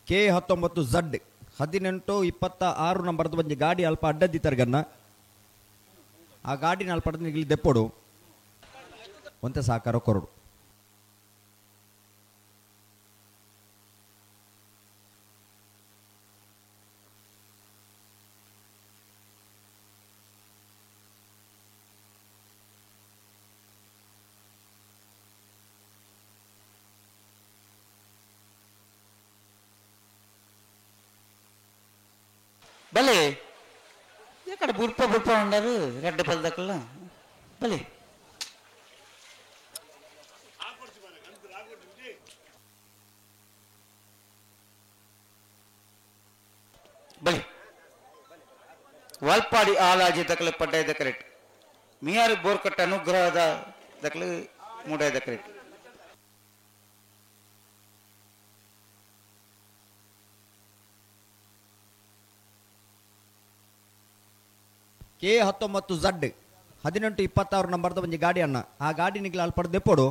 K 19 Z 18 26 ನಂಬರ್ದ ಒಂಜಿ ಗಾಡಿ ಅಲ್ಪ ಅಡ್ಡದ್ದಿ ತರ್ಗನ್ನ ಆ ಗಾಡಿನ ಅಲ್ಪ ಇಲ್ಲಿ ದೆಪ್ಪೊಡು ಒಂತೆ ಸಾಕಾರ ಕೊರಡು. ಬಲೆ ಎಕಡೆ ಬುರ್ಪ ಬುರ್ಪ ಉಂಡರು ರೆಡ್ಡ ಪಲ್ದಕ್ಕಲ್ಲ ಬಲೆ ಬಲೆ ವಾಲ್ಪಾಡಿ ಆಲಾಜಿ ದಕಲೆ ಪಡ್ಡಾಯ ಕರೆಕ್ಟ್ ಮಿಯಾರು ಬೋರ್ಕಟ್ಟ ಅನುಗ್ರಹದ ದಕಲೆ ಮೂಡಾಯ ಕರೆಕ್ಟ್. ಕೆ 19 ಝಡ್ 18 26 ನಂಬರ್ದ ಒಂಜಿ ಗಾಡಿ ಅಣ್ಣ ಆ ಗಾಡಿ ನಿಗ್ಲ ಅಲ್ಪ ದೆಪ್ಪೊಡು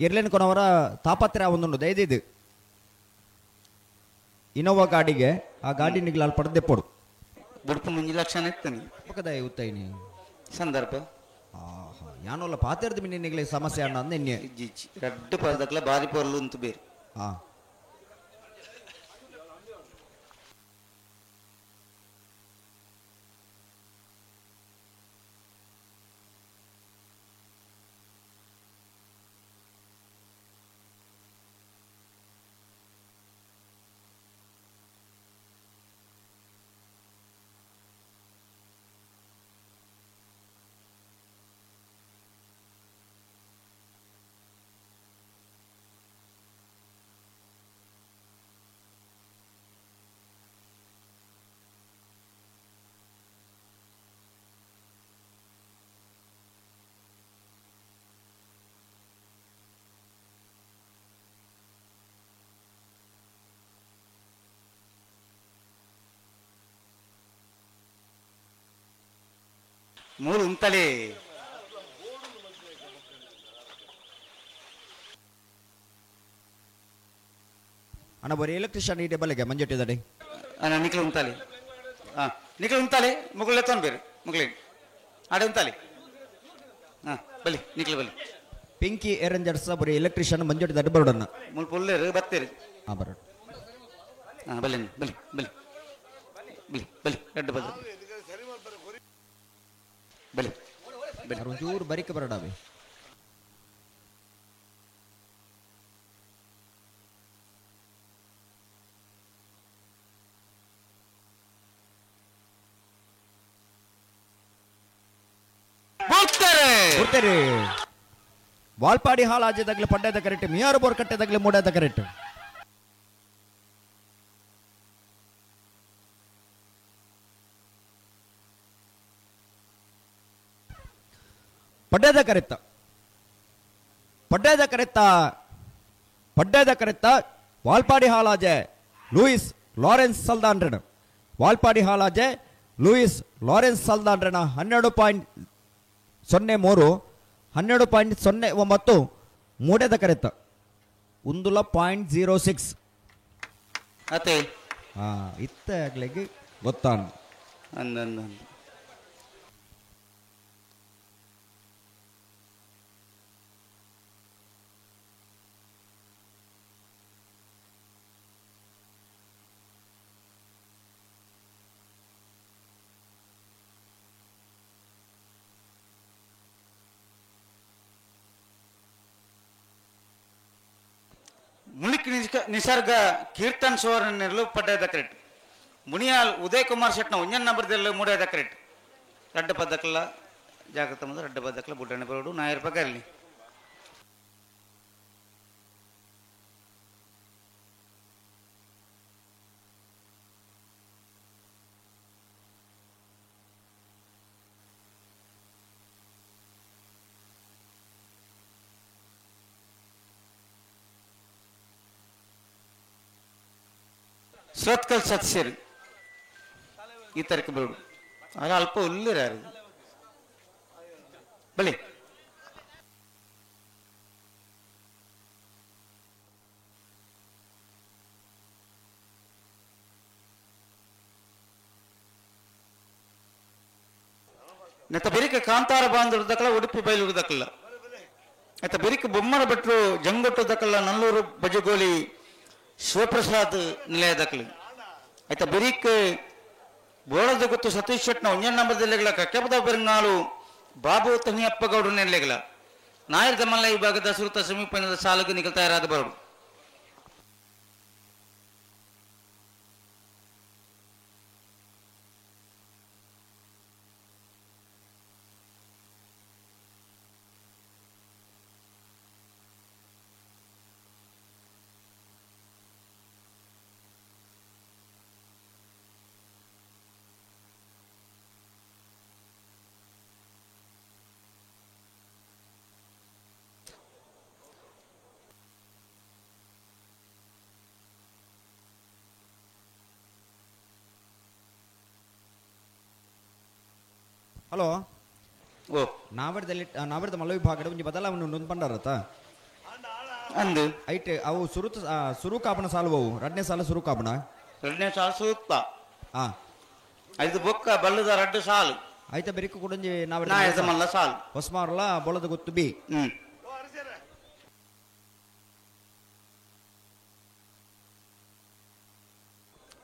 ಎರ್ಲೇನು ಕೊನವರ ತಾಪತ್ರ ಒಂದುಂಡು ದಯದಿದ್ದು ಇನೋವಾ ಗಾಡಿಗೆ ಆ ಗಾಡಿ ನಿಗ್ಲ ಅಲ್ಪ ದೆಪ್ಪೊಡು. ಬುಡ್ಪು ಮುಂಜಿ ಲಕ್ಷಣ ಇತ್ತನಿ ಪಕ್ಕದ ಉತ್ತೈನಿ ಸಂದರ್ಭ ಆಹಾ ಯಾನೋಲ್ಲ ಪಾತೆರ್ದ ಮಿನಿ ನಿಗ್ಲೆ ಸಮಸ್ಯೆ ಅಣ್ಣ ಅಂದ ಎನ್ನೆ ಇಜ್ಜಿ ರಡ್ಡು ಪಲ್ದಕ್ಕಲ ಬಾರಿ ಪೊರ್ಲು ಉಂತು ಬೇರೆ. ಹಾ ಮೂರು ಉಂತಲೇ ಅಣ್ಣ ಬರೀ ಎಲೆಕ್ಟ್ರಿಷಿಯನ್ ಈ ಟೇಬಲ್ಗೆ ಮಂಜೊಟ್ಟಿದ್ದಾರೆ. ಅಣ್ಣ ನಿಕ್ಲು ಉಂತಾಲೆ. ಹಾಂ ನಿಕ್ಲು ಉಂತಾಲೆ ಮುಗುಳ್ಳೆ ತೊಗೊಂಡು ಮುಗುಳಿ ಆಡೆ ಉಂತಾಲೆ. ಹಾಂ ಬಲಿ ನಿಕ್ಲು ಬಲಿ. ಪಿಂಕಿ ಏರಂಜರ್ಸ್ ಬರೀ ಎಲೆಕ್ಟ್ರಿಷಿಯನ್ ಮಂಜೊಟ್ಟಿದ್ದಾರೆ ಬರೋಡಣ್ಣ. ಮುಲ್ಪ ಉಲ್ಲೇರು ಬತ್ತೀರಿ. ಹಾಂ ಬರೋಣ. ಹಾಂ ಬಲಿ ಬಲಿ ಬಲಿ ಬಲಿ ಬಲಿ ಎರಡು ಬಲಿ ಬಲಿ ಬಲಿ ಒಂಚೂರು ಬರಿಕೆ ಬರೋಡಾವೆ. ಬರ್ತಾರೆ ವಾಲ್ಪಾಡಿ ಹಾಲ್ ಆಜೆದಾಗಲೇ ಪಡ್ಡದ ಕರೆಕ್ಟ್ ಮಿಯಾರು ಬೋರ್ ಕಟ್ಟೆದಾಗಲೇ ಮೂಡದ ಕರೆಕ್ಟ್. ಪಡ್ಡದ ಕರೆತ್ತ ಪಡ್ಡದ ಕರೆತ್ತ ಪಡ್ಡದ ಕರೆತ್ತ ವಾಲ್ಪಾಡಿ ಹಾಲಾಜೆ ಲೂಯಿಸ್ ಲಾರೆನ್ಸ್ ಸಲ್ದಾನ್ರಣ ವಾಲ್ಪಾಡಿ ಹಾಲಾಜೆ ಲೂಯಿಸ್ ಲಾರೆನ್ಸ್ ಸಲ್ದಾನ್ರಣ 12.03 12.09 ಮೂಡೆದ ಕರೆತ್ತ ಉಂದುಲ 0.06 ಅತ್ತೆ ಹಾ ಇತ್ತ ಆಗ್ಲಿಕ್ಕೆ ಗೊತ್ತಾನ ಅಂದ ಮುಳಿಕ್ ನಿಸರ್ಗ ಕೀರ್ತನ್ ಸುವರ್ಣನೆಲ್ಲು ಪಡ್ಡದ ಕರೆಕ್ಟ್ ಮುನಿಯಾಲ್ ಉದಯ್ ಕುಮಾರ್ ಶೆಟ್ನ ಒಂಜನ್ ನಂಬರ್ದೆಲ್ಲ ಮೂಡದ ಕರೆಕ್ಟ್ ರಡ್ಡ ಪದ್ದಕ್ಲ ಜಾಗ್ರತೆ ಮುಂದೆ ರಡ್ಡ ಪದ್ದಕ್ಲ ಬುಡ್ಡಣ್ಣ ಬರೋಡು ನಾಯರ್ ಪಗರ್ಲಿ ಸೋತ್ಕಲ್ ಸದಸ್ಯರು ಈ ತರಕ್ಕೆ ಬರೋಡು ಆಗ ಅಲ್ಪ ಉಲ್ಲಿರ ಯಾರು ಬಲಿ ನೆತ್ತ ಬೆರಿಕ ಕಾಂತಾರ ಬಾಂಧವ್ರ ಉಡುಪಿ ಬೈಲೂರು ದಕ್ಕಲ್ಲ ಆತ ಬೆರಿಕ ಬೊಮ್ಮನ ಭಟ್ರು ಜಂಗೊಟ್ಟು ದಕ್ಕಲ್ಲ ನಲ್ಲೂರು ಬಜಗೋಲಿ ಶಿವಪ್ರಸಾದ್ ನಿಲಯ ದಕ್ಕಲು ಆಯ್ತಾ ಬೆರಿಕ್ ಬೋಳದ ಗೊತ್ತು ಸತೀಶ್ ಶೆಟ್ನ ಒಂಜನ್ ನಂಬರ್ ಜಿಲ್ಲೆಗಳ ಕಕ್ಕೆಪದ ಬೆರಂಗಾಲು ಬಾಬು ತನಿಯಪ್ಪಗೌಡರು ನೆಲೆಗಳ ನಾಯರ್ ದಮಲ್ಲ ವಿಭಾಗದ ಸುರುತ ಸಮೀಪದ ಸಾಲುಗೆ ನಿಗಲ್ ತಯಾರಾದ ಬರೋಡು. ಹಲೋ ಓ ನಾವರ್ದಲ್ಲಿ ನಾವರ್ದ ಮಲ್ಲ ವಿಭಾಗದ ಒಂಜಿ ಬದಲಾವಣೆ ಉಂಡು ಒಂದು ಪಂಡಾರತ್ತ ಅಂದು ಐಟ್ ಅವು ಸುರುತ ಸುರು ಕಾಪಣ ಸಾಲು ಅವು ರಡ್ನೇ ಸಾಲು ಸುರು ಕಾಪಣ ಎರಡನೇ ಸಾಲು ಸೂಕ್ತ ಆ ಐದು ಬೊಕ್ಕ ಬಲ್ಲದ ರಡ್ಡು ಸಾಲು ಐತ ಬೆರಿಕು ಕುಡಂಜಿ ನಾಯದ ಮಲ್ಲ ಸಾಲು ಹೊಸ್ಮಾರಲ ಬೊಳದ ಗೊತ್ತು ಬಿ ಹ್ಮ್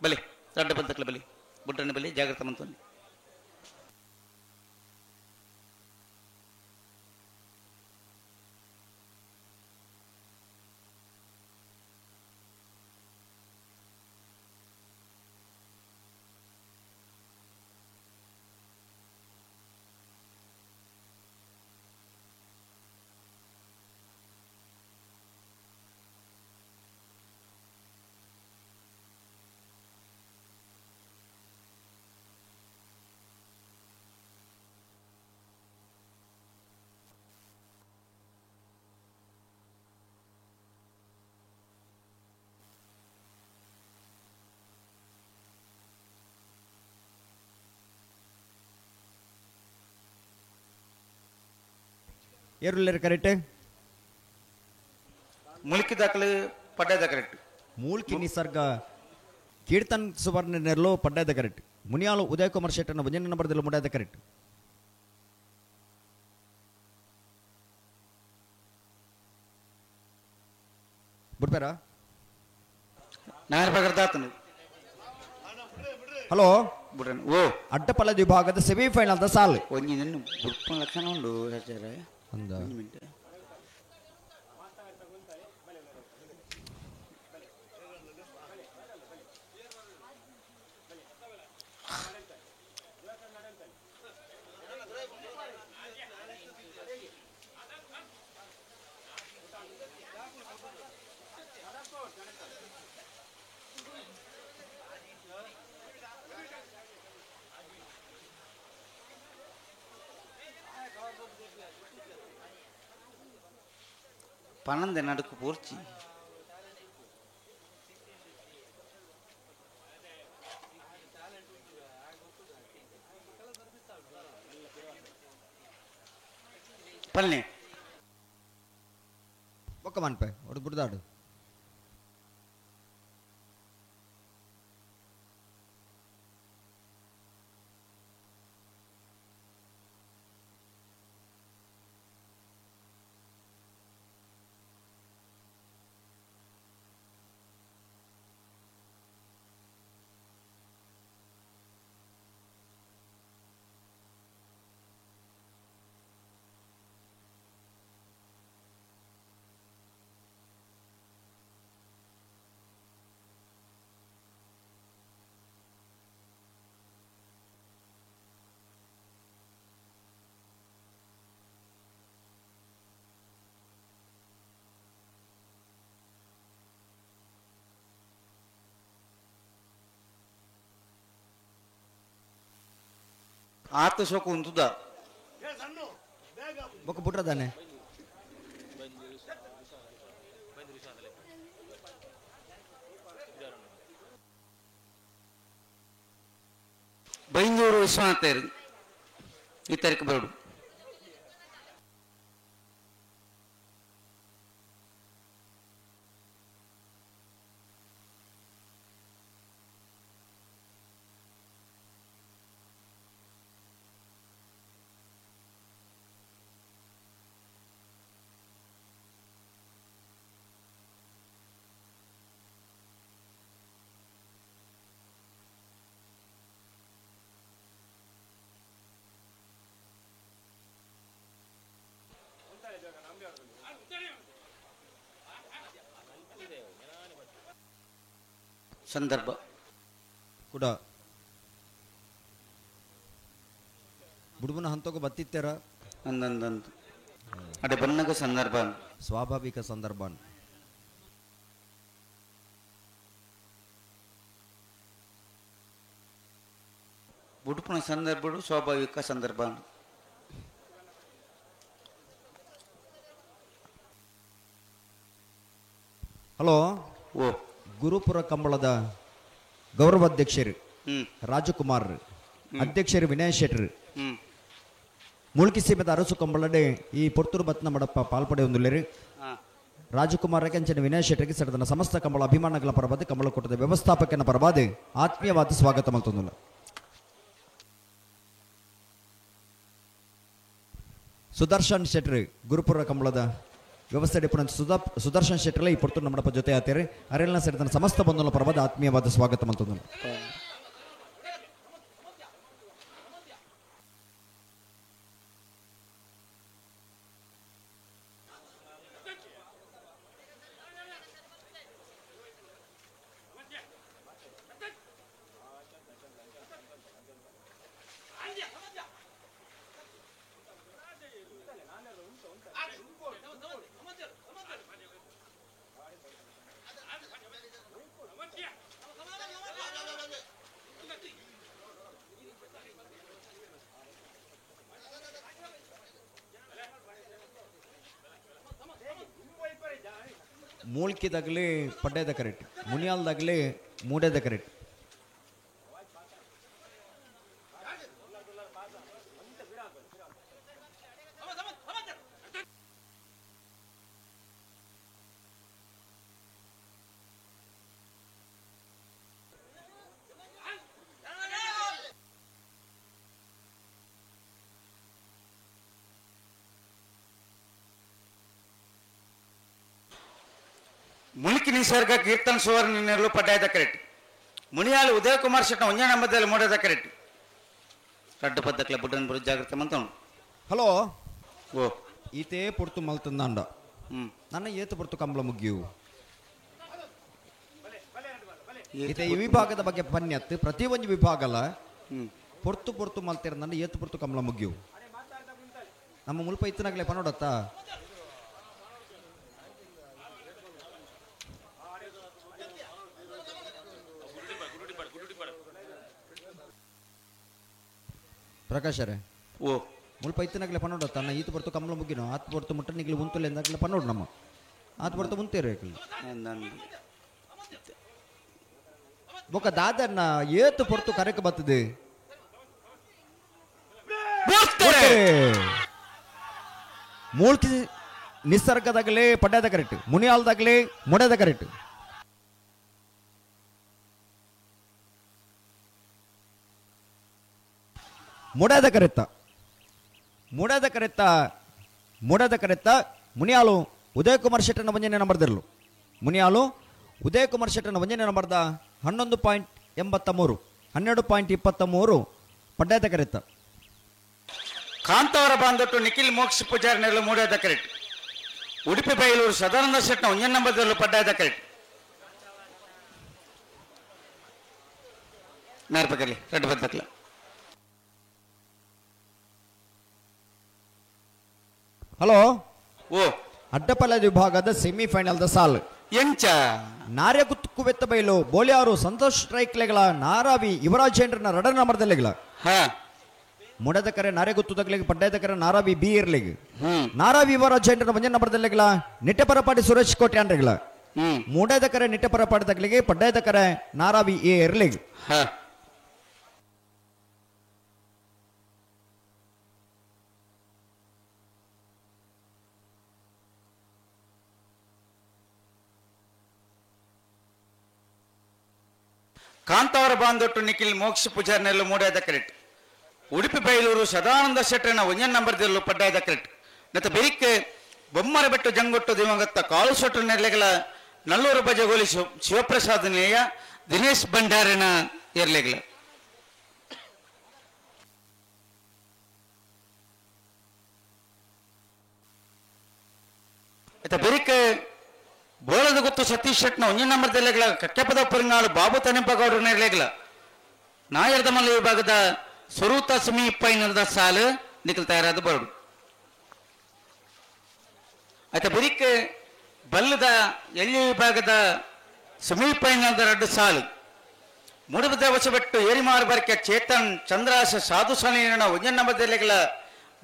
ಬಲಿ ರಡ್ಡು ಬಂತಕ್ಲ ಬಲಿ ಬುಡ್ಡನ ಬಲಿ ಜಾಗ್ರತೆ ಮಂತೊಂದು. ಏರುಲ್ಲೇರು ಕರೆಕ್ಟ್ ಮುಲ್ಕಿ ದಾಖಲೆ ಪಡ್ಡದ ಕರೆಕ್ಟ್ ಮೂಲ್ಕಿ ನಿಸರ್ಗ ಕೀರ್ತನ್ ಸುವರ್ಣ ನೆರಳು ಪಡ್ಡದ ಕರೆಕ್ಟ್ ಮುನಿಯಾಲು ಉದಯ್ ಕುಮಾರ್ ಶೆಟ್ಟನ ಒಂಜನೇ ನಂಬರ್ದಲ್ಲಿ ಮುಡಾದ ಕರೆಕ್ಟ್ ಬಿಡ್ತಾರಾ ನಾಯರ್ ಬಗರ್ದಾತನು ಹಲೋ ಬುಡ್ರನ್ ಓ ಅಡ್ಡಪಲ್ಲದ ವಿಭಾಗದ ಸೆಮಿಫೈನಲ್ the ಸಾಲು ಒಂಜಿ ನನ್ನ ಬುಡ್ಪನ ಲಕ್ಷಣ ಉಂಡು ಹೇಳ್ತಾರೆ ಅಂದ ಒಂದು ಮಿನಿಟ್ ಪನ್ನೊಂದು ನಡುಕು ಪೂರ್ಚಿ ಪಲ್ನೆ ಒಕ್ಕ ಮನ್ಪೆ ಒಡು ಬುಡ್ದಾಡು ಆತ ಶೋಕ ಉಂತುದ ಬೊಕ್ಕ ಬುಟ್ರದಾನೆ ಬೈಂದೂರು ವಿಶ್ವನಾಥ್ ಈ ತಾರೀಕು ಬರೋಡು. ಸಂದರ್ಭ ಕೂಡ ಬುಡುಬನ ಹಂತಕ್ಕೂ ಬತ್ತಿತ್ತಾರ ಅಂದಂದಂದು ಅಡೆ ಬನ್ನಗ ಸಂದರ್ಭ ಸ್ವಾಭಾವಿಕ ಸಂದರ್ಭ. ಬುಡುಪನ ಸಂದರ್ಭ ಸ್ವಾಭಾವಿಕ ಸಂದರ್ಭ. ಹಲೋ ಓ ಗುರುಪುರ ಕಂಬಳದ ಗೌರವಾಧ್ಯಕ್ಷರು ರಾಜಕುಮಾರ್, ಅಧ್ಯಕ್ಷರು ವಿನಯ್ ಶೆಟ್ಟರ್, ಮುಳ್ಕಿ ಸೀಮೆದ ಅರಸು ಕಂಬಳಡೆ ಈ ಪೊರ್ತೂರು ಬತ್ನ ಮಡಪ್ಪ ಪಾಲ್ಪಡೆ ಹೊಂದುಲ್ಲೇರು. ರಾಜಕುಮಾರ್ ಅಂಚನೆ ವಿನಯ್ ಶೆಟ್ಟರ್ಗೆ ಸೆಡದನ ಸಮಸ್ತ ಕಂಬಳ ಅಭಿಮಾನಗಳ ಪರವಾದ ಕಂಬಳ ಕೂಟದ ವ್ಯವಸ್ಥಾಪಕನ ಪರವಾದ ಆತ್ಮೀಯವಾದ ಸ್ವಾಗತ ಮಲ್ತೊಂದುಲ್ಲ. ಸುದರ್ಶನ್ ಶೆಟ್ಟರ್ ಗುರುಪುರ ಕಂಬಳದ ವ್ಯವಸ್ಥೆ ಡಿಪುಣ ಸುದರ್ಶನ್ ಶೆಟ್ಟರ್ಲ ಈ ಪೊರ್ತೂರು ನಮ್ಮಡಪ್ಪ ಜೊತೆ ಆತೇರಿ ಅರೆಲ್ನ ಸೆಡದನ ಸಮಸ್ತ ಬಂಧುಗಳ ಪರವಾದ ಆತ್ಮೀಯವಾದ ಸ್ವಾಗತ ಮಲ್ತೊಂದುಲ್ಲ. ಮೂಲ್ಕಿದಾಗಲಿ ಪಡ್ಡೆದ ಕರೆಕ್ಟ್, ಮುನಿಯಾಲ್ದಾಗಲಿ ಮೂಡೆದ ಕರೆಕ್ಟ್. ಮುಲ್ಕಿ ನಿಸರ್ಗ ಕೀರ್ತನ್ ಸುವರ್ಣ ನೆರಳು ಪಡ್ಡಾಯದ ಕರೆಕ್ಟ್. ಮುನಿಯಾಲು ಉದಯ ಕುಮಾರ್ ಶೆಟ್ಟ ಒಂಜನ ಮಧ್ಯದಲ್ಲಿ ಮೂಡದ ಕರೆಕ್ಟ್. ರಡ್ಡು ಪದ್ದಕ್ಲ ಬುಡ್ಡನ್ ಬರು ಜಾಗ್ರತೆ ಮಂತವನು. ಹಲೋ ಓ ಈತೇ ಪೊರ್ತು ಮಲ್ತಂದಾಂಡ ನನ್ನ ಏತು ಪೊರ್ತು ಕಂಬಳ ಮುಗಿಯು ಈತೆ ಈ ವಿಭಾಗದ ಬಗ್ಗೆ ಪನ್ಯತ್ತು ಪ್ರತಿ ಒಂದು ವಿಭಾಗಲ ಪೊರ್ತು ಪೊರ್ತು ಮಲ್ತಿರ ನನ್ನ ಏತು ಪೊರ್ತು ಕಂಬಳ ಮುಗಿಯು ನಮ್ಮ ಮುಲ್ಪ ಇತ್ತನಾಗಲೇ ಪನೋಡತ್ತಾ. ಪ್ರಕಾಶರೇ ಓ ಮುಲ್ಪ ಇತ್ತನಾಗಲೇ ಪನ್ನೋಡ ತನ್ನ ಈತು ಬರ್ತು ಕಮಲ ಮುಗಿನೋ ಆತ್ ಬರ್ತು ಮುಟ್ಟ ನಿಗ್ಲಿ ಉಂತುಲೆ ಎಂದಾಗಲೇ ಪನ್ನೋಡು ನಮ್ಮ ಆತ್ ಬರ್ತು ಮುಂತೇರು ಬೊಕ ದಾದನ್ನ ಏತು ಪೊರ್ತು ಕರೆಕ್ ಬರ್ತದೆ ಮೂಲ್ಕಿ ನಿಸರ್ಗದಾಗಲೇ ಪಡ್ಡದ ಕರೆಕ್ಟ್, ಮುನಿಯಾಲ್ದಾಗಲೇ ಮುಡದ ಕರೆಕ್ಟ್. ಮುಡದ ಕರೆತ್ತ ಮುಡದ ಕರೆತ್ತ ಮುಡದ ಕರೆತ್ತ ಮುನಿಯಾಲು ಉದಯ ಕುಮಾರ್ ಶೆಟ್ಟನ ಒಂಜನೇ ನಂಬರ್ದಿರಲು. ಮುನಿಯಾಲು ಉದಯ ಕುಮಾರ್ ಶೆಟ್ಟನ ಒಂಜನೇ ನಂಬರ್ದ 11.83 12.23 ಪಡ್ಡದ ಕರೆತ್ತ. ಕಾಂತಾವರ ಬಾಂಧೊಟ್ಟು ನಿಖಿಲ್ ಮೋಕ್ಷ ಪೂಜಾರಿ ನೆರಳು ಮೂಡದ ಕರೆಕ್ಟ್. ಉಡುಪಿ ಬೈಲೂರು ಸದಾನಂದ ಶೆಟ್ಟನ ಒಂಜನೇ ನಂಬರ್ದಿರಲು ಪಡ್ಡಾಯದ ಕರೆಕ್ಟ್. ನಾರ್ಪಕಲ್ಲಿ ರೆಡ್ ಬದ್ದಕ್ಲ. ಹಲೋ ಓ ಅಡ್ಡಪಲ್ಲ ವಿಭಾಗದ ಸೆಮಿಫೈನಲ್ದ ಸಾಲ್ ಎಂಚ ನಾರ್ಯಗುತ್ತು ಬೆತ್ತ ಬೈಲು ಬೋಲಿಯಾರು ಸಂತೋಷ್ ಸ್ಟ್ರೈಕ್ಲೆಗಳ ನಾರಾವಿ ಯುವರಾಜ್ ಹೆಂಡ್ರನ ರಡ ನಂಬರ್ದಲ್ಲೆಗಳ ಮುಡದ ಕರೆ ನಾರ್ಯಗುತ್ತುದಗ್ಲಿಗೆ ಪಡ್ಡದ ಕರೆ ನಾರಾವಿ ಬಿ ಇರ್ಲಿಗೆ ನಾರಾವಿ ಯುವರಾಜ್ ಹೆಂಡ್ರನ ಒಂಜನ ನಂಬರ್ದಲ್ಲೆಗಳ ನಿಟ್ಟೆಪರಪಾಡಿ ಸುರೇಶ್ ಕೋಟೆ ಅಂಡ್ರೆಗಳ ಮುಡದ ಕರೆ ನಿಟ್ಟೆಪರಪಾಡಿ ತಗ್ಲಿಗೆ ಪಡ್ಡದ ಕರೆ ನಾರಾವಿ ಎ ಇರ್ಲಿಗೆ. ಕಾಂತಾವರ ಬಾಂಧೊಟ್ಟು ನಿಖಿಲ್ ಮೋಕ್ಷ ಪೂಜಾರಿನೆಲ್ಲ ಮೂಡಾದ ಕರೆಕ್ಟ್. ಉಡುಪಿ ಬೈಲೂರು ಸದಾನಂದ ಶೆಟ್ಟರನ ಒಂಜನ್ ನಂಬರ್ದಿರಲು ಪಡ್ಡಾಯದ ಕರೆಕ್ಟ್. ಮತ್ತು ಬೆರಿಕೆ ಬೊಮ್ಮರ ಬೆಟ್ಟು ಜಂಗೊಟ್ಟು ದಿವಂಗತ ಕಾಳು ಸೊಟ್ಟರು ನೆರಳೆಗಳ ನಲ್ಲೂರು ಬಜಗೋಲಿ ಶಿವಪ್ರಸಾದ್ ನೇಯ ದಿನೇಶ್ ಭಂಡಾರಿನ ಎರ್ಲೆಗಳ. ಮತ್ತು ಬೆರಿಕೆ ಬೋಳದ ಗೊತ್ತು ಸತೀಶ್ ಶೆಟ್ನ ಒಂಜಿ ನಂಬರ್ ದೆಲ್ಲೆಗ್ಲ ಕಕ್ಕೆಪದ ಪುರಿಂಗಾಳು ಬಾಬು ತನಿಪಗೌಡರ ನೆರ್ಲೆಗ್ಲ ನಾಯರ್ದ ಮಲ್ಲ ವಿಭಾಗದ ಸ್ವರೂತ ಸಮೀಪ ಸಾಲು ನಿಖಲ್ ತಯಾರಾದ ಬರಡು. ಆಯ್ತಾ ಬುರಿಕ್ ಬಲ್ಲದ ಎಲ್ಲಿ ವಿಭಾಗದ ಸಮೀಪ ರಡ್ಡು ಸಾಲು ಮೂಡುಬಿದ್ರೆ ಹೊಸಬೆಟ್ಟು ಏರಿಮಾರು ಬರಕೆ ಚೇತನ್ ಚಂದ್ರಾಸ ಸಾಧು ಸನಿನ ಒಂಜನ್ ನಂಬರ್ ದೆಲ್ಲೆಗ್ಲ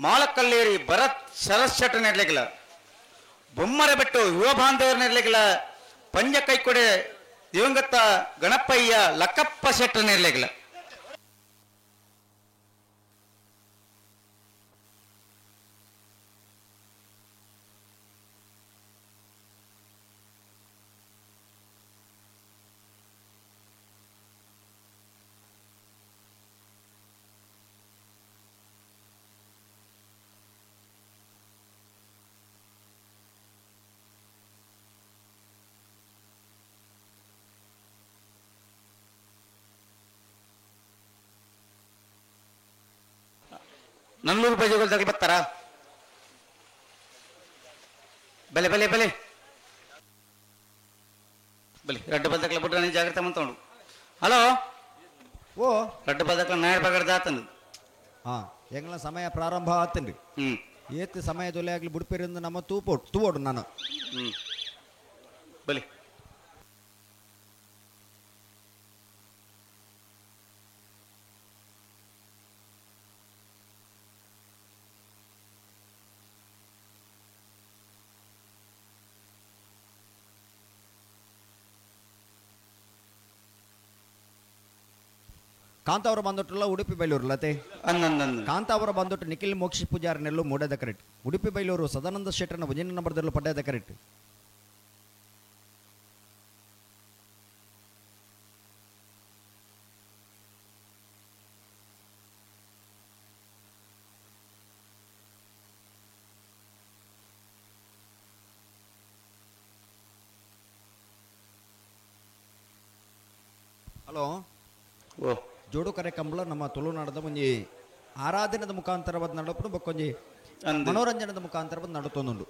ಮಾಲಕಲ್ಲೇರಿ ಭರತ್ ಸರಸ್ ಶೆಟ್ಟ ನೆರ್ಲೆಗ್ಲ ಬೊಮ್ಮರ ಬೆಟ್ಟು ಯುವ ಬಾಂಧವರ ನೆರ್ಲೆಗ್ಲ ಪಂಜ ಕೈಕೊಡೆ ದಿವಂಗತ ಗಣಪಯ್ಯ ಲಕ್ಕಪ್ಪ ಶೆಟ್ಟ ನೆರ್ಲೆಗ್ಲ. ನನ್ನೂರು ರೂಪಾಯಿ ಜೋಗಲ್ದಾಗ ಬರ್ತಾರ? ಬೆಲೆ ಬೆಲೆ ಬೆಲೆ ಬಲಿ ರಡ್ಡು ಬದಕ್ಲ ಬಿಟ್ರೆ ನೀ ಜಾಗ್ರತೆ ಮಂತೋಡು. ಹಲೋ ಓ ರಡ್ಡು ಬದಕ್ಲ ನಾಯರ್ ಬಗಡ್ದ ಆತಂದು. ಹಾ ಎಂಗ್ಲ ಸಮಯ ಪ್ರಾರಂಭ ಆತಂಡಿ. ಏತ್ ಸಮಯದೊಲೆ ಆಗಲಿ ಬುಡ್ಪೇರಿಂದ ನಮ್ಮ ತೂಪೋಡು ತೂವೋಡು ನಾನು. ಬಲಿ ಕಾಂತಾವರ ಬಂದೊಟ್ಟಲ್ಲ ಉಡುಪಿ ಬೈಲೂರು ಲತೆ ಕಾಂತಾವರ ಬಂದೊಟ್ಟು ನಿಖಿಲ್ ಮೋಕ್ಷ ಪೂಜಾರನೆಲ್ಲೂ ಮೂಡದ ಕರೆಕ್ಟ್. ಉಡುಪಿ ಬೈಲೂರು ಸದಾನಂದ ಶೆಟ್ಟರನ ಭಜನೆ ನಂಬರ್ದಲ್ಲೂ ಪಡ್ಡದ ಕರೆಕ್ಟ್. ಹಲೋ ಓ ಜೋಡು ಕರೆ ಕಂಬಳ ನಮ್ಮ ತುಳುನಾಡದ ಒಂಜಿ ಆರಾಧನೆದ ಮುಖಾಂತರವಾದ ನಡಪುಡು ಬೊಕ್ಕೊಂಜಿ ಮನೋರಂಜನೆದ ಮುಖಾಂತರವಾದ ನಡತೊಂದುಂಡು.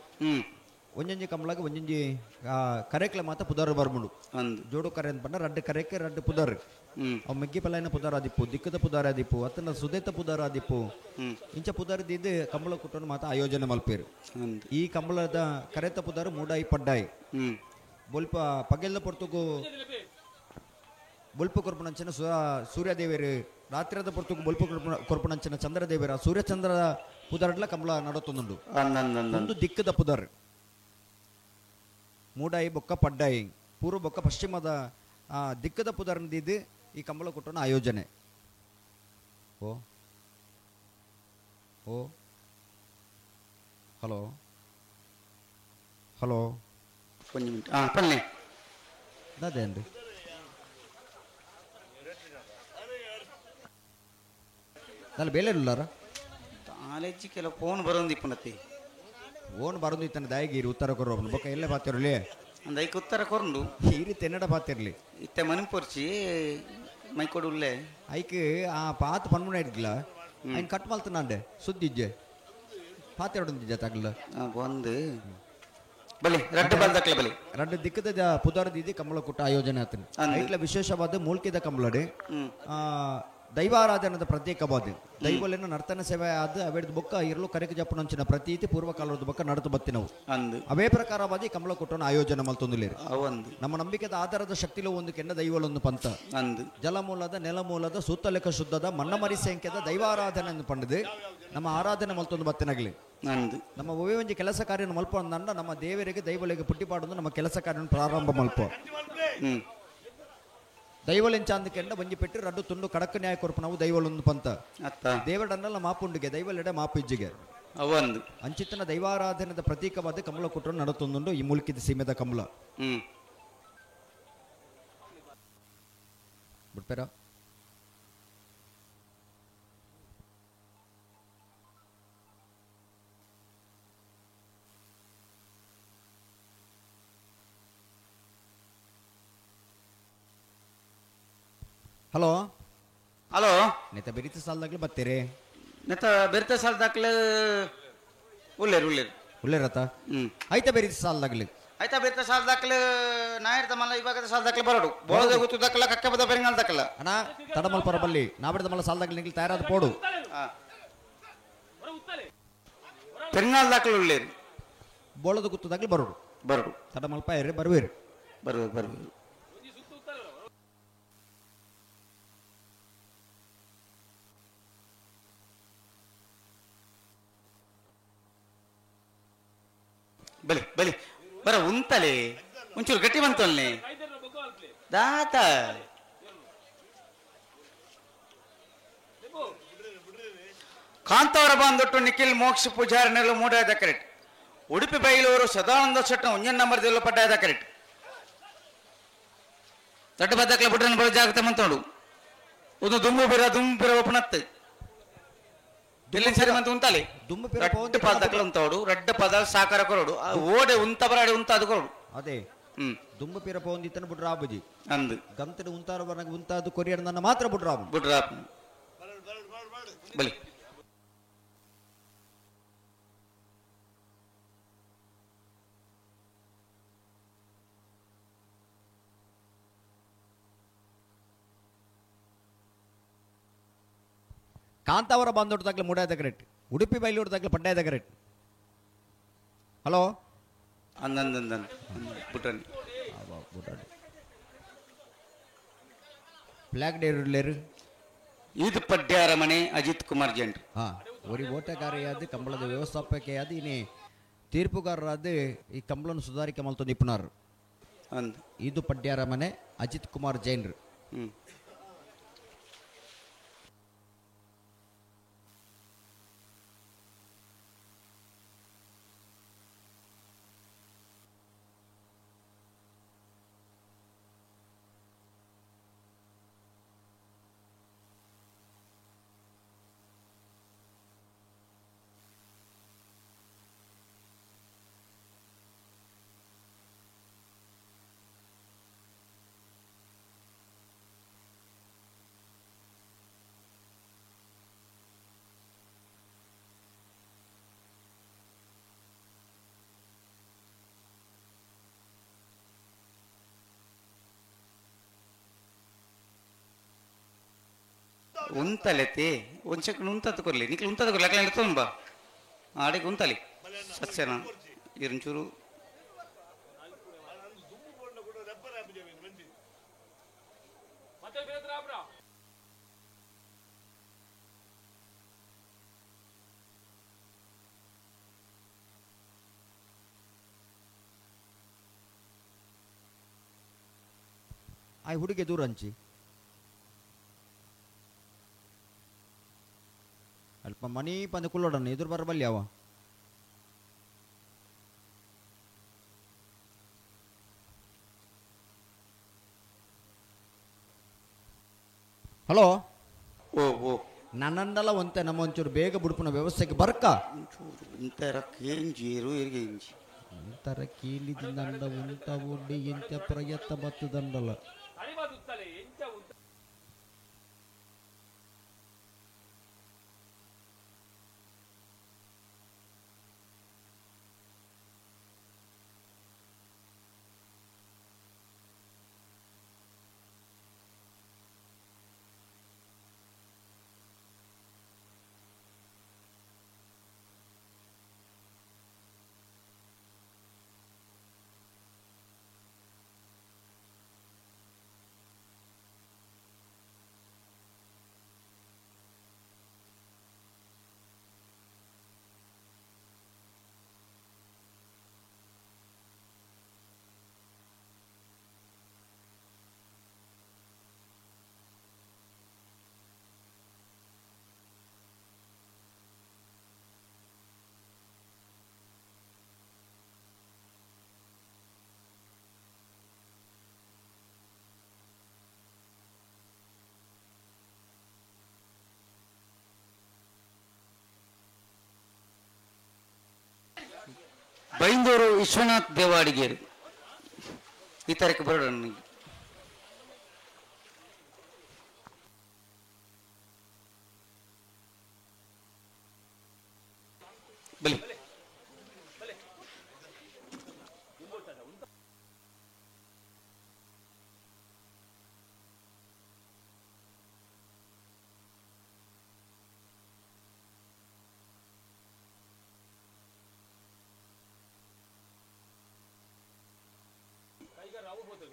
ಒಂಜೊಂಜಿ ಕಂಬಳಗ ಒಂಜೊಂಜಿ ಕರೆಕ್ಲೆ ಮಾತ ಪುದರ್ ಬರ್ಮುಂಡು. ಜೋಡು ಕರೆ ಅಂತ ಪಂಡ ರಡ್ಡು ಕರೆಕ್ಕೆ ರಡ್ಡು ಪುದರ್. ಅವು ಮೆಗ್ಗಿ ಪಲಾಯಿನ ಪುದರ್ ಆದಿಪ್ಪು, ದಿಕ್ಕದ ಪುದರ್ ಆದಿಪ್ಪು, ಅತ್ತನ ಸುದೇತ ಪುದರ್ ಆದಿಪ್ಪು, ಇಂಚ ಪುದರ್ ದಿದ್ದು ಕಂಬಳ ಕುಟ್ಟನ್ನು ಮಾತ ಆಯೋಜನೆ ಮಲ್ಪೇರು. ಈ ಕಂಬಳದ ಕರೆತ ಪುದರ್ ಮೂಡಾಯಿ ಪಡ್ಡಾಯಿ ಬೊಲ್ಪ ಪಗೆಲ್ದ ಪೊರ್ತುಗು ಬೊಲ್ಪು ಕೊರ್ಪುನಂಚಿನ ಸೂರ್ಯದೇವರು, ರಾತ್ರಿದ ಪೊರ್ತುಗು ಬೊಲ್ಪು ಕೊರ್ಪುನಂಚಿನ ಚಂದ್ರದೇವರ ಸೂರ್ಯಚಂದ್ರ ಪುದರ್ಡ್ಲ ಕಂಬಳ ನಡತೊಂದುಂಡು. ಒಂದು ದಿಕ್ಕದ ಪುದರ್ ಮೂಡಾಯಿ ಬೊಕ್ಕ ಪಡ್ಡಾಯಿ ಪೂರ್ವ ಬೊಕ್ಕ ಪಶ್ಚಿಮದ ದಿಕ್ಕದ ಪುದರ್ನದಿದ್ದು ಈ ಕಂಬಳ ಕುಟ್ಟನ ಆಯೋಜನೆ. ಓ ಓ ಹಲೋ ಹಲೋ ಅದೇ ಅಂడి. ಅಲ್ಲಿ ಬೇಲೆ ಉಲ್ಲಾರ ಕಾಲೇಜ್ ಕೆಲವು ಫೋನ್ ಬರೋದು ಇಪ್ಪನತಿ ಓನ್ ಬರೋದು ಇತ್ತನ ದಾಯಿಗಿರಿ ಉತ್ತರ ಕೊರೋ ಬೊಕ್ಕ ಎಲ್ಲೇ ಬಾತಿರಲಿ ಅಂದ ಐಕ್ ಉತ್ತರ ಕೊರಂಡು ಈ ರೀತಿ ಎನ್ನಡ ಬಾತಿರ್ಲಿ ಇತ್ತೆ ಮನಿಪೊರ್ಚಿ ಮೈಕೊಡು ಉಲ್ಲೆ ಐಕ್ ಆ ಪಾತ್ ಪನ್ಮುನ ಇಡ್ಲ ಐನ್ ಕಟ್ ಮಲ್ತನಾಂಡೆ ಸುದ್ದಿಜ್ಜೆ ಪಾತೆರೊಂದಿಜ್ಜೆ ತಗಲ ಒಂದು ಬಲಿ ರಡ್ಡು ಬಲ್ದಕ್ಲೆ ಬಲಿ ರಡ್ಡು ದಿಕ್ಕದ ಪುದರ್ದಿದ್ದು ಕಂಬಳ ಕುಟ್ಟ ಆಯೋಜನೆ ಆತನ. ಐಟ್ಲ ವಿಶೇಷವಾದ ಮೂಲ್ಕಿದ ಕಂಬಳಡೆ ದೈವಾರಾಧನದ ಪ್ರತ್ಯೇಕವಾದ ದೈವಲೇನ ನರ್ತನ ಸೇವೆ ಆದ ಅವೆಡ್ದ ಬೊಕ್ಕ ಇರಲು ಕರೆಕ ಜಪ್ಪನಂಚಿನ ಪ್ರತೀತಿ ಪೂರ್ವಕಾಲದ ಬೊಕ್ಕ ನಡತು ಬತ್ತಿನವು. ಅವೇ ಪ್ರಕಾರವಾದಿ ಕಮಲ ಕುಟ್ಟನ ಆಯೋಜನೆ ಮಲ್ತೊಂದುಲೇರು. ನಮ್ಮ ನಂಬಿಕೆದ ಆಧಾರದ ಶಕ್ತಿಲೋ ಒಂದು ಕೆನ್ನ ದೈವಲೊಂದು ಪಂತ ಜಲಮೂಲದ ನೆಲಮೂಲದ ಸೂತಲೆಕ ಶುದ್ಧದ ಮನ್ನಮರಿ ಸಂಖ್ಯದ ದೈವಾರಾಧನೆ ಪಂಡದು ನಮ್ಮ ಆರಾಧನೆ ಮಲ್ತೊಂದು ಬತ್ತಿನಗಲಿ. ನಮ್ಮ ಒವೇ ಒಂಜಿ ಕೆಲಸ ಕಾರ್ಯ ಮಲ್ಪ ಅಂದ ನಮ್ಮ ದೇವರಿಗೆ ದೈವಲಿಗೆ ಪುಟ್ಟಿಪಾಡೊಂದು ನಮ್ಮ ಕೆಲಸ ಕಾರ್ಯ ಪ್ರಾರಂಭ ಮಲ್ಪ. ದೈವಲೆಂಚಾಂದಕ್ಕೆಂಡ ಒಂಜಿ ಪೆಟ್ಟು ರಡ್ಡು ತುಂಡು ಕಡಕ ನ್ಯಾಯ ಕೊರ್ಪು ನಾವು ದೈವಲೊಂದು ಪಂತ ದೇವಡನ್ನೆಲ್ಲ ಮಾಪುಂಡಿಗೆ ದೈವಲೆಡೆ ಮಾಪು ಇಜ್ಜಿಗೆ ಅಂಚಿತನ ದೈವಾರಾಧನೆದ ಪ್ರತೀಕವಾದ ಕಮಲ ಕುಟ್ಟ ನಡತೊಂದುಂಡು ಈ ಮುಲ್ಕಿದ ಸೀಮೆದ ಕಮಲ. ಬಿಡ್ಪೇರ ಹಲೋ ಹಲೋ ನೆತ್ತ ಬೆರಿತ ಸಾಲದಾಗ್ಲಿ ಬತ್ತೀರಿ? ನೆತ್ತ ಬೆರಿತ ಸಾಲದಾಗ್ಲಿ ಉಲ್ಲೇರು ಉಲ್ಲೇರು ಉಲ್ಲೇರತ್ತ ಆಯ್ತಾ ಬೆರಿತ ಸಾಲದಾಗ್ಲಿ ಆಯ್ತಾ ಬೇತ ಸಾಲ ದಾಖಲೆ ನಾಯರ್ದ ಮಲ್ಲ ಇವಾಗ ಸಾಲ ದಾಖಲೆ ಬರೋಡು ಬೋಳದ ಗೊತ್ತು ದಾಖಲ ಕಕ್ಕಬದ ಬೆಂಗಾಲ್ ದಾಖಲ ಅಣ್ಣ ತಡಮಲ್ ಪರಬಲ್ಲಿ ನಾವಿಡದ ಮಲ್ಲ ಸಾಲ ದಾಖಲೆ ನಿಂಗೆ ತಯಾರಾದ ಪೋಡು ಪೆರಿಂಗಾಲ್ ದಾಖಲೆ ಉಳ್ಳೇರಿ ಬೋಳದ ಗುತ್ತು ದಾಖಲೆ ಬರೋಡು ಬರೋಡು ತಡಮಲ್ಪ ಏರಿ ಬರುವೇರು ಬರುವೇರು ಬರುವೇರು ಬಲಿ ಬಲಿ ಬರ ಉಂತಲೆ ಒಂಚೂರು ಗಟ್ಟಿ ಬಂತು ಅಲ್ಲಿ ದಾತ ಕಾಂತಾವರ ಬಂದೊಟ್ಟು ನಿಖಿಲ್ ಮೋಕ್ಷ ಪೂಜಾರಿ ನೆಲ ಮೂಡಾದ ಕರೆಕ್ಟ್ ಉಡುಪಿ ಬೈಲೂರು ಸದಾನಂದ ಶೆಟ್ಟ ಒಂಜನ್ ನಂಬರ್ ದಿಲ್ಲ ಪಡ್ಡಾದ ಕರೆಕ್ಟ್ ದೊಡ್ಡ ಬದ್ದಕ್ಲ ಬಿಟ್ರೆ ಬರೋ ಜಾಗ್ರತೆ ಮಂತೋಡು ಒಂದು ದುಂಬು ಬಿರ ದುಂಬು ಬಿರ ಒಪ್ಪನತ್ತು ಎಲ್ಲಿ ಸರಿ ಮಂತ ಉಂತಾಲೆ ದುಂಬು ಪಿರ ರಡ್ಡ ಪದಕ್ಲ ಉಂತಾಡು ರಡ್ಡ ಪದ ಸಾಕಾರ ಕೊರಡು ಓಡೆ ಉಂತ ಬರಾಡೆ ಉಂತ ಅದು ಕೊರಡು ಅದೇ ದುಂಬು ಪಿರ ಪೋಂದಿತ್ತನ ಬುಡ್ರಾಬುಜಿ ಅಂದು ಗಂತಡ ಉಂತಾರ ಬರಗ ಉಂತಾದು ಕೊರಿಯರ್ ನನ್ನ ಮಾತ್ರ ಬುಡ್ರಾಬು ಬುಡ್ರಾಬ್ ಬಲಿ ಕಾಂತಾವರ ಬಂದೊಟ್ಟು ತಗ್ಲ ಮುಡಾಯದ ಕರೆಕ್ಟ್ ಉಡುಪಿ ಬೈಲೂರು ತಗ್ಲ ಪಡ್ಡಾಯದ ಕರೆಕ್ಟ್ ಹಲೋ ಅಂದಂದಂದನ್ ಬುಟ್ರನಿ ಫ್ಲಾಗ್ ಡೇರು ಇದು ಪಡ್ಯಾರ ಮನೆ ಅಜಿತ್ ಕುಮಾರ್ ಜೈನ್ ಹಾಂ ಒರಿ ಓಟಗಾರಿಯಾದ ಕಂಬಳದ ವ್ಯವಸ್ಥಾಪಕೆಯಾದ ಇನಿ ತೀರ್ಪುಗಾರರಾದ ಈ ಕಂಬಳನ್ನು ಸುಧಾರಿಕೆ ಮಲ್ತು ನಿಪುಣರು ಅಂದ್ ಇದು ಪಡ್ಯಾರ ಮನೆ ಅಜಿತ್ ಕುಮಾರ್ ಜೈನ್ರು ಉಂತಲೆತಿ ಒಂದು ಸೆಕೆಂಡ್ ಉಂತದ್ದು ಕೊರ್ಲಿ ನಿಕ್ಲು ಉಂತದ್ದು ಕೊರ್ಲಿ ಯಾಕಂದ್ರೆ ತುಂಬ ಆಡಿಗೆ ಉಂತಲಿ ಸತ್ಯನ ಇರಂಚೂರು ಆ ಹುಡುಗಿ ದೂರ ಅಂಚಿ ಅಲ್ಪ ಮನಿ ಪಂದ ಕುಲ್ಲೋಡಣ್ಣ ಎದುರು ಬರಬಲ್ಲಿ ಅವ ಹಲೋ ಓ ಓ ನನ್ನಂಡಲ ಒಂತೆ ನಮ್ಮ ಒಂಚೂರು ಬೇಗ ಬುಡುಪುನ ವ್ಯವಸ್ಥೆಗೆ ಬರ್ಕ ಇಂತರ ಕೇಂಜೀರು ಇರಿಗೆ ಇಂಜಿ ಒಂಥರ ಕೀಲಿದಿಂದಂಡ ಉಂಟ ಉಂಡಿ ಎಂತ ಪ್ರಯತ್ನ ಬತ್ತು ದಂಡಲ ಬೈಂದೂರು ವಿಶ್ವನಾಥ್ ದೇವಾಡಿಗೇರಿ ಈ ತಾರೀಕು ಬರೋಣ ನನಗೆ. ಬಲಿ.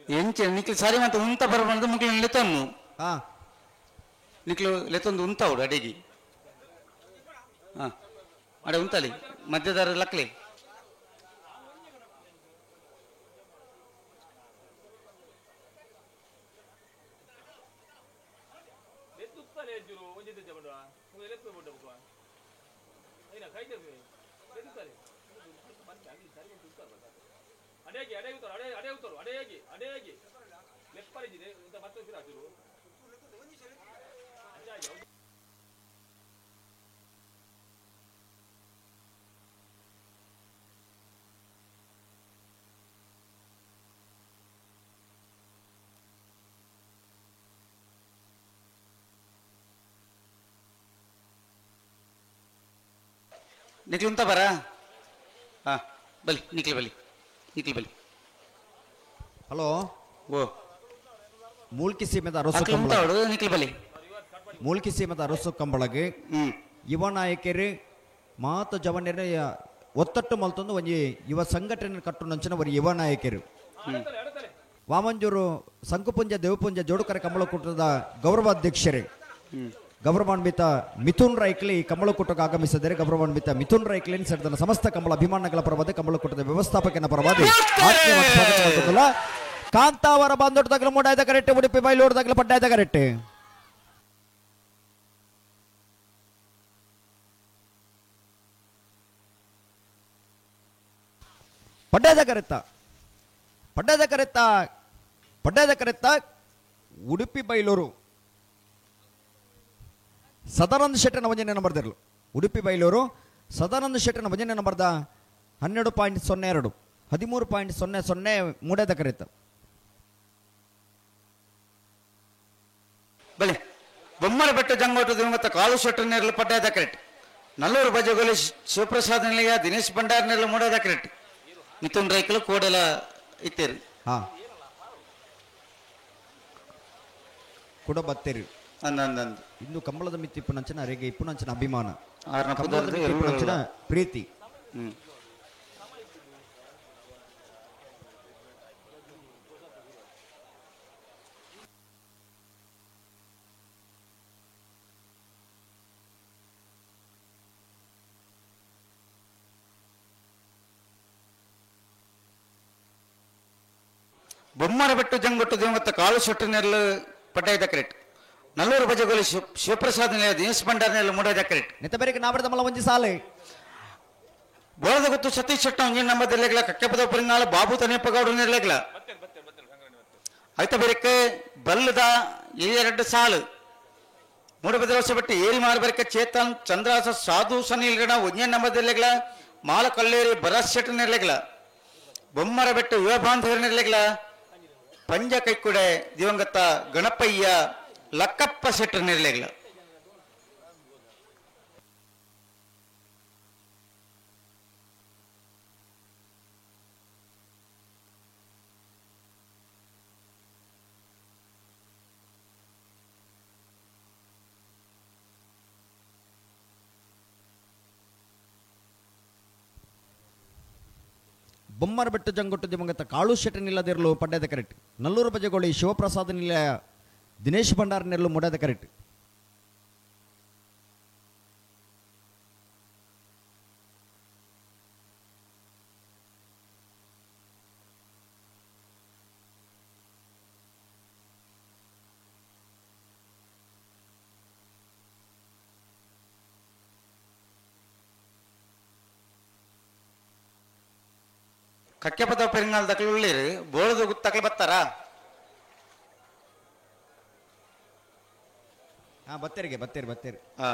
ಎಂಚ ನಿಕ್ಲು ಸಾರಿ ಮತ್ತೆ ಉಂತ ಬರಬಾರ್ದು ಮುಕ್ಳು ಲೆತ್ತೊಂದು ಹಾ ನಿಕ್ಲು ಲೆತ್ತೊಂದು ಉಂತಾవుಡು ಅಡಿಗೆ ಹಾ ಅಡೆ ಉಂತಲಿ ಮಧ್ಯದಾರ ಲಕ್ಲಿ ನಿಕ್ಲು ಉಂತ ಬರ ಹಾ ಬಲಿ ನಿಕ್ಲು ಬಲಿ ನಿಕ್ಲು ಬಲಿ. ಹಲೋ ಓ ಮೂಲ್ಕಿ ಸೀಮೆದ ಅರಸು ಅಕ್ಲು ಕಂಬಳ ಉಂತಾವಡು ನಿಕ್ಲು ಬಲಿ. ಮೂಲ್ಕಿ ಸೀಮೆದ ಅರಸು ಕಂಬಳಗೆ ಯುವ ನಾಯಕರು ಮಾತ ಜವನರ ಒತ್ತಟ್ಟು ಮಲ್ತೊಂದು ಒಂಜಿ ಯುವ ಸಂಘಟನೆ ಕಟ್ಟುನಂಚಿನ ಒಂದು ಯುವ ನಾಯಕರು. ವಾಮಂಜೂರು ಸಂಕುಪುಂಜ ದೇವಪುಂಜ ಜೋಡುಕರ ಕಂಬಳಕೂಟದ ಗೌರವಾಧ್ಯಕ್ಷರು ಗೌರವಾನ್ವಿತ ಮಿಥುನ್ ರೈಕ್ಲಿ ಕಮಲಕೂಟಕ್ಕೆ ಆಗಮಿಸಿದರೆ ಗೌರವಾನ್ವಿತ ಮಿಥುನ್ ರೈಕ್ಲಿನ್ ಸೇರಿದ ಸಮಸ್ತ ಕಂಬಳ ಅಭಿಮಾನಗಳ ಪರವಾದ ಕಮಲಕೂಟದ ವ್ಯವಸ್ಥಾಪಕನ ಪರವಾದ. ಕಾಂತಾವರ ಬಾಂದೋಟದಾಗಲ ಮೂಡಾಯ್ದ ಕರೆಕ್ಟ್, ಉಡುಪಿ ಬೈಲೂರ್ದಾಗಲ ಪಡ್ಡಾಯ್ದ ಕರೆಕ್ಟ್. ಪಡ್ಡಾಯ್ದ ಕರೆತ್ತ ಪಡ್ಡಾಯ್ದ ಕರೆತ್ತ ಪಡ್ಡಾಯ್ದ ಕರೆತ್ತ ಉಡುಪಿ ಬೈಲೂರು ಸದಾನಂದ ಶೆಟ್ಟನ ಭಜನೆ ಬರೆದಿರಲು ಉಡುಪಿ ಬೈಲೂರು ಸದಾನಂದ ಶೆಟ್ಟನ ಭಜನೆ ಬರೆದ 12.02 13.00 ಮೂಡೇದ ಕರೆತ. ಬಲೆ ಬೊಮ್ಮರ ಬೆಟ್ಟ ಜಂಗೋಟ ದಿವಂಗತ ಕಾಲು ಶೆಟ್ಟರ್ ನೇರಲು ಪಡ್ಡಾದ ಕರೆಕ್ಟ್. ನಲ್ಲೂರು ಬಜಗೋಲಿ ಶಿವಪ್ರಸಾದ್ ನಿಲಯ ದಿನೇಶ್ ಭಂಡಾರ್ ನೇರಲು ಮೂಡೇದ ಕರೆಕ್ಟ್. ಮಿಥುನ್ ರೈಕಲು ಕೋಡೆಲ ಇತ್ತೇರಿ. ಹಾ ಕೂಡ ಬತ್ತೇರಿ ಅಂದ ಇಂದು ಕಂಬಳದ ಮಿತ್ತಿ ಇಪ್ಪುನಂಚಿನ ಅರೆಗೆ ಇಪ್ಪುನಂಚಿನ ಅಭಿಮಾನ ಇಪ್ಪುನಂಚಿನ ಪ್ರೀತಿ. ಬೊಮ್ಮರ ಬೆಟ್ಟು ಜಂಗೊಟ್ಟು ದಿವಂಗತ ಕಾಲು ಶೆಟ್ಟು ನೆರಳು ಪಡ್ಡಾಯ್ದ ಕರೆಕ್ಟ್. ನಲ್ಲೂರು ಬಜಗೋಲಿ ಶಿವಪ್ರಸಾದ್ ನಿಲಯ ದಿನೇಶ್ ಭಂಡಾರ್ ನೆರಳು ಮೂಡಾಯ್ದ ಕರೆಕ್ಟ್. ನೆತ್ತಬೇರಿಗೆ ನಾವರದ ಮಲ್ಲ ಒಂಜಿ ಸಾಲೆ ಬೋಳದ ಗೊತ್ತು ಸತೀಶ್ ಶೆಟ್ಟ ಒಂಜಿ ನಂಬರ್ ಕಕ್ಕೆಪದ ಪರಿಂಗಾಲ ಬಾಬು ತನೇಪಗೌಡ ನೆರಳೆಗ್ಲ ಐತ ಬೇರಕ್ಕೆ ಬಲ್ಲದ ಎರಡು ಸಾಲು ಮೂಡಬದ್ರ ವರ್ಷ ಬಿಟ್ಟು ಏರಿ ಮಾರಬರಕ್ಕೆ ಚೇತನ್ ಚಂದ್ರಾಸ ಸಾಧು ಸನಿಲ್ಗಣ ಒಂಜೇ ನಂಬರ್ ಮಾಲ ಕಲ್ಲೇರಿ ಭರತ್ ಶೆಟ್ಟ ನೆರಳೆಗ್ಲ ಬೊಮ್ಮರ ಬೆಟ್ಟು ಯುವ ಬಾಂಧವರ ನೆರಳೆಗ್ಲ ಪಂಜ ಕೈಕುಡೆ ದಿವಂಗತ ಗಣಪಯ್ಯ ಲಕ್ಕಪ್ಪ ಶೆಟ್ಟರ್ ನೆರಳೆಗ್ಲ. ಬೊಮ್ಮರ ಬೆಟ್ಟು ಜಂಗೊಟ್ಟು ದಿವಂಗತ ಕಾಳು ಶೆಟ್ಟ ನಿಲ್ಲದಿರಲು ಪಡ್ಡದ ಕರೆಕ್ಟ್. ನಲ್ಲೂರು ಬಜಗೋಳಿ ಶಿವಪ್ರಸಾದ್ ನಿಲಯ ದಿನೇಶ್ ಭಂಡಾರ್ ನೆರಳು ಮೂಡದ ಕರೆಕ್ಟ್. ಕಕ್ಕೆಪದ ಪೆರಿಂಗಾಲ್ ದಕ್ಲು ಉಳ್ಳೀರು ಬೋಳದ ಗುತ್ತಕ್ಲು ಬತ್ತಾರಾ? ಹಾ ಬತ್ತೇರಿಗೆ ಬತ್ತೇರಿ ಬತ್ತೇರಿ. ಹಾ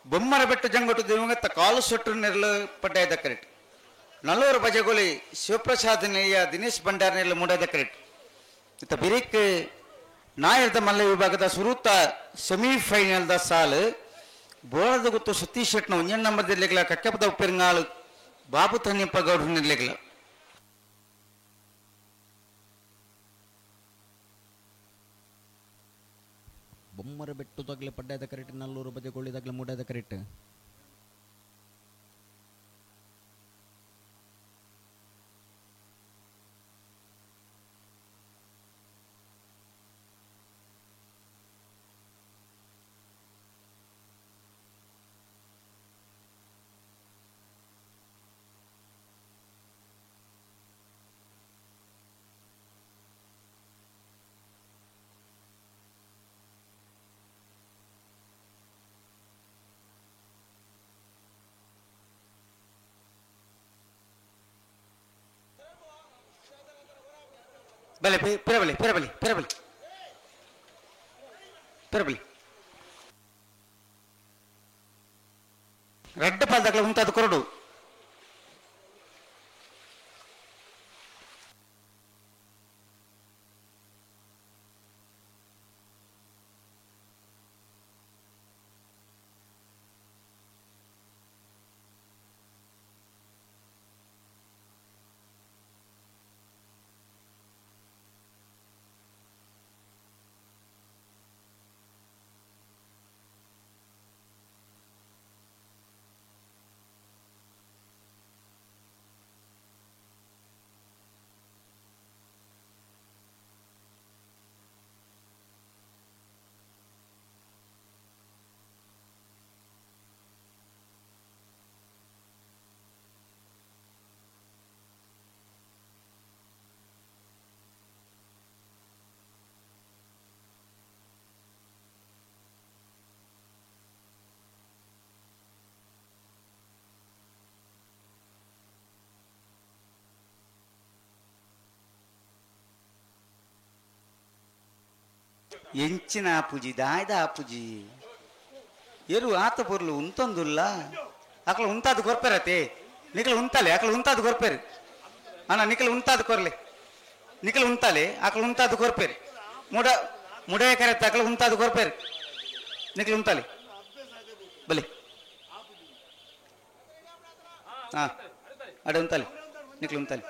ಬೊಮ್ಮರ ಬೆಟ್ಟು ಜಂಗೊಟ್ಟು ದಿವಂಗತ ಕಾಲು ಸೊಟ್ಟು ನೆರಳು ಪಡ್ಡಾಯದ ಕರೆಟ್ ನಲ್ಲೂರು ಬಜಗೋಲಿ ಶಿವಪ್ರಸಾದ್ ನೆಯ್ಯ ದಿನೇಶ್ ಭಂಡಾರ್ ನೆರಳು ಮೂಡಾದ ಕರೆಟ್ ಇತ್ತ ಬಿರಿಕ್ ನಾಯರ್ದ ಮಲ್ಲ ವಿಭಾಗದ ಸುರೂತ ಸೆಮಿಫೈನಲ್ದ ಸಾಲು ಬೋಳದ ಗುತ್ತು ಸತೀಶ್ ಶೆಟ್ನ ಒಂಜನ್ ನಂಬರ್ ದಿರ್ಲಿಗ್ಲ ಕಕ್ಕಪದ ಉಪ್ಪಿರಂಗಾಳು ಬಾಬು ತನ್ನಿಪ್ಪ ಗೌಡ್ರ ನಿರ್ಲಿಗ್ಲ ಬೊಮ್ಮರ ಬೆಟ್ಟು ತಗ್ಲೆ ಪಡ್ಡಾಯದ ಕರೆಟ್ ನಲ್ಲೂರು ಬಜಗೋಳಿ ತಗ್ಲೆ ಮೂಡಾದ ಕರೆಟ್ ಬಲೆ ಪಿರಬಲಿ ಪಿರಬಲಿ ಪಿರಬಲಿ ಪಿರಬಲಿ ರೆಡ್ ಪಾಲ್ದಕ್ಲ ಉಂತಾದ ಕೊರಡು ಎಂಚಿನ ಆಪುಜಿ ದಾಯ್ದ ಆಪುಜಿ ಎರು ಆತ ಪೊರ್ಲು ಉಂತೊಂದುಲ್ಲ ಅಕ್ಲ ಉಂತಾದ ಕೊರ್ಪೆರತೆ ನಿಕಲ್ ಉಂತಾಲೆ ಅಕ್ಲ ಉಂತಾದ ಕೊರ್ಪೆರು ಅಣ್ಣ ನಿಕಲ್ ಉಂತಾದ ಕೊರ್ಲೆ ನಿಕಲ್ ಉಂತಾಲೆ ಅಕ್ಲ ಉಂತಾದ ಕೊರ್ಪೆರು ಮುಡ ಮುಡೆಯ ಕರೆತ್ತ ಅಕ್ಲ ಉಂತಾದ ಕೊರ್ಪೆರು ನಿಕಲ್ ಉಂತಾಲೆ ಬಲೆ ಹಾ ಅಡೆ ಉಂತಾಲೆ ನಿಕಲ್ ಉಂತಾಲೆ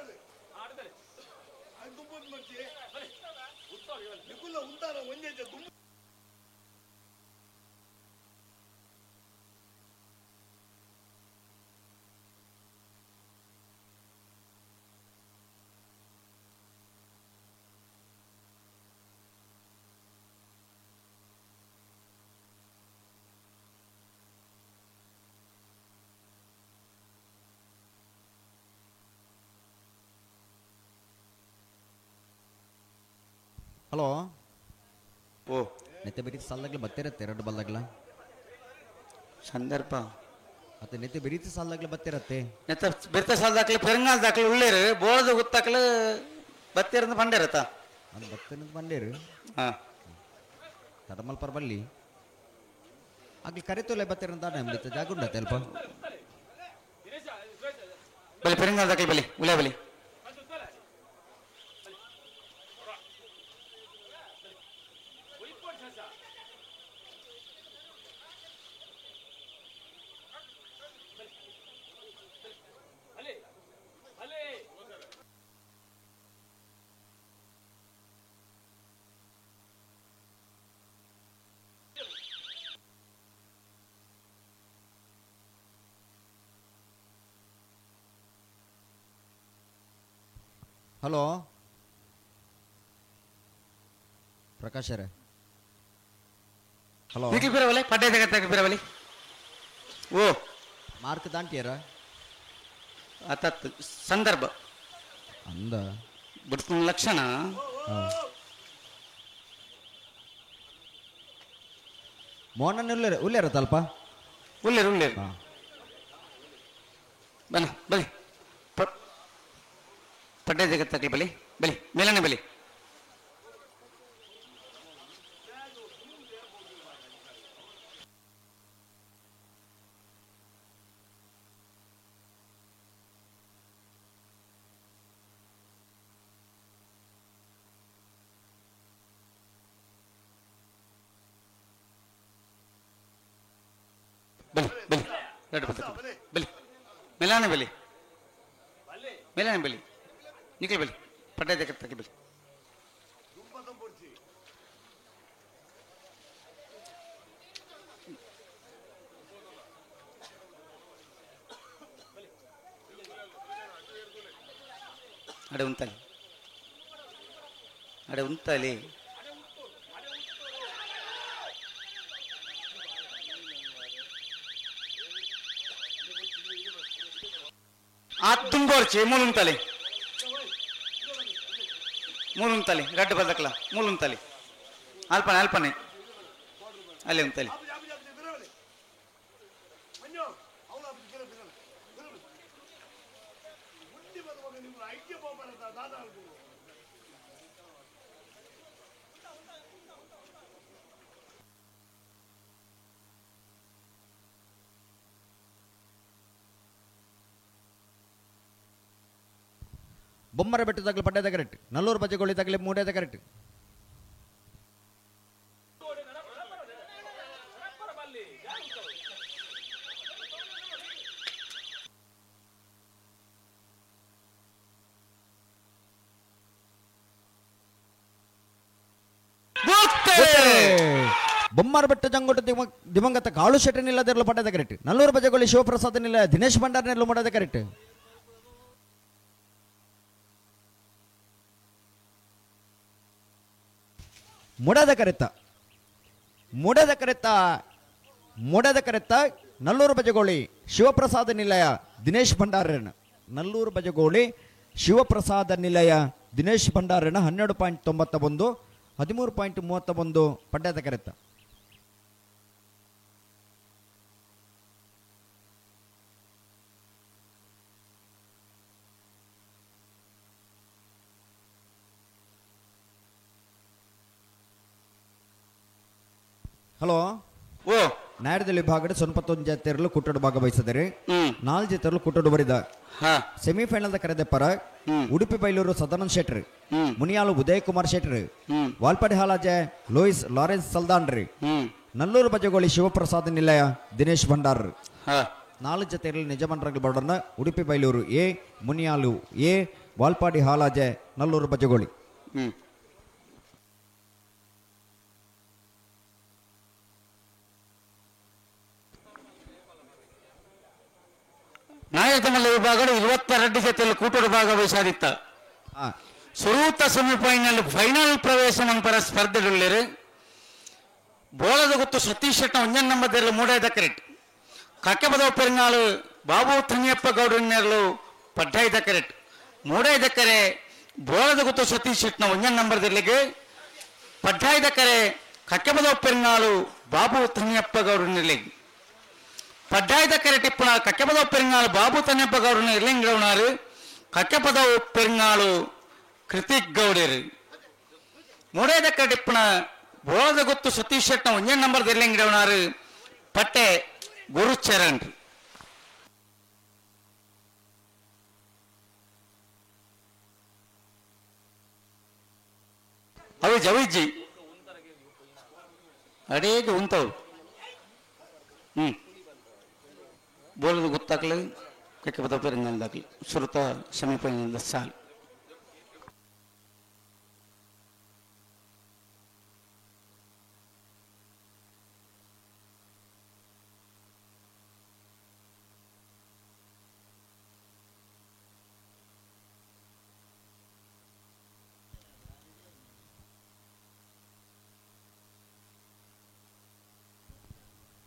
ಹಲೋ ಓ ನೆತ್ತೆ ಬೆರೀತಿ ಸಾಲದಾಗ್ಲ ಬತ್ತಿರತ್ತೆ ಎರಡು ಬಲ್ದಾಗ್ಲ ಸಂದರ್ಭ ಮತ್ತೆ ನೆತ್ತೆ ಬೆರೀತಿ ಸಾಲದಾಗ್ಲ ಬತ್ತಿರತ್ತೆ ನೆತ್ತ ಬೆರ್ತ ಸಾಲದಾಕ್ಲೆ ಪೆರಂಗಾಲ್ ದಾಖಲೆ ಉಳ್ಳೇರು ಬೋಳದ ಗೊತ್ತಾಕ್ಲೆ ಬತ್ತಿರಂದು ಪಂಡೇರತ್ತ ನಾನು ಬತ್ತಿರಂದು ಬಂಡೇರು ಹಾ ತಡಮಲ್ ಪರ್ಬಲ್ಲಿ ಆಗ್ಲಿ ಕರೆತೊಲೆ ಬತ್ತಿರಂತ ನಮ್ದು ಜಾಗ ಉಂಡತ್ತೆ ಅಲ್ಪ ಬಲೆ ಪೆರಂಗಾಲ್ ದಾಖಲೆ ಬಲೆ ಉಳ್ಳೆ ಬಲೆ ಹಲೋ ಪ್ರಕಾಶರೇ ಹಲೋ ನಿಖಿಲ್ ಬಿರವಲೆ ಪಡ್ಡೆ ತಗತ್ತ ಬಿರವಲೆ ಓ ಮಾರ್ಕ್ ದಾಂಟಿಯರ ಅತತ್ ಸಂದರ್ಭ ಅಂದ ಬಿಡ್ತು ಲಕ್ಷಣ ಮೋನನ್ ಉಳ್ಳೇರ ಉಳ್ಳೇರತ್ತಲ್ಪ ಉಳ್ಳೇರು ಉಳ್ಳೇರು ಹಾಂ ಬನ್ನ ಬಲಿ ಪಡ್ಡೆ ಜಗತ್ತಾಕ್ಲಿ ಬಲಿ ಬಲಿ ಮೇಲನೆ ಬಲಿ ಬಲಿ ಬಲಿ ರಡ್ಡ್ ಪದ ಬಲಿ ಮೆಲಾನೆ ಬಲಿ ಮೆಲಾನೆ ಬಲಿ ನಿಕಲ್ ಬಲಿ ಪಡ್ಡಾಯ ತಕ್ಕ ಬಲಿ ಅಡೆ ಉಂತಲಿ ಅಡೆ ಉಂತಲಿ ಆ ತುಂಬೋರ್ಚಿ ಮೂಲುಂತಲಿ ಮೂಲುಂತಲಿ ರಡ್ಡು ಬದಕ್ಲ ಮೂಲುಂತಲಿ ಅಲ್ಪನೆ ಅಲ್ಪನೆ ಅಲ್ಲೇ ಉಂತಲಿ ಬೊಮ್ಮರ ಬೆಟ್ಟ ತಗಲು ಪಡ್ಡದ ಕರೆಕ್ಟ್ ನಲ್ಲೂರು ಬಜ್ಜೆಗೊಳ್ಳಿ ತಗಲಿ ಮೂಡೇದ ಕರೆಕ್ಟ್ ಬೊಮ್ಮರ ಬೆಟ್ಟ ಜಂಗೋಟ ದಿವಂಗತ ಕಾಳು ಶೆಟ್ಟನಿಲ್ಲದಿರಲು ಪಡ್ಡದ ಕರೆಕ್ಟ್ ನಲ್ಲೂರು ಬಜ್ಜೆಗೊಳ್ಳಿ ಶಿವಪ್ರಸಾದ್ ನಿಲ್ಲ ದಿನೇಶ್ ಭಂಡಾರ್ ನೆರಳು ಮಾಡೋದ ಕರೆಕ್ಟ್ ಮುಡದ ಕರೆತ ಮುಡದ ಕರೆತ ಮುಡದ ಕರೆತ ನಲ್ಲೂರು ಬಜಗೋಳಿ ಶಿವಪ್ರಸಾದ ನಿಲಯ ದಿನೇಶ್ ಭಂಡಾರನ ನಲ್ಲೂರು ಬಜಗೋಳಿ ಶಿವಪ್ರಸಾದ ನಿಲಯ ದಿನೇಶ್ ಭಂಡಾರನ 12.91 13.31 ಪಡ್ಡದ ಕರೆತ. ಹಲೋ ಓ ನಾಡದಲ್ಲಿ ವಿಭಾಗದ 91 ಜತೆರಲು ಕುಟ್ಟಡು ಭಾಗವಹಿಸಿದರೆ 4 ಜತೆರಲು ಕುಟ್ಟಡು ಬರಿದ ಸೆಮಿಫೈನಲ್ ಕರೆದ ಪರ ಉಡುಪಿ ಬೈಲೂರು ಸದಾನಂದ್ ಶೆಟ್ರ್, ಮುನಿಯಾಲು ಉದಯ್ ಕುಮಾರ್ ಶೆಟ್ರ್, ವಾಲ್ಪಾಡಿ ಹಾಲಾಜೆ ಲೋಯಿಸ್ ಲಾರೆನ್ಸ್ ಸಲ್ದಾನ್ರಿ, ನಲ್ಲೂರು ಬಜಗೋಳಿ ಶಿವಪ್ರಸಾದ್ ನಿಲಯ ದಿನೇಶ್ ಭಂಡಾರ್. 4 ಜತೆರಲು ನಿಜಮಂಡ್ರಂಗ್ ಬಾರ್ಡರ್ನ ಉಡುಪಿ ಬೈಲೂರು ಎ, ಮುನಿಯಾಲು ಎ, ವಾಲ್ಪಾಡಿ ಹಾಲಾಜೆ ನಲ್ಲೂರು ಬಜಗೋಳಿ. ನಾಯಕಮಲ್ಲ ವಿಭಾಗಗಳು 22 ಜೊತೆಯಲ್ಲಿ ಕೂಟದ ಭಾಗವಹಿಸಾದಿತ್ತ ಸುರೂತ ಸೆಮಿಫೈನಲ್ ಫೈನಲ್ ಪ್ರವೇಶ ಮಂಪರ ಸ್ಪರ್ಧೆಗಳಿರು. ಬೋಳದ ಗೊತ್ತು ಸತೀಶ್ ಶೆಟ್ಟ ಒಂಜನ್ ನಂಬದಲ್ಲಿ ಮೂಡಾಯ್ದ ಕರೆಕ್ಟ್ ಕಕ್ಕೆಬದವ ಪೆರಿಂಗಾಳು ಬಾಬು ಥನಿಯಪ್ಪ ಗೌಡನ್ನೆರಲು ಪಡ್ಡಾಯ್ದ ಕರೆಕ್ಟ್ ಮೂಡಾಯ್ದ ಕರೆ ಬೋಳದ ಗೊತ್ತು ಸತೀಶ್ ಶೆಟ್ಟನ ಒಂಜನ್ ನಂಬರ್ದಲ್ಲಿಗೆ ಪಡ್ಡಾಯ್ದ ಕರೆ ಕಕ್ಕೆಬದವ ಪೆರಿಂಗಾಳು ಬಾಬು ಥನಿಯಪ್ಪ ಗೌಡನ್ನೆರಲಿಗೆ ಪಡ್ಡಾಯ್ದ ಕರೆ ಟಿಪ್ಪಣ ಕಕ್ಕೆಪದವು ಪೆರಿಂಗಾಳು ಬಾಬು ತನ್ಯಪ್ಪ ಗೌಡನ ಇರ್ಲಿಂಗೌನಾರು ಕಕ್ಕೆಪದವು ಪೆರಿಂಗಾಳು ಕೃತಿಕ್ ಗೌಡರು. ಮೂಡಾಯ್ದ ಕರೆ ಟಿಪ್ಪಣ ಬೋಳದ ಗೊತ್ತು ಸತೀಶ್ ಶೆಟ್ಟನ ಒಂಜೇ ನಂಬರ್ ಇರ್ಲಿಂಗೌನಾರು ಪಟ್ಟೆ ಗುರುಚರಣ್. ಅವಿಜ್ ಅವಿಜ್ಜಿ ಅಡೇಗೆ ಉಂತವು ಬೋಲದ ಗೊತ್ತಾಗ್ಲಿ ಕಕ್ಕೆ ಬದ ಪೆರಂಗಾಲ್ದಾಗ್ಲಿ ಸುರುತ ಸೆಮಿಫೈನಲ್ ಸಾಲ್.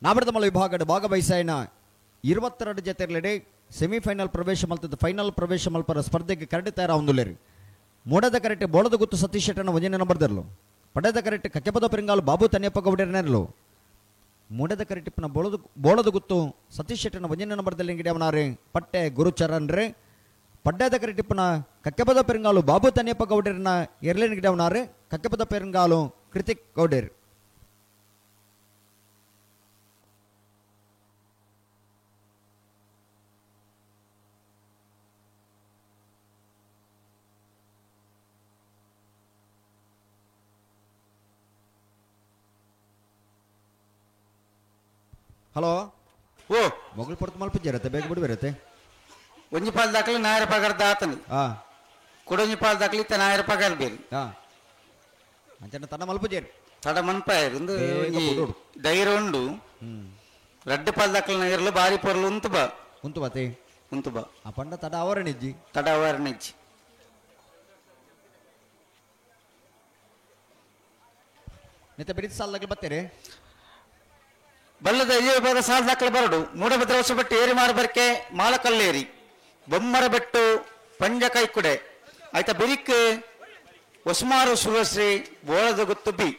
ನಾಮರ್ದಮಲ ವಿಭಾಗದ ಭಾಗವಹಿಸಾಯನ 22 ಜತೆರ್ಲೆಡೆ ಸೆಮಿಫೈನಲ್ ಪ್ರವೇಶ ಮಲ್ತದ ಫೈನಲ್ ಪ್ರವೇಶ ಮಲ್ಪರ ಸ್ಪರ್ಧೆಗೆ ಕರಡಿ ತಯಾರಾವುಂದುಲ್ಲೇರಿ. ಮೂಡದ ಕರೆಟೆ ಬೋಳದ ಗುತ್ತು ಸತೀಶ್ ಶೆಟ್ಟನ ಒಂಜನೇ ನಂಬರ್ದರ್ಲು, ಪಡೆದ ಕರೆಟೆ ಕಕ್ಕೆಪದ ಪೆರಿಂಗಾಲು ಬಾಬು ತನ್ಯಪ್ಪ ಗೌಡರನೆರಲು. ಮೂಡದ ಕರೆಟಿಪ್ಪನ ಬೋಳದ ಗುತ್ತು ಸತೀಶ್ ಶೆಟ್ಟನ ಒಂಜನೇ ನಂಬರ್ದಲ್ಲಿ ಗಿಡವನಾರೆ ಪಟ್ಟೆ ಗುರುಚರಣ್ ರೇ. ಪಡ್ಡದ ಕರೆಟಿಪ್ಪನ ಕಕ್ಕೆಪದ ಪೆರಿಂಗಾಲು ಬಾಬು ತನ್ಯಪ್ಪ ಗೌಡರನ ಎರಲೇನ ಗಿಡವನಾರೆ ಕಕ್ಕೆಪದ ಪೆರಿಂಗಾಲು ಕೃತಿಕ್ ಗೌಡರ್. ಹಲೋ ಓ ಮೊಗಲ್ ಪೊರ್ತು ಮಲ್ಪುಜ್ಜರತ್ತೆ ಬೇಗ ಬಿಡುವಿರತ್ತೆ ಒಂಜಿ ಪಾಲ್ ದಾಖಲೆ ನಾಯರ ಪಗಾರದ ಆತನು ಕೊಡೊಂಜಿ ಪಾಲ್ ದಾಖಲೆ ಇತ್ತ ನಾಯರ ಪಗಾರ ಬೇರೆ ಅಂಚನೆ ತಡ ಮಲ್ಪುಜೇರು ತಡ ಮನ್ಪಾಯರು ಒಂದು ಧೈರ್ಯ ಉಂಡು ರಡ್ಡು ಪಾಲ್ ದಾಖಲೆ ನಗರಲು ಬಾರಿ ಪೊರ್ಲು ಉಂತು ಬಾ ಉಂತು ಬಾತೆ ಉಂತು ಬಾ ಆ ಪಂಡ ತಡ ಅವರಣಿಜ್ಜಿ ತಡ ಅವರಣಿಜ್ಜಿ ನಿತ ಬಿರಿದು ಸಾಲ ದಾಖಲೆ ಬತ್ತೀರಿ ಬಲ್ಲದ ವಿಭಾಗ ಸಾಲ ದಾಖಲೆ ಬರಡು ಮೂಡಭದ್ರ ಹೊಸಬೆಟ್ಟು ಏರಿ ಮಾರಬರ್ಕೆ ಮಾಲಕಲ್ಲೇರಿ ಬೊಮ್ಮರ ಬೆಟ್ಟು ಪಂಜ ಕೈಕುಡೆ ಆಯ್ತಾ ಬಿರಿಕ್ ಹೊಸಮಾರು ಸುರಶ್ರೀ ಬೋಳದ ಗುತ್ತು ಬಿ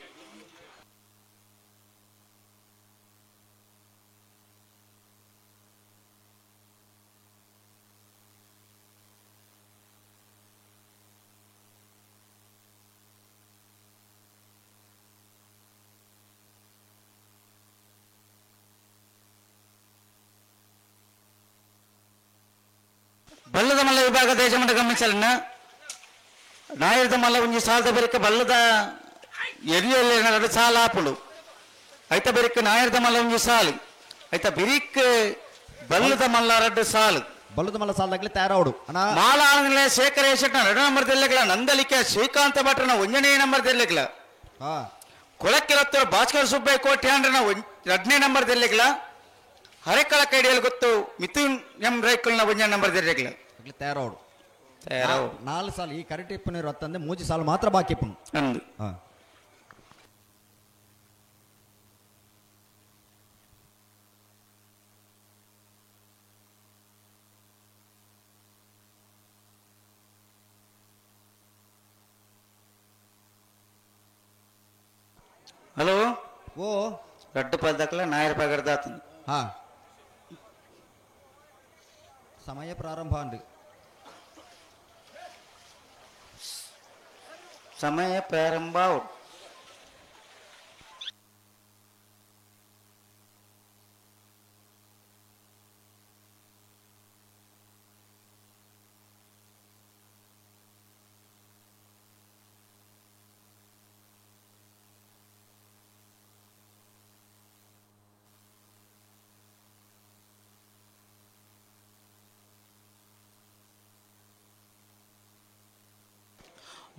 ಬಲ್ಲದ ಮಲ್ಲ ವಿಭಾಗ ದೇಶಮಂಡ ಗಮನಿಸಲನ್ನ ನಾಯರದ ಮಲ್ಲ ಒಂಜಿ ಸಾಲದ ಬೆರಕೆ ಬಲ್ಲದ ಎರಿಯಲ್ಲಿ ಸಾಲ ಆಪುಂಡು ಐತ ಬೆರಕೆ ನಾಯರದ ಮಲ್ಲ ಒಂಜಿ ಸಾಲು ಐತ ಬಿರಿಕ್ ಬಲ್ಲದ ಮಲ್ಲ ರಡ್ಡು ಸಾಲು ಬಲ್ಲದ ಮಲ್ಲ ಸಾಲದಾಗಲಿ ತಯಾರಾವಡು ಮಾಲ ಆನಂದಲೇ ಶೇಖರ ಶೆಟ್ನ ಎರಡು ನಂಬರ್ ದೆಲ್ಲಗಳ ನಂದಲಿಕೆ ಶ್ರೀಕಾಂತ ಭಟ್ರನ ಒಂಜನೇ ನಂಬರ್ ದೆಲ್ಲಗಳ ಕೊಳಕ್ಕಿರತ್ತರ ಭಾಸ್ಕರ್ ಸುಬ್ಬಯ್ಯ ಕೋಟಿ ಅಂಡ್ರನ ಎರಡನೇ ನಂಬರ್ ದೆಲ್ಲಗಳ ಹರೆಕಳ ಕೈಡಿಯಲ್ಲಿ ಗೊತ್ತು ಮಿಥುನ್ ಎಂ ರೈಕಲ್ನ ಒಂಜನೇ ನಂಬರ್ ದೆಲ್ಲಗಳ ತಯಾರಾವಡು ತಯಾರಾವಡು ನಾಲ್ಕು ಸಾಲ ಈ ಕರೆಕ್ಟ್ ಇಪ್ಪು ಅತ್ತಂದೆ ಮೂಜಿ ಸಾಲು ಮಾತ್ರ ಬಾಕಿ ಇಪ್ಪು ಅಂದು ಹಲೋ ಓ ರಡ್ಡು ಪದಕಲ ನಾಯರ ಪಗರ್ದ ಆತನು ಹಾ ಸಮಯ ಪ್ರಾರಂಭ ಅಂದು ಸಮಯ ಪ್ರಾರಂಭ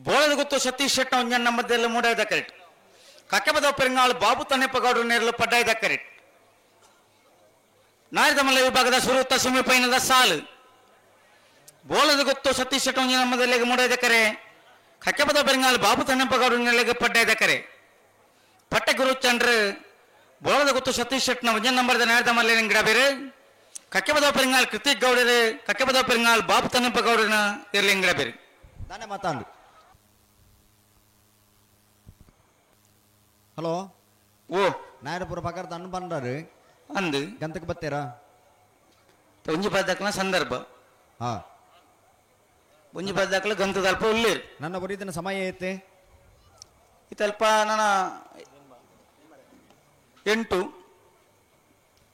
ಬೋಳದ ಗೊತ್ತು ಸತೀಶ್ ಶೆಟ್ಟ ಒಂಜನ್ ನಮ್ಮದೆಲ್ಲ ಮೂಡಾಯ್ದ ಕರೆಕ್ಟ್ ಕಕ್ಕೆಬದ ಪೆರಂಗಾಳು ಬಾಬು ತನ್ನೆಪ್ಪಗೌಡರು ನೇರಲು ಪಡ್ಡಾಯ್ದ ಕರೆಕ್ಟ್ ನಾಯದಮಲ್ಲ ವಿಭಾಗದ ಸುರುತ್ತ ಸೆಮಿಫೈನಲ್ ಸಾಲು ಬೋಳದ ಗೊತ್ತು ಸತೀಶ್ ಶೆಟ್ಟ ಒಂಜನ್ ನಮ್ಮದೆಲ್ಲಿಗೆ ಮೂಡಾಯ್ದ ಕರೆ ಕಕ್ಕೆಬದ ಪೆರಂಗಾಳು ಬಾಬು ತನ್ನೆಪ್ಪಗೌಡರು ನೇರಲಿಗೆ ಪಡ್ಡಾಯ್ದ ಕರೆ ಪಟ್ಟ ಗುರುಚಂದ್ರ ಬೋಳದ ಗೊತ್ತು ಸತೀಶ್ ಶೆಟ್ಟನ ಒಂಜನ್ ನಂಬರ್ದ ನಾಯದಮಲ್ಲ ಗಿಡ ಬೇರೆ ಕಕ್ಕೆಬದ ಪೆರಂಗಾಳು ಕೃತಿಕ್ ಗೌಡರು ಕಕ್ಕೆಬದ ಪೆರಂಗಾಳು ಬಾಬು ತನ್ನೆಪ್ಪಗೌಡರನ ಇರಲಿ ಗಿಡ ಬೇರೆ ದಾನೆ ಮಾತಾಡು ಹಲೋ ಓ ನಾಯರಪುರ ಪಕ್ಕದ ಅಣ್ಣ ಬಂದಾರು ಅಂದು ಗಂತಕ್ಕೆ ಬತ್ತೀರಾ ಒಂಜಿ ಪದಕ್ಲ ಸಂದರ್ಭ ಹಾ ಒಂಜಿ ಪದಕ್ಲ ಗಂತದ ಅಲ್ಪ ಉಳ್ಳೇರು ನನ್ನ ಬರೀದಿನ ಸಮಯ ಐತೆ ಇತಲ್ಪ ನನ್ನ 8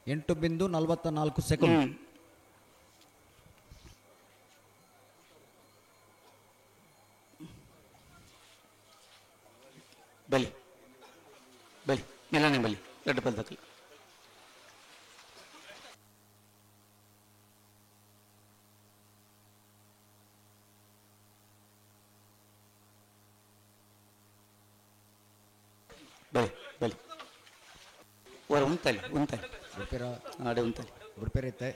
8.44 ಸೆಕೆಂಡ್ ಬಲಿ ಬಲಿ ಮೆಲ್ಲನೆ ಬಲಿ ಎರಡು ಪದಕ್ಲ ಬಲಿ ಬಲಿ ಹೊರ ಉಂತಲಿ ಉಂತಲಿ ಬುಡ್ಪೇರ ಆಡೆ ಉಂತಲಿ ಬುಡ್ಪೇರ ಐತೆ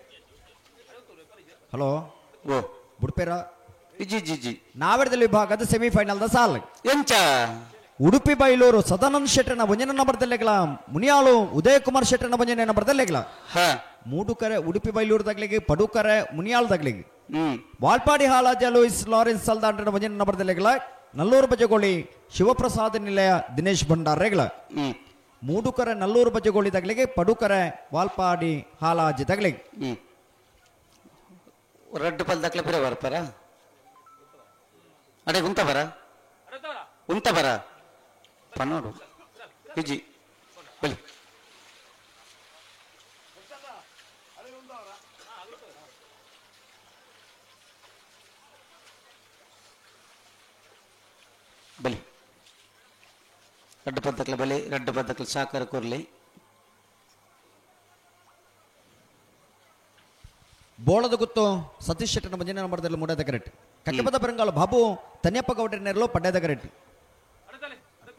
ಹಲೋ ಓ ಬುಡ್ಪೇರ ಜಿ ಜಿ ಜಿ ನಾವೆರದಲ್ಲಿ ವಿಭಾಗದ ಸೆಮಿಫೈನಲ್ದ ಸಾಲ್ ಎಂಚ ಉಡುಪಿ ಬೈಲೂರು ಸದಾನಂದ ಶೆಟ್ಟರ್ನ ಒಂಜನ ನಂಬರ್ ದಲ್ಲೆಗಳ ಮುನಿಯಾಳು ಉದಯ ಕುಮಾರ್ ಶೆಟ್ಟರ್ನ ಒಂಜನೇ ನಂಬರ್ ದಲ್ಲೆಗಳ ಮೂಡುಕರೆ ಉಡುಪಿ ಬೈಲೂರು ತಗ್ಲಿಗೆ ಪಡುಕರೆ ಮುನಿಯಾಳು ತಗ್ಲಿಗೆ ವಾಲ್ಪಾಡಿ ಹಾಲಾಜ ಲೂಯಿಸ್ ಲಾರೆನ್ಸ್ ಸಲ್ದಾಂಡ್ರನ ಒಂಜನ ನಂಬರ್ ದಲ್ಲೆಗಳ ನಲ್ಲೂರು ಬಜಗೋಳಿ ಶಿವಪ್ರಸಾದ ನಿಲಯ ದಿನೇಶ್ ಭಂಡಾರ್ ರೆಗಳ ಮೂಡುಕರೆ ನಲ್ಲೂರು ಬಜಗೋಳಿ ತಗ್ಲಿಗೆ ಪಡುಕರೆ ವಾಲ್ಪಾಡಿ ಹಾಲಾಜಿ ತಗ್ಲಿಗೆ ರಡ್ಡು ಪಲ್ ದಕ್ಲೆ ಪಿರ ಬರ್ಪಾರ ಅಡೆ ಉಂತ ಬರ ಉಂತ ಬರ ಪನ್ನೋಡು ವಿಜಿ ಬಲಿ ಬಲಿ ರಡ್ಡು ಪದ್ದಕ್ಲ ಬಲಿ ರಡ್ಡು ಪದ್ದಕ್ಲ ಸಾಕಾರ ಕೊರ್ಲಿ. ಬೋಳದ ಗುತ್ತು ಸತೀಶ್ ಶೆಟ್ಟನ ಮಂಜಿನ ನಂಬರ್ದಲ್ಲಿ ಮೂಡದ ಕರೆಕ್ಟ್ ಕಕ್ಕೆಪದ ಪೆರಂಗಾಲು ಬಾಬು ತನ್ಯಪ್ಪ ಗೌಡರ ನೆರಳು ಪಡ್ಡದ ಕರೆಕ್ಟ್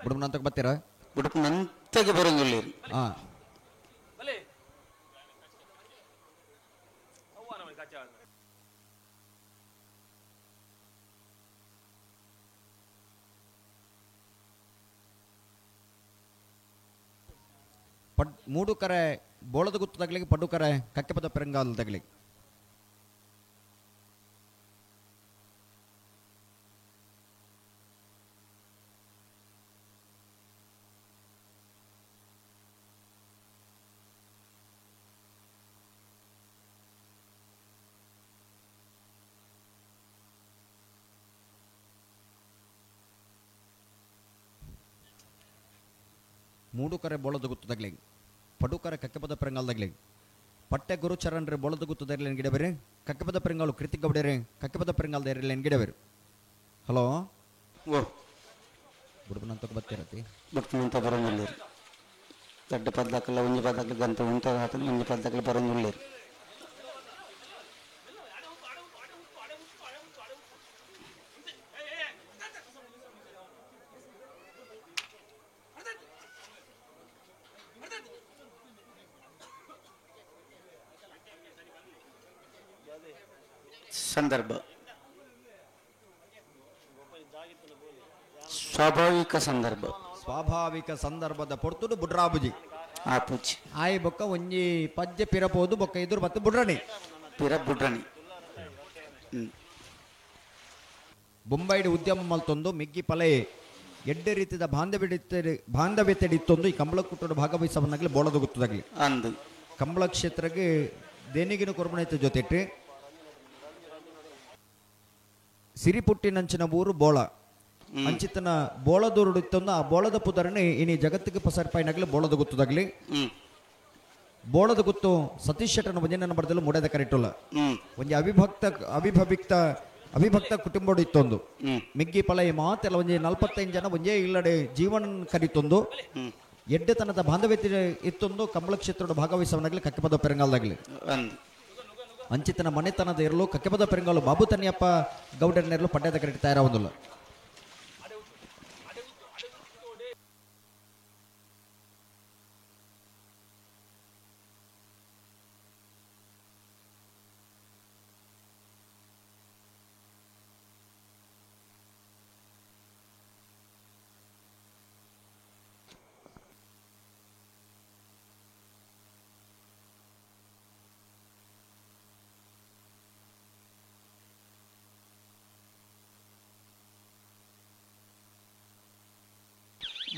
ಬುಡುಮನಂತಕ್ಕೆ ಬರ್ತೀರಾ ಬುಡುಪನಂತಗೆ ಬರೋಂಗಿಲ್ಲ. ಹಾ ಮೂಡು ಕರೆ ಬೋಳದ ಗುತ್ತು ತಗಲಿಗೆ ಪಡ್ಡು ಕರೆ ಕಕ್ಕೆಪದ ಪೆರಂಗಾಲು ತಗಲಿಗೆ. ಮೂಡು ಕರೆ ಬೋಳದ ಗುತ್ತು ತಗಲಿಗೆ ಪಡುಕರ ಕಕ್ಕೆಪದ ಪೆರಂಗಾಲ್ದಾಗ್ಲಿ ಪಟ್ಟೆ ಗುರುಚರಣ್ರೆ ಬೋಳದ ಗುತ್ತದರ್ಲೇನು ಗಿಡಬೇರಿ ಕಕ್ಕೆಪದ ಪೆರಂಗಾಲು ಕೃತಿಕ್ ಗೌಡರೆ ಕಕ್ಕೆಪದ ಪೆರಂಗಾಲ್ದ ಏರ್ಲೇನು ಗಿಡಬೇರಿ. ಹಲೋ ಓ ಬುಡುಬನಂತಕ್ಕೆ ಬರ್ತಿರತಿ ಬುಡ್ತನಂತ ಬರೋಂಗಿಲ್ಲ. ದೊಡ್ಡ ಪದ್ದಾಕಲ್ಲ ಒಂಜಿ ಪದ್ದಾಕಲು ಗಂತ ಉಂಟ ಹಾತನ ಒಂಜಿ ಪದ್ದಾಕಲು ಬರೋಂಗಿಲ್ಲ. ಸಂದರ್ಭ ಸ್ವಾಭಾವಿಕ ಸಂದರ್ಭ ಸ್ವಾಭಾವಿಕ ಸಂದರ್ಭದ ಪೊರ್ತುಡು ಬುಡ್ರಾಬುಜಿ ಆ ಪೂಜಿ ಆಯ್ ಬೊಕ್ಕ ಒಂಜಿ ಪಜ್ಜೆ ಪಿರಪೋದು ಬೊಕ್ಕ ಎದುರು ಬತ್ತು ಬುಡ್ರಣಿ ಪಿರ ಬುಡ್ರಣಿ. ಬೊಂಬೈಡ್ ಉದ್ಯಮ ಮಲ್ತೊಂದು ಮಿಗ್ಗಿ ಪಲೆ ಎಡ್ಡೆ ರೀತಿಯ ಬಾಂಧವ್ಯತೆಡಿತ್ತೊಂದು ಈ ಕಂಬಳ ಕುಟ್ಟೋಡು ಭಾಗವಹಿಸವನ್ನಾಗಲಿ ಬೋಳದ ಗೊತ್ತದಾಗಲಿ ಅಂದು ಕಂಬಳ ಕ್ಷೇತ್ರಕ್ಕೆ ದೇಣಿಗಿನ ಕೊರ್ಮಣೈತ ಜೊತೆಟ್ಟಿ ಸಿರಿಪುಟ್ಟಿನಂಚಿನ ಊರು ಬೋಳ ಅಂಚಿತನ ಬೋಳದೂರುಡು ಇತ್ತೊಂದು ಆ ಬೋಳದ ಪುದರಣೆ ಇನಿ ಜಗತ್ತಿಗೆ ಪಸರ್ಪಾಯಿನಾಗಲಿ ಬೋಳದ ಗೊತ್ತದಾಗಲಿ. ಬೋಳದ ಗುತ್ತು ಸತೀಶ್ ಶೆಟ್ಟನ ಭಜನೆ ಬರದಲ್ಲೂ ಮೂಡದ ಕರೆಟುಲ್ಲ ಒಂಜಿ ಅವಿಭಕ್ತ ಅವಿಭಕ್ತ ಕುಟುಂಬಡು ಇತ್ತೊಂದು ಮಿಗ್ಗಿ ಪಲ ಈ ಮಾತೆಲ್ಲ ಒಂಜಿ 45 ಜನ ಒಂಜೇ ಇಲ್ಲಡೆ ಜೀವನ ಕರಿತೊಂದು ಎಡ್ಡೆತನದ ಬಾಂಧವ್ಯತೆ ಇತ್ತೊಂದು ಕಂಬಳ ಕ್ಷೇತ್ರದ ಭಾಗವಹಿಸವನಾಗಲಿ ಕಕ್ಕೆಪದ ಪೆರಂಗಾಲ್ದಾಗಲಿ ಅಂಚಿತನ ಮನೆತನದ ಇರಲು ಕಕ್ಕೆಪದ ಪೆರಂಗಾಲು ಬಾಬು ತನ್ನಿಯಪ್ಪ ಗೌಡರನೆರಲು ಪಡ್ಯದ ಕರೆಕ್ಟ್ ತಯಾರಾವೊಂದಿಲ್ಲ.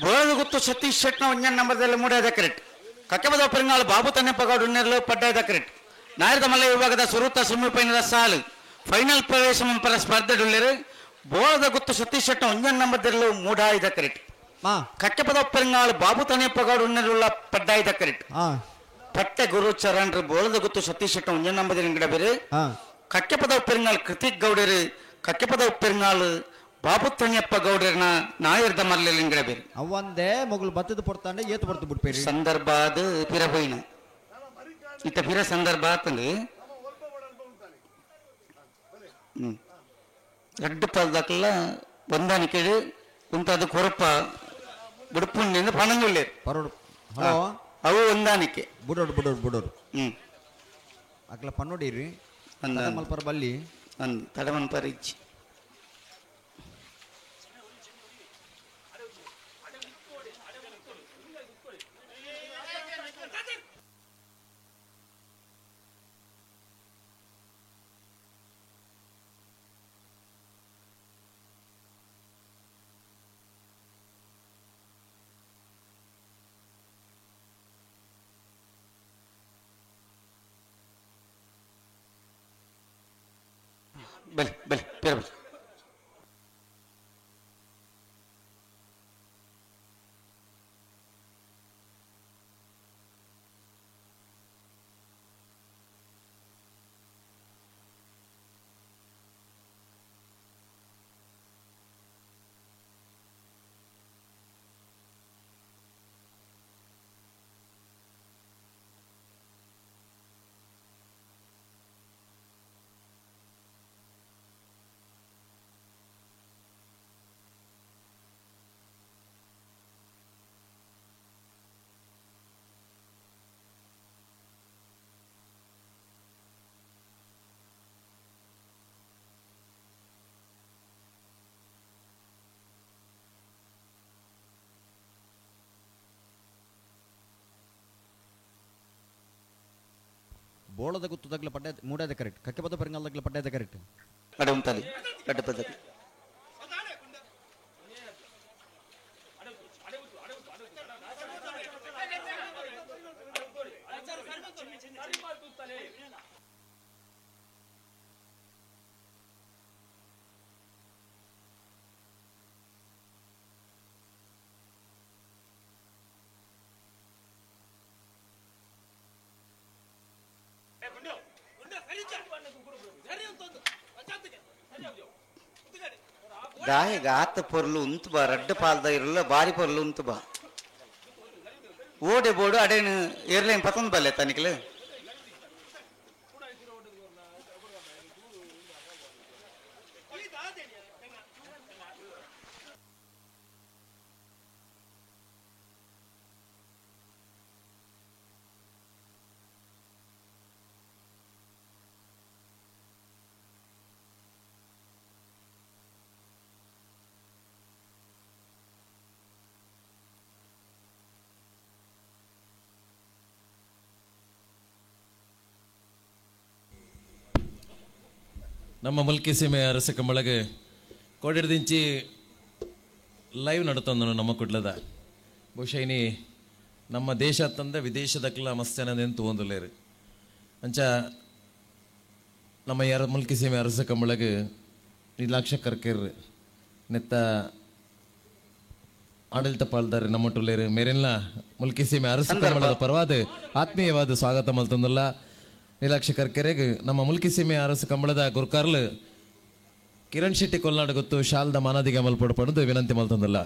ಬೋಳದ ಗುತ್ತು ಸತೀಶ್ ಶೆಟ್ನ ಒಂಜನ್ ನಂಬರ್ದಲ್ಲಿ ಮೂಡಾದ ಕರೆಕ್ಟ್ ಕಕ್ಕೆಬದ ಪೆರಂಗಾಲು ಬಾಬು ತನ್ನೆಪ್ಪ ಗೌಡ ನೆರಳು ಪಡ್ಡಾದ ಕರೆಕ್ಟ್ ನಾಯರದ ಮಲ್ಲ ವಿಭಾಗದ ಸುರೂತ ಸೆಮಿಫೈನಲ್ ಸಾಲು ಫೈನಲ್ ಪ್ರವೇಶ ಮಂಪರ ಸ್ಪರ್ಧೆ ಡುಳ್ಳೆರು ಬೋಳದ ಗುತ್ತು ಸತೀಶ್ ಶೆಟ್ನ ಒಂಜನ್ ನಂಬರ್ದಲ್ಲಿ ಮೂಡಾಯ್ದ ಕರೆಕ್ಟ್ ಕಕ್ಕೆಪದ ಪೆರಂಗಾಲು ಬಾಬು ತನ್ನೆಪ್ಪ ಗೌಡ ನೆರಳುಳ್ಳ ಪಡ್ಡಾಯ್ದ ಕರೆಕ್ಟ್ ಪಟ್ಟೆ ಗುರು ಚರಣ್ರು ಬೋಳದ ಗುತ್ತು ಸತೀಶ್ ಶೆಟ್ನ ಒಂಜನ್ ನಂಬರ್ದಲ್ಲಿ ಗಿಡ ಬೇರೆ ಕಕ್ಕೆಪದ ಪೆರಂಗಾಲು ಕೃತಿಕ್ ಗೌಡರು ಕಕ್ಕೆಪದ ಪೆರಂಗಾಲು ಬಾಬು ತಣ್ಯಪ್ಪ ಗೌಡರನ ನಾಯರ್ದ ಮರಲಿಂಗಡ ಬೇರೆ ಅವಂದೇ ಮೊಗಲು ಬತ್ತದ ಪೊರ್ತಾಂಡೆ ಏತು ಪೊರ್ತು ಬಿಡ್ಪೇರಿ ಸಂದರ್ಭ ಅದು ಪಿರ ಹೋಯಿನ ಇತ್ತ ಪಿರ ಸಂದರ್ಭ ಆತಂದು ರಡ್ಡು ಪಾಲ್ದಾಕಲ್ಲ ಹೊಂದಾಣಿಕೆ ಉಂಟಾದ ಕೊರಪ ಬಿಡುಪುಂಡಿಂದ ಪಣಂಗುಳ್ಳೇರು ಪರೋಡು ಹಲೋ ಅವು ಹೊಂದಾಣಿಕೆ ಬುಡೋಡು ಬುಡೋಡು ಬುಡೋಡು ಅಕ್ಲ ಪನ್ನೋಡಿರಿ ಮಲ್ಪರ ಬಲ್ಲಿ ಅಂದ್ ತಡಮನ್ಪರ ಇಚ್ಚಿ ಬಲಿ ಬಲಿ ಬೇರೆ ಬಲಿ. ಬೋಳದ ಗುತ್ತದಗ್ಲ ಪಡ್ಡೆ ಮೂಡದ ಕರೆಕ್ಟ್ ಕಕ್ಕೆಪದ ಪರಿಂಗಲ್ದಗ್ಲ ಪಡ್ಡೆದ ಕರೆಕ್ಟ್ ಅಡೆ ಉಂತಲಿ ರಡ್ಡ ಪದಕ್ಕೆ ದಾಯಗ ಆತ ಪೊರ್ಲು ಉಂತು ಬಾ ರಡ್ಡ ಪಾಲ್ದ ಇರಲ್ಲ ಬಾರಿ ಪೊರ್ಲು ಉಂತು ಬಾ ಓಡೆ ಬೋಡು ಅಡೇನು ಏರ್ಲೈನ್ ಪತ್ತೊಂದು ಬಲ್ಲೆ ತನಿಕಲು ನಮ್ಮ ಮುಲ್ಕಿ ಸೀಮೆ ಅರಸ ಕಂಬಳಗೆ ಕೋಡಿಡ್ದಿಂಚಿ ಲೈವ್ ನಡತಂದನು ನಮ್ಮ ಕುಡ್ಲದ ಬಹುಶಃ ಇನಿ ನಮ್ಮ ದೇಶ ತಂದ ವಿದೇಶದಕ್ಲ ಮಸ್ತ್ ಜನ ತೂವೊಂದುಲ್ಲೇರು ಅಂಚ ನಮ್ಮ ಯಾರ ಮುಲ್ಕಿ ಸೀಮೆ ಅರಸ ಕಂಬಳಗೆ ನೀಲಾಕ್ಷ ಕರ್ಕೆರ್ ನೆತ್ತ ಆಡಳಿತ ಪಾಲ್ದಾರೆ ನಮ್ಮ ಟುಲ್ಲೇರು ಮೇರೆಲ್ಲ ಮುಲ್ಕಿ ಸೀಮೆ ಅರಸ ಕಂಬಳದ ಪರವಾದ ಆತ್ಮೀಯವಾದ ಸ್ವಾಗತ ಮಲ್ತಂದಲ್ಲ ನೀಲಾಕ್ಷ ಕರ್ಕೆರೆಗ್ ನಮ್ಮ ಮುಲ್ಕಿ ಸೀಮೆ ಅರಸು ಕಂಬಳದ ಗುರ್ಕಾರ್ಲು ಕಿರಣ್ ಶೆಟ್ಟಿ ಕೊಲ್ನಾಡು ಗೊತ್ತು ಶಾಲ್ದ ಮಾನದಿಗೆ ಮಲ್ಪಡು ಪಡೆದು ವಿನಂತಿ ಮಲ್ತಂದಲ್ಲ.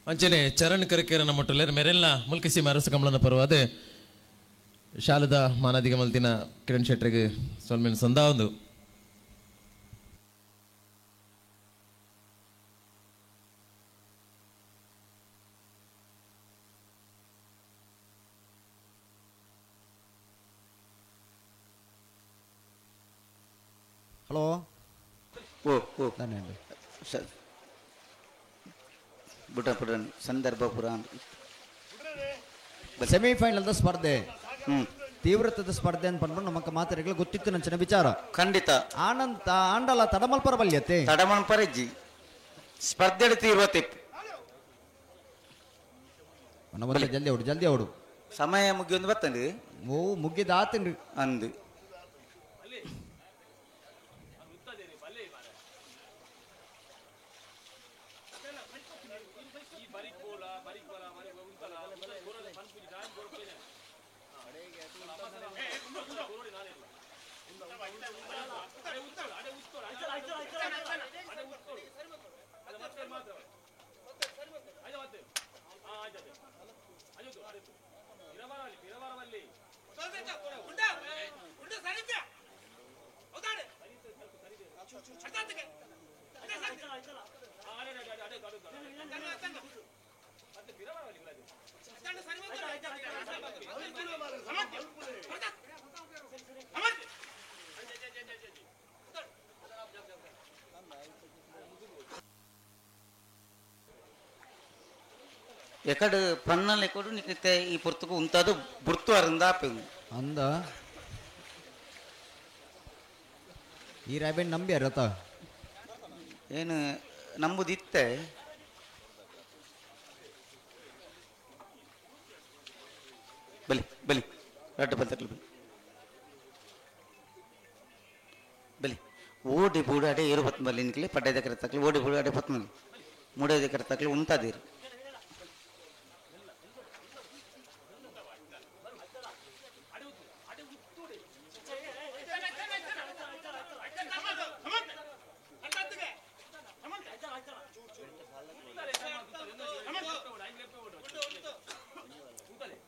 ಅಂಚನೆ ಚರಣ್ ಕರ್ಕೆರ ನಮ್ಮ ಟುಲ್ಲೇರ್ ಮೆರೆಲ್ಲ ಮುಲ್ಕಿ ಸೀಮೆ ಅರಸು ಕಂಬಳನ ಪರವಾದ ಶಾಲದ ಮಾನಾದಿಗೆ ಮಲ್ತಿನ ಕಿರಣ್ ಶೆಟ್ಟರಿಗೆ ಸೊಲ್ಮೆನ್ ಸಂದ ಒಂದು. ಹಲೋ ಓ ಓ ಧನ್ಯವಾದ. ಸರ್ ಬುಡ ಪುಡನ್ ಸಂದರ್ಭ ಪುರ ಸೆಮಿಫೈನಲ್ದ ಸ್ಪರ್ಧೆ ತೀವ್ರತದ ಸ್ಪರ್ಧೆ ಅಂತ ಪಂಡ್ರೆ ನಮಕ್ ಮಾತಾಡಿಗಳು ಗೊತ್ತಿತ್ತು ನಂಚಿನ ವಿಚಾರ ಖಂಡಿತ ಆನಂತ ಆಂಡಲ ತಡಮಲ್ಪರ ಬಲ್ಯತೆ ತಡಮಲ್ಪರಜ್ಜಿ ಸ್ಪರ್ಧೆ ತೀವ್ರತೆ ನಮ್ಮ ಜಲ್ದಿ ಅವಡು ಜಲ್ದಿ ಅವಡು ಸಮಯ ಮುಗಿಯೊಂದು ಬರ್ತಂದು ಓ ಮುಗಿದಾತನ್ರಿ ಅಂದು ಎಕಡು ಪನ್ನಲ್ ಎಕಡು ನಿಕ್ಕಿತ್ತೆ ಈ ಪುರ್ತಕು ಉಂತಾದು ಬುರ್ತು ಅರಂದ ಆಪೆಂದು ಅಂದ ಈ ರಾಬೇನ್ ನಂಬಿ ಅರತ ಏನು ನಂಬುದಿತ್ತೆ ಬಲಿ ಬಲಿ ರಡ್ಡ ಬಲ್ತಕ್ಲು ಬಲಿ ಬಲಿ ಓಡಿ ಬೂಡಾಡೆ ಏರು ಬತ್ ಬಲ್ಲಿ ನಿಕ್ಲೆ ಪಡ್ಡೆ ದಕ್ಕರೆ ತಕ್ಲೆ ಓಡಿ ಬೂಡಾಡೆ ಪತ್ ಮಲ್ಲಿ ಮೂಡೆ ದಕ್ಕರೆ ತಕ್ಲೆ ಉಂತಾದಿರು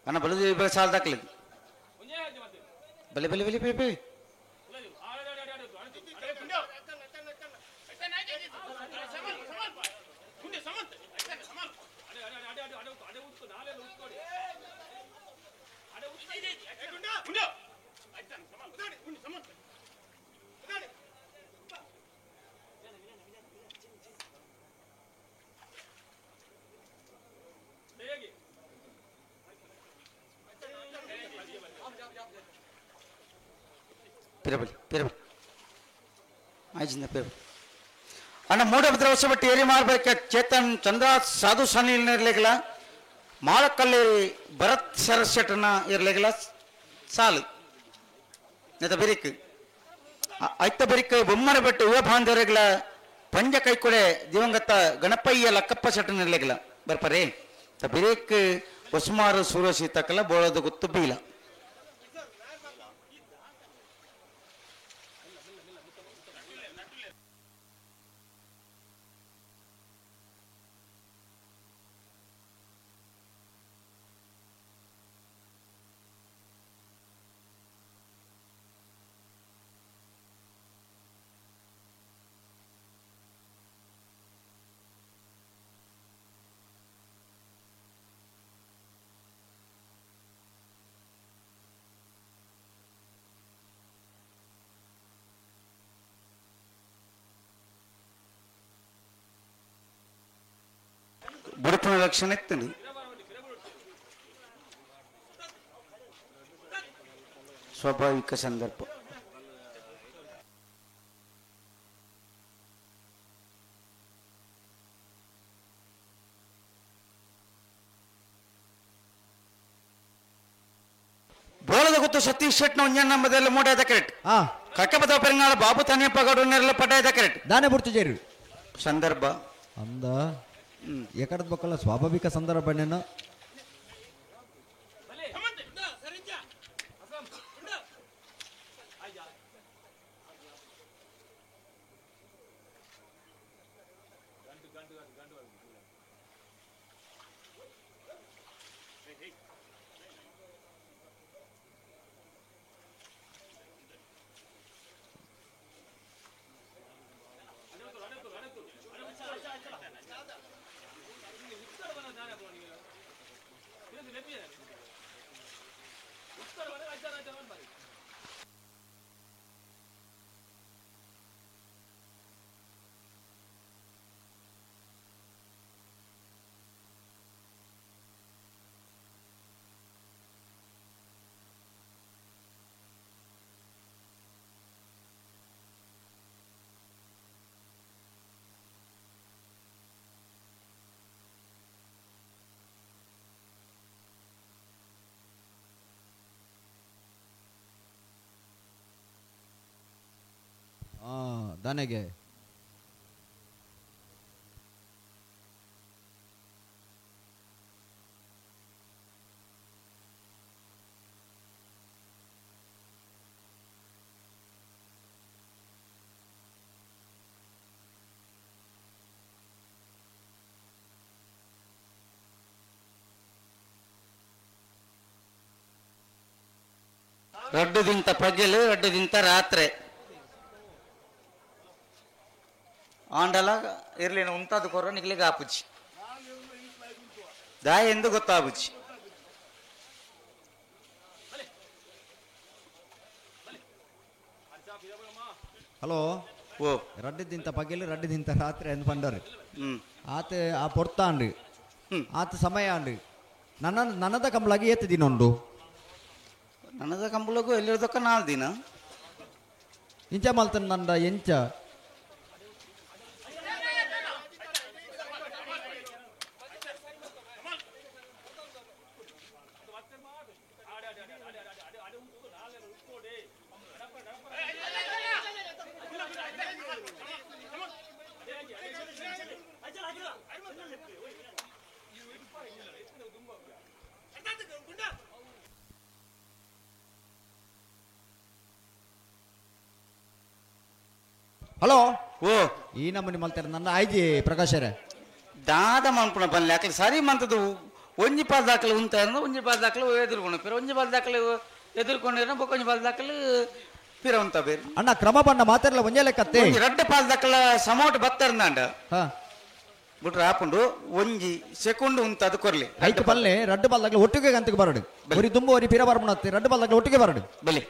ಅಣ್ಣ ಬಲು ಸಾಲ ದಾಖಲೆ ಬಲೆ ಬಲೆ ಬಲೆ ಬಲೆ ಬಲೆ ಪಿರಬಲಿ ಪಿರಬಲಿ ಆಯ್ಜಿಂದ ಪಿರಬಲಿ ಅಣ್ಣ ಮೂಡಬಿದ್ರ ಹೊಸಬಟ್ಟಿ ಏರಿ ಮಾರ್ಬೇಕ ಚೇತನ್ ಚಂದ್ರ ಸಾಧು ಸನಿಲ್ ಇರ್ಲಿಕ್ಕಿಲ್ಲ ಮಾಳಕಲ್ಲೇರಿ ಭರತ್ ಶರತ್ ಶೆಟ್ಟನ ಇರ್ಲಿಕ್ಕಿಲ್ಲ ಸಾಲು ನೆತ ಬಿರಿಕ್ ಐತ ಬಿರಿಕ್ ಬೊಮ್ಮನ ಬೆಟ್ಟು ಯುವ ಬಾಂಧವರಿಗಳ ಪಂಜ ಕೈಕೊಡೆ ದಿವಂಗತ ಗಣಪಯ್ಯ ಲಕ್ಕಪ್ಪ ಶೆಟ್ಟನ ಇರ್ಲಿಕ್ಕಿಲ್ಲ ಬರ್ಪರೇ ತ ಬಿರಿಕ್ ಹೊಸುಮಾರು ಸೂರ್ಯ ತಕ್ಕಲ್ಲ ಬೋಳದ ಗೊತ್ತು ಬೀಲ ಬುಡಪನ ಲಕ್ಷಣ ಇತ್ತು ಸ್ವಾಭಾವಿಕ ಸಂದರ್ಭ. ಬೋಳದ ಗೊತ್ತು ಸತೀಶ್ ಶೆಟ್ನ ಒಂಜಣ್ಣ ಮೊದಲ ಮೂಡಾದ ಕರೆಕ್ಟ್. ಕಕ್ಕಪದ ಪೆರಂಗಾಳ ಬಾಬು ತನಿಯಪ್ಪ ಗೌಡ ನೆರಳ ಪಟಾಯದ ಕರೆಕ್ಟ್. ದಾನೆ ಬುಡ್ತು ಜೇರು ಸಂದರ್ಭ ಅಂದ ಎಕಡದ ಬಕ್ಕಲ್ಲ ಸ್ವಾಭಾವಿಕ ಸಂದರ್ಭ ನೇನು. ದಾನೆಗೆ ರಡ್ಡು ದಿಂತ ಪಗೆಲು ರಡ್ಡು ದಿಂತ ರಾತ್ರಿ ಆಂಡಲ ಇರ್ಲಿನ ಉಂತಾದ ಕೊರ ನಿಗ್ಲಿಗೆ ಆಪುಜಿ ದಾಯ ಎಂದು ಗೊತ್ತಾಪುಜಿ. ಹಲೋ ಓ ರಡ್ಡು ದಿಂತ ಪಗೆಲು ರಡ್ಡು ದಿಂತ ರಾತ್ರಿ ಎಂದು ಪಂಡರು. ಆತ ಆ ಪೊರ್ತ ಅಂಡು ಆತ ಸಮಯ ಅಂಡು ನನ್ನ ನನ್ನದ ಕಂಬಳಾಗಿ ಏತ್ ದಿನ ಉಂಡು ನನ್ನದ ಕಂಬಳಗೂ ಎಲ್ಲಿರೋದಕ್ಕ 4 ದಿನ ಇಂಚ ಮಲ್ತನ ನಂದ ಎಂಚ ಹಲೋ ಓ ಈ ನಮ್ಮನಿ ಮಲ್ತಾರೆ ನನ್ನ ಆಯ್ಜಿ ಪ್ರಕಾಶರೇ ದಾದ ಮನ್ಪುಣ ಬನ್ನಿ ಯಾಕಲೆ ಸರಿ ಮಂತದ್ದು ಒಂಜಿ ಪಾಲ್ ದಾಖಲೆ ಉಂತ ಒಂಜಿ ಪಾಲ್ ದಾಖಲೆ ಎದುರ್ಕೊಂಡು ಪಿರ ಒಂಜಿ ಪಾಲ್ ದಾಖಲೆ ಎದುರ್ಕೊಂಡಿರೋ ಬೊಕ್ಕ ಒಂಜಿ ಪಾಲ್ ದಾಖಲೆ ಪಿರ ಉಂತ ಬೇರೆ ಅಣ್ಣ ಕ್ರಮ ಬಣ್ಣ ಮಾತಾಡಲ್ಲ ಒಂಜೇ ಲೆಕ್ಕತ್ತೆ ಒಂಜಿ ರಡ್ಡ ಪಾಲ್ ದಾಖಲೆ ಸಮೋಟ ಬತ್ತರ್ನಾಂಡ. ಬುಟ್ರೆ ಆಪುಂಡು ಒಂಜಿ ಸೆಕೆಂಡ್ ಉಂತದು ಕೊರ್ಲಿ ಐಕ್ ಪಲ್ಲೆ ರಡ್ಡು ಬಾಲ್ದಾಗ್ಲ ಒಟ್ಟಿಗೆ ಗಂತಕ್ಕೆ ಬರಡು ಒರಿ ದುಂಬು ಒರಿ ಪಿರ ಬರ್ಮಣತ್ತೆ ರಡ್ಡು ಬಾಲ್ದಾಗ್ಲ ಒಟ್ಟಿಗೆ ಬರಡು ಬಲಿ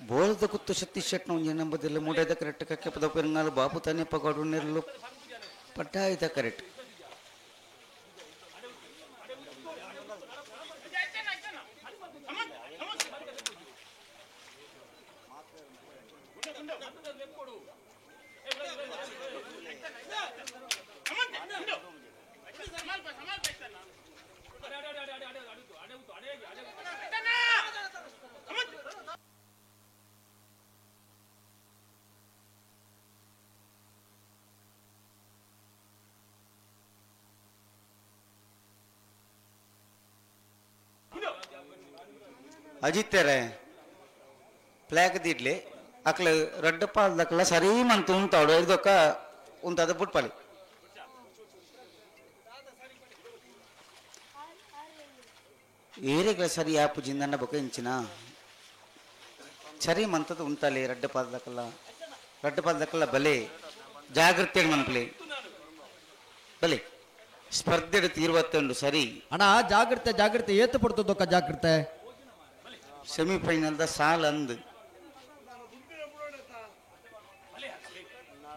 ಬೋಳದ ಕುತ್ತು ಸತೀಶ್ ಶೆಟ್ನ ಒಂಜಿ ನಂಬದಿಲ್ಲ ಮೂಡೈದ ಕರೆಕ್ಟ್ ಕಕ್ಕೆ ಪದ ಪೆರಂಗಾಲು ಬಾಪು ತಾನೆ ಪಗಾಡು ನೆರಳು ಪಟ್ಟಾಯ್ದ ಕರೆಕ್ಟ್ ಅಜಿತ್ತೆರೆ ಪ್ಲಾಗ್ ದಿಡ್ಲಿ ಅಕ್ಲ ರಡ್ಡ ಪಾಲ್ದಕ್ಲ ಸರಿ ಮಂತು ಉಂತಾಡು ಇದೊಕ್ಕ ಉಂತಾದ ಬುಟ್ಪಾಲಿ ಏರೆಗ್ಲ ಸರಿ ಆಪು ಜಿಂದನ್ನ ಬೊಕ ಇಂಚಿನ ಸರಿ ಮಂತದ ಉಂತಾಲಿ ರಡ್ಡ ಪಾಲ್ದಕ್ಲ ರಡ್ಡ ಪಾಲ್ದಕ್ಲ ಬಲೆ ಜಾಗೃತಿ ಮನ್ಪಲಿ ಬಲೆ ಸ್ಪರ್ಧೆ ತೀರ್ವತ್ತುಂಡು ಸರಿ ಅಣ್ಣ ಜಾಗ್ರತೆ ಜಾಗ್ರತೆ ಏತು ಪಡ್ತದೊಕ್ಕ ಜಾಗ್ರತೆ ಸೆಮಿಫೈನಲ್ದ ಸಾಲ್ ಅಂದು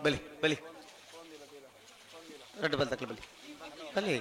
ಬಲಿ ಬಲಿ ರಡ್ಡು ಬಲ್ ತಕ್ಲ ಬಲಿ ಬಲಿ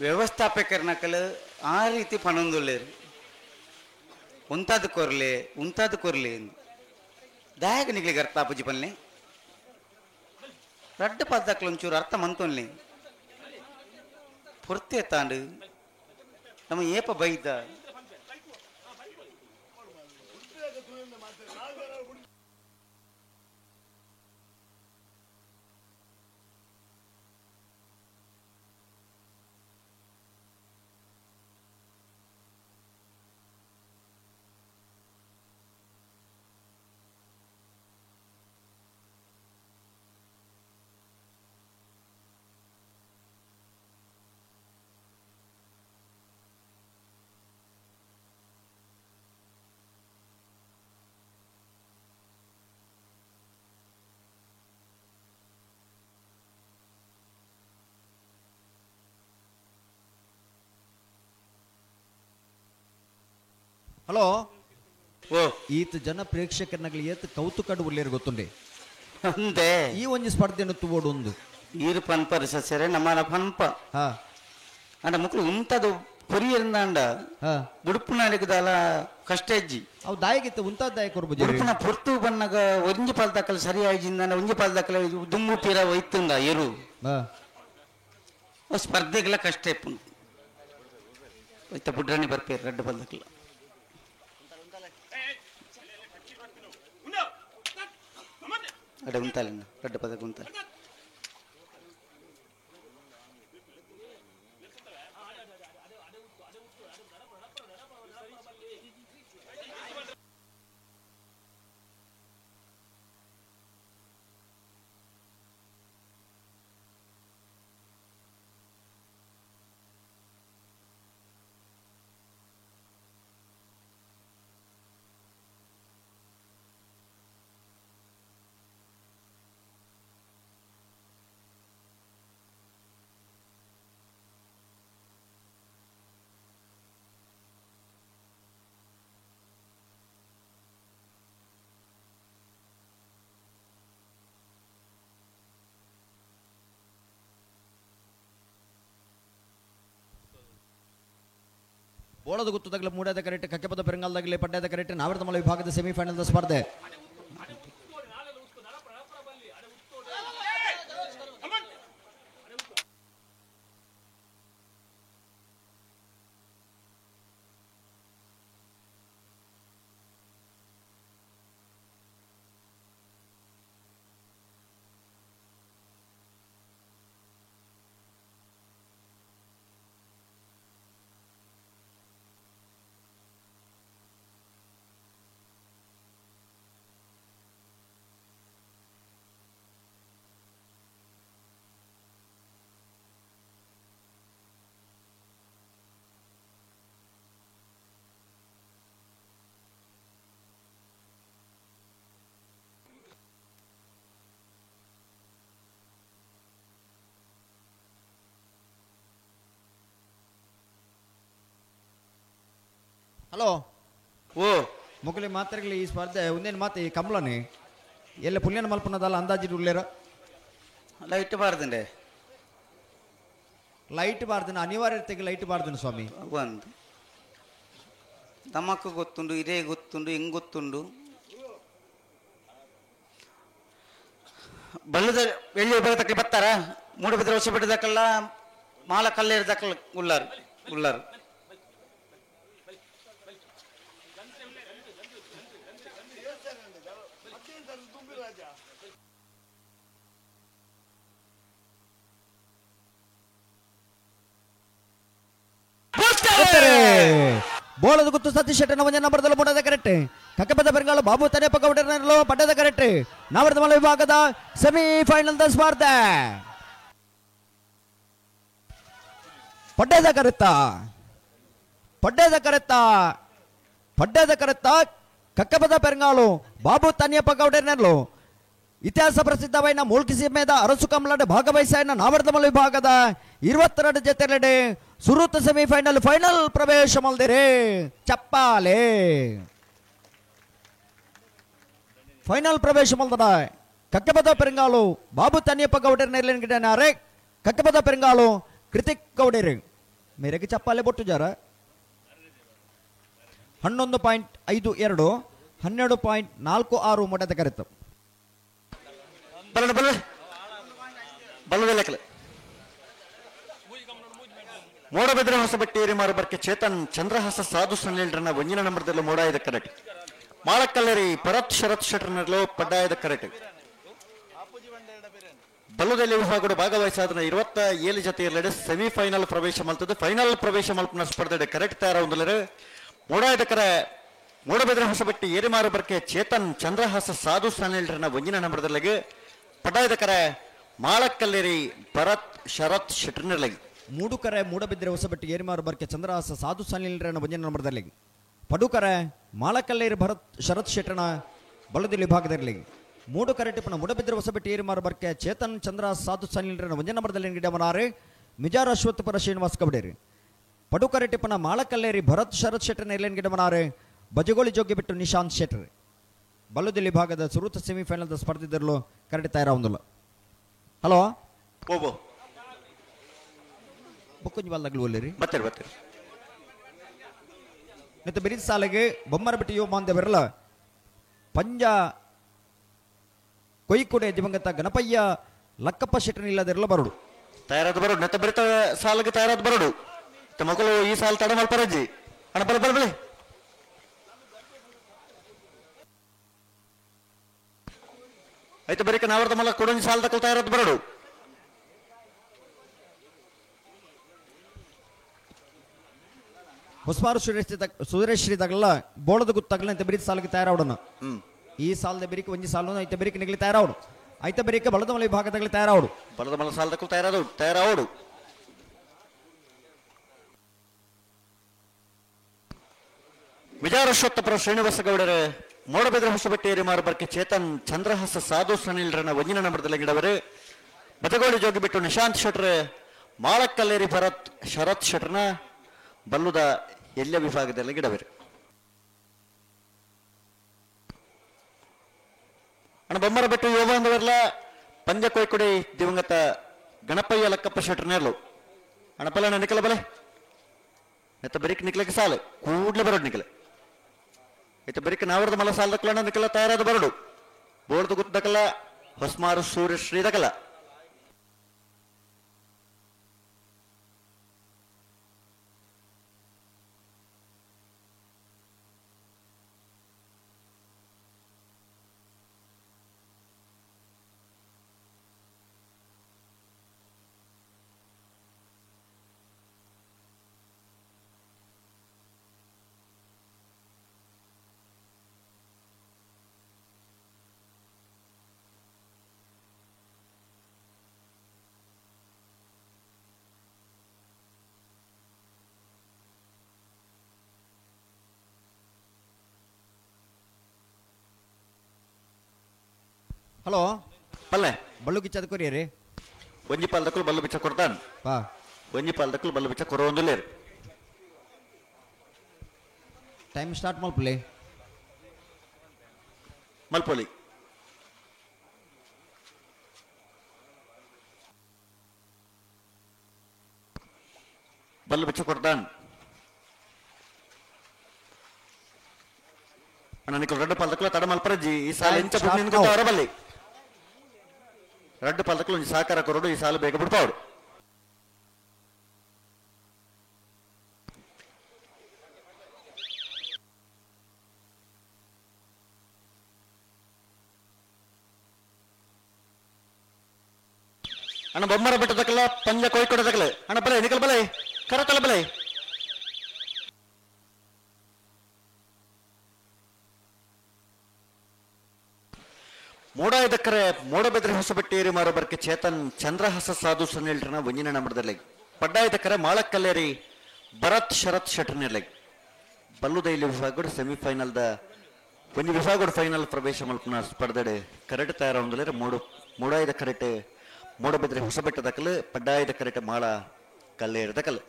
ವ್ಯವಸ್ಥಾಪಕರ್ನಕಲು ಆ ರೀತಿ ಪಣೊಂದುಲ್ಲೇರು ಉಂತಾದ ಕೊರ್ಲೆ ಉಂತಾದ ಕೊರ್ಲೆ ದಾಯಕ ನಿಗ್ಲಿಗೆ ಅರ್ಥ ಆಪುಜಿ ಪನ್ಲೆ ರಡ್ಡು ಪದ್ದಕ್ಲು ಒಂಚೂರು ಅರ್ಥ ಮಂತೊನ್ಲೆ ಪೊರ್ತೆ ತಾಂಡು ನಮ್ಮ ಏಪ ಬೈದ ಹಲೋ ಓ ಈತ ಜನ ಪ್ರೇಕ್ಷಕರ್ನಗ್ಲಿ ಏತ್ ಕೌತುಕಡು ಉಲ್ಲೇರು ಗೊತ್ತುಂಡೆ ಅಂದೆ ಈ ಒಂಜಿ ಸ್ಪರ್ಧೆಯನ್ನು ತುವೋಡು ಒಂದು ಈರು ಪನ್ಪರು ಸಸ್ಯರೆ ನಮ್ಮನ ಪನ್ಪ ಹಾ ಅಂಡ ಮುಕ್ಳು ಉಂತದು ಪೊರಿಯರಿಂದಾಂಡ ಹಾ ಉಡುಪುನಾಡಿಗದಾಲ ಕಷ್ಟ ಹೆಜ್ಜಿ ಅವು ದಾಯಗಿತ್ತ ಉಂತಾದ ದಾಯ ಕೊರ್ಬುಜಿ ಉಡುಪಿನ ಪೊರ್ತು ಬನ್ನಗ ಒಂಜಿ ಪಾಲ್ ದಾಖಲೆ ಸರಿ ಆಯ್ಜಿಂದ ಒಂಜಿ ಪಾಲ್ ದಾಖಲೆ ದುಂಬು ತೀರ ಒಯ್ತುಂದ ಎರು ಹಾ ಅವು ಸ್ಪರ್ಧೆಗೆಲ್ಲ ಕಷ್ಟ ಇಪ್ಪುಂಡು ಒಯ್ತ ಬುಡ್ರಾಣಿ ಬರ್ಪೇರು ರಡ್ಡು ಪಾಲ್ ದಾಖಲೆ ಅಡೆ ಉಂತಾಲಿನ ರಡ್ಡು ಪದಕ್ಕೆ ಉಂತಾಲೆ ಬೋಳದ ಗುತ್ತದಾಗಲೇ ಮೂಡಾದ ಕರೆಕ್ಟ್ ಕಕ್ಕೆಪದ ಪೆರಂಗಾಲದಾಗಲೇ ಪಡ್ಡಾದ ಕರೆಕ್ಟ್ ನಾವರ್ತಮಲ ವಿಭಾಗದ ಸೆಮಿಫೈನಲ್ ಸ್ಪರ್ಧೆ. ಹಲೋ ಓ ಮೊಗಲಿ ಮಾತ್ರೆಗಳು ಈ ಸ್ಪರ್ಧೆ ಒಂದೇನು ಮಾತು ಈ ಕಮಲನಿ ಎಲ್ಲ ಪುಣ್ಯನ ಮಲ್ಪನದಲ್ಲ ಅಂದಾಜು ಉಳ್ಳೇರ ಲೈಟ್ ಬಾರ್ದಂಡೆ ಲೈಟ್ ಬಾರ್ದನ ಅನಿವಾರ್ಯತೆಗೆ ಲೈಟ್ ಬಾರ್ದನ ಸ್ವಾಮಿ. ಒಂದು ತಮಕ್ಕು ಗೊತ್ತುಂಡು, ಇದೇ ಗೊತ್ತುಂಡು, ಹಿಂಗ್ ಗೊತ್ತುಂಡು. ಬಲ್ಲದ ಎಲ್ಲಿ ಬರತಕ್ಕ ಬತ್ತಾರ ಮೂಡಬಿದ್ರೆ ಹೊಸ ಬಿಡದಕ್ಕಲ್ಲ ಮಾಲ ಕಲ್ಲೇರ್ದಕ್ಕಲ್ಲ ಉಳ್ಳಾರು ಉಳ್ಳಾರು. ಬೋಳದ ಗುತ್ತು ಸತೀಶ್ ಶೆಟ್ಟನ ಒಂದೇ ನಂಬರ್ದಲ್ಲಿ ಮೂಡದ ಕರೆಕ್ಟ್ ಕಕ್ಕಪದ ಬೆಂಗಾಲ ಬಾಬು ತನೆ ಪಕ್ಕ ಪಡ್ಡದ ಕರೆಕ್ಟ್ ನಾವರ್ಧಮಲ ವಿಭಾಗದ ಸೆಮಿಫೈನಲ್ ಸ್ಪರ್ಧೆ. ಪಡ್ಡದ ಕರೆತ್ತ ಪಡ್ಡದ ಕರೆತ್ತ ಪಡ್ಡದ ಕರೆತ್ತ ಕಕ್ಕಪದ ಪೆರಂಗಾಳು ಬಾಬು ತನಿಯಪ್ಪ ಗೌಡರ್ನಲ್ಲೂ ಇತಿಹಾಸ ಪ್ರಸಿದ್ಧವೈನ ಮೂಲ್ಕಿ ಸೀಮೆದ ಅರಸು ಕಮಲಡೆ ಭಾಗವಹಿಸಾಯನ ನಾವರ್ಧಮಲ ವಿಭಾಗದ 22 ಜೊತೆಲೆಡೆ ಸುರೂತ ಸೆಮಿಫೈನಲ್ ಫೈನಲ್ ಪ್ರವೇಶ ಮಲ್ದಿರೆ. ಚಪ್ಪಾಲೆ ಫೈನಲ್ ಪ್ರವೇಶ ಮಲ್ದದ ಕಕ್ಕಪದ ಪೆರಂಗಾಳು ಬಾಬು ತನಿಯಪ್ಪ ಗೌಡರ್ ನೆರಳಿನ ಕಕ್ಕಪದ ಪೆರಂಗಾಳು ಕೃತಿಕ್ ಗೌಡರು ಮೇರೆಗೆ ಚಪ್ಪಾಲೆ ಬೊಟ್ಟು ಜಾರ. 11.52 12.46 ಮೊಟದ ಕರೆತು. ಬಲ್ಲ ಬಲ್ಲ ಬಲ್ಲದಲೆಕ್ಕಲೆ ಮೋಡಬೆದ್ರ ಹೊಸಬಟ್ಟಿ ಏರಿಮಾರು ಬರ್ಕೆ ಚೇತನ್ ಚಂದ್ರಹಾಸ ಸಾಧು ಸನ್ನಿಲ್ರನ್ನ ಒಂಜಿನ ನಂಬರ್ದಲ್ಲಿ ಮೋಡಾಯದ ಕರೆಕ್ಟ್ ಮಾಳಕಲ್ಲರಿ ಭರತ್ ಶರತ್ ಶೆಟ್ರನಲ್ಲೋ ಪಡ್ಡಾಯದ ಕರೆಕ್ಟ್ ಬಲ್ಲದಲ್ಲಿ ವಿಭಾಗಗಳು ಭಾಗವಹಿಸಾದ 27 ಜೊತೆಯಲ್ಲೆಡೆ ಸೆಮಿಫೈನಲ್ ಪ್ರವೇಶ ಮಲ್ತದ್ದು ಫೈನಲ್ ಪ್ರವೇಶ ಮಲ್ಪನ ಸ್ಪರ್ಧೆ ಕರೆಕ್ಟ್ ತಯಾರ ಹೊಂದಲರು ಮೋಡಾಯದ ಕರೆ ಮೋಡಬೆದ್ರ ಹೊಸಬಟ್ಟಿ ಏರಿಮಾರು ಬರ್ಕೆ ಚೇತನ್ ಚಂದ್ರಹಾಸ ಸಾಧು ಸನ್ನಿಲ್ರನ್ನ ಒಂಜಿನ ನಂಬರ್ದಲ್ಲಿಗೆ ಪಡ್ಡಾಯದ ಕರೆ ಮಾಳಕಲ್ಲೇರಿ ಭರತ್ ಶರತ್ ಶೆಟ್ರನಲ್ಲಿಗೆ. ಮೂಡುಕರೆ ಮೂಡಬಿದ್ರೆ ಹೊಸಬಟ್ಟಿ ಏರಿಮಾರು ಬರ್ಕೆ ಚಂದ್ರಹಾಸ ಸಾಧು ಸನ್ನಿಲ್ರನ್ನ ಒಂಜಿನ ನಂಬರ್ದಲ್ಲಿ ಪಡುಕರೆ ಮಾಳಕಲ್ಲೇರಿ ಭರತ್ ಶರತ್ ಶೆಟ್ಟನ ಬಲದಲ್ಲಿ ವಿಭಾಗದಲ್ಲಿ ಮೂಡುಕರೆ ಟಿಪ್ಪಣ ಮೂಡಬಿದ್ರೆ ಹೊಸಬಟ್ಟಿ ಏರಿಮಾರು ಬರ್ಕೆ ಚೇತನ್ ಚಂದ್ರಹಾಸ ಸಾಧು ಸನ್ನಿಲ್ರನ್ನ ಒಂಜಿನ ನಂಬರ್ದಲ್ಲಿ ಗಿಡಮನಾರೆ ಮಿಜಾರ್ ಅಶ್ವತ್ಥಪುರ ಶ್ರೀನಿವಾಸ್ ಕಬಡೇರಿ. ಪಡುಕರೆ ಟಿಪ್ಪಣ ಮಾಳಕಲ್ಲೇರಿ ಭರತ್ ಶರತ್ ಶೆಟ್ಟನ ಎಲ್ಲೇನ್ ಗಿಡಮನಾರೆ ಬಜಗೋಳಿ ಜೋಗಿ ಬಿಟ್ಟು ನಿಶಾಂತ್ ಶೆಟ್ಟರ್. ಬಲ್ಲದಲ್ಲಿ ಭಾಗದ ಸುರೂತ ಸೆಮಿಫೈನಲ್ ಸ್ಪರ್ಧಿದ್ದರಲು ಕರಡಿ ತಯಾರ ಹೊಂದಲ್ಲ. ಹಲೋ ಓಬೋ ಬೊಕ್ಕೊಂಜಿ ಬಲ್ದಾಗ್ಲು ಒಲ್ಲಿರಿ ಬರ್ತೀರಿ ಬರ್ತೀರಿ. ಮತ್ತು ಬಿರಿದ ಸಾಲಿಗೆ ಬೊಮ್ಮರ ಬಿಟ್ಟು ಯುವ ಬಾಂಧವರಲ್ಲ ಪಂಜ ಕೊಯ್ಕುಡೆ ದಿವಂಗತ ಗಣಪಯ್ಯ ಲಕ್ಕಪ್ಪ ಶೆಟ್ಟನ ಇಲ್ಲದಿರಲ್ಲ ಬರಡು ತಯಾರಾದ ಬರೋಡು ನೆತ್ತ ಬರಿತ ಸಾಲಿಗೆ ತಯಾರಾದ ಬರೋಡು ಮಕ್ಕಳು ಈ ಸಾಲ ತಡ ಮಲ್ಪರಜ್ಜಿ ಅಣ್ಣ ಬಲ ಬಲ ಬಲೆ ಆಯ್ತು ಬರೀಕ ನಾವರ್ದ ಮಲ್ಲ ಕೊಡೊಂಜಿ ಸಾಲ ತಕೊಳ್ತಾ ತಯಾರಾದ ಬರೋಡು. ಹೊಸಬಾರು ಸುರೇಶ್ ಶ್ರೀ ತಗಲ್ಲ ಬೋಳದ ಗುತ್ತಗಲ ಅಂತ ಬಿರಿದ ಸಾಲಿಗೆ ತಯಾರಾವಡನ. ಈ ಸಾಲದ ಬೆರಿಕೆ ಒಂಜಿ ಸಾಲು ಐತ ಬೆರಿಕೆ ನಿಗಲಿ ತಯಾರಾವಡು ಐತ ಬೆರಿಕೆ ಬಲದ ಮಲೆ ವಿಭಾಗದಾಗಲಿ ತಯಾರಾವಡು ಬಲದ ಮಲ ಸಾಲ ತಕೊಳ್ ತಯಾರಾದವು ತಯಾರಾವಡು. ವಿಜಾರಶ್ವತ್ತಪುರ ಶ್ರೀನಿವಾಸ ಗೌಡರ ಮೋಡಬೆದ್ರ ಹೊಸಬಟ್ಟಿ ಏರಿಮಾರು ಬರ್ಕೆ ಚೇತನ್ ಚಂದ್ರಹಾಸ ಸಾಧು ಸನಿಲ್ರನ್ನ ಒಂಜಿನ ನಂಬರ್ದಲ್ಲಿ ಗಿಡವರು ಬದಗೋಳಿ ಜೋಗಿ ಬಿಟ್ಟು ನಿಶಾಂತ್ ಶೆಟ್ರ್ ಮಾಳಕಲ್ಲೇರಿ ಭರತ್ ಶರತ್ ಶೆಟ್ರನ ಬಲ್ಲುದ ಎಲ್ಲ ವಿಭಾಗದಲ್ಲಿ ಗಿಡವರು. ಅಣ್ಣ ಬೊಮ್ಮರ ಬೆಟ್ಟು ಯೋಗಾಂಧವರ್ಲ ಪಂಜ ಕೊಯ್ಕುಡಿ ದಿವಂಗತ ಗಣಪಯ್ಯ ಲಕ್ಕಪ್ಪ ಶೆಟ್ರನೇರ್ಲು ಅಣ್ಣ ಪಲ್ಲ ನಿಕಲ ಬಲೆ. ನೆತ್ತ ಬೆರಿಕ್ ನಿಕ್ಲಕ್ಕೆ ಸಾಲು ಕೂಡ್ಲೆ ಬರೋಡು ನಿಕ್ಲೆ ಇತ್ತ ಬೆರಿಕ್ ನಾವರದ ಮಲ ಸಾಲ ದಕ್ಕಲ ನಿಕ್ಲ ತಯಾರಾದ ಬರೋಡು ಬೋರ್ದು ಗುತ್ತದಕಲ್ಲ ಹೊಸ್ಮಾರು ಸೂರ್ಯ ಶ್ರೀದಕಲ ಹಲೋ ಪಲ್ಲೆ ಬಳ್ಳು ಕಿಚ್ಚದ ಕೊರಿಯರಿ ಒಂಜಿ ಪಾಲ್ದಕ್ಕಲು ಬಲ್ಲು ಬಿಚ್ಚ ಕೊಡ್ತಾನ್ ಪಾ ಒಂಜಿ ಪಾಲ್ದಕ್ಕಲು ಬಲ್ಲು ಬಿಚ್ಚ ಕೊರೊಂದುಲ್ಲೇರು ಟೈಮ್ ಸ್ಟಾರ್ಟ್ ಮಲ್ಪುಲೆ ಮಲ್ಪೊಲಿ ಬಲ್ಲು ಬಿಚ್ಚ ಕೊಡ್ತಾನ್ ಅಣ್ಣ ನಿಕ್ಕಲು ರಡ್ಡು ಪಾಲ್ದಕ್ಕಲು ತಡ ಮಲ್ಪರಜ್ಜಿ ಈ ಸಾಲ Time ಎಂಚ start ನಿನ್ಗೆ now. ಬಲ್ಲಿ ರಡ್ಡು ಪಾಲ್ದಕ್ಕಲು ಒಂಜಿ ಸಹಕಾರ ಕೊರಡು ಈ ಸಾಲು ಬೇಗ ಬಿಡ್ಪಾವಡು ಅಣ್ಣ ಬೊಮ್ಮರ ಬೆಟ್ಟದಕ್ಕಲ್ಲ ಪಂಜ ಕೊಯ್ಕೊಡದಕ್ಕಲ್ಲ ಅಣ್ಣ ಬಲೆ ನಿಕಲ್ ಬಲೆ ಕರತಲ ಬಲೆ ಮೋಡ ಇದಕ್ಕರೆ ಮೋಡಬೆದ್ರೆ ಹೊಸಬೆಟ್ಟೇರಿ ಮಾರೋಬರ್ಕೆ ಚೇತನ್ ಚಂದ್ರಹಸ ಸಾಧು ಸನ್ನಿಲ್ರನ ಒಂಜಿನ ನಂಬರ್ದಲ್ಲಿ ಪಡ್ಡ ಇದಕ್ಕರೆ ಮಾಳಕ್ಕಲ್ಲೇರಿ ಭರತ್ ಶರತ್ ಶೆಟ್ರನಿರ್ಲಿ ಬಲ್ಲುದೈಲಿ ವಿಭಾಗಡು ಸೆಮಿಫೈನಲ್ದ ಒಂಜಿ ವಿಭಾಗಡು ಫೈನಲ್ ಪ್ರವೇಶ ಮಲ್ಪುನ ಸ್ಪರ್ಧೆಡ್ ಕರೆಟ್ ತಯಾರಾವೊಂದುಲ್ಲೆರ್ ಮೋಡು ಮೋಡಾಯ್ದ ಕರೆಟ್ ಮೋಡಬೆದ್ರೆ ಹೊಸಬೆಟ್ಟ ದಕಲು ಪಡ್ಡಾಯ್ದ ಕರೆಟ್ ಮಾಳ ಕಲ್ಲೇರ್ ದಕಲು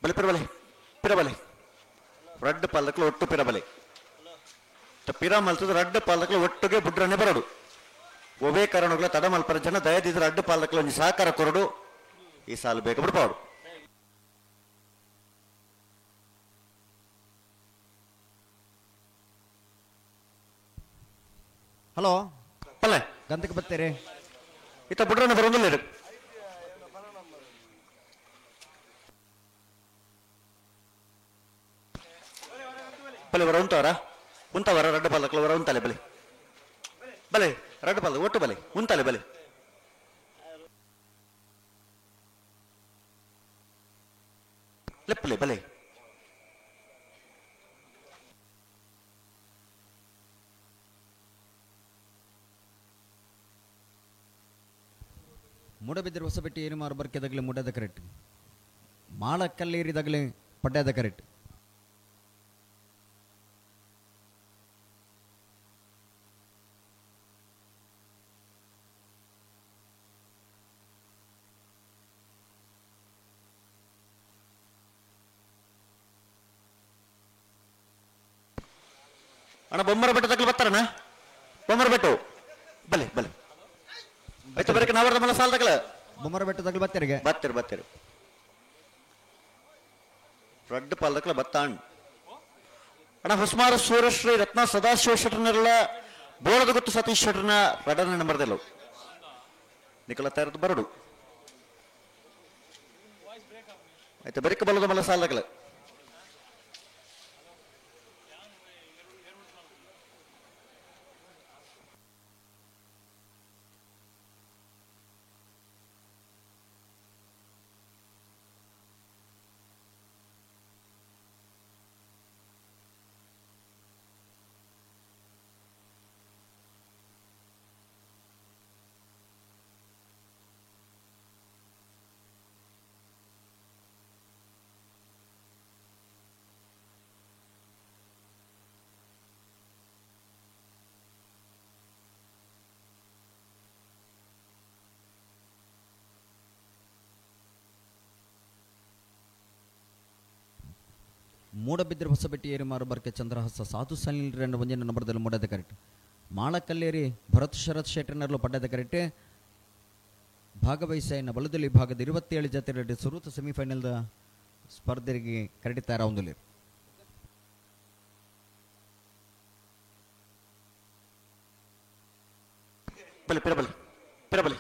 ಬಲೆ ಪಿರಬಲೆ ಪಿರಬಲೆ ರಡ್ಡು ಪಾಲಕ್ಲು ಒಟ್ಟು ಪಿರಬಲೆ ಪಿರ ಮಲ್ತದ ರಡ್ಡು ಪಾಲಕ್ಲು ಒಟ್ಟುಗೆ ಬುಡ್ರನೆ ಬರಡು ಒವೇ ಕಾರಣಗಳ ತಡ ಮಲ್ಪರ ಜನ ದಯದಿದ್ರೆ ರಡ್ಡು ಪಾಲಕ್ಲು ಒಂಜಿ ಸಹಕಾರ ಕೊರಡು ಈ ಸಾಲು ಬೇಗ ಬಿಡ್ಪಾಡು ಹಲೋ ಪಲ್ಲೆ ಗಂತಕ್ಕೆ ಬತ್ತೀರಿ ಇತ್ತ ಬುಡ್ರನೆ ಬರೋದಿಲ್ಲ ಇರು. ಬಲೆ ವರ ಉಂಟವರ ಉಂಟವರ ರಡ್ಡು ಪಾಲಕ್ಲು ವರ ಉಂತಾಲೆ ಬಲೆ ಬಲೆ ರಡ್ಡು ಪಾಲ ಒಟ್ಟು ಬಲೆ ಉಂತಾಲೆ ಬಲೆ ಲೆಪ್ಪಲೆ ಬಲೆ ಮೂಡಬಿದ್ದರೆ ಹೊಸಬೆಟ್ಟಿ ಏನು ಮಾರು ಬರ್ಕೆದಗ್ಲೆ ಮೂಡದ ಕರೆಕ್ಟ್ ಮಾಳ ಕಲ್ಲೇರಿದಾಗಲೇ ಪಡ್ಡದ ಕರೆಕ್ಟ್. ಅಣ್ಣ ಬೊಮ್ಮರ ಬೆಟ್ಟ ತಗ್ಲು ಬರ್ತಾರಣ್ಣ, ಬೊಮ್ಮರ ಬೆಟ್ಟು ಬಲೆ ಬಲೆ ಆಯ್ತು ಬರಕ್ಕೆ ನಾವರ್ದ ಮಲ ಸಾಲ ತಗಲ ಬೊಮ್ಮರ ಬೆಟ್ಟ ತಗ್ಲು ಬತ್ತರಿಗೆ ಬತ್ತಿರು ಬತ್ತಿರು ರಡ್ಡು ಪಾಲ್ದಕ್ಲ ಬತ್ತಾಣ್ ಅಣ್ಣ. ಹೊಸ್ಮಾರ ಸೂರಶ್ರೀ ರತ್ನ ಸದಾಶಿವ ಶೆಟ್ಟರ್ನೆಲ್ಲ ಬೋಳದ ಗೊತ್ತು ಸತೀಶ್ ಶೆಟ್ಟರ್ನ ರಡನ ನಂಬರ್ದೆಲ್ಲ ನಿಕಲ ತಯಾರದು ಬರಡು ಆಯ್ತು ಬರಿಕ ಬಲದ ಮಲ ಸಾಲದಕ್ಲ. ಮೂಡಬಿದ್ರೆ ಹೊಸಬೆಟ್ಟಿ ಏರಿಮಾರು ಬರ್ಕೆ ಚಂದ್ರಹಸ ಸಾಧು ಸನಿಲ್ ಒಂಜಿನ ನಂಬರ್ದಲ್ಲಿ ಮೂಡದ ಕರೆಕ್ಟ್. ಮಾಳಕಲ್ಲೇರಿ ಭರತ್ ಶರತ್ ಶೆಟ್ಟರ್ನಲ್ಲೂ ಪಡ್ಡದ ಕರೆಕ್ಟ್. ಭಾಗವಹಿಸೈನ ಬಲದಲ್ಲಿ ಭಾಗದ 27 ಜತೆ ಸುರೂತ ಸೆಮಿಫೈನಲ್ದ ಸ್ಪರ್ಧೆಗೆ ಕರೆಕ್ಟ್ ತಯಾರಾವೊಂದುಲ್ಲೆರ್. ಬಲೆ ಪಿರಬಲಿ ಪಿರಬಲಿ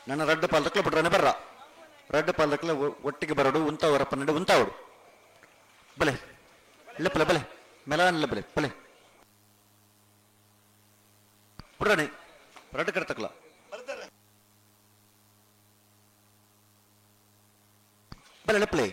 ನನ್ನ ರಡ್ಡು ಪಾಲ್ದಕ್ಲ ಬಿಡ್ರನೆ ಬರ್ರ ರಡ್ಡು ಪಾಲ್ದಕ್ಲ ಒಟ್ಟಿಗೆ ಬರಡು ಉಂತಾವರಪ್ಪ ನಡು ಉಂತಾವಡು ಬಲೆ ಇಲ್ಲಪ್ಪಲೆ ಬಲೆ ಮೆಲಾನಿಲ್ಲ ಬಲೆ ಬಲೆ ಬಿಡ್ರಣೆ ರಡ್ಡು ಕಡತಕ್ಲ ಬಲೆ ಲಪ್ಪಲೆ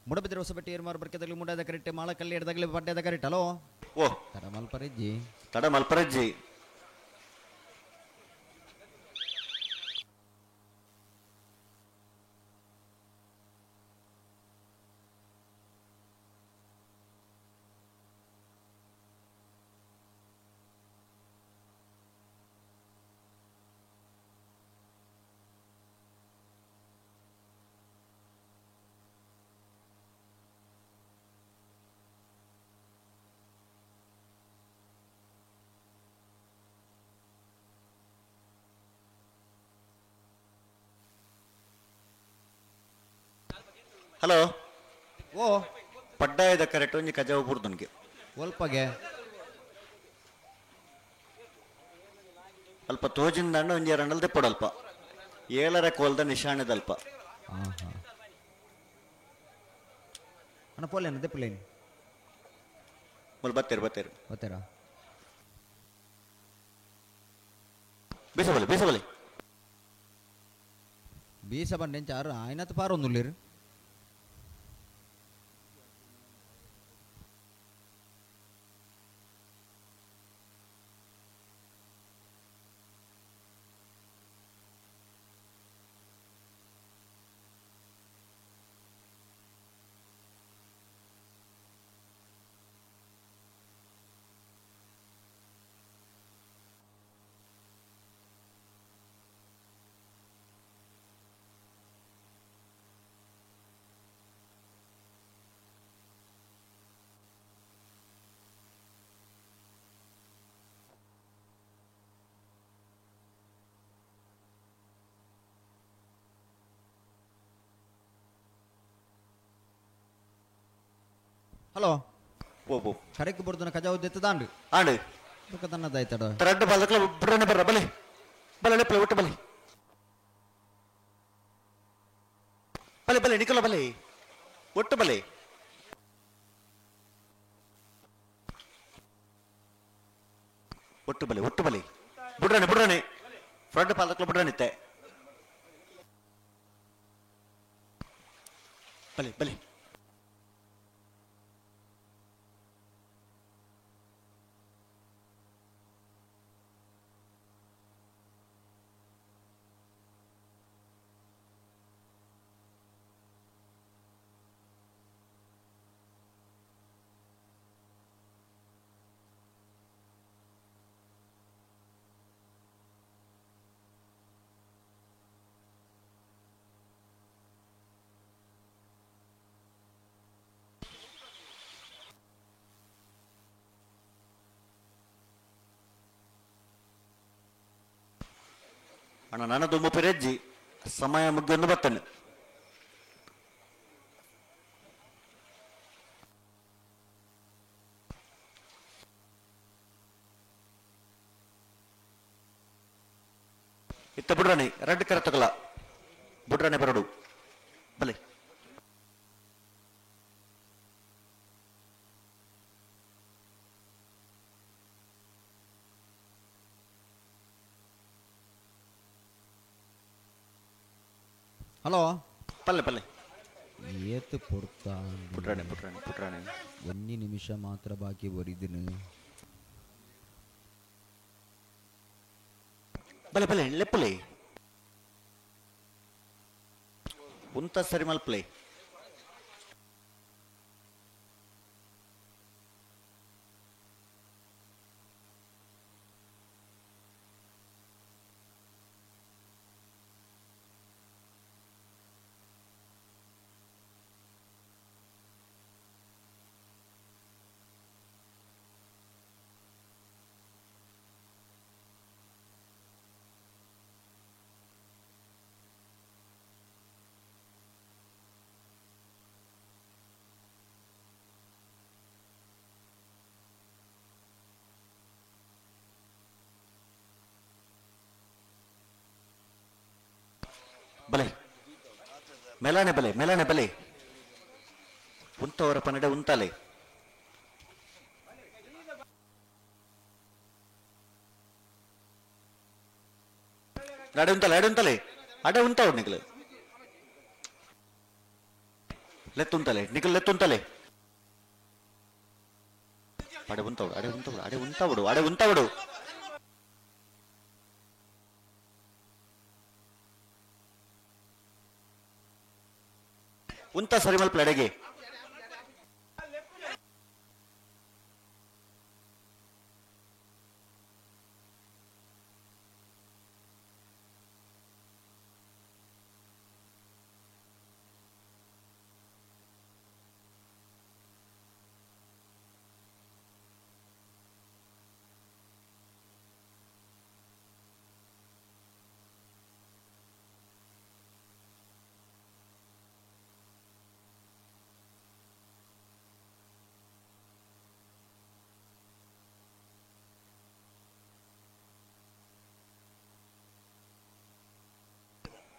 ಮೂಡಬಿದ್ರೆ ಹೊಸಬೆಟ್ಟಿ ಏರ್ಮಾರು ಬರ್ಕೆದಲ್ಲಿ ಮುಂಡಾದ ಕರೆಕ್ಟ್ ಮಾಳಕಲ್ಲಿ ಎಡದಾಗಲಿ ಪಡ್ಡದ ಕರೆಕ್ಟ್. ಹಲೋ ಓ ತಡ ಮಲ್ಪರೆಜ್ಜಿ ತಡ ಮಲ್ಪರೆಜ್ಜಿ. ಹಲೋ ಓ ಪಡ್ಡಾಯದ ಕರೆಕ್ಟ್ ಒಂಜಿ ಕಜಾವು ಬುಡ್ದನ್ಗೆ ಒಲ್ಪಗೆ ಅಲ್ಪ ತೋಜಿಂದ ಒಂಜಿ ಎರಡಲ್ ದೆಪ್ಪಡಲ್ಪ ಏಳರ ಕೋಲ್ದ ನಿಶಾನೆದಲ್ಪ. ಅಣ್ಣ ಪೋಲೇನು ದೆಪ್ಪಲೇನು ಮುಲ್ ಬತ್ತೇರು ಬತ್ತೇರು ಬತ್ತೇರಾ ಬೀಸಬಲಿ ಬೀಸಬಲಿ ಬೀಸ ಬಂಡೆಂಚಾರು ಆಯ್ನತ್ ಪಾರೊಂದುಲ್ಲೇರು. ಹಲೋ ಓ ಓ ಕರೆಕ್ ಬುಡ್ದನ ಕಜಾವು ದೆತ್ತದಾಂಡು ಆಂಡು ಬೊಕ್ಕ ತನ್ನದಾಯ್ತಡ ರಡ್ಡು ಬಾಲಕ್ಲ ಬಿಡ್ರನೆ ಬರ್ರ ಬಲೆ ಬಲೆ ಲೆಪ್ಪಲೆ ಒಟ್ಟು ಬಲೆ ಬಲೆ ಬಲೆ ನಿಕಲ ಬಲೆ ಒಟ್ಟು ಬಲೆ ಒಟ್ಟು ಬಲೆ ಒಟ್ಟು ಬಲೆ ಬುಡ್ರನೆ ಬುಡ್ರನೆ ಫ್ರಂಟ್ ಪಾಲಕ್ಲ ಬುಡ್ರನಿತ್ತೆ ಬಲೆ ಬಲೆ ಅಣ್ಣ ನನ್ನ ದುಮ್ಮು ಸಮಯ ಮುಗ್ದೊಂದು ಬರ್ತಾನೆ. ಇತ್ತ ಬುಡ್ರಾಣಿ ರೆಡ್ ಕರ ತಗಲ ಬುಡ್ರಾಣಿ ಬರಡು ಬಲೆ ಹಲೋ ಪಲ್ಲೆ ಪಲ್ಲೆ ಏತು ಪೊರ್ತಾ ಪುಟ್ರಾಣೆ ಪುಟ್ರಾಣೆ ಪುಟ್ರಾಣೆ ಒಂಜಿ ನಿಮಿಷ ಮಾತ್ರ ಬಾಕಿ ಒರಿದಿನ ಬಲೆ ಬಲೆ ಲೆಪ್ಪುಲೆ ಉಂತ ಸರಿ ಮಲ್ಪಲೆ ಬಲೆ ಮೇಲಾನೆ ಬಲೆ ಮೇಲಾನೆ ಬಲೆ ಉಂತವರ ಪನ್ನಡೆ ಉಂತಾಲೆ ಅಡೆ ಉಂತಲೆ ಅಡೆ ಉಂತಲೆ ಅಡೆ ಉಂತಾವ್ ನಿಕಲ್ ಲೆತ್ತುಂತಲೆ ನಿಕಲ್ ಲೆತ್ತುಂತಲೆ ಅಡೆ ಉಂತಾವಡು ಅಡೆ ಉಂತಾವಡು ಅಡೆ ಉಂತಾವಡು ಅಡೆ ಉಂತಾವಡು ಉಂತ ಸರಿ ಮಲ್ಪ ಅಡೆಗೆ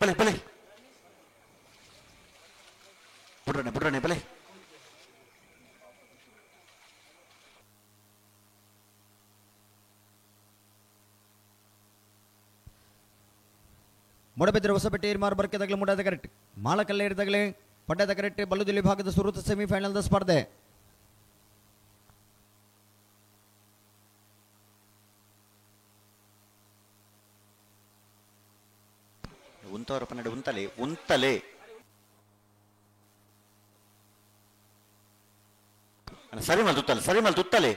ಬಲೆ ಬಲೆ ಬುಡ್ರಣೆ ಬುಡ್ರಣೆ ಬಲೆ ಮೂಡಬಿದ್ರೆ ಹೊಸಪೇಟೆ ಏರ್ಮಾರು ಬರ್ಕೆದಾಗಲೇ ಮೂಡಾದ ಕರೆಕ್ಟ್ ಮಾಳಕಲ್ಲೆ ಇರಿದಾಗಲೇ ಪಡ್ಡದ ಕರೆಕ್ಟ್ ಬಲ್ಲುದಿಲ್ಲಿ ಭಾಗದ ಸುರುತ ಸೆಮಿಫೈನಲ್ದ ಸ್ಪರ್ಧೆ. ಉಂತವರ ಪನ್ನಡೆ ಉಂತಲೆ ಉಂತಲೆ ಸರಿ ಮಲ್ ತುತ್ತಲೆ ಸರಿ ಮಲ್ ತುತ್ತಲೆ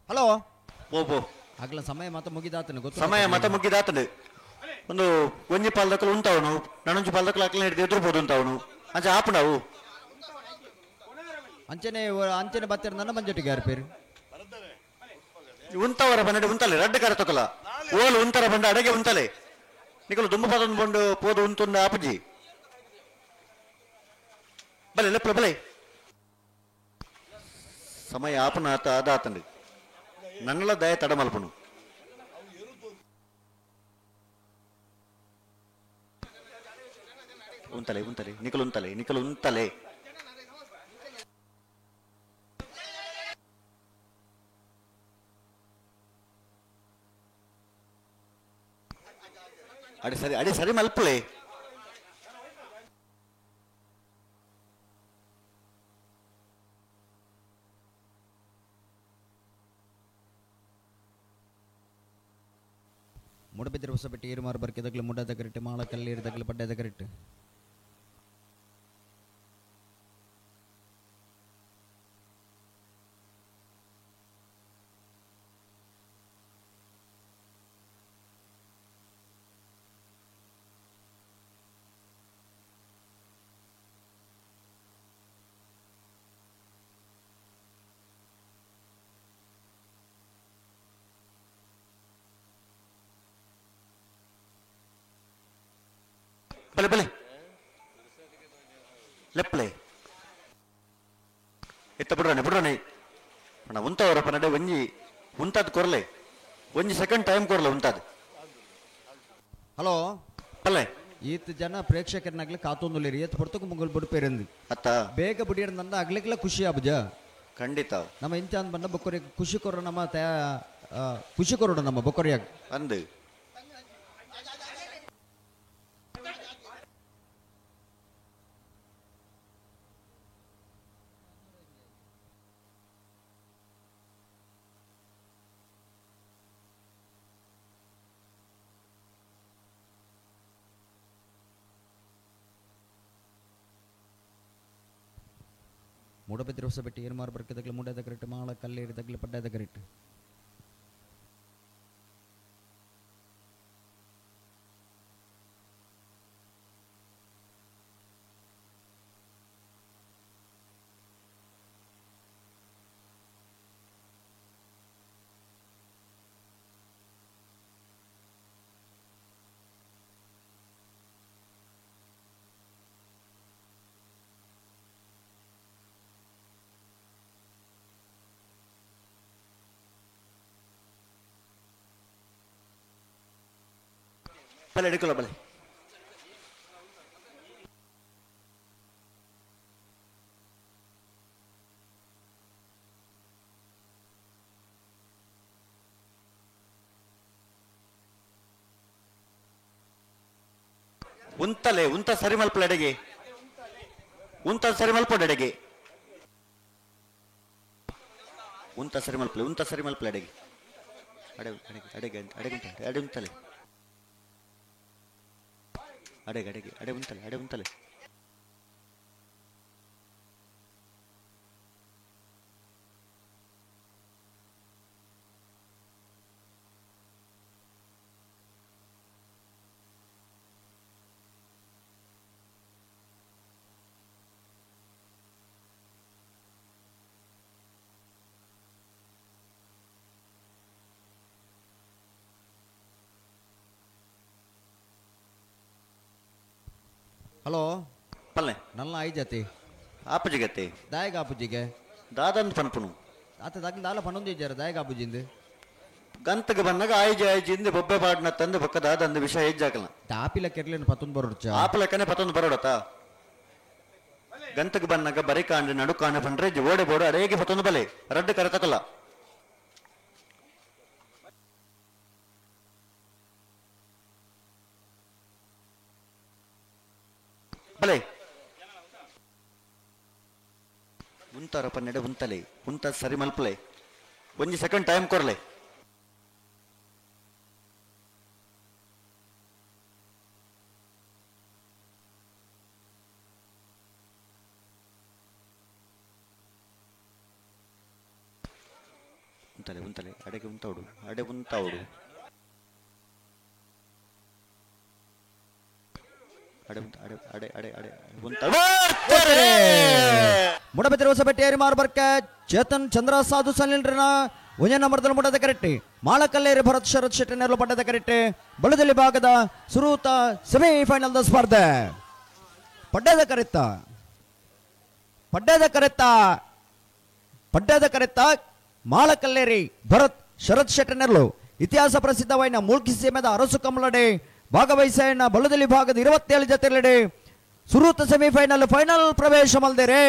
ಹಲೋ ಓ ಆಗಲ ಸಮಯ ಮತ ಮುಗಿದಾತನು ಗೊತ್ತು ಸಮಯ ಮತ ಮುಗಿದಾತನು ಒಂದು ಒಂಜಿ ಪಾಲ್ದಕ್ಕಲು ಉಂಟವನು ನಾನೊಂಜಿ ಪಾಲ್ದಕ್ಕಲು ಅಕ್ಲ ಹಿಡಿದು ಎದುರ್ಬೋದು ಅಂತವನು ಅಂಚೆ ಆಪುಂಡವು ಅಂಚನೆ ಅಂಚನೆ ಬತ್ತಿರ ನನ್ನ ಮಂಜೊಟ್ಟಿಗೆ ಯಾರು ಪೇರು ಉಂತವರ ಬನ್ನಡೆ ಉಂತಲೆ ರಡ್ಡ ಕರ ತಕೊಲ ಓಲು ಉಂತರ ಬಂಡ ಅಡಗೆ ಉಂತಲೆ ನಿಕಲು ದುಂಬು ಪದೊಂದು ಬಂಡು ಪೋದು ಉಂತುಂದ ಆಪುಜಿ ಬಲೆ ಲೆಪ್ಪ ಬಲೆ ಸಮಯ ಆಪುನ ಆತ ಅದಾತಂಡು ನನ್ನಲ ದಯ ತಡಮಲ್ಪನು ಉಂತಲೆ ಉಂತಲೆ ನಿಕಲು ಉಂತಲೆ ನಿಕಲು ಉಂತಲೆ ಅಡೆ ಸರಿ ಅಡೆ ಸರಿ ಮಲ್ಪಲೆ ಮೂಡಬಿದ್ರೆ ಹೊಸಪೇಟೆ ಏರುಮಾರು ಬರ್ಕೆದಾಗಲೇ ಮುಡಾದ ಕರೆಕ್ಟ್ ಮಾಳಕಲ್ಲಿ ಇರಿದಾಗಲೇ ಪಡ್ಡದ ಕರೆಕ್ಟ್. ಬಲೆ ಬಲೆ ಲೆಪ್ಪಲೆ ಇತ್ತ ಬಿಡ್ರಣೆ ಬಿಡ್ರಣೆ ಅಣ್ಣ ಉಂತವರಪ್ಪ ನಡೆ ಒಂಜಿ ಉಂತಾದ್ ಕೊರ್ಲೆ ಒಂಜಿ ಸೆಕೆಂಡ್ ಟೈಮ್ ಕೊರ್ಲೆ ಉಂತಾದ್. ಹಲೋ ಪಲ್ಲೆ ಈತ ಜನ ಪ್ರೇಕ್ಷಕರನ್ನಾಗ್ಲಿ ಕಾತೊಂದುಲ್ಲೇರಿ ಏತ್ ಪೊರ್ತುಕು ಮುಂಗಲ್ ಬುಡ್ಪೇರಂದು ಅತ್ತ ಬೇಗ ಬುಡಿಯರ್ದಂದ ಅಗ್ಲಿಕ್ಲ ಖುಷಿ ಆಬುಜ ಖಂಡಿತ ನಮ್ಮ ಇಂಚ ಅಂದ್ ಬಂದ ಬೊಕ್ಕರಿ ಖುಷಿ ಕೊರ ನಮ್ಮ ಖುಷಿ ಕೊರೋಡು ನಮ್ಮ ಬೊಕ್ಕರಿಯಾಗ ಅಂದು ಮೂಡಬಿದ್ರೆ ಹೊಸಬೆಟ್ಟಿ ಏನು ಮಾರು ಬರ್ಕೆ ಮೂಡದ ಕರೆಕ್ಟ್ ಮಾಳ ಕಲ್ಲೇರಿ ತಗ್ಲಿ ಪಡ್ಡದ ಕರೆಕ್ಟ್. ಬಲೆ ಹಿಡ್ಕೊಲ್ಲ ಬಲೆ ಉಂತಲೆ ಉಂತ ಸರಿ ಮಲ್ಪಲ ಅಡೆಗೆ ಉಂತ ಸರಿ ಮಲ್ಪಡ ಅಡೆಗೆ ಉಂತ ಸರಿ ಮಲ್ಪಲೆ ಉಂತ ಸರಿ ಮಲ್ಪಲ ಅಡೆಗೆ ಅಡೆ ಅಡೆಗೆ ಅಡೆಗೆ ಅಡೆಗೆ ಉಂತ ಅಡೆ ಉಂತಲೆ ಅಡೆಗೆ ಅಡೆಗೆ ಅಡೆ ಉಂತಲೆ ಅಡೆ ಉಂತಲೆ ಹಲೋ ಪಲ್ಲೆ ನಲ್ಲ ಐಜಾತಿ ಆಪುಜಿಗತ್ತೆ ದಾಯಗ ಆಪುಜಿಗೆ ದಾದಂದ್ ಪನ್ಪುನು ಆತ ದಾಗ್ಲ ದಾಲ ಪನ್ನೊಂದು ಇಜ್ಜಾರ ದಾಯಗ ಆಪುಜಿಂದು ಗಂತಗೆ ಬಂದಾಗ ಆಯ್ಜಿ ಆಯ್ಜಿ ಇಂದ ಬೊಬ್ಬೆ ಪಾಡ್ನ ತಂದು ಬೊಕ್ಕ ದಾದಂದು ವಿಷಯ ಹೆಜ್ಜಾಕಲ್ಲ ಆಪಿಲ ಕೆರ್ಲೇನು ಪತ್ತೊಂದು ಬರೋಡ್ಚ ಆಪಲಕ್ಕನೆ ಪತ್ತೊಂದು ಬರೋಡತ ಗಂತಗೆ ಬಂದಾಗ ಬರಿ ಕಾಂಡ ನಡು ಕಾಂಡ ಪಂಡ್ರೆ ಓಡೆ ಬೋಡು ಅಡೇಗೆ ಪತ್ತೊಂದು ಬಲೆ ರಡ್ಡು ಕರೆ ತಕಲ್ಲ ಬಲೆ ಉಂತಾರಪ್ಪ ನೆಡೆ ಉಂತಲೆ ಉಂತ ಸರಿ ಮಲ್ಪಲೆ ಒಂಜಿ ಸೆಕೆಂಡ್ ಟೈಮ್ ಕೊರ್ಲೆ ಉಂತಲೆ ಉಂತಲೆ ಅಡೆಗೆ ಉಂತಾವಡು ಅಡೆ ಉಂತಾವಡು ಅಡೆ ಅಡೆ ಅಡೆ ಅಡೆ ಅಡೆ ಉಂತಾವಡು. ಮುಡಬೆತ್ತಿರ ಹೊಸಬೆಟ್ಟಿ ಏರಿಮಾರು ಬರ್ಕ ಚೇತನ್ ಚಂದ್ರ ಸಾಧು ಸನಿಲ್ರನ ಒಂದೇ ನಂಬರ್ದಲ್ಲಿ ಮುಡದ ಕರೆಕ್ಟ್ ಮಾಳಕಲ್ಲೇರಿ ಭರತ್ ಶರತ್ ಶೆಟ್ಟಿ ನೆರಳು ಪಡ್ಡದ ಕರೆಕ್ಟ್ ಬಳುದಲಿ ಭಾಗದ ಸುರೂತ ಸೆಮಿಫೈನಲ್ ಸ್ಪರ್ಧೆ ಪಡ್ಡದ ಕರೆತ್ತ ಪಡ್ಡದ ಕರೆತ್ತ ಪಡ್ಡದ ಕರೆತ್ತ ಮಾಳಕಲ್ಲೇರಿ ಭರತ್ ಶರತ್ ಶೆಟ್ಟಿ ನೆರಳು ಇತಿಹಾಸ ಪ್ರಸಿದ್ಧವಾಯಿನ ಮೂಲ್ಕಿ ಸೀಮೆದ ಅರಸು ಕಮಲಡೆ ಭಾಗವಹಿಸೈನ ಬಳುದಲಿ ಭಾಗದ 27 ಜತೆಲೆಡೆ ಸುರೂತ ಸೆಮಿಫೈನಲ್ ಫೈನಲ್ ಪ್ರವೇಶ ಮಲ್ದೇರೆ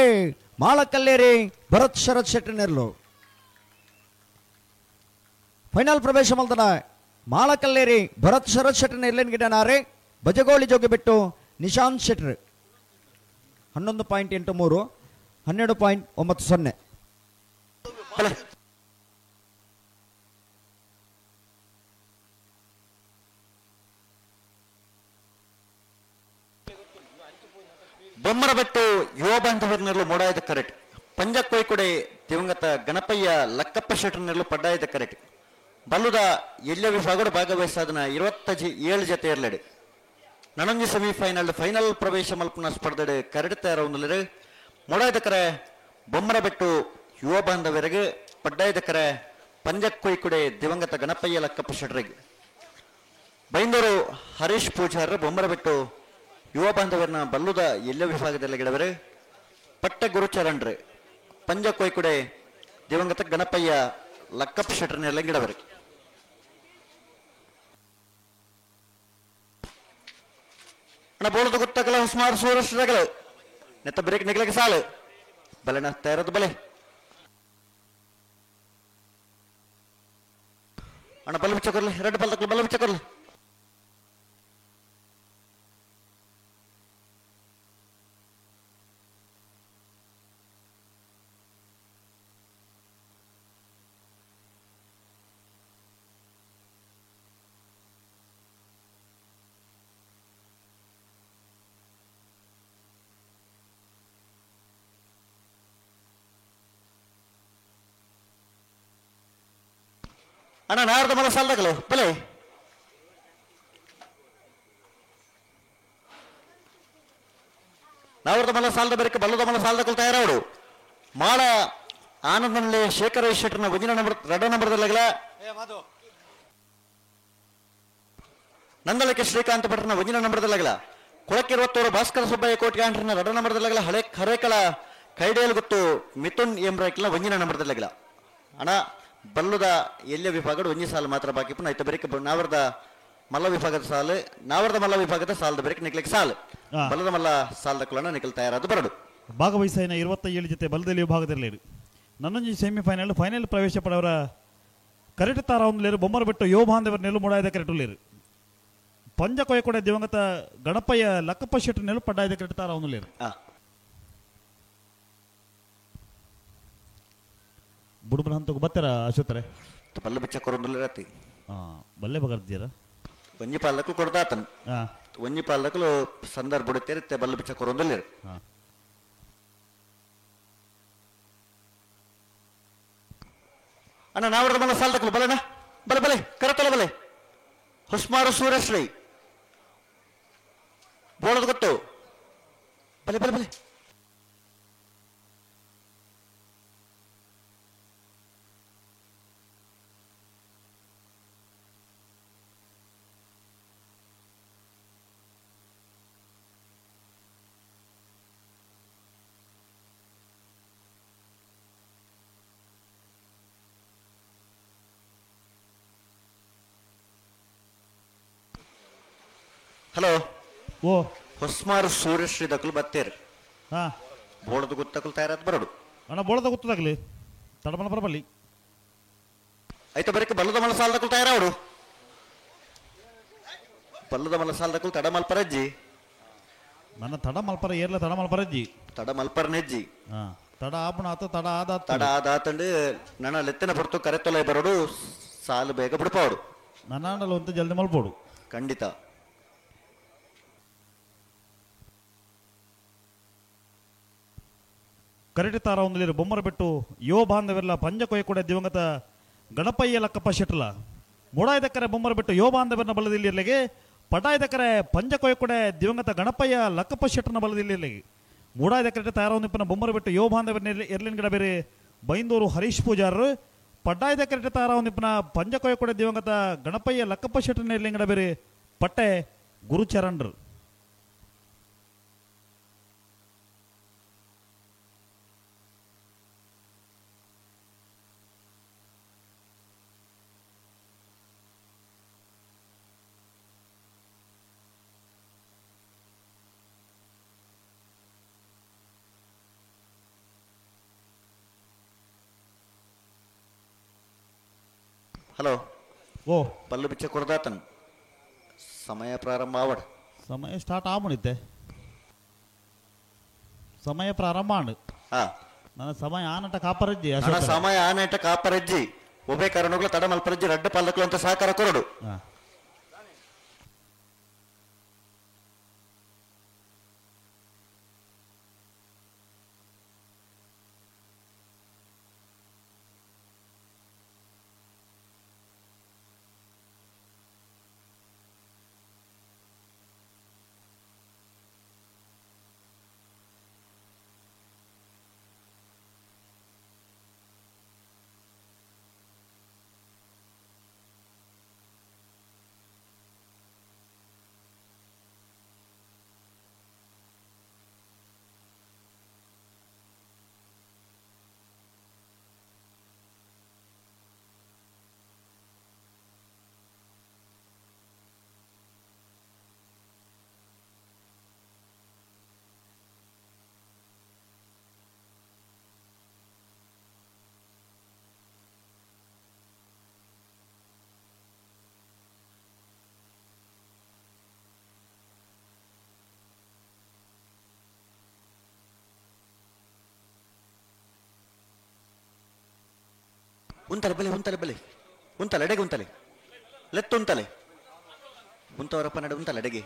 ಮಾಳಕಲ್ಲೇರಿ ಭರತ್ ಶರತ್ ಶೆಟ್ಟಿ ನೆರಳು ಫೈನಲ್ ಪ್ರವೇಶ ಮಲ್ದನ ಮಾಳಕಲ್ಲೇರಿ ಭರತ್ ಶರತ್ ಶೆಟ್ಟಿ ನೆರ್ಲಿನ ಗಿಡನಾರೆ ಬಜಗೋಳಿ ಜೋಗಿ ಬಿಟ್ಟು ನಿಶಾಂತ್ ಶೆಟ್ರ್ 11.83 12.90. ಬೊಮ್ಮರಬೆಟ್ಟು ಯುವ ಬಾಂಧವರ್ನೆರಳು ಮೋಡಾಯದ ಕರೆಕ್ಟ್ ಪಂಜ ಕೊಯ್ಕೊಡೆ ದಿವಂಗತ ಗಣಪಯ್ಯ ಲಕ್ಕಪ್ಪ ಶೆಟ್ಟರ್ನೆರಳು ಪಡ್ಡಾಯದ ಕರೆಕ್ಟ್ ಬಲ್ಲುದ ಎಲ್ಲ ವಿಭಾಗಡು ಭಾಗವಹಿಸಾದನ 27 ಜತೆ ಇರಲೆಡು ನನೊಂಜಿ ಸೆಮಿಫೈನಲ್ ಫೈನಲ್ ಪ್ರವೇಶ ಮಲ್ಪುನ ಸ್ಪರ್ಧೆಡು ಕರೆಡ್ ತಯಾರವೊಂದುಲ್ಲೆರ್ ಮೊಡಾಯದ ಕರೆ ಬೊಮ್ಮರಬೆಟ್ಟು ಯುವ ಬಾಂಧವರಿಗೆ ಪಡ್ಡಾಯದ ಕರೆ ಪಂಜ ಕೊಯ್ಕೊಡೆ ದಿವಂಗತ ಗಣಪಯ್ಯ ಲಕ್ಕಪ್ಪ ಶೆಟ್ಟರಿಗೆ ಬೈಂದೂರು ಹರೀಶ್ ಪೂಜಾರ್ ಬೊಮ್ಮರಬೆಟ್ಟು ಯುವ ಬಾಂಧವರನ್ನ ಬಲ್ಲುದ ಎಲ್ಲ ವಿಭಾಗದಲ್ಲಿ ಗೆಡವರು ಪಟ್ಟ ಗುರುಚರಣ್ರು ಪಂಜ ಕೊಯ್ಕುಡೆ ದಿವಂಗತ ಗಣಪಯ್ಯ ಲಕ್ಕಪ್ಪ ಶೆಟ್ಟರ್ ನೆಲ್ಲಂಗಿಡವರು. ಅಣ್ಣ ಬೋಳದ ಗೊತ್ತಕಲ ಸುಮಾರು ಸೂರಷ್ಟಗಳು ನೆತ್ತ ಬ್ರೇಕ್ ನಿಗ್ಲಕ್ಕೆ ಸಾಲು ಬಲೆನ ತಯಾರದು ಬಲೆ. ಅಣ್ಣ ಬಲ ಬಿಚ್ಚಕೊರ್ಲಿ, ಎರಡು ಬಲ್ ತಕ್ಕಲು ಬಲ ಬಿಚ್ಚಕೊರ್ಲಿ. ಅಣ್ಣ ನಾರ್ದ ಮಲ ಸಾಲ್ದಾಗಲು ಬಲೆ. ನಾವರ್ದ ಮಲ ಸಾಲದ ಬರಿಕೆ ಬಲ್ಲದ ಮಲ ಸಾಲದಕಲು ತಯಾರಾವಡು. ಮಾಳ ಆನಂದನಲ್ಲಿ ಶೇಖರ ಶೆಟ್ಟರ್ನ ಒಂದಿನ ನಂಬರ್ ಎರಡ ನಂಬರ್ದಲ್ಲಾಗಲ ನಂದಲಕ್ಕೆ ಶ್ರೀಕಾಂತ ಭಟ್ರನ ಒಂದಿನ ನಂಬರ್ದಲ್ಲಾಗಲ ಕೊಳಕ್ಕಿರುವತ್ತೋರು ಭಾಸ್ಕರ ಸುಬ್ಬಯ್ಯ ಕೋಟ್ಯಾಂಡ್ರನ ಎರಡ ನಂಬರ್ದಲ್ಲಾಗಲ ಹಳೆ ಹರೇಕಳ ಕೈಡೇಲ್ ಗೊತ್ತು ಮಿಥುನ್ ಎಂ ರೈಕ್ಲ ಒಂದಿನ ನಂಬರ್ದಲ್ಲಾಗಲ. ಅಣ್ಣ ಬಲ್ಲದ ಎಲ್ಲಿಯ ವಿಭಾಗದ ಒಂಜಿ ಸಾಲು ಮಾತ್ರ ಬಾಕಿ ಪುನಃ ಐತ ಬರಿಕೆ ನಾವರ್ದ ಮಲ್ಲ ವಿಭಾಗದ ಸಾಲು, ನಾವರ್ದ ಮಲ್ಲ ವಿಭಾಗದ ಸಾಲದ ಬರಿಕೆ ನಿಕ್ಲಿಕ್ಕೆ ಸಾಲು ಬಲ್ಲದ ಮಲ್ಲ ಸಾಲದ ಕುಲನ ನಿಖಲ್ ತಯಾರಾದ ಬರಡು. ಭಾಗವಹಿಸಿನ 27 ಜೊತೆ ಬಲದಲ್ಲಿ ವಿಭಾಗದಲ್ಲಿ ನನ್ನೊಂಜಿ ಸೆಮಿಫೈನಲ್ ಫೈನಲ್ ಪ್ರವೇಶ ಪಡವರ ಕರೆಕ್ಟ್ ತಾರ ಒಂದು ಬೊಮ್ಮರ ಬಿಟ್ಟು ಯೋ ಬಾಂಧವರ ನೆಲ್ಲು ಮೂಡಾಯದ ಕರೆಕ್ಟ್ ಉಳ್ಳೇರು. ಪಂಜ ಕೊಯ್ಕೊಡೆ ದಿವಂಗತ ಗಣಪಯ್ಯ ಲಕ್ಕಪ್ಪ ಶೆಟ್ಟರ್ ನೆಲ್ಲು ಪಡ್ಡಾಯದ ಕರೆಕ್ಟ್ ತಾರ ಒಂದು ಬುಡುಬನ ಹಂತಕ್ಕೆ ಬತ್ತಾರ ಅಶ್ವತ್ರೆ ಬಲ್ಲ ಬಿಚ್ಚ ಕೊರೊಂದುಲ್ಲ ಬಲ್ಲೆ ಬಗರ್ದಿರ ಒಂಜಿ ಪಾಲಕಲು ಕೊಡ್ದಾತನ್ ಒಂಜಿ ಪಾಲಕಲು ಸಂದರ್ಭ ಬುಡುತ್ತೇರಿ ಬಲ್ಲ ಬಿಚ್ಚ ಕೊರೊಂದುಲ್ಲ. ಅಣ್ಣ ನಾವರ್ದ ಮಲ್ಲ ಸಾಲದಕ್ಕಲು ಬಲಣ್ಣ ಬಲೆ ಬಲೆ ಕರತಲ ಬಲೆ ಹೊಸ್ಮಾರು ಸೂರ್ಯಶ್ರೀ ಬೋಳದ ಗೊತ್ತು ಬಲೆ ಬಲೆ ಬಲೆ. ಹಲೋ ಓ ಹೊಸ್ಮಾರು ಸೂರ್ಯಶ್ರೀ ದಕ್ಕಲು ಬತ್ತೇರು ಬೋಳದ ಗುತ್ತಕಲು ತಯಾರಾದ ಬರಡು. ಅಣ್ಣ ಬೋಳದ ಗುತ್ತದಾಗಲಿ ತಡಮನ ಬರಬಲ್ಲಿ ಆಯ್ತು ಬರಕ್ಕೆ ಬಲ್ಲದ ಮಲ ಸಾಲದಕ್ಕಲು ತಯಾರಾವಡು. ಬಲ್ಲದ ಮಲ ಸಾಲದಕ್ಕಲು ತಡ ಮಲ್ಪರಜ್ಜಿ ನನ್ನ ತಡ ಮಲ್ಪರ ಏರ್ಲ ತಡ ಮಲ್ಪರಜ್ಜಿ ತಡ ಮಲ್ಪರನೆಜ್ಜಿ ತಡ ಆಪಣ ಆತ ತಡ ಆದ ತಡ ಆದಾತಂಡು ನನ್ನ ಲೆತ್ತಿನ ಹೊರತು ಕರೆತೊಲೆ ಬರೋಡು ಸಾಲು ಬೇಗ ಬಿಡ್ಪಾವಡು ನನ್ನ ಅಂತ ಜಲ್ದಿ ಮಲ್ಪೋಡು ಖಂಡಿತ. ಕರೆಟಿ ತಾರ ಒಂದಲೇರು ಬೊಮ್ಮರ ಬಿಟ್ಟು ಯೋ ಬಾಂಧವೆಲ್ಲ ಪಂಜ ಕೊಯ್ಕೊಡೆ ದಿವಂಗತ ಗಣಪಯ್ಯ ಲಕ್ಕಪ್ಪ ಶೆಟ್ಟಲ ಮೂಡಾಯ್ದಕ್ಕರೆ ಬೊಮ್ಮರ ಬಿಟ್ಟು ಯೋ ಬಾಂಧವರನ್ನ ಬಲದಿಲ್ಲಿರ್ಲಿಗೆ ಪಟಾಯ್ದಕ್ಕರೆ ಪಂಜ ಕೊಯ್ಕೊಡೆ ದಿವಂಗತ ಗಣಪಯ್ಯ ಲಕ್ಕಪ್ಪ ಶೆಟ್ಟನ ಬಲದಿಲ್ಲಿರ್ಲಿಗೆ ಮೂಡಾಯ್ದಕ್ಕರೆ ತಾರ ಒಂದಿಪ್ಪನ ಬೊಮ್ಮರ ಬಿಟ್ಟು ಯೋ ಬಾಂಧವರನ್ನ ಎರ್ಲಿನ ಗಿಡ ಬೇರೆ ಬೈಂದೂರು ಹರೀಶ್ ಪೂಜಾರರು ಪಟಾಯ್ದಕ್ಕರೆ ತಾರ ಒಂದಿಪ್ಪನ ಪಂಜ ಕೊಯ್ಕೊಡೆ ದಿವಂಗತ ಗಣಪಯ್ಯ ಲಕ್ಕಪ್ಪ ಶೆಟ್ಟನ ಎರ್ಲಿನ ಗಿಡ ಬೇರೆ ಪಟ್ಟೆ ಗುರುಚರಣ್ರು. ಹಲೋ ಓ ಪಲ್ಲು ಬಿಚ್ಚ ಕೊರದಾತನ್ ಸಮಯ ಪ್ರಾರಂಭ ಆವಡ್ ಸಮಯ ಸ್ಟಾರ್ಟ್ ಆವಣಿತ್ತೆ ಸಮಯ ಪ್ರಾರಂಭ ಆಂಡ್ ನನ್ನ ಸಮಯ ಆನಟ ಕಾಪರಜ್ಜಿ ಸಮಯ ಆನಟ ಕಾಪರಜ್ಜಿ ಒಬ್ಬೇ ಕಾರಣಗಳು ತಡ ಮಲ್ಪರಜ್ಜಿ ರಡ್ಡ ಪಲ್ಲಕ್ಲು ಅಂತ ಸಹಕಾರ ಕೊರಡು. ಉಂತಲೆ ಬಲೆ ಉಂತಲೆ ಬಲೆ ಉಂತಲೆ ಅಡೆಗೆ ಉಂತಲೆ ಲೆತ್ತು ಉಂತಲೆ ಉಂತವರಪ್ಪ ನಡೆ ಉಂತಲೆ ಅಡೆಗೆ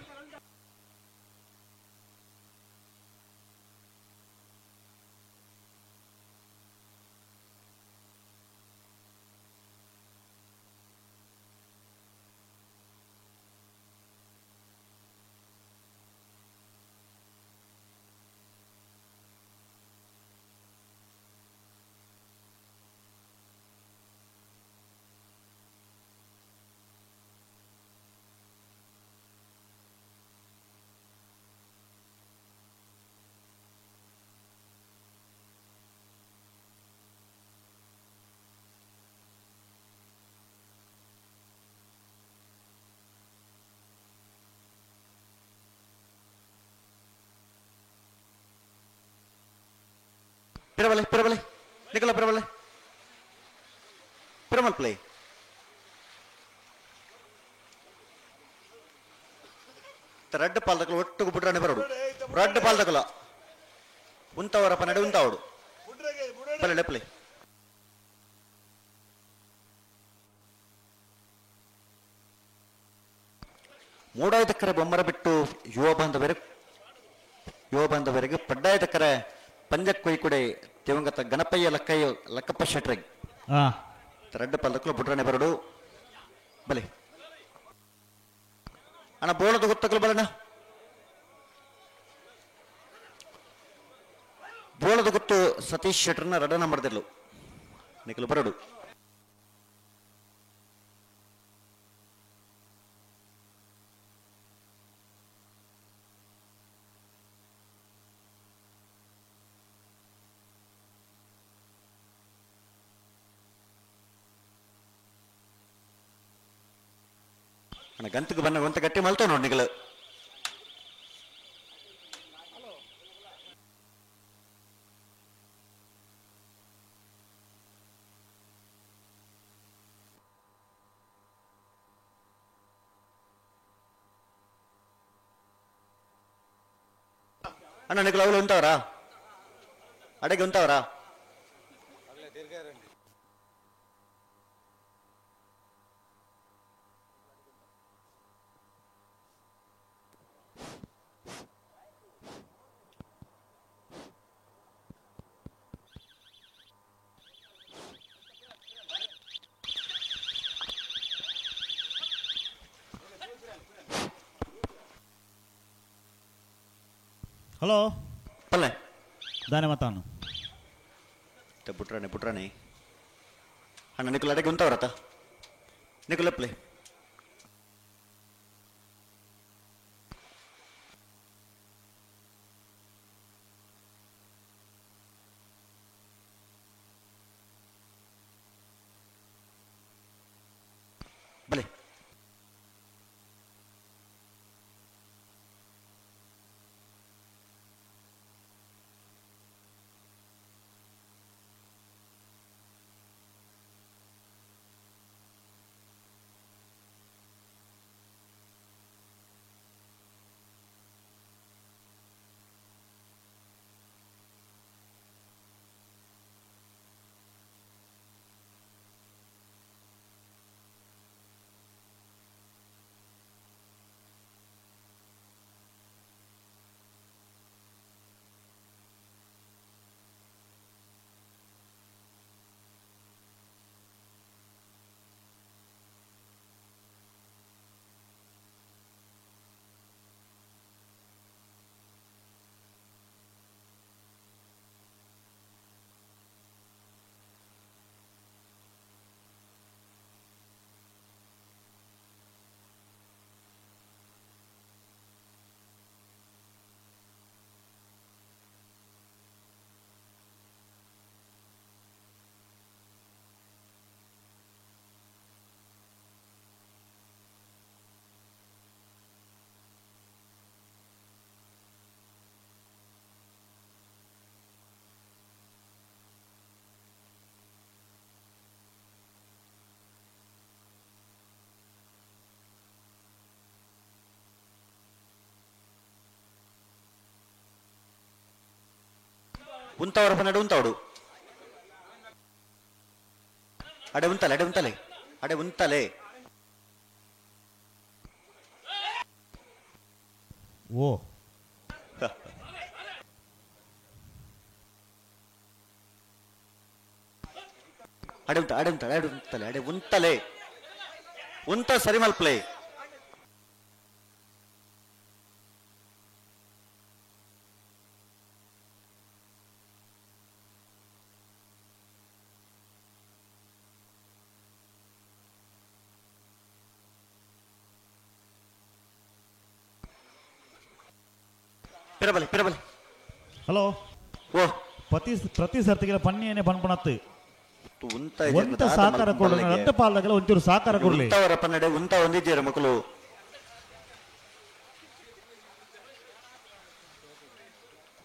ಪಿರಬಲೆ ಪಿರಬಲೆ ನಿಕಲ ಪಿರಬಲೆ ಪಿರಮಲ್ ಪ್ಲೇ ರಡ್ಡು ಪಾಲ್ದಕಲು ಒಟ್ಟುಗು ಬುಡ್ರಾಣೆ ಬರೋಡು ರಡ್ಡು ಪಾಲ್ದಕಲ ಉಂತವರಪ್ಪ ನಡೆ ಉಂತಾವಡು ಬಲೆ ಲೆಪ್ಲೆ ಮೂಡಾಯ್ದಕ್ಕರೆ ಬೊಮ್ಮರ ಬಿಟ್ಟು ಯುವ ಬಾಂಧವರಿಗೆ ಪಡ್ಡಾಯ್ದಕ್ಕರೆ ಪಂಜಕ್ಕೊಯ್ಕುಡೆ ದಿವಂಗತ ಗಣಪಯ್ಯ ಲಕ್ಕಯ್ಯ ಲಕ್ಕಪ್ಪ ಶೆಟ್ರಿಗೆ ರಡ್ಡು ಪಲ್ಲಕ್ಕಲು ಬುಡ್ರನೆ ಬರಡು ಬಲೆ ಅಣ್ಣ ಬೋಳದ ಗೊತ್ತಕಲು ಬಲಣ್ಣ ಬೋಳದ ಗೊತ್ತು ಸತೀಶ್ ಶೆಟ್ರನ್ನ ರಡನ ಮಾಡ್ದಿರ್ಲು ನಿಖಲು ಬರಡು ಅಣ್ಣ ಗಂತಕ್ಕೆ ಬನ್ನ ಗೊಂತ ಗಟ್ಟಿ ಮಲ್ತಾವ ನೋಡಿ ನಿಗಲು ಅಣ್ಣ ನಿಗಲು ಅವಳು ಉಂಟವರಾ ಅಡೆಗೆ ಉಂಟವರಾ ಹಲೋ ಪಲ್ಲೆ ದಾನೆ ಮತಾನು ಬುಟ್ರಾಣೆ ಬುಟ್ರಾಣೆ ಅಣ್ಣ ನಿಕುಲ್ ಅಡೆಗೆ ಉಂಟವರತ ನಿಕುಲಪ್ಲೆ ಬಲೆ ಉಂತವರ ಪನ್ನಡು ಉಂತಾವಡು ಅಡೆ ಉಂತಲೆ ಅಡೆ ಉಂತಲೆ ಅಡೆ ಉಂತಲೆ ಓ ಅಡೆ ಉಂತ ಅಡೆ ಉಂತ ಅಡೆ ಉಂತಲೆ ಅಡೆ ಉಂತಲೆ ಉಂತ ಸರಿ ಮಲ್ಪ್ಲೆ ಪಿರಬಲೆ ಪಿರಬಲೆ ಹಲೋ ಓ ಪ್ರತಿ ಪ್ರತಿ ಸರ್ತಿಗೆ ಪನ್ನಿಯನ್ನೇ ಪನ್ಪಣತ್ತು ಉಂತ ಒಂತ ಸಾಕಾರ ಕೊಡಲಿ ರಡ್ಡ ಪಾಲ್ದಾಗಲ ಒಂಚೂರು ಸಾಕಾರ ಕೊಡಲಿ ಉಂತವರ ಪನ್ನಡೆ ಉಂತ ಹೊಂದಿದ್ದೀರ ಮಕ್ಕಳು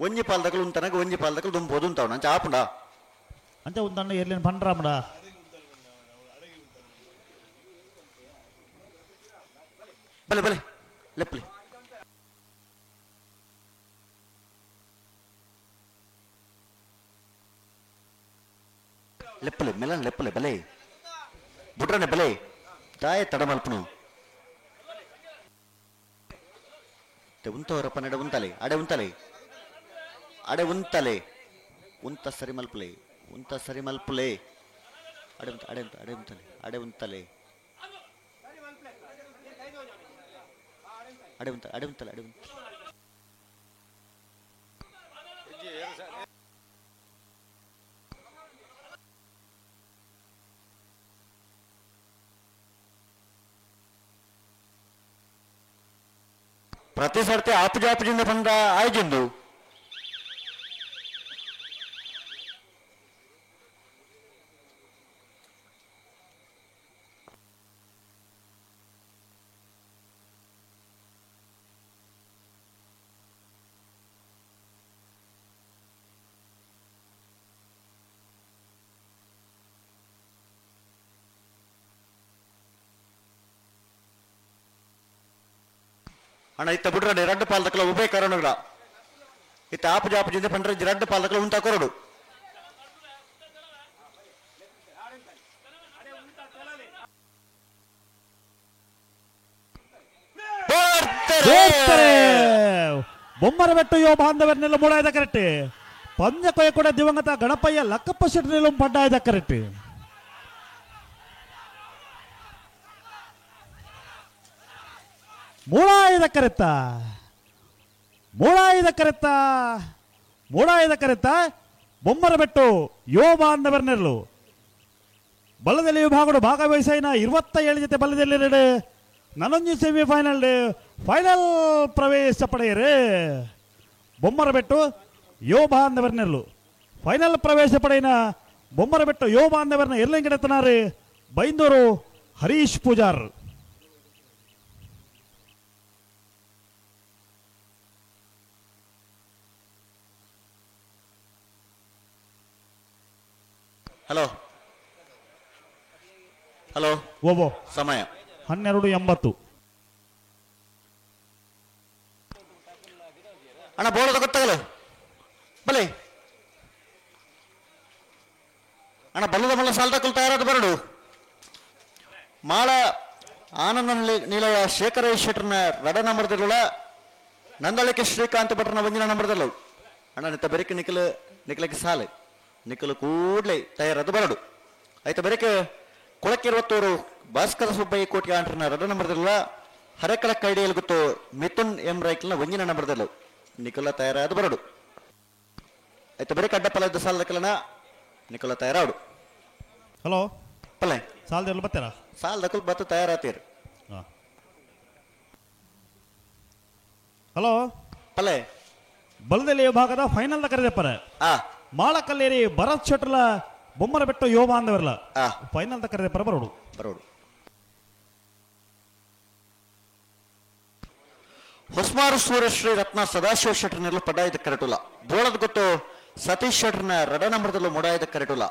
ಒಂಜಿ ಪಾಲ್ದಕಲು ಉಂತನಗ ಒಂಜಿ ಪಾಲ್ದಕಲು ದುಂಬೋದು ಉಂತಾವ್ ನಂಚ ಆಪುಂಡ ಅಂಚ ಉಂತಣ್ಣ ಎರ್ಲಿನ ಪಂಡ್ರಾಮಡ ಬಲೆ ಬಲೆ ಲೆಪ್ಲಿ ಲೆಪ್ಪಲೆ ಮೆಲನ್ ಲೆಪ್ಪಲೆ ಬಲೆ ಬುಡ್ರನೆ ಬಲೆ ದಾಯ ತಡಮಲ್ಪನು ಉಂತವರಪ್ಪ ನಡೆ ಉಂತಲೆ ಅಡೆ ಉಂತಲೆ ಅಡೆ ಉಂತಲೆ ಉಂತ ಸರಿ ಮಲ್ಪಲೆ ಉಂತ ಸರಿ ಮಲ್ಪಲೆ ಅಡೆ ಉಂತ ಅಡೆ ಉಂತ ಅಡೆ ಉಂತಲೆ ಅಡೆ ಉಂತಲೆ ಅಡೆ ಉಂತ ಅಡೆ ಉಂತಲೆ ಅಡೆ ಉಂತ ಪ್ರತಿ ಸರ್ತಿ ಆಪುಜಾಪುಜಿಂದ ಬಂದ ಆಯ್ಜಿಂದು ಅಣ್ಣ ಇತ್ತ ಬಿಡ್ರಡೆ ರಡ್ಡು ಪಾಲ್ದಕ್ಕಲ ಉಭಯ ಕಾರಣಗಳ ಇತ್ತ ಆಪುಜಾಪುಜಿಂದ ಪಂಡ್ರೆ ರಡ್ಡು ಪಾಲ್ದಕ್ಕಲ ಉಂಟ ಕೊರಡು ಬೊಮ್ಮರ ಬೆಟ್ಟು ಯೋ ಬಾಂಧವರ್ನೆಲ್ಲ ಮೂಡಾಯ್ದ ಕರೆಕ್ಟ್ ಪಂಜ ಕೊಯ ಕೂಡ ದಿವಂಗತ ಗಣಪಯ್ಯ ಲಕ್ಕಪ್ಪ ಶೆಟ್ಟರೆಲ್ಲ ಪಡ್ಡಾಯ್ದ ಕರೆಕ್ಟ್ ಮೂಳಾಯದ ಕರೆತ್ತ ಮೂಳಾಯದ ಕರೆತ್ತ ಮೂಳಾಯದ ಕರೆತ್ತ ಬೊಮ್ಮರ ಬೆಟ್ಟು ಯೋ ಬಾಂಧವರ್ನೆರಳು ಬಲದಲ್ಲಿ ವಿಭಾಗಡು ಭಾಗವಹಿಸೈನ 27 ಜೊತೆ ಬಲದಲ್ಲಿ ಎರಡು ನನೊಂಜಿ ಸೆಮಿಫೈನಲ್ ಫೈನಲ್ ಪ್ರವೇಶ ಪಡೆಯರು ಬೊಮ್ಮರ ಬೆಟ್ಟು ಯೋ ಬಾಂಧವರ್ನೆರಳು ಫೈನಲ್ ಪ್ರವೇಶ ಪಡೆಯಿನ ಬೊಮ್ಮರ ಬೆಟ್ಟು ಯೋ ಬಾಂಧವರ್ನ ಎರ್ಲಿಂಗಡತನಾರು ಬೈಂದೂರು ಹರೀಶ್ ಪೂಜಾರ್. ಹಲೋ ಹಲೋ ಓಬೋ ಸಮಯ 12:80. ಅಣ್ಣ ಬೋಳದ ಗೊತ್ತಾಗಲ್ಲ ಬಲೆ ಅಣ್ಣ ಬಲ್ಲದ ಮಲ್ಲ ಸಾಲದ ತಯಾರಾದ ಬರಡು ಮಾಳ ಆನಂದ ನಿಲಯ ಶೇಖರ ಶೆಟ್ಟರ್ನ ರಡ ನಂಬರ್ದಿರಲ್ಲ ನಂದಳಿಕೆ ಶ್ರೀಕಾಂತ್ ಭಟ್ರನ ಒಂದಿನ ನಂಬರ್ದಲ್ಲ ಅಣ್ಣ ನಿತ್ತ ಬೆರಕೆ ನಿಖಲ್ ನಿಖಲಕ್ಕೆ ಸಾಲೆ ನಿಖಲು ಕೂಡಲೇ ತಯಾರಾದ ಬರಡು ಆಯ್ತು ಬೆರಕೆ ಕೊಳಕ್ಕಿರುವತ್ತೂರು ಭಾಸ್ಕರ ಸುಬ್ಬಯ್ಯ ಕೋಟಿ ಆಂಟ್ರನ ರಡ ನಂಬರ್ದಿರಲ್ಲ ಹರೆಕಳ ಕೈಡಿಯಲ್ಲಿ ಗೊತ್ತು ಮಿಥುನ್ ಎಂ ರೈಕ್ಲನ ಒಂದಿನ ನಂಬರ್ದಲ್ಲ ನಿಖಲ ತಯಾರಾದ ಬರಡು ಆಯ್ತು ಬೆರಕೆ ಅಡ್ಡಪ್ಪಲ ಇದ್ದ ಸಾಲದ ಕಲನ ನಿಖಲ ತಯಾರಾಡು. ಹಲೋ ಪಲ್ಲೆ ಸಾಲದ ಬರ್ತಾರ ಸಾಲದಕ್ಕಲ್ ಬತ್ತ ತಯಾರಾತೀರಿ. ಹಲೋ ಪಲ್ಲೆ ಬಲದಲ್ಲಿ ವಿಭಾಗದ ಫೈನಲ್ ಕರೆದಪ್ಪರ ಮಾಳಕಲ್ಲೇರಿ ಭರತ್ ಶೆಟ್ಟರ್ಲ ಬೊಮ್ಮರ ಬೆಟ್ಟು ಯೋಮ ಅಂದವರಲ್ಲ ಫೈನಲ್ ಕರೆದಪ್ಪರ ಬರೋಡು ಬರೋಡು. ಹೊಸ್ಮಾರು ಸೂರ್ಯಶ್ರೀ ರತ್ನ ಸದಾಶಿವ ಶೆಟ್ಟರ್ನೆಲ್ಲ ಪಡಾಯದ ಕರೆಟುಲ ಬೋಳದ ಗೊತ್ತು ಸತೀಶ್ ಶೆಟ್ಟರ್ನ ರಡ ನಂಬರದಲ್ಲೂ ಮೊಡಾಯದ ಕರೆಟುಲ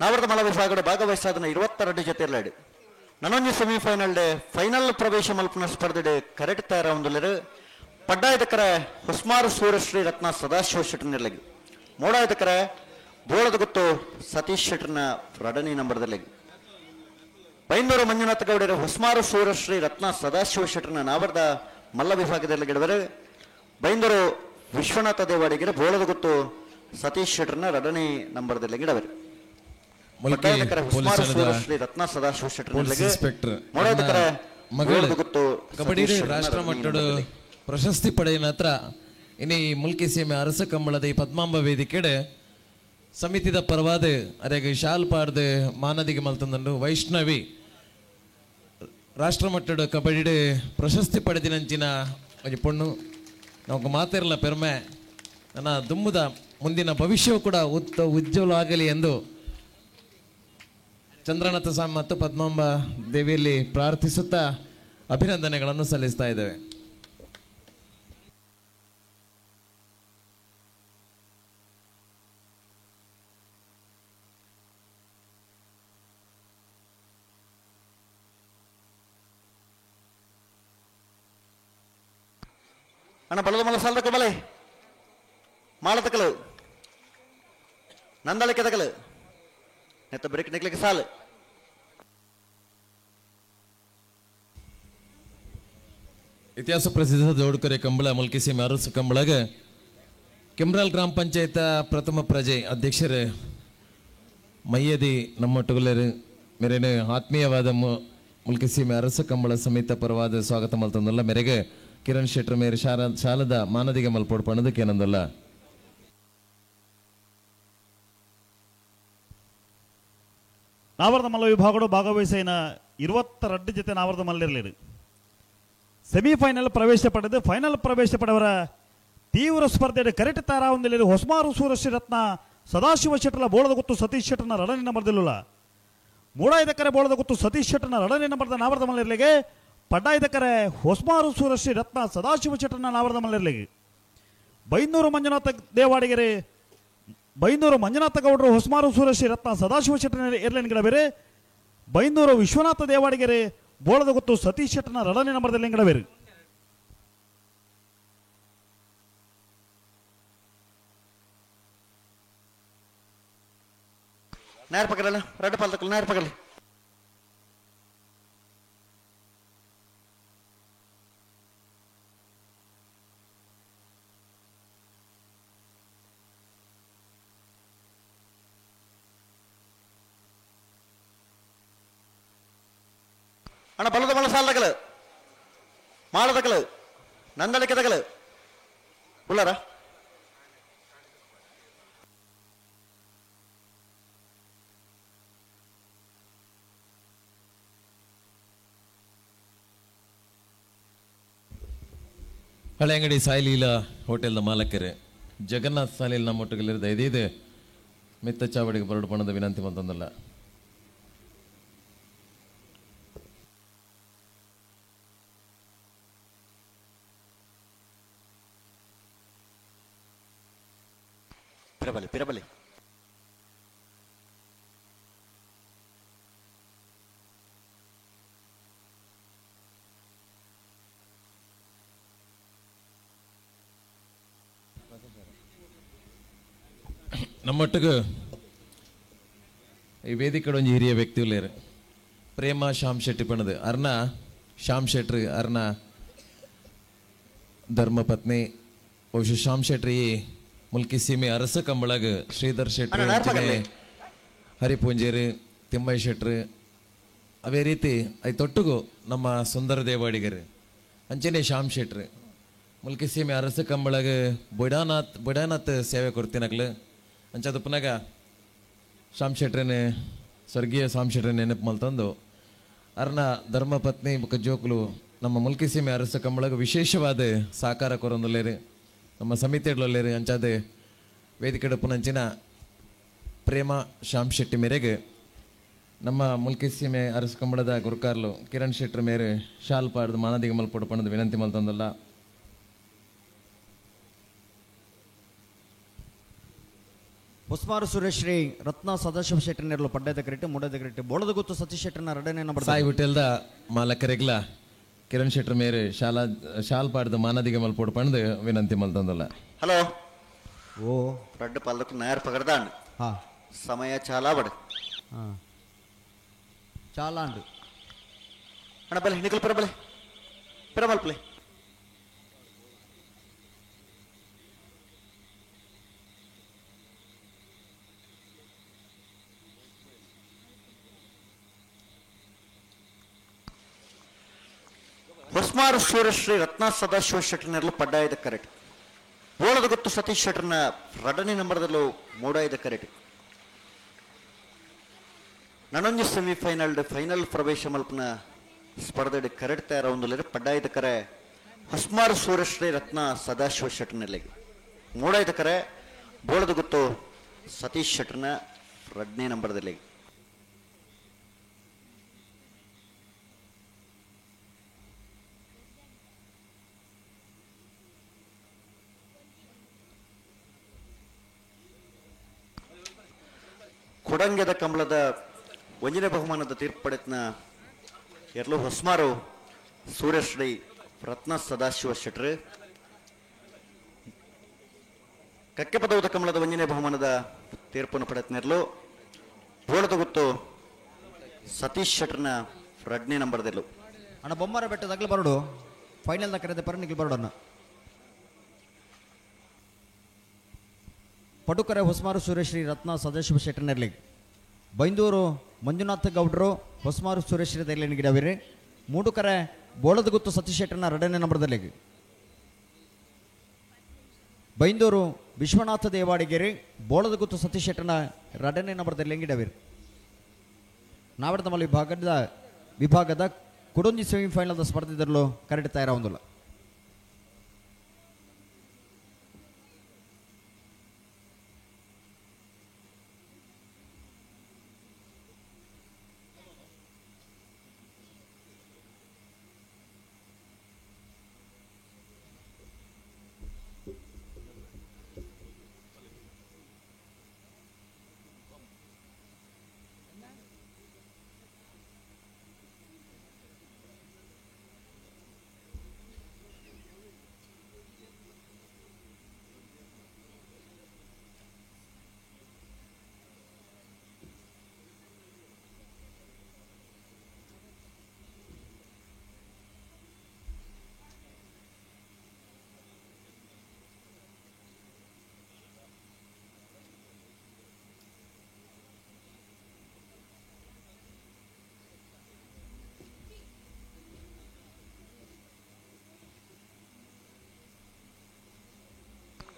ನಾವರದ ಮಲ ವಿಭಾಗದ ಭಾಗವಹಿಸಾದನ 22 ಜೊತೆ ನನೊಂಜಿ semifinal day final ಪ್ರವೇಶ ಮಲ್ಪನ ಸ್ಪರ್ಧೆ ಕರೆಕ್ಟ್ ತಯಾರ ಒಂದುಲೆರು ಪಡ್ಡಾಯದಕರ ಹೊಸ್ಮಾರು ಸೂರ್ಯಶ್ರೀ ರತ್ನ ಸದಾಶಿವ ಶೆಟ್ಟರ್ನೆಲ್ಲಗಿ ಮೋಡಾಯದಕರ ಬೋಳದ ಗೊತ್ತು ಸತೀಶ್ ಶೆಟ್ಟರ್ನ ರಡನಿ ನಂಬರ್ದಲ್ಲಿ. ಬೈಂದೂರು ಮಂಜುನಾಥ ಗೌಡರ ಹೊಸ್ಮಾರು ಸೂರಶ್ರೀ ರತ್ನ ಸದಾಶಿವ ಶೆಟ್ಟರ್ನ ನಾವರ್ದ ಮಲ್ಲ ವಿಭಾಗದಲ್ಲಿ ಗಿಡವರು. ಬೈಂದೂರು ವಿಶ್ವನಾಥ ದೇವಾಡಿಗರ ಬೋಳದ ಗುತ್ತು ಸತೀಶ್ ಶೆಟ್ಟರ್ನ ಎರಡನೇ ನಂಬರ್ದಲ್ಲಿ ಗಿಡವರು. ಶ್ರೀ ರತ್ನ ಸದಾಶಿವ ಶೆಟ್ಟರ್ ಇನ್ಸ್ಪೆಕ್ಟರ್ ಕಬಡ್ಡಿ ರಾಷ್ಟ್ರ ಮಟ್ಟದ ಪ್ರಶಸ್ತಿ ಪಡೆಯ ಹತ್ರ ಇನಿ ಮುಲ್ಕಿ ಸೀಮೆ ಅರಸ ಕಂಬಳದ ಈ ಪದ್ಮಾಂಬ ವೇದಿಕೆಡೆ ಸಮಿತಿದ ಪರವಾದ ಅರೆಗೆ ಶಾಲ್ ಪಾಡ್ದು ಮಾನದಿಗೆ ಮಲ್ತಂದಂಡು ವೈಷ್ಣವಿ ರಾಷ್ಟ್ರಮಟ್ಟದ ಕಬಡ್ಡಿ ಪ್ರಶಸ್ತಿ ಪಡೆದಿನಂಚಿನ ಒಂಜಿ ಪೊಣ್ಣು. ನಮಗ್ ಮಾತಿರಲ್ಲ ಪೆರ್ಮೆ, ನನ್ನ ದುಮ್ಮದ ಮುಂದಿನ ಭವಿಷ್ಯವು ಕೂಡ ಉಜ್ವಲ ಆಗಲಿ ಎಂದು ಚಂದ್ರನಾಥ ಸ್ವಾಮಿ ಮತ್ತು ಪದ್ಮಾಂಬ ದೇವಿಯಲ್ಲಿ ಪ್ರಾರ್ಥಿಸುತ್ತಾ ಅಭಿನಂದನೆಗಳನ್ನು ಸಲ್ಲಿಸ್ತಾ ಇದ್ದೇವೆ. ಅಣ್ಣ ಬಲದ ಮಲ್ಲ ಸಾಲದ ಬಲೆ ಮಾಳತಕಲು ನಂದಳಿಕೆ ತಕಲು ನೆತ್ತ ಬ್ರೇಕ್ ನಿಕ್ಲಿಕ್ಕೆ ಸಾಲು. ಇತಿಹಾಸ ಪ್ರಸಿದ್ಧ ದೋಡ್ಕರೆ ಕಂಬಳ ಮುಲ್ಕಿ ಸೀಮೆ ಅರಸು ಕಂಬಳಗ ಕೆಮ್ರಾಲ್ ಗ್ರಾಮ ಪಂಚಾಯತ ಪ್ರಥಮ ಪ್ರಜೆ ಅಧ್ಯಕ್ಷರು ಮಯ್ಯದಿ ನಮ್ಮೊಟ್ಟುಗುಲರು ಮೇರೇನು ಆತ್ಮೀಯವಾದ ಮುಲ್ಕಿ ಸೀಮೆ ಅರಸು ಕಂಬಳ ಸಮೇತ ಪರವಾದ ಸ್ವಾಗತ ಮಲ್ತಂದಲ್ಲ. ಮೇರೆಗೆ ಕಿರಣ್ ಶೆಟ್ಟರ್ ಮೇರೆ ಶಾಲದ ಮಾನದಿಗೆ ಮಲ್ಪೋಡ್ ಪಣದಕ್ಕೆ ಏನಂದಲ್ಲ. ನಾವರ್ದ ಮಲ್ಲ ವಿಭಾಗಗಳು ಭಾಗವಹಿಸಿನ 22 ಜೊತೆ ನಾವರ್ದ ಮಲ್ಲಿರಲಿರು. ಸೆಮಿಫೈನಲ್ ಪ್ರವೇಶ ಪಡೆದು ಫೈನಲ್ ಪ್ರವೇಶ ಪಡೆಯವರ ತೀವ್ರ ಸ್ಪರ್ಧೆಯ ಕರೆಕ್ಟ್ ತಾರಾ ಹೊಂದಿಲ್ಲ. ಹೊಸ್ಮಾರು ಸೂರಶ್ರೀ ರತ್ನ ಸದಾಶಿವ ಶೆಟ್ಟರ್ಲ ಬೋಳದ ಗುತ್ತು ಸತೀಶ್ ಶೆಟ್ಟರ್ನ ರಡನೆ ನಂಬರ್ದಿಲ್ಲ. ಮೂಡಾಯ್ದಕ್ಕರೆ ಬೋಳದ ಗುತ್ತು ಸತೀಶ್ ಶೆಟ್ಟರ್ನ ರಡನೆ ನಂಬರ್ದ ನಾವರ್ದ ಮಲ್ಲಿರಲಿಗೆ. ಪಡ್ಡಾಯ್ದಕ್ಕರೆ ಹೊಸ್ಮಾರು ಸೂರಶ್ರೀ ರತ್ನ ಸದಾಶಿವ ಶೆಟ್ಟರ್ನ ನಾವರ್ದ ಮಲ್ಲಿರಲಿಗೆ. ಬೈಂದೂರು ಮಂಜುನಾಥ ದೇವಾಡಿಗೆರೆ ಬೈಂದೂರು ಮಂಜುನಾಥ ಗೌಡರು ಹೊಸ್ಮಾರು ಸೂರಶ್ರೀ ರತ್ನ ಸದಾಶಿವ ಶೆಟ್ಟರ್ನ ಏರ್ಲೈನ್ ಗಿಡಬೇರೆ. ಬೈಂದೂರು ವಿಶ್ವನಾಥ ದೇವಾಡಿಗೆರೆ ಬೋಳದ ಗುತ್ತು ಸತೀಶ್ ಶೆಟ್ಟರ್ನ ರಡನೆ ನಂಬರ್ದಲ್ಲಿ ಗಿಡಬೇರು. ನೇರ ಪಕ್ಕದಲ್ಲ ರೆಡ್ ಪಾಲ್ತಕ್ಕಲ್ಲ ನೇರ ಪಕ್ಕದಲ್ಲಿ ಅಣ್ಣ ಬಲದ ಮಲ್ಲ ಸಾಲದಕಲು ಮಾಳದಕಲು ನಂದಳಿಕೆ ತಗಲು ಉಳ್ಳಾರ. ಹಳೆಯಂಗಡಿ ಸಾಯಿಲೀಲಾ ಹೋಟೆಲ್ನ ಮಾಲಕರು ಜಗನ್ನಾಥ್ ಸಾಲಿಲ್ ನಮ್ಮ ಒಟ್ಟಿಗೆ ಇದೆ ಮಿತ್ತ ಚಾವಡಿಗೆ ಬರಡು ಪಣದ ವಿನಂತಿ ಬಂತಂದಲ್ಲ. ಪಿರಬಲಿ ಪಿರಬಲಿ ನಮ್ಮೊಟ್ಟಿಗೆ ಈ ವೇದಿಕೆ ಒಂಜಿ ಹಿರಿಯ ವ್ಯಕ್ತಿ ಉಲ್ಲೇರು ಪ್ರೇಮ ಶ್ಯಾಮ್ ಶೆಟ್ಟಿ ಪಣದು ಅರ್ನ ಶ್ಯಾಮ್ ಶೆಟ್ರಿ ಅರ್ನ ಧರ್ಮಪತ್ನಿ ಬಹುಶಃ ಶ್ಯಾಮ್ ಶೆಟ್ರಿ ಮುಲ್ಕಿ ಸೀಮೆ ಅರಸ ಕಂಬಳಗ ಶ್ರೀಧರ್ ಶೆಟ್ರಿ ಹರಿಪೂಂಜೇರು ತಿಮ್ಮಯ್ಯ ಶೆಟ್ರು ಅದೇ ರೀತಿ I ತೊಟ್ಟುಗು ನಮ್ಮ ಸುಂದರ ದೇವಾಡಿಗರು ಅಂಚನೆ ಶ್ಯಾಮ್ ಶೆಟ್ರು ಮುಲ್ಕಿ ಸೀಮೆ ಅರಸ ಕಂಬಳಗ ಬುಡಾನಾಥ್ ಬುಡಾನಾಥ್ ಸೇವೆ ಕೊಡ್ತೀನಕ್ಲು ಅಂಚದ ಪುನಗ ಶ್ಯಾಮ್ ಶೆಟ್ರನೆ ಸ್ವರ್ಗೀಯ ಶ್ಯಾಮ್ ಶೆಟ್ರೆ ನೆನಪು ಮಲ್ತಂದು ಅರ್ನ ಧರ್ಮಪತ್ನಿ ಬೊಕ್ಕ ಜೋಕುಲು ನಮ್ಮ ಮುಲ್ಕಿ ಸೀಮೆ ಅರಸ ಕಂಬಳಗ ವಿಶೇಷವಾದ ಸಾಕಾರ ಕೊರೊಂದುಲ್ಲೇರು ನಮ್ಮ ಸಮಿತಿಗಳಲ್ಲೇರು ಅಂಚಾದ ವೇದಿಕೆ ಪುನಂಚಿನ ಪ್ರೇಮ ಶ್ಯಾಮ್ ಶೆಟ್ಟಿ ಮೇರೆಗೆ ನಮ್ಮ ಮುಲ್ಕಿ ಸೀಮೆ ಅರಸ ಕಂಬಳದ ಗುರುಕಾರ್ಲು ಕಿರಣ್ ಶೆಟ್ಟಿ ಮೇರೆ ಶಾಲ್ ಪಾಡ್ದು ಮಾನದಿಗೆ ಮಲ್ಪೊಡು ಪಣದ ವಿನಂತಿ ಮಲ್ತಂದಲ್ಲ. ಹೊಸ್ಮಾರು ಸುರೇಶ್ ಶ್ರೀ ರತ್ನ ಸದಾಶಿವ ಶೆಟ್ಟರ್ನೆರಲು ಪಡ್ಡದ ಕ್ರಿಟ್ ಮುಡದ ಕ್ರಿಟ್ ಬೋಳದ ಗುತ್ತು ಸತೀಶ್ ಶೆಟ್ಟರ್ನ ರಡನೆ ನಂಬರ್ ಸಾಯಿ ಹೋಟೆಲ್ದ ಮಾಲಕರಿಗ್ಲ ಕಿರಣ್ ಶೆಟ್ಟರ್ ಮೇರೆ ಶಾಲಾ ಶಾಲ್ ಪಾಡ್ದು ಮಾನದಿಗೆ ಮಲ್ಪೊಡು ಪಣದು ವಿನಂತಿ ಮಲ್ತಂದಲ್ಲ. ಹಲೋ ಓ ರಡ್ಡು ಪಲ್ಲಕ್ಕೆ ನೇರ ಪಗಡ್ದಾಂಡ್ ಹಾ ಸಮಯ ಚಾಲಾ ಬಡ ಹಾ ಚಾಲಾಂಡ್. ಅಣ್ಣ ಬಲೆ ನಿಖಲ್ ಪರ ಬಲೆ ಪೆರಮಲ್ಪಲೆ ಹೊಸ್ಮಾರು ಸೂರ್ಯಶ್ರೀ ರತ್ನ ಸದಾಶಿವ ಶೆಟ್ಟರ್ನೆಲ್ಲ ಪಡ್ಡಾಯದ ಕರೆಕ್ಟ್ ಬೋಳದ ಗೊತ್ತು ಸತೀಶ್ ಶೆಟ್ಟರ್ನ ಎರಡನೇ ನಂಬರ್ದಲ್ಲೂ ಮೂಡಾಯದ ಕರೆಕ್ಟ್ ನನೊಂಜಿ ಸೆಮಿಫೈನಲ್ ಫೈನಲ್ ಪ್ರವೇಶ ಮಲ್ಪನ ಸ್ಪರ್ಧೆ ಕರೆಕ್ಟ್ ತಯಾರ ಪಡ್ಡಾಯದ ಕರೆ ಹೊಸ್ಮಾರು ಸೂರ್ಯಶ್ರೀ ರತ್ನ ಸದಾಶಿವ ಶೆಟ್ಟರ್ನೆಲ್ಲಿಗೆ ಮೂಡಾಯದ ಕರೆ ಬೋಳದ ಗೊತ್ತು ಸತೀಶ್ ಶೆಟ್ಟರ್ನ ಎರಡನೇ ನಂಬರ್ದಲ್ಲಿ. ಕೊಡಂಗೆದ ಕಮಲದ ಒಂಜನೇ ಬಹುಮಾನದ ತೀರ್ಪು ಪಡೆತನ ಎರಲು ಹೊಸ್ಮಾರು ಸೂರ್ಯಶ್ರೀ ರತ್ನ ಸದಾಶಿವ ಶೆಟ್ರು. ಕಕ್ಕೆಪದವದ ಕಮಲದ ಒಂಜನೇ ಬಹುಮಾನದ ತೀರ್ಪನ್ನು ಪಡೆತನೆರ್ಲು ಬೋಳದ ಗೊತ್ತು ಸತೀಶ್ ಶೆಟ್ರನ ಎರಡನೇ ನಂಬರ್ದಲ್ಲೂ. ಅಣ್ಣ ಬೊಮ್ಮರ ಬೆಟ್ಟದಾಗಲೂ ಬರೋಡು ಫೈನಲ್ದ ಕರೆದ ಪರ ನಿಗ್ಲು ಬರೋಡಣ್ಣ. ಪಡುಕರೆ ಹೊಸ್ಮಾರು ಸೂರ್ಯಶ್ರೀ ರತ್ನ ಸದಾಶಿವ ಶೆಟ್ಟರ್ನೆರ್ಲಿ ಬೈಂದೂರು ಮಂಜುನಾಥ ಗೌಡರು ಹೊಸ್ಮಾರು ಸೂರ್ಯಶ್ರೀ ದೈಲಿನ ಗಿಡವಿರಿ. ಮೂಡುಕರೆ ಬೋಳದಗುತ್ತು ಸತೀಶ್ ಶೆಟ್ಟರ್ನ ಎರಡನೇ ನಂಬರ್ದಲ್ಲಿ. ಬೈಂದೂರು ವಿಶ್ವನಾಥ ದೇವಾಡಿಗೆರಿ ಬೋಳದಗುತ್ತು ಸತೀಶ್ ಶೆಟ್ಟರ್ನ ಎರಡನೇ ನಂಬರ್ದಲ್ಲಿ ಗಿಡವಿರಿ. ನಾವಡದಮಲ್ಲಿ ವಿಭಾಗದ ಕುಡೊಂಜಿ ಸೆಮಿಫೈನಲ್ದ ಸ್ಪರ್ಧೆದಲ್ಲೂ ಕರೆಕ್ಟ್ ತಯಾರಾಗುವುದಿಲ್ಲ.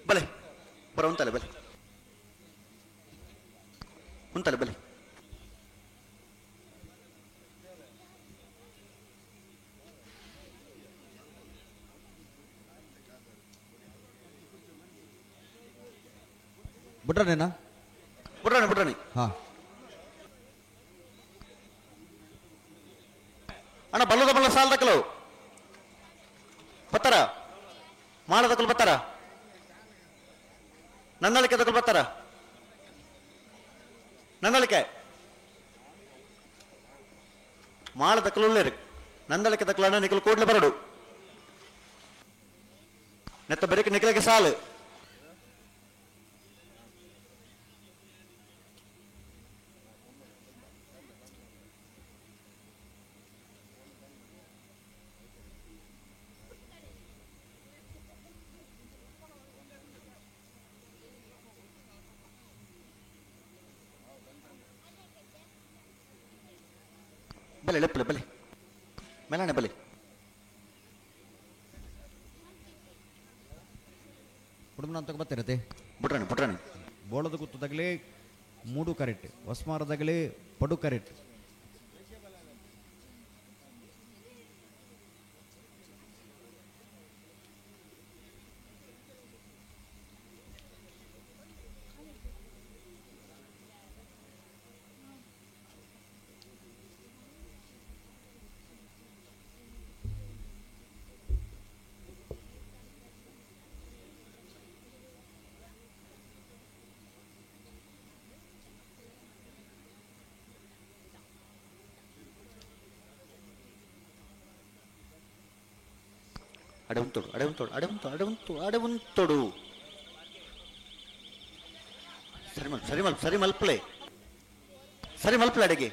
ಬಲೆ ಬರ ಉಂತಲೆ ಬಲೆ ಉಂತಲೆ ಬಲೆ ಬಿಟ್ರನೇನಾ? ಬಿಟ್ರಾಣಿ ಬಿಟ್ರಾಣಿ. ಹಾ ಅಣ್ಣ ಬಲ್ಲದ ಬಲ್ಲ ಸಾಲದಕ್ಕಲು ಬತ್ತಾರ ಮಾಡದಕ್ಕಲು ಬತ್ತಾರ ನನ್ನಳಿಕೆ ದಕ್ಕಲು ಬತ್ತಾರ ನನ್ನಳಿಕೆ ಮಾಡದಕ್ಕಲು ಉಳ್ಳೇರು ನಂದಳಿಕೆ ದಕ್ಕಲು ಅಣ್ಣ ನಿಖಲು ಕೂಡ್ಲೆ ಬರಡು ನೆತ್ತ ಬೆರಕೆ ನಿಖಲಿಗೆ ಸಾಲು ಬಲೆ ಲೆಪ್ಪಲೆ ಬಲೆ ಮೇಲಾಣೆ ಬಲೆ ಕುಟುಂಬ ಅಂತ ಬರ್ತಿರತ್ತೆ ಬುಟ್ರಾಣಿ ಬುಟ್ರಾಣಿ ಬೋಳದ ಗುತ್ತದಾಗಲಿ ಮೂಡು ಕರೆಕ್ಟ್ ಹೊಸ್ಮಾರದಾಗಲಿ ಪಡು ಕರೆಕ್ಟ್. ಅಡೆ ಉಂತೋಡು ಅಡೆ ಉಂತೋಡು ಅಡೆ ಉಂತು ಅಡೆ ಉಂತು ಅಡೆ ಉಂತೋಡು ಸರಿ ಮಲ್ ಸರಿ ಮಲ್ ಸರಿ ಮಲ್ಪಲೆ ಸರಿ ಮಲ್ಪಲೆ ಅಡೆಗೆ.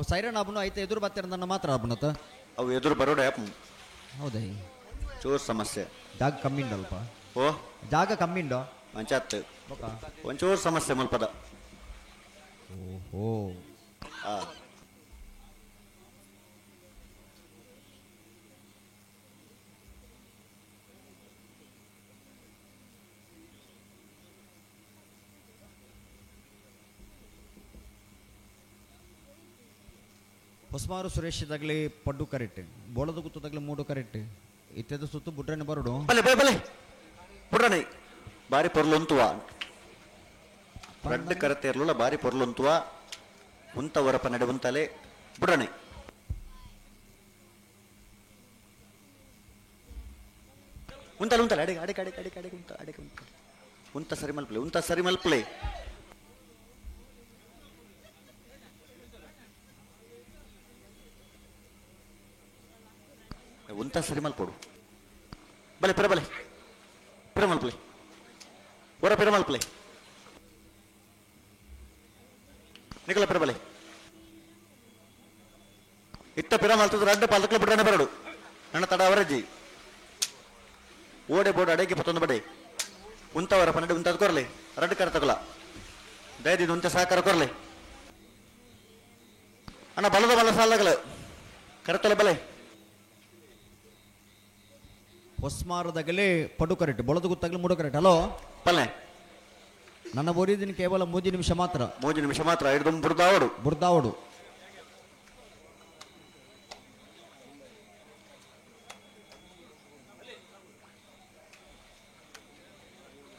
ಅವು ಸೈರನ್ ಆಪುನು ಐತೆ ಎದುರು ಬತ್ತಿರಂದನ್ನ ಮಾತ್ರ ಆಪುನತ ಅವು ಎದುರು ಬರೋಡೆ ಹೌದಾ? ಚೂರು ಸಮಸ್ಯೆ. ಜಾಗ ಕಮ್ಮಿ ಉಂಡಲ್ಪ. ಓ ಜಾಗ ಕಮ್ಮಿ ಉಂಡು ಮಂಚಾತ್ ಒಂಚೂರು ಸಮಸ್ಯೆ ಮಲ್ಪದ. ಓಹೋ. ಹೊಸಮಾರು ಸುರೇಶ್ ತಗಲಿ ಪಡ್ಡು ಕರೆಕ್ಟ್, ಬೋಳದ ಗುತ್ತು ತಗಲಿ ಮೂಡು ಕರೆಕ್ಟ್, ಇತ್ಯದ ಸುತ್ತು ಬುಡ್ರನೆ ಬರೋಡು. ಬಲೆ ಬಲೆ ಬಲೆ ಬುಡ್ರನೆ ಬಾರಿ ಪೊರ್ಲುಂತುವ ರಡ್ಡು ಕರತೆ ಇರಲಿಲ್ಲ ಬಾರಿ ಪೊರ್ಲುಂತುವ ಉಂತ ವರಪ ನಡೆ ಉಂತಲೆ ಬುಡ್ರನೆ. ಉಂತಲೆ ಉಂತಲೆ ಅಡಿಗೆ ಅಡಿಗೆ ಅಡಿಗೆ ಅಡಿಗೆ ಅಡಿಗೆ ಉಂತ ಅಡಿಗೆ ಉಂತ ಉಂತ ಸರಿ ಮಲ್ಪಲೆ ಉಂತ ಸರಿ ಮಲ್ಪಲೆ. ಉಂತ ಸರಿ ಮಲ್ಪೋಡು ಬಲೆ ಪಿರ ಬಲೆ ಪಿರ ಮಲ್ಪಲೆ ಹೊರ ಪಿರ ಮಲ್ಪಲೆ ನಿಕಲ ಪಿರ ಬಲೆ ಇತ್ತ ಪಿರ ಮಲ್ತದ ರಡ್ಡ ಪಾಲಕ್ಲ ಬಿಡ್ರನೆ ಬರಡು ನನ್ನ ತಡ ಅವರಜ್ಜಿ ಓಡೆ ಬೋಡು ಅಡೇಗೆ ಪತ್ತೊಂದು ಬಡೆ ಉಂತವರ ಪನ್ನಡೆ ಉಂತದ ಕೊರಲೆ ರಡ್ಡು ಕರ ತಗೊಲ ದಯದಿದ್ದು ಉಂತ ಸಹಕಾರ ಕೊರಲೆ ಅಣ್ಣ ಬಲದ ಬಲ ಸಾಲಗಲ ಕರತಲೆ ಬಲೆ. ಹೊಸ್ಮಾರದಾಗಲೇ ಪಡು ಕರೆಕ್ಟ್, ಬೊಳದ ಗುತ್ತಾಗಲಿ ಮೂಡು ಕರೆಕ್ಟ್. ಹಲೋ ಪಲ್ಲೆ ನನ್ನ ಬೋರಿದಿನ ಕೇವಲ 3 ನಿಮಿಷ ಮಾತ್ರ. 3 ನಿಮಿಷ ಮಾತ್ರ ಹಿಡಿದು ಬುರ್ದಾವಡು ಬುರ್ದಾವಡು.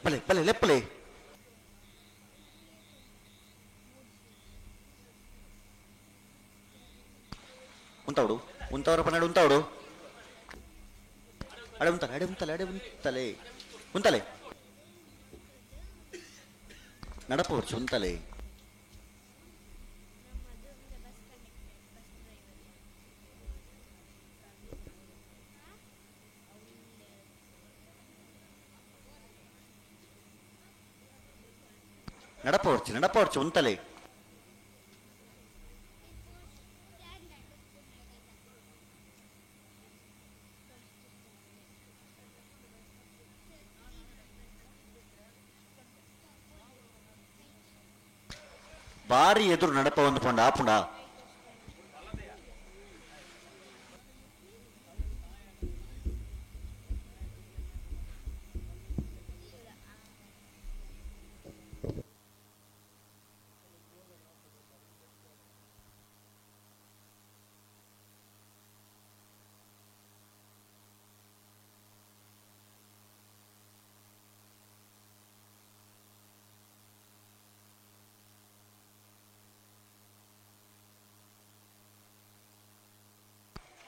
ಪಲ್ಲೆ ಪಲ್ಲೆ ಲೆಪ್ಪಲೆ ಉಂತಾವಡು ಉಂತಾವರ ಪನ್ನಡು ಉಂತಾವಡು ಅಡೆ ಉಂತಲೆ ಅಡೆ ಉಂತಲೆ ಅಡೆ ಉಂತಲೆ ಉಂತಲೆ ನಡಪ ವರ್ಷ ಉಂತಲೆ. ನಡಪ ವರ್ಷ ನಡಪ ವರ್ಷ ಉಂತಲೆ. ಬಾರಿ ಎದುರು ನಡಪ ಒಂದು ಪಂಡ ಆಪುಂಡ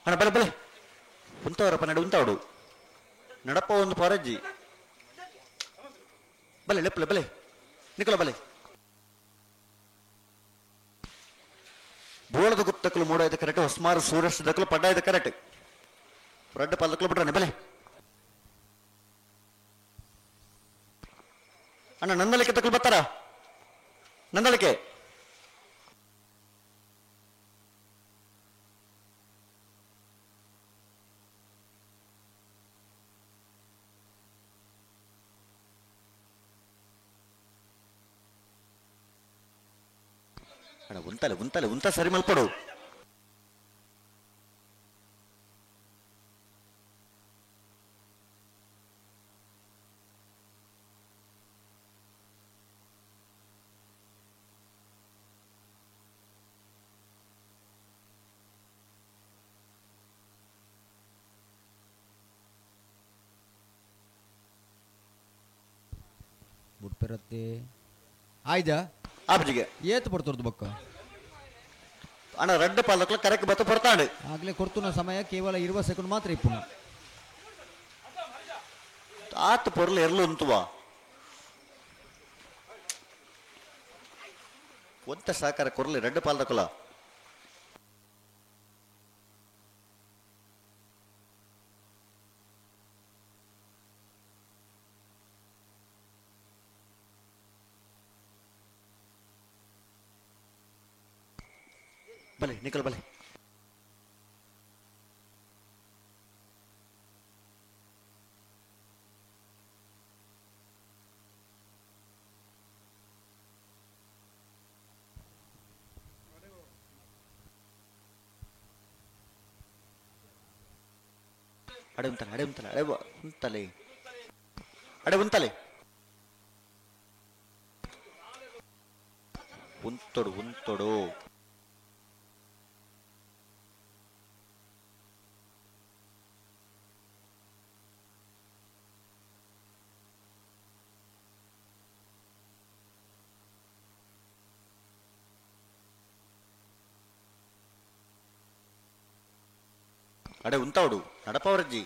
ಅಣ್ಣ ಬಲೆ ಬಲೆ ಉಂತವರಪ್ಪ ನಡು ಉಂತಾವಡು ನಡಪ ಒಂದು ಪರಜ್ಜಿ ಬಲೆ ಲೆಪ್ಪಲೆ ಬಲೆ ನಿಕಲ ಬಲೆ ಬೋಳದ ಗುಪ್ತಕ್ಕಲು ಮೂಡಾಯ್ದ ಕರೆಕ್ಟ್, ಹೊಸ್ಮಾರು ಸೂರಸ್ ದಕ್ಕಲು ಪಡ್ಡಾಯ್ದ ಕರೆಕ್ಟ್, ರಡ್ಡ ಪಲ್ಲಕ್ಕಲು ಬಿಡ್ರಾನೆ ಬಲೆ. ಅಣ್ಣ ನಂದಲಿಕೆ ತಕ್ಕಲು ಬರ್ತಾರ ನಂದಲಿಕೆ ಅಣ್ಣ ಉಂತಲೆ ಉಂತಲೆ ಉಂತ ಸರಿ ಮಲ್ಪಡು. ಬುಡ್ಪೆರತ್ತೆ ಆಯ್ದಾ ಆಬ್ಜಿಗೆ ಏತು ಪಡ್ತೊರ್ದು ಬೊಕ್ಕ ಅಣ್ಣ ರಡ್ಡ ಪಾಲಕ್ಲ ಕರೆಕ್ ಬತ್ತ ಪಡ್ತಾಂಡು ಆಗಲೇ ಕೊಡ್ತುನ ಸಮಯ ಕೇವಲ 20 ಸೆಕೆಂಡ್ ಮಾತ್ರ ಇಪ್ಪುನ ಆತ ಪೊರ್ಲು ಎರ್ಲು ಉಂತುವ ಒಂತ ಸಹಕಾರ ಕೊರ್ಲಿ ರಡ್ಡ ಪಾಲಕಲ ಬಲೆ ನಿಖಲ್ ಬಲೆ ಅಡೆ ಉಂತಲೆ ಅಡೆ ಉಂತಲೆ ಅಡೆ ಉಂತಲೆ ಅಡೆ ಉಂತಲೆ ಉಂತೊಡು ಉಂತೊಡು ಅಡೆ ಉಂತಾವಡು ನಡಪವರಜ್ಜಿ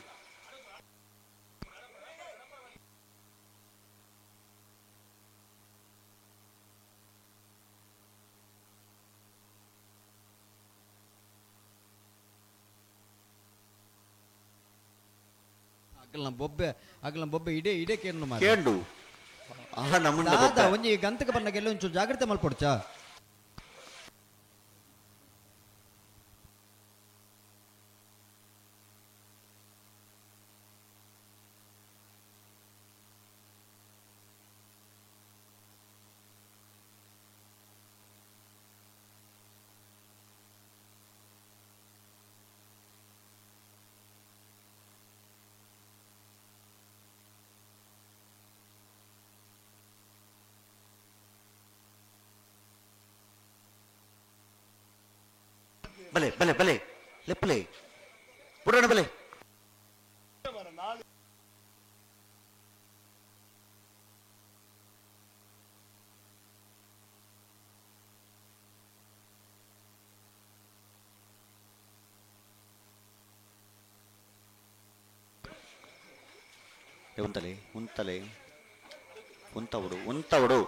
ಅಗಲ್ನ ಬೊಬ್ಬೆ ಅಗಲ್ನ ಬೊಬ್ಬೆ ಇಡೇ ಇಡೇ ಕೇನು ಮಾರ್ರೆ. ಕೇಂಡು ಆ ನಮ್ಮನ್ನ ದಾದ ಬೊಬ್ಬೆ. ಒಂಜಿ ಗಂತಕ ಬನ್ನಗ ಎಲ್ಲ ಒಂಚೂರು ಜಾಗ್ರತೆ ಮಲ್ಪೊಡ್ಚ ಬಲೆ ಬಲೆ ಬಲೆ ಲೆಪ್ಪಲೆ ಪುಡಣ ಬಲೆ ಉಂತಲೆ ಉಂತಲೆ ಉಂತವಡು ಉಂತವಡು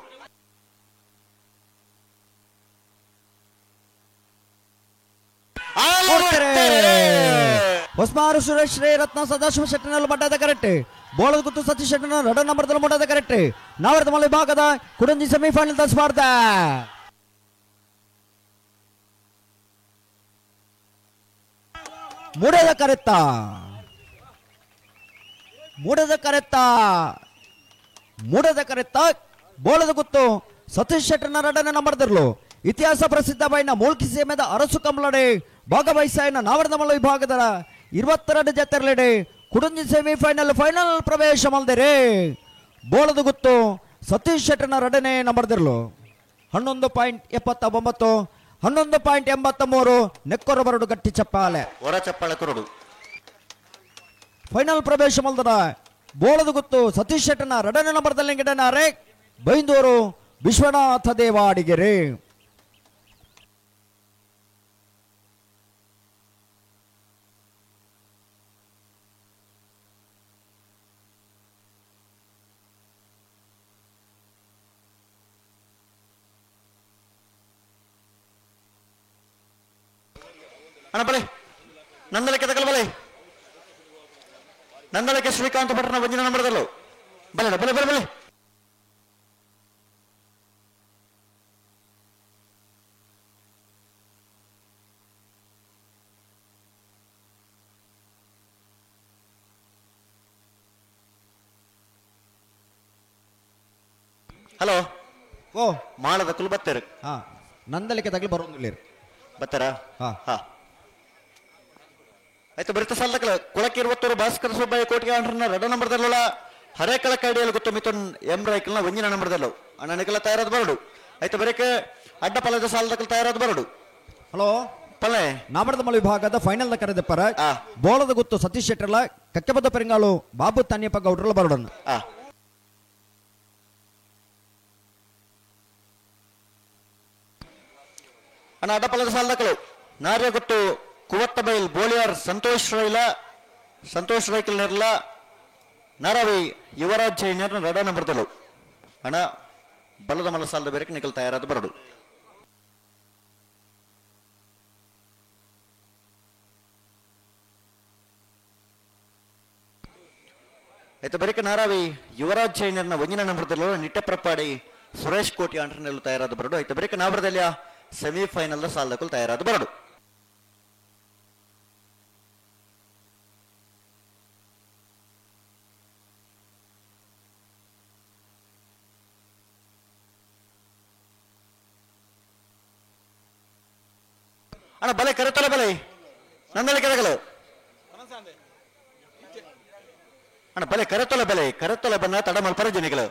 ಹೊಸ್ಮಾರು ಸುರೇಶ್ ರೇ ರತ್ನ ಸದಾಶಿವ ಶೆಟ್ಟನಲ್ಲಿ ಮಟ್ಟದ ಕರೆಕ್ಟ್ ಬೋಳದ ಗುತ್ತು ಸತೀಶ್ ಶೆಟ್ಟನ ರಡ ನಂಬರ್ದಲ್ಲಿ ಮಟ್ಟದ ಕರೆಕ್ಟ್ ನಾವರದ ಮಲೆ ಭಾಗದ ಕುಡಂಜಿ ಸೆಮಿಫೈನಲ್ ಸ್ಪರ್ಧೆ ಮೂಡದ ಕರೆತ್ತ ಮೂಡದ ಕರೆತ್ತ ಮೂಡದ ಕರೆತ್ತ ಬೋಳದ ಗುತ್ತು ಸತೀಶ್ ಶೆಟ್ಟನ ರಡನ ನಂಬರ್ದಿರ್ಲು ಇತಿಹಾಸ ಪ್ರಸಿದ್ಧ ಬೈನ ಮೂಲ್ಕಿ ಸೀಮೆದ ಅರಸು ಕಂಬಳಡೆ ಭಾಗವಹಿಸಾಯಿನ ನಾವರದಮಲ್ಲ ವಿಭಾಗದ 22 ಜತೆರ್ಲೆಡೆ ಕುಡಂಜಿ ಸೆಮಿಫೈನಲ್ ಫೈನಲ್ ಪ್ರವೇಶ ಮಲ್ದರೆ ಬೋಳದ ಗುತ್ತು ಸತೀಶ್ ಶೆಟ್ಟನ ರಡನೆ ನಂಬರ್ದಿರ್ಲು 11.79 11.83 ನೆಕ್ಕೊರ ಬರಡು ಗಟ್ಟಿ ಚಪ್ಪಾಲೆ ಹೊರ ಚಪ್ಪಾಳೆ ಕೊರಡು ಫೈನಲ್ ಪ್ರವೇಶ ಮಲ್ದರ ಬೋಳದ ಗುತ್ತು ಸತೀಶ್ ಶೆಟ್ಟನ ರಡನೆ ನಂಬರ್ದಲ್ಲಿ ಗಿಡನಾರೆ ಬೈಂದೂರು ವಿಶ್ವನಾಥ ದೇವಾಡಿಗೆರೆ. ಅಣ್ಣ ಬಲೆ ನಂದಲಕ್ಕೆ ತಗಲ್ ಬಲೆ ನಂದಲಕ್ಕೆ ಶ್ರೀಕಾಂತ ಭಟ್ರನ ವಂಜನ ನಂಬರದಲ್ಲೋ ಬಲೆ ಬಲೆ ಬಲೆ ಬಲೆ ಹಲೋ ಓ ಮಾಳದ ಕುಲ್ ಬತ್ತೇರು ಹಾ ನಂದಲಿಕ್ಕೆ ತಗಲಿ ಬರೋದಿಲ್ಲ ಬತ್ತಾರಾ ಹಾ. ಹಾ ಆಯ್ತು ಬರಿತ ಸಾಲದಕ್ಕಲ್ಲ ಕೊಳಕ್ಕೆ ಇರುವತ್ತೂರು ಭಾಸ್ಕರ ಸುಬ್ಬಯ್ಯ ಕೋಟಿಗೆ ಅಂಡ್ರನ್ನ ರಡ ನಂಬರ್ದಲ್ಲ ಹರೇಕಳ ಕೈಡಿಯಲ್ಲಿ ಗೊತ್ತು ಮಿಥುನ್ ಎಂ ರೈಕಲ್ನ ಒಂಜಿನ ನಂಬರ್ದಲ್ಲವು ಅಣ್ಣ ನಿಕಲ ತಯಾರಾದ ಬರಡು ಆಯ್ತು ಬರೀಕೆ ಅಡ್ಡ ಪಲದ ಸಾಲದಕ್ಕಲ್ ತಯಾರಾದ ಬರಡು ಹಲೋ ಪಲ್ಲೆ ನಾಮರದ ವಿಭಾಗದ ಫೈನಲ್ ಕರೆದಪ್ಪರ ಆ. ಬೋಳದ ಗುತ್ತು ಸತೀಶ್ ಶೆಟ್ಟರ್ಲ ಕಕ್ಕೆಬದ್ದ ಪೆರಿಂಗಾಳು ಬಾಬು ತನ್ಯಪ್ಪ ಗೌಡ್ರಲ್ಲ ಬರಡನ್ ಆ ಅಣ್ಣ ಅಡ್ಡ ಪಲದ ಸಾಲದಕ್ಕಲು ನಾರ್ಯ ಗೊತ್ತು ಕುವತ್ತಬೈಲ್ ಬೋಳಿಯಾರ್ ಸಂತೋಷ್ ರೈಲ ಸಂತೋಷ್ ರೈಕಲ್ ನೆರ್ಲ ನಾರಾವಿ ಯುವರಾಜ್ ಜೈನರ್ ರಡ ನಂಬರ್ದಲು ಅಣ್ಣ ಬಲದ ಮಲ ಸಾಲದ ಬೇರೆ ನಿಕಲ್ ತಯಾರಾದ ಬರಡು ಆಯ್ತು ಬರಿಕ ನಾರಾವಿ ಯುವರಾಜ್ ಜೈನರ್ನ ಒಂಜಿನ ನಂಬರ್ದಲ್ಲೂ ನಿಟ್ಟಪ್ರಪ್ಪಾಡಿ ಸುರೇಶ್ ಕೋಟಿ ಆಂಟ್ರನೆಲ್ಲ ತಯಾರಾದ ಬರಡು ಆಯ್ತು ಬರಿಕ ನಾಬರದಲ್ಲಿಯ ಸೆಮಿಫೈನಲ್ ಸಾಲದಕ್ಕೂ ತಯಾರಾದ ಬರಡು. ಅಣ್ಣ ಬಲೆ ಕರೆತಲ್ಲ ಬಲೆ ನನ್ನಲ್ಲಿ ಕೆಳಗಲು ಅಣ್ಣ ಬಲೆ ಕರೆತಲ್ಲ ಬಲೆ ಕರೆತಲ್ಲ ಬನ್ನ ತಡ ಮಲ್ಪರ ಜನಿಗಳು.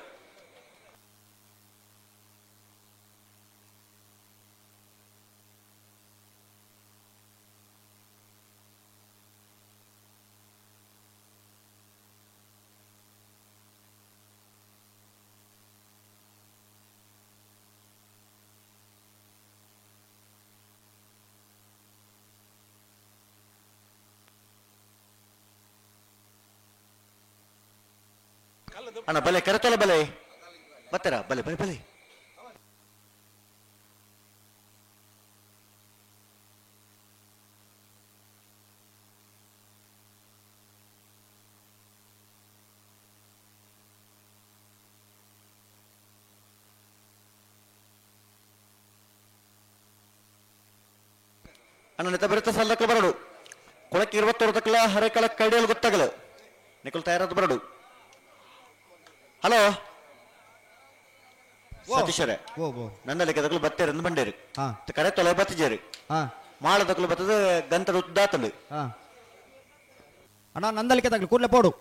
ಅಣ್ಣ ಬಲೆ ಕರೆತಲ್ಲ ಬಲೆ ಬರ್ತಾರ ಬಲೆ ಬಲೆ ಬಲೆ. ಅಣ್ಣ ನೆತ್ತ ಬರುತ್ತೆ ಸಲ್ಲಕ್ಕೆ ಬರಡು ಕೊಳಕ್ಕೆ 21 ತಕ್ಕಲ ಹರೆಕಳ ಕಡಿಯಲು ಗೊತ್ತಾಗಲು ನಿಕಲ್ ತಯಾರಾದ ಬರಡು. ಹಲೋ ಸತೀಶರೇ, ನಂದಲಿಕ್ಕೆ ಬತ್ತೇರು ಬಂಡೇರು ಕರೆ ತೊಲೆ ಬತ್ತಿಜೇರು ಮಾಳದಕ್ಕಲು ಬತ್ತದ ಗಂತದ ಉದ್ದಾತಂದು. ಅಣ್ಣ ನಂದಲಿಕ್ಕೆ ತಗಲು ಕೂಡಲೇ ಪೋಡು.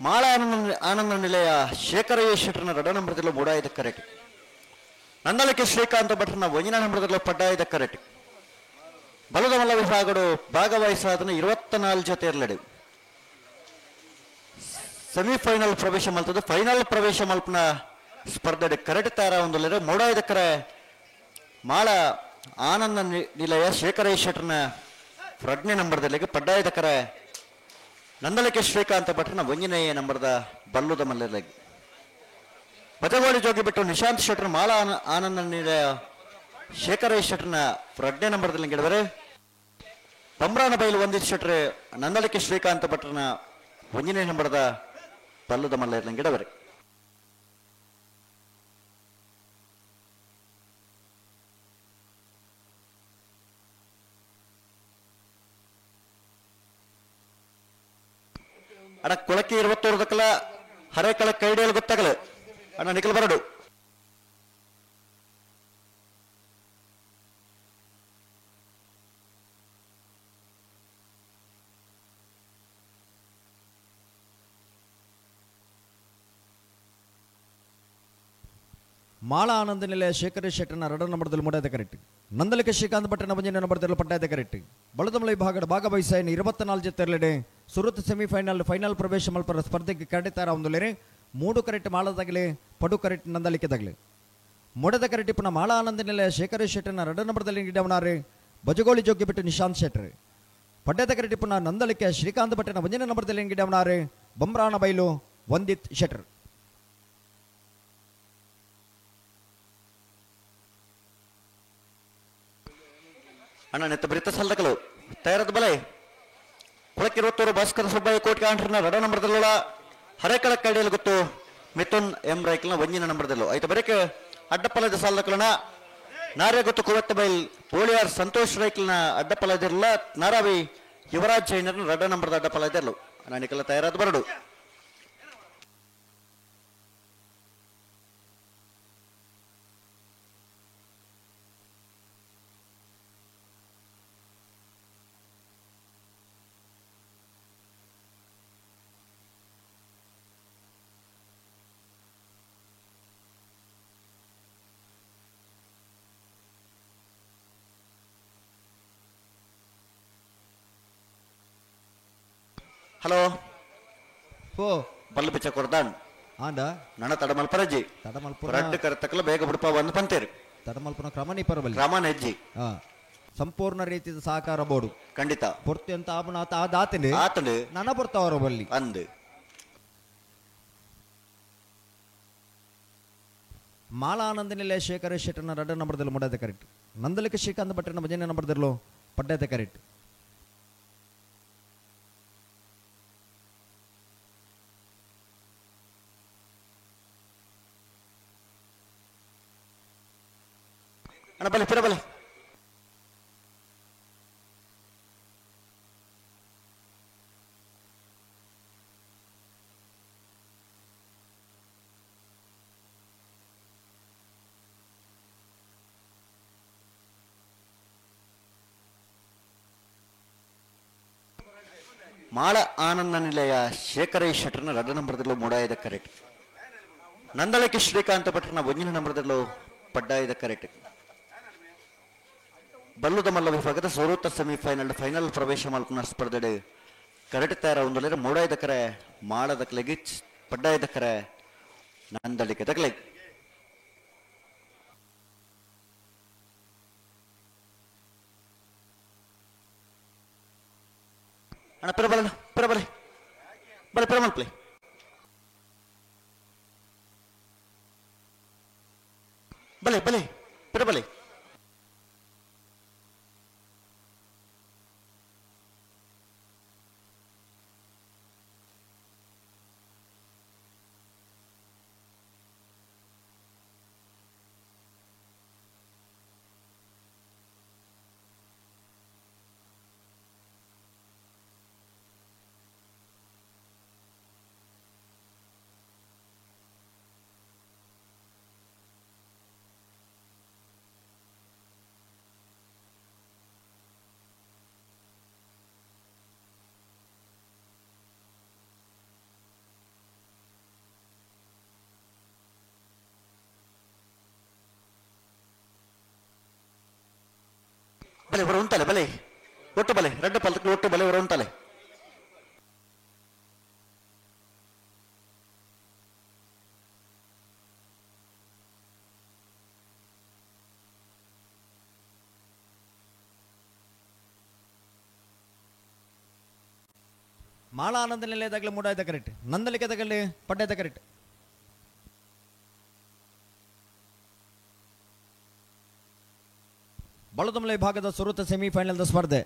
ಮಾಳ ಆನಂದ ನಿಲಯ ಶೇಖರಯ್ಯ ಶೆಟ್ಟರ್ನ ರಡ ನಂಬರದಲ್ಲಿ ಮೂಡಾಯದ ಕರೆಕ್ಟ್. ನಂದಲಿಕೆ ಶ್ರೀಕಾಂತ ಭಟ್ರನ ಒಂಜಿನ ನಂಬರದಲ್ಲಿ ಪಡ್ಡಾಯದ ಕರೆಕ್ಟ್. ಬಲದ ಮಲ್ಲ ವಿಭಾಗಡು ಭಾಗವಹಿಸಾದನ 24 ಜೊತೆ ಇರಲೆಡು ಸೆಮಿಫೈನಲ್ ಪ್ರವೇಶ ಮಲ್ತದ್ದು. ಫೈನಲ್ ಪ್ರವೇಶ ಮಲ್ಪನ ಸ್ಪರ್ಧೆ ಕರೆಕ್ಟ್ ತಾರ ಒಂದು ಮೂಡಾಯದ ಕರೆ ಮಾಳ ಆನಂದ ನಿಲಯ ಶೇಖರಯ್ಯ ಶೆಟ್ಟರ್ನ ಪ್ರಜ್ಞೆ ನಂಬರದಲ್ಲಿ ಪಡ್ಡಾಯದ ಕರೆ ನಂದಲಿಕೆ ಶ್ರೀಕಾಂತ ಭಟ್ರನ ಒಂಜಿನೇ ನಂಬರದ ಬಲ್ಲುದ ಮಲ್ಲರಿಗೆ. ಪಜಗೋಳಿ ಜೋಗಿ ಬಿಟ್ಟು ನಿಶಾಂತ್ ಶೆಟ್ಟರ್ ಮಾಲಾ ಆನಂದ ನಿಲಯ ಶೇಖರ ಶೆಟ್ಟರ್ನ ರಡ್ಡನೇ ನಂಬರ್ದಲ್ಲಿ ಗಿಡವರು. ಬಮ್ರಾನ ಬೈಲು ವಂದಿತ್ ಶೆಟ್ಟರ್ ನಂದಳಿಕೆ ಶ್ರೀಕಾಂತ ಭಟ್ರನ ಒಂದನೇ ನಂಬರದ ಪಲ್ಲದ ಮಲ್ಲ ಗಿಡವರು. ಅಣ್ಣ ಕೊಳಕ್ಕೆ ಇರುವತ್ತೋರ್ದಕ್ಕಲ್ಲ ಹರೇಕಳ ಕೈಡಿಯಲ್ಲಿ ಗೊತ್ತಾಗಲ್ಲ ಅಣ್ಣ ನಿಖಲ್ ಬರಡು. ಮಾಳ ಆನಂದ ನಿಲಯ ಶೇಖರ ಶೆಟ್ಟನ ರಡ ನಂಬರ್ದಲ್ಲಿ ಮೂಡಾದ ಕರೆಕ್ಟ್. ನಂದಲಿಕೆ ಶ್ರೀಕಾಂತ್ ಭಟ್ಟನ ಬಂಜಿನ ನಂಬರ್ದಲ್ಲಿ ಪಟ್ಟಾದ ಕರೆಕ್ಟ್. ಬಳದಮಲ ವಿಭಾಗದ ಭಾಗವಹಿಸಾಯನ 24 ಜೊತೆರ್ಲೆಡೆ ಸುರತ್ ಸೆಮಿಫೈನಲ್ ಫೈನಲ್ ಪ್ರವೇಶ ಮಲ್ಪರ ಸ್ಪರ್ಧೆಗೆ ಕಡಿತಾರ ಒಂದುಲೇರೆ 3 ಕರೆಕ್ಟ್ ಮಾಳದಾಗಲಿ ಪಡು ಕರೆಕ್ಟ್ ನಂದಲಿಕೆದಾಗಲಿ. ಮೊಡದ ಕರೆಕ್ಟ್ ಪುನಃ ಮಾಳ ಆನಂದ ನಿಲಯ ಶೇಖರ ಶೆಟ್ಟನ ರಡ ನಂಬರ್ದಲ್ಲಿ ಗಿಡವನಾರೆ ಬಜಗೋಳಿ ಜೋಗಿ ಬಿಟ್ಟು ನಿಶಾಂತ್ ಶೆಟ್ಟರ್. ಪಡ್ಯದ ಕರೆಕ್ಟ್ ಪುನಃ ನಂದಲಿಕೆ ಶ್ರೀಕಾಂತ್ ಭಟ್ಟನ ಬಂಜಿನ ನಂಬರ್ದಲ್ಲಿ ಗಿಡವನಾರೆ ಬೊಮ್ರಾಣ ಬೈಲು ವಂದಿತ್ ಶೆಟ್ಟರ್. ಅಣ್ಣ ನೆತ್ತ ಬರಿತ ಸಲ್ದಕಲು ತಯಾರದ ಬಲೆ ಕೊಳಕಿರುವತ್ತೂರು ಭಾಸ್ಕರ ಸುಬ್ಬಯ್ಯ ಕೋಟ್ಗೆ ಆಂಟ್ರನ ರಡ ನಂಬರ್ದಲ್ಲ ಹರೇಕಳ ಕೈಡಿಯಲ್ಲಿ ಗೊತ್ತು ಮಿಥುನ್ ಎಂ ರೈಕಲ್ನ ಒಂಜಿನ ನಂಬರ್ದಲ್ಲೋ ಆಯ್ತು ಬರೇಕ ಅಡ್ಡಪಲದ ಸಾಲದಕಲನ ನಾರೇ ಗೊತ್ತು ಕುವತ್ತ ಬೈಲ್ ಪೋಳಿಯಾರ್ ಸಂತೋಷ್ ರೈಕಲ್ನ ಅಡ್ಡಪಲದಿರಲ್ಲ ನಾರಾವಿ ಯುವರಾಜ್ ಜೈನರ್ನ ರಡ ನಂಬರ್ದ ಅಡ್ಡಪಲದಿರಲು ಅಣ್ಣ ತಯಾರಾದ ಬರಡು. ಹಲೋ ಓ ಬಲ್ಲು ಬಿಚ್ಚ ಕೊರ್ದಾನ್ ಆಂಡ ನಣ ತಡಮಲ್ಪರಜ್ಜಿ ತಡಮಲ್ಪುರ ರಡ್ಡು ಕರೆತಕ್ಕಲ ಬೇಗ ಬಿಡ್ಪ ಒಂದು ಪಂತೇರು ತಡಮಲ್ಪುನ ಕ್ರಮ ನಿಪರಬಲ್ಲಿ ಕ್ರಮ ಹೆಜ್ಜಿ ಸಂಪೂರ್ಣ ರೀತಿಯ ಸಹಕಾರ ಬೋಡು ಖಂಡಿತ ಪೊರ್ತಿ ಅಂತ ಆಪನ ಆತ ಆದಾತನೆ ಆತನು ನನ ಪೊರ್ತವರ ಬಲ್ಲಿ ಅಂದು ಮಾಲಾನಂದ ನಿಲಯ ಶೇಖರ ಶೆಟ್ಟನ ರಡ್ಡ ನಂಬರ್ದಲ್ಲಿ ಮುಡಾದ ಕರೆಕ್ಟ್. ನಂದಲಿಕೆ ಶ್ರೀಕಾಂತ್ ಭಟ್ಟನ ಭಜನೆ ನಂಬರ್ದಲ್ಲೋ ಪಡ್ಡದ ಕರೆಕ್ಟ್. ಅಣ್ಣ ಬಲೆ ಪಿರ ಬಲೆ ಮಾಳ ಆನಂದ ನಿಲಯ ಶೇಖರ ಶೆಟ್ಟರ್ನ ರಡ್ಡ ನಂಬರ್ದಲ್ಲೂ ಮೂಡಾಯದ ಕರೆಕ್ಟ್. ನಂದಳಿಕೆ ಶ್ರೀಕಾಂತ ಭಟ್ರನ ಒಂದಿನ ನಂಬರ್ದಲ್ಲೂ ಪಡ್ಡಾಯದ ಕರೆಕ್ಟ್. ಬಲ್ಲುದ ಮಲ್ಲ ವಿಭಾಗದ ಸೌರೂತ ಸೆಮಿಫೈನಲ್ ಫೈನಲ್ ಪ್ರವೇಶ ಮಲ್ಪುನ ಸ್ಪರ್ಧೆ ಕರೆಕ್ಟ್ ತಯಾರ ಒಂದೊಳ್ಳೆ ಮೂಡಾಯದ ಕರೆ ಮಾಳದ ಕಲೆಗೆ ಪಡ್ಡಾಯದ ಕರೆ ನಂದಳಿಕೆ ತಗಲೆ. ಅಣ್ಣ ಪಿರ ಬಲ ಪಿರ ಬಲೆ ಬಲೆ ಪಿರ ಮಲ್ಪಲೆ ಬಲೆ ಬಲೆ ಪಿರ ಬಲೆ. ಬಲೆ ಹೊರ ಉಂಟಲೆ ಬಲೆ ಒಟ್ಟು ಬಲೆ ರಡ್ಡು ಪಲ್ತಕ್ಕೆ ಒಟ್ಟು ಬಲೆ ಹೊರ ಉಂಟಲೆ. ಮಾಳ ಆನಂದ ನಿಲಯದಾಗಲೇ ಮೂಡಾಯ್ದ ಕರೆಕ್ಟ್. ನಂದಲಿಕೆ ತಗಲಿ ಪಡ್ಡಾಯ್ದ ಕರೆಕ್ಟ್. ಬಳದಮಲೆ ವಿಭಾಗದ ಸುರುತ ಸೆಮಿಫೈನಲ್ದ ಸ್ಪರ್ಧೆ.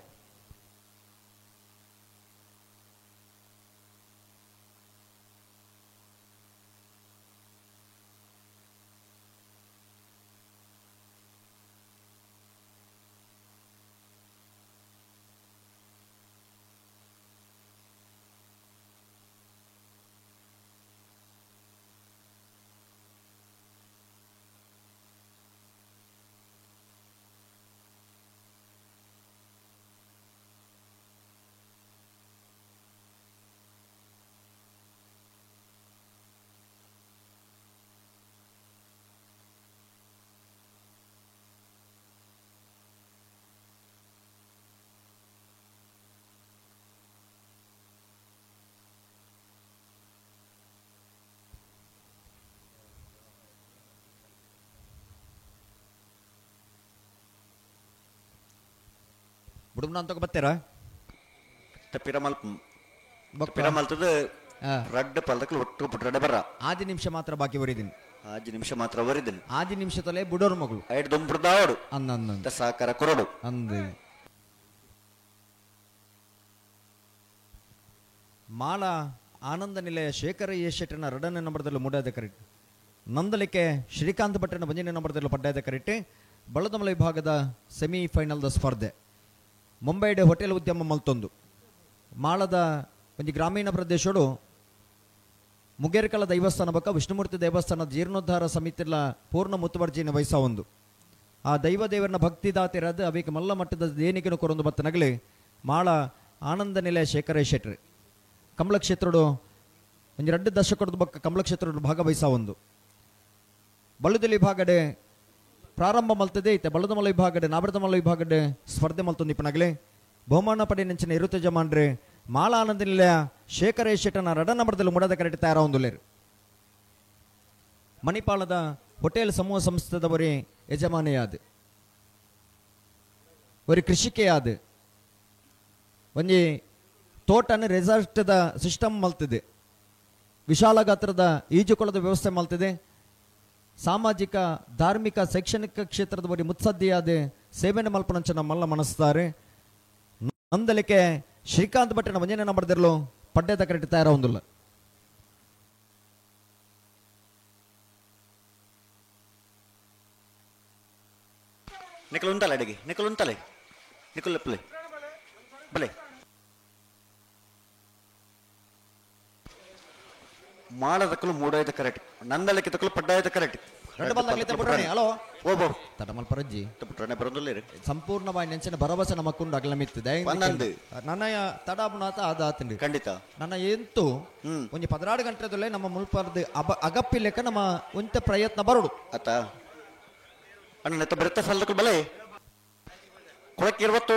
ಬುಡುಮ್ನ ಅಂತ ಬತ್ತೀರಾ ಪಿರಮಲ್ ಪಿರಮಲ್ತದ ರಡ್ಡ ಪಲ್ದಕ್ಲು ಒಟ್ಟು ಪುಟ್ರಡೆ ಬರ್ರ ಆದಿ ನಿಮಿಷ ಮಾತ್ರ ಬಾಕಿ ಬರಿದ್ದೀನಿ. ಆಜಿ ನಿಮಿಷ ಮಾತ್ರ ಬರಿದ್ದೀನಿ. ಆದಿ ನಿಮಿಷದಲ್ಲೇ ಬುಡೋರ್ ಮಗಳು ಐಟ್ ದೊಂಬುಡ್ದಾವಡು ಅಂದ ಸಹಕಾರ ಕೊರಡು ಅಂದ ಮಾಲ ಆನಂದ ನಿಲಯ ಶೇಖರ ಯಶೆಟ್ಟನ ಎರಡನೇ ನಂಬರ್ದಲ್ಲಿ ಮೂಡಾದ ಕರೆಕ್ಟ್, ನಂದಲಿಕೆ ಶ್ರೀಕಾಂತ್ ಭಟ್ಟನ ಒಂದನೇ ನಂಬರ್ದಲ್ಲಿ ಪಡ್ಡಾದ ಕರೆಕ್ಟ್. ಬಳದಮಲ ವಿಭಾಗದ ಸೆಮಿಫೈನಲ್ದ ಸ್ಪರ್ಧೆ. ಮುಂಬೈಡ್ ಹೋಟೆಲ್ ಉದ್ಯಮ ಮಲ್ತೊಂದು ಮಾಳದ ಒಂದು ಗ್ರಾಮೀಣ ಪ್ರದೇಶಡು ಮುಗೇರ್ಕಲ ದೈವಸ್ಥಾನ ಬಕ್ಕ ವಿಷ್ಣುಮೂರ್ತಿ ದೇವಸ್ಥಾನದ ಜೀರ್ಣೋದ್ಧಾರ ಸಮಿತಿಲ ಪೂರ್ಣ ಮುತುವರ್ಜಿನ ವಹಿಸ ಒಂದು ಆ ದೈವ ದೇವರನ್ನ ಭಕ್ತಿದಾತಿರದ ಅವಿಗೆ ಮಲ್ಲ ಮಟ್ಟದ ದೇಣಿಗೆನು ಕೊರೊಂದು ಬತ್ತ ನಗಲಿ ಮಾಳ ಆನಂದ ನಿಲಯ ಶೇಖರ ಶೆಟ್ರಿ ಕಮಲ ಕ್ಷೇತ್ರಡು ಒಂದು 2 ದಶಕದ ಬಕ್ಕ ಕಮಲ ಕ್ಷೇತ್ರಡು ಭಾಗವಹಿಸ ಒಂದು ಬಳುದಲಿ ವಿಭಾಗಡೆ ಪ್ರಾರಂಭ ಮಲ್ತದೆ ಐತೆ. ಬಳ್ಳದಮಲ ವಿಭಾಗಡೆ ನಾಬರದಮಲ ವಿಭಾಗಡೆ ಸ್ಪರ್ಧೆ ಮಲ್ತೊಂದು ಇಪ್ಪನಾಗಲೇ ಬಹುಮಾನ ಪಡೆ ನೆಂಚಿನ ಇರುತ್ತ ಜಮಾನ್ರೆ ಮಾಳ ಆನಂದ ನಿಲಯ ಶೇಖರ ಶೆಟ್ಟನ ರಡ ನಂಬರ್ದಲ್ಲಿ ಮುಡದ ಕರೆಕ್ಟ್ ತಯಾರ ಹೊಂದುಲೇರು. ಮಣಿಪಾಲದ ಹೋಟೆಲ್ ಸಮೂಹ ಸಂಸ್ಥೆದವರೇ ಯಜಮಾನಿಯಾದ ಒರಿ ಕೃಷಿಕೆಯಾದ ಒಂಜಿ ತೋಟನ ರೆಸಾರ್ಟ್ದ ಸಿಸ್ಟಮ್ ಮಲ್ತಿದೆ. ವಿಶಾಲ ಗಾತ್ರದ ಈಜುಕೊಳದ ವ್ಯವಸ್ಥೆ ಮಲ್ತಿದೆ. ಸಾಮಾಜಿಕ ಧಾರ್ಮಿಕ ಶೈಕ್ಷಣಿಕ ಕ್ಷೇತ್ರದ ಬರಿ ಮುತ್ಸದ್ದಿಯಾದ ಸೇವೆನ ಮಲ್ಪನಂಚನ ಮಲ್ಲ ಮನಸ್ತಾರೆ. ನಂದಲಿಕೆ ಶ್ರೀಕಾಂತ್ ಭಟ್ಟನ ಒಂಜನೇ ನಂಬರ್ದಿರಲು ಪಡ್ಡೆದ ಕರೆಕ್ಟ್ ತಯಾರ ಹೊಂದಿಲ್ಲ. ನಿಕಲ್ ಉಂಟಲ್ಲ ಅಡಿಗೆ ನಿಕಲ್ ಉಂಟಲೆ ನಿಕಲ್ ಪ್ಲೇ ಬಲೆ ಮಾಳದಕ್ಕಲು ಮೂಡಾಯ್ತ ಕರೆಕ್ಟ್, ನಂದಲಿಕೆ ತಕ್ಕಲು ಪಡ್ಡಾಯ್ತ ಕರೆಕ್ಟ್. ಸಂಪೂರ್ಣವಾಗಿ ನೆಂಚಿನ ಭರವಸೆ ನಮಕ್ಕುಂಡು ಅಗಲಮಿತ್ತಿದೆ. ನನ್ನ ತಡಾಬುನಾತ ಅದಾತಂಡಿ ಖಂಡಿತ ನನ್ನ ಎಂತು ಒಂಜಿ 16 ಗಂಟೆದಲ್ಲೇ ನಮ್ಮ ಮುಲ್ಪರ್ದು ಅಗಪ್ಪಿ ಲೆಕ್ಕ ನಮ್ಮ ಒಂತೆ ಪ್ರಯತ್ನ ಬರೋಡು ಅತ್ತ ಅಣ್ಣ ಬರುತ್ತೆ ಸಲ್ದಕ್ಕಲು ಬಲೆ ಕೊಳಕ್ಕೆ ಇರುವತ್ತು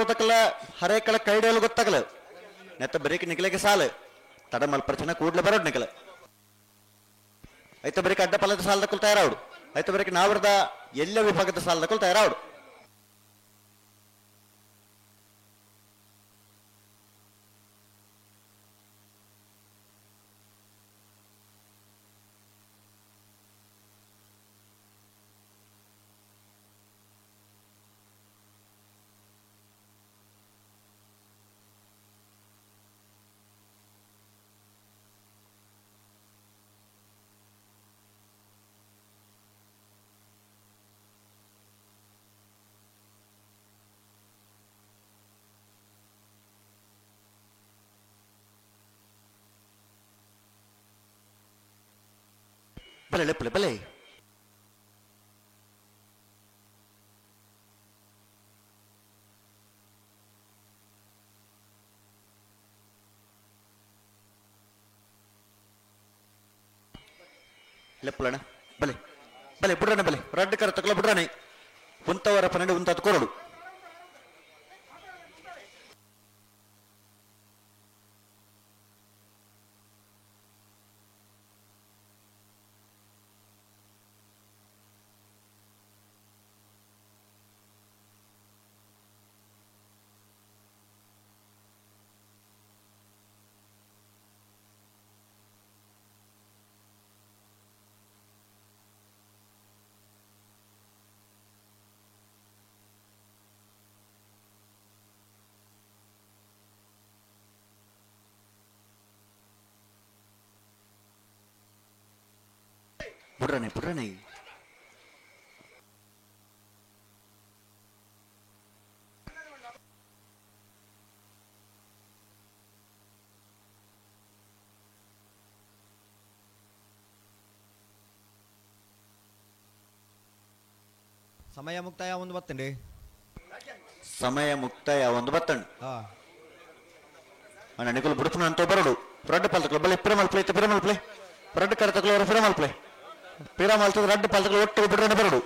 ಹರೆ ಕಳ ಕೈಡಿಯಲು ಗೊತ್ತಾಗಲ್ಲ ನೆತ್ತ ಬರೀಕ್ ನಿಕಲೆಗೆ ಸಾಲು ತಡ ಮಲ್ಪರ್ಚನ ಕೂಡ್ಲೆ ಬರೋಡು ನಿಕಲ ಐತ ಬರೀಕ್ ಅಡ್ಡ ಪಲದ ಸಾಲದಕ್ಕಲು ತಯಾರಾವಡು ಐತ ಬರೀಕ್ ನಾವರದ ಎಲ್ಲ ವಿಭಾಗದ ಸಾಲದಕ್ಕಲು ತಯಾರಾವಡು. ಬಲೆ ಬಲೆ ಬಲೆ ಲೆಪ್ಪಲಣ ಬಲೆ ಬಲೆ ಬುಡ್ರಣ ಬಲೆ ರಡ್ಡು ಕರ ತಕಲ ಬುಡ್ರಣ ಉಂತವರ 12 ಉಂತಾದ ಕೊರಡು. ಬುಡ್ರನೆ ಬುಡ್ರನೆ ಸಮಯ ಮುಕ್ತಾಯ ಒಂದು ಬತ್ತಂಡಿ ಸಮಯ ಮುಕ್ತಾಯ ಒಂದು ಬತ್ತಂಡು ಅಣ್ಣ ನಿಕುಲು ಬುಡುಪುನ ಅಂತ ಬರಡು ರಡ್ಡು ಪಾಲ್ತಕ್ಲು ಬಲೆ ಪಿರಮಲ್ ಪ್ಲೇ ಪಿರಮಲ್ ಪ್ಲೇ ರಡ್ಡು ಕರತಕ್ಲು ಅವರ ಪಿರಮಲ್ ಪ್ಲೇ ಪಿರಮಲ್ ರಡ್ಡು ಪಾಲ್ತಕ್ಲು ಒಟ್ಟು ಬಿಡ್ರನೆ ಬರಡು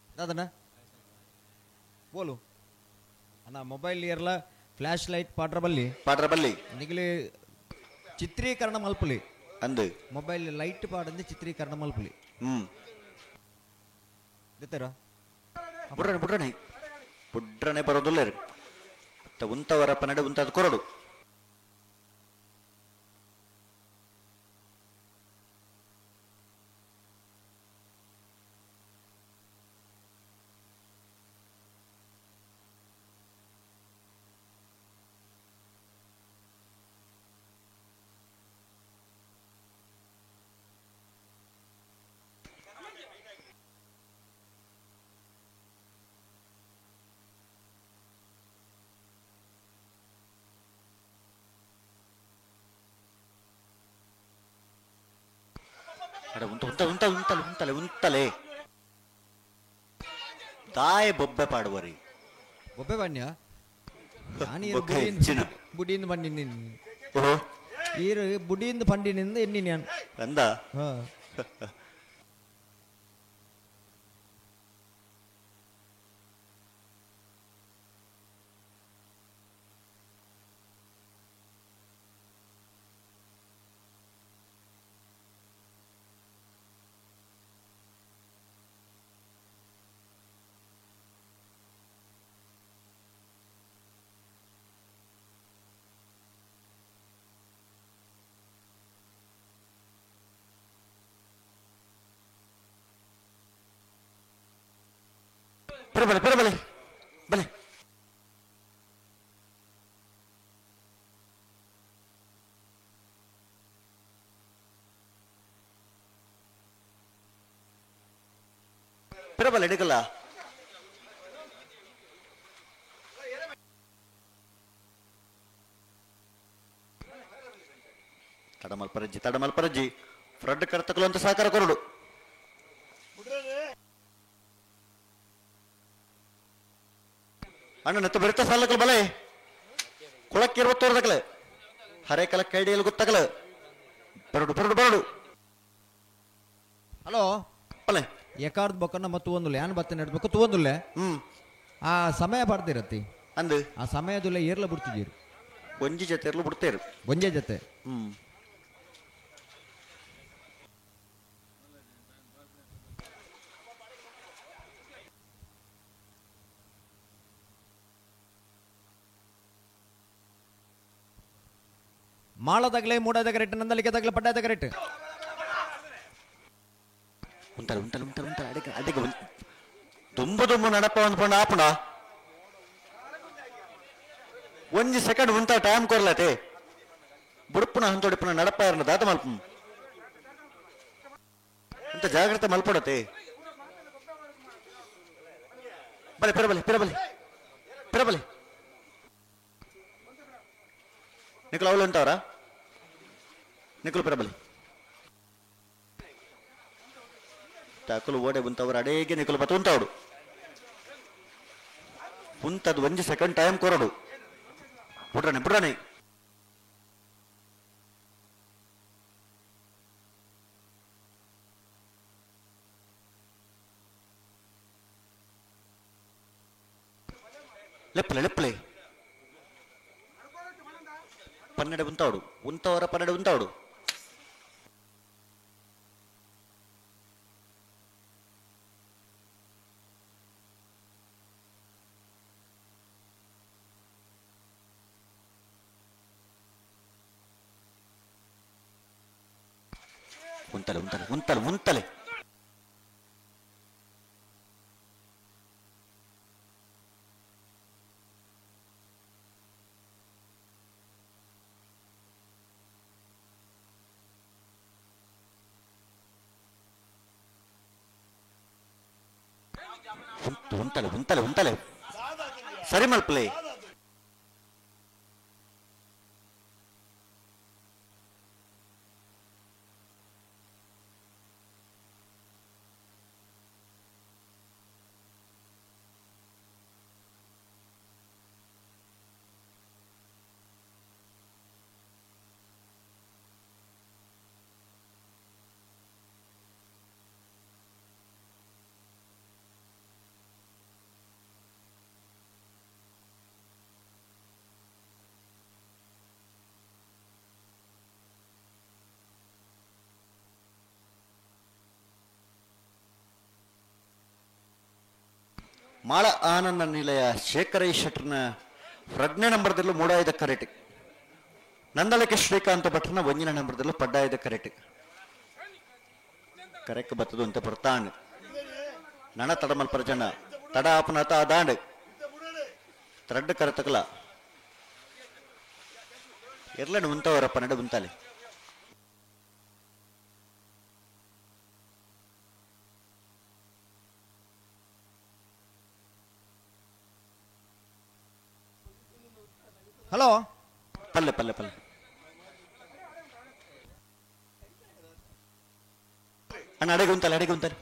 ದಾದಣ್ಣ ಬೋಲು ಅಣ್ಣ ಮೊಬೈಲ್ ಇಯರ್ಲ ಫ್ಲ್ಯಾಶ್ ಲೈಟ್ ಪಾಟ್ರ ಬಲ್ಲಿ ಪಾಟ್ರ ಬಲ್ಲಿ ನಿಗಲಿ ಚಿತ್ರೀಕರಣ ಮಲ್ಪುಲಿ ಅಂದು ಮೊಬೈಲ್ ಲೈಟ್ ಪಾಡಂದು ಚಿತ್ರೀಕರಣ ಮಲ್ಪುಲಿ ದಿತ್ತರ ಬುಡ್ರನೆ ಬುಡ್ರನೆ ಬುಡ್ರನೆ ಬರೋದಿಲ್ಲ ರೀ ಉಂತವರ ಪನ್ನಡೆ ಉಂತಾದ ಕೊರಡು ಅಡ ಉಂತ ಉಂತ ಉಂತ ಉಂತಲೆ ಉಂತಲೆ ಉಂತಲೆ ದಾಯ ಬೊಬ್ಬೆ ಪಾಡುವರಿ ಬೊಬ್ಬೆ ಬಣ್ಣ ಬೊಕ್ಕೆ ಹೆಚ್ಚಿನ. ಬುಡಿಯಿಂದ ಬಂಡಿ ಓಹೋ ಈರು ಬುಡಿಯಿಂದ ಪಂಡಿನಿಂದ ಎನ್ನಿ ನಾನು ಅಂದ ಹಾ ಬಲೆ ಬಲೆ ಬಲೆ ಪಿರಬಲೆ ಎಡಗಲ್ಲ ತಡಮಲ್ ಪರಜ್ಜಿ ತಡಮಲ್ ಪರಜ್ಜಿ ಫ್ರಡ್ ಕರ್ತಕಲು ಅಂತ ಸಹಕಾರ ಕೊರಡು ಅಣ್ಣ ನೆತ್ತ ಬರಿತ ಸಾಲಕಲ್ ಬಲೆ ಕುಳಕ್ಕಿರುವ ತೋರ್ದಕಲೆ ಹರೆ ಕಲ ಕೈಡಿಯಲ್ಲಿ ಗೊತ್ತಾಗಲ ಬರಡು ಬರಡು ಬರಡು ಹಲೋ ಬಲೆ ಎಕಾರ್ದ ಬೊಕ್ಕನ ಮತ್ತು ಒಂದು ಯಾನ್ ಬತ್ತ ನೆಡ್ಬೇಕು ತೂವೊಂದುಲ್ಲೆ ಆ ಸಮಯ ಪಡ್ದಿರತ್ತಿ ಅಂದು ಆ ಸಮಯದುಲ್ಲ ಏರ್ಲ ಬಿಡ್ತಿದ್ದೀರಿ ಒಂಜಿ ಜೊತೆ ಇರ್ಲು ಬಿಡ್ತೇರು ಒಂಜೆ ಜೊತೆ ಮಾಳದಾಗಲೇ ಮೂಡಾದ ರೇಟ್ ನಂದಲಿಕೆ ತಗಲೆ ಪಡ್ಡಾದ ರೇಟ್ ಉಂಟಲ್ಲ ಉಂಟಲ್ಲ ಉಂಟಲ್ಲ ಉಂಟಲ್ಲ ಅಡಿಗೆ ಅಡಿಗೆ ದುಂಬು ದುಂಬು ನಡಪ ಒಂದು ಪಂಡ ಆಪುಣ ಒಂಜಿ ಸೆಕೆಂಡ್ ಉಂಟ ಟೈಮ್ ಕೊರ್ಲತೆ ಬುಡುಪುನ ಹಂತೊಡಿಪುನ ನಡಪ ಇರನ ದಾತ ಮಲ್ಪ ಅಂತ ಜಾಗ್ರತೆ ಮಲ್ಪಡತೆ ಬಲೆ ಪಿರಬಲೆ ಪಿರಬಲೆ ಪಿರಬಲೆ ನಿಖಲ್ ಅವಳು ಅಂತವ್ರಾ ನಿಖಲ್ ಪಿರಬಲೆ ತಾಕಲು ಓಡೆ ಉಂತವ್ರು ಅಡೇಗೆ ನಿಖಲ್ ಬತ್ತ ಉಂತವಡು ಉಂತದ್ ಒಂಜಿ ಸೆಕೆಂಡ್ ಟೈಮ್ ಕೊರಡು ಬುಡ್ರನೆ ಬುಡ್ರನೆ ಲೆಪ್ಪಲೆ ಲೆಪ್ಪಲೆ ಪನ್ನೆರಡು ಉಂತಾವಡು ಉಂತವರ ಪನ್ನೆರಡು ಉಂತಾವಡು ಉಂತಲೆ ಉಂತಲೆ ಉಂತಲೆ ಉಂತಲೆ. ಉಂತಲೆ ಉಂತಲೆ ಉಂತಲೆ ಸರಿ ಮಲ್ಪಲೆ ಮಾಳ ಆನಂದ ನಿಲಯ ಶೇಖರ ಶೆಟ್ಟರ್ನ ಪ್ರಜ್ಞೆ ನಂಬರ್ದಲ್ಲೂ ಮೂಡಾಯದ ಕರೆಟ್ ನಂದಳಕ್ಕೆ ಶ್ರೀಕಾಂತ ಭಟ್ರನ ಒಂಜಿನ ನಂಬರ್ದಲ್ಲೂ ಪಡ್ಡಾಯದ ಕರೆಟ್ ಕರೆಕ್ ಬತ್ತದು ಅಂತ ಪೊರ್ತಾಂಡ್ ನಣ ತಡಮಲ್ ಪರಜನ ತಡ ಆಪನಾತ ಅದಾಂಡ್ ತ್ರಡ್ಡು ಕರೆತಕಲ ಎರ್ಲನು ಉಂತವರಪ್ಪ ನಡು ಉಂತಾಲೆ ಹಲೋ ಪಲ್ಲೆ ಪಲ್ಲೆ ಪಲ್ಲೆ ಅಣ್ಣ ಅಡೆಗೆ ಉಂತಲ್ಲ ಅಡೆಗೆ ಉಂತಲ್ಲ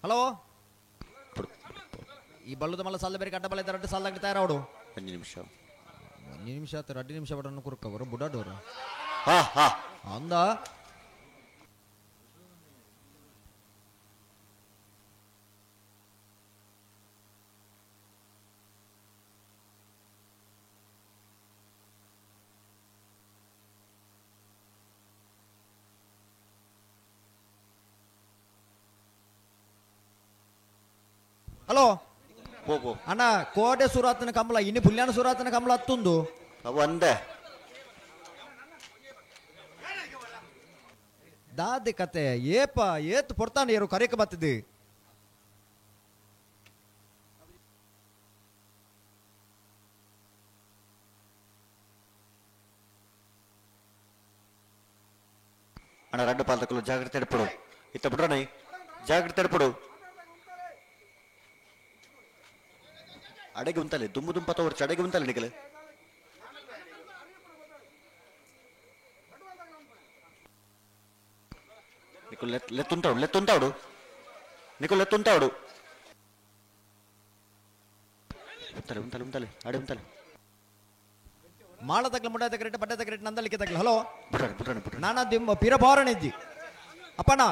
ಹಲೋ ಈ ಬಲ್ಲದ ಮಲ್ಲ ಸಾಲ ಬೇರೆ ಕಡ್ಡ ಬಲ್ಲ ಎರಡು ಸಾಲ ತಯಾರಾವಡು ಒಂದು ನಿಮಿಷ ಒಂದು ನಿಮಿಷ ಆತು ಎರಡು ನಿಮಿಷ ಬಡನ್ನು ಕುರುಕವರು ಬುಡಾಡೋರು ಹಾ ಹಾ ಅಂದ ಹಲೋ ಹೋಗು ಅಣ್ಣ ಕೋಟೆ ಸೂರಾತನ ಕಂಬಳ ಇನ್ನು ಪುಲ್ಯಾನ ಸೂರಾತನ ಕಂಬಳ ಹತ್ತೊಂದು ಒಂದೇ ದಾದೆ ಕತೆ ಏಪ ಏತ್ ಪೊರ್ತಾನೆ ಏರು ಕರೆಕ ಬತ್ತಿದ್ದು ಅಣ್ಣ ರಡ್ಡು ಪಾಲ್ತಕ್ಕಲು ಜಾಗ್ರತೆ ಎಡ್ಪಡು ಇತ್ತ ಬಿಡ್ರಣೈ ಜಾಗ್ರತೆ ಎಡ್ಪಡು ಅಡೆಗೆ ಉಂತಲೆ ದುಂಬು ದುಂಪ ತೋರ್ಚು ಅಡೆಗೆ ಉಂತಲೆ ನಿಗಲು నీకు లెత్తుంటాడు లెత్తుంటాడు నీకు లెత్తుంటాడు ఉంతలే ఉంతలే ఉంతలే ఆడే ఉంతలే ಮಾಳ ತಗ್ಲ ಮುಂಡ ತಗ್ರೆಟ್ ಬಡ್ಡೆ ತಗ್ರೆಟ್ ನಂದಲಿಕ್ಕೆ ತಗ್ಲ ಹಲೋ ಬುಡ್ರಾಣಿ ಬುಡ್ರಾಣಿ ಬುಡ್ರಾಣಿ ನಾನಾ ದಿಮ್ಮ ಪಿರಬಾರಣಿದ್ದಿ ಅಪ್ಪಣ್ಣ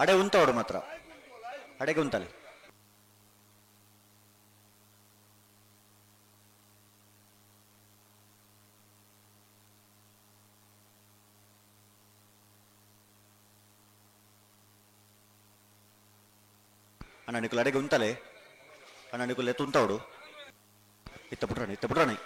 ಅಡೆ ಉಂತಾವಡು ಮಾತ್ರ ಅಡೆಗೆ ಉಂತಲೆ ಅಣ್ಣ ನಿಕುಲ್ ಅಡೆಗೆ ಉಂತಲೆ ಅಣ್ಣ ನಿಕುಲ್ ಎತ್ತು ಉಂತಾವಡು ಇತ್ತ ಬಿಡ್ರಾಣಿ ಇತ್ತ ಬಿಡ್ರಾಣಿ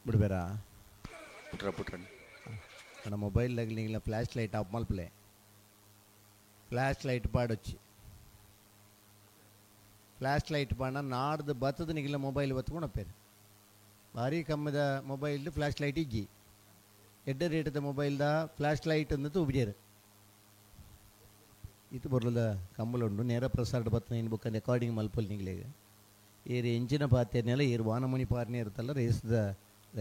ಬಿಡ್ಬೇರಾ ಬಿಟ್ರ ಬಿಟ್ರಾಣಿ ನನ್ನ ಮೊಬೈಲ್ದಾಗ ನೀಗಿಲ್ಲ ಫ್ಲ್ಯಾಶ್ ಲೈಟ್ ಆಫ್ ಮಲ್ಪಲೆ ಫ್ಲ್ಯಾಶ್ ಲೈಟ್ ಪಾಡೊಚ್ಚಿ ಫ್ಲ್ಯಾಶ್ ಲೈಟ್ ಪಾಡ ನಾಡ್ದು ಬತ್ತದ ನಿಗಿಲ್ಲ ಮೊಬೈಲ್ ಬತ್ಕೊಂಡು ಪೇರು ಭಾರಿ ಕಮ್ಮಿದ ಮೊಬೈಲ್ ಫ್ಲ್ಯಾಶ್ ಲೈಟ್ ಇಜ್ಜಿ ಎಡ್ಡ ರೇಟದ ಮೊಬೈಲ್ದ ಫ್ಲ್ಯಾಶ್ ಲೈಟ್ ಅಂದು ಉಬ್ಜೇರು ಇದು ಬರ್ಲದ ಕಂಬಲುಂಡು ನೇರ ಪ್ರಸಾರ ಬತ್ತನ ಇನ್ ಬುಕ್ಕ ರೆಕಾರ್ಡಿಂಗ್ ಮಲ್ಪಲ್ ನಿಗ್ಲೇಗ ಏರು ಎಂಚಿನ ಪಾತೆರ್ನೆಲ್ಲ ಏರು ವಾನಮುನಿ ಪಾರ್ನೆ ಇರುತ್ತಲ್ಲ ರೇಸ್ದ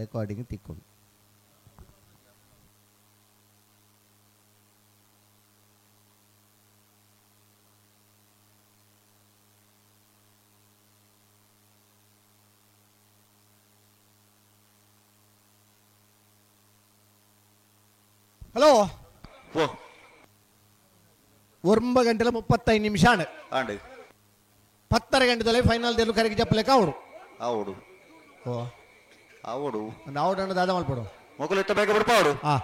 ರೆಕಾರ್ಡಿಂಗ್ ತಿಕ್ಕೊಂಡು. ಹಲೋ ಓ 9 ಗಂಟೆಲ 35 ನಿಮಿಷ ಆಂಡ್ 10:30 ಗಂಟೆದಲ್ಲೇ ಫೈನಲ್ ದೇಲು ಕರೆಗೆ ಜಪ್ಪಲೇಕ ಅವರು ಆವಡು ಓ ಆವಡು ಒಂದು ಔಟ್ ಅಣ್ಣ ದಾದ ಮಲ್ಪಡು ಮೊಗಲು ಇತ್ತ ಬೇಗ ಬಿಡಪ್ಪ ಅವರು ಆ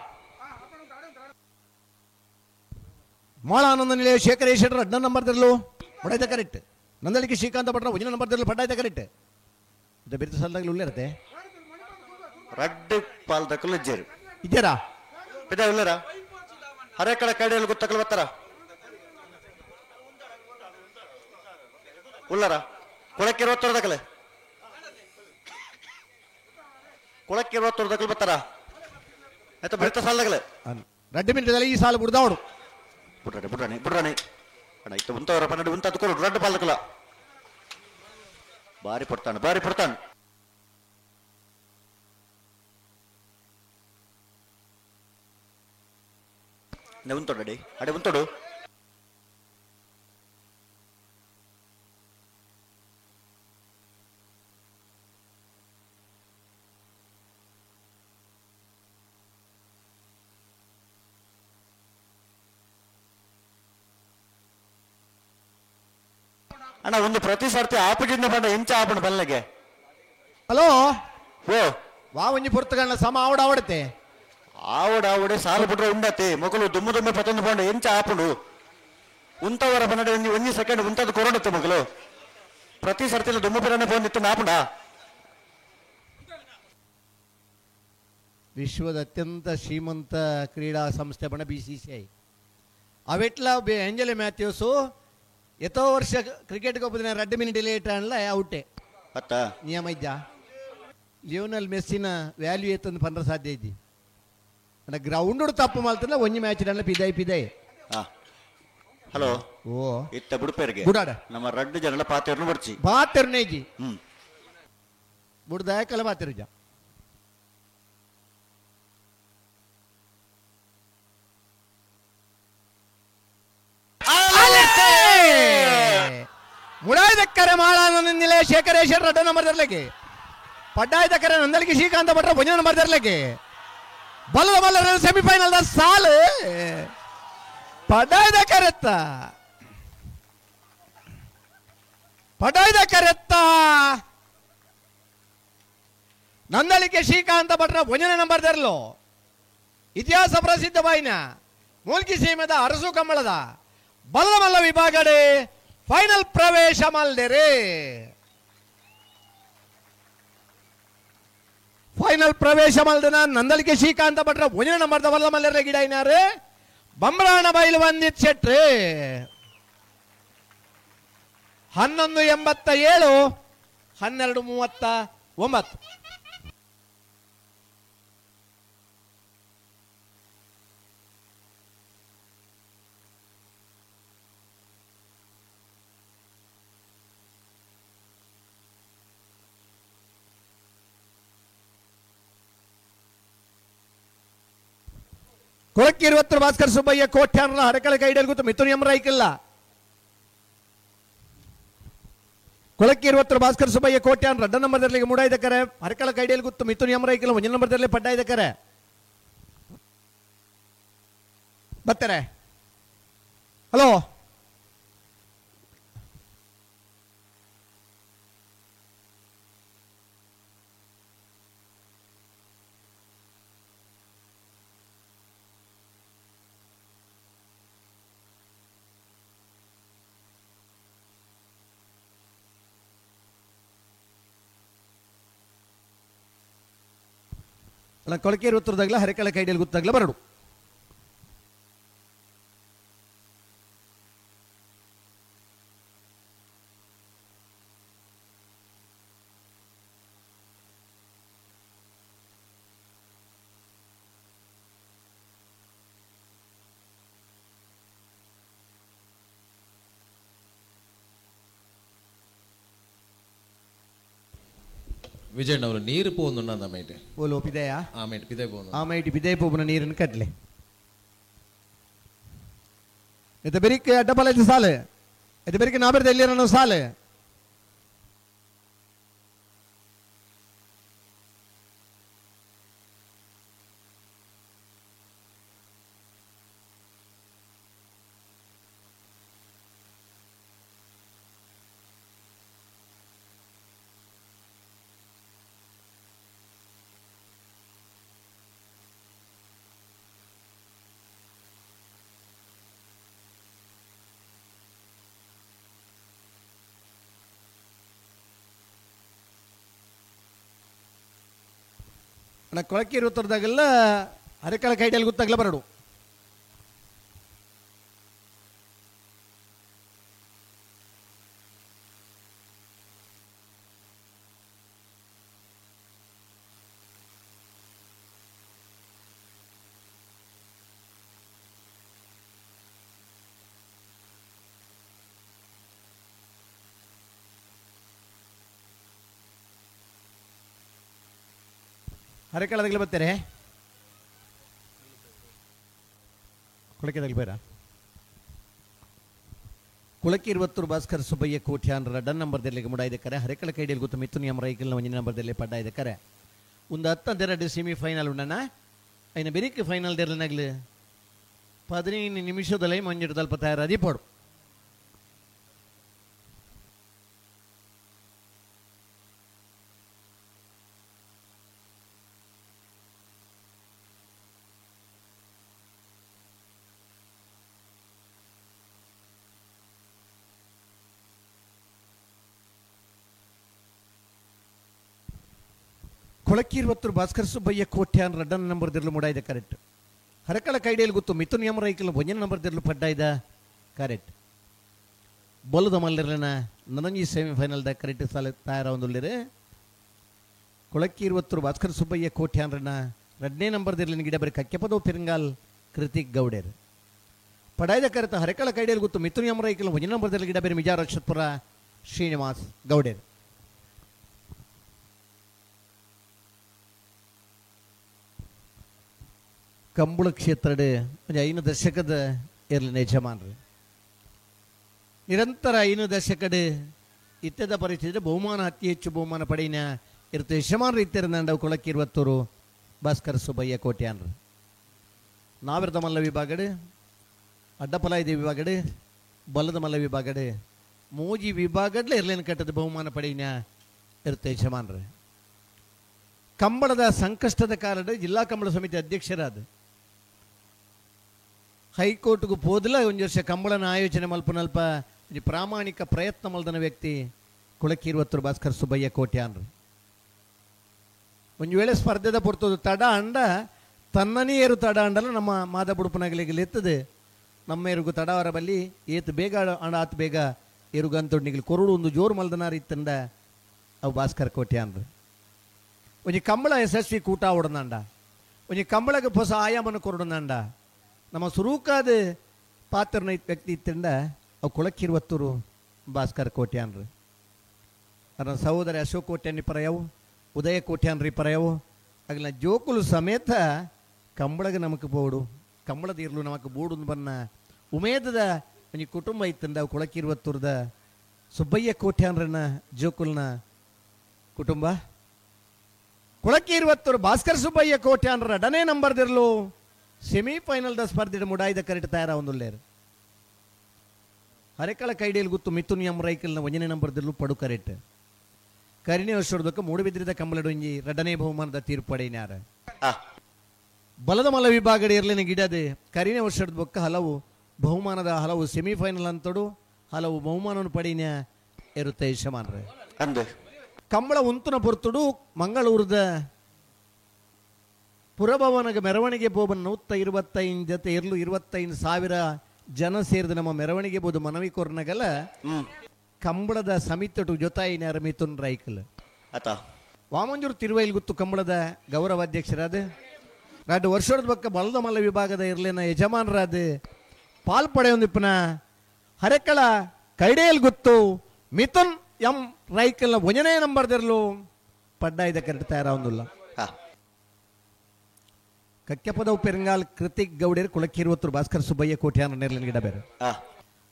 ಮಾಳಾನಂದ ನಿಲಯ ಶೇಖರೇಶ್ವರ ಅಡ್ಡ ನಂಬರ್ ತರಲು ಪಡಾಯ್ತ ಕರೆಕ್ಟ್ ನಂದಳಿಕೆ ಶ್ರೀಕಾಂತ ಭಟ್ರ ಒಂದಿನ ನಂಬರ್ ತರಲು ಪಡಾಯ್ತ ಕರೆಕ್ಟ್ ಇದು ಬಿರ್ತ ಸಾಲದಾಗಲಿ ಉಳ್ಳಿರತ್ತೆ ರಡ್ಡು ಪಾಲ್ದಕ್ಕಲು ಇಜ್ಜೇರು ಇದ್ದೀರಾ ಬಿದ್ದ ಉಳ್ಳರ ಹರೆ ಕಡೆ ಕಡೆಯಲ್ಲಿ ಗೊತ್ತಕಲು ಬರ್ತಾರ ಉಳ್ಳರ ಕೊಳಕ್ಕೆ ಇರುವತ್ತೊರ್ದಕಲೆ ಕೊಳಕ್ಕೆ ಇರುವತ್ತೊರ್ದಕಲು ಬರ್ತಾರ ಆಯ್ತಾ ಬಿಡ್ತ ಸಾಲದಾಗಲೆ ರಡ್ಡು ಮಿನಿಟದಲ್ಲಿ ಈ ಸಾಲು ಬಿಡ್ದವಡು ಬುಡ್ರಾಣಿ ಬುಡ್ರಾಣಿ ಬುಡ್ರಾಣಿ ಅಣ್ಣ ಇತ್ತ ಉಂತವರ ಪನ್ನಡು ಉಂತ ಕೊಡು ರಡ್ಡು ಪಾಲ್ದಕಲ ಬಾರಿ ಪಡ್ತಾನೆ ಬಾರಿ ಪಡ್ತಾನೆ ಉಂತೋಡು ಅಡಿ ಅಡೆ ಉಂತೋಡು ಅಣ್ಣ ಒಂದು ಪ್ರತಿ ಸರ್ತಿ ಆಪಜಿಂದ ಬಂಡ ಎಂಚ ಆಪಣ ಬಲ್ಲಗೆ ಹಲೋ ಓ ವಾ ಒಂಜಿ ಪುರ್ತಗಣ್ಣ ಸಮ ಆವಡ ಆವಡತೆ ಆವಡ ಆವಡೆ ಸಾಲು ಬಿಟ್ರೆ ಉಂಡತೆ ಮೊಗಲು ದುಮ್ಮು ದುಮ್ಮೆ ಪತೊಂದು ಬಂಡ ಎಂಚ ಆಪುಂಡು ಉಂತವರ ಬನ್ನಡೆ ಒಂಜಿ ಒಂಜಿ ಸೆಕೆಂಡ್ ಉಂತದ್ದು ಕೊರಡುತ್ತೆ ಮಗಳು ಪ್ರತಿ ಸರ್ತಿ ದುಮ್ಮು ಪಿರನೆ ಬಂದಿತ್ತು ನಾಪುಂಡ. ವಿಶ್ವದ ಅತ್ಯಂತ ಶ್ರೀಮಂತ ಕ್ರೀಡಾ ಸಂಸ್ಥೆ ಬಣ B C C I ಅವೆಟ್ಲ Angela Mathews ಎತ್ತೋ ವರ್ಷ ಕ್ರಿಕೆಟ್ಗೆ ಒಬ್ಬ 2 ಮಿನಿಟ್ ಲೇಟ್ ಅನ್ಲ ಔಟೆ ಅತ್ತ ನಿಯಮ ಇದ್ದ ಲಿಯೋನಲ್ ಮೆಸ್ಸಿನ ವ್ಯಾಲ್ಯೂ ಎತ್ತೊಂದು ಪಂದ್ರ ಸಾಧ್ಯ ಇದ್ದಿ ಅಂದ್ರೆ ಗ್ರೌಂಡ್ ತಪ್ಪು ಮಾಡ್ತಾರಲ್ಲ ಒಂಜಿ ಮ್ಯಾಚ್ ಡಲ್ಲ ಪಿದೈ ಪಿದೈ. ಹಲೋ ಓ ಇತ್ತ ಬುಡುಪೇರಿಗೆ ಬುಡಾಡ ನಮ್ಮ ರಡ್ಡು ಜನಲ ಪಾತೆರ್ನು ಬರ್ಚಿ ಪಾತೆರ್ನೇಜಿ ಬುಡ್ದಾಯಕಲ ಪಾತೆರುಜ ಮುಳಾಯ್ದಕ್ಕರೆ ಮಾಳಾನಂದಿಲೆ ಶೇಖರೇಶ್ವರ ರಡ್ಡ ನಂಬರ್ ತರಲಿಕ್ಕೆ ಪಡ್ಡಾಯ್ದಕ್ಕರೆ ನಂದಲಿಗೆ ಶ್ರೀಕಾಂತ ಭಟ್ರ ಒಂಜ ನಂಬರ್ ತರಲಿಕ್ಕೆ ಬಲ್ಲ ಬಲ್ಲ ಸೆಮಿಫೈನಲ್ the ಸಾಲು ಪಡ್ಡಾಯ್ದಕ್ಕರೆತ್ತ ಪಡ್ಡಾಯ್ದಕ್ಕರೆತ್ತ ನಂದಳಿಕೆ ಶ್ರೀಕಾಂತ ಭಟ್ರ ಒಂಜನೇ ನಂಬರ್ ತರಲು ಇತಿಹಾಸ ಪ್ರಸಿದ್ಧ ಬಾಯಿನ ಮೂಲ್ಕಿ ಸೀಮೆದ ಅರಸು ಕಂಬಳದ ಬಲ್ಲ ಮಲ್ಲ ವಿಭಾಗಡೆ ಫೈನಲ್ ಪ್ರವೇಶ ಮಲ್ದೇರೆ. ಫೈನಲ್ ಪ್ರವೇಶ ಮಲ್ದನ ನಂದಳಿಕೆ ಶ್ರೀಕಾಂತ ಭಟ್ರ ಒಂಜನೇ ನಂಬರ್ದ ಬಲ್ಲ ಮಲ್ಲರ ಗಿಡ ಇನಾರೆ ಬಂಬ್ರಾಣ ಬೈಲು ಬಂದಿತ್ ಶೆಟ್ರಿ 11:87 12:39. ಕೊಳಕ್ಕಿರುವತ್ತರ ಭಾಸ್ಕರ್ ಸುಬ್ಬಯ್ಯ ಕೋಟ್ಯಾನ್ರ ಹರಕಳ ಕೈಡಲ್ ಗೊತ್ತು ಮಿಥುನ್ ಎಂ ರೈಕಿಲ್ಲ. ಕೊಳಕ್ಕಿರುವತ್ತರ ಭಾಸ್ಕರ್ ಸುಬ್ಬಯ್ಯ ಕೋಟ್ಯಾನ್ ರಡ್ಡ ನಂಬರ್ದಲ್ಲಿ ಮೂಡಾಯ್ದಕ್ಕರೆ ಹರಕಳ ಕೈಡಿಯಲ್ಲಿ ಗೊತ್ತು ಮಿಥುನ್ ಎಂ ರೈಕಿಲ್ಲ ಒಂಜ ನಂಬರ್ದಲ್ಲಿ ಪಡ್ಡಾಯ್ದಕ್ಕರೆ ಬರ್ತಾರೆ. ಹಲೋ ಕೊಳಕೇರಿ ಉತ್ತರದಾಗಲ ಹರಿಕಳ ಕೈಡಿಯಲ್ಲಿ ಗೊತ್ತಾಗಲ ಬರಡು. ವಿಜಯಣ್ಣ ಅವರು ನೀರು ಪೋಂದು ಮೇಟೆ ಓಲೋ ಪಿದೆಯಾ? ಆ ಮೇಟ್ ಪಿದೆ ಪೋಂದು. ಆ ಮೇಟ್ ಪಿದೆ ಪೋಪುನ ನೀರನ್ನು ಕಟ್ಲೆ. ಇದು ಬೆರಿಕೆ ಅಡ್ಡಪಲ ಇದು ಸಾಲೆ, ಇದು ಬೆರಿಕೆ ನಾಬೆರ್ದ ಎಲ್ಲಿರೋ ಸಾಲೆ. ಕೊಳಕೇರಿ ಉತ್ತರದಾಗೆಲ್ಲ ಹರಿಕಳ ಕೈಡಿಯಲ್ಲಿ ಗೊತ್ತಾಗಲ್ಲ ಬರಡು. ಹರಕಳದಾಗಲೇ ಬರ್ತಾರೆ ಕುಳಕೆದಾಗಲಿ ಬೇಡ. ಕುಳಕಿ 20 ಭಾಸ್ಕರ್ ಸುಬ್ಬಯ್ಯ ಕೋಟ್ಯಾನ್ ರಡನ್ ನಂಬರ್ದಲ್ಲಿ ಮುಡಾಯ್ದಕ್ಕರೆ ಹರಕಳ ಕೈಡಿಯಲ್ಲಿ ಗೊತ್ತು ಮಿಥುನ್ ಎಂ ರೈಕಲ್ನ ಒಂಜಿನ ನಂಬರ್ದಲ್ಲಿ ಪಡ್ಡಾಯ್ದಕ್ಕರೆ ಒಂದು 10 ಸೆಮಿಫೈನಲ್ ಉಂಡಣ್ಣ ಐನ ಬೆರಿಕ್ ಫೈನಲ್ ದೇರ್ಲನಾಗ್ಲಿ 15 ನಿಮಿಷದಲ್ಲಿ ಮಂಜು ತಲ್ಪ ತಯಾರಾದಿ ಪೋಡು. ಕೊಳಕೀರ್ವತ್ತರು ಭಾಸ್ಕರ್ ಸುಬ್ಬಯ್ಯ ಕೋಟ್ಯಾನ್ ರಡ್ಡನ್ ನಂಬರ್ ದಿರ್ಲು ಮುಡಾಯ್ದ ಕರೆಕ್ಟ್. ಹರಕಳ ಕೈಡಿಯಲ್ಲಿ ಗೊತ್ತು ಮಿಥುನ್ ಎಂ ರೈಕಲ್ ಒಂಜನ ನಂಬರ್ ದಿರ್ಲು ಪಡ್ಡಾಯ್ದ ಕರೆಕ್ಟ್. ಬಲದ ಮಲ್ಲರ್ಲನ ನನಂಜಿ ಸೆಮಿಫೈನಲ್ದ ಕರೆಕ್ಟ್ ಸಾಲ ತಯಾರ ಒಂದುಳ್ಳಿರು. ಕೊಳಕೀರ್ವತ್ತರು ಭಾಸ್ಕರ್ ಸುಬ್ಬಯ್ಯ ಕೋಟ್ಯಾನ್ರನ್ನ ರಡ್ನೇ ನಂಬರ್ ದಿರ್ಲಿನ ಗಿಡ ಬರಿ ಕಕ್ಕೆಪದೋ ಪಿರಂಗಾಲ್ ಕೃತಿಕ್ ಗೌಡೇರ್ ಪಡಾಯ್ದ ಕರೆತ ಹರಕಳ ಕೈಡಿಯಲ್ಲಿ ಗೊತ್ತು ಮಿಥುನ್ ಎಂ ರೈಕಲ್ ಒಂಜನ ನಂಬರ್ ದಿರ್ಲು ಗಿಡ ಬರಿ ಮಿಜಾರ್ ಅಕ್ಷತ್ಪುರ ಶ್ರೀನಿವಾಸ್ ಗೌಡೇರ್. ಕಂಬಳ ಕ್ಷೇತ್ರದ 5 ದಶಕದ ಇರಲಿನ ಯಜಮಾನರು ನಿರಂತರ 5 ದಶಕದ ಇತ್ಯದ ಪರಿಸ್ಥಿತಿ ಬಹುಮಾನ ಅತಿ ಹೆಚ್ಚು ಬಹುಮಾನ ಪಡೆಯಿನ ಇರ್ತ ಯಜಮಾನರು ಇತ್ತಿರಂದ ಕೊಳಕಿರುವತ್ತೂರು ಭಾಸ್ಕರ್ ಸುಬ್ಬಯ್ಯ ಕೋಟ್ಯಾನ್ರು. ನಾವಿರದ ಮಲ್ಲ ವಿಭಾಗಡು, ಅಡ್ಡಪಲಾಯ್ದ ವಿಭಾಗಡು, ಬಲದ ಮಲ್ಲ ವಿಭಾಗಡು, ಮೋಜಿ ವಿಭಾಗಡ್ಲೆ ಇರ್ಲೇನು ಕಟ್ಟದ ಬಹುಮಾನ ಪಡೆಯಿನ ಇರ್ತ ಯಜಮಾನರು. ಕಂಬಳದ ಸಂಕಷ್ಟದ ಕಾರಣ ಜಿಲ್ಲಾ ಕಂಬಳ ಸಮಿತಿ ಅಧ್ಯಕ್ಷರಾದ ಹೈಕೋರ್ಟ್ಗೂ ಪೋದಲ ಒಂದು ವರ್ಷ ಕಂಬಳನ ಆಯೋಜನೆ ಮಲ್ಪನಲ್ಪ ಪ್ರಾಮಾಣಿಕ ಪ್ರಯತ್ನ ಮಲ್ದನ ವ್ಯಕ್ತಿ ಕುಳಕೀರ್ವತ್ತರು ಭಾಸ್ಕರ್ ಸುಬ್ಬಯ್ಯ ಕೋಟ್ಯಾನ್ರು. ಒಂದು ವೇಳೆ ಸ್ಪರ್ಧೆದ ಪೊರ್ತದು ತಡ ಅಂಡ ತನ್ನನೇ ಏರು ತಡ ಅಂಡಲ್ಲ ನಮ್ಮ ಮಾದ ಬುಡುಪನಗಲಿಗೆ ಎತ್ತದೆ ನಮ್ಮ ಏರುಗು ತಡವರ ಬಲ್ಲಿ ಏತು ಬೇಗ ಅಂಡ ಆತು ಬೇಗ ಏರುಗಂತೊಂಡಿಗೆ ಕೊರಡು ಒಂದು ಜೋರು ಮಲ್ದನಾರ ಇತ್ತಂಡ ಅವು ಭಾಸ್ಕರ್ ಕೋಟ್ಯಾನ್ರು. ಒಂಜಿ ಕಂಬಳ ಯಶಸ್ವಿ ಕೂಟ ಓಡನಂಡ, ಒಂಜಿ ಕಂಬಳಗೆ ಹೊಸ ಆಯಾಮನ ಕೊರಡನಂಡ ನಮ್ಮ ಸುರೂಕಾದ ಪಾತ್ರನ ವ್ಯಕ್ತಿ ಇತ್ತಿಂದ ಅವು ಕೊಳಕಿರುವತ್ತೂರು ಭಾಸ್ಕರ್ ಕೋಟ್ಯಾನ್ರು. ನನ್ನ ಸಹೋದರ ಅಶೋಕ್ ಕೋಟ್ಯಾನ್ ಪರಯವು, ಉದಯ ಕೋಟ್ಯಾನ್ರಿ ಪರಯವು, ಆಗಲ ಜೋಕುಲು ಸಮೇತ ಕಂಬಳಗೆ ನಮಕ್ ಬೋಡು ಕಂಬಳದ ಇರಲು ನಮಕ್ ಬೋಡು ಬನ್ನ ಉಮೇದದ ಒಂಜಿ ಕುಟುಂಬ ಇತ್ತಂದ ಅವು ಕೊಳಕಿರುವತ್ತೂರದ ಸುಬ್ಬಯ್ಯ ಕೋಟ್ಯಾನ್ರನ್ನ ಜೋಕುಲ್ನ ಕುಟುಂಬ. ಕೊಳಕೀರ್ವತ್ತೂರು ಭಾಸ್ಕರ್ ಸುಬ್ಬಯ್ಯ ಕೋಟ್ಯಾನ್ರ ಡನೇ ನಂಬರ್ದಿರಲು ಸೆಮಿಫೈನಲ್ದ ಸ್ಪರ್ಧೆ ಮುಡಾಯ್ದ ಕರೆಕ್ಟ್ ತಯಾರ ಒಂದುಲ್ಲೇರು. ಹರೆಕಳ ಕೈಡಿಯಲ್ಲಿ ಗುತ್ತು ಮಿಥುನ್ ಎಂ ರೈಕಲ್ನ ಒಂಜನೇ ನಂಬರ್ದಿರಲು ಪಡು ಕರೆಕ್ಟ್. ಕರಿಣೆ ವರ್ಷದಕ್ಕೆ ಮೂಡುಬಿದ್ರಿದ ಕಂಬಳಡೊಂಜಿ ರಡನೇ ಬಹುಮಾನದ ತೀರ್ಪಡೆಯಿನಾರ. ಬಲದ ಮಲ ವಿಭಾಗಡೆ ಇರಲಿನ ಗಿಡದೆ ಕರಿಣೆ ವರ್ಷದ ಬೊಕ್ಕ ಹಲವು ಬಹುಮಾನದ ಹಲವು ಸೆಮಿಫೈನಲ್ ಅಂತಡು ಹಲವು ಬಹುಮಾನವನ್ನು ಪಡೆಯಿನ ಇರುತ್ತೆ ಯಜಮಾನ್ರೆ. ಕಂಬಳ ಉಂತುನ ಪೊರ್ತುಡು ಮಂಗಳೂರದ ಪುರಭವನಗ ಮೆರವಣಿಗೆ ಬೋಬನ್ 125 ಜೊತೆ ಇರ್ಲು 25,000 ಜನ ಸೇರಿದ ನಮ್ಮ ಮೆರವಣಿಗೆ ಬೋದು ಮನವಿ ಕೊರ್ನಗಲ ಕಂಬಳದ ಸಮಿತಟು ಜೊತಾಯಿನಾರ ಮಿಥುನ್ ರೈಕಲ್ ಆತ ವಾಮಂಜೂರು ತಿರುವೈಲ್ ಗುತ್ತು ಕಂಬಳದ ಗೌರವಾಧ್ಯಕ್ಷರಾದ 2 ವರ್ಷದ ಬಕ್ಕ ಬಲದ ಮಲ್ಲ ವಿಭಾಗದ ಇರ್ಲಿನ ಯಜಮಾನರಾದ ಪಾಲ್ಪಡೆಯೊಂದಿಪ್ಪನ ಹರೆಕಳ ಕೈಡೇಲ್ ಗುತ್ತು ಮಿಥುನ್ ಎಂ ರೈಕಲ್ನ ಒಂಜನೇ ನಂಬರ್ದಿರಲು ಪಡ್ಡಾಯ್ದ ಕರೆಕ್ಟ್ ತಯಾರಾವೊಂದಿಲ್ಲ. ಕಕ್ಕೆಪದವು ಪೆರಂಗಾಲ್ ಕೃತಿಕ್ ಗೌಡೇರ್ ಕುಳಕ್ಕಿರುವತ್ತರು ಭಾಸ್ಕರ್ ಸುಬ್ಬಯ್ಯ ಕೋಟ್ಯಾನ ನೇರ್ಲಿನ ಗಿಡ ಬೇರೆ.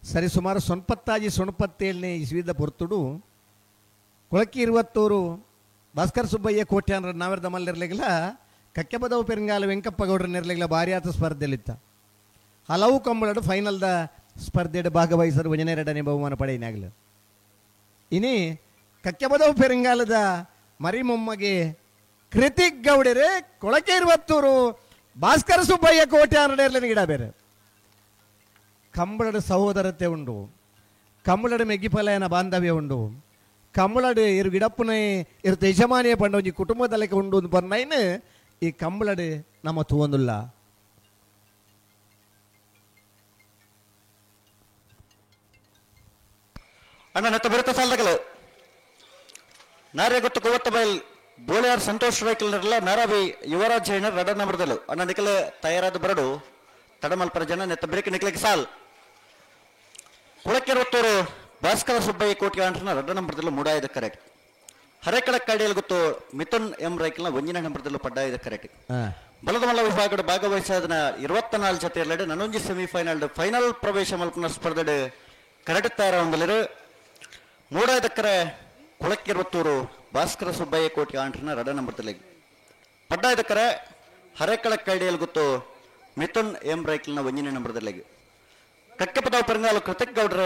ಸರಿ ಸುಮಾರು ಸೊನ್ಪತ್ತಾಜಿ ಸೊಣಪತ್ತೇಳನೇ ಇಸ್ವಿದ ಪೊರ್ತುಡು ಕೊಳಕಿ 20 ಭಾಸ್ಕರ್ ಸುಬ್ಬಯ್ಯ ಕೋಟ್ಯಾನ ನಾವೆರದ ಮಲ್ಲಿರ್ಲಿಲ್ಲ ಕಕ್ಕೆಪದವು ಪೆರಂಗಾಲ್ ವೆಂಕಪ್ಪ ಗೌಡ್ರ ನೆರ್ಲಿಲ್ಲ ಭಾರಿ ಆತ ಸ್ಪರ್ಧೆಲಿತ್ತ ಹಲವು ಕಂಬಳಡು ಫೈನಲ್ದ ಸ್ಪರ್ಧೆಡು ಭಾಗವಹಿಸಲು ಒಂಜನೇ ಎರಡನೇ ಬಹುಮಾನ ಪಡೆಯಿನಾಗಲು. ಇನಿ ಕಕ್ಕೆಪದವು ಪೆರಂಗಾಲದ ಮರಿಮೊಮ್ಮಗೆ ಕೃತಿಕ್ ಗೌಡರೆ ಕೊಳಕೆ 20 ಭಾಸ್ಕರ ಸುಬ್ಬಯ್ಯ ಕೋಟ್ಯಾನ ನೇರ್ಲಿನ ಗಿಡ ಬೇರೆ. ಕಂಬಳಡು ಸಹೋದರತೆ ಉಂಡು, ಕಂಬಳಡು ಮೆಗ್ಗಿಪಲಯನ ಬಾಂಧವ್ಯ ಉಂಡು, ಕಂಬಳಡು ಇರು ಗಿಡಪ್ಪನೇ ಇರು ಯಜಮಾನಿಯ ಪಂಡ ಒಂಜಿ ಕುಟುಂಬದಲೆಕ ಉಂಡು ಬನ್ನೈನ್ ಈ ಕಂಬಳಡು ನಮ್ಮ ತೂವೊಂದುಲ್ಲ. ಅಣ್ಣ ನತ್ತ ಬರುತ್ತೆ ಸಾಲದಗಲು ನಾರೇ ಗೊತ್ತು ಕೋವತ್ತ ಬೈಲ್ ಬೋಳಿಯಾರ್ ಸಂತೋಷ್ ರೈಕಲ್ನರಲ್ಲ ನಾರಾವಿ ಯುವರಾಜ್ ಜೈನರ್ ರಡ ನಂಬರ್ದಲು ಅಣ್ಣ ನಿಖಲ ತಯಾರಾದ ಬರಡು ತಡಮಲ್ಪರ ಜನ ನೆತ್ತ ಬ್ರೇಕ್ ನಿಖಲಕ್ಕೆ ಸಾಲ್ ಕುಳಕ್ಕೆರವತ್ತೂರು ಭಾಸ್ಕರ ಸುಬ್ಬಯ್ಯ ಕೋಟಿ ಆಂಟ್ರನ ರಡ್ಡ ನಂಬರ್ದಲ್ಲೂ ಮೂಡಾಯದ ಕರೆಕ್ಟ್. ಹರೆಕಳ ಕಡಿಯಲ್ಲಿ ಗೊತ್ತು ಮಿಥುನ್ ಎಂ ರೈಕಲ್ನ ಒಂಜಿನ ನಂಬರ್ದಲ್ಲೂ ಪಡ್ಡಾಯದ ಕರೆಕ್ಟ್. ಬಲದ ಮಲ್ಲ ವಿಭಾಗದ ಭಾಗವಹಿಸಾದನ 24 ಜೊತೆಯಲ್ಲೆಡೆ ನನೊಂಜಿ ಸೆಮಿಫೈನಲ್ ಫೈನಲ್ ಪ್ರವೇಶ ಮಲ್ಪನ ಸ್ಪರ್ಧೆ ಕರೆಕ್ಟ್ ತಯಾರಾವೊಂದಲಿರು ಮೂಡಾಯದಕ್ಕರೆ ಕುಳಕ್ಕಿರುವತ್ತೂರು ಭಾಸ್ಕರ ಸುಬ್ಬಯ್ಯ ಕೋಟಿ ಆಂಟ್ರನ ರಡ ನಂಬರ್ದಲ್ಲಿ ಪಡ್ಡಾಯದಕ್ಕರೆ ಹರೆಕಳ ಕಡಿಯಲ್ಲಿ ಗೊತ್ತು ಮಿಥುನ್ ಎಂ ರೈಕಲ್ನ ಒಂಜಿನ ನಂಬರ್ದಲ್ಲಿ ಕಕ್ಕಪದವು ಪೆರಂಗಾಲು ಕೃತಿಕ್ ಗೌಡ್ರ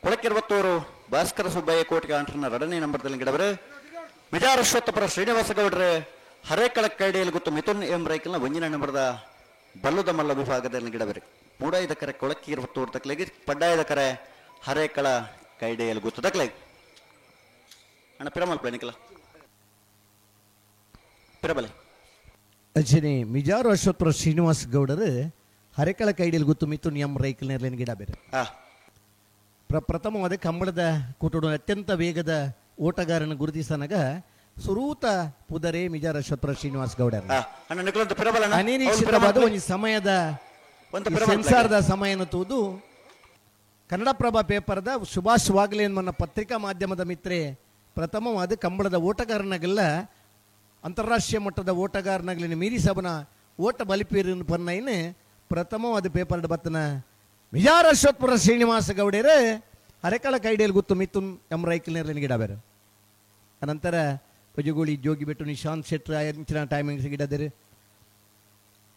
ಕೊಳಕಿರುವತ್ತೂರು ಭಾಸ್ಕರ ಸುಬ್ಬಯ್ಯ ಕೋಟಿ ಆಂಟ್ರನ ರಡನೇ ನಂಬರ್ದಲ್ಲಿ ಗಿಡವರು ಮಿಜಾರಶ್ವತ್ತಪುರ ಶ್ರೀನಿವಾಸ ಗೌಡ್ರ ಹರೇಕಳ ಕೈಡಿಯಲ್ಲಿ ಗೊತ್ತು ಮಿಥುನ್ ಎಂ ರೈಕಲ್ನ ಒಂಜಿನ ನಂಬರ್ದ ಬಲ್ಲುದ ಮಲ್ಲ ವಿಭಾಗದಲ್ಲಿ ಗಿಡವರು ಮೂಡಾಯದಕ್ಕರೆ ಕೊಳಕಿರುವತ್ತೂರು ತಕ್ಕಲೆಗೆ ಪಡ್ಡಾಯದಕ್ಕರೆ ಹರೇಕಳ ಕೈಡಿಯಲ್ಲಿ ಗೊತ್ತು ತಕ್ಕಲೆಗೆ. ಅಣ್ಣ ಪಿರಮಲ್ ನಿಖಲ ಪಿರಬಲೆ ಅಜ್ಜನಿ ಮಿಜಾರು ಅಶ್ವತ್ಪುರ ಶ್ರೀನಿವಾಸ ಗೌಡರು ಹರೇಕಳ ಕೈಡಿಯಲ್ಲಿ ಗೊತ್ತು ಮಿಥುನ್ ಎಂ ರೈಕಲ್ ನೇರ್ಲಿನ ಗಿಡ ಬೇರೆ. ಪ್ರಥಮವಾದ ಕಂಬಳದ ಕೂಟಡು ಅತ್ಯಂತ ವೇಗದ ಓಟಗಾರನ ಗುರುತಿಸನಗ ಸುರೂತ ಪುದರೆ ಮಿಜಾರ ಅಶ್ವತ್ಪುರ ಶ್ರೀನಿವಾಸ ಗೌಡರ ಅನಿರೀಕ್ಷಿತವಾದ ಒಂದು ಸಮಯದ ಸೆನ್ಸಾರ್ದ ಸಮಯನ ತೂದು ಕನ್ನಡಪ್ರಭ ಪೇಪರ್ದ ಸುಭಾಷ್ ವಾಗ್ಲೆ ಎನ್ನುವ ಪತ್ರಿಕಾ ಮಾಧ್ಯಮದ ಮಿತ್ರೆ ಪ್ರಥಮವಾದ ಕಂಬಳದ ಓಟಗಾರನಾಗೆಲ್ಲ ಅಂತಾರಾಷ್ಟ್ರೀಯ ಮಟ್ಟದ ಓಟಗಾರನಾಗಲಿ ಮೀರಿಸಬನ ಓಟ ಬಲಿಪೀರಿನ ಪನ್ನೈನ್ ಪ್ರಥಮವಾದ ಪೇಪರ್ ಬತ್ತನ ಮಿಜಾರ ಅಶ್ವತ್ಪುರ ಶ್ರೀನಿವಾಸ ಗೌಡೇರೆ ಹರೆಕಳ ಕೈಡಿಯಲ್ಲಿ ಗೊತ್ತು ಮಿಥುನ್ ಎಂ ರೈಕಲ್ ನೇರ್ಲಿನ ಗಿಡ ಬೇರೆ. ಅನಂತರ ಪಜುಗೋಳಿ ಜೋಗಿಬೆಟ್ಟು ನಿಶಾಂತ್ ಶೆಟ್ರ್ ಅಂಚಿನ ಟೈಮಿಂಗ್ಸ್ ಗಿಡದಿರು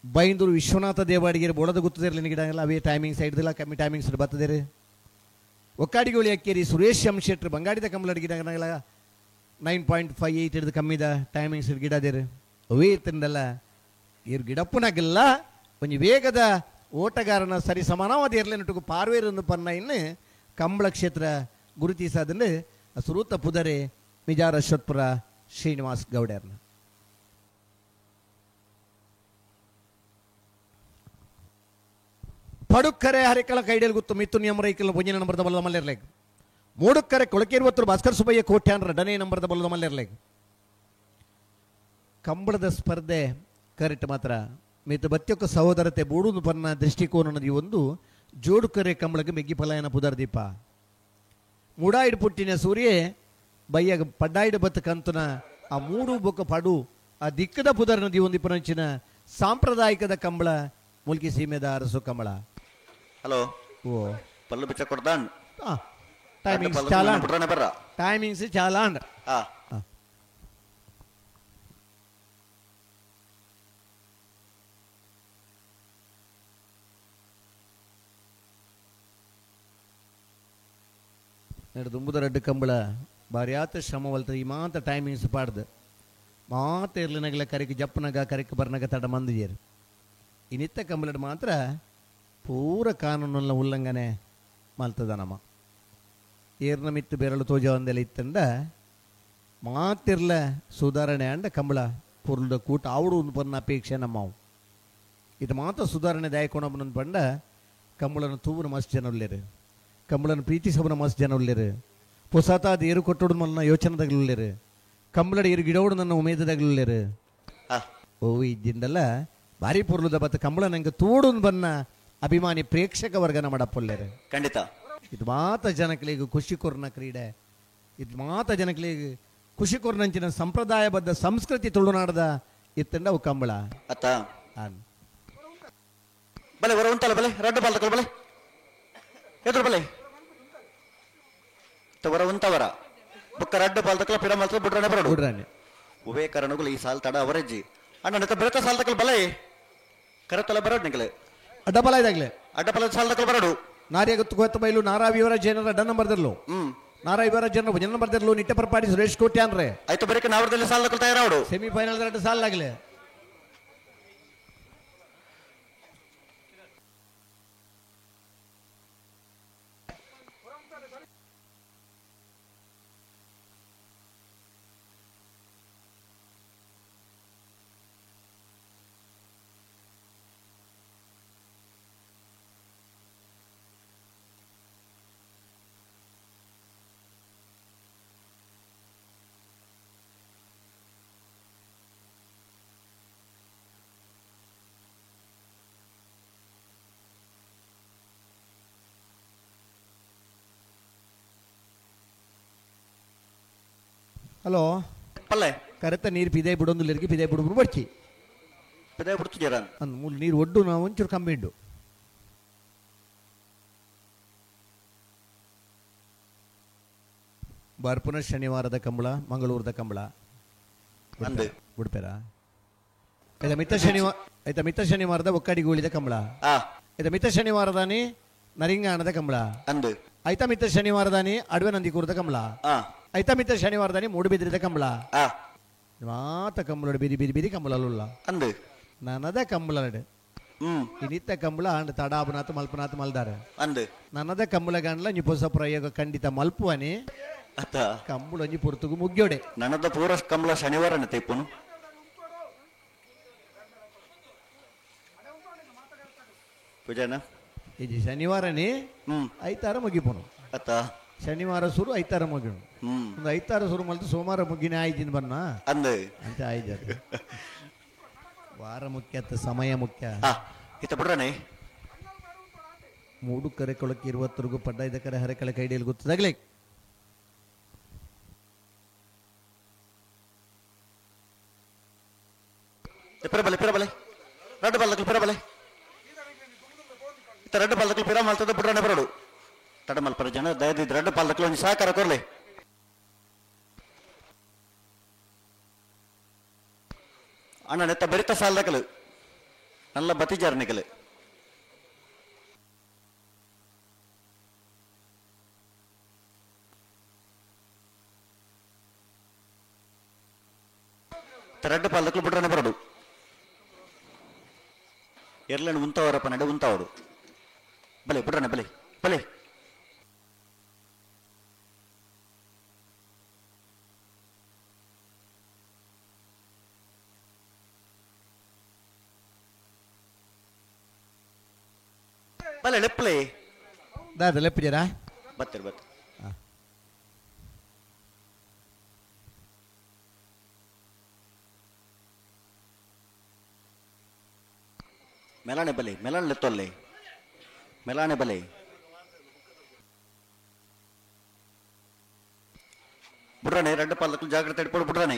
ಬೈಂದೂರು ವಿಶ್ವನಾಥ ದೇವಾಡಿಗೆರೆ ಬೋಳದ ಗೊತ್ತದಿರಲಿನ ಗಿಡ ಅವೇ ಟೈಮಿಂಗ್ಸ್ ಹಿಡ್ದಿಲ್ಲ ಕಮ್ಮಿ ಟೈಮಿಂಗ್ಸ್ ಬರ್ತದಿರಿ. ಒಕ್ಕಾಡಿಗೋಳಿ ಅಕ್ಕೇರಿ ಸುರೇಶ್ ಎಂ ಶೆಟ್ರ್ ಬಂಗಾಡಿದ ಕಂಬಳದ ಗಿಡ 9.58 ಹಿಡಿದು ಕಮ್ಮಿದ ಟೈಮಿಂಗ್ಸ್ ಗಿಡದಿರು ಅವೇ ಇತ್ತಿಂದಲ್ಲ ಇರು ಗಿಡಪ್ಪನಾಗಿಲ್ಲ ಒಂಜಿ ವೇಗದ ಓಟಗಾರನ ಸರಿ ಸಮಾನವಾದ ಇರಲಿನಟುಗು ಪಾರ್ವೇರನ್ನು ಪನ್ನ ಇನ್ನು ಕಂಬಳ ಕ್ಷೇತ್ರ ಗುರುತಿಸಾದಂದು ಸುರೂತ ಪುದರೆ ಮಿಜಾರ ಅಶ್ವತ್ಪುರ ಶ್ರೀನಿವಾಸ್ ಗೌಡರ್ನ. ಪಡುಕ್ಕರೆ ಹರಿಕಳ ಕೈಡಿಯಲ್ಲಿ ಗೊತ್ತು ಮಿಥುನ್ ಎಂ ರೈಕಲ್ ಒಂಜಿನ ನಂಬರ್ದ ಬಲದ ಮಲ್ಲಿರ್ಲೇಗ್ ಮೂಡುಕ್ಕರೆ ಕೊಳಕಿರುವತ್ತರು ಭಾಸ್ಕರ್ ಸುಬ್ಬಯ್ಯ ಕೋಟ್ಯಾನ್ ರಡನೇ ನಂಬರ್ದ ಬಲದ ಮಲ್ಲಿರ್ಲೇಗ್. ಕಂಬಳದ ಸ್ಪರ್ಧೆ ಕರೆಕ್ಟ್ ಮಾತ್ರ ಮಿತ ಬತ್ಯೊಕ್ಕ ಸಹೋದರತೆ ಬೂಡುದು ಪನ್ನ ದೃಷ್ಟಿಕೋನದ ಈ ಒಂದು ಜೋಡುಕರೆ ಕಂಬಳಕ್ಕೆ ಮೆಗ್ಗಿ ಫಲಾಯನ ಪುದರ್ದೀಪ ಮೂಡಾಯಿಡು ಪುಟ್ಟಿನ ಸೂರ್ಯೆ ಬಯ್ಯಗ ಪಡ್ಡಾಯಿಡು ಬತ್ತ ಕಂತುನ ಆ ಮೂಡು ಬೊಕ್ಕ ಪಡು ಆ ದಿಕ್ಕದ ಪುದರ್ನ ಒಂದು ಪನಂಚಿನ ಸಾಂಪ್ರದಾಯಿಕದ ಕಂಬಳ ಮುಲ್ಕಿ ಸೀಮೆದ ಅರಸು ಕಂಬಳ. ಹಲೋ ಓ ಪಲ್ಲು ಬಿಚ್ಚ ಕೊಡ್ದಾನ್ ಟೈಮಿಂಗ್ಸ್ ಚಾಲಾನ್ ಟೈಮಿಂಗ್ಸ್ ಚಾಲಾನ್. ದುಂಬುದ ರಡ್ಡು ಕಂಬಳ ಬಾರ್ಯಾತ ಶ್ರಮ ವಲ್ತ ಈ ಮಾತ ಟೈಮಿಂಗ್ಸ್ ಪಾಡ್ದು ಮಾತ ಇರ್ಲಿನಗಲ ಕರೆಕ್ ಜಪ್ಪನಗ ಕರೆಕ್ ಬರ್ನಗ ತಡ ಮಂದಿಜೇರು. ಈ ನಿತ್ಯ ಕಂಬಳಡ್ ಮಾತ್ರ ಪೂರ ಕಾನೂನಲ್ಲ ಉಲ್ಲಂಘನೆ ಮಲ್ತದ ನಮ್ಮ ಏರ್ನ ಮಿತ್ತು ಬೆರಳು ತೋಜ ಒಂದೆಲ್ಲ ಇತ್ತಂದ ಮಾತಿರ್ಲ ಸುಧಾರಣೆ ಅಂಡ ಕಂಬಳ ಪೊರ್ಲುದ ಕೂಟ ಆವಡು ಒಂದು ಪನ್ನ ಅಪೇಕ್ಷೆ ನಮ್ಮವು ಇದು ಮಾತ್ರ ಸುಧಾರಣೆ ದಾಯಕೋಣ ಪಂಡ ಕಂಬಳನ ತೂವನ ಮಸ್ತ್ ಜನ ಉಲ್ಲೇರು ಕಂಬಳನ ಪ್ರೀತಿಸವನ ಮಸ್ತ್ ಜನ ಉಲ್ಲೇರು ಪೊಸಾತಾದ ಏರು ಕೊಟ್ಟೋಡು ಮಲ್ನ ಯೋಚನೆದಾಗಲುಲ್ಲೇರು ಕಂಬಳಡ ಏರು ಗಿಡೋಡು ನನ್ನ ಉಮೇದದಾಗಲುಲ್ಲೇರು ಓ ಇದ್ದಿಂದಲ್ಲ ಭಾರಿ ಪೊರ್ಲುದ ಬತ್ತ ಕಂಬಳ ನಂಗೆ ತೋಡು ಬನ್ನ ಅಭಿಮಾನಿ ಪ್ರೇಕ್ಷಕ ವರ್ಗನ ಮಾಡಪ್ಪೊಲ್ಲೇರು ಖಂಡಿತ ಇದು ಮಾತ ಜನಕಲಿಗೆ ಖುಷಿ ಕೊರ್ನ ಕ್ರೀಡೆ ಇದು ಮಾತ ಜನಕಲಿಗೆ ಖುಷಿ ಕೊರ್ನಂಚಿನ ಸಂಪ್ರದಾಯಬದ್ಧ ಸಂಸ್ಕೃತಿ ತುಳುನಾಡದ ಇತ್ತಂಡ ಅವು ಕಂಬಳ ಅತ್ತ ಬಲೆ ಹೊರ ಉಂಟಲ್ಲ ಬಲೆ ರಡ್ಡು ಬಾಲ್ ತಗೊಳ್ಳಿ ಬಲೆ ಎದುರು ಬಲೆ ಹೊರ ಉಂತವರ ಬುಕ್ಕ ರಡ್ಡು ಬಾಲ್ ತಕಲ ಪಿಡ ಮಲ್ತ ಬುಡ್ರಾನೆ ಬರಡು ಬುಡ್ರಾನೆ ಉಭಯ ಕಾರಣಗಳು ಈ ಸಾಲ್ ತಡ ಅವರೆಜ್ಜಿ ಅಣ್ಣ ಬೆಳಕ ಸಾಲ್ ತಕಲ್ ಬಲೆ ಕರತಲ ಬರಡು ನಿಗಲೆ ಅಡ್ಡಬಲ ಇದಾಗ್ಲೆ ಅಡ್ಡಬಲ ಸಾಲ್ ತಕಲ್ ಬರಡು ನಾರ್ಯ ಗೊತ್ತು ಗೊತ್ತ ಬೈಲು ನಾರಾ ವಿವರ ಜನರ ಅಡ್ಡ ನಂಬರ್ ಬರ್ದಿರ್ಲು ನಾರಾ ವಿವರ ಜನರ ಜನ ಬರ್ದಿರ್ಲು ನಿಟ್ಟ ಪರಪಾಡಿ ಸುರೇಶ್ ಕೋಟ್ಯಾನ್ರೆ ಆಯ್ತು ಬರೀಕ ನಾವರದಲ್ಲಿ ಸಾಲ್ ತಕಲ್ ತಯಾರಾವಡು ಸೆಮಿಫೈನಲ್ ಎರಡು ಸಾಲ್ ಆಗಲೆ ಹಲೋ ಪಲ್ಲೆ ಕರೆತ ನೀರು ಪಿದೆ ಬಿಡೊಂದು ಲಿರ್ಗಿ ಪಿದೆ ಬಿಡು ಬರ್ಚಿ ಪಿದೆ ಬಿಡ್ತು ಜರ ಅಂದ್ ಮೂಲ ನೀರು ಒಡ್ಡು ನಾವು ಒಂಚೂರು ಕಮ್ಮಿ ಇಡ್ಡು ಬರ್ಪುನ ಶನಿವಾರದ ಕಂಬಳ ಮಂಗಳೂರದ ಕಂಬಳ ಅಂದು ಬಿಡ್ಪೇರ ಆಯ್ತಾ ಮಿತ್ತ ಶನಿವಾರ ಆಯ್ತಾ ಮಿತ್ತ ಶನಿವಾರದ ಒಕ್ಕಡಿಗೂಳಿದ ಕಂಬಳ ಆಯ್ತಾ ಮಿತ್ತ ಶನಿವಾರದಾನಿ ನರಿಂಗಾಣದ ಕಂಬಳ ಅಂದು ಆಯ್ತಾ ಮಿತ್ತ ಶನಿವಾರದಾನಿ ಅಡವೆ ನಂದಿಕೂರದ ಕಂಬಳ ಆಯ್ತಾ ಮಿತ್ತ ಶನಿವಾರದಾನಿ ಮೂಡುಬಿದ್ರಿದ ಕಂಬಳ ಮಾತ ಕಂಬಳೋಡು ಬಿರಿ ಬಿರಿ ಬಿರಿ ಕಂಬಳಲ್ಲ ಅಂದು ನನದ ಕಂಬಳಡು ಇನಿತ್ತ ಕಂಬಳ ಅಂಡ್ ತಡಾಬನಾಥ ಮಲ್ಪನಾಥ ಮಲ್ದಾರೆ ಅಂದು ನನದ ಕಂಬಳ ಗಂಡ್ಲ ನೀ ಪೊಸ ಪ್ರಯೋಗ ಖಂಡಿತ ಮಲ್ಪುವನಿ ಅತ್ತ ಕಂಬಳ ಒಂಜಿ ಪೊರ್ತುಗು ಮುಗ್ಯೋಡೆ ನನದ ಪೂರ ಕಂಬಳ ಶನಿವಾರ ತೈಪುನು ಪೂಜಾನ ಇದು ಶನಿವಾರನೇ ಐತಾರ ಮುಗಿಪೋನು ಅತ್ತ ಶನಿವಾರ ಸುರು ಐತಾರ ಮುಗಿನು ಒಂದು ಐತಾರ ಸುರು ಮಲ್ತು ಸೋಮವಾರ ಮುಗಿನ ಆಯ್ತಿನ ಬನ್ನ ಅಂದು ಅಂತ ಆಯ್ತು ವಾರ ಮುಖ್ಯ ಅತ್ತ ಸಮಯ ಮುಖ್ಯ ಇತ್ತ ಬಿಡ್ರಾನೆ ಮೂಡು ಕರೆ ಕೊಳಕ್ಕೆ ಇರುವತ್ತರೆಗೂ ಪಡ್ಡ ಇದ್ದ ಕರೆ ಹರೆಕಳ ಕೈಡಿಯಲ್ಲಿ ಗೊತ್ತದಾಗ್ಲಿ ಪಿರ ಬಲೆ ಪಿರ ಬಲೆ ರಡ್ಡು ಬಾಲ್ ಪಿರ ಬಲೆ ಇತ್ತ ರಡ್ಡು ಬಾಲ್ ಪಿರ ಮಲ್ತದ ಬಿಡ್ರಾನೆ ಬರಡು ತಡ ಮಲ್ಪರ ಜನ ದಯದಿದ್ದು ರಡ್ಡು ಪಾಲ್ ಒಂದು ಸಹಕಾರ ಕೊರ್ಲಿ ಅಣ್ಣ ನೆತ್ತ ಬರಿತ ಸಾಲದಕಲು ನಲ್ಲ ಬತಿಜಾರ ನಿಕಲು ರಡ್ಡು ಪಾಲ್ದಕ್ಲು ಬಿಡ್ರಾನೆ ಬರಡು ಎರ್ಲನ್ ಉಂತವರಪ್ಪ ನಡೆ ಉಂತಾವಡು ಬಲೆ ಬಿಡ್ರಾನೆ ಬಲೆ ಬಲೆ ಬಲೆ ಲೆಪ್ಪಲೆ ದಾದ ಲೆಪ್ಪಿದ್ದೀರಾ ಬತ್ತಿರ ಬತ್ತ ಮೆಲಾಣೆ ಬಲೆ ಮೆಲಾಣೆ ಲೆತ್ತೊಲ್ಲೆ ಮೆಲಾಣೆ ಬಲೆ ಬುಡ್ರಾನೆ ರಡ್ಡು ಪಾಲಕ್ಲು ಜಾಗ್ರತೆ ಇಟ್ಕೊಂಡು ಬುಡ್ರಾನೆ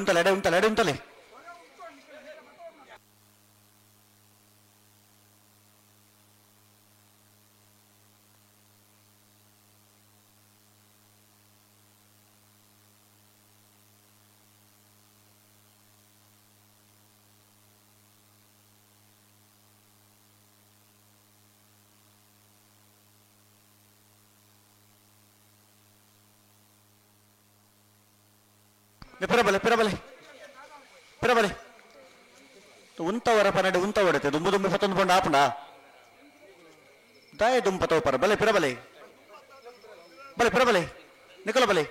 ಉಂಟಲ್ಲ ಎಡೆ ಉಂಟಲ್ಲ ಎಡೆ ಉಂಟಲೆ ಪಿರಬಲೆ ಪಿರಬಲೆ ಪಿರಬಲೆ ಉಂತವರ ಪನ್ನಡೆ ಉಂತ ಹೊಡೆತೆ ದುಂಬು ದುಂಬು ಪತ್ತೊಂದು ಪಂಡ ಆಪುಂಡ ದಾಯ ದುಂಬು ಪತ್ತವ ಪರ ಬಲೆ ಪಿರಬಲೆ ಬಲೆ ಪಿರಬಲೆ ನಿಕಲ ಬಲೆ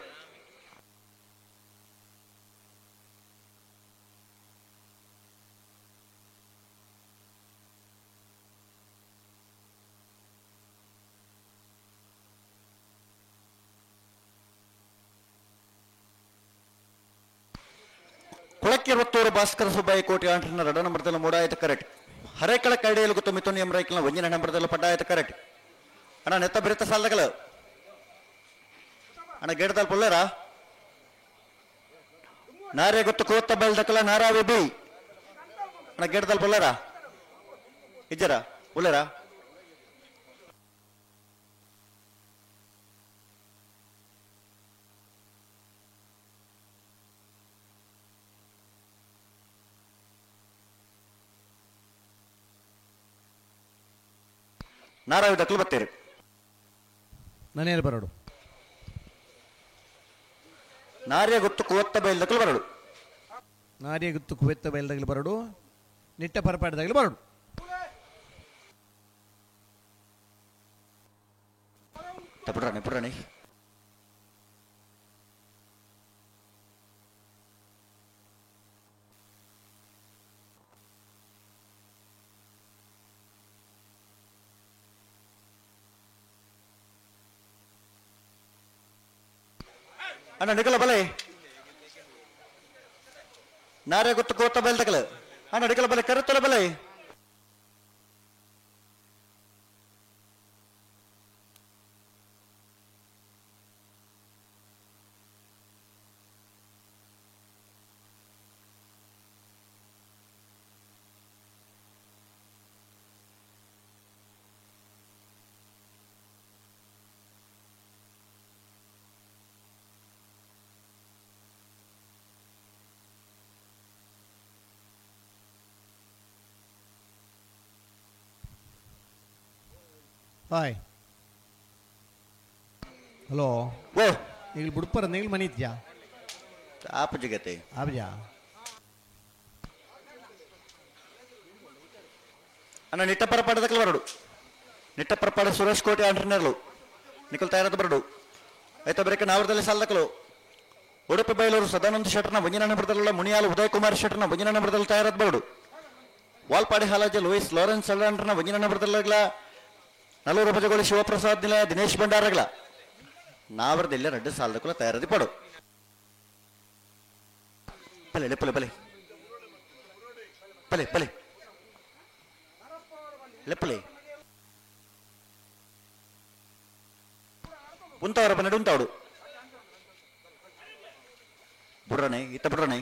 ಕೊಳಕ್ಕಿರುವತ್ತೂರು ಭಾಸ್ಕರ ಸುಬ್ಬಯ್ಯ ಕೋಟಿ ಆಂಟ್ರನ ರಡ ನಂಬರ್ದಲ್ಲಿ ಮೂಡಾಯ್ತು ಕರೆಕ್ಟ್. ಹರೇಕಳ ಕೈಡೆಯಲ್ಲಿ ಗೊತ್ತು ಮಿಥುನ್ ಎಂ ರೈಕಲ್ನ ಒಂಜಿನ ನಂಬರ್ದಲ್ಲಿ ಪಡ್ಡಾಯ್ತು ಕರೆಕ್ಟ್. ಅಣ್ಣ ನೆತ್ತ ಬಿರುತ್ತ ಸಾಲದಗಳು ಅಣ್ಣ ಗೇಡದಲ್ಲಿ ಪೊಳ್ಳೇರ ನಾರೇ ಗೊತ್ತು ಕೋತ್ತ ಬಲ್ದಕಲ ನಾರಾವಿ ಬಿ ಅಣ್ಣ ಗೇಡದಲ್ಲಿ ಪೊಳ್ಳೇರ ಇಜ್ಜರ ಉಳ್ಳೇರ ನಾರಾವಿ ದಕ್ಕಲು ಬತ್ತೀರಿ ನಾನೇನು ಬರೋಡು ನಾರ್ಯ ಗೊತ್ತು ಕುವತ್ತ ಬಯಲ್ದಕ್ಕಲು ಬರಡು ನಾರ್ಯ ಗೊತ್ತು ಕುವೆತ್ತ ಬಯಲ್ದಾಗಲಿ ಬರಡು ನಿಟ್ಟ ಪರಪಾಟದಾಗಲಿ ಬರಡು ಪುಡ್ರಾಣಿ ಪುಡ್ರಾಣಿ ಅಣ್ಣ ನಿಕಲ ಬಲೆ ನಾರೇ ಗೊತ್ತು ಕೋತ ಬಯಲ್ದಕಲ ಅಣ್ಣ ನಿಕಲ ಬಲೆ ಕರುತ್ತಲ ಬಲೆ ಹಾಯ್ ಹಲೋ ಓ ನೀವು ಬುಡ್ಪರ ನೀವು ಮನಿತ್ಯಾ ಆಪ ಜಗತೆ ಆಬ್ಜಾ ಅಣ್ಣ ನಿಟ್ಟಪರ ಪಾಡದಕ್ಕಲು ಬರಡು ನಿಟ್ಟಪರ ಪಾಡ ಸುರೇಶ್ ಕೋಟೆ ಆಂಟ್ರನರ್ಲು ನಿಖಲ್ ತಯಾರದ ಬರಡು ಆಯ್ತಾ ಬರಕ ನಾವರದಲ್ಲಿ ಸಾಲದಕ್ಕಲು ಉಡುಪಿ ಬೈಲೂರು ಸದಾನಂದ ಶೆಟ್ಟರ್ನ ಒಂಜಿನ ನಂಬರ್ದಲ್ಲ ಮುನಿಯಾಲು ಉದಯ್ ಕುಮಾರ್ ಶೆಟ್ಟರ್ನ ಒಂಜಿನ ನಂಬರ್ದಲ್ಲಿ ತಯಾರದ ಬರಡು ವಾಲ್ಪಾಡಿ ಹಾಲಾಜೆ ಲೂಯಿಸ್ ಲಾರೆನ್ಸ್ ಅಲ್ಲಾಂಡ್ರನ ಒಂಜಿನ ನಂಬರ್ದಲ್ಲಾಗ್ಲ ನಲ್ಲೂರು ಭಜಗೋಳಿ ಶಿವಪ್ರಸಾದ್ ನಿಲ ದಿನೇಶ್ ಭಂಡಾರಗ್ಲ ನಾವರದಿಲ್ಲ ರೆಡ್ಡು ಸಾಲದಕ್ಕೂ ತಯಾರದಿ ಪಡು ಪಲೆ ಲೆಪ್ಪಲೆ ಪಲೆ ಪಲೆ ಪಲೆ ಲೆಪ್ಪಲೆ ಉಂತವರ ಪನ್ನೆಡು ಉಂತಾವಡು ಬುಡ್ರನೆ ಇತ್ತ ಬುಡ್ರನೆ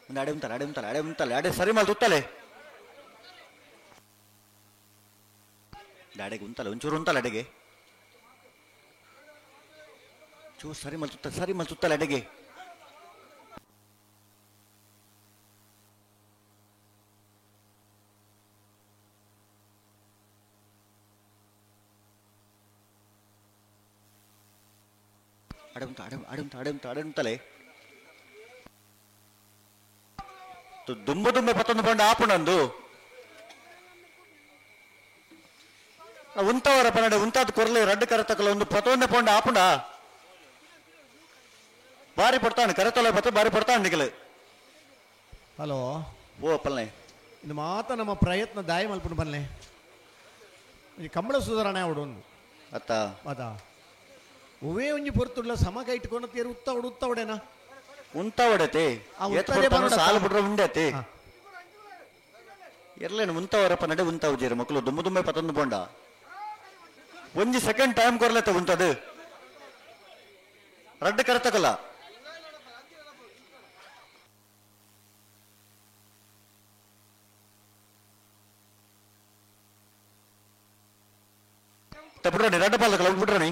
ಒಂದು ಅಡೆ ಉಂತಲ್ಲ ಅಡೆ ಉಂತಲ್ಲ ಅಡೆ ಉಂತಲ್ಲ ಅಡೆ ಸರಿ ಮಾಲ್ ತುತ್ತಲೆ ಅಡೆಗೆ ಉಂತಲ್ಲ ಒಂಚೂರು ಉಂತಲ್ಲ ಅಡೆಗೆ ಚೂರು ಸರಿ ಮಲ್ ತುತ್ತ ಸರಿ ಮಲ್ ತುತ್ತಲ್ಲ ಅಡೆಗೆ ಅಡೆ ಉಂತ ಅಡೆ ಅಡೆ ಉಂತ ಅಡೆ ಉಂತ ಅಡೆ ಉಂತಲೆ ದುಂಬ ದುಂಬೆ ಪತ್ತೊಂದು ಪಂಡ ಆಪುಣಂದು ಉಂತವರ ಪನ್ನಡ ಉಂತಾದ ಕೊರ್ಲೆ ರಡ್ಡು ಕರತಕಲ ಒಂದು ಪತ್ತೊಂದು ಪಂಡ ಆಪುಂಡ ಬಾರಿ ಪಡ್ತಾನೆ ಕರೆತೊಲೆ ಬತ್ತ ಬಾರಿ ಪಡ್ತಾನೆ ನಿಗಲು. ಹಲೋ. ಓ ಪಲ್ನೆ ಇದು ಮಾತ ನಮ್ಮ ಪ್ರಯತ್ನ ದಾಯ ಮಲ್ಪುಂಡು ಪಲ್ನೆ ಈ ಕಂಬಳ ಸುಧಾರಣೆ ಅವಡು ಒಂದು ಅತ್ತ ಅದ ಒವೇ ಒಂಜಿ ಪೊರ್ತುಡ್ಲ ಸಮ ಕೈಟ್ಕೊಂಡು ತೇರು ಉತ್ತ ಉಡು ಉತ್ತ ಉಡೇನಾ ಉಂತ ಒಡತೆ ಆ ಉತ್ತದೇ ಬರೋಡತ್ತ? ಸಾಲು ಬಿಟ್ರೆ ಉಂಡತೆ ಎರ್ಲೇನು ಉಂತವರಪ್ಪ ನಡೆ ಉಂತ ಉಜೇರು ಮಕ್ಕಳು ದುಮ್ಮು ದುಮ್ಮೆ ಪತ್ತೊಂದು ಪೋಂಡ ಒಂಜಿ ಸೆಕೆಂಡ್ ಟೈಮ್ ಕೊರ್ಲತ್ತ ಉಂತದು ರಡ್ಡು ಕರೆತಕಲ್ಲ ಬಿಡ್ರಣಿ ರಡ್ಡು ಪಾಲಕಲ್ಲ ಬಿಡ್ರಣಿ.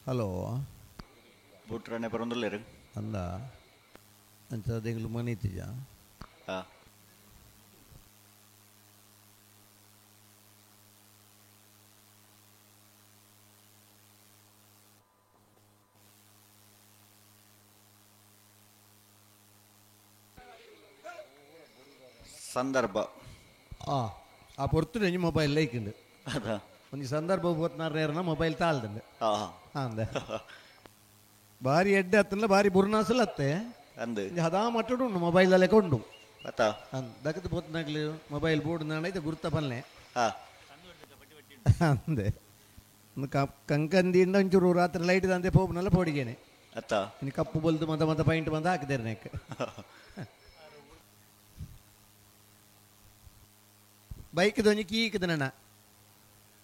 ಹಲೋ ಬುಟ್ರನೆ ಬರೊಂದುಲ್ಲೆರ್ ಅಂದ ಅಂಚ ದೆಂಗ್ಲು ಮನಿತಿಜ ಆ ಸಂದರ್ಭ ಆ ಆ ಪೊರ್ತು ನೆಂಜಿ ಮೊಬೈಲ್ ಲೈಕ್ಂಡು ಅದ ಒಂಜಿ ಸಂದರ್ಭ ಪೋತ್ನಾರ ಮೊಬೈಲ್ ತಾಳ್ದಂಡು ಆ ಅಂದ ಬಾರಿ ಎಡ್ಡೆ ಅತ್ತಲ್ಲ ಬಾರಿ ಬುರ್ನಾಸಲ್ ಅತ್ತೆ ಅಂದು ಒಂಜಿ ಹದಾ ಮಟ್ಟಡು ಉಂಡು ಮೊಬೈಲ್ ಅಲ್ಲೇ ಕೊಂಡು ಅತ್ತ ಅಂದ್ ದಗದು ಪೋತ್ನಾಗ್ಲು ಮೊಬೈಲ್ ಬೋರ್ಡ್ ನಾಡೈತೆ ಗುರ್ತ ಪಲ್ಲೆ ಆ ಅಂದೆ ಕಂಕಂದಿಯಿಂದ ಒಂಚೂರು ರಾತ್ರಿ ಲೈಟ್ ದಂತೆ ಪೋಪನಲ್ಲ ಪೋಡಿಗೇನೆ ಅತ್ತ ಇನ್ನು ಕಪ್ಪು ಬಲ್ದು ಮತ ಮತ ಪೈಂಟ್ ಬಂದು ಹಾಕಿದೇರೆ ನೆಕ್ ಬೈಕ್ ದೊಂಜಿ ಕೀ ಇಕ್ಕದ ನನ್ನ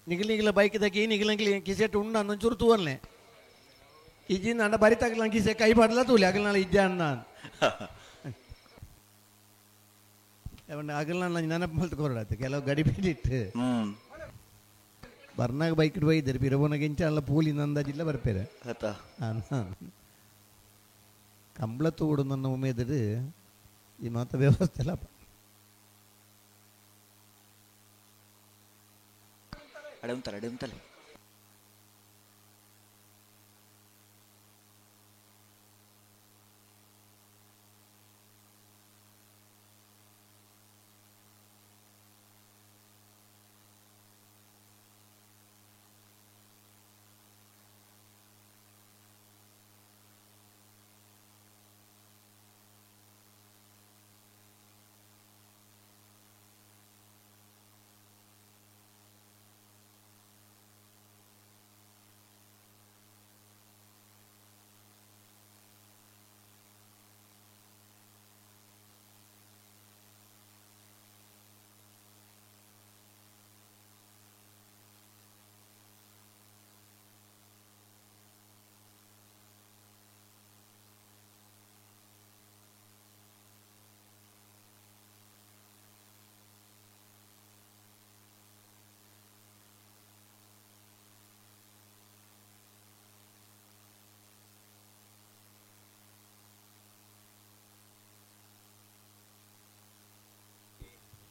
ನಿಗಲ್ ನಿಗಲ ಬೈಕ್ the key ನಿಗಲ ನಿಗಲ ಕಿಸೆಟ್ ಉಂಡು ಅಂದೊಂಚೂರು ತೂವಲ್ನೆ ಇಜ್ಜಿ ನಂಡ ಬರಿ ತಗಲ ಕಿಸೆ ಕೈ ಬಾಡಲ ತೂಲಿ ಅಗಲ ನಾಳೆ ಇಜ್ಜ ಅಣ್ಣ ಅಗಲ ನಾನು ನೆನಪು ಮಲ್ತು ಕೊರಡಾತು ಕೆಲವು ಗಡಿ ಬಿಡಿಟ್ಟು ಹ್ಮ್ ಬರ್ನಾಗ ಬೈಕ್ ಬೈದರು ಪಿರಬೋನಾಗ ಇಂಚ ಅಲ್ಲ ಪೂಲಿ ನಂದಾಜಿಲ್ಲ ಬರ್ಪೇರೆ ಅತ್ತ ಕಂಬಳ ತೂಡು ನನ್ನ ಉಮೇದರು ಈ ಮಾತ ವ್ಯವಸ್ಥೆ ಇಲ್ಲ ಅಡೆ ಉಂತಲ್ಲ ಅಡೆ ಉಂತಲ್ಲ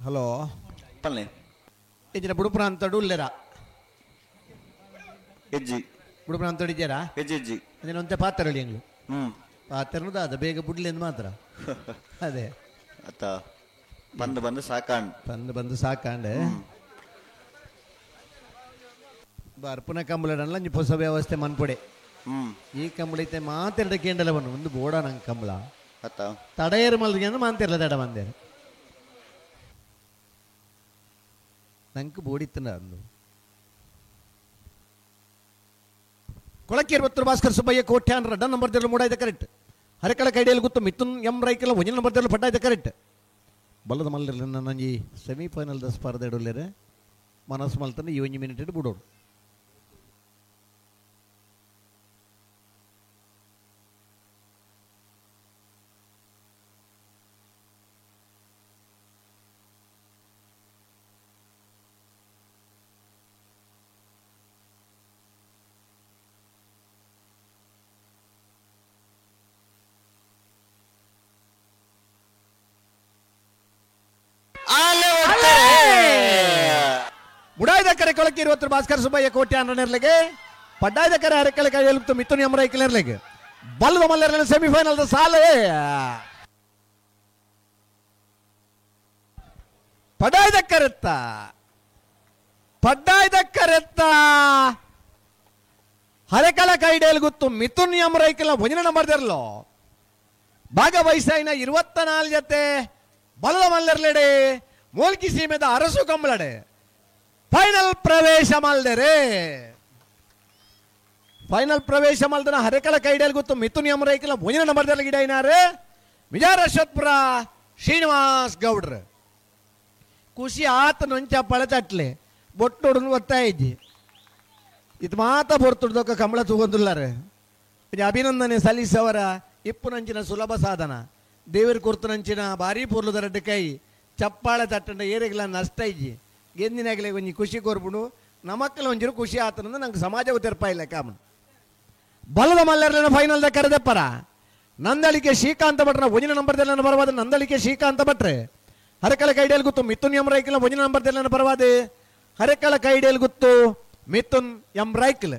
ಹಲೋ ಪಲ್ಲೆ ಇಜ್ಜಿನ ಬುಡುಪುರ ಅಂತಡು ಉಲ್ಲೆರ ಎಜ್ಜಿ ಬುಡುಪುರ ಅಂತಡು ಇದ್ದೀರಾ ಎಜ್ಜಿ ಎಜ್ಜಿ ಅದೇನು ಒಂತೆ ಪಾತ್ರ ಎಂಗ್ಲು ಹ್ಮ್ ಪಾತ್ರನು ಅದ ಬೇಗ ಬುಡ್ಲೆಂದು ಮಾತ್ರ ಅದೇ ಅತ್ತ ಬಂದು ಬಂದು ಸಾಕಾಂಡ್ ಬಂದು ಬಂದು ಸಾಕಾಂಡೆ ಬರ್ಪುನ ಕಂಬಳಡಲ್ಲ ಒಂಜಿ ಹೊಸ ವ್ಯವಸ್ಥೆ ಮನ್ಪೊಡೆ ಹ್ಮ್ ಈ ಕಂಬಳ ಐತೆ ಮಾತೆರಡ ಕೇಂಡಲ ಬನ್ನು ಒಂದು ಬೋಡ ನಂಗೆ ಕಂಬಳ ಅತ್ತ ತಡೆಯರು ಮಲ್ಗೆ ಅಂದ್ರೆ ಮಾಂತಿರಲ್ಲ ತಡ ಬಂದೇರು ನಂಗೆ ಬೋಡಿತ್ತನ ಅಂದು ಕೊಳಕೇರ್ ಬತ್ತರು ಭಾಸ್ಕರ್ ಸುಬ್ಬಯ್ಯ ಕೋಟ್ಯಾನ್ ರಡ್ಡ ನಂಬರ್ ದೇಲು ಮೂಡಾಯ್ದ ಕರೆಕ್ಟ್ ಹರಕಳ ಕೈಡಿಯಲ್ಲಿ ಗೊತ್ತು ಮಿಥುನ್ ಎಂ ರೈಕೆಲ್ಲ ಒಂಜಿನ ನಂಬರ್ ದೇಲು ಪಟ್ಟಾಯ್ದ ಕರೆಕ್ಟ್ ಬಲ್ಲದ ಮಲ್ಲರ್ಲಿ ನನ್ನೊಂಜಿ ಸೆಮಿಫೈನಲ್ the ಸ್ಪರ್ಧೆ ಇಡಲೇರೆ ಮನಸ್ಸು ಮಲ್ತಾನೆ ಈ ಒಂಜಿ ಮಿನಿಟ್ ಇಟ್ಟು ಬಿಡೋರು ಬುಡಾಯ್ದ ಕರೆ ಕೊಳಕ್ಕೆ ಇರುವತ್ತು ಭಾಸ್ಕರ್ ಸುಬ್ಬಯ್ಯ ಕೋಟ್ಯ ನೆರ್ಲೆಗೆ ಪಡ್ಡಾಯ್ದ ಕರೆ ಹರಕಳ ಕೈ ಎಲುಪ್ತು ಮಿಥುನ್ ಎಂ ರೈಕಲ್ ನೆರ್ಲೆಗೆ ಬಲ್ಲದ ಮಲ್ಲರ್ಲೆನ ಸೆಮಿಫೈನಲ್ the ಸಾಲೆ ಪಡಾಯ್ದ ಕರೆತ್ತ ಪಡ್ಡಾಯ್ದ ಕರೆತ್ತ ಹರಕಳ ಕೈಡೇಲ್ ಗುತ್ತು ಮಿಥುನ್ ಎಂ ರೈಕಲ್ ಭಜನೆ ನಂಬರ್ ದೆರ್ಲೋ ಭಾಗವಹಿಸಾಯಿನ 24 ಜತೆ ಬಲದ ಮಲ್ಲರ್ಲೆಡೆ ಮೂಲ್ಕಿ ಸೀಮೆದ ಅರಸು ಕಂಬಳಡೆ ಫೈನಲ್ ಪ್ರವೇಶ ಮಲ್ದರೆ ಫೈನಲ್ ಪ್ರವೇಶ ಮಲ್ದನ ಹರೆಕಳ ಕೈಡೇಲ್ ಗೊತ್ತು ಮಿಥುನ್ ಎಂ ರೈಕಲ ಭೋಜನ ನಂಬರ್ದಲ್ಲಿ ಗಿಡ ಐನಾರು ವಿಜಯ ಅಶ್ವತ್ಪುರ ಶ್ರೀನಿವಾಸ್ ಗೌಡ್ರು ಖುಷಿ ಆತ ನೊಂಚ ತಟ್ಲೆ ಬೊಟ್ಟೊಡನು ಒತ್ತಾಯ ಇಜ್ಜಿ ಇದು ಮಾತ ಬೊರ್ತುಡ್ದೊಕ್ಕ ಕಮಲ ತೂಗೊಂದುಲ್ಲಾರೆ ಅಭಿನಂದನೆ ಸಲ್ಲಿಸವರ ಇಪ್ಪುನಂಚಿನ ಸುಲಭ ಸಾಧನ ದೇವರ ಕುರ್ತುನಂಚಿನ ಭಾರಿ ಪೊರ್ಲುದ ರಡ್ಡು ಕೈ ಚಪ್ಪಾಳೆ ತಟ್ಟಂಡ ಏರೆಗ್ಲ ನಷ್ಟ ಇಜ್ಜಿ ಗೆಂದಿನಾಗಲೇ ಒಂಜಿ ಖುಷಿ ಕೊರ್ಬುಡು ನಮಕ್ಕಲ ಒಂಜಿರು ಖುಷಿ ಆತನಂದು ನಂಗೆ ಸಮಾಜ ತೆರಪ ಇಲ್ಲ ಕಾಮನ್. ಬಲದ ಮಲ್ಲರ್ಲಿನ ಫೈನಲ್ the ಕರೆದೆಪ್ಪರ ನಂದಳಿಕೆ ಶ್ರೀಕಾಂತ ಭಟ್ರ ಒಂಜಿನ ನಂಬರ್ ದೆಲ್ಲನ ಪರವಾದ ನಂದಳಿಕೆ ಶ್ರೀಕಾಂತ ಭಟ್ರೆ ಹರಕಳ ಕೈಡಿಯಲ್ ಗುತ್ತು ಮಿಥುನ್ ಎಂ ರೈಕಲ್ ಒಂಜಿನ ನಂಬರ್ ದೆಲ್ಲನ ಪರವಾದ ಹರಕಳ ಕೈಡಿಯಲ್ ಗುತ್ತು ಮಿಥುನ್ ಎಂ ರೈಕಲ್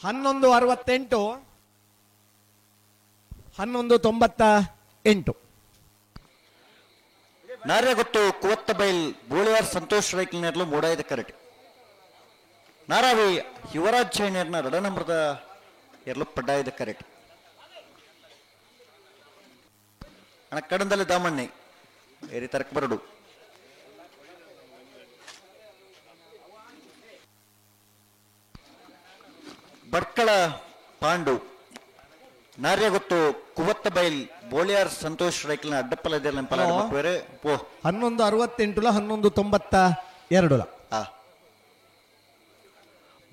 11:68 11:98. ನಾರ್ಯಗೊತ್ತು ಕುವತ್ತಬೈಲ್ ಬೋಳಿಯಾರ್ ಸಂತೋಷ್ ರೈಕಲ್ನೇರ್ಲು ಮೂಡಾಯದ ಕರಟಿ ನಾರಾವಿ ಯುವರಾಜ್ ಜೈನೇರ್ನ ರಡನಂಬರದ ಎರ್ಲು ಪಡ್ಡಾಯದ ಕರೆಟ್ ಅಣ್ಣ ಕಡಂದಲ್ಲಿ ದಾಮಣ್ಣೆ ಏರಿ ತರಕ್ ಬರಡು ಭಟ್ಕಳ ಪಾಂಡು ನಾರ್ಯಗೊತ್ತು ಕುವತ್ತಬೈಲ್ ಬೋಳಿಯಾರ್ ಸಂತೋಷ್ ರೈಕಲ್ನ ಅಡ್ಡಪ್ಪಲ ಪಲಾಡ ಪೋ 11:68 11:92.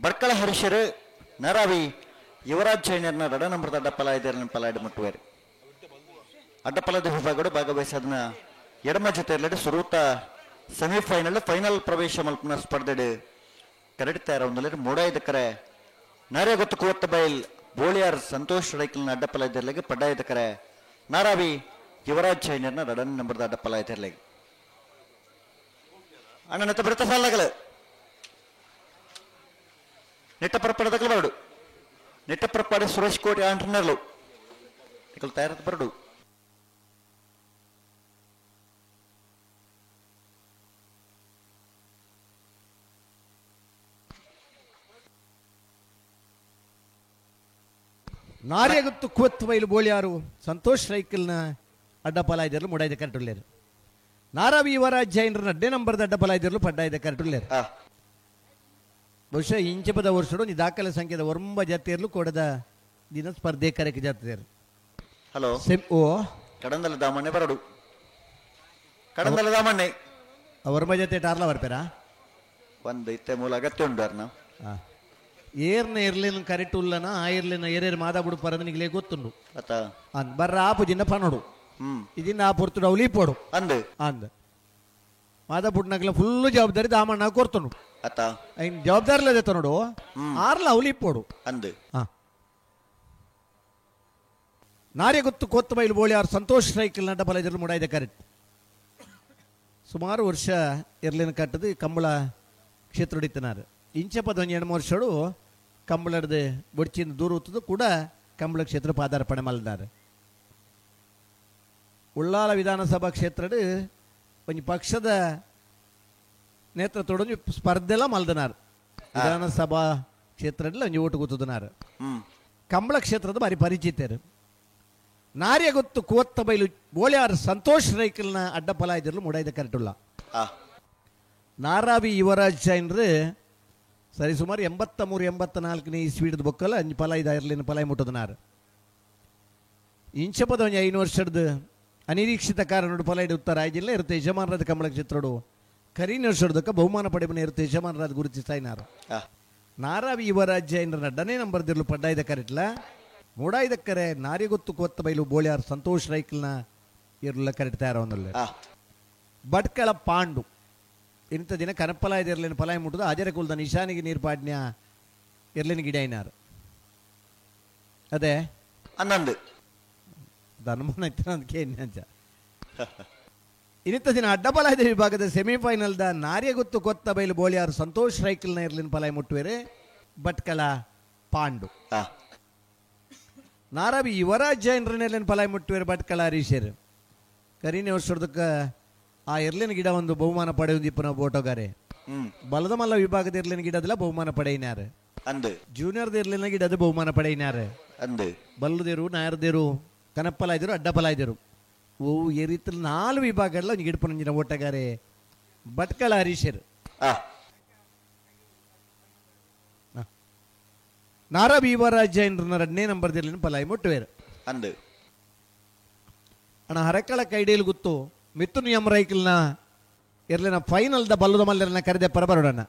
ಭಟ್ಕಳ ಹರೀಶರು ನರಾವಿ ಯುವರಾಜ್ ಜೈನರ್ನ ರಡ ನಂಬರದ ಅಡ್ಡಪ್ಪಲ ಇದರಲ್ಲಿ ಪಲಾಡಿ ಮುಟ್ಟುವರು. ಅಡ್ಡಪ್ಪಲದ ವಿಭಾಗಗಳು ಭಾಗವಹಿಸೋದನ್ನ ಎಡಮ ಜೊತೆಯಲ್ಲಿ ಸುರೂತ ಸೆಮಿಫೈನಲ್ ಫೈನಲ್ ಪ್ರವೇಶ ಮಲ್ಪನ ಸ್ಪರ್ಧೆಡು ಕರಡಿ ತಯಾರ ಒಂದಲ್ಲಿ ಮೂಡಾಯ್ದ ಕರೆ ನಾರ್ಯಗೊತ್ತು ಕುವತ್ತಬೈಲ್ ಬೋಳಿಯಾರ್ ಸಂತೋಷ್ ರೈಕಲ್ನ ಅಡ್ಡಪ್ಪಲ ಇದರಲ್ಲಿಗೆ ಪಡ್ಡಾಯ್ದ ಕರೆ ನಾರಾವಿ ಯುವರಾಜ್ ಜೈನರ್ನ ರಡನ್ ನಂಬರದ ಅಡ್ಡಪ್ಪಲ ಇದರಲ್ಲಿಗೆ ಅಣ್ಣ ನೆತ್ತ ಬಿಡ್ತ ಸಾಲಗಳು ನೆಟ್ಟ ಪರಪಡದಕ್ಕಲು ಬರಡು ನೆಟ್ಟ ಪರಪಾಡಿ ಸುರೇಶ್ ಕೋಟಿ ಆಂಟ್ರನರ್ಲು ಇಕಲ್ ತಯಾರತ್ ಬರಡು ನಾರ್ಯಗುತ್ತು ಕುವತ್ತಬೈಲು ಬೋಳಿಯಾರು ಸಂತೋಷ್ ರೈಕಲ್ನ ಅಡ್ಡಪಲಾಯ್ದರ್ಲು ಮುಡಾಯ್ದ ಕರೆಟುಲ್ಲೇರು ನಾರಾವಿ ಯುವರಾಜ್ ಜೈನರ ಅಡ್ಡೆ ನಂಬರ್ದ ಅಡ್ಡಪಲಾಯ್ದರ್ಲು ಪಡ್ಡಾಯ್ದ ಕರೆಟುಲ್ಲೇರು. ಬಹುಶಃ ಇಂಚಪದ ವರ್ಷಡು ನೀ ದಾಖಲೆ ಸಂಖ್ಯೆದ ಒರಂಬ ಜಾತಿಯರ್ಲು ಕೊಡದ ದಿನ ಸ್ಪರ್ಧೆ ಕರೆಕ್ಕೆ ಜಾತಿಯರು. ಹಲೋ ಓ ಕಡಂದಲ ದಾಮಣ್ಣೆ ಬರಡು ಕಡಂದಲ ದಾಮಣ್ಣೆ ಒರಂಬ ಜಾತಿ ಟಾರ್ಲ ಬರ್ಪೇರಾ ಒಂದು ಇತ್ತೆ ಮೂಲ ಅಗತ್ಯ ಉಂಟು ಅರ್ನ ಏರ್ನ ಇರ್ಲಿನ ಕರೆಟುಲ್ಲನ ಆ ಇರ್ಲಿನ ಏರೇರು ಮಾದ ಬುಡು ಪರಂದನಿಗ್ಲೇ ಗೊತ್ತುಂಡು ಅತ್ತ ಅಂದ್ ಬರ್ರ ಆ ಪುಜಿನ ಪನೋಡು ಇದನ್ನ ಆ ಪೊರ್ತುಡು ಅವಲಿ ಪೋಡು ಅಂದ್ ಅಂದ್ ಮಾದ ಬುಡ್ನಗ್ಲ ಫುಲ್ ಜವಾಬ್ದಾರಿ ದಾಮಣ್ಣ ಕೊರ್ತುಂಡು ಅತ್ತ ಐನ್ ಜವಾಬ್ದಾರಿ ಅದೇ ನೋಡು ಆರ್ಲ ಅವಲಿ ಪೋಡು ಅಂದ್ ನಾರ್ಯಗುತ್ತು ಕೊತ್ತಬೈಲು ಬೋಳಿಯಾರ್ ಸಂತೋಷ್ ರೈಕಲ್ ನಡ್ಡ ಬಲಜರು ಮುಡಾಯ್ದ ಕರೆಕ್ಟ್ ಸುಮಾರು ವರ್ಷ ಎರ್ಲಿನ ಕಟ್ಟದು ಕಂಬಳ ಕ್ಷೇತ್ರ ಹೊಡಿತನಾರು ಇಂಚಪದ ಒಂದು 8 ವರ್ಷಡು ಕಂಬಳದ ಬೊಡ್ಚಿಂದ ದೂರ ಹೊತ್ತದು ಕೂಡ ಕಂಬಳ ಕ್ಷೇತ್ರ ಪಾದಾರ್ಪಣೆ ಮಲ್ದಾರೆ. ಉಳ್ಳಾಲ ವಿಧಾನಸಭಾ ಕ್ಷೇತ್ರದ ಒಂದು ಪಕ್ಷದ ನೇತೃತ್ವದ ಸ್ಪರ್ಧೆಲ್ಲ ಮಲ್ದನಾರ್ ವಿಧಾನಸಭಾ ಕ್ಷೇತ್ರದಲ್ಲಿ ಒಂದು ಓಟು ಕೂತದನಾರು. ಕಂಬಳ ಕ್ಷೇತ್ರದ ಭಾರಿ ಪರಿಚಿತರು. ನಾರ್ಯಗೊತ್ತು ಕುವತ್ತಬೈಲು ಬೋಳಿಯಾರ್ ಸಂತೋಷ್ ರೈಕಲ್ನ ಅಡ್ಡಫಲ ಇದ್ರಲು ಮುಡಾಯ್ದ ಕರೆಟುಲ್ಲ. ನಾರಾವಿ ಯುವರಾಜ್ ಜೈನ್ರು ಸರಿ ಸುಮಾರು 83 84ನೇ ಇಸ್ವೀಡ್ದ ಬೊಕ್ಕಲ ಅಂಜು ಫಲ ಇರ್ಲಿನ ಫಲ ಮುಟ್ಟದನಾರು. ಇಂಚಪದ ಒಂಜಿ 5 ವರ್ಷದ ಅನಿರೀಕ್ಷಿತ ಕಾರಣ ಫಲ ಇಡ ಉತ್ತರ ಜಿಲ್ಲೆ ಇರುತ್ತೆ ಯಜಮಾನರಾದ ಕಮಲ ಕ್ಷೇತ್ರಡು ಕರೀನ ವರ್ಷದಕ್ಕ ಬಹುಮಾನ ಪಡೆಬನ ಇರುತ್ತೆ ಯಜಮಾನರಾದ ಗುರುತಿಸ್ತಾಯಿನಾರು. ನಾರಾವಿ ಯುವರಾಜ್ ಜೈನರ ನಡ್ಡನೇ ನಂಬರ್ದಿರ್ಲು ಪಡ್ಡಾಯ್ದ ಕರೆಟ್ಲ ಮೂಡಾಯ್ದಕ್ಕರೆ ನಾರಿಗೊತ್ತು ಕೊತ್ತ ಬೈಲು ಬೋಳಿಯಾರ್ ಸಂತೋಷ್ ರೈಕಲ್ನ ಇರ್ಲ ಕರೆಟ್ ತಯಾರ ಒಂದಲ್ಲ. ಭಟ್ಕಳ ಪಾಂಡು ಇಂಥ ದಿನ ಕನಪಲಾಯ್ದ ಇರ್ಲಿನ ಫಲಾಯ ಮುಟ್ಟುದು ಅಜರ ಕುಲ್ದ ನಿಶಾನಿಗೆ ನೀರು ಪಾಡ್ನ್ಯ ಇರ್ಲಿನ ಗಿಡ ಐನಾರು ಅದೇ ಅನ್ನಂದು ಅನುಮಾನ ಇತ್ತು ಅದಕ್ಕೆ ಅಂಚ. ಇನ್ನಿತ್ತ ದಿನ ಅಡ್ಡಪಲಾಯ್ದ ವಿಭಾಗದ ಸೆಮಿಫೈನಲ್ದ ನಾರ್ಯಗುತ್ತು ಕೊತ್ತ ಬೈಲು ಬೋಳಿಯಾರ್ ಸಂತೋಷ್ ರೈಕಲ್ನ ಇರ್ಲಿನ ಫಲಾಯ ಮುಟ್ಟುವೇರೆ ಭಟ್ಕಳ ಪಾಂಡು. ನಾರಾವಿ ಯುವರಾಜ್ ಜೈನರನೆಲ್ಲಿನ ಫಲಾಯ ಮುಟ್ಟುವೇರೆ ಭಟ್ಕಳ ಹರೀಶರು. ಕರೀನೆ ವರ್ಷದಕ್ಕೆ ಆ ಎರ್ಲಿನ ಗಿಡ ಒಂದು ಬಹುಮಾನ ಪಡೆಯುವ ಬೋಟೋಗಾರೆ ಬಲದ ಮಲ್ಲ ವಿಭಾಗದ ಎರ್ಲಿನ ಗಿಡದಲ್ಲ ಬಹುಮಾನ ಪಡೆಯಿನಾರು ಅಂದು ಜೂನಿಯರ್ ಎರ್ಲಿನ ಗಿಡದ ಬಹುಮಾನ ಪಡೆಯಿನಾರು ಅಂದು ಬಲ್ಲದೇರು ನಾಯರ್ದೇರು ಕನಪ್ಪಲಾಯ್ದರು ಅಡ್ಡಪಲಾಯ್ದರು ಓ ಎರಿತಲ್ 4 ವಿಭಾಗಗಳ ಒಂದು ಗಿಡಪನಂಜಿನ ಓಟಗಾರೆ ಭಟ್ಕಳ ಹರೀಶರು. ನಾರಾವಿ ಯುವರಾಜ್ ಜೈನರನ್ನ 2ನೇ ನಂಬರ್ದಿರ್ಲಿನ ಪಲಾಯಿ ಮುಟ್ಟುವೇರು ಅಂದು. ಅಣ್ಣ ಹರಕಳ ಕೈಡೇಲು ಗೊತ್ತು ಮಿಥುನ್ ಎಂ ರೈಕಲ್ನ ಇರ್ಲಿನ ಫೈನಲ್ದ ಬಲ್ಲದ ಮಲ್ಲರನ್ನ ಕರೆದೆ ಪರಬರೋಣ.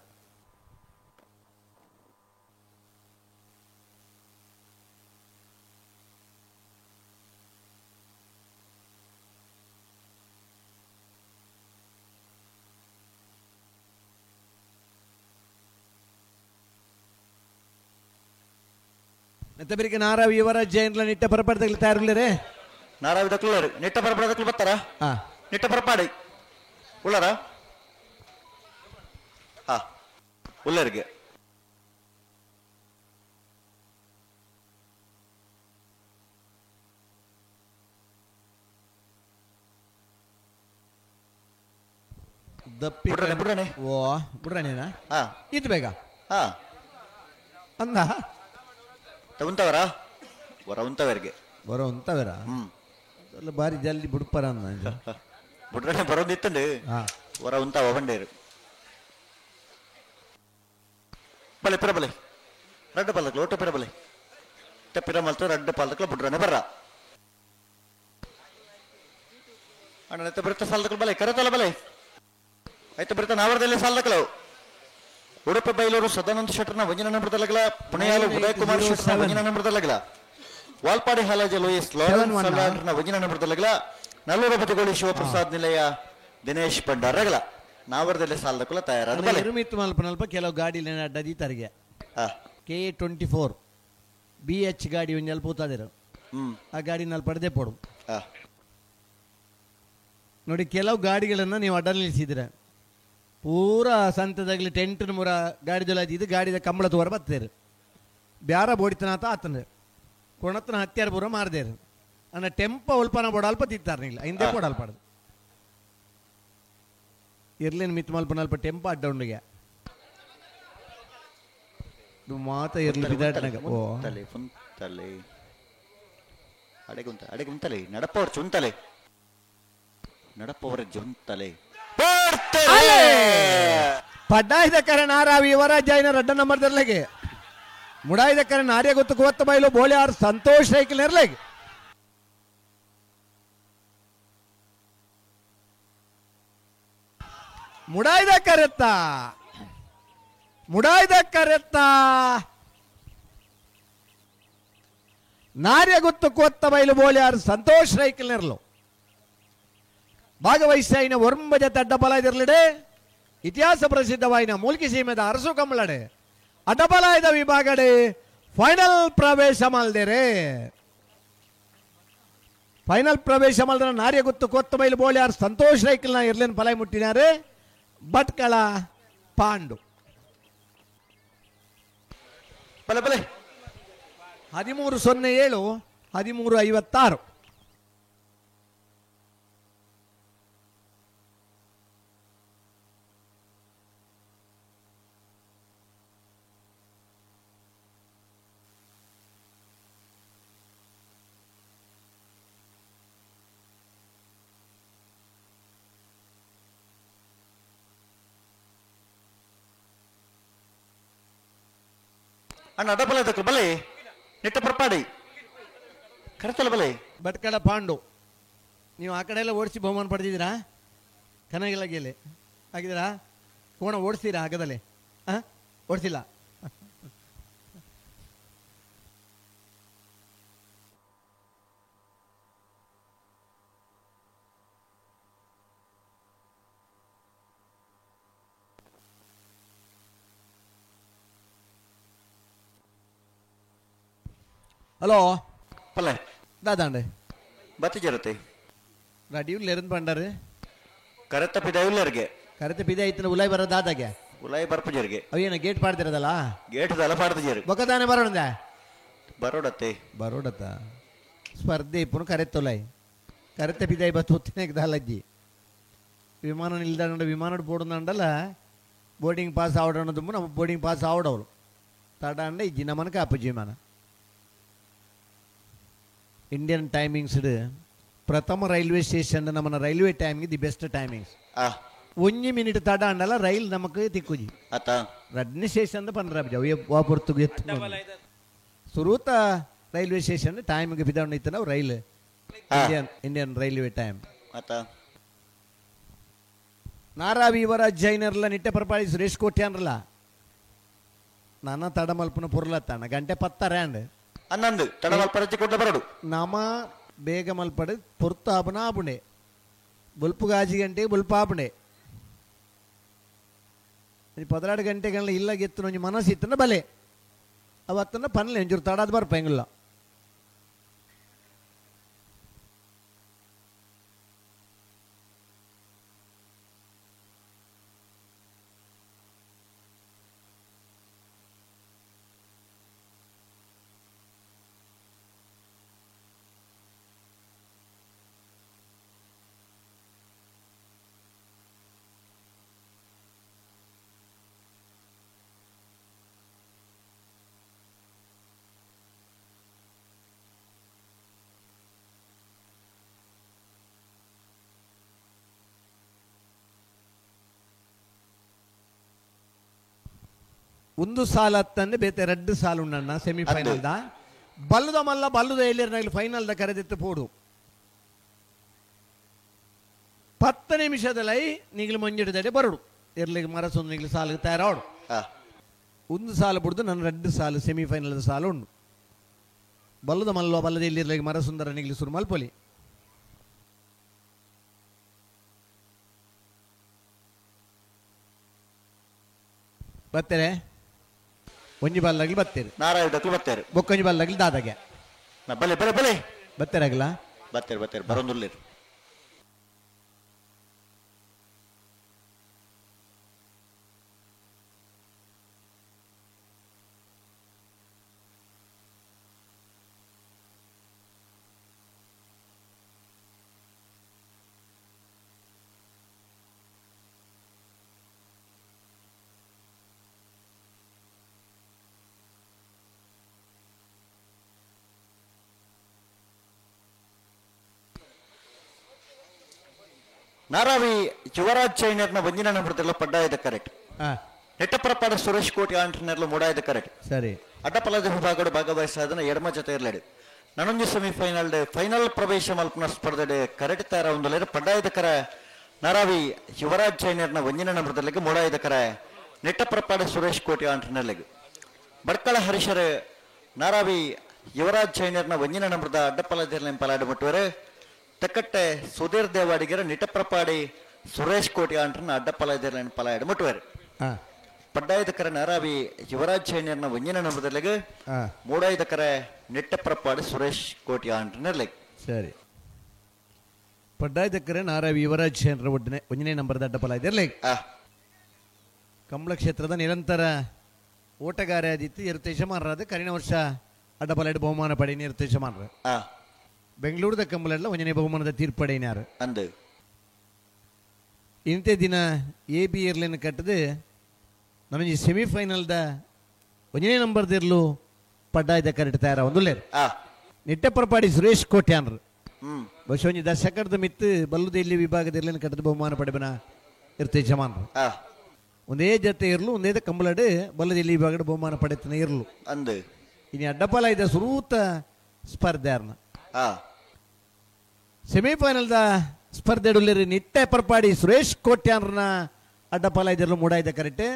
ನೆತ್ತಬರಿಗೆ ನಾರಾವಿ ಯುವರಾಜ್ ಜೈನ್ಲ ನಿಟ್ಟ ಪರಪಾಡ್ದಾಗಲಿ ತಯಾರುಳ್ಳರೆ ನಾರಾವಿ ದಕ್ಲರು ನಿಟ್ಟ ಪರಪಾಡದಕ್ಲು ಬರ್ತಾರ ಹಾ ನಿಟ್ಟ ಪರಪಾಡಿ ಉಳ್ಳಾರ ಹಾ ಉಳ್ಳರಿಗೆ ದಪ್ಪಿ ಬುಡ್ರನೆ, ಬುಡ್ರನೆ. ಓ ಬುಡ್ರನೇನಾ ಹಾ ಇದು ಬೇಗ ಹಾ ಅಂದ ಉಂತವರ ವರ ಉಂತವರಿಗೆ ಬರೋ ಅಂತವರ ಹ್ಮ್ ಅಲ್ಲ ಬಾರಿ ಜಲ್ದಿ ಬುಡ್ಪರ ಅಂದ ಬುಡ್ರನೆ ಬರೋದಿತ್ತಂಡು ಹಾ ವರ ಉಂತಾವ ಬಂಡೇರು ಬಲೆ ಪಿರ ಬಲೆ ರಡ್ಡ ಪಾಲಕ್ಲು ಒಟ್ಟು ಪಿರ ಬಲೆ ಪಿರ ಮಲ್ತು ರಡ್ಡ ಪಾಲಕ್ಲು ಬುಡ್ರನೆ ಬರ್ರ ಅಣ್ಣ ಎತ್ತ ಬಿರುತ್ತ ಸಾಲದಕ್ಲು ಬಲೆ ಕರೆತಲ್ಲ ಬಲೆ ಆಯ್ತು ಬಿರುತ್ತ ನಾವರದಲ್ಲಿ ಸಾಲದಕ್ಲು ಉಡುಪಿ ಬೈಲೂರು ಸದಾನಂದ ಶೆಟ್ಟರ್ನ ವಂಜನ ನಂಬರ್ದಲ್ಲಗಲ ಪುಣೆಯಾಲು ಉದಯ್ ಕುಮಾರ್ ಶೆಟ್ಟರ್ನ ವಂಜನ ನಂಬರ್ದಲ್ಲಗಲ ವಾಲ್ಪಾಡಿ ಹಾಲಾಜ ಲೋಯಿಸ್ ಲಾರೆನ್ಸ್ ಸಲ್ಲಾಂಡ್ರನ ವಂಜನ ನಂಬರ್ದಲ್ಲಗಲ ನಲ್ಲೂರು ಬದಿಗೋಳಿ ಶಿವಪ್ರಸಾದ್ ನಿಲಯ ದಿನೇಶ್ ಭಂಡಾರಗಲ ನಾವರದಲ್ಲಿ ಸಾಲದಕ್ಕುಲ ತಯಾರಾದ ಬಲೆ ಇರುಮಿತ್ತು ಮಲ್ಪನಲ್ಪ ಕೆಲವು ಗಾಡಿ ಅಡ್ಡದಿ ತರಿಗೆ ಹಾ K A 24 B H ಗಾಡಿ ಒಂಜಿ ಅಲ್ಪ ಊತಾದಿರು ಹ್ಮ್ ಆ ಗಾಡಿ ನಲ್ಲಿ ಪಡೆದೇ ಪೋಡು ಹಾ ನೋಡಿ ಕೆಲವು ಗಾಡಿಗಳನ್ನು ನೀವು ಅಡ್ಡ ನಿಲ್ಲಿಸಿದ್ರೆ ಪೂರಾ ಸಂತದಾಗಲಿ ಟೆಂಟ್ ಮುರ ಗಾಡಿ ಇದು ಗಾಡಿದ ಕಂಬಳ ತೋರ ಬತ್ತೇರು ಬ್ಯಾರ ಬೋಡಿತನಾತ ಆತನ ಕೊಣತನ ಹತ್ಯಾರ ಪೂರ ಮಾರದೇರು ಅನ್ನ ಟೆಂಪ ಉಲ್ಪನ ಬೋಡ ಅಲ್ಪ ತಿತ್ತಾರೆ ನಿಲ್ಲ ಹಿಂದೆ ಬೋಡ ಅಲ್ಪ ಇರ್ಲೇನು ಮಿತ್ ಮಲ್ಪ ಅಲ್ಪ ಟೆಂಪ ಅಡ್ಡ ಉಂಡಿಗೆ ಇದು ಮಾತ ಇರ್ಲಿ ಬಿದಾಟ್ನಾಗ ಓ ಉಂತಲೆ ಉಂತಲೆ ಅಡೆಗೆ ಉಂತ ಅಡೆಗೆ ಉಂತಲೆ ನಡಪವರ್ ಚುಂತಲೆ ನಡಪವರ ಜುಂತಲೆ ಪಡ್ಡಾಯ್ದ ಕರಣ ಆರಾವಿ ಯುವರಾಜ್ ರಡ್ಡ ನಂಬರ್ ದರ್ಲಗೆ ಮುಡಾಯ್ದ ಕರಣ ಆರ್ಯ ಗೊತ್ತು ಕೊತ್ತ ಬೈಲು ಬೋಳಿ ಆರ್ ಸಂತೋಷ್ ಸೈಕಲ್ ನೆರ್ಲಗೆ ಮುಡಾಯ್ದ ಕರೆತ್ತ ಮುಡಾಯ್ದ ಕರೆತ್ತ ನಾರ್ಯ ಗೊತ್ತು ಕೊತ್ತ ಬೈಲು ಬೋಳಿ ಆರ್ ಸಂತೋಷ್ ಸೈಕಲ್ ನೆರ್ಲು ಭಾಗವಹಿಸಾಯಿನ ಒರ್ಂಬಜ ತಡ್ಡಬಲಾಯ್ದಿರ್ಲಿಡೆ ಇತಿಹಾಸ ಪ್ರಸಿದ್ಧವಾಯಿನ ಮೂಲ್ಕಿ ಸೀಮೆದ ಅರಸು ಕಮ್ಮಲಡೆ ಅಡ್ಡಬಲಾಯ್ದ ವಿಭಾಗಡೆ ಫೈನಲ್ ಪ್ರವೇಶ ಮಲ್ದೇರೆ ಫೈನಲ್ ಪ್ರವೇಶ ಮಲ್ದನ ನಾರ್ಯ ಗುತ್ತು ಕೊತ್ತ ಬೈಲು ಬೋಳ್ಯಾರ್ ಸಂತೋಷ್ ರೈಕಲ್ನ ಇರ್ಲೇನ್ ಪಲಾಯ್ ಮುಟ್ಟಿನಾರೆ ಭಟ್ಕಳ ಪಾಂಡು ಬಲೆ ಬಲೆ 13:07 13:56 ಅಣ್ಣ ಅಡಬಲ ಅದಕ್ಕೆ ಬಲೆ ನಿಟ್ಟ ಪರಪಾಡಿ ಕರೆತಲ್ಲ ಬಲೆ ಭಟ್ಕಳ ಪಾಂಡು ನೀವು ಆ ಕಡೆ ಎಲ್ಲ ಓಡಿಸಿ ಬಹುಮಾನ ಪಡೆದಿದ್ದೀರಾ? ಕನಗಿಲ್ಲ ಗೇಲೆ ಆಗಿದ್ದೀರಾ? ಕೋಣ ಓಡಿಸ್ತೀರಾ ಹಗದಲ್ಲಿ? ಹಾಂ, ಓಡಿಸಿಲ್ಲ. ಹಲೋ ಪಲ್ಲೆ ದಾದಾಂಡೆ ಬತ್ತಿ ಜರತೆ ರೆಡಿ ಲೆರಂದ್ ಪಂಡಾರು ಕರೆತ ಪಿದ ಉಲ್ಲರಿಗೆ ಕರೆತ ಪಿದ ಐತನ ಉಲಾಯ್ ಬರೋ ದಾದಾಗೆ ಉಲಾಯ್ ಬರ್ಪು ಜರಿಗೆ ಅವೇನ ಗೇಟ್ ಪಾಡ್ತಿರೋದಲ್ಲ? ಗೇಟ್ ದಲ ಪಾಡ್ದು ಜರು ಬೊಕ್ಕದಾನೆ ಬರೋಣ ಬರೋಡತ್ತೆ ಬರೋಡತ್ತ ಸ್ಪರ್ಧೆ ಇಪ್ಪನು ಕರೆತ್ತೊಲಾಯ್ ಕರೆತ ಪಿದಾಯಿ ಬತ್ತು ಹೊತ್ತಿನಾಗ ದಾಲಜ್ಜಿ ವಿಮಾನ ನಿಲ್ದಾಣ ವಿಮಾನ ಬೋರ್ಡ್ ಬೋರ್ಡಿಂಗ್ ಪಾಸ್ ಆವಡೋಣ ದುಂಬು ನಮ್ಮ ಬೋರ್ಡಿಂಗ್ ಪಾಸ್ ಆವಡವಳು ತಡ ಅಂಡ ಇಜ್ಜಿ ನಮ್ಮನ ಕಾಪುಜಿ ವಿಮಾನ ಇಂಡಿಯನ್ ಟೈಮಿಂಗ್ಸ್ ಪ್ರಥಮ ರೈಲ್ವೆ ಸ್ಟೇಷನ್ ನಮ್ಮನ railway timing the best timings. ಒಂಜಿ ಮಿನಿಟ್ ತಡ ಅಂಡಲ್ಲ ರೈಲ್ ನಮಕ್ ತಿಕ್ಕುಜಿ ಆತ ರಡ್ನೇ ಸ್ಟೇಷನ್ ಪಂದ್ರ ವಾಪುರ್ತು ಎತ್ತು ಸುರೂತ ರೈಲ್ವೆ ಸ್ಟೇಷನ್ ಟೈಮ್ಗೆ ಬಿದ್ದವಣ್ಣ ಇತ್ತು ನಾವು ರೈಲ್ ಇಂಡಿಯನ್ ರೈಲ್ವೆ ಟೈಮ್ ಆತ ನಾರಾವಿ ಇವರ ಜೈನರ್ಲ ನಿಟ್ಟೆ ಪರಪಾಳಿ ಸುರೇಶ್ ಕೋಟ್ಯಾನ್ರಲ್ಲ ನನ್ನ ತಡಮಲ್ಪನ ಪೊರ್ಲತ್ತಾನ ಗಂಟೆ ಪತ್ತರ ಅಂಡ್ ಹನ್ನೊಂದು ತಡಮಲ್ಪರಚಿ ಕೊಟ್ಟ ಬರಡು ನಮ ಬೇಗ ಮಲ್ಪಡು ಪೊರ್ತು ಆಪನ ಆಪುಂಡೆ ಬೊಲ್ಪು ಆಜಿ ಗಂಟೆಗೆ ಬೊಲ್ಪು ಆಪುಂಡೆ ಪದರಾಡು ಗಂಟೆಗಳ ಇಲ್ಲ ಗೆತ್ತು ಒಂಜಿ ಮನಸ್ಸು ಇತ್ತನ ಬಲೆ ಅವತ್ತನ್ನ ಪನ್ಲೆ ಒಂಚೂರು ತಡಾದ ಬರ್ಪ ಹೆಂಗಿಲ್ಲ ಒಂದು ಸಾಲ ಹತ್ತಂದ್ರೆ ಬೇತೆ ರಡ್ಡು ಸಾಲು ಉಂಡಣ್ಣ ಸೆಮಿಫೈನಲ್ the ಬಲ್ಲುದ ಮಲ್ಲ ಬಲ್ಲುದ ಎಲ್ಲಿರ್ನಾಗ್ಲಿ ಫೈನಲ್ the ಕರೆದಿತ್ತು ಪೋಡು 10 ನಿಮಿಷದಲ್ಲಿ ನೀಗ್ಲು ಮಂಜಿಡದಡೆ ಬರಡು ಎರ್ಲಿಗೆ ಮರಸೊಂದು ನೀಗ್ಲು ಸಾಲಿಗೆ ತಯಾರಾಡು ಒಂದು ಸಾಲು ಬಿಡ್ದು ನನ್ನ ರಡ್ಡು ಸಾಲು ಸೆಮಿಫೈನಲ್ ಸಾಲು ಉಂಡು ಬಲ್ಲದ ಮಲ್ಲ ಬಲ್ಲದ ಎಲ್ಲಿರ್ಲಿಗೆ ಮರಸುಂದರ ನೀಗ್ಲು ಸುರು ಮಲ್ಪೊಲಿ ಬರ್ತಾರೆ ಒಂಜಿ ಬಲ್ಲಾಗ್ಲಿ ಬತ್ತೀರಿ ನಾರಾಯಣ ಬತ್ತಾರೆ ಬೊಕ್ಕೊಂಜಿ ಬಲ್ಲಾಗ್ಲಿ ದಾದಾಗೆ ಬಲೆ ಬಲೆ ಬಲೆ ಬತ್ತಾರೆ ಬತ್ತಾರೆ ಬತ್ತಾರೆ ಬರೋದುಲ್ಲೇರು ನಾರಾವಿ ಯುವರಾಜ್ ಚೈನರ್ನ ಒಂದಿನ ನಂಬರ್ದೆಲ್ಲ ಪಡ್ಡಾಯದ ಕರೆಕ್ಟ್. ನೆಟ್ಟಪರಪಾಡ ಸುರೇಶ್ ಕೋಟಿ ಆಂಟರ್ನೆಲ್ಲ ಮೂಡಾಯದ ಕರೆಕ್ಟ್. ಸರಿ. ಅಡ್ಡಪಲದ ವಿಭಾಗದ ಭಾಗವಹಿಸಾದನ ಎಡಮ ಜೊತೆ ಇರಲಾಡಿ ನನೊಂದು ಸೆಮಿಫೈನಲ್ ಫೈನಲ್ ಪ್ರವೇಶ ಮಲ್ಪನ ಸ್ಪರ್ಧೆ ಕರೆಕ್ಟ್ ತಾರ ಒಂದು ಪಡ್ಡಾಯದ ಕರ ನಾರಾವಿ ಯುವರಾಜ್ ಚೈನರ್ನ ಒಂದಿನ ನಂಬರ್ದಲ್ಲಿಗೆ ಮೂಡಾಯದ ಕರ ನೆಟ್ಟಪರಪಾಡ ಸುರೇಶ್ ಕೋಟಿ ಆಂಟರ್ನೆಲ್ಲಿಗೆ ಬಡ್ಕಳ ಹರೀಶರ ನಾರಾವಿ ಯುವರಾಜ್ ಚೈನರ್ನ ಒಂದಿನ ನಂಬರ್ದ ಅಡ್ಡಪಲದ ಪಲಾಡು ಮುಟ್ಟುವರು ತೆಕ್ಕಟ್ಟೆ ಸುಧೀರ್ ದೇವಾಡಿಗರ ನಿಟಪ್ರಪಾಡಿ ಸುರೇಶ್ ಕೋಟಿ ಆಂಟ್ರನ್ನ ಅಡ್ಡಪಲದರ್ನ ಪಲಾಯಡು ಮುಟ್ಟುವರು. ಪಡ್ಡಾಯದಕರ ನಾರಾವಿ ಯುವರಾಜ್ ಚೈನರ್ನ ಒಂಜಿನ ನಂಬರ್ದಲ್ಲಿಗೆ ಮೂಡಾಯದಕರ ನಿಟ್ಟಪ್ರಪಾಡಿ ಸುರೇಶ್ ಕೋಟಿ ಆಂಟ್ರನಲ್ಲಿ. ಸರಿ. ಪಡ್ಡಾಯದಕರ ನಾರಾವಿ ಯುವರಾಜ್ ಚೈನರ ಒಂದನೇ ನಂಬರ್ದ ಅಡ್ಡಪಲಾಯದಿರಲಿ. ಕಂಬಳ ಕ್ಷೇತ್ರದ ನಿರಂತರ ಓಟಗಾರ ಆದಿತ್ತು ಇರುತ್ತೇಶ ಮಾರರಾದ ಕರಿನ ವರ್ಷ ಅಡ್ಡಪಲಾಯಡು ಬಹುಮಾನ ಪಡೆಯ ಇರುತ್ತೇಶ ಮಾರ. ಬೆಂಗಳೂರದ ಕಂಬಳೆಲ್ಲ ಒಂದನೇ ಬಹುಮಾನದ ತೀರ್ಪಡೆಯಿನಾರು ಅಂದು ಇಂತೆ ದಿನ ಎ ಬಿ ಏರ್ಲೈನ್ ಕಟ್ಟದು ನಮಗೆ ಸೆಮಿಫೈನಲ್ದ ಒಂದನೇ ನಂಬರ್ದಿರ್ಲು ಪಡ್ಡಾಯ್ದ ಕರೆಕ್ಟ್ ತಯಾರ ಒಂದುಲ್ಲೇರು ನಿಟ್ಟೆಪರಪಾಡಿ ಸುರೇಶ್ ಕೋಟ್ಯಾನ್ರು ಬಹುಶಃ ಒಂಜಿ ದಶಕದ ಮಿತ್ತು ಬಲ್ಲುದ ಇಲ್ಲಿ ವಿಭಾಗದ ಇರ್ಲೈನ್ ಕಟ್ಟದ ಬಹುಮಾನ ಪಡೆಬನ ಇರ್ತೆ ಜಮಾನ್ರು ಒಂದೇ ಜೊತೆ ಇರ್ಲು ಒಂದೇ ಕಂಬಳಡು ಬಲ್ಲದ ಇಲ್ಲಿ ವಿಭಾಗದ ಬಹುಮಾನ ಪಡೆತನ ಇರ್ಲು ಅಂದು ಇನ್ನು ಅಡ್ಡಪಾಲ ಇದ್ದ ಸುರೂತ ಸ್ಪರ್ಧೆ ಅರ್ನ ಸೆಮಿಫೈನಲ್ದ ಸ್ಪರ್ಧೆಡುಲ್ಲಿರಿ ನಿಟ್ಟೆ ಪರ್ಪಾಡಿ ಸುರೇಶ್ ಕೋಟ್ಯಾನ್ರನ್ನ ಅಡ್ಡಪಾಲ ಇದ್ದರು ಮೂಡಾಯ್ದ ಕರೆಕ್ಟ್.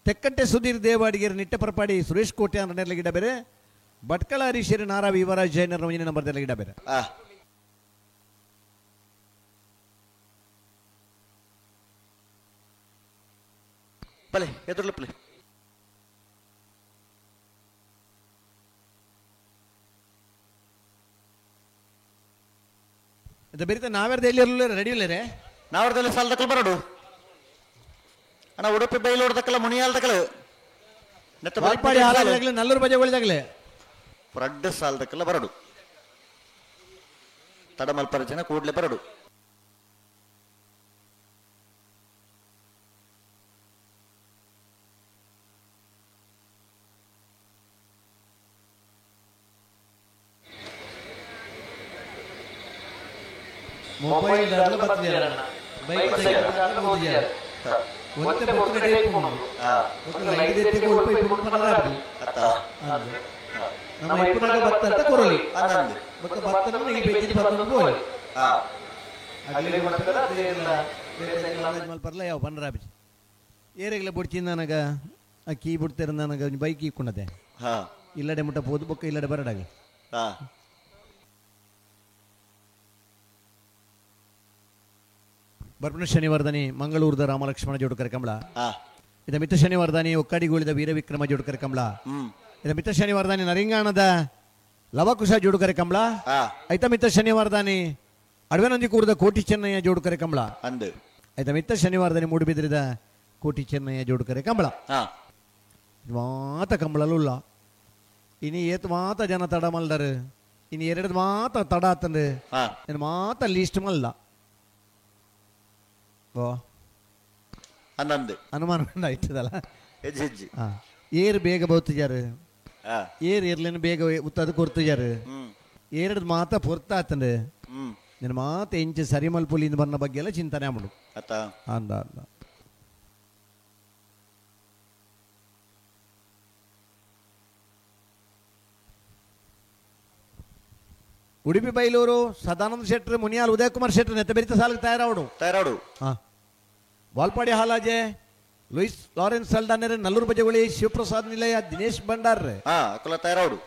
ತೆಕ್ಕಟ್ಟೆ ಸುಧೀರ್ ದೇವಾಡಿಗೆರ ನಿಟ್ಟೆ ಪರ್ಪಾಡಿ ಸುರೇಶ್ ಕೋಟ್ಯಾನ್ರ ಗಿಡ ಬೇರೆ ಭಟ್ಕಳ ಹರೀಶರಿ ನಾರಾವಿ ಯುವರಾಜ್ ಜೈನರ ಒಂದನೇ ನಂಬರ್ದಲ್ಲಿ ಗಿಡ ಬೇರೆ. ಬಲೆ ಎದುರ್ಲು ಪ್ಲೇ ಬೇರೆ ನಾವೇರ್ದ ಎಲ್ಲಿ ಇರಲಿಲ್ಲ ರೆಡಿ ಇಲ್ಲರೇ ನಾವರ್ದಲ್ಲಿ ಸಾಲದಕ್ಕಲು ಬರೋಡು ಅಣ್ಣ ಉಡುಪಿ ಬೈಲೋಡ್ದಕ್ಕಲ್ಲ ಮುನಿಯಾಲ್ದಕ್ಕಲು ವಾಲ್ಪಾಡಿ ಹಾಲಾಗಲಿ ನಲ್ಲೂರು ಬಜೆ ಒಳಿದಾಗಲೇ ರಡ್ಡು ಸಾಲದಕ್ಕೆಲ್ಲ ಬರಡು ತಡಮಲ್ಪರ ಜನ ಕೂಡ್ಲೆ ಬರಡು. ಮೊಬೈಲ್ ಬೈಕ್ ನಮ್ಮ ಇಪ್ಪನಾಗ ಭತ್ತ ಅಂತ ಕೊರಲಿ ಮಲ್ಪರ್ಲ ಯಾವ ಪನ್ರಾಬಿಜಿ ಏರೆಗ್ಲ ಬುಡ್ಚಿಂದ ನನಗ ಆ ಕೀ ಬಿಡ್ತಾರೆ ನನಗ ಬೈಕ್ ಇಕ್ಕೊಂಡದೆ ಇಲ್ಲಡೆ ಮುಟ್ಟ ಪೋದು ಬೊಕ್ಕ ಇಲ್ಲಡೆ ಬರಡಾಗ. ಬರ್ಪಣ ಶನಿವಾರದಾನಿ ಮಂಗಳೂರದ ರಾಮಲಕ್ಷ್ಮಣ ಜೋಡುಕರ ಕಂಬಳ, ಇದ ಮಿತ್ತ ಶನಿವಾರದಾನಿ ಒಕ್ಕಾಡಿಗೋಳಿದ ವೀರವಿಕ್ರಮ ಜೋಡುಕರ ಕಂಬಳ, ಇದು ಮಿತ್ರ ಶನಿವಾರದಾನಿ ನರಿಂಗಾಣದ ಲವಕುಶ ಜೋಡುಕರೆ ಕಂಬಳ. ಐತ ಮಿತ್ರ ಶನಿವಾರದಾನಿ ಅಡವೆನಂದಿ ಕೂರದ ಕೋಟಿ ಚೆನ್ನಯ್ಯ ಜೋಡುಕರೆ ಕಂಬಳ. ಅಂದು ಐತ ಮಿತ್ರ ಶನಿವಾರದಾನಿ ಮೂಡುಬಿದ್ರಿದ ಕೋಟಿ ಚೆನ್ನಯ್ಯ ಜೋಡುಕರೆ ಕಂಬಳ. ಮಾತ ಕಂಬಳಲುಲ್ಲ ಇನಿ ಏತ್ ಮಾತ ಜನ ತಡ ಮಲ್ದರು ಇನಿ ಎರಡು ಮಾತ ತಡ ಆತಂದು ಮಾತ ಲೀಸ್ಟ್ ಮಲ್ಲ ಅನುಮಾನ ಆಯ್ತದಲ್ಲ. ಏರು ಬೇಗ ಬೌತಿಜಾರು ಏರ್ ಏರ್ಲೇನು ಬೇಗ ಉತ್ತದ ಕೊರ್ತಿಜಾರು ಏರಡ್ ಮಾತ ಪೊರ್ತ ಆತಂದು ನಿನ್ನ ಮಾತ ಎಂಚ ಸರಿಮಲ್ ಪುಲಿಂದ ಬನ್ನ ಬಗ್ಗೆ ಎಲ್ಲ ಚಿಂತನೆ ಮಾಡು ಅಂದ ಅಂದ. ಉಡುಪಿ ಬೈಲೂರು ಸದಾನಂದ ಶೆಟ್ಟರು ಮುನಿಯಾಲ್ ಉದಯ್ ಕುಮಾರ್ ಶೆಟ್ಟರು ನೆತ್ತ ಬೆರಿತ ಸಾಲಿಗೆ ತಯಾರಾವಡು ತಯಾರಾಡು. Valpadi Halaje Louis Lawrence ಸಲ್ಡಾನೆರೆ Nallur ಬಜಗುಳಿ Shivaprasad Nilaya Dinesh Bhandar ತಯಾರಾವಡು.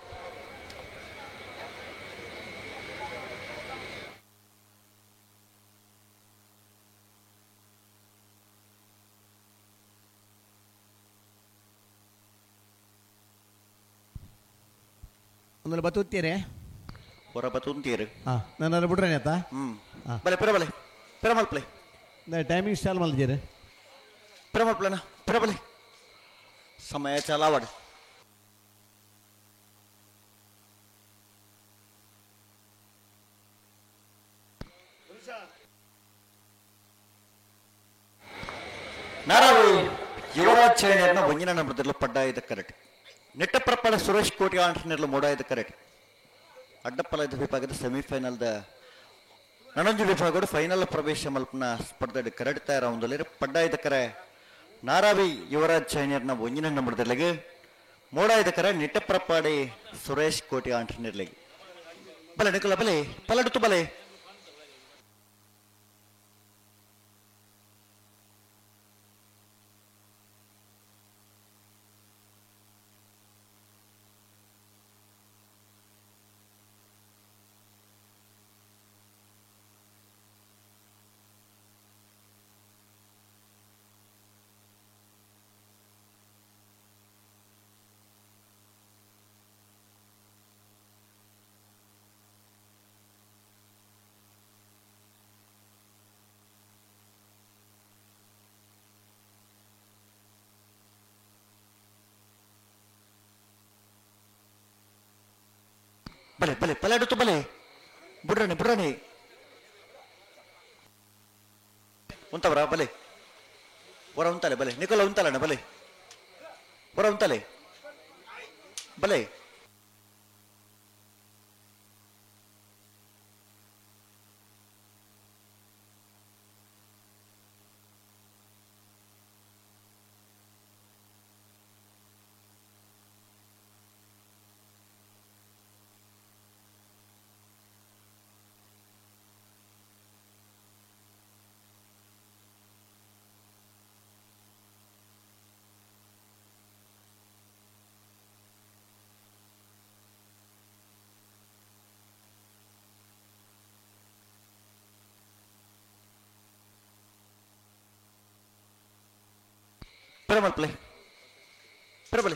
ಒಂದೊಂದು ಬತ್ತುತ್ತೀರಿ ಹೊರ ಬತ್ತುತ್ತೀರಿ. ನಾನು ಬಿಡ್ರೇನೆ ಆತ. ಬಲೆ ಪೆರ ಬಲೆ ಪೆರ ಮಲ್ಪ್ಲೆ ಟೈಮಿಂಗ್ ಸ್ಟಾಲ್ ಮಲ್ದಿರಿ ಪೆರ ಮಲ್ಪ್ಲೆನ ಪೆರ ಬಲೆ ಸಮಯ ಚಾಲಾವಡ್. ನಾರಾವು ಯುವರಾಜ್ ಚೈನರ್ನ ಒಂಜಿನ ನಂಬರ್ದಲ್ಲಿ ಪಡ್ಡಾಯದ ಕರೆಕ್ಟ್ ನೆಟ್ಟಪ್ರಪ್ಪಡ ಸುರೇಶ್ ಕೋಟಿ ಆಂಟನೆರ್ಲ ಮೋಡಾಯದ ಕರೆಕ್ಟ್ ಅಡ್ಡಪ್ಪಲದ ವಿಭಾಗದ ಸೆಮಿಫೈನಲ್ದ ನನೊಂಜಿ ವಿಭಾಗಡು ಫೈನಲ್ ಪ್ರವೇಶ ಮಲ್ಪನ ಸ್ಪರ್ಧೆ ಕರೆಕ್ಟ್ ತಯಾರಾವೊಂದುಲ್ಲೆರ್ ಪಡ್ಡಾಯದ ಕರೆ ನಾರಾವಿ ಯುವರಾಜ್ ಚೈನರ್ನ ಒಂಜಿನ ನಂಬರ್ದಲ್ಲಿಗೆ ಮೋಡಾಯದ ಕರೆ ನಿಟ್ಟಪ್ರಪ್ಪಾಡಿ ಸುರೇಶ್ ಕೋಟಿ ಆಂಟನೆರ್ಲಿಗೆ ಬಲೆ ನಿಕುಲ ಬಲೆ ಪಲಡುತ್ತು ಬಲೆ ಬಲೆ ಬಲೆ ಪಲಾಡುತ್ತು ಬಲೆ ಬುಡ್ರಣಿ ಬುಡ್ರಣಿ ಉಂತವರ ಬಲೆ ಹೊರ ಉಂತಾಲೆ ಬಲೆ ನಿಕೋಲ ಉಂತಾಲಣ್ಣ ಬಲೆ ಹೊರ ಉಂತಾಲೆ ಬಲೆ ಪ್ರಬಲ ಪ್ರಬಲ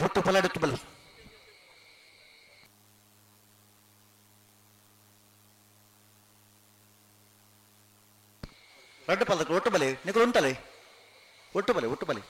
ಒಟ್ಟು ಪಲಾಡುತ್ತು ಬಲ ರಡ್ಡು ಪಲ್ದಕ್ಕೆ ಒಟ್ಟು ಬಲೆ ನಿಕುಲು ಉಂಟಲೆ ಒಟ್ಟು ಬಲೆ ಒಟ್ಟು ಬಲೆ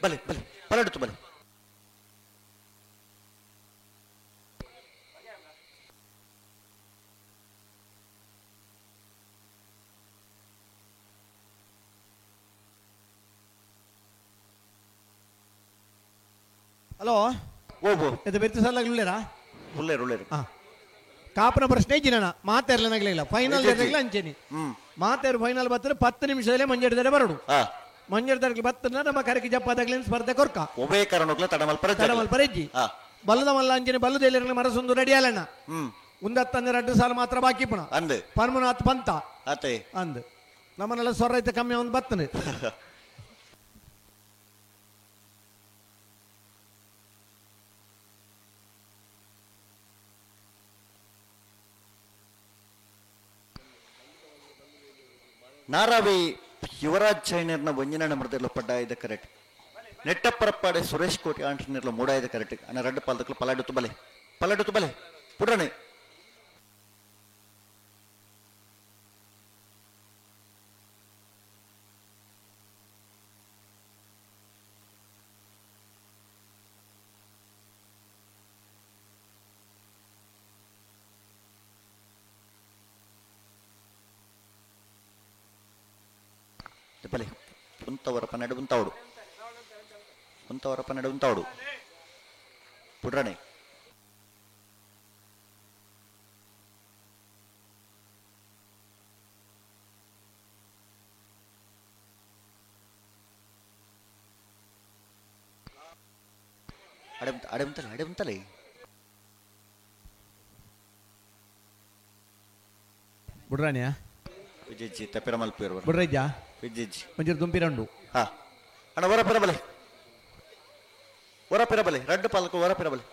ಬಲೆ ಬಲೆ ಪಲಡುತ್ತು ಬಲೆ ಹಲೋ ಓಬೋ ಇದು ಬೆತ್ತು ಸಾಲಾಗ್ಲಿಲ್ಲರಾ ಉಳ್ಳೇರು ಉಳ್ಳೇರು ಹಾ ಕಾಪನ ಪ್ರಶ್ನೆ ಇಜ್ಜಿ ಮಾತಾಡ್ಲ ನಗಲಿಲ್ಲ ಫೈನಲ್ ಅಂಚೇನಿ ಮಾತಾರು ಫೈನಲ್ ಬತ್ತರೆ 10 ನಿಮಿಷದಲ್ಲೇ ಮಂಜೆಡ್ದರೆ ಬರಡು ಮಂಜೆಡ್ದರ್ಗೆ ಬತ್ತನ ನಮ್ಮ ಕರಕಿ ಜಪ್ಪಾದಾಗ್ಲಿನ ಸ್ಪರ್ಧೆ ಕೊರ್ಕ ಒಬೇ ಕಾರಣಕ್ಲ ತಡಮಲ್ಪ ತಡಮಲ್ಪ ರೆಜ್ಜಿ ಬಲ್ಲದ ಮಲ್ಲ ಅಂಚನೆ ಬಲ್ಲದ ಮರಸೊಂದು ರೆಡಿ ಅಲ್ಲಣ್ಣ ಉಂದತ್ತಂದ್ರೆ 2 ಸಾಲ ಮಾತ್ರ ಬಾಕಿ ಪುಣ ಅಂದು ಪರ್ಮನಾಥ್ ಪಂತ ಆತೆ ಅಂದು ನಮ್ಮನ್ನೆಲ್ಲ ಸೊರ ಐತೆ ಕಮ್ಮಿ ಒಂದು ಬತ್ತನೆ ನಾರಾವಿ ಯುವರಾಜ್ ಚೈನರ್ನ ಒಂಜಿನ ಮೃದಲು ಪಡ್ಡಾಯ್ದ ಕರೆಕ್ಟ್ ನೆಟ್ಟಪ್ಪರಪ್ಪಾಡೆ ಸುರೇಶ್ ಕೋಟಿ ಆಂಟನಿರ್ಲ ಮೂಡಾಯ್ದ ಕರೆಕ್ಟ್ ಅನ್ನ ರಡ್ಡು ಪಾಲ್ದಕ್ಲು ಪಲಾಡುತ್ತು ಬಲೆ ಪಲಾಡುತ್ತು ಬಲೆ ಪುಡಣೆ ಬಲೆ ಉಂತವರ ಪನ್ನೆಡು ಉಂತಾವಡು ಉಂತವರ ಪನ್ನೆಡು ಉಂತಾವಡು ಪುಡ್ರಣೆ ಅಡೆ ಅಡೆ ಉಂತಲೆ ಅಡೆ ಉಂತಲೆ ಬುಡ್ರಾಣಿಯಾ ವಿಜಯ್ ತಪ್ಪಿರಮಲ್ಪಿರು ಬುಡ್ರಜ್ಜಾ ವಿಜಯ್ ಒಂಜಿ ದುಂಪಿರಂಡು ಹಾ ಅಣ್ಣ ಹೊರ ಪಿರಬಲೆ ಹೊರ ಪಿರಬಲೆ ರಡ್ಡು ಪಾಲಕು ಹೊರ ಪಿರಬಲೆ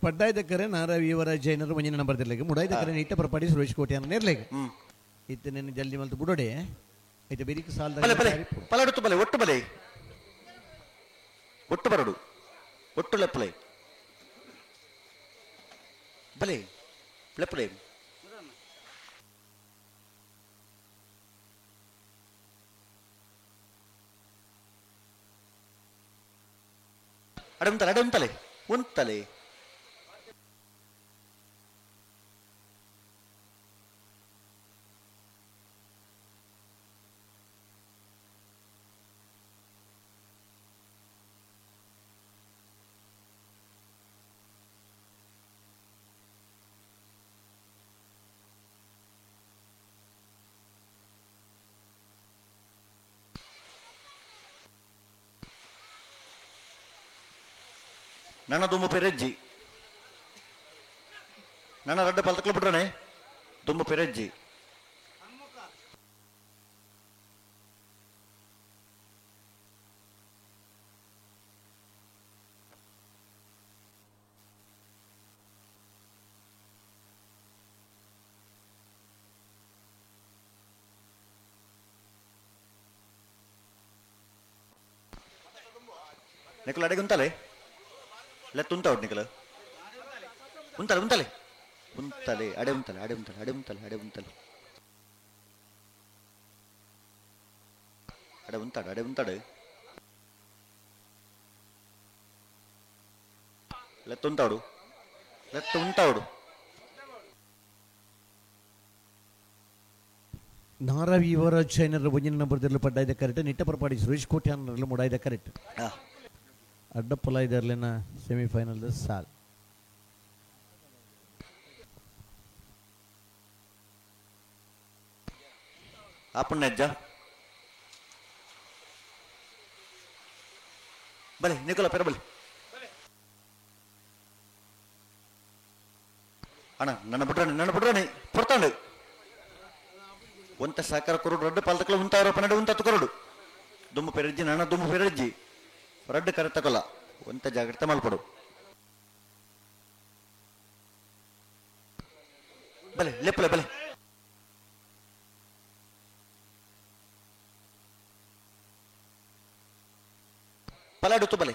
ಪಡ್ಡಾಯ್ದಕ್ಕರೆ ನಾರಾವಿ ಯುವರಾಜ್ ಜೈನರು ಮಂಜಿನ ನಂಬರ್ ತಿರ್ಲಿಕ್ಕೆ ಮುಡಾಯ್ದಕ್ಕರೆ ನಿಟ್ಟ ಪರಪಾಡಿ ಸುರೇಶ್ ಕೋಟಿ ಅನ್ನ ನೇರ್ಲೇಗೆ ಇತ್ತ ನಿನ್ನ ಜಲ್ದಿ ಮಲ್ತು ಬುಡೋಡೆ ಐತೆ ಬೆರಿಕ್ ಸಾಲದ ಬಲೆ ಬಲೆ ಪಲಾಡುತ್ತು ಬಲೆ ಒಟ್ಟು ಬಲೆ ಒಟ್ಟು ಬರಡು ಒಟ್ಟು ಲೆಪ್ಪಲೆ ಬಲೆ ಲೆಪ್ಪಲೆ ಅಡೆ ಉಂತಲೆ ಅಡೆ ಉಂತಲೆ ಉಂತಲೆ ನನ್ನ ದುಂಬು ಪೆರೆಜ್ಜಿ ನನ್ನ ರಡ್ಡ ಪಲ್ತಕ್ಲು ಬಿಟ್ರನೆ ದುಂಬು ಪೆರೆಜ್ಜಿ ನಿಕಲ್ ಅಡೆಗೆ ಉಂತಲೆ ಲೆತ್ತ ಉಂತ ಉಂಟು ನಿಕಲ ಉಂತಲೆ ಉಂತಲೆ ಉಂತಲೆ ಅಡೆ ಉಂತಲೆ ಅಡೆ ಉಂತಲೆ ಅಡೆ ಉಂತಲೆ ಅಡೆ ಉಂತಲೆ ಅಡೆ ಉಂತಾಡು ಅಡೆ ಉಂತಾಡು ಲೆತ್ತ ಉಂತಾಡು ಲೆತ್ತ ಉಂತಾಡು ನಾರಾವಿ ಯುವರಾಜ್ ಚೈನರ್ ಒಂಜಿನ ನಂಬರ್ ತಿರ್ಲು ಪಡ್ಡಾಯ್ದ ಕರೆಕ್ಟ್ ನಿಟ್ಟ ಪರಪಾಡಿ ಸುರೇಶ್ ಕೋಟಿ ಅನ್ನರ್ಲು ಮುಡಾಯ್ದ ಕರೆಕ್ಟ್ ಅಡ್ಡಪ್ಪಲ ಇದರ್ಲಿನ ಸೆಮಿಫೈನಲ್ ಸಾಲ್ ಆಪುಣ್ಣ ಅಜ್ಜ ಬಲೆ ನಿಕೋಲ ಪೆರ ಬಲೆ ಅಣ್ಣ ನನ್ನ ಬಿಡ್ರಾಣಿ ನನ್ನ ಬಿಡ್ರಾಣಿ ಪೊರ್ತಾಂಡು ಒಂತ ಸಾಕಾರ ಕೊರಡು ರಡ್ಡು ಪಾಲ್ತಕ್ಲ ಉಂತಾರ ಪನ್ನಡು ಉಂತತ್ತು ಕೊರಡು ದುಮ್ಮು ಪೆರಜ್ಜಿ ನನ್ನ ದುಮ್ಮು ಪೆರಜ್ಜಿ ರಡ್ಡು ಕರೆ ತಕೊಲ್ಲ ಒಂತ ಜಾಗ್ರತೆ ಮಲ್ಪಡು ಬಲೆ ಲೆಪ್ಪಲೆ ಬಲೆ ಪಲಾಡುತ್ತು ಬಲೆ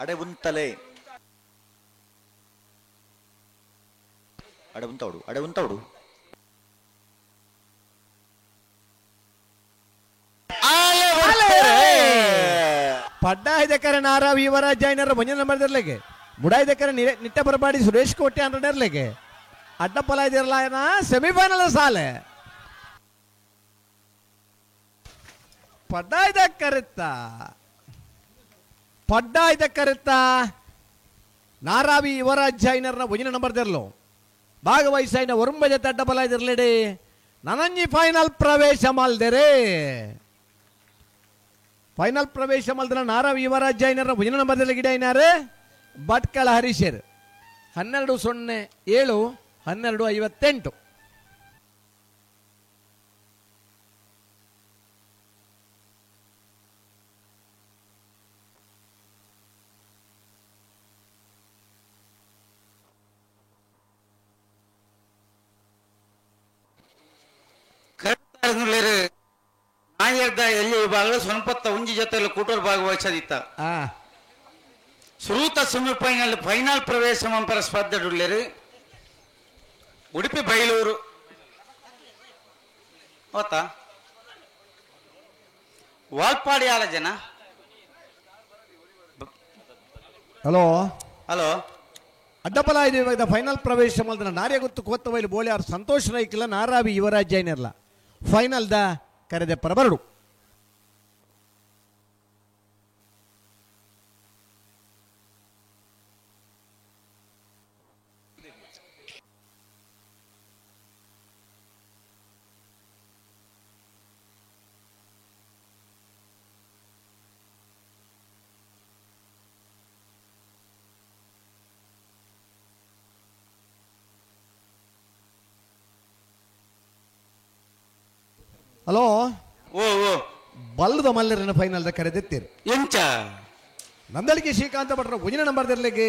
ಅಡೆ ಉಂತಲೆ ಅಡೆ ಉಂತವಡು ಅಡೆ ಉಂತವಡು ಪಡ್ಡಾಯ್ದಕರೆ ನಾರಾವ್ ಯುವರಾಜ್ ಜೈನರ ಮುಂದಿನ ನಂಬರ್ದಿರ್ಲಿಕ್ಕೆ ಮುಡಾಯ್ದಕರೆ ನಿಟ್ಟ ಬರಬಾಡಿ ಸುರೇಶ್ ಕೋಟೆ ಅಂದ್ರೆ ಅಡ್ಡಪ್ಪಲ ಇದಿರಲ್ಲ ಏನ ಸೆಮಿಫೈನಲ್ ಸಾಲೆ ಪಡ್ಡಾಯ್ದ ಕರೆತ್ತ ಪಡ್ಡಾಯ್ದ ಕರೆತ್ತ ನಾರಾವಿ ಯುವರಾಜ್ ಜೈನರ್ನ ಮುಂದಿನ ನಂಬರ್ದಿರ್ಲು ಭಾಗವಹಿಸಾಯಿನ ಒರುಂಬ ಜೊತೆ ಅಡ್ಡಬಲ ಇದಿರ್ಲಿಡಿ ನನಂಜಿ ಫೈನಲ್ ಪ್ರವೇಶ ಮಾಲ್ದೇರೆ ಫೈನಲ್ ಪ್ರವೇಶ ಮಲ್ದನ ನಾರಾವಿ ಯುವರಾಜ್ ಜೈನರ ಮುಂದಿನ ನಂಬರ್ದಲ್ಲಿ ಗಿಡ ಐನಾರು ಭಟ್ಕಳ ಹರೀಶರ್ 12:07 12:58. ನಾಯರ್ದ ಎಲ್ಲಿ ವಿಭಾಗ ಸೊನ್ಪತ್ತ ಉಂಜಿ ಜೊತೆಯಲ್ಲಿ ಕೂಟೋರ್ ಭಾಗವಹಿಸದಿತ್ತ ಸುರೂತ ಸೆಮಿಫೈನಲ್ ಫೈನಲ್ ಪ್ರವೇಶ ಮಂಪರ ಸ್ಪರ್ಧೆಡುಳ್ಳೇರು ಉಡುಪಿ ಬೈಲೂರು ಓತಾ ವಾಲ್ಪಾಡಿ ಆಲ ಜನ. ಹಲೋ ಹಲೋ ಅಡ್ಡಪಲ ಇದು ಇವಾಗ ಫೈನಲ್ ಪ್ರವೇಶ ಮಲ್ದನ ನಾರ್ಯ ಗೊತ್ತು ಕೋತ್ತವೈಲು ಬೋಳಿಯಾರ್ ಸಂತೋಷ್ ರೈಕಿಲ್ಲ ನಾರಾವಿ ಯುವರಾಜ್ ಜೈನಿರ್ಲ ಫೈನಲ್ the ಕರೆದೆ ಪರಬರಡು. ಹಲೋ ಓ ಓ ಬಲ್ಲದ ಮಲ್ಲರನ್ನ ಫೈನಲ್ the ಕರೆದೆತ್ತೀರಿ ಎಂಚ ನಂದಳಿಕೆ ಶ್ರೀಕಾಂತ ಭಟ್ರ ಒಂಜಿನ ನಂಬರ್ ದಿರ್ಲಿಗೆ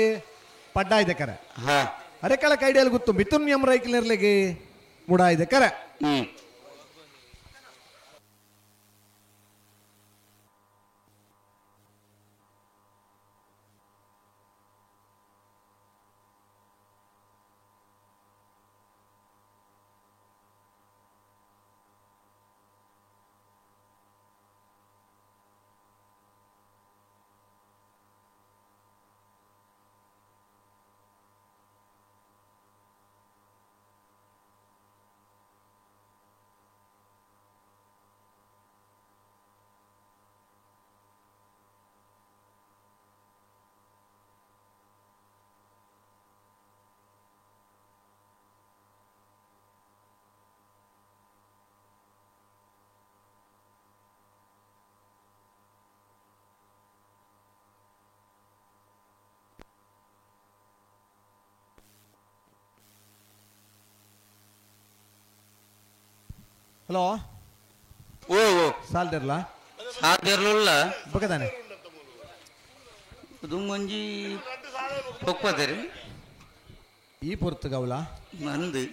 ಪಡ್ಡಾಯ್ದೆ ಕರೆ ಅರೆಕಳ ಕೈಡಿಯಲ್ಲಿ ಗೊತ್ತು ಮಿಥುನ್ ಎಂ ರೈಕಿಲಿರ್ಲಿಗೆ ಮುಡಾಯ್ದೆ ಕರೆ. ಹಲೋ ಓ ಓ ಸಾಲ್ದಿರ್ಲ ಸಾಲ್ದಿರ್ಲಿಲ್ಲ ಬಕದಾನೆ ದುಂಗೊಂಜಿ ಪೊಕ್ಪದರಿ ಈ ಪೊರ್ತುಗೌಲ ನಂದು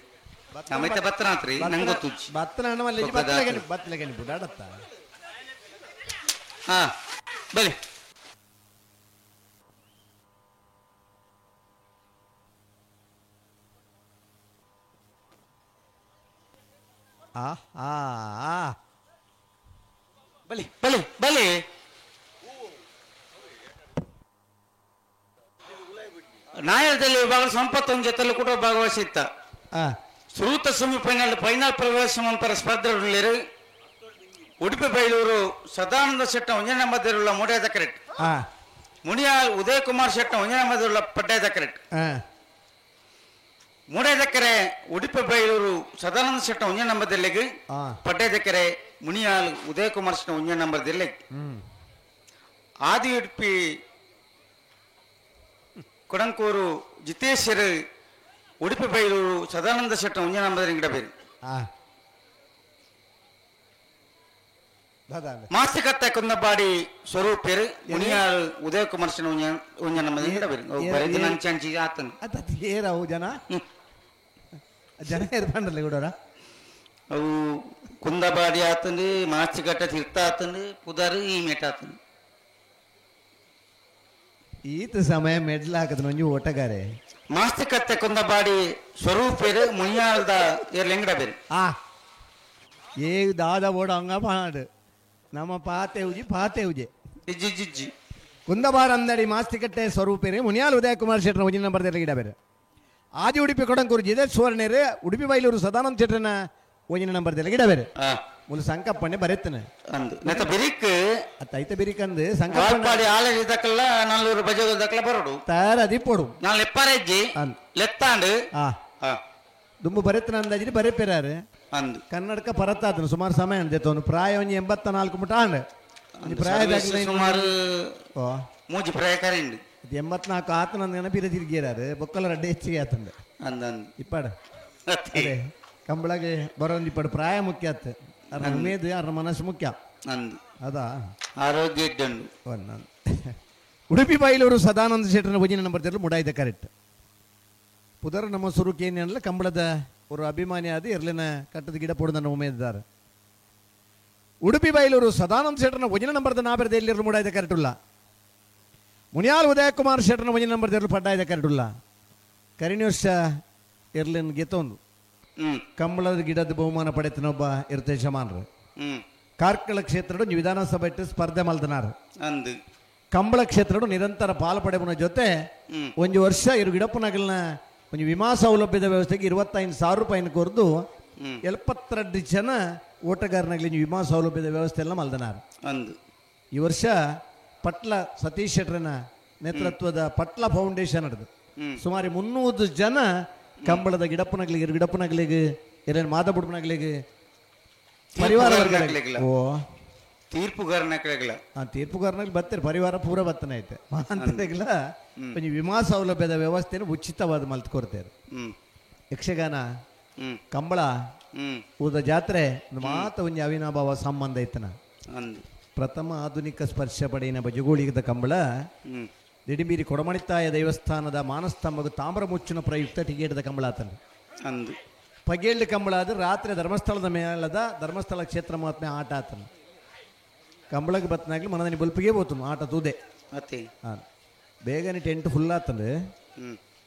ನಮೈತೆ ಬತ್ತನಾತ್ರಿ ನಂಗೆ ಗೊತ್ತು ಬತ್ತನ ಹಣ್ಣವಲ್ಲಿ ಬತ್ತಲಗನಿ ಬತ್ತಲಗನಿ ಬುಡಾಡತ್ತ. ಹಾ ಬಲಿ ಆ ಆ ಆ ಬಲಿ ಬಲಿ ಬಲಿ ನಾಯರದಲ್ಲಿ ವಿಭಾಗ ಸಂಪತ್ತೊಂದು ಜೊತೆಯಲ್ಲಿ ಕೂಡ ಭಾಗವಹಿಸಿತ್ತ ಸುರೂತ ಸೆಮಿಫೈನಲ್ ಫೈನಲ್ ಪ್ರವೇಶ ಮಂಪರ ಸ್ಪರ್ಧೆಯುಳ್ಳೇರು ಉಡುಪಿ ಬೈಲೂರು ಸದಾನಂದ ಶೆಟ್ಟ ಒಂಜನ ಮಧ್ಯರುಳ್ಳ ಮೂಡ್ಯಾದ ಕರೆಕ್ಟ್ ಮುನಿಯಾಲ್ ಉದಯ್ ಕುಮಾರ್ ಶೆಟ್ಟ ಒಂಜನ ಮಧ್ಯರುಳ್ಳ ಪಡ್ಡಾಯದ ಕರೆಕ್ಟ್ ಮೂಡೇದಕ್ಕರೆ ಉಡುಪಿ ಬೈಲೂರು ಸದಾನಂದ ಶೆಟ್ಟ ಒಂಜನ ನಂಬರ್ ದಿಲ್ಲಿಗೆ ಪಡ್ಡೇದಕ್ಕರೆ ಮುನಿಯಾಲ್ ಉದಯ್ ಕುಮಾರ್ ಶೆಟ್ಟ ಒಂಜನ ನಂಬರ್ ದಿಲ್ಲಿಗೆ ಆದಿ ಉಡುಪಿ ಕೊಡಂಕೂರು ಜಿತೇಶ್ವರ್ ಉಡುಪಿ ಬೈಲೂರು ಸದಾನಂದ ಶೆಟ್ಟ ಒಂಜನ ನಂಬರ್ ಗಿಡ ಬೇರು ಮಾಸಿಕತ್ತ ಕುಂದಬಾಡಿ ಸ್ವರೂಪೇರು ಮುನಿಯಾಲ್ ಉದಯ್ ಕುಮಾರ್ ಶೆಟ್ಟ ಒಂಜನ ನಂಬರ್ ಗಿಡ ಬೇರು ಬರೆದು ನಂಚಿ ಆತನ ಏರವು ಜನ ಜನ ಇರ್ಬಂಡ್ರಲ್ಲ ಗುಡೋರ ಅವು ಕುಂದಬಾಡಿ ಆತಂದು ಮಾಸಿಕಟ್ಟ ತೀರ್ಥ ಆತಂದು ಪುದಾರು ಈ ಮೇಟ ಆತಂದು. ಈತ ಸಮಯ ಮೆಡ್ಲ್ ಹಾಕದ ಒಂಜಿ ಓಟಗಾರೆ ಮಾಸ್ತಿಕತ್ತೆ ಕುಂದಬಾಡಿ ಸ್ವರೂಪೇರು ಮುಯ್ಯಾಲ್ದ ಏರ್ಲೆಂಗಡ ಬೇರೆ ಆ ಏ ದಾದ ಓಡ ಹಂಗ ಪಾಡು ನಮ್ಮ ಪಾತೆ ಉಜಿ ಪಾತೆ ಉಜೆ ಇಜ್ಜಿ ಇಜ್ಜಿ ಕುಂದಬಾರ ಅಂದಡಿ ಮಾಸ್ತಿಕಟ್ಟೆ ಸ್ವರೂಪೇರಿ ಮುನಿಯಾಲ್ ಉದಯ ಕುಮಾರ್ ಶೆಟ್ಟರ ಒಂಜಿ ನಂಬರ್ ಗಿಡ ಬೇರೆ ಆದಿ ಉಡುಪಿ ಕೊಡಂಕೂರು ಜಿದೆ ಸುವರ್ಣೇರು ಉಡುಪಿ ಬೈಲೂರು ಸದಾನಂದ ಶೆಟ್ಟರನ ಒಂಜಿನ ನಂಬರ್ ಗಿಡ ಬೇರೆ ಮುಲು ಸಂಕಪ್ಪಣ್ಣೆ ಬರೆತ್ತನೆ ಅಂದು ನೆತ ಬಿರಿಕ್ ಅತ್ತ ಐತ ಬಿರಿಕಂದು ಸಂಕಪ್ಪಣ್ಣ ವಾಲ್ಪಾಡಿ ಆಲೇ ದಕ್ಕಲ್ಲ ನಲ್ಲೂರು ಬಜೋಗ ದಕ್ಕಲ ಬರೋಡು ತಯಾರ ಅದಿಪ್ಪೋಡು ನಾನು ಲೆಪ್ಪಾರೆಜ್ಜಿ ಲೆತ್ತಾಂಡು ಆ ದುಂಬು ಬರೆತ್ತನ ಅಂದಾಜಿರಿ ಬರೆಪೆರಾರು ಅಂದು ಕನ್ನಡಕ ಪರತಾತನು ಸುಮಾರು ಸಮಯ ಅಂದೆ ಪ್ರಾಯ ಒಂಜಿ 84 ಮುಟ ಆಂಡ್ ಪ್ರಾಯ ಸುಮಾರು ಮೂಜಿ ಪ್ರಾಯಕಾರ ಇಂಡು 84 ಆತನ ನೆನಪಿರ ತಿರುಗಿರಾರು ಬೊಕ್ಕಲ ರಡ್ಡೆ ಹೆಚ್ಚಿಗೆ ಆತಂದೆ ಅಂದಂದು ಇಪ್ಪಾಡ ಅದೇ ಕಂಬಳಗೆ ಬರೋಂದು ಇಪ್ಪಾಡು ಪ್ರಾಯ ಮುಖ್ಯ ಆತ ಅರ್ನ ಉಮೇದು ಅರ್ನ ಮನಸ್ಸು ಮುಖ್ಯ ಅಂದು ಅದಾ ಆರೋಗ್ಯ ಇದ್ದಂಡು ಉಡುಪಿ ಬೈಲೂರು ಸದಾನಂದ ಶೆಟ್ಟರನ ಭಜನೆ ನಂಬರ್ ತೆರಲು ಮುಡಾಯ್ದ ಕರೆಕ್ಟ್ ಪುದರ್ ನಮ್ಮ ಸುರುಕೇನಲ್ಲ ಕಂಬಳದ ஒரு ಅಭಿಮಾನಿ ಆದ ಎರ್ಲಿನ ಕಟ್ಟದ ಗಿಡ ಪೊಡದನ್ನು ಉಮೇದಿದ್ದಾರೆ ಉಡುಪಿ ಬೈಲೂರು ಸದಾನಂದ ಶೆಟ್ಟರನ ವಜನ ನಂಬರ್ದ ನಾಬೆರದ ಎಲ್ಲಿರಲು ಮುಡಾಯ್ದ ಕರೆಟುಲ್ಲ ಮುನಿಯಾಲ್ ಉದಯಕುಮಾರ್ ಶೆಟ್ಟರನ ವಜನ ನಂಬರ್ ತೆರಲು ಪಡ್ಡಾಯ್ದ ಕರೆಟುಲ್ಲ ಕರಿಣಿ ವರ್ಷ ಎರ್ಲಿನ ಗೆತ್ತೊಂದು ಕಂಬಳದ ಗಿಡದ ಬಹುಮಾನ ಪಡೆತನೊಬ್ಬ ಇರ್ತೆ ಶಮಾನ್ರು ಕಾರ್ಕಳ ಕ್ಷೇತ್ರಡು ವಿಧಾನಸಭೆ ಸ್ಪರ್ಧೆ ಮಲ್ದನಾರು ಅಂದು ಕಂಬಳ ಕ್ಷೇತ್ರಡು ನಿರಂತರ ಪಾಲು ಪಡೆಯುವ ಜೊತೆ ಒಂದು ವರ್ಷ ಇರು ಗಿಡಪ್ಪನಗಲ್ನ ಒಂದು ವಿಮಾ ಸೌಲಭ್ಯದ ವ್ಯವಸ್ಥೆಗೆ 25,000 ರೂಪಾಯಿನ ಕೊರದು 72 ಜನ ಓಟಗಾರನಾಗಲಿ ವಿಮಾ ಸೌಲಭ್ಯದ ವ್ಯವಸ್ಥೆ ಎಲ್ಲ ಮಲ್ದನಾರು ಅಂದು ಈ ವರ್ಷ ಪಟ್ಲ ಸತೀಶ್ ಶೆಟ್ಟರನ ನೇತೃತ್ವದ ಪಟ್ಲ ಫೌಂಡೇಶನ್ ನಡೆದು ಸುಮಾರು 300 ಜನ ಕಂಬಳದ ಗಿಡಪ್ಪನಗಲಿಗೆ ಗಿಡಪ್ಪನಗಲಿಗೆ ಏನೇನು ಮಾದಬುಡ್ಪನಗಲಿಗೆ ಪರಿವಾರ ವರ್ಗಗಳಿಗೆ ಓ ತೀರ್ಪುಗಾರನ ತೀರ್ಪುಗಾರನಲ್ಲಿ ಬರ್ತಾರೆ ಪರಿವಾರ ಪೂರ ಬರ್ತನೆ ಐತೆ ಅಂತಲ್ಲ ಒಂಜಿ ವಿಮಾ ಸೌಲಭ್ಯದ ವ್ಯವಸ್ಥೆಯನ್ನು ಉಚಿತವಾದ ಮಲ್ತ್ ಕೊಡ್ತೇವೆ. ಯಕ್ಷಗಾನ ಕಂಬಳ ಊದ ಜಾತ್ರೆ ಮಾತ ಒಂಜಿ ಅವಿನಾಭಾವ ಸಂಬಂಧ ಐತನ. ಪ್ರಥಮ ಆಧುನಿಕ ಸ್ಪರ್ಶ ಪಡೆಯಿನ ಬಜಗೋಳಿಗದ ಕಂಬಳ ದಿಡಿಬೀರಿ ಕೊಡಮಣಿತಾಯ ದೇವಸ್ಥಾನದ ಮಾನಸ್ತಂಭದ ತಾಮ್ರ ಮುಚ್ಚಿನ ಪ್ರಯುಕ್ತ ಟಿಕೆಟದ ಕಂಬಳ ಆತನ. ಪಗೇಳ್ದು ಕಂಬಳ ಆದ್ರೆ ರಾತ್ರಿ ಧರ್ಮಸ್ಥಳದ ಮೇಳದ ಧರ್ಮಸ್ಥಳ ಕ್ಷೇತ್ರ ಮಹಾತ್ಮೆ ಆಟ ಆತನ. ಕಂಬಳಕ್ಕೆ ಬತ್ತನಾಗ್ಲಿ ಮನದಲ್ಲಿ ಬಲ್ಪಿಗೆ ಹೋತು ಆಟ ತೂದೆ ಬೇಗನೆ ಟೆಂಟ್ ಫುಲ್ ಆತಂದ್ರೆ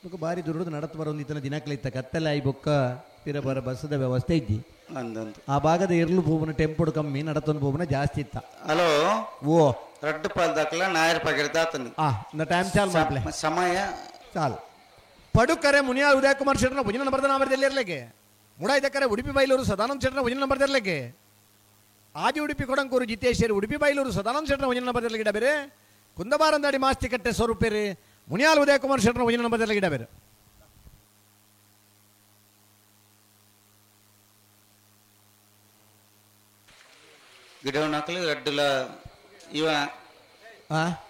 ಬೊಕ್ಕ ಬಾರಿ ದುರ್ದು ನಡತ್ ಬರೋದು ಈತನ ದಿನಕ್ಲಿತ್ತ ಕತ್ತಲೆ ಆಯಿ ಬೊಕ್ಕ ಪಿರ ಬರ ಬಸ್ಸದ ವ್ಯವಸ್ಥೆ ಇದ್ದಿ. ಆ ಭಾಗದ ಇರ್ಲು ಪೂವನ ಟೆಂಪೋಡು ಕಮ್ಮಿ ನಡತೊಂದು ಪೂವನ ಜಾಸ್ತಿ ಇತ್ತ. ಹಲೋ ಓ ರಡ್ಡು ಪಾಲ್ ದಾಖಲ ನಾಯರ್ ಪಗಿರ್ದ ಆತನು. ಟೈಮ್ ಚಾಲ್ ಮಾಡ್ಲೆ ಸಮಯ ಚಾಲ್ ಪಡುಕರೆ ಮುನಿಯಾಲ್ ಉದಯ ಕುಮಾರ್ ಶೆಟ್ಟರ್ನ ಭುಜನ ನಂಬರ್ ನಾಮರದಲ್ಲಿ ಇರ್ಲಿಕ್ಕೆ ಮುಡಾಯ್ದಕ್ಕರೆ ಉಡುಪಿ ಬೈಲೂರು ಸದಾನಂದ ಶೆಟ್ಟರ್ನ ಭುಜನ ನಂಬರ್ ಇರ್ಲಿಕ್ಕೆ ಆದಿ ಉಡುಪಿ ಕೊಡಂಕೂರು ಜಿತೇಶ್ವರಿ ಉಡುಪಿ ಬೈಲೂರು ಸದಾನಂದ ಶೆಟ್ಟರ್ನ ಭುಜನ ನಂಬರ್ ಗಿಡ ಬೇರೆ ಕುಂದಬಾರಂದಾಡಿ ಮಾಸ್ತಿ ಕಟ್ಟೆ ಸ್ವರೂಪೇರಿ ಮುನಿಯಾಲ್ ಉದಯ ಕುಮಾರ್ ಶೆಟ್ಟರ್ನ ಭುಜನ ನಂಬರ್ ಗಿಡ ಬೇರೆ. ಗಿಡವನಾಕಲು ರಡ್ಡುಲ ಇವ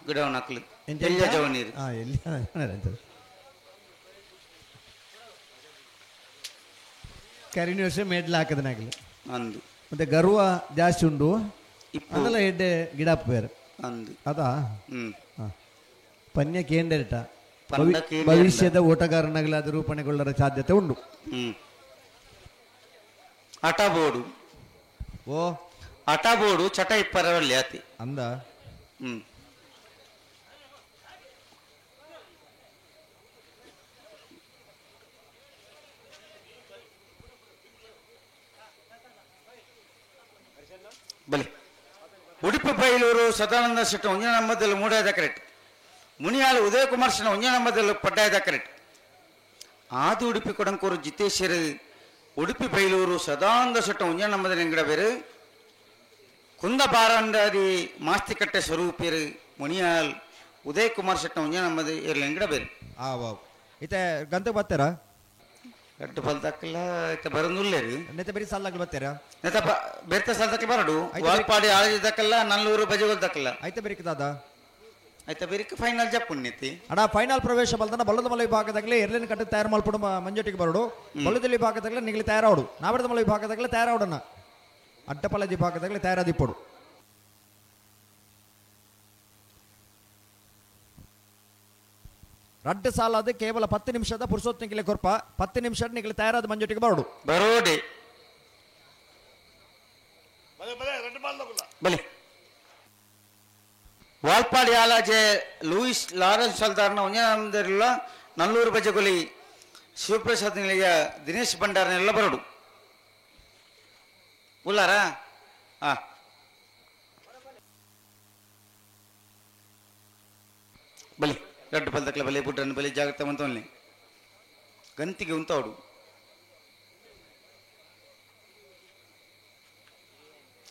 ಗಿಡವನಾಕಲು ಎಲ್ಲಿ ಜವನೀರು ಎಲ್ಲಿ ಕರಿಣಿ ವರ್ಷ ಮೇಡ್ಲ ಹಾಕದನಾಗಲಿ ಅಂದು ಮತ್ತೆ ಗರ್ವ ಜಾಸ್ತಿ ಉಂಡು ಅದೆಲ್ಲ ಎಡ್ಡೆ ಗಿಡ ಬೇರೆ ಅಂದು ಅದಾ ಪನ್ಯ ಕೇಂದ್ರಿಟ ಭವಿಷ್ಯದ ಓಟಗಾರನಾಗಲಾದ ರೂಪಣೆಗೊಳ್ಳರ ಸಾಧ್ಯತೆ ಉಂಡು. ಆಟ ಬೋರ್ಡು ಓ ಆಟ ಬೋರ್ಡು ಚಟ ಇಪ್ಪರವಲ್ಲಿ ಆತಿ ಅಂದ ಬಲಿ ಉಡುಪಿ ಬೈಲೂರು ಸದಾನಂದ ಶೆಟ್ಟಿ ಒಂಜನ ನಂಬದಲ್ಲಿ ಮೂಡಾದ ಕರೆಕ್ಟ್ ಮುನಿಯಾಳು ಉದಯ ಕುಮಾರ್ ಶೆಟ್ಟಿ ಒಂಜನ ನಂಬದಲ್ಲಿ ಪಡ್ಡಾಯದ ಕರೆಕ್ಟ್ ಆದಿ ಉಡುಪಿ ಕೊಡಂಕೂರು ಜಿತೇಶ್ವರ ಉಡುಪಿ ಬೈಲೂರು ಸದಾನಂದ ಶೆಟ್ಟಿ ಒಂಜನ ನಂಬದಲ್ಲಿ ಎಂಗಡ ಬೇರು ಕುಂದ ಬಾರಂಡಾರಿ ಮಾಸ್ತಿಕಟ್ಟೆ ಸ್ವರೂಪಿರು ಮುನಿಯಾಲ್ ಉದಯ ಕುಮಾರ್ ಶೆಟ್ಟಿ ಒಂಜನ ನಂಬದ ಇರಲಿ ಎಂಗಡ ಬೇರು. ಆ ಇತ್ತೆ ಗಂತ ಬರ್ತಾರಾ ಗಡ್ಡು ಬಲ್ದಕ್ಕಲ್ಲ ಇತ್ತ ಬರಂದುಲ್ಲೇರಿ ನೆತ್ತ ಬೇರೆ ಸಾಲಾಗ್ಲು ಬರ್ತೀರಾ ನೆತ್ತ ಬೇರೆ ಸಾಲದಕ್ಕೆ ಬರಡು ವಾಲ್ಪಾಡಿ ಆಳದಕ್ಕಲ್ಲ ನಲ್ಲೂರು ಬಜಗೋಲ್ದಕ್ಕಲ್ಲ ಐತೆ ಬೇರೆ ದಾದ ಐತೆ ಬೇರೆ ಫೈನಲ್ ಜಪ್ಪುಣ್ಯತಿ ಅಡ ಫೈನಲ್ ಪ್ರವೇಶ ಬಲ್ದನ ಬಲ್ಲದ ಮಲೆ ವಿಭಾಗದಾಗಲೇ ಎರಲಿನ ಕಟ್ಟ ತಯಾರು ಮಲ್ಪಡು ಮಂಜೊಟ್ಟಿಗೆ ಬರಡು ಬಲ್ಲದಲ್ಲಿ ವಿಭಾಗದಾಗಲೇ ನಿಗಲಿ ತಯಾರಾವಡು ನಾವರದ ಮಲೆ ವಿಭಾಗದಾಗಲೇ ತಯಾರಾವಡನ್ನ ಅಡ್ಡಪಲ್ಲದ ವಿಭಾಗದಾಗಲೇ ತಯಾರಾದಿಪ್ಪಡು. ರಡ್ಡು ಸಾಲಾದ ಕೇವಲ 10 ನಿಮಿಷದ ಪುರುಷೋತ್ ನಿಖಿಲೆ ಕೊರ್ಪ 10 ನಿಮಿಷ ನಿಖಿಲೆ ತಯಾರಾದ ಮಂಜೊಟ್ಟಿಗೆ ಬರಡು ಬರೋಡಿ ಬಲೆ. ವಾಲ್ಪಾಡಿ ಆಲ್ಪಾಡಿ ಆಲಾಜೆ ಲೂಯಿಸ್ ಲಾರೆನ್ಸ್ ಸಲ್ದಾರ್ನ ಒಂಜನಂದರಿಲ್ಲ ನಲ್ಲೂರು ಬಜಗುಲಿ ಶಿವಪ್ರಸಾದ್ ನಿಲಯ ದಿನೇಶ್ ಭಂಡಾರನೆಲ್ಲ ಬರೋಡು ಉಲ್ಲಾರಾ ಆ ಬಲಿ ರಡ್ಡು ಪಲ್ದಕ್ಲ ಬಲಿ ಬುಡ್ರನ್ ಬಲಿ ಜಾಗ್ರತೆ ಮಂತವನ್ಲಿ ಗಂತಿಗೆ ಉಂತಾವಡು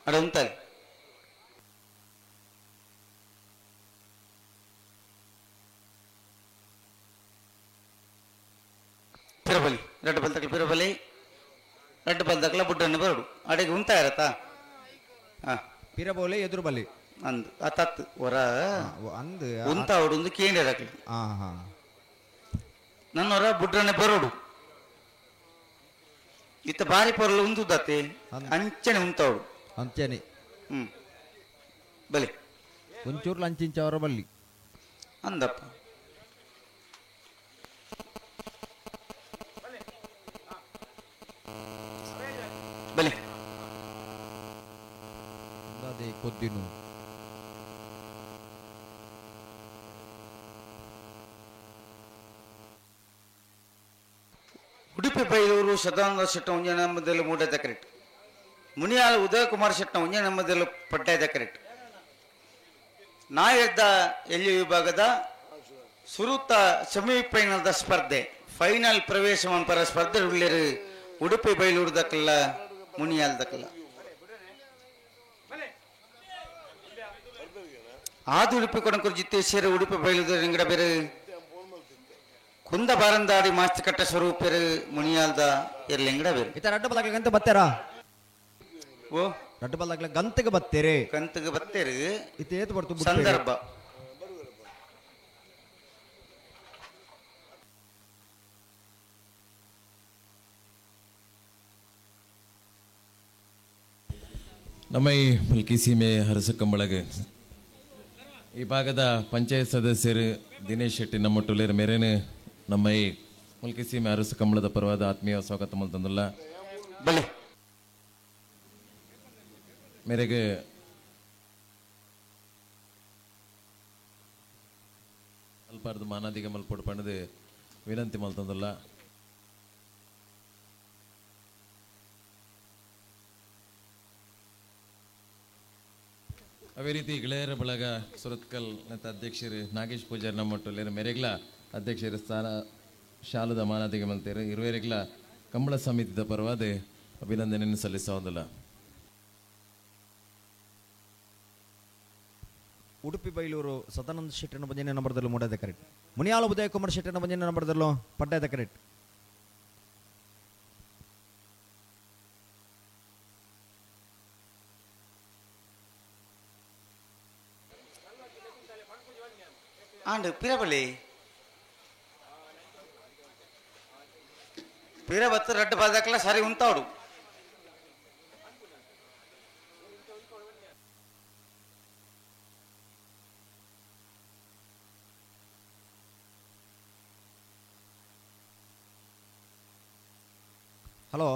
ಅಡ ಉಂತಾರೆ ಪಿರಬಲಿ ರಡ್ಡು ಪಲ್ದಕ್ಲ ಪಿರಬಲಿ ರಡ್ಡು ಪಲ್ದಕ್ಲ ಬುಡ್ರನ್ ಬರೋಡು ಅಡೆಗೆ ಉಂತಾ ಇರತ್ತಾ ಹಾಂ ಪಿರಬೋಲೆ ಎದುರು ಬಲಿ ಅಂದು ಆ ತತ್ತು ಹೊರ ಅಂದು ಉಂತಾವಡು ಒಂದು ಕೇಂದ್ರ ಹಾ ಹಾ ನನ್ನೊರ ಬುಡ್ರನೆ ಬರೋಡು ಇತ್ತ ಬಾರಿ ಪೊರಲು ಉಂದುದತ್ತೆ ಅಂಚನೆ ಉಂತಾವಡು ಅಂಚನೆ ಹ್ಮ್ ಬಲಿ ಒಂಚೂರು ಲಂಚಿಂಚವರ ಬಲ್ಲಿ ಅಂದಪ್ಪ ಬಲಿ ಅಂದಾದೆ ಕೊದ್ದಿನು ಉಡುಪಿ ಬೈಲೂರು ಸದಾನಂದ ಶೆಟ್ಟ ಒಂಜನಮ್ಮದಲ್ಲಿ ಮೂಡದ ಕರೆಕ್ಟ್ ಮುನಿಯಾಲ ಉದಯ ಕುಮಾರ್ ಶೆಟ್ಟ ಒಂಜನಮ್ಮದಲ್ಲಿ ಪಡ್ಡಾದ ಕರೆಕ್ಟ್ ನಾಯರ್ದ ಎಲ್ಲಿ ವಿಭಾಗದ ಸುರುತ ಸೆಮಿಫೈನಲ್ದ ಸ್ಪರ್ಧೆ ಫೈನಲ್ ಪ್ರವೇಶ ಮಂಪರ ಸ್ಪರ್ಧೆ ಉಳ್ಳೇರು ಉಡುಪಿ ಬೈಲೂರು ದಕ್ಕಲ್ಲ ಮುನಿಯಾಲ್ ದಕ್ಕಲ್ಲ ಆದ ಉಡುಪಿ ಕೊಡಂಕೂರು ಜಿತ್ತೇಶ್ವರ ಉಡುಪಿ ಬೈಲೂರು ನಿಂಗಡ ಬೇರೆ ಕುಂದ ಬಾರಂದಾಡಿ ಮಾಸ್ತಿಕಟ್ಟ ಸ್ವರೂಪರು ಮುನಿಯಾಲ್ದ ಎರ್ಲಿಂಗಡ ಬೇರೆ ಇತ ರಡ್ಡು ಬಲ್ದಾಗ್ಲ ಗಂತ ಬತ್ತೇರಾ ಓ ರಡ್ಡು ಬಲ್ದಾಗ್ಲ ಗಂತಗೆ ಬತ್ತೇರೆ ಕಂತಗೆ ಬತ್ತೇರು ಇತ್ತ ಏತು ಬರ್ತು ಸಂದರ್ಭ ನಮ್ಮ ಈ ಮುಲ್ಕಿ ಸೀಮೆ ಹರಸಕಂಬಳಗೆ ಈ ಭಾಗದ ಪಂಚಾಯತ್ ಸದಸ್ಯರು ದಿನೇಶ್ ಶೆಟ್ಟಿ ನಮ್ಮ ಟುಲೇರ್ ಮೇರೇನು ನಮ್ಮ ಈ ಮುಲ್ಕಿ ಸೀಮೆ ಅರಸು ಕಂಬಳದ ಪರವಾದ ಆತ್ಮೀಯ ಸ್ವಾಗತ ಮಲ್ತಂದಲ್ಲ ಬಲೆ ಮೇರೆಗೆ ಅಲ್ಪಾರ್ದು ಮಾನಾದಿಗೆ ಮಲ್ಪೊಡು ಪಣದು ವಿನಂತಿ ಮಲ್ತಂದಲ್ಲ. ಅದೇ ರೀತಿ ಗೆಳೆಯರ ಬಳಗ ಸುರತ್ಕಲ್ ಮತ್ತು ಅಧ್ಯಕ್ಷರು ನಾಗೇಶ್ ಪೂಜಾರಿ ನಮ್ಮ ಟೊಲ್ಲೇರು ಮೇರೆಗ್ಲ ಅಧ್ಯಕ್ಷರ ಸ್ಥಾನ ಶಾಲದ ಮಾನಾದಿಗೆ ಮಲ್ತೇರು ಇರುವೆರೆಗ್ಲ ಕಂಬಳ ಸಮಿತಿದ ಪರವಾದ ಅಭಿನಂದನೆಯನ್ನು ಸಲ್ಲಿಸುವುದಿಲ್ಲ. ಉಡುಪಿ ಬೈಲೂರು ಸದಾನಂದ ಶೆಟ್ಟಿನ ಬಂಜಿನ ನಂಬರ್ದಲ್ಲೂ ಮೂಡದ ಕರೆಕ್ಟ್, ಮುನಿಯಾಲ ಉದಯ ಕುಮಾರ್ ಶೆಟ್ಟಿನ ಬಂಜಿನ ನಂಬರ್ದಲ್ಲೂ ಪಡ್ಡದ ಕರೆಕ್ಟ್. ಆಂಡ್ ಪಿರಬಲಿ ಪಿರಬತ್ತು ರಡ್ಡು ಬಾದಕ್ಲ ಸರಿ ಉಂತಾವಡು. ಹಲೋ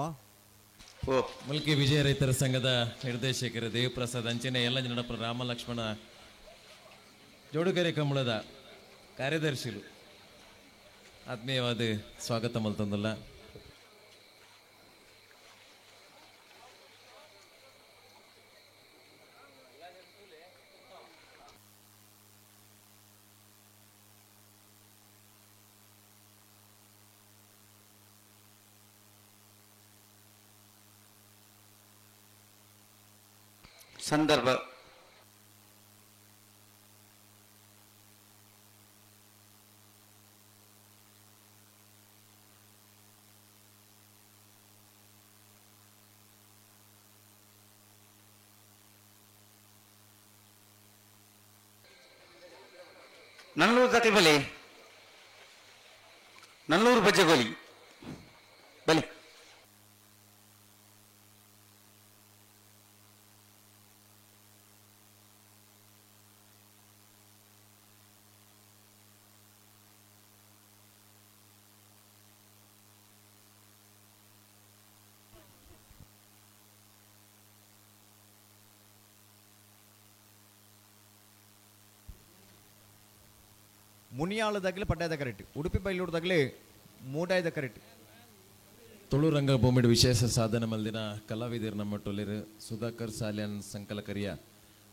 ಓ ಮುಲ್ಕಿ ವಿಜಯ ರೈತರ ಸಂಘದ ನಿರ್ದೇಶಕರು ದೇವಪ್ರಸಾದ್ ಅಂಚಿನ ಎಲ್ಲ ನಡಪ ರಾಮ ಲಕ್ಷ್ಮಣ ಜೋಡುಗೆರೆ ಕಂಬಳದ ಕಾರ್ಯದರ್ಶಿಗಳು ಆತ್ಮೀಯವಾದ ಸ್ವಾಗತ ಮಲ್ತಂದಲ್ಲ. ಸಂದರ್ಭ ನಲ್ಲೂರು ದಾಖಲೆ ಬಲಿ, ನಲ್ಲೂರು ಬಜ್ಜೆಗೋಲಿ ಬಲಿ. ಮುನಿಯಾಳದಾಗಲಿ ಪಡ್ಡಾಯದ ಕರೆಕ್ಟ್ ಉಡುಪಿ ಬೈಲೂರ್ದಾಗಲಿ ಮೂಡಾಯದ ಕರೆಕ್ಟ್. ತುಳು ರಂಗಭೂಮಿಡ್ ವಿಶೇಷ ಸಾಧನೆ ಮಲ್ದಿನ ಕಲಾವಿದರು ನಮ್ಮ ಟೊಲಿರು ಸುಧಾಕರ್ ಸಾಲ್ಯಾನ್ ಸಂಕಲಕರಿಯ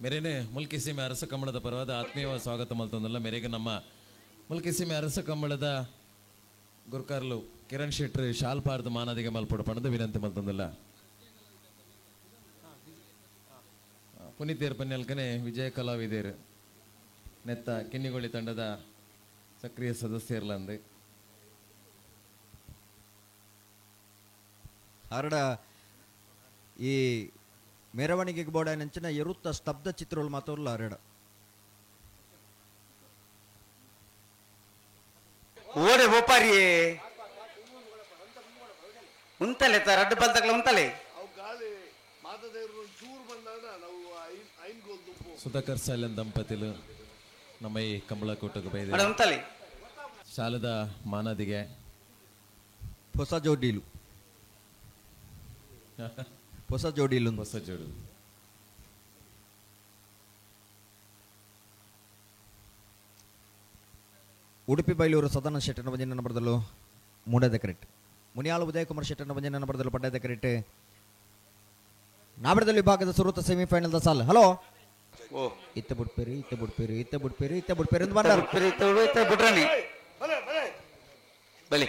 ಮೇರೇನೆ ಮುಲ್ಕಿ ಸೀಮೆ ಅರಸ ಕಂಬಳದ ಪರವಾದ ಆತ್ಮೀಯ ಸ್ವಾಗತ ಮಲ್ತೊಂದಲ್ಲ. ಮೇರೆಗೆ ನಮ್ಮ ಮುಲ್ಕಿ ಸೀಮೆ ಅರಸ ಕಂಬಳದ ಗುರ್ಕಾರ್ಲು ಕಿರಣ್ ಶೆಟ್ರು ಶಾಲ್ ಪಾರ್ದ ಮಾನದಿಗೆ ಮಲ್ಪೊಡು ಪಣದ ವಿನಂತಿ ಮಲ್ತೊಂದಲ್ಲ. ಪುನೀತೇರ್ ಪನ್ಯಲ್ಕನೆ ವಿಜಯ ಕಲಾವಿದೇರು ನೆತ್ತ ಕಿನ್ನಿಗೋಳಿ ತಂಡದ ಸಕ್ರಿಯ ಸದಸ್ಯರ್ಲಂದು ಅರಡ ಈ ಮೆರವಣಿಗೆಗೆ ಬೋಡ ನೆಂಚಿನ ಎರುತ್ತ ಸ್ತಬ್ಧ ಚಿತ್ರಗಳು ಮಾತ್ರಲ್ಲ ಅರಡ ಓಡೆ ಬೋಪಾರಿ ಉಂತಲೆ ರಡ್ಡು ಬಲ್ತಕ್ಲ ಉಂತಲೆ. ಸುಧಾಕರ್ ಸಾಲ್ಯಾನ್ ದಂಪತಿಲು ನಮ್ಮ ಈ ಕಂಬಳಕೂಟಕ್ಕೆ ಬೈದೆ ಶಾಲದ ಮಾನದಿಗೆ ಹೊಸ ಜೋಡಿಲು ಹೊಸ ಜೋಡಿಲು ಹೊಸ ಜೋಡಿ. ಉಡುಪಿ ಬೈಲೂರು ಸದಾನಂದ ಶೆಟ್ಟನ ಬಂಜಿನ ನಂಬರ್ದಲ್ಲೂ ಮೂಡದ ಕರೆಕ್ಟ್. ಮುನಿಯಾಳು ಉದಯಕುಮಾರ್ ಶೆಟ್ಟನ ಬಂಜಿನ ನಂಬರ್ದಲ್ಲೂ ಪಡ್ಡದ ಕರೆಕ್ಟ್. ನಾಬಿಡದಲ್ಲಿ ವಿಭಾಗದ ಸುರುತ ಸೆಮಿಫೈನಲ್ the ಸಾಲ್. ಹಲೋ ಓ ಇತ್ತ ಬಿಡ್ಪೇರಿ ಇತ್ತ ಬಿಡ್ಪೇರಿ ಇತ್ತ ಬಿಡ್ಪೇರಿ ಇತ್ತ ಬಿಡ್ಪೇರಿ ಅಂತ ಬಂದಾರ. ಇತ್ತ ಬಿಡ್ರನಿ ಬಲಿ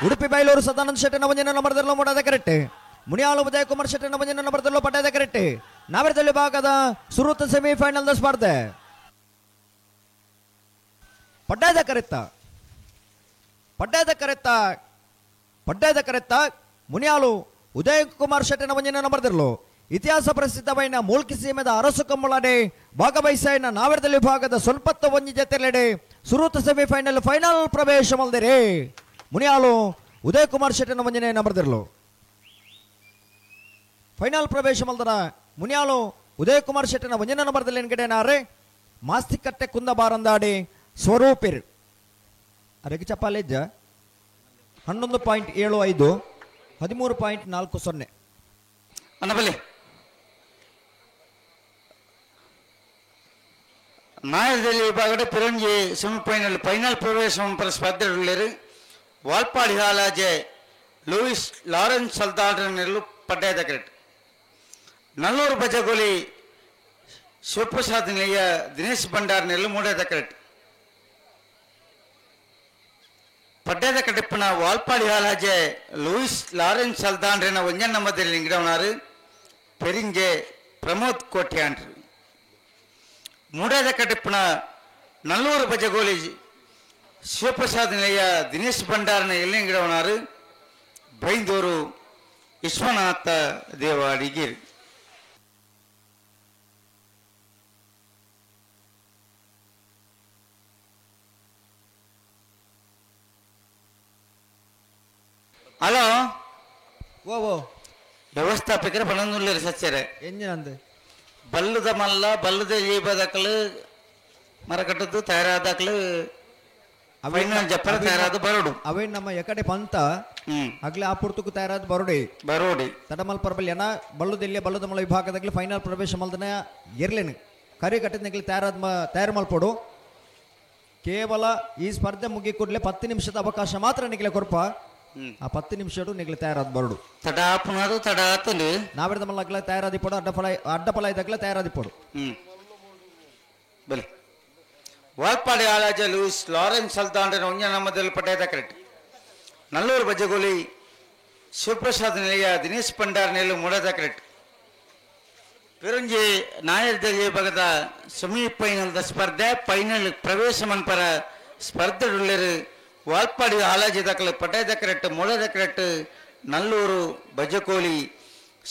ಉಡುಪಿ ಬೈಲೂರು ಸದಾನಂದ ಶೆಟ್ಟನ ಒಂದಿನ ನಂಬರ್ದಲ್ಲೂ ಮೂಡದ ಕರೆಕ್ಟ್. ಮುನಿಯಾಳು ಉದಯಕುಮಾರ್ ಶೆಟ್ಟನ ಒಂದಿನ ನಂಬರ್ದಲ್ಲೂ ಪಟ್ಟದ ಕರೆಕ್ಟ್. ನಾವಿರದಲ್ಲಿ ಭಾಗದ ಸುರುತ ಸೆಮಿಫೈನಲ್ the ಸ್ಪರ್ಧೆ ಪಡ್ಡಾದ ಕರೆತ್ತ ಪಡ್ಡಾದ ಕರೆತ್ತ ಪಡ್ಡಾದ ಕರೆತ್ತ ಮುನಿಯಾಳು ಉದಯಕುಮಾರ್ ಶೆಟ್ಟನ ಒಂದಿನ ನಂಬರ್ದಿರಲು ಇತಿಹಾಸ ಪ್ರಸಿದ್ಧವೈನ ಮೂಲ್ಕಿ ಸೀಮೆದ ಅರಸು ಕಂಬಳನೆ ಭಾಗವಹಿಸೈನ ನಾವಿರದಲ್ಲಿ ಭಾಗದ ಸ್ವಲ್ಪ ಒಂಜಿ ಜೊತೆಲೆಡೆ ಸುರುತ ಸೆಮಿಫೈನಲ್ ಫೈನಲ್ ಪ್ರವೇಶ ಮಲ್ದಿರಿ ಮುನಿಯಾಳು ಉದಯಕುಮಾರ್ ಶೆಟ್ಟನ ಒಂಜನೆ ನಂಬರ್ದಿರಲು ಫೈನಲ್ ಪ್ರವೇಶ ಮಲ್ದನ ಮುನಿಯಾಳು ಉದಯಕುಮಾರ್ ಶೆಟ್ಟನ ಒಂಜನೆ ನಂಬರ್ದಲ್ಲಿ ಎನ್ಗಡೆನಾರೆ ಮಾಸ್ತಿಕಟ್ಟೆ ಕುಂದ ಬಾರಂದಾಡಿ ಸ್ವರೂಪಿರ್ ಅರೆಗೆ ಚಪ್ಪಾಲೇಜ 11.75 13.40. ಅನ್ನಬಲಿ ನಾಯದಲ್ಲಿ ವಿಭಾಗದ ಪಿರಂಜಿ ಸೆಮಿಫೈನಲ್ ಫೈನಲ್ ಪ್ರವೇಶ ಸ್ಪರ್ಧೆಯುಳ್ಳರು Valpadi Halaje Louis Lawrence ಸಲ್ದಾರ್ನೆಲ್ಲು ಪಡ್ಡಾಯದ ಕ್ರೆಟ್. Nallur Bajagoli Shivaprasad Nilaya Dinesh ಭಂಡಾರ್ನೆಲ್ಲು ಮೂಡಾದ ಕ್ರೆಟ್. ಪಡ್ಡಾಯದ ಕಡೆಪ್ಪನ Valpadi Halaje Louis Lawrence ಸಲ್ದಾನ್ರಿನ ಒಂಜನ್ನ ಮಧ್ಯದಲ್ಲಿ ಗಿಡವನಾರು ಪೆರಿಂಜೆ ಪ್ರಮೋದ್ ಕೋಟ್ಯಾಂಡ್ರು. ಮೂಡಾದ ಕಡೆಪ್ಪನ ನಲ್ಲೂರು ಬಜಗೋಲಿ ಶಿವಪ್ರಸಾದ್ ನಿಲಯ ದಿನೇಶ್ ಭಂಡಾರನ ಎಲ್ಲಿಂಗಿಡವನಾರು ಬೈಂದೂರು ವಿಶ್ವನಾಥ ದೇವಾಡಿಗಿರಿ. ಹಲೋ ಓ ಓ ವ್ಯವಸ್ಥಾಪಕರ ಬಣನುಳ್ಳರು ಸಚ್ಚರೆ ಎಂಜಿನಂದು ಬಲ್ಲದ ಮಲ್ಲ ಬಲ್ಲದ ಜೀಬದಕ್ಕಲು ಮರಕಟ್ಟದ್ದು ತಯಾರಾದಕ್ಕಲು ತಯಾರಾದ ಬರೋಡು ಅವೇ ನಮ್ಮ ಎಕಡೆ ಪಂತ ಅಗ್ಲೆ ಆ ಪುರ್ತಕ್ಕೂ ತಯಾರಾದ ಬರೋಡಿ ಬರೋಡಿ ತಡಮಲ್ ಪರ್ಬಲ್ ಎನ ಬಲ್ಲುದೆಲ್ಲಿಯ ಬಲ್ಲದ ಮಲ್ಲ ವಿಭಾಗದಾಗಲಿ ಫೈನಲ್ ಪ್ರವೇಶ ಮಲ್ದನ ಎರ್ಲೇನು ಕರಿ ಕಟ್ಟಿದ ತಯಾರಾದ ತಯಾರು ಮಲ್ಪೋಡು. ಕೇವಲ ಈ ಸ್ಪರ್ಧೆ ಮುಗಿ ಕೂಡಲೇ 10 ನಿಮಿಷದ ಅವಕಾಶ ಮಾತ್ರ ನಿಗಲೆ ಕೊರ್ಪ. ಆ 10 ನಿಮಿಷಡು ನಿಗಲೆ ತಯಾರಾದ ಬರೋಡು ತಡಾಪುನದು ತಡಾತಲು ನಾವಿರದ ಮಲ್ಲ ತಯಾರಾದಿಪೋಡು ಅಡ್ಡಫಲ ಅಡ್ಡಫಲ ಇದ್ದಾಗಲೇ ತಯಾರಾದಿಪೋಡು. ಬಲಿ ವಾಲ್ಪಾಡಿ ಆಲಾಜ ಲೂಯಿಸ್ ಲಾರೆನ್ಸ್ ಸಲ್ದಾಂಡನ ಒಂಜನ ಮಧ್ಯದಲ್ಲಿ ಪಡ್ಡಾಯದ ಕರೆಕ್ಟ್. ನಲ್ಲೂರು ಬಜಗೋಲಿ ಶಿವಪ್ರಸಾದ್ ನಿಲಯ ದಿನೇಶ್ ಭಂಡಾರ್ ನೆಲ್ಲು ಮೂಡದ ಕರೆಕ್ಟ್. ಪಿರಂಜಿ ನಾಯರ್ ವಿಭಾಗದ ಸೆಮಿಫೈನಲ್ ಸ್ಪರ್ಧೆ ಫೈನಲ್ ಪ್ರವೇಶ ಮನ್ಪರ ಸ್ಪರ್ಧೆಡುಳ್ಳರು ವಾಲ್ಪಾಡಿ ಆಲಾಜಿ ದಾಖಲೆ ಪಡ್ಡಾಯದ ಕರೆಕ್ಟ್ ಮೂಡದ ಕರೆಕ್ಟ್ ನಲ್ಲೂರು ಬಜಕೋಲಿ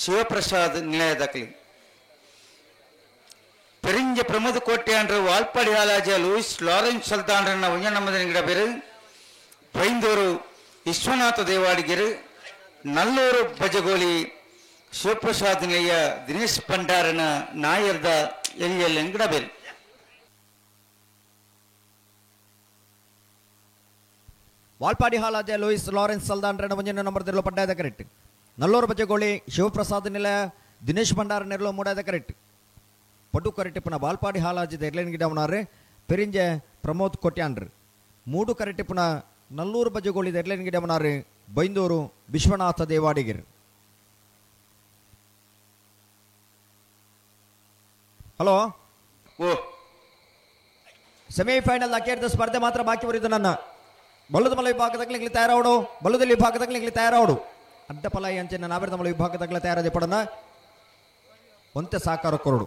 ಶಿವಪ್ರಸಾದ್ ನಿಲಯ ದಾಖಲೆ. ಪೆರಿಂಜ ಪ್ರಮೋದ್ ಕೋಟ್ಯಾಂಡ್ರು ವಾಲ್ಪಾಡಿ ಹಾಲಾಜ ಲೂಯಿಸ್ ಲಾರೆನ್ಸ್ ಸಲ್ತಾನ್ರನ್ನ ಒಂಜನಮ್ಮದನಿಗಿಡ ಬೇರು ಬೈಂದೂರು ವಿಶ್ವನಾಥ ದೇವಾಡಿಗೆರು ನಲ್ಲೂರು ಬಜಗೋಳಿ ಶಿವಪ್ರಸಾದ್ ನಿಲಯ ದಿನೇಶ್ ಭಂಡಾರನ ನಾಯರ್ದ ಎಲ್ ಗಿಡಬೇರಿ. ವಾಲ್ಪಾಡಿ ಹಾಲಾಜೆ ಲೂಯಿಸ್ ಲಾರೆನ್ಸ್ ಸಲ್ದಾನ್ ಒಂಜಿನ ನಂಬರ್ ದಿರಲು ಪಡ್ಡಾಯದ ಕರೆಕ್ಟ್. ನಲ್ಲೂರು ಬಜಗೋಳಿ ಶಿವಪ್ರಸಾದ್ ನಿಲಯ ದಿನೇಶ್ ಭಂಡಾರ ನೆರಳು ಮೂಡಾದ ಕರೆಕ್ಟ್. ಪಡ್ಡು ಕರೆಕ್ಟ್ ಪುನಃ ವಾಲ್ಪಾಡಿ ಹಾಲಾಜಿದ ಎರ್ಲೇನ್ ಗಿಡವನಾರೆ ಪೆರಿಂಜೆ ಪ್ರಮೋದ್ ಕೊಟ್ಯಾನ್ರು. ಮೂಡು ಕರೆಕ್ಟ್ ಪುನಃ ನಲ್ಲೂರು ಬಜಗೋಳಿ ಎರ್ಲೇನ್ ಗಿಡವನಾರೆ ಬೈಂದೂರು ವಿಶ್ವನಾಥ ದೇವಾಡಿಗರು. ಹಲೋ ಓ ಸೆಮಿಫೈನಲ್ ಅಖೇರ್ದ ಸ್ಪರ್ಧೆ ಮಾತ್ರ ಬಾಕಿ ಬರಿದು ನನ್ನ ಬಲ್ಲದ ಮಲ ವಿಭಾಗದಾಗಲಿ ಇಲ್ಲಿ ತಯಾರಾವಡು, ಬಲ್ಲದಲ್ಲಿ ವಿಭಾಗದಾಗಲಿ ಇಲ್ಲಿ ತಯಾರಾವಡು. ಅಡ್ಡಪಲಾಯಿ ಅಂಚಿನ ನಾವೆರದ ಮಲ ವಿಭಾಗದಾಗಲೇ ತಯಾರಾದ ಪಡನ ಒಂತೆ ಸಾಕಾರ ಕೊರಡು.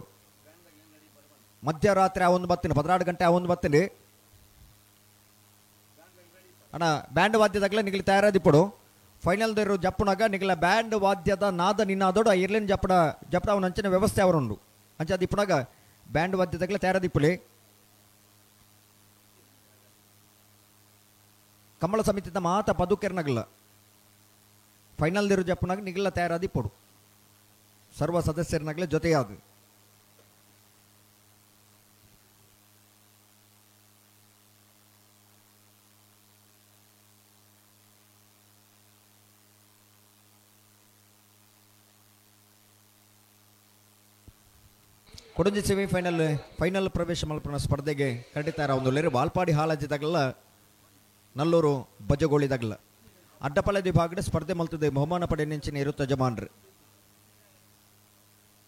ಮಧ್ಯರಾತ್ರಿ ಆ ಒಂದು ಬತ್ತಿನ 12 ಗಂಟೆ ಆ ಒಂದು ಬತ್ತಿನ ಅಣ್ಣ ಬ್ಯಾಂಡ್ ವಾದ್ಯದಾಗಲೇ ನಿಗಲಿ ತಯಾರಾದಿಪ್ಪಡು. ಫೈನಲ್ there ಜಪ್ಪುನಾಗ ನಿಗಲ ಬ್ಯಾಂಡ್ ವಾದ್ಯದ ನಾದ ನಿನ್ನಾದೋಡು ಆ ಇರ್ಲಿನ ಜಪ್ಪಡ ಜಪ್ಪಡ ಅವನ ಅಂಚಿನ ವ್ಯವಸ್ಥೆ ಅವರುಂಡು ಅಂಚ ದಿಪ್ಪುನಾಗ ಬ್ಯಾಂಡ್ ವಾದ್ಯದಾಗಲೇ ತಯಾರಾದಿಪ್ಪುಲಿ. ಕಮಲ ಸಮಿತಿದ ಮಾತ ಪದುಕೆರ್ನಗಲ್ಲ ಫೈನಲ್ ದಿರು ಜಪ್ಪುನಾಗ ನಿಗಲ ತಯಾರಾದಿಪ್ಪಡು. ಸರ್ವ ಸದಸ್ಯರನಾಗಲೇ ಜೊತೆಯಾದ ಕೊಡಂಜಿ ಸೆಮಿಫೈನಲ್ ಫೈನಲ್ ಪ್ರವೇಶ ಮಲ್ಪನ ಸ್ಪರ್ಧೆಗೆ ಖಂಡಿತ ಒಂದು ಲೇರು ವಾಲ್ಪಾಡಿ ಹಾಲಾಜಿದಾಗಲ್ಲ ನಲ್ಲೂರು ಬಜಗೋಳಿದಾಗಲ್ಲ ಅಡ್ಡಪಲ್ಲದ ವಿಭಾಗದ ಸ್ಪರ್ಧೆ ಮಲ್ತದೆ ಬಹುಮಾನ ಪಡೆ ನೆಂಚಿನ ಇರುತ್ತ ಯಜಮಾನ್ರು.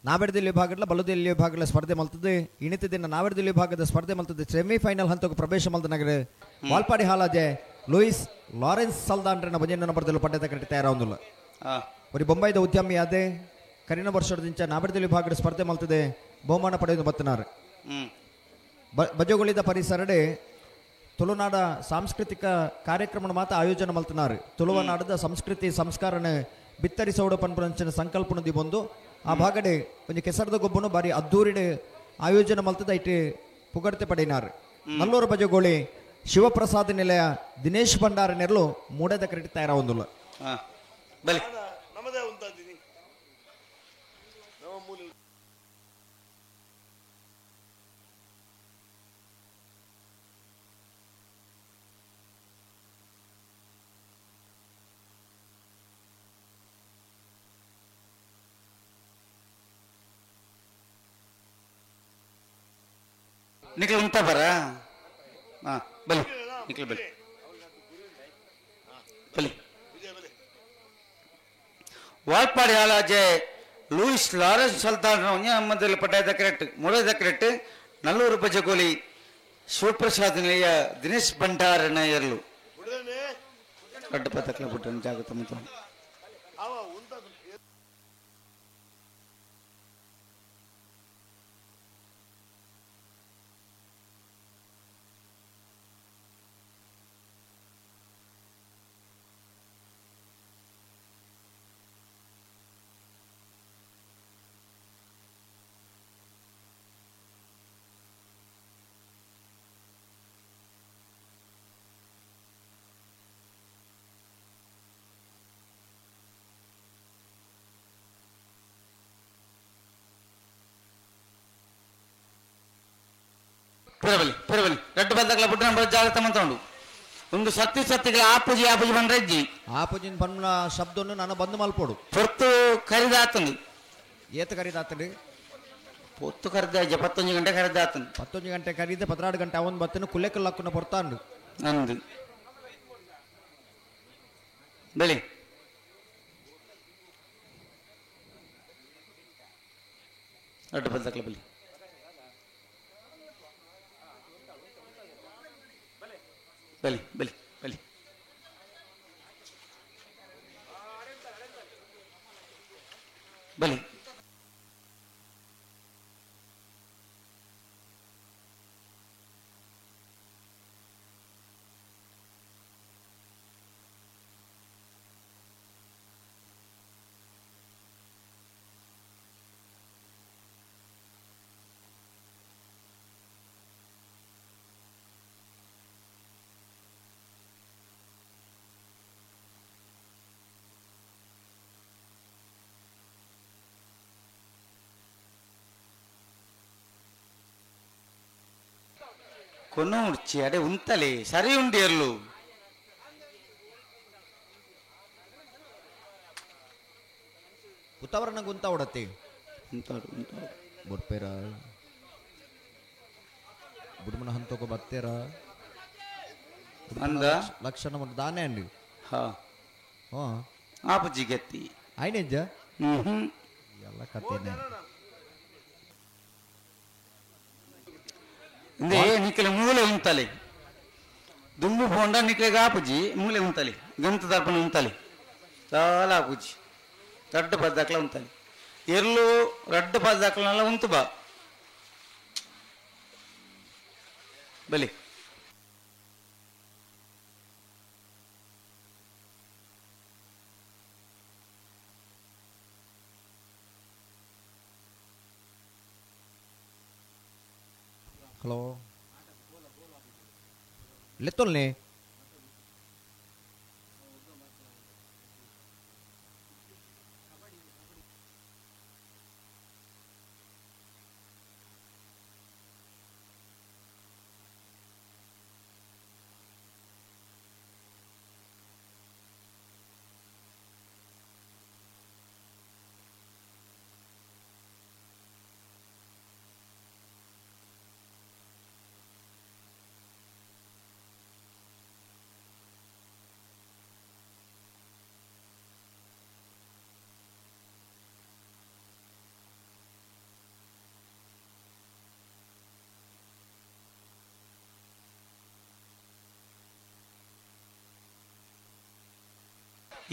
ನಾವೆಡದಲ್ಲಿ ವಿಭಾಗದ ಬಲದಲ್ಲಿ ವಿಭಾಗದ ಸ್ಪರ್ಧೆ ಮಲ್ತದೆ ಇಣಿತ ದಿನ ನಾವೆಡದಲ್ಲಿ ವಿಭಾಗದ ಸ್ಪರ್ಧೆ ಮಲ್ತದೆ ಸೆಮಿಫೈನಲ್ ಹಂತಕ್ಕೆ ಪ್ರವೇಶ ಮಲ್ತ ನಗರ ವಾಲ್ಪಾಡಿ ಹಾಲಾಜೆ ಲೂಯಿಸ್ ಲಾರೆನ್ಸ್ ಸಲ್ದಾನ್ರನ್ನ ಭಜನೆ ನಂಬರ್ದಲ್ಲಿ ಪಡ್ಡೆದ ಕರೆಕ್ಟ್ ತಯಾರಾವೊಂದಿಲ್ಲ. ಒರಿ ಬೊಂಬೈದ ಉದ್ಯಮಿ ಅದೇ ಕರಿನ ವರ್ಷದಿಂದ ನಾವೆಡದಲ್ಲಿ ವಿಭಾಗದ ಸ್ಪರ್ಧೆ ಮಲ್ತದೆ ಬಹುಮಾನ ಪಡೆದು ಬತ್ತನಾರು. ಬಜಗೋಳಿದ ಪರಿಸರಡೆ ತುಳುನಾಡ ಸಾಂಸ್ಕೃತಿಕ ಕಾರ್ಯಕ್ರಮ ಮಾತ್ರ ಆಯೋಜನೆ ಮಲ್ತನಾರು. ತುಳುವನಾಡದ ಸಂಸ್ಕೃತಿ ಸಂಸ್ಕಾರನ ಬಿತ್ತರಿಸೋಡ ಪನ್ಪುನಂಚಿನ ಸಂಕಲ್ಪನದಿ ಬಂದು ಆ ಭಾಗಡೆ ಒಂಜಿ ಕೆಸರದ ಗೊಬ್ಬನು ಬಾರಿ ಅದ್ದೂರಿಡೆ ಆಯೋಜನೆ ಮಲ್ತದ ಇಟ್ಟು ಪುಗರ್ತೆ ಪಡೆಯಿನಾರು. ನಲ್ಲೂರು ಬಜಗೋಳಿ ಶಿವಪ್ರಸಾದ್ ನಿಲಯ ದಿನೇಶ್ ಭಂಡಾರ ನೆರಳು ಮೂಡದ ಕ್ರೆಡಿಟ್ ತಯಾರಾವೊಂದುಲ್ಲ. ನಿಖಲ್ ಉಂಟ ಬರ ಹಾ ಬಲಿ ನಿಖಲ್ ಬಲಿ ಬಲಿ. Valpadi Halaje Louis Lawrence Sultan ಮಧ್ಯದಲ್ಲಿ ಪಟ್ಟಾಯದ ಕರೆಕ್ಟ್ ಮೂಡದ ಕರೆಕ್ಟ್. ನಲ್ಲೂರು ಬಜಗೋಲಿ ಶಿವಪ್ರಸಾದ್ ನಿಲಯ ದಿನೇಶ್ ಭಂಡಾರನ ಎರಲು ಅಡ್ಡ ಪತಕ್ಲ ಬಿಟ್ಟು ಜಾಗೃತ ಮತ್ತು ಪೆರಬಲಿ ಪೆರಬಲಿ ರಡ್ಡು ಬಂದಾಗಲ ಬಿಟ್ಟು ನಮ್ಮ ಜಾಗ್ರತೆ ಮಂತುಂಡು ಒಂದು ಸತ್ತಿ ಸತ್ತಿಗಳ ಆಪುಜಿ ಆಪುಜಿ ಬಂದ್ರೆ ಇಜ್ಜಿ ಆಪುಜಿನ ಬಣ್ಣ ಶಬ್ದವನ್ನು ನಾನು ಬಂದು ಮಲ್ಪೋಡು ಪೊರ್ತು ಕರಿದಾತಂದು ಏತ ಕರಿದಾತಂದು ಪೊತ್ತು ಕರಿದ 71 ಗಂಟೆ ಕರಿದಾತಂದು 11 ಗಂಟೆ ಕರೀದೆ 12 ಗಂಟೆ ಅವನ್ ಬತ್ತನು ಕುಲ್ಲೆಕಲ್ಲಕ್ಕನ ಪೊರ್ತಾಂಡು ನಂದು ಬೆಳಿ ರಡ್ಡು ಬಂದಾಗಲ ಬಲಿ ಬಲಿ ಬಲಿ ಬಲಿ ಬಲಿ. ಕೊನೋಡ್ಚಿ ಅಡೆ ಉಂತಲೆ ಸರಿ ಉಂಡಿಯರ್ಲು ಉತ್ತವರಣ ಗುಂತ ಉಡತಿ ಉಂತಾಡು ಉಂತಾಡು ಬುಡ್ಪೇರ ಬುಡ್ಮನ ಹಂತಕ ಬತ್ತೇರ ಅಂದ ಲಕ್ಷಣ ಒಂದು ದಾನೆ ಅಂడి ಹಾ ಹಾ ಆಪುಜಿ ಗತ್ತಿ ಆಯ್ನೆಜ್ಜ ಹ್ಮ್ ಎಲ್ಲ ಕಥೆನೆ ಇಂದೇ ನಿಕ್ಕಲೆ ಮೂಲೆ ಉಂತಲೆ ದುಂಬು ಪೋಂಡ ನಿಕ್ಕಲೆಗೆ ಆಪುಜಿ ಮೂಲೆ ಉಂತಲೆ ಗಂತ ದರ್ಪಣ ಉಂತಲೆ చాలా ಆಪುಜಿ ರಡ್ಡು ಪದ್ದಾಕ್ಲ ಉಂತಲೆ ಎರ್ಲು ರಡ್ಡು ಪದ್ದಾಕ್ಲನೆಲ್ಲ ಉಂತು ಬಾ ಬಲಿ ಹಲೋ ಲೆತ್ತೊಲ್ನೆ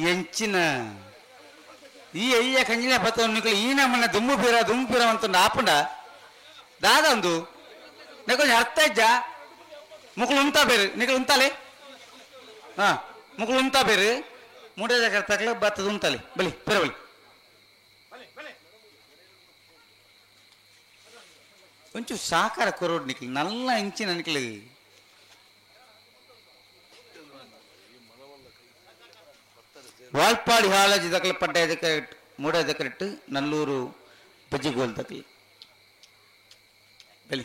ಎಂಚಿನ ಈ ಅಯ್ಯ ಕಂಜಿನ ಪತ್ತ ನಿಕಲು ಈ ನಮ್ಮನ್ನ ದುಮ್ಮು ಪೀರ ದುಮ್ಮು ಪೀರ ಅಂತ ಆಪುಂಡ ದಾದ ಒಂದು ನೆಕೊಂಜ ಅರ್ಥ ಇಜ್ಜ ಮುಕುಲು ಉಂತಾ ಬೇರು ನಿಕಲು ಉಂತಾಲೆ ಹಾ ಮುಕುಲು ಉಂತಾ ಬೇರು ಮೂಡೇದ ಕರ್ತಕ್ಲ ಬತ್ತದ ಉಂತಾಲೆ ಬಲಿ ಪೀರ ಬಲಿ ಒಂಚೂರು ಸಾಕಾರ ಕೊರೋಡ್ ನಿಕ್ಲು ನಲ್ಲ ಇಂಚಿನ ನಿಕ್ಲು ವಾಲ್ಪಾಡಿ ಹಾಳಾಜಿ ದಕ್ಕಲ ಪಡ್ಡ ಕರೆಕ್ಟ್ ಮೂಡದ ಕರೆಕ್ಟ್ ನಲ್ಲೂರು ಬಜ್ಜಿಗೋಲ್ ದಕ್ಕಲಿ ಬಲಿ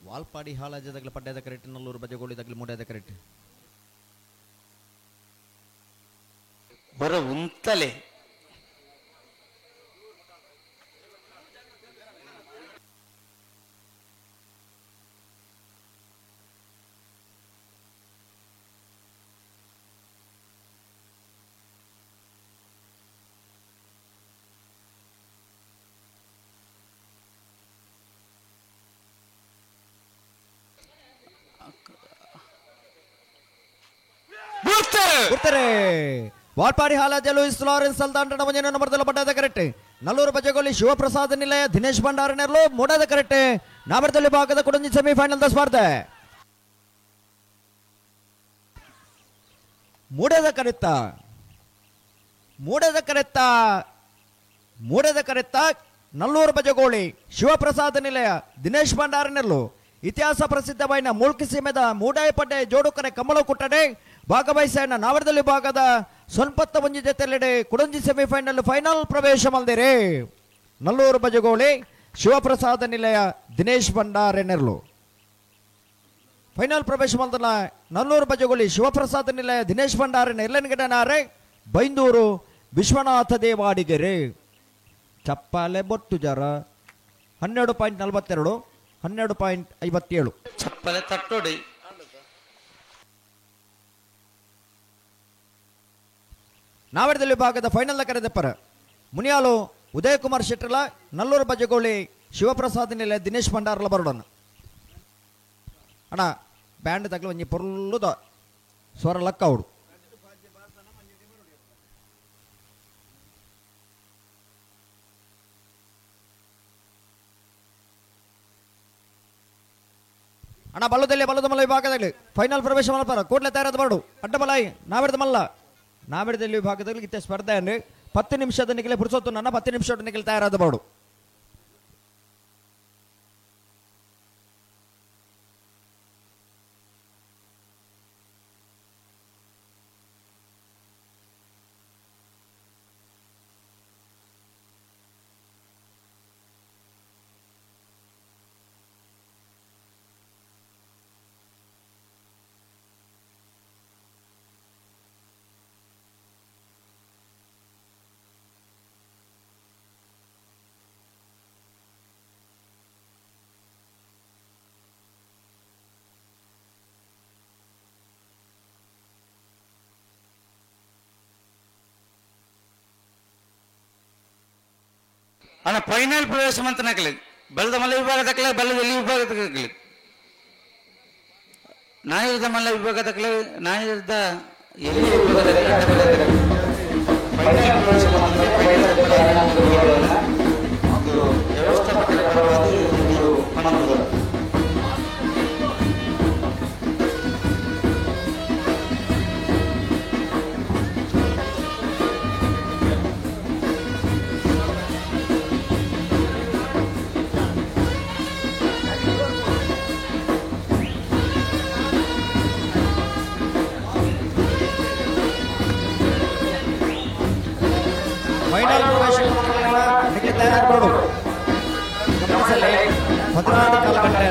ವಾಲ್ಪಾಡಿ ಹಾಳಾಜದಗ್ಲ ಪಡ್ಡದ ಕರೆಕ್ಟ್ ನಲ್ಲೂರು ಬಜಗೋಳಿ ದಗ್ಲ ಮೂಡದ ಕರೆಕ್ಟ್ ಹೊರ ಉಂತಲೆ ಕೊಡ್ತಾರೆ ವಾಲ್ಪಾಡಿ ಹಾಲಾಜ ಲೂಯಿಸ್ ಲಾರೆನ್ಸ್ ಸಲ್ದಾಂಡನ ಮಂಜನ ನಂಬರ್ದಲ್ಲ ಪಡ್ಡದ ಕರೆಕ್ಟ್ ನಲ್ಲೂರು ಬಜಗೋಲಿ ಶಿವಪ್ರಸಾದ್ ನಿಲಯ ದಿನೇಶ್ ಭಂಡಾರನೆರ್ಲು ಮೂಡದ ಕರೆಕ್ಟ್ ನಾಮರ್ದಲ್ಲಿ ಭಾಗದ ಕೊಡಂಜಿ ಸೆಮಿಫೈನಲ್ the ಸ್ಪರ್ಧೆ ಮೂಡದ ಕರೆತ್ತ ಮೂಡದ ಕರೆತ್ತ ಮೂಡದ ಕರೆತ್ತ ನಲ್ಲೂರು ಬಜಗೋಳಿ ಶಿವಪ್ರಸಾದ್ ನಿಲಯ ದಿನೇಶ್ ಭಂಡಾರನೆರ್ಲು ಇತಿಹಾಸ ಪ್ರಸಿದ್ಧವಾಯಿನ ಮೂಲ್ಕಿ ಸೀಮೆದ ಮೂಡಾಯಪಡ್ಡೆ ಜೋಡುಕರೆ ಕಮಲ ಕುಟ್ಟಡೆ ಭಾಗವಹಿಸಣ್ಣ ನಾವರದಲ್ಲಿ ಭಾಗದ ಸೊನ್ಪತ್ತ ಒಂಜಿ ಜೊತೆಲೆಡೆ ಕುಡಂಜಿ ಸೆಮಿಫೈನಲ್ ಫೈನಲ್ ಪ್ರವೇಶ ಮಲ್ದಿರೆ ನಲ್ಲೂರು ಬಜಗೋಳಿ ಶಿವಪ್ರಸಾದ ನಿಲಯ ದಿನೇಶ್ ಭಂಡಾರೆನೆರ್ಲು ಫೈನಲ್ ಪ್ರವೇಶ ಮಲ್ದನ ನಲ್ಲೂರು ಬಜಗೋಳಿ ಶಿವಪ್ರಸಾದ ನಿಲಯ ದಿನೇಶ್ ಭಂಡಾರೆನ ಎಲ್ಲನ್ಗಡನಾರೆ ಬೈಂದೂರು ವಿಶ್ವನಾಥ ದೇವಾಡಿಗೆರೆ ಚಪ್ಪಾಲೆ ಬೊಟ್ಟು ಜರ 12.42 12.57 ಚಪ್ಪಲೆ ತಟ್ಟೋಡಿ ನಾವರದಲ್ಲಿ ಭಾಗದ ಫೈನಲ್ ಕರೆದಪ್ಪರ ಮುನಿಯಾಲು ಉದಯಕುಮಾರ್ ಶೆಟ್ಟರ್ಲ ನಲ್ಲೂರು ಬಜಗೋಳಿ ಶಿವಪ್ರಸಾದ್ ನಿಲೆ ದಿನೇಶ್ ಭಂಡಾರ್ಲ ಬರೋಡನ್ನ ಅಣ್ಣ ಬ್ಯಾಂಡ್ ತಗ್ಲ ಒಂಜಿ ಪೊರ್ಲುದ ಸ್ವರ ಲಕ್ಕ ಅವಡು ಅಣ್ಣ ಬಲ್ಲದಲ್ಲಿ ಬಲ್ಲದ ಮಲ್ಲ ವಿಭಾಗದಲ್ಲಿ ಫೈನಲ್ ಪ್ರವೇಶ ಮಲ್ಪರ ಕೂಡಲೇ ತಯಾರಾದ ಬರಡು ಅಡ್ಡಬಲಾಯಿ ನಾವೆರ್ದ ಮಲ್ಲ ನಾವಿಡದಲ್ಲಿ ವಿಭಾಗದಲ್ಲಿ ಇತ್ತೆ ಸ್ಪರ್ಧೆ ಅಂದ್ರೆ 10 ನಿಮಿಷದ ನಿಖಲೆ ಪುರುಸೊತ್ತು ನನ್ನ 10 ನಿಮಿಷ ನಿಖಲೆ ತಯಾರಾದ ಬೋಡು. ಅಣ್ಣ ಫೈನಲ್ ಪ್ರವೇಶ ಮಂತನಾಗಲಿ ಬೆಲ್ಲದ ಮಲ್ಲ ವಿಭಾಗದಕ್ಕಲೆ ಬೆಲ್ಲದ ಎಲ್ಲಿ ವಿಭಾಗದಕ್ಕಲಿ ನಾಯಿರದ ಮಲ್ಲ ವಿಭಾಗದಕ್ಕಲೆ ನಾಯಿರದ ಎಲ್ಲಿ ವಿಭಾಗದಕ್ಕಲೆ ಫೈನಲ್ ಪ್ರವೇಶ ಒಂದು ವ್ಯವಸ್ಥಾಪಕರ ಪರವಾಗಿ ಒಂದು ಪಣಗಳು. ಫೈನಲ್ ಪ್ರವೇಶ ನಿಖಲೆ ತಯಾರಾಗ್ಬೋಡು. ಗಮನಿಸಲಿ 14.15 ಗಂಟೆ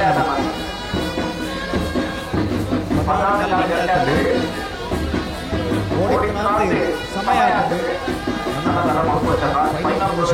14.15 ಗಂಟೆ ಆಗ್ತದೆ. ಓಡಿಕ್ನಾಂತಿ ಸಮಯ ಆಗ್ತದೆ. ಫೈನಲ್ ಪ್ರವೇಶ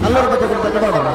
ನಲ್ಲೂರು ಬಗ್ಗೆ ಕೊಡ್ತಾರೆ.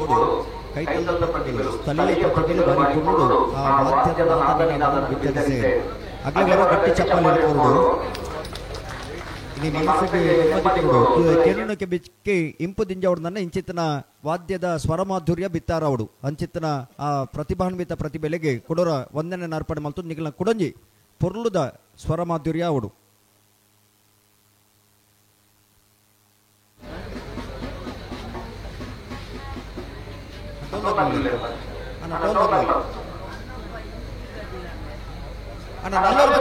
ಬೋಡು ಕೈತಲ್ದ ಪ್ರತಿಭೆಗಳು ಸ್ಥಳೀಯ ಪ್ರತಿಭೆಗಳು ಬಾರಿ ಪೊರ್ಲುಡು ಆ ವಾದ್ಯದ ನಾದ ಬಿತ್ತರಿಸೆ ಅಗ್ಲೆ ಬರೋ ಗಟ್ಟಿ ಚಪ್ಪಾಳೆ ಕೊರಡು ಇನಿ ಮನಸ್ಸಿಗೆ ನೆಮ್ಮದಿ ಕೊರಡು ಕೆನುನಕ್ಕೆ ಬಿಚ್ಚಿ ಇಂಪು ದಿಂಜವಡ್ದನ್ನ ಇಂಚಿತ್ತನ ವಾದ್ಯದ ಸ್ವರಮಾಧುರ್ಯ ಬಿತ್ತಾರವಡು ಅಂಚಿತ್ತನ ಆ ಪ್ರತಿಭಾನ್ವಿತ ಪ್ರತಿಭೆಲೆಗೆ ಕೊಡೋರ ವಂದನೆ ನಾರ್ಪಣೆ ಮಲ್ತು ನಿಗಲ ಕುಡಂಜಿ ಪೊರ್ಲುದ ಸ್ವರಮಾಧುರ್ಯ ಅವಡು. ಅಣ್ಣ ನಲ್ಲೂರು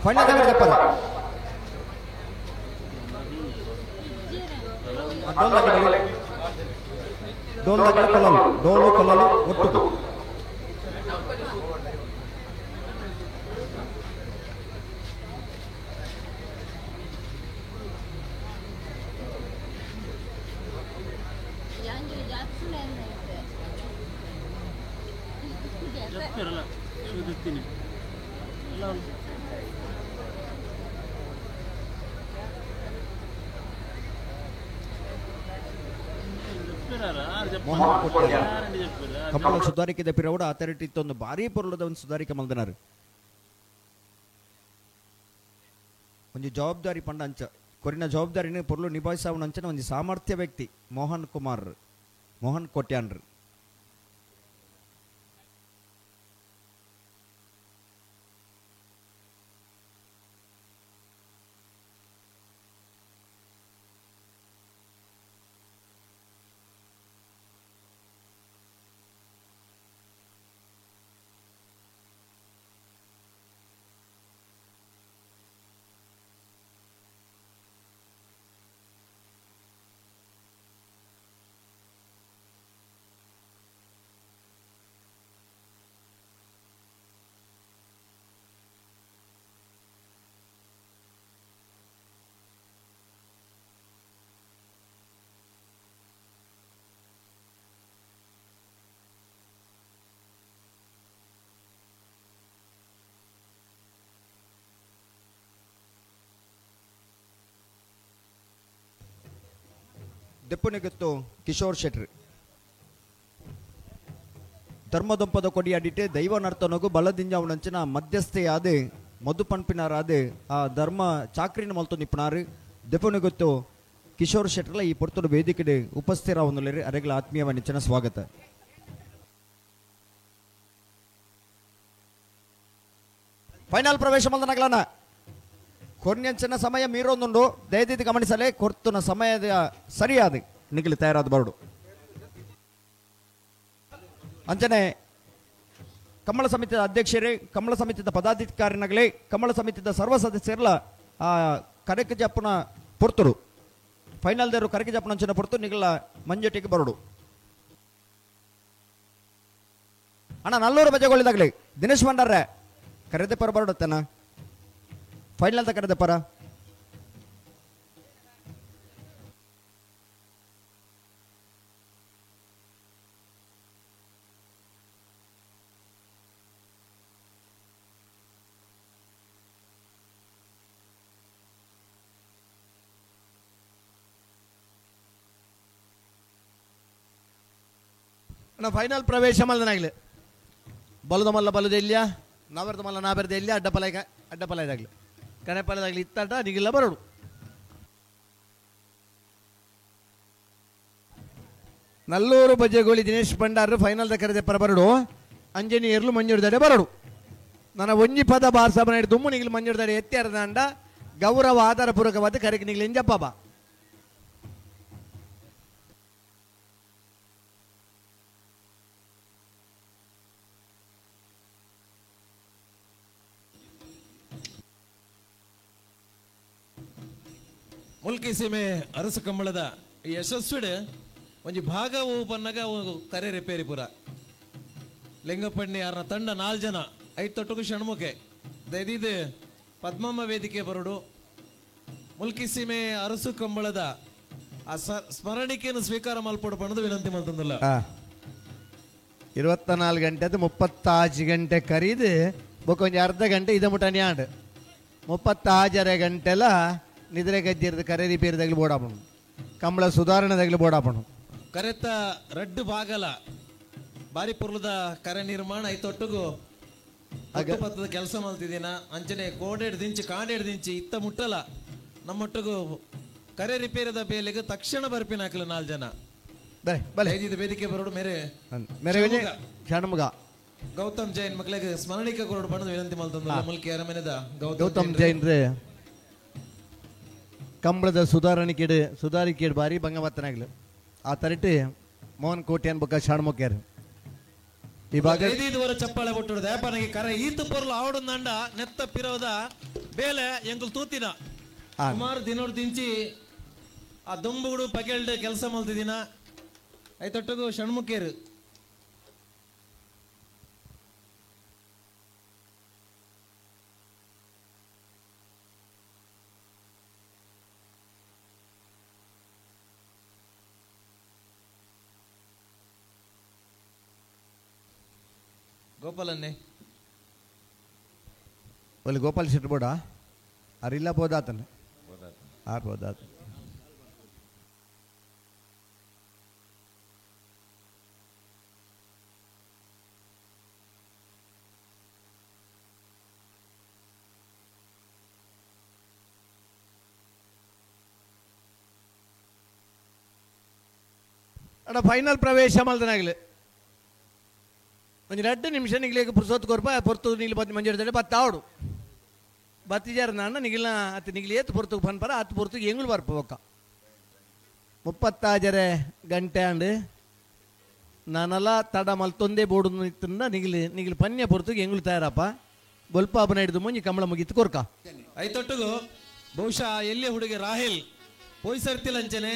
ಫೈನಲ್ ದಪ್ಪರ ಡೋಲ್ ಕೊಲ್ಲಲು ಡೋಲು ಕೊಲ್ಲಲು ಒಟ್ಟು ಮೋಹನ್ ಕೊಟ್ಯಾರ್ ಕಂಬಳ ಸುಧಾರಿಕೆ ಪಿರವಡ ಆತರಿಟಿ ಇತ್ತೊಂದು ಭಾರಿ ಪೊರುಳದ ಒಂದು ಸುಧಾರಿಕೆ ಮಲ್ದನಾರು ಒಂಜಿ ಜವಾಬ್ದಾರಿ ಪಂಡ ಅಂಚ ಕೊರಿನ ಜವಾಬ್ದಾರಿನ ಪೊರ್ಲು ನಿಭಾಯಿಸಾವನ ಅಂಚನ ಒಂಜಿ ಸಾಮರ್ಥ್ಯ ವ್ಯಕ್ತಿ ಮೋಹನ್ ಕುಮಾರ್ ಮೋಹನ್ ಕೊಟ್ಯಾನ್ರು. ದೆಪ್ಪುನಿಗುತ್ತು ಕಿಶೋರ್ ಶೆಟ್ರು ಧರ್ಮದೊಂಪದ ಕೊಡಿಯಾಡಿಟ್ಟೆ ದೈವ ನರ್ತನಗು ಬಲದಿಂಜಾವನಂಚಿನ ಮಧ್ಯಸ್ಥೆಯಾದ ಮಧು ಪನ್ಪಿನಾರಾದ ಆ ಧರ್ಮ ಚಾಕ್ರಿನ ಮಲ್ತು ನಿಪ್ಪುನಾರು ದೆಪ್ಪುನಿಗುತ್ತು ಕಿಶೋರ್ ಶೆಟ್ರಲ ಈ ಪೊರ್ತುಡು ವೇದಿಕೆಡೆ ಉಪಸ್ಥಿರಾವನುಲೇರಿ ಅರೆಗಳ ಆತ್ಮೀಯ ಸ್ವಾಗತ. ಫೈನಲ್ ಪ್ರವೇಶ ಮಲ್ದನಗ್ಲನ ಕೊರ್ನ್ಯಂಚಿನ ಸಮಯ ಮೀರೊಂದುಂಡು ದಯದೀತಿ ಗಮನಿಸಲೇ ಕೊರ್ತುನ ಸಮಯದ ಸರಿಯಾದ ನಿಗಲಿ ತಯಾರಾದ ಬರಡು. ಅಂಚನೆ ಕಮಲ ಸಮಿತಿಯ ಅಧ್ಯಕ್ಷರೇ, ಕಮಲ ಸಮಿತಿಯ ಪದಾಧಿಕಾರಿನಗಳೇ, ಕಮಲ ಸಮಿತಿಯ ಸರ್ವ ಸದಸ್ಯರಲ ಆ ಕರೆಕ್ ಜಪ್ಪುನ ಪೊರ್ತುಡು ಫೈನಲ್ ದೇರು ಕರೆಕ್ ಜಪ್ಪುನ ಅಂಚಿನ ಪೊರ್ತು ನಿಗಲ ಮಂಜಟಿಗೆ ಬರಡು. ಅಣ್ಣ ನಲ್ಲೂರು ಬಜೆಗೊಳ್ಳಿದಾಗಲಿ ದಿನೇಶ್ ಭಂಡಾರ್ರೆ ಕರೆದೆ ಪರ ಬರಡುತ್ತಣ್ಣ ಫೈನಲ್ ತ ಕರೆದೆ ಪರ. ಫೈನಲ್ ಪ್ರವೇಶ ಮಲ್ದನಾಗ್ಲಿ ಬಲದ ಮಲ್ಲ ಬಲದ ಇಲ್ಲಿಯ ನಾವೆರ್ದ ಮಲ್ಲ ನಾವೆರ್ದ ಇಲ್ಲಿಯ ಅಡ್ಡಪಲ ಅಡ್ಡಪಲ ಇದಾಗ್ಲಿ ಕಣೆಪಲದಾಗ್ಲಿ ಇತ್ತಾಟ ನಿಗಿಲ್ಲ ಬರೋಡು. ನಲ್ಲೂರು ಬಜೆಗೋಳಿ ದಿನೇಶ್ ಭಂಡಾರರು ಫೈನಲ್ the ಕರೆದೆ ಪರ ಬರಡು. ಅಂಜನಿ ಎರ್ಲು ಮಂಜೂರು ಬರಡು. ನನ್ನ ಒಂಜಿ ಪದ ಬಾರ್ಸಬನ ದುಮ್ಮು ನಿಗಿಲು ಮಂಜೂರು ದಡೆ ಎತ್ತಿ ಅರ್ದಾಂಡ ಗೌರವ ಆಧಾರ ಪೂರ್ವಕವಾದ ಕರೆಗೆ ನಿಗಿಲು ಎಂಜಪ್ಪ. ಮುಲ್ಕಿ ಸೀಮೆ ಅರಸು ಕಂಬಳದ ಯಶಸ್ವಿಡ್ ಒಂಜಿ ಭಾಗ ಬನ್ನಗ ಕರೆ ರಿಪೇರಿ ಪುರ ಲಿಂಗಪ್ಪಣ್ಣಿ ಯಾರನ ತಂಡ 4 ಜನ ಐದು ತೊಟ್ಟకు ಷಣ್ಮುಖೆ ದಯದೀದ್ ಪದ್ಮಮ್ಮ ವೇದಿಕೆ ಬರಡು. ಮುಲ್ಕಿ ಸೀಮೆ ಅರಸು ಕಂಬಳದ ಆ ಸ್ಮರಣಿಕೆಯನ್ನು ಸ್ವೀಕಾರ ಮಲ್ಪಡು ಪಣದು ವಿನಂತಿ ಮಾಡ್ತಂದಲ್ಲ. 24 ಗಂಟೆ ಅದು 36 ಗಂಟೆ ಕರೀದು ಬೊಕ್ಕೊಂಜಿ ಅರ್ಧ ಗಂಟೆ ಇದ ಮುಟನಿ ಆಂಡ್ 36 ಗಂಟೆಲ ನಿದ್ರೆ ಗದ್ದಿರದ ಕರೆ ರಿಪೇರಿದಾಗಲಿ ಬೋಡಾಪಣು ಕಂಬಳ ಸುಧಾರಣೆದಾಗಲಿ ಬೋಡಾಪಣು. ಕರೆತ ರಡ್ಡು ಭಾಗಲ ಬಾರಿ ಪೊರ್ಲುದ ಕರೆ ನಿರ್ಮಾಣ ಐತೊಟ್ಟುಗು ಪತ್ತದ ಕೆಲಸ ಮಾಡ್ತಿದ್ದೀನ ಅಂಚನೆ ಕೋಡೆಡ್ ದಿಂಚಿ ಕಾಡೆಡ್ ದಿಂಚಿ ಇತ್ತ ಮುಟ್ಟಲ ನಮ್ಮೊಟ್ಟುಗು ಕರೆ ರಿಪೇರಿದ ಬೇಲೆಗೆ ತಕ್ಷಣ ಬರ್ಪಿನ ಹಾಕಲು 4 ಜನ ಬಲೆ ವೇದಿಕೆ ಬರೋಡು ಮೇರೆ ಮೇರೆ ಷಣ್ಮುಗ ಗೌತಮ್ ಜೈನ್ ಮಕ್ಕಳಿಗೆ ಸ್ಮರಣಿಕ ಕೊರಡು ಬಣ್ಣದ ವಿನಂತಿ ಮಾಡ್ತಂದ್ರೆ ಮುಲ್ಕಿ ಅರಮನೆದ ಗೌತಮ್ ಜೈನ್ ರೇ ಕಂಬಳದ ಸುಧಾರಣೆಕೇಡು ಸುಧಾರಿಕೇಡು ಬಾರಿ ಭಂಗವತ್ತನಾಗ್ಲು ಆ ತರಟಿ ಮೋಹನ್ ಕೋಟ್ಯಾನ್ ಬೊಕ್ಕ ಷಣ್ಮುಖೇರ್ ಈ ಭಾಗ ಇದುವರೆ ಚಪ್ಪಾಳೆ ಕೊಟ್ಟುಡು ದೇಪನಿಗೆ ಕರೆ ಈತು ಪೊರ್ಲು ಆವಡುಂದಂಡ ನೆತ್ತ ಪಿರೋದ ಬೇಲೆ ಎಂಕುಲು ತೂತಿನ ಸುಮಾರು ದಿನೋಡು ತಿಂಚಿ ಆ ದೊಂಬುಗುಡು ಪಗೆಲ್ಡ್ ಕೆಲಸ ಮಲ್ತಿದಿನ ಐತೊಟ್ಟುಗು ಷಣ್ಮುಖೇರು ಗೋಪಾಲನ್ನೇ ಒಲ್ಲಿ ಗೋಪಾಲ್ ಶೆಟ್ಟಿ ಬೋಡ ಅರಿಲ್ಲ ಬೋದಾತನ ಆರ್ ಬೋದಾತ ಅಡ ಫೈನಲ್ ಪ್ರವೇಶ ಮಲ್ದನಾಗ್ಲಿ ಒಂಜಿ 2 ನಿಮಿಷ ನಿಗ್ಲೇಕ ಪುರ್ಸೊತ್ತು ಕೊರ್ಪ ಪೊರ್ತು ನಿಗ್ಲು ಬತ್ತಿ ಮಂಜೂರು ಬತ್ತಾವಡು ಬತ್ತಿಜಾರ ನಾನ ನಿಗಿಲ್ನ ಅತ್ತ ನಿಗ್ಲಿ ಏತ್ ಪೊರ್ತು ಪನ್ಪರ ಅತ್ತು ಪೊರ್ತು ಎಂಗುಲು ಬರ್ಪ ಬೊಕ್ಕ 36 ಗಂಟೆ ಅಂಡ್ ನಾನಲ್ಲ ತಡ ಮಲ್ತೊಂದೇ ಬೋಡು ನಿತ್ತನ್ನ ನಿಗಿಲಿ ನಿಗಿಲು ಪನ್ಯ ಪೊರ್ತು ಎಂಗುಲು ತಯಾರಪ್ಪ ಬೊಲ್ಪ ಹಬ್ಬನ ಹಿಡಿದು ಮುಂಜಿ ಕಮಲ ಮುಗಿತ್ತು ಕೊರ್ಕ ಐತೊಟ್ಟುಗು ಬಹುಶಃ ಎಲ್ಲಿ ಹುಡುಗಿ ರಾಹಿಲ್ ಪೋಯ್ ಅಂಚನೆ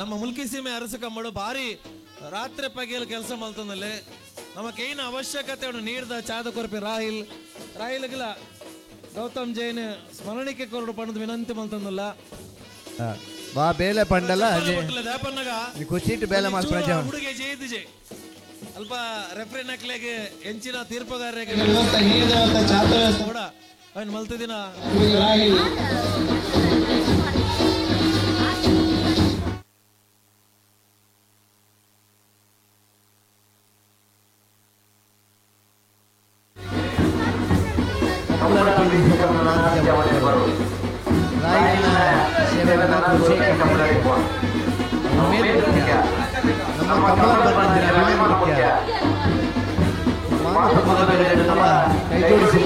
ನಮ್ಮ ಮುಲ್ಕಿ ಸೀಮೆ ಅರಸು ಕಂಬಳು ಬಾರಿ ರಾತ್ರಿ ಪಗೆಲ್ ಕೆಲಸ ಮಲ್ತಂದಲ್ಲಿ ನಮ್ಮ ಕೈನ ಅವಶ್ಯಕತೆ ನೀರ್ದ ಚಾದ ಕೊರಪಿ ರಾಹಿಲ್ ರಾಹಿಲ್ಗಿಲ್ಲ ಗೌತಮ್ ಜೈನ್ ಸ್ಮರಣಿಕೆ ಕೊರಡು ಪಣದ ವಿನಂತಿ ಮಲ್ತಂದಲ್ಲ ಬಾ ಬೇಲೆ ಪಂಡಲ ಖುಷಿಟ್ ಬೇಲೆ ಹುಡುಗೆ ಜೈದಿಜೆ ಅಲ್ಪ ರೆಫ್ರಿ ನಕ್ಲೆಗೆ ಎಂಚಿನ ತೀರ್ಪುಗಾರರಿಗೆ ಕೂಡ ಅವನ್ ಮಲ್ತಿದಿನ ನಮ್ಮ ಕಮಲ ಮುಖ್ಯ ಕೈ ಜೋಡಿಸಿ.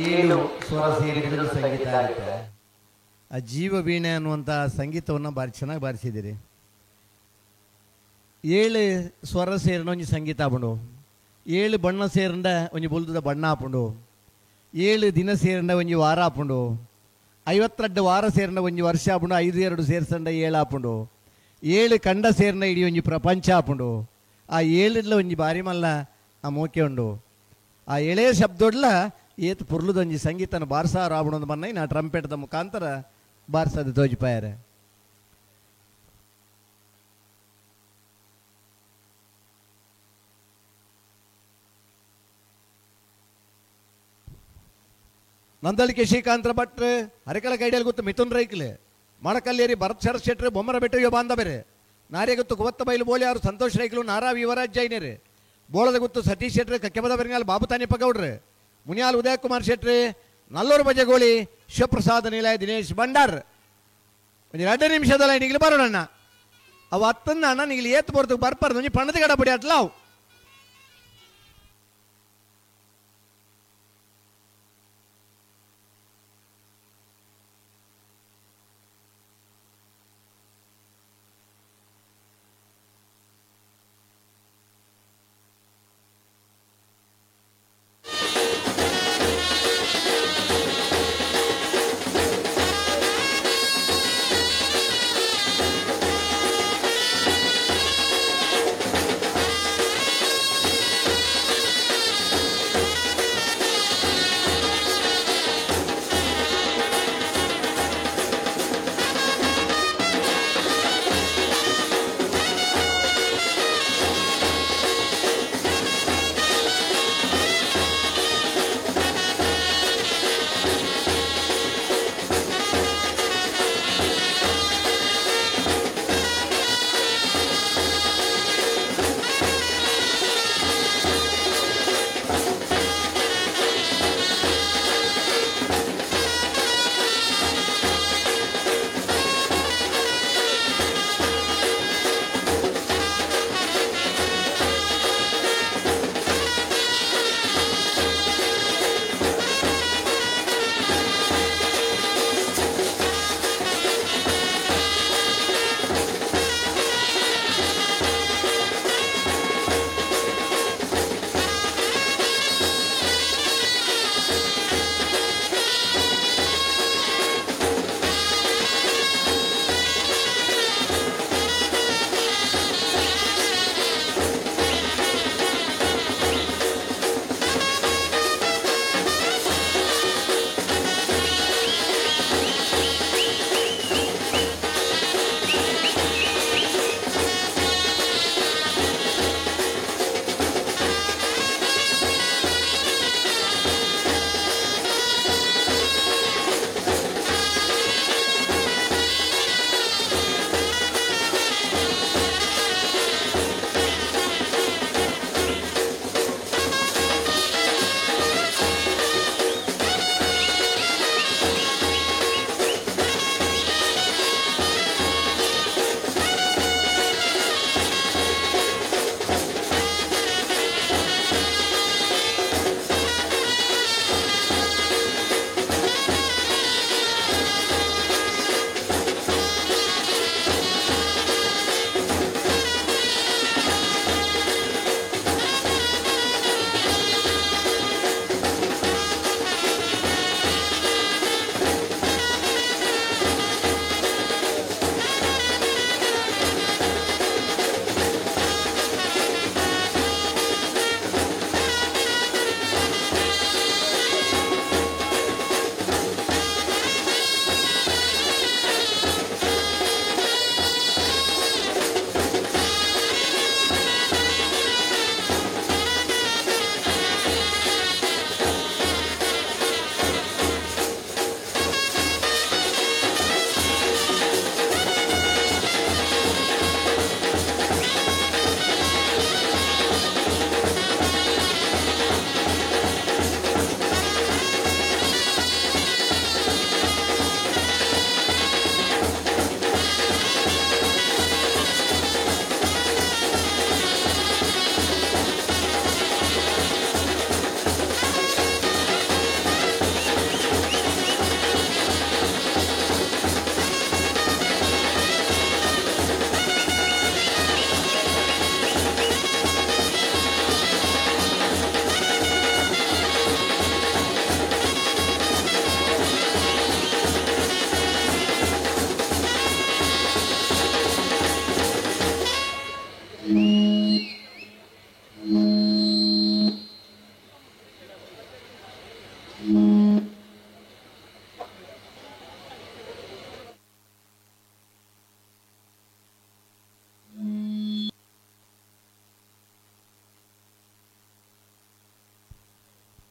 ಏಳು ಸ್ವರ ಸೇರಿದ್ರು ಸಂಗೀತ ಆಗುತ್ತೆ. ಆ ಜೀವ ವೀಣೆ ಅನ್ನುವಂಥ ಸಂಗೀತವನ್ನು ಬಾರಿ ಚೆನ್ನಾಗಿ ಬಾರಿಸಿದ್ದೀರಿ. ಏಳು ಸ್ವರ ಸೇರಿನ ಒಂಜಿ ಸಂಗೀತ ಆಪುಂಡು, ಏಳು ಬಣ್ಣ ಸೇರಂಡ ಒಂಜಿ ಬೊಲ್ದುದ ಬಣ್ಣ ಆಪುಂಡು, ಏಳು ದಿನ ಸೇರಂಡ ಒಂಜಿ ವಾರ ಆಪುಂಡು, 52 ವಾರ ಸೇರಂಡ ಒಂಜಿ ವರ್ಷ ಆಪುಂಡು, 5 2 ಸೇರ್ಸಂಡ 7 ಆಪುಂಡು, 7 ಕಂಡ ಸೇರಿನ ಇಡೀ ಒಂಜಿ ಪ್ರಪಂಚ ಆಪುಂಡು. ಆ ಏಳಿಡ್ಲ ಒಂಜಿ ಬಾರಿ ಮಲ್ಲ ಆ ಮೋಕೆ ಉಂಡು. ಆ ಎಳೆ ಶಬ್ದೊಡ್ಲ ಏತ್ ಪುರ್ಲುದೊಂಜಿ ಸಂಗೀತನ ಬಾರ್ಸಾರ ಆಪುಂಡು ಬನ್ನ ನಾ ಟ್ರಂಪೆಟ್ದ ಮುಖಾಂತರ ಬಾರ್ಸದ ತೋಜಿಪಾಯರೆ. ನಂದಳಿಕೆ ಶ್ರೀಕಾಂತರ ಭಟ್ರು, ಹರಿಕಳ ಕೈಡಿಯಲ್ಲಿ ಗೊತ್ತು ಮಿಥುನ್ ರೈಕ್ಲೆ, ಮಣಕಲ್ಲೇರಿ ಭರತ್ ಶರತ್ ಶೆಟ್ರು, ಬೊಮ್ಮರ ಬೆಟ್ಟು ಬಾಂಧವರೇ, ನಾರೇ ಗೊತ್ತು ಕುವತ್ತ ಬೈಲು ಬೋಲಿ ಅವರು ಸಂತೋಷ್ ರೈಕ್ಲು, ನಾರಾ ಯುವರಾಜ್ ಜೈನರು, ಬೋಳದ ಗೊತ್ತು ಸತೀಶ್ ಶೆಟ್ರು, ಕಕ್ಕೆಬದ ಬೆರಂಗಾಲ್ ಬಾಬು ತಾನಿಪ್ಪ ಗೌಡ್ರು, ಮುನಿಯಾಲ್ ಉದಯ ಕುಮಾರ್ ಶೆಟ್ರು, ನಲ್ಲೂರು ಬಜಗೋಳಿ ಶಿವಪ್ರಸಾದ್ ನಿಲಯ ದಿನೇಶ್ ಭಂಡಾರ್. ಒಂದು 2 ನಿಮಿಷದಲ್ಲ ನೀಗಿಲು ಬರೋಣ ಅವು ಹತ್ತನ್ನ ಅಣ್ಣ ನೀಗಿಲು ಏತ್ ಬರ್ತು ಬರ್ಪರ್ದು ಒಂಜಿ ಪಣದ ಗಡಬಡಿ ಅಟ್ಲ ಅವು.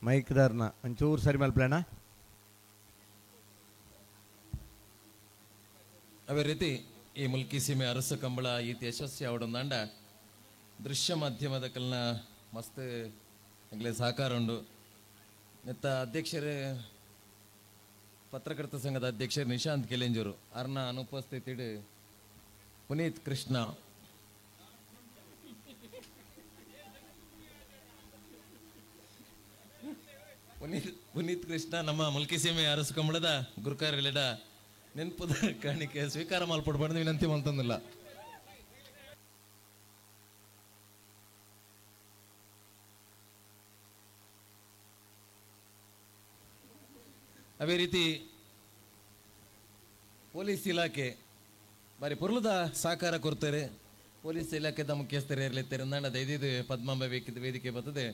ಮೈಕ್ದಾರ್ನ ಒಂಚೂರು ಸರಿ ಮಲ್ಪಲೇನಾ. ಅದೇ ರೀತಿ ಈ ಮುಲ್ಕಿ ಸೀಮೆ ಅರಸು ಕಂಬಳ ಈತ ಯಶಸ್ವಿ ಅವಡೊಂದಾಂಡ ದೃಶ್ಯ ಮಾಧ್ಯಮದ ಕಲ್ನ ಮಸ್ತ್ ಎಂಗ್ಲೆ ಸಹಕಾರ ಉಂಡು. ನೆತ್ತ ಅಧ್ಯಕ್ಷರು ಪತ್ರಕರ್ತ ಸಂಘದ ಅಧ್ಯಕ್ಷರು ನಿಶಾಂತ್ ಕೆಲೆಂಜೂರು ಅರ್ನ ಅನುಪಸ್ಥಿತಿಡು ಪುನೀತ್ ಕೃಷ್ಣ ಪುನೀತ್ ಕೃಷ್ಣ ನಮ್ಮ ಮುಲ್ಕಿ ಸೀಮೆ ಅರಸು ಕಂಬಳದ ಗುರುಕಾರ್ಯಲೆಡ ನೆನಪುದ ಕಾಣಿಕೆ ಸ್ವೀಕಾರ ಮಲ್ಪೊಡು ಪಂದ್ ವಿನಂತಿ ಮಲ್ತೊಂದಿಲ್ಲ. ಅದೇ ರೀತಿ ಪೊಲೀಸ್ ಇಲಾಖೆ ಬಾರಿ ಪೊರ್ಲುದ ಸಹಕಾರ ಕೊರ್ತಾರೆ. ಪೊಲೀಸ್ ಇಲಾಖೆದ ಮುಖ್ಯಸ್ಥರು ಇರಲಿತ್ತಾರೆ ನಾಡ ದೈದಿದ್ದು ಪದ್ಮಾಂಬ ವೇದಿಕೆ ಬರ್ತದೆ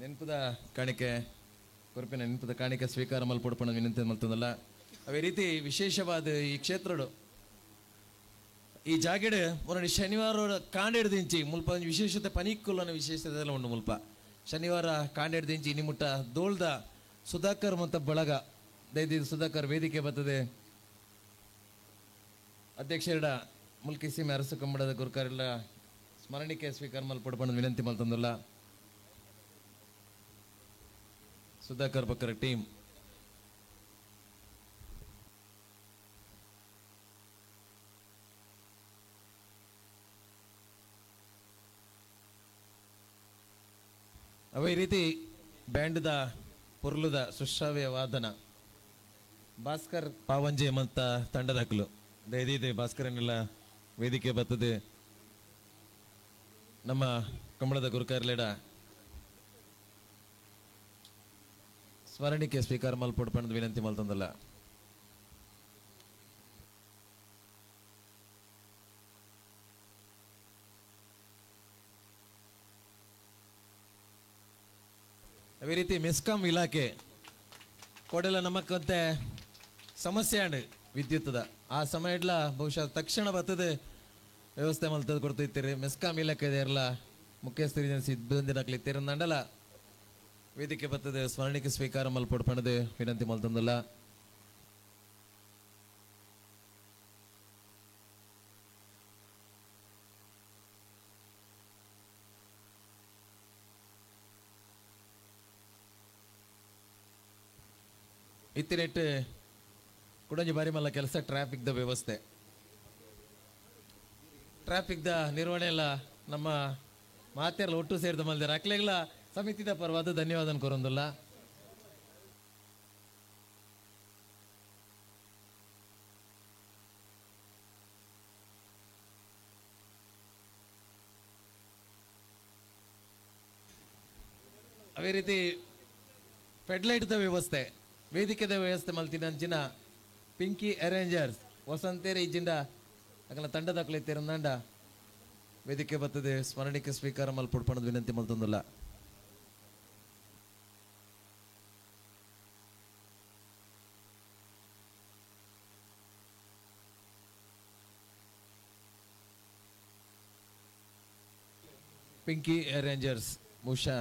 ನೆನಪುದ ಕಾಣಿಕೆ ಕೊರಪಿನ ನೆನಪುದ ಕಾಣಿಕೆ ಸ್ವೀಕಾರ ಮಲ್ಪೊಡು ಪಂದ್ ವಿನಂತಿ ಮಲ್ತೊಂದಿಲ್ಲ. ಅದೇ ರೀತಿ ವಿಶೇಷವಾದ ಈ ಕ್ಷೇತ್ರಡು ಈ ಜಾಗೆಡ್ ಒಂದೊಂದು ಶನಿವಾರ ಕಾಂಡೆಡ್ದಿಂಚಿ ಮುಲ್ಪ ಒಂಜಿ ವಿಶೇಷತೆ ಪನಿಕ್ಕುಲ್ಲನ ವಿಶೇಷತೆ ಉಂಡು. ಮುಲ್ಪ ಶನಿವಾರ ಕಾಂಡೆಡ್ದಿಂಚಿ ನಿಮುಟ್ಟ ದೋಳ್ದ ಸುಧಾಕರ್ ಮತ್ತು ಬಳಗ ದೈದಿ ಸುಧಾಕರ್ ವೇದಿಕೆ ಬರ್ತದೆ. ಅಧ್ಯಕ್ಷರ ಮುಲ್ಕಿ ಸೀಮೆ ಅರಸು ಕಂಬಳದ ಗುರುಕಾರೆಲ್ಲ ಸ್ಮರಣಿಕೆ ಸ್ವೀಕಾರ ಮಲ್ಪೊಡು ಪಂದ್ ವಿನಂತಿ ಮಲ್ತೊಂದಿಲ್ಲ. ಸುಧಾಕರ್ ಬಕ್ಕರ ಟೀಮ್. ಅವೇ ರೀತಿ ಬ್ಯಾಂಡ್ದ ಪೊರ್ಲುದ ಸುಶ್ರಾವ್ಯ ವಾದನ ಭಾಸ್ಕರ್ ಪಾವಂಜೆ ಮಂತ ತಂಡದಾಕಲು ದಯದೀದೆ ಭಾಸ್ಕರನ್ನೆಲ್ಲ ವೇದಿಕೆ ಬರ್ತದೆ. ನಮ್ಮ ಕಂಬಳದ ಗುರುಕಾರ್ಲೆಡ ಸ್ಮರಣಿಕೆ ಸ್ವೀಕಾರ ಮಲ್ಪೊಡು ಪಂದ್ ವಿನಂತಿ ಮಲ್ತೊಂದಿಲ್ಲ. ಅದೇ ರೀತಿ ಮೆಸ್ಕಾಂ ಇಲಾಖೆ ಕೊಡೆಲ್ಲ ನಮಕ್ಕಂತೆ ಸಮಸ್ಯೆ ಅಂಡ್ ವಿದ್ಯುತ್ದ ಆ ಸಮಯ ಇಡ್ಲ ಬಹುಶಃ ತಕ್ಷಣ ಬರ್ತದೆ ವ್ಯವಸ್ಥೆ ಮಲ್ತದ ಕೊಡ್ತಿರ್ತೀರಿ. ಮೆಸ್ಕಾಂ ಇಲಾಖೆ ಇರಲ್ಲ ಮುಖ್ಯಸ್ಥರು ಸಿಬ್ಬಂದಿ ತೆರಂದಂಡಲ ವೇದಿಕೆ ಬರ್ತದೆ ಸ್ಮರಣಿಕೆ ಸ್ವೀಕಾರ ಮಲ್ಪೊಡು ಪಂದ್ ವಿನಂತಿ ಮಲ್ತೊಂದಿಲ್ಲ. ಇತ್ತಿನೆಟ್ಟು ಕುಡಂಜಿ ಬಾರಿ ಮಲ್ಲ ಕೆಲಸ ಟ್ರಾಫಿಕ್ the ವ್ಯವಸ್ಥೆ, ಟ್ರಾಫಿಕ್ the ನಿರ್ವಹಣೆ ಎಲ್ಲ ನಮ್ಮ ಮಾತೆಲ್ಲ ಒಟ್ಟು ಸೇರಿದ ಮಲ್ದಾರೆ. ಅಕ್ಲೆಗ್ಲ ಸಮಿತಿದ ಪರವಾದ ಧನ್ಯವಾದ ಕೊರೊಂದಿಲ್ಲ. ಅದೇ ರೀತಿ ಫೆಡ್ಲೈಟ್ the ವ್ಯವಸ್ಥೆ ವೇದಿಕೆದ ವ್ಯವಸ್ಥೆ ಮಲ್ತಿನ ಅಂಚಿನ ಪಿಂಕಿ ಅರೇಂಜರ್ಸ್ ವಸಂತೇರಿ ಇಜ್ಜಿಂಡ ಅಕಲ ತಂಡದ ಅಕ್ಲೆ ವೇದಿಕೆ ಬರ್ತದೆ ಸ್ಮರಣಿಕೆ ಸ್ವೀಕಾರ ಮಲ್ಪೊಡು ಪಂದ್ ವಿನಂತಿ ಮಲ್ತೊಂದಿಲ್ಲ. ಪಿಂಕಿ ಅರೇಂಜರ್ಸ್ ಬಹುಶಃ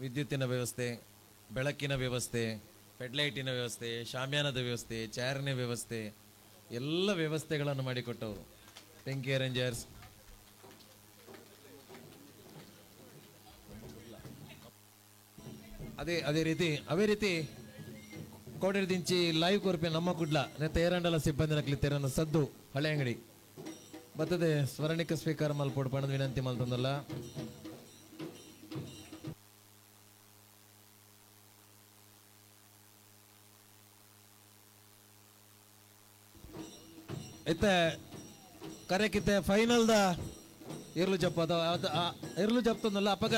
ವಿದ್ಯುತ್ತಿನ ವ್ಯವಸ್ಥೆ, ಬೆಳಕಿನ ವ್ಯವಸ್ಥೆ, ಫೆಡ್ಲೈಟಿನ ವ್ಯವಸ್ಥೆ, ಶಾಮಿಯಾನದ ವ್ಯವಸ್ಥೆ, ಚೇರ್ನ ವ್ಯವಸ್ಥೆ, ಎಲ್ಲ ವ್ಯವಸ್ಥೆಗಳನ್ನು ಮಾಡಿಕೊಟ್ಟವರು ಪಿಂಕಿ ಅರೇಂಜರ್ಸ್. ಅದೇ ರೀತಿ ಕೋಡಿರ್ದಿಂಚಿ ಲೈವ್ ಕೊರ್ಪೆ ನಮ್ಮ ಕುಡ್ಲ ನೆತ್ತ ಏರಂಡಲ ಸಿಬ್ಬಂದಿ ನಕಲಿ ತೆರನ ಸದ್ದು ಹಳೆ ಅಂಗಡಿ ಬರ್ತದೆ ಸ್ಮರಣಿಕ ಸ್ವೀಕಾರ ಮಲ್ಪೊಡು ಪಂದ್ ವಿನಂತಿ ಮಲ್ತೊಂದಲ್ಲ. ಇತ್ತೆ ಕರೆಕಿತ್ತೆ ಫೈನಲ್ದ ಇರ್ಲು ಜಪ್ಪ ಇರ್ಲು ಜಪ್ತಂದಲ್ಲ ಅಪ್ಪಗ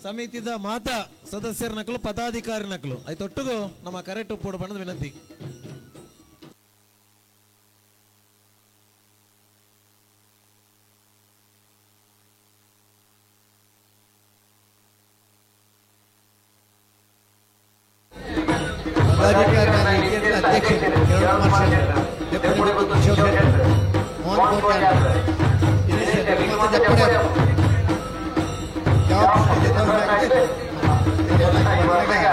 ಸಮಿತಿದ ಮಾತಾ ಸದಸ್ಯರ ನಕಲು ಪದಾಧಿಕಾರಿ ನಕಲು ಐತೊಟ್ಟಿಗೂ ನಮ್ಮ ಕರೆಕ್ಟ್ ಒಪ್ಪೋಡು ಬಣ್ಣದ ವಿನಂತಿ. Job. ರಕ್ಷಣೆಯ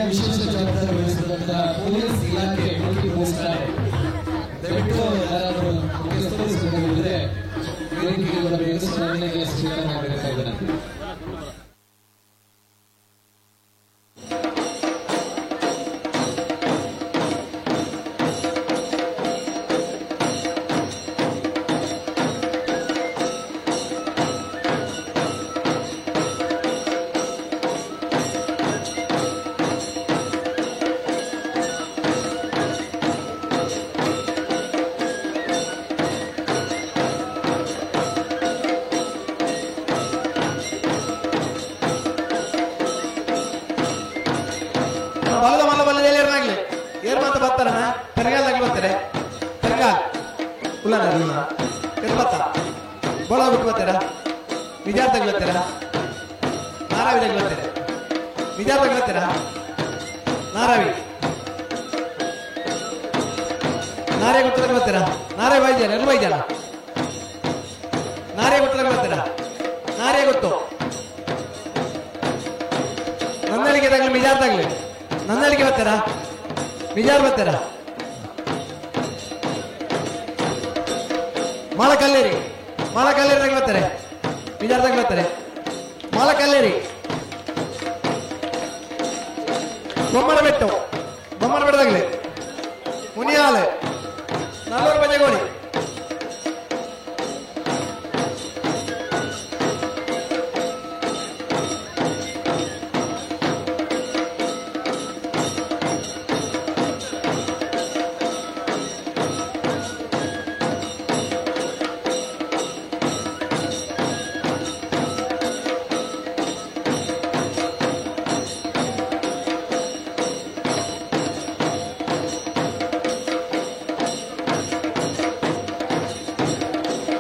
ವಿಶೇಷ ಜವಾಬ್ದಾರಿ ವಹಿಸಿದಂತಹ ಪೊಲೀಸ್ ಇಲಾಖೆ ಮುಲ್ಕಿ ಪೊಲೀಸ್ ಠಾಣೆ ದಯವಿಟ್ಟು ಯಾರಾದರೂ ಮುಖ್ಯಸ್ಥರು ಸಿಬ್ಬಂದಿಗಳಿದ್ರೆ ವೇದಿಕೆಗೆ ಬರಬೇಕು, ಸ್ಮರಣೆಗೆ ಸ್ವೀಕಾರ ಮಾಡಬೇಕಾಗಿ ವಿನಂತಿ. ಬಲದ ಮಲ್ಲ ಬಲ್ಲದ ಏರ್ನಾಗ್ಲಿ ಏರ್ ಮಾತ ಬರ್ತಾರಣ ಪೆರಗಾಲ್ದಾಗ್ಲಿ ಬರ್ತಾರೆ. ಪೆರಗಾಲ್ ಉಲ್ಲ ಉಲ್ಲ ಏರ್ ಬತ್ತ ಬೋಳ ಬಿಟ್ಟು ಬರ್ತಾರ. ನಿಜಾರ್ದಾಗ್ಲಿ ಬರ್ತಾರ. ನಾರಾವಿದಾಗ್ಲಿ ಬರ್ತಾರೆ. ನಿಜಾರ್ದಾಗ್ಲಿ ಬರ್ತಾರ. ನಾರಾವಿ ನಾರೇ ಗುಟ್ಟದಾಗ ಬರ್ತಾರ. ನಾರೇ ಬೈಜಾರ ಎಲ್ಲಿ ಬೈಜಾರ. ನಾರೇ ಗುಟ್ಟದಾಗ ಬರ್ತಾರ. ನಾರೇ ಗೊತ್ತು ನಂದಳಿಗೆ ತಾಗ್ಲಿ ಮಿಜಾರ್ದಾಗ್ಲಿ. ನಂದಳಿಗೆ ಬರ್ತಾರ. ಮಿಜಾರ್ ಬರ್ತಾರ. ಮಾಳಕಲ್ಲೇರಿ ಮಾಳಕಲ್ಲೇರಿ ಬರ್ತಾರೆ. ಮಿಜಾರ್ದಾಗ ಬರ್ತಾರೆ. ಮಾಳಕಲ್ಲೇರಿ ಬೊಮ್ಮನ ಬೆಟ್ಟು ಬೊಮ್ಮನ ಬೆಟ್ಟದಾಗ್ಲಿ ಮುನಿಯಾಲೆ ನಲ್ಲೂರು ಬಜಗೋಳಿ.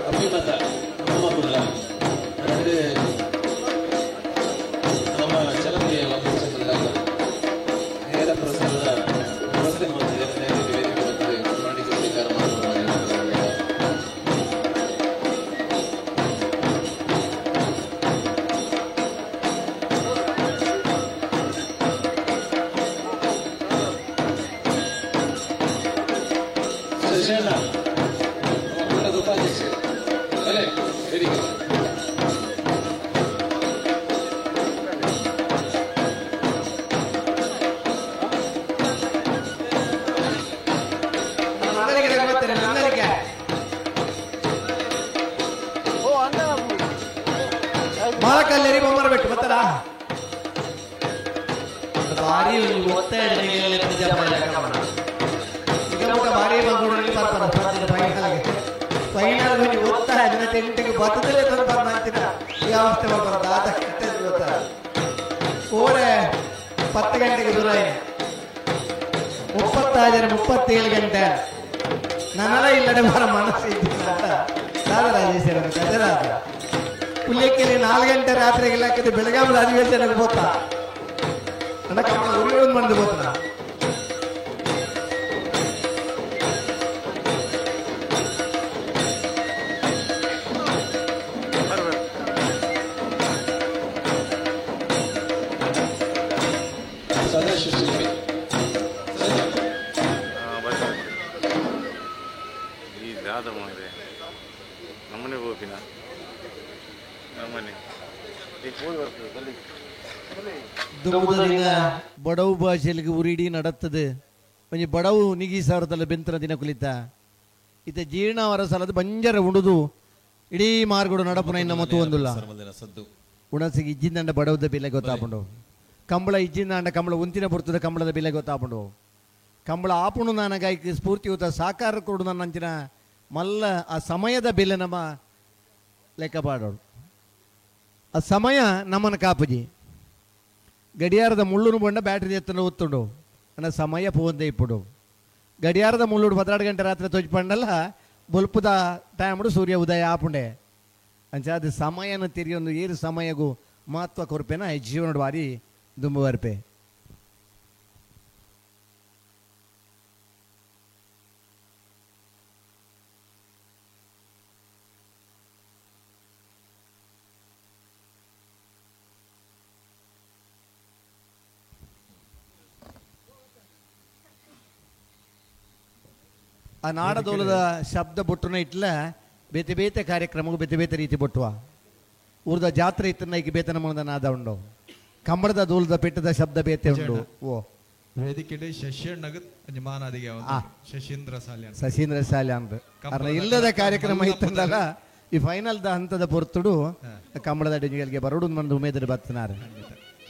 ಅಭಿಮತ ನಮ್ಮ ಕುಡ್ಲ ಅಂದರೆ ನಮ್ಮ ಚಲಪತಿಯ ನೇರ ಪ್ರಸಾರದ ವ್ಯವಸ್ಥೆ ಮಾಡಿದೆ. ವೇದಿಕೆ ಬಂದಿದೆ ಮಾಡಿಕೆ ಸ್ವೀಕಾರ ಮಾಡುವ ಶಶಿಯಣ್ಣ ನಮ್ಮ ಕೂಟದ ಉಪಾಧ್ಯಕ್ಷರು ಅಲ್ಲೇ ವೇದಿಕೆ. ನಂದಳಿಗೆ ಬರ್ತಾರೆ. ನಂದಳಿಗೆ ಮಾಳಕಲ್ಲೇರಿ ಬೊಮ್ಮನ ಬೆಟ್ಟು ಬರ್ತಾರಾ. ಭಾರಿ ಒತ್ತಾಯ ಈಗ ಭಾರಿ ಬಂದು ಬರ್ತಾರೆ ಫೈನಲ್ಗೆ. ಫೈನಲ್ ಹೋಗಿ ಒತ್ತಾಯ 18ಕ್ಕೆ ಬತ್ತದಲ್ಲೇ ತಂದು ಬರ್ತೀನಿ ಈ ಅವಸ್ಥೆ ಬರ್ಬಾರ್ದು. ಆತ ಕೆಟ್ಟದ್ದು ಗೊತ್ತಾ. ಕೋರೆ 10 ಗಂಟೆಗೆ ದೂರ 36 37 ಗಂಟೆ ನನ್ನಲ್ಲ ಇಲ್ಲಡೆ ಬರ ಮನಸ್ಸು ಇದ್ದಿಲ್ಲ ಅಂತ ದಾದರಾಜೇಶ್ವರ ಗಜರಾಜ ಪುಲ್ಯಕ್ಕೆಲ್ಲಿ 4 ಗಂಟೆ ರಾತ್ರಿಗೆ ಹಾಕಿದ್ರೆ ಬೆಳಗಾವಿ ಅಧಿವೇಶನಕ್ಕೆ ಹೋಗ್ತಾ ನನ್ನ ಕಮ್ಮಳ ಉರಿಯೋದು ಬಂದು ಹೋಗ್ತಾ. ಸದಸ್ಯ ಶಿಲ್ಪಿ ಈ ದಾದ ಮಾಡಿದೆ ನಮ್ಮನೆ ಹೋಗಿನ ನಮ್ಮನೆ ಈಗ ಹೋಗಿ ಬರ್ತದೆ ಅಲ್ಲಿ. ದುಂಬುದರಿಂದ ಬಡವು ಭಾಷೆಯಲ್ಲಿ ಉರಿಡಿ ನಡತ್ತದೆ. ಒಂಜಿ ಬಡವು ನಿಗಿ ಸಾವಿರದಲ್ಲ ಬೆಂತರ ದಿನ ಕುಲಿತ ಇತ್ತ ಜೀರ್ಣವರ ಸಲದ ಬಂಜರ ಉಂಡುದು ಇಡೀ ಮಾರ್ಗಡು ನಡಪುನ ಇನ್ನ ಮತ್ತು ಒಂದುಲ್ಲ. ಸದ್ದು ಉಣಸಿಗೆ ಇಜ್ಜಿಂದಂಡ ಬಡವದ ಬೆಲೆ ಗೊತ್ತಾಪುಂಡು. ಕಂಬಳ ಇಜ್ಜಿಂದಂಡ ಕಂಬಳ ಉಂತಿನ ಪುರ್ತದ ಕಂಬಳದ ಬೆಲೆ ಗೊತ್ತಾಪುಂಡು. ಕಂಬಳ ಆಪುಣು ನಾನಗಾಯ್ಕೆ ಸ್ಫೂರ್ತಿಯುತ ಸಾಕಾರ ಕೊಡು ನನ್ನ ಅಂಚಿನ ಮಲ್ಲ ಆ ಸಮಯದ ಬೆಲೆ ನಮ್ಮ ಲೆಕ್ಕ ಪಾಡೋಡು. ಆ ಸಮಯ ನಮ್ಮನ್ನು ಕಾಪುಜಿ. ಗಡಿಯಾರದ ಮುಳ್ಳುನು ಬಂಡ ಬ್ಯಾಟ್ರಿ ಎತ್ತನ ಒತ್ತುಂಡು ನನ್ನ ಸಮಯ ಪೋಂದೆ ಇಪ್ಪುಡು. ಗಡಿಯಾರದ ಮುಳ್ಳುಡು 12 ಗಂಟೆ ರಾತ್ರಿ ತೊಜ್ಪಂಡಲ್ಲ ಬೊಲ್ಪುದ ಟೈಮ್ಡು ಸೂರ್ಯ ಉದಯ ಆಪುಂಡೆ. ಅಂಚ ಅದು ಸಮಯನ ತಿರಿಯೊಂದು ಏರು ಸಮಯಗೂ ಮಹತ್ವ ಕೊರ್ಪೆನ ಈ ಜೀವನದ ಬಾರಿ ದುಂಬು ಬರ್ಪೆ. ಆ ನಾಡದೋಲದ ಶಬ್ದ ಬೊಟ್ಟುನ ಇಟ್ಲ ಬೇತೆ ಬೇತೆ ಕಾರ್ಯಕ್ರಮಕ್ಕೂ ಬೇತೆ ಬೇತೆ ರೀತಿ ಬೊಟ್ಟುವ ಊರ್ದ ಜಾತ್ರೆ ಇತ್ತನ್ನ ಈಗ ಬೇತೆ ನಮೂನದ ನಾದ ಉಂಡು ಕಂಬಳದ ದೋಲದ ಪೆಟ್ಟದ ಶಬ್ದ ಬೇತೆ ಉಂಡು. ಓ ವೇದಿಕೆಡೆ ಶಶಿಯಣ್ಣಗ ಮಾನಾದಿಗೆ ಶಶೀಂದ್ರ ಸಾಲ್ಯಾನ್ ಶಶೀಂದ್ರ ಸಾಲ್ಯಾನ್ ಅರ್ನ ಇಲ್ಲದ ಕಾರ್ಯಕ್ರಮ ಇತ್ತಂದಲ್ಲ ಈ ಫೈನಲ್ the ಹಂತದ ಪೊರ್ತುಡು ಕಂಬಳದ ಡಿಂಜಿಗಳಿಗೆ ಬರೋಡು ಮಂದು ಉಮೇದರು ಬತ್ತನಾರ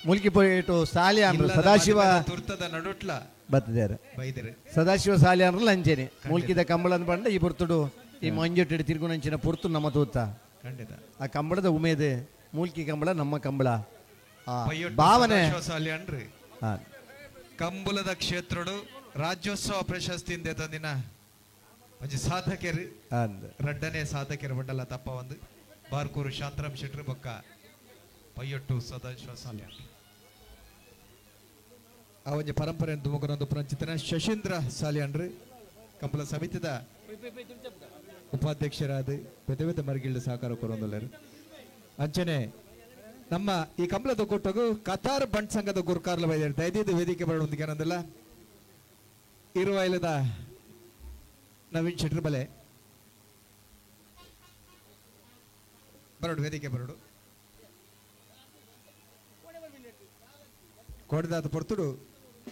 ಮುಲ್ಕಿ ಪೋಯಿಟು ಸಾಲ್ಯಾನ್ ಸದಾಶಿವ ತುರ್ತದ ನಡುಟ್ಲ ಬತ್ತಿದ್ದಾರೆ ಬೈದರೆ ಸದಾಶಿವ ಸಾಲ್ಯಾನ್ರಲ್ಲ ಅಂಚೇನೆ ಮುಲ್ಕಿದ ಕಂಬಳನ ಬಂಡ ಈ ಪೊರ್ತುಡು ಈ ಮಂಜೊಟ್ಟಿಡು ತಿರುಗುನಂಚಿನ ಪೊರ್ತು ನಮ್ಮ ತೂತ ಖಂಡಿತ ಆ ಕಂಬಳದ ಉಮೇದು ಮೂಲ್ಕಿ ಕಂಬಳ ನಮ್ಮ ಕಂಬಳ ಭಾವನೆ ಸಾಲ್ಯಾನ್ರಿ ಕಂಬುಲದ ಕ್ಷೇತ್ರಡು ರಾಜ್ಯೋತ್ಸವ ಪ್ರಶಸ್ತಿಯಿಂದ ತಂದಿನ ಒಂಜಿ ಸಾಧಕರು ರಡ್ಡನೇ ಸಾಧಕರು ಬಂಡಲ ತಪ್ಪ ಒಂದು ಬಾರ್ಕೂರು ಶಾಂತರಾಮ್ ಶೆಟ್ರು ಬೊಕ್ಕ ಪೈಯೊಟ್ಟು ಸದಾಶಿವ ಸಾಲ್ಯಾನ್ ಆ ಒಂಜಿ ಪರಂಪರೆ ತುಮಕೂರೊಂದು ಪುರಂಚಿತನ ಶಶೀಂದ್ರ ಸಾಲ್ಯಾನ್ರಿ ಕಂಬಳ ಸಮಿತಿದ ಉಪಾಧ್ಯಕ್ಷರಾದ ಬೇತೆ ಬೇತೆ ಮರ್ಗಿಲ್ದ ಸಹಕಾರ ಕೊರೊಂದುಲ್ಲೆರ್. ಅಂಚನೆ ನಮ್ಮ ಈ ಕಂಬಳದ ಕೂಟಗು ಕತಾರ್ ಬಂಟ್ ಸಂಘದ ಗುರುಕಾರ್ಲ ಬೈದೇರು ದಯದೀದ ವೇದಿಕೆ ಬರೋದಕ್ಕೆ ಏನಂದಿಲ್ಲ ಇರುವೈಲದ ನವೀನ್ ಶೆಟ್ರ್ ಬಲೆ ಬರೋಡು ವೇದಿಕೆ ಬರೋಡು ಕೋಡಿದಾದ ಪೊರ್ತುಡು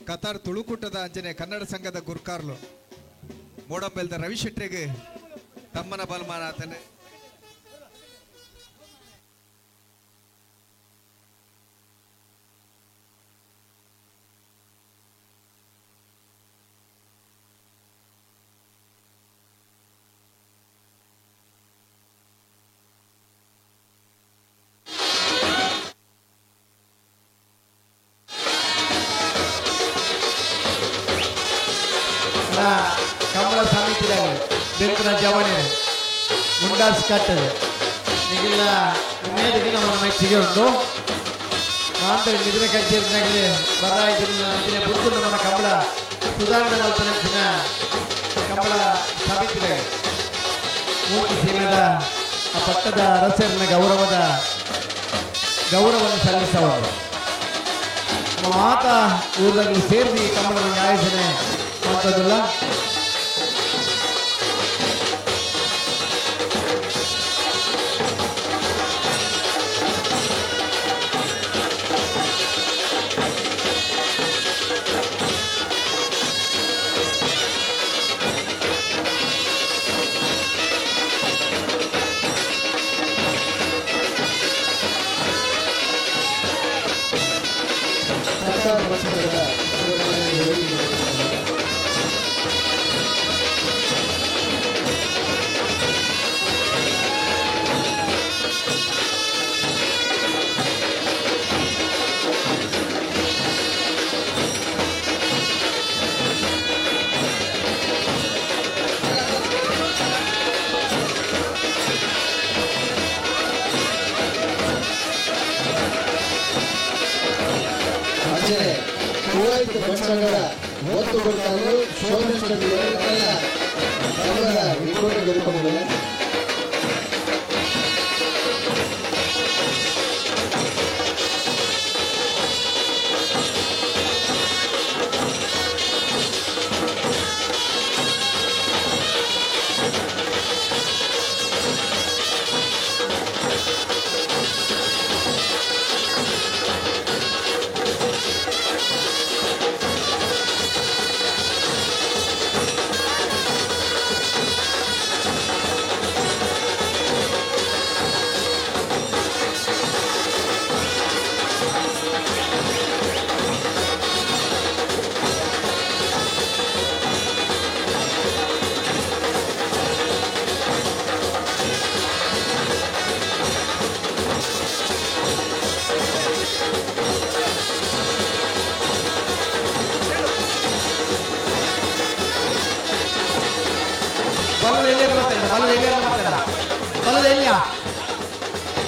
ಕತಾರ್ ತುಳುಕೂಟದ ಅಂಚನೆ ಕನ್ನಡ ಸಂಘದ ಗುರ್ಕಾರ್ಲು ಮೋಡಂಬೆಲ್ದ ರವಿ ಶೆಟ್ರಿಗೆ ತಮ್ಮನ ಬಲ್ಮಾನ ಆತನೆ. ಕಂಬಳ ಸಮಿತಿದಾಗ ಬೆಂಕನ ಜವಣಿ ಮುಂಡಾಸ್ ಕಟ್ಟದೆ ನಿಗಿಲ್ಲ ಉಮೇದಿಗೆ ನಮ್ಮ ಮೆಚ್ಚಿಗೆ ಉಂಟು ಮಾತ್ರ ನಿದ್ರೆ ಕಚೇರಿನಾಗಲಿ ಬರ ಬುದ್ದು ನಮ್ಮ ಕಂಬಳ ಸುಧಾರಣೆ ಮಲ್ಪನಂಚಿನ ಕಂಬಳ ಸಮಿತಿದಾಗ ಮೂರ್ತಿ ಸೀಮೆದ ಆ ಪಟ್ಟದ ಅರಸರಿನ ಗೌರವದ ಗೌರವವನ್ನು ಸಲ್ಲಿಸುವರು. ನಮ್ಮ ಮಾತ ಊರಲ್ಲಿ ಸೇರಿ ಕಂಬಳದ ಆಯೋಜನೆ ಮಾಡ್ತದಲ್ಲ.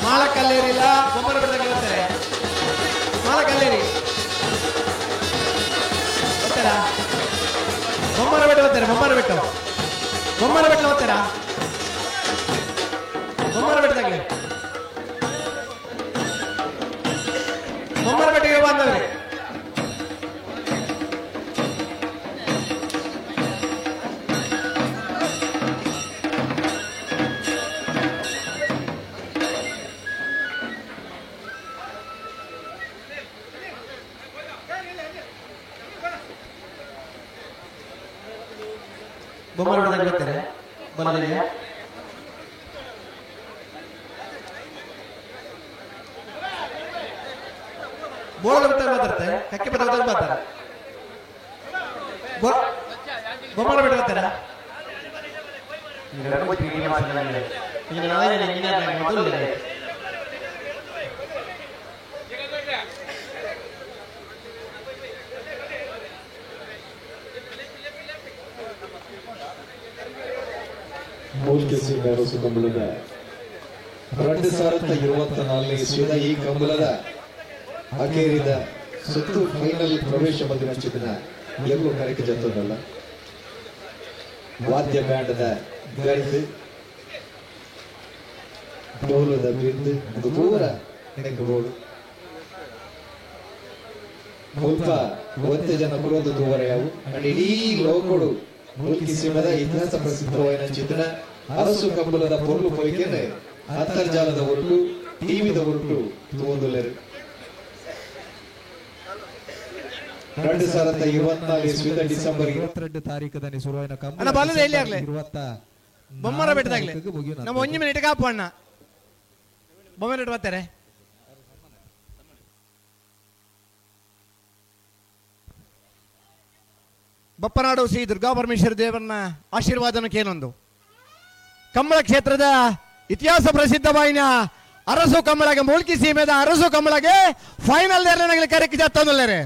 ಮಾಳಕಲ್ಲೇರಿಲ್ಲ ಬೊಮ್ಮನ ಬಿಡದಂಗೆ ಬರ್ತಾರೆ. ಮಾಳಕಲ್ಲೇರಿ ಬರ್ತಾರಾ? ಬೊಮ್ಮನ ಬೆಟ್ಟ ಬರ್ತಾರೆ. ಬೊಮ್ಮನ ಬೆಟ್ಟ ಬೊಮ್ಮನ ಬೆಟ್ಟ ಬರ್ತಾರಾ? ಬೊಮ್ಮನ ಬೆಟ್ಟದಾಗಲಿ ಬೊಮ್ಮನ ಬೆಟ್ಟಿಗೆ ಬಂದವ್ರಿ. ಬೊಮ್ಮರ ಬರ್ತಾರೆ ಬಲದಲ್ಲಿ ಬೋಳ ಬಿಡ್ತಾರೆ ಮಾತಾಡ್ತಾರೆ ಕಕ್ಕೆ ಬದಲಾದ ಮಾತಾರೆ ಬೊಮ್ಮರ ಬಿಡ್ತಾರೆ ಮೂಲ್ಕಿ ಸೀಮೆ ಅರಸು ಕಂಬಳದ 2024 ಇಸ್ವಿದ ಈ ಕಂಬಳದ ಅಕೇರಿದ ಸುತ್ತು ಫೈನಲ್ ಪ್ರವೇಶ ಮಧ್ಯದ ಎಲ್ಲೂ ಕರೆಕ್ಕೆ ಜೊತೆನಲ್ಲ ವಾದ್ಯ ಬ್ಯಾಂಡದ ಗರಿದು ಡೋಲದ ಬಿಂದು ಅದು ಪೂರ ನೆಕ್ಕಬೋಡು ಮುಲ್ಪ ಒಂತೆ ಜನ ಕುರೋದು ದೂರ ಯಾವು ಅಂಡ್ ಇಡೀ ಲೋಕೋಡು ಮುಲ್ಕಿ ಸೀಮದ ಇತಿಹಾಸ ಪ್ರಸಿದ್ಧವಾದ ಚಿತ್ರ ಅರಸು ಕಂಬಳದ ಪೊರ್ಲು ಪೊಯ್ಕೆನೆ ಅಂತರ್ಜಾಲದ ಒಟ್ಟು ಟಿವಿದ ಒಟ್ಟು ತೋಂದುಲೆರು 2024 ಇಸ್ವಿದ ಡಿಸೆಂಬರ್ 22 ತಾರೀಕದಲ್ಲಿ ಶುರುವಾಯಿನ ಅಣ್ಣ, ಬಲದ ಎಲ್ಲಿ ಆಗ್ಲಿ? ಬೊಮ್ಮರ ಬೆಟ್ಟದಾಗ್ಲಿ ನಮ್ಮ ಒಂಜಿ ಮಿನಿಟ್ ಕಾಪು ಅಣ್ಣ ಬೊಮ್ಮರ ಬೆಟ್ಟ ಬರ್ತಾರೆ. ಬಪ್ಪನಾಡು ಶ್ರೀ ದುರ್ಗಾ ಪರಮೇಶ್ವರ ದೇವರನ್ನ ಆಶೀರ್ವಾದನ ಕೇನೊಂದು ಕಂಬಳ ಕ್ಷೇತ್ರದ ಇತಿಹಾಸ ಪ್ರಸಿದ್ಧವಾಯಿನ ಅರಸು ಕಂಬಳಗೆ ಮೂಲ್ಕಿ ಸೀಮೆದ ಅರಸು ಕಂಬಳಗೆ ಫೈನಲ್ ಕರೆಕ್ಟ್ ಜಾತಂದುಲ್ಲೇರೆ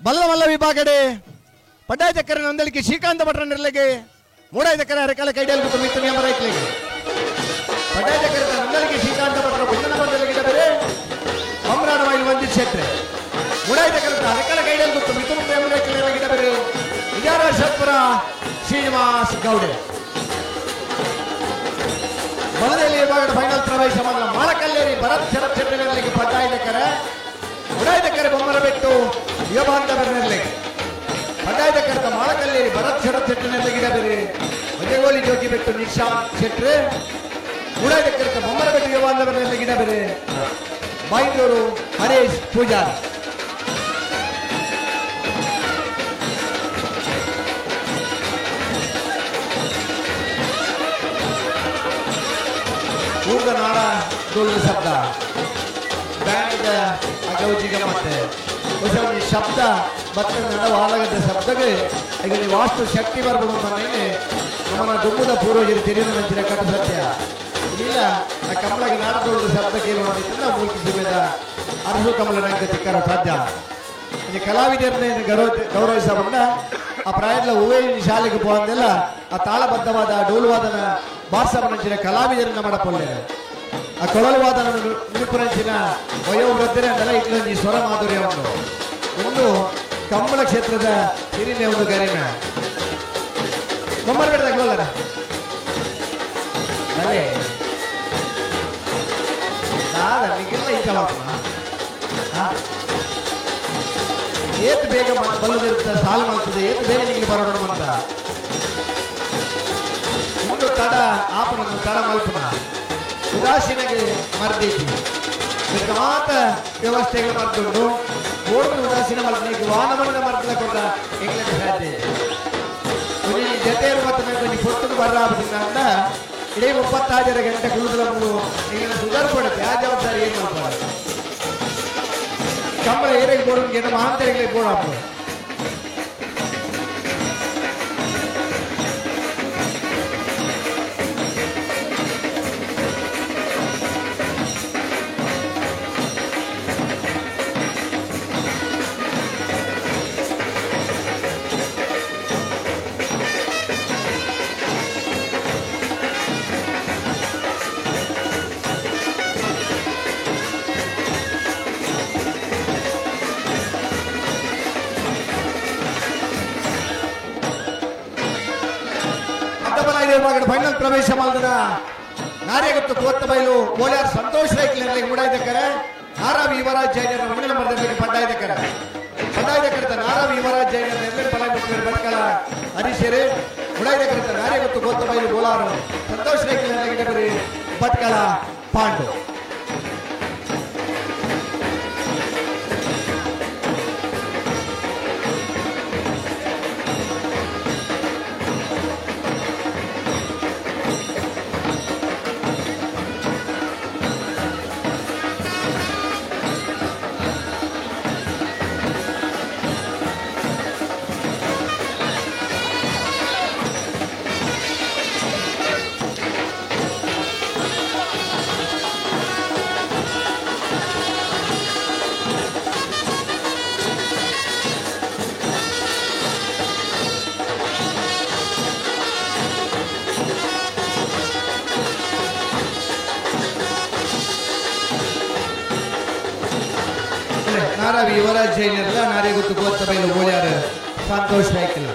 ಬಲ್ಲ ಮಲ್ಲ ವಿಭಾಗಡೆ ಪಡ್ಡಾಯ ಚಕ್ಕರ ನಂದಳಿಕೆ ಶ್ರೀಕಾಂತ ಭಟ್ರ ನಿರ್ಲೆಗೆ ಮೂಡಾಯ ಚಕ್ಕರ ಅರಕಾಲ ಕೈಡಿಯಲ್ಲಿ ಬಿಟ್ಟು ಮಿತ್ತು ನಿಯಮ ರೈತಲಿಗೆ ಪಡ್ಡಾಯ ಚಕ್ಕರ ನಂದಳಿಕೆ ಶ್ರೀಕಾಂತ ಭಟ್ರ ಬಂಧನ ಬಂದಲಿಗೆ ಬೇರೆ ಅಮ್ರಾನ ವಾಯಿಲ್ ವಂಜಿತ್ ಶೆಟ್ರೆ ಮೂಡಾಯ ಚಕ್ಕರ ಅರಕಾಲ ಕೈಡಿಯಲ್ಲಿ ಬಿಟ್ಟು ಮಿತ್ತು ನಿಯಮ ರೈತಲಿಗೆ ಬೇರೆ ವಿಜಾರ ಶತ್ಪುರ ಶ್ರೀನಿವಾಸ್ ಗೌಡೆ ಬಲದಲ್ಲಿ ವಿಭಾಗದ ಫೈನಲ್ ಪ್ರವೇಶ ಮಾಡಿದ ಮಾಳಕಲ್ಲೇರಿ ಭರತ್ ಶರತ್ ಶೆಟ್ಟರ್ಗಳಿಗೆ ಪಡ್ಡಾಯ ಚಕ್ಕರ ಉಡಾಯ ಚಕ್ಕರ ಬೊಮ್ಮರ ಬೆಟ್ಟು ಯುವಬಾಂಧ ಬರ್ನೆರ್ಲೆಗೆ ಪಡ್ಡಾಯ ಚಕ್ಕರದ ಮಾಳಕಲ್ಲೇರಿ ಭರತ್ ಶರತ್ ಶೆಟ್ಟರ್ನೆರ್ಲೆಗೆ ಬೇರೆ ಮಜಗೋಲಿ ಜೋಗಿ ಬೆಟ್ಟು ನಿಶಾಂತ್ ಶೆಟ್ರೆ ಉಡಾಯ ಚಕ್ಕರದ ಬೊಮ್ಮರ ಬೆಟ್ಟು ಯುವಬಾಂಧ ಬರ್ನೆರ್ಲೆಗೆ ಬೇರೆ ಬೈಂದೂರು ಹರೀಶ್ ಪೂಜಾರಿ. ಊರ್ದ ನಾಡ ಡೋಲು ಶಬ್ದ ಬ್ಯಾಂಡ್ ಅಗೌಜಿಗ ಮತ್ತೆ ಹೊಸ ಒಂದು ಶಬ್ದ ಮತ್ತೆ ನಡ ವಾಲಗದ ಶಬ್ದಕ್ಕೆ ಈಗ ನೀವು ವಾಸ್ತು ಶಕ್ತಿ ಬರ್ಬೋದು ಅಂತ ನಮ್ಮನ್ನ ದುಮ್ಮದ ಪೂರ್ವಜರು ತಿಳಿದ ನಂಚಿನ ಕಟ್ಟು ಸತ್ಯ ಇಲ್ಲ. ಆ ಕಮಲಗೆ ನಾಡದೊಳದ ಶಬ್ದ ಕೇಳುವಂತಿಲ್ಲ ಮೂಲ್ಕಿ ಸೀಮೆದ ಅರಸು ಕಮಲ ನಂಗೆ ತಿಕ್ಕರ ಸಾಧ್ಯ. ಈ ಕಲಾವಿದರನ್ನೇ ಗೌರವಿಸಬಂದ ಆ ಪ್ರಾಯದ ಹೂವೇ ಶಾಲೆಗೆ ಹೋದಂದೆಲ್ಲ ಆ ತಾಳಬದ್ಧವಾದ ಡೋಲುವಾದನ ಬಾರ್ಸಬನಂಚಿನ ಕಲಾವಿದರನ್ನ ಮಾಡಪೊಲ್ಲೆ ಆ ಕೊಳಲುವಾದನ ನುಡಿಪುರಂಚಿನ ವಯೋವೃದ್ಧರೇ ಅಂದೆಲ್ಲ ಇಟ್ಲೊಂಜಿ ಸ್ವರ ಮಾಧುರ್ಯ ಉಂಟು. ಒಂದು ಕಂಬಳ ಕ್ಷೇತ್ರದ ಹಿರಿಮೆ ಒಂದು ಗರಿಮೆ ಬೊಮ್ಮರ ಬೆಟ್ಟದಾಗಲ್ಲ ಅಲ್ಲೇ ದಾದ ನಿಗೆಲ್ಲ ಇಂಚ ಏತ್ ಬೇಗ ಬಲ್ಲದಿರುತ್ತೆ ಸಾಲು ಮಾಡ್ತದೆ ಏತ್ ಬೇಗ ನಿಮಗೆ ಬರೋಣ ಅಂತ ಒಂದು ತಡ ಆಪನ ತಡ ಮಲ್ಪನ ಉದಾಸೀನಗೆ ಮರ್ದೈತಿ ಮಾತ ವ್ಯವಸ್ಥೆಗಳು ಮರ್ತುಂಡು ಓಡಲು ಉದಾಸೀನ ಮಲ್ಪನಿಗೆ ವಾನಮಣ್ಣ ಮರ್ದಲ ಕೊಟ್ಟ ಎಂಗ್ಲಕ್ಕೆ ಸಾಧ್ಯ ಜೊತೆಯರು ಮತ್ತು ನಂಗೆ ಪೊತ್ತುದು ಬರ್ರಾಬದಿಂದ ಇಡೀ 36 ಗಂಟೆ ಕುಳಿತುಕೊಂಡು ಈಗ ಸುಧಾರ್ಪಡುತ್ತೆ. ಆ ಜವಾಬ್ದಾರಿ ಏನು ಮಾಡ್ತಾರೆ ಕಂಬಳ ಏರಿಗೆ ಬೋರ್ಡ್ ನಮ್ಮ ಆಂತರಿಗಳಿಗೆ ಬೋರ್ಡ್ ಹಾಕ್ಬೋದು. ಫೈನಲ್ ಪ್ರವೇಶ ಮಾಡಿದ ನಾರ್ಯಗುತ್ತು ಕೋತ್ತಬೈಲು ಕೋಲಾರ ಸಂತೋಷ್ ರೈಕ್ಲೆರ್ಲಿಗೆ ಮೂಡಾಯ್ದಕ್ಕರೆ ನಾರಾವಿ ಯುವರಾಜ್ ಜೈನರ ಮುಂದಿನ ಮರದಲ್ಲಿ ಪಡ್ಡಾಯ್ದಕ್ಕರೆ ಪಡ್ಡಾಯ್ದಕ್ಕರೆತ ನಾರಾವಿ ಯುವರಾಜ್ ಜೈನರ ಎಲ್ಲರೂ ಬಲ ಬಟ್ಕಳ ಹರೀಶರು ಮೂಡಾಯ್ದಕ್ಕರೆತ ನಾರ್ಯಗುತ್ತು ಕೋತ್ತಬೈಲು ಕೋಲಾರ ಸಂತೋಷ್ ರೈಕ್ಲೆರ್ಲಿಗೆ ಭಟ್ಕಳ ಪಾಂಡು. ನಾರಾವಿ ಯುವರಾಜ್ ಜೈನರ್ಲ ನಾರೇಗುತ್ತು ಗೋತ್ತಬೈಲು ಬೋಳ್ಯಾರು ಸಂತೋಷ್ ರೈಕಲ್.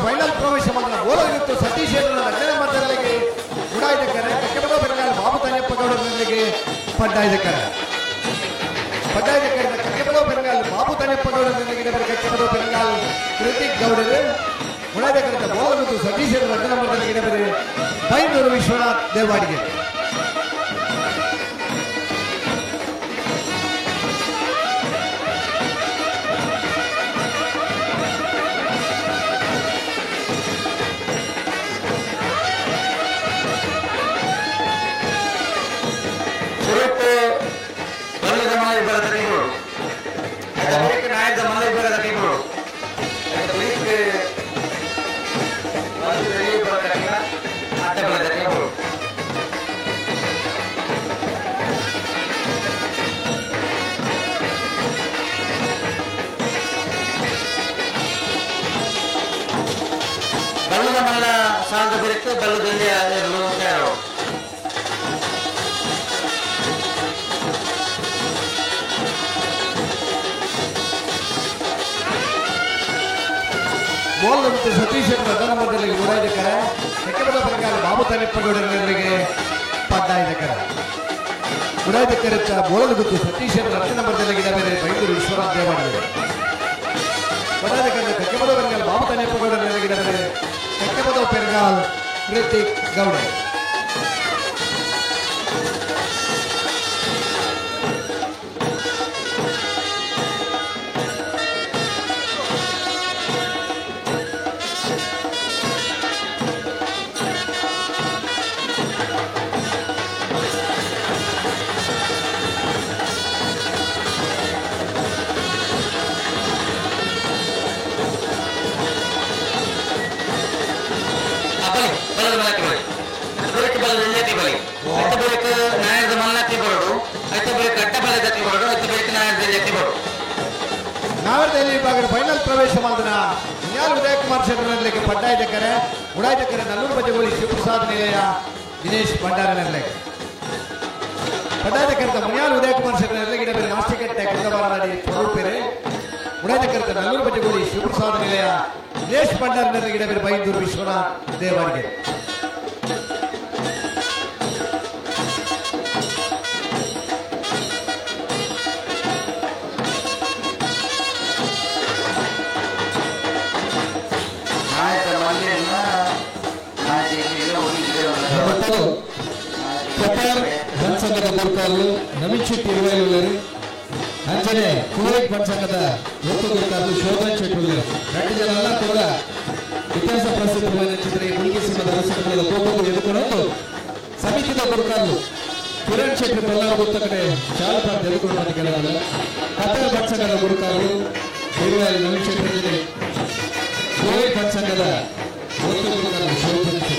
ಫೈನಲ್ ಪ್ರವೇಶ ಮಾಡಿದ ಬೋಲಗಿತ್ತು ಸತೀಶ್ ರಚನೆ ಮಾಡ್ತಾರಲ್ಲಿಗೆ ಉಡಾಯ್ದಕ್ಕರೆ ಕಕ್ಕೆಬಡ ಬೆರಗಾಲ ಬಾಬು ತಂಜಪ್ಪ ಗೌಡರಲ್ಲಿಗೆ ಪಡ್ಡಾಯ್ದಕ್ಕರೆ ಪಡ್ಡಾಯ್ದಕ್ಕರೆ ಕಕ್ಕೆಬಡ ಬೆರಗಾಲ ಬಾಬು ತಂಜಪ್ಪ ಗೌಡರಲ್ಲಿಗೆ ಕಕ್ಕೆಬಡ ಬೆರಗಾಲ ಕೃತಿಕ್ ಗೌಡರು ಉಡಾಯ್ದಕ್ಕರೆ ಬೋಲಗಿತ್ತು ಸತೀಶ್ ರಚನೆ ಮಾಡ್ತಾರಲ್ಲಿಗೆ ಬೇರೆ ಬೈಂದೂರು ವಿಶ್ವನಾಥ್ ದೇವಾಡಿಗೆ. ಸತೀಶ್ ಪ್ರಧಾನಮಂತ್ರಿಗೆ ಓಡಾಡಿದ್ದಾರೆ ಹೆಕ್ಕಬಡ ಪ್ರಕಾರ ಬಾಬು ತನಿಪ್ಪಗೌಡರವರಿಗೆ ಪಡ್ಡಾಯಿದ್ದಾರೆ ಉಡಾಯಿದಕ್ಕರೆ ಬೋಳದ ಗುತ್ತು ಸತೀಶ್ ರತ್ನ ಮಧ್ಯದಲ್ಲಿ ಬೇರೆ ಬೈಂದೂರು ವಿಶ್ವನಾಥ್ ದೇವಾಡಿಗೆ ಪಡಾಧಿಕಾರಿ ಕಕ್ಕೆಬದ ಬೆರಗಾಲ್ ಬಾಬು ತನಿಪ್ಪಗೌಡರವರಿಗೆ ಬೇರೆ ಕಕ್ಕೆಬದ ಪೆರ್ಗಾಲ್ ಕೃತಿಕ್ ಗೌಡ. ಫೈನಲ್ ಪ್ರವೇಶ ಮಾಡಿದ ಯಾರು ಉದಯ ಕುಮಾರ್ ಶೆಟ್ಟರ್ನಲ್ಲಿಗೆ ಪಡ್ಡಾಯ್ದಕ್ಕರೆ ಉಡಾಯ್ದಕ್ಕರೆ ನಲ್ಲೂರು ಬಜಗೋಳಿ ಶಿವಪ್ರಸಾದ್ ನಿಲಯ ದಿನೇಶ್ ಭಂಡಾರನಲ್ಲಿಗೆ ಪಡ್ಡಾಯ್ದಕ್ಕರೆ ಮುನಿಯಾಲ್ ಉದಯ ಕುಮಾರ್ ಶೆಟ್ಟರ್ನಲ್ಲಿಗೆ ಬೇರೆ ಮಾಸ್ಟಿಕಟ್ಟೆ ಕೃತವಾರಡಿ ಸ್ವರೂಪೇರೆ ಉಡಾಯ್ದಕ್ಕರೆ ನಲ್ಲೂರು ಬಜಗೋಳಿ ಶಿವಪ್ರಸಾದ್ ನಿಲಯ ದಿನೇಶ್ ಭಂಡಾರನಲ್ಲಿಗೆ ಬೇರೆ ಬೈಂದೂರು ವಿಶ್ವನಾಥ್ ದೇವರಿಗೆ. ಬನ್ಸಂಘದ ಗುರುಕಾರರು ನವೀನ್ ಶೆಟ್ಟಿ ಇರುವೈಲುಳ್ಳರು ಅಂಚನೆ ಕುವೈಟ್ ಬನ್ಸಂಘದ ಒತ್ತು ಗುರುಕಾರರು ಶೋಭನ್ ಶೆಟ್ಟಿ ಉಳ್ಳರು రెండు ಜನ ಕೂಡ ಇತಿಹಾಸ ಪ್ರಸಿದ್ಧವಾದ ಚಿತ್ರ ಮುಲ್ಕಿ ಸಿಂಹದ ಅರಸುಗಳ ಕೋಪದ ಎದುರ್ಕೊಂಡು ಸಮಿತಿದ ಗುರುಕಾರರು ಕಿರಣ್ ಶೆಟ್ಟಿ ಬೆಲ್ಲರ ಗೊತ್ತ ಕಡೆ ಚಾಲು ಪ್ರಾಂತ ಎದುರ್ಕೊಂಡು ಬಂದ ಕೆಲವರು ಕತರ್ ಬನ್ಸಂಘದ ಗುರುಕಾರರು ಇರುವೈಲು ನವೀನ್ ಶೆಟ್ಟಿ ಕುವೈಟ್ ಬನ್ಸಂಘದ ಒತ್ತು ಗುರುಕಾರರು ಶೋಭನ್ ಶೆಟ್ಟಿ.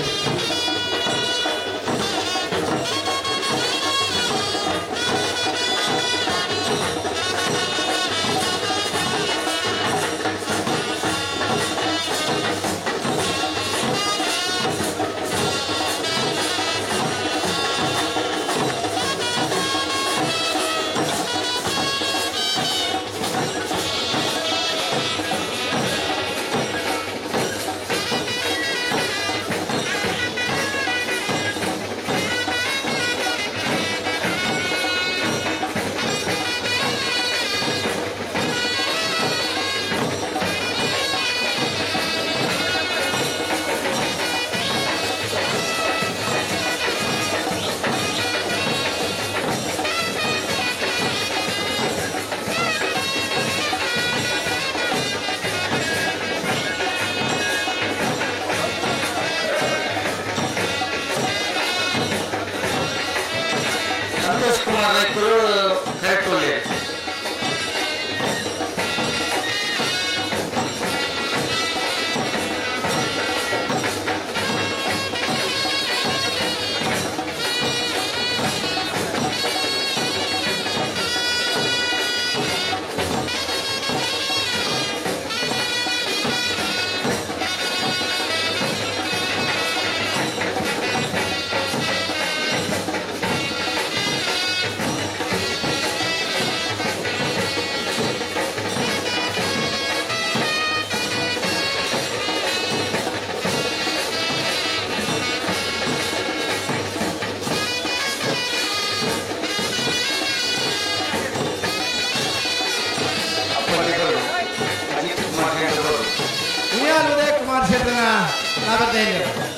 1007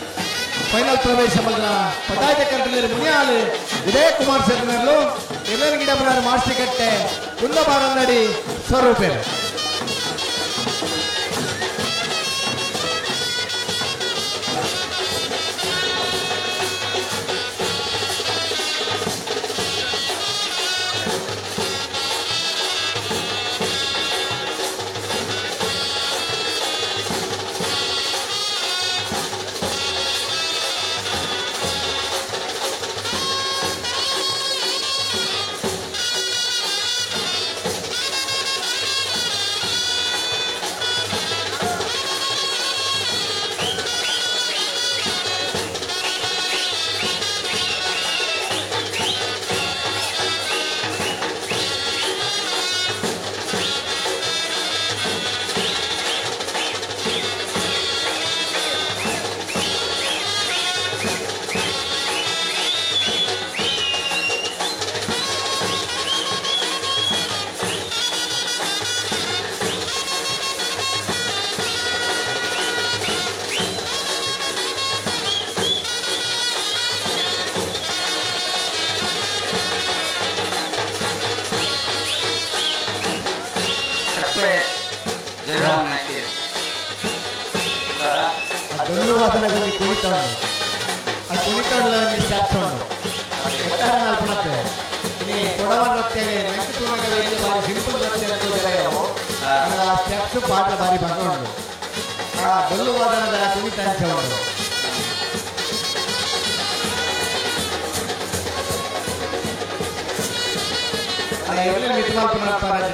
ಫೈನಲ್ ಪ್ರವೇಶ ಮಲ್ದಿನ ಪಟಾಯಿತ ಕರ್ಟಲೇರು ಮುನಿಯಾಲು ಉದಯ ಕುಮಾರ್ ಶೆಟ್ಟರ್ಲು ಎಲ್ಲರ ಗಿಡಮನಾರು ಮಾಸ್ತಿಕಟ್ಟೆ ಕುಂದಬಾರನ್ನಡಿ ಸ್ವರೂಪೇರು. ಪಾಠ ಬಾರಿ ಬಂದು ಆ ಡೊಳ್ಳುವಾದನದ ಕುಣಿತ ಉಂಟು.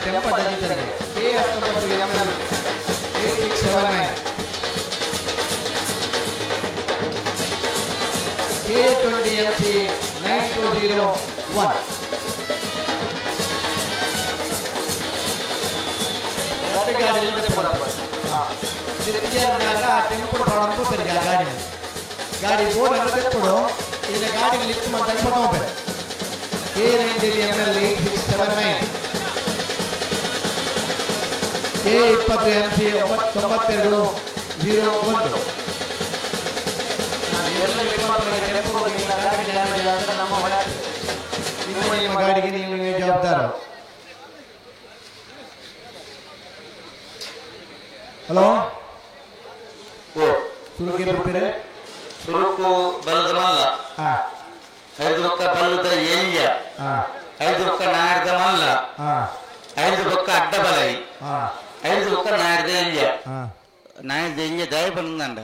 ಟೆಂಪ ಡಜಿತರಿಗೆ K 19 M L 8679 K 20 M C 9201. ಗಾಡಿ ಗಾಡಿ ಬೋರ್ಡ್ ಅನ್ನು ತೆಪ್ಪಡು ಇಲ್ಲ ಗಾಡಿ ಲಿಫ್ಟ್ ಮಾಡ್ತಾ ಹೋಗ್ಬೇಕು. K 90 M L 8679 K 20 M C 9201. ನಿಮ್ಮ ಗಾಡಿಗೆ ನೀವು ಜವಾಬ್ದಾರ. ಹಲೋ ಸುರುಕು ಬರ್ತೀರಿ? ಸುರುಕು ಬಲ್ಲದ ಮಲ್ಲ, ಐದು ಬೊಕ್ಕ ಬಲ್ಲದ ಎಲ್ಯ, ಐದು ಬೊಕ್ಕ ನಾಯರ್ದ ಮಲ್ಲ, ಐದು ಬೊಕ್ಕ ಅಡ್ಡ ಬಲೈ, ಐದು ಬೊಕ್ಕ ನಾಯರ್ದ ಎಲ್ಯ. ನಾಯರ್ದ ಎಲ್ಯ ದಾಯ ಬಂದಂಡ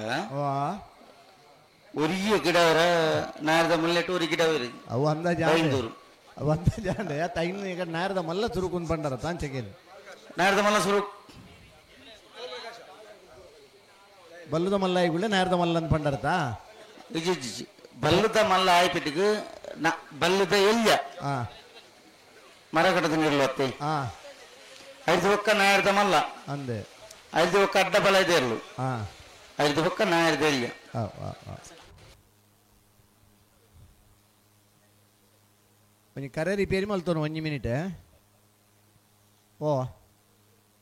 ಒರಿಯ ಗಿಡವರ ನಾಯರ್ದ ಮುಲ್ಲೆಟ್ಟು ಒರಿ ಗಿಡವರಿ ಅವು ಅಂದಾಜು ಅವು ಅಂದಾಜಾಂಡೆ ತೈನ ಈಗ ನಾಯರ್ದ ಮಲ್ಲ ಸುರುಕು ಬಂಡಾರ ತಾಂಚಗೇನು ನಾಯರ್ದ ಮಲ್ಲ ಸುರುಕು ಬಲ್ಲದ ಮಲ್ಲ ಆಯ್ಗುಳ್ಳೆ ನಾಯರ್ದ ಮಲ್ಲ ಅಂತ ಪಂಡರ್ತಾ ಬಲ್ಲದ ಮಲ್ಲ ಆಯ್ಪಿಟ್ಟಿಗೆ ಬಲ್ಲದ ಎಲ್ಯ ಮರಕಟ್ಟದ ನೀರ್ಲು ಐದು ಬೊಕ್ಕ ನಾಯರ್ದ ಮಲ್ಲ ಅಂದೆ, ಐದು ಬೊಕ್ಕ ಅಡ್ಡ ಬಲ ಇದೆ ಇರಲು, ಐದು ಬೊಕ್ಕ ನಾಯರ್ದ ಎಲ್ಯ. ಒಂಜಿ ಕರೆ ರಿಪೇರಿ ಮಲ್ತೋನು ಒಂಜಿ ಮಿನಿಟ್. ಓ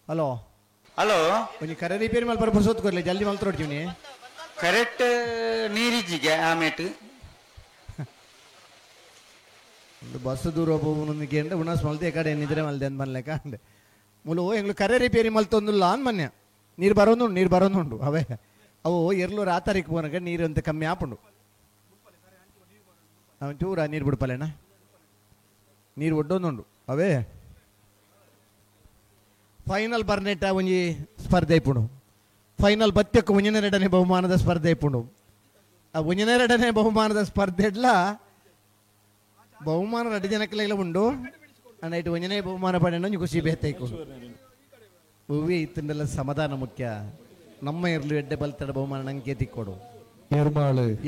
ಹಲೋ ಹಲೋ ಒಂಜಿ ಕರೆ ರಿಪೇರಿ ಮಲ್ಪ ಪುರ್ಸೊತ್ತು ಕೊರ್ಲೆ ಜಲ್ದಿ ಮಲ್ತೊಡ್ತೀವಿ. ಕರೆಕ್ಟ್ ನೀರಿಜ್ಜಿಗೆ ಆಮೇಟ್ ಒಂದು ಬಸ್ ದೂರ ಹೋಗುವಂಡ ಉಣಸ್ ಮಲ್ತೆ ಕಡೆ ನಿದ್ರೆ ಮಲ್ದೆ ಅಂತ ಮನ್ಲೆಕ ಅಂದೆ ಮುಲು ಎಂಗ್ಳು ಕರೆ ರಿಪೇರಿ ಮಲ್ತೊಂದುಲ್ಲ ಅಂದ್ ಮೊನ್ನೆ ನೀರು ಬರೋದುಂಡು ನೀರು ಬರೋದುಂಡು ಅವೇ ಅವು ಎರ್ಲೂರು ಆ ತಾರೀಕು ಹೋನಕ ನೀರು ಅಂತ ಕಮ್ಮಿ ಆಪುಂಡು. ಚೂರ ನೀರು ಬಿಡ್ಪಲೇನ ನೀರು ಒಡ್ಡೊಂದುಂಡು ಅವೇ. ಫೈನಲ್ ಬರ್ನೆಟ್ಟ ಒಂಜಿ ಸ್ಪರ್ಧೆ ಇಪ್ಪುಂಡು. ಫೈನಲ್ ಬತ್ತೆಕ್ಕ ಒಂಜನೆರಡನೇ ಬಹುಮಾನದ ಸ್ಪರ್ಧೆ ಇಪ್ಪುಂಡು. ಆ ಒಂಜನೆರಡನೇ ಬಹುಮಾನದ ಸ್ಪರ್ಧೆ ಎಡ್ಲ ಬಹುಮಾನ ರಡ್ಡು ಜನಕ್ಲೆಗ್ಲ ಉಂಡು. ಅಂಡ್ ಒಂಜನೇ ಬಹುಮಾನ ಪಡೆಯೋ ಒಂಜಿ ಖುಷಿ ಬೇತೈಕು. ಹೂವೇ ಇತ್ತಂಡೆಲ್ಲ ಸಮಾಧಾನ ಮುಖ್ಯ. ನಮ್ಮ ಇರ್ಲು ಎಡ್ಡೆ ಬಲ್ತಡ ಬಹುಮಾನ ನಂಗೆ ತಿಕ್ಕೊಡು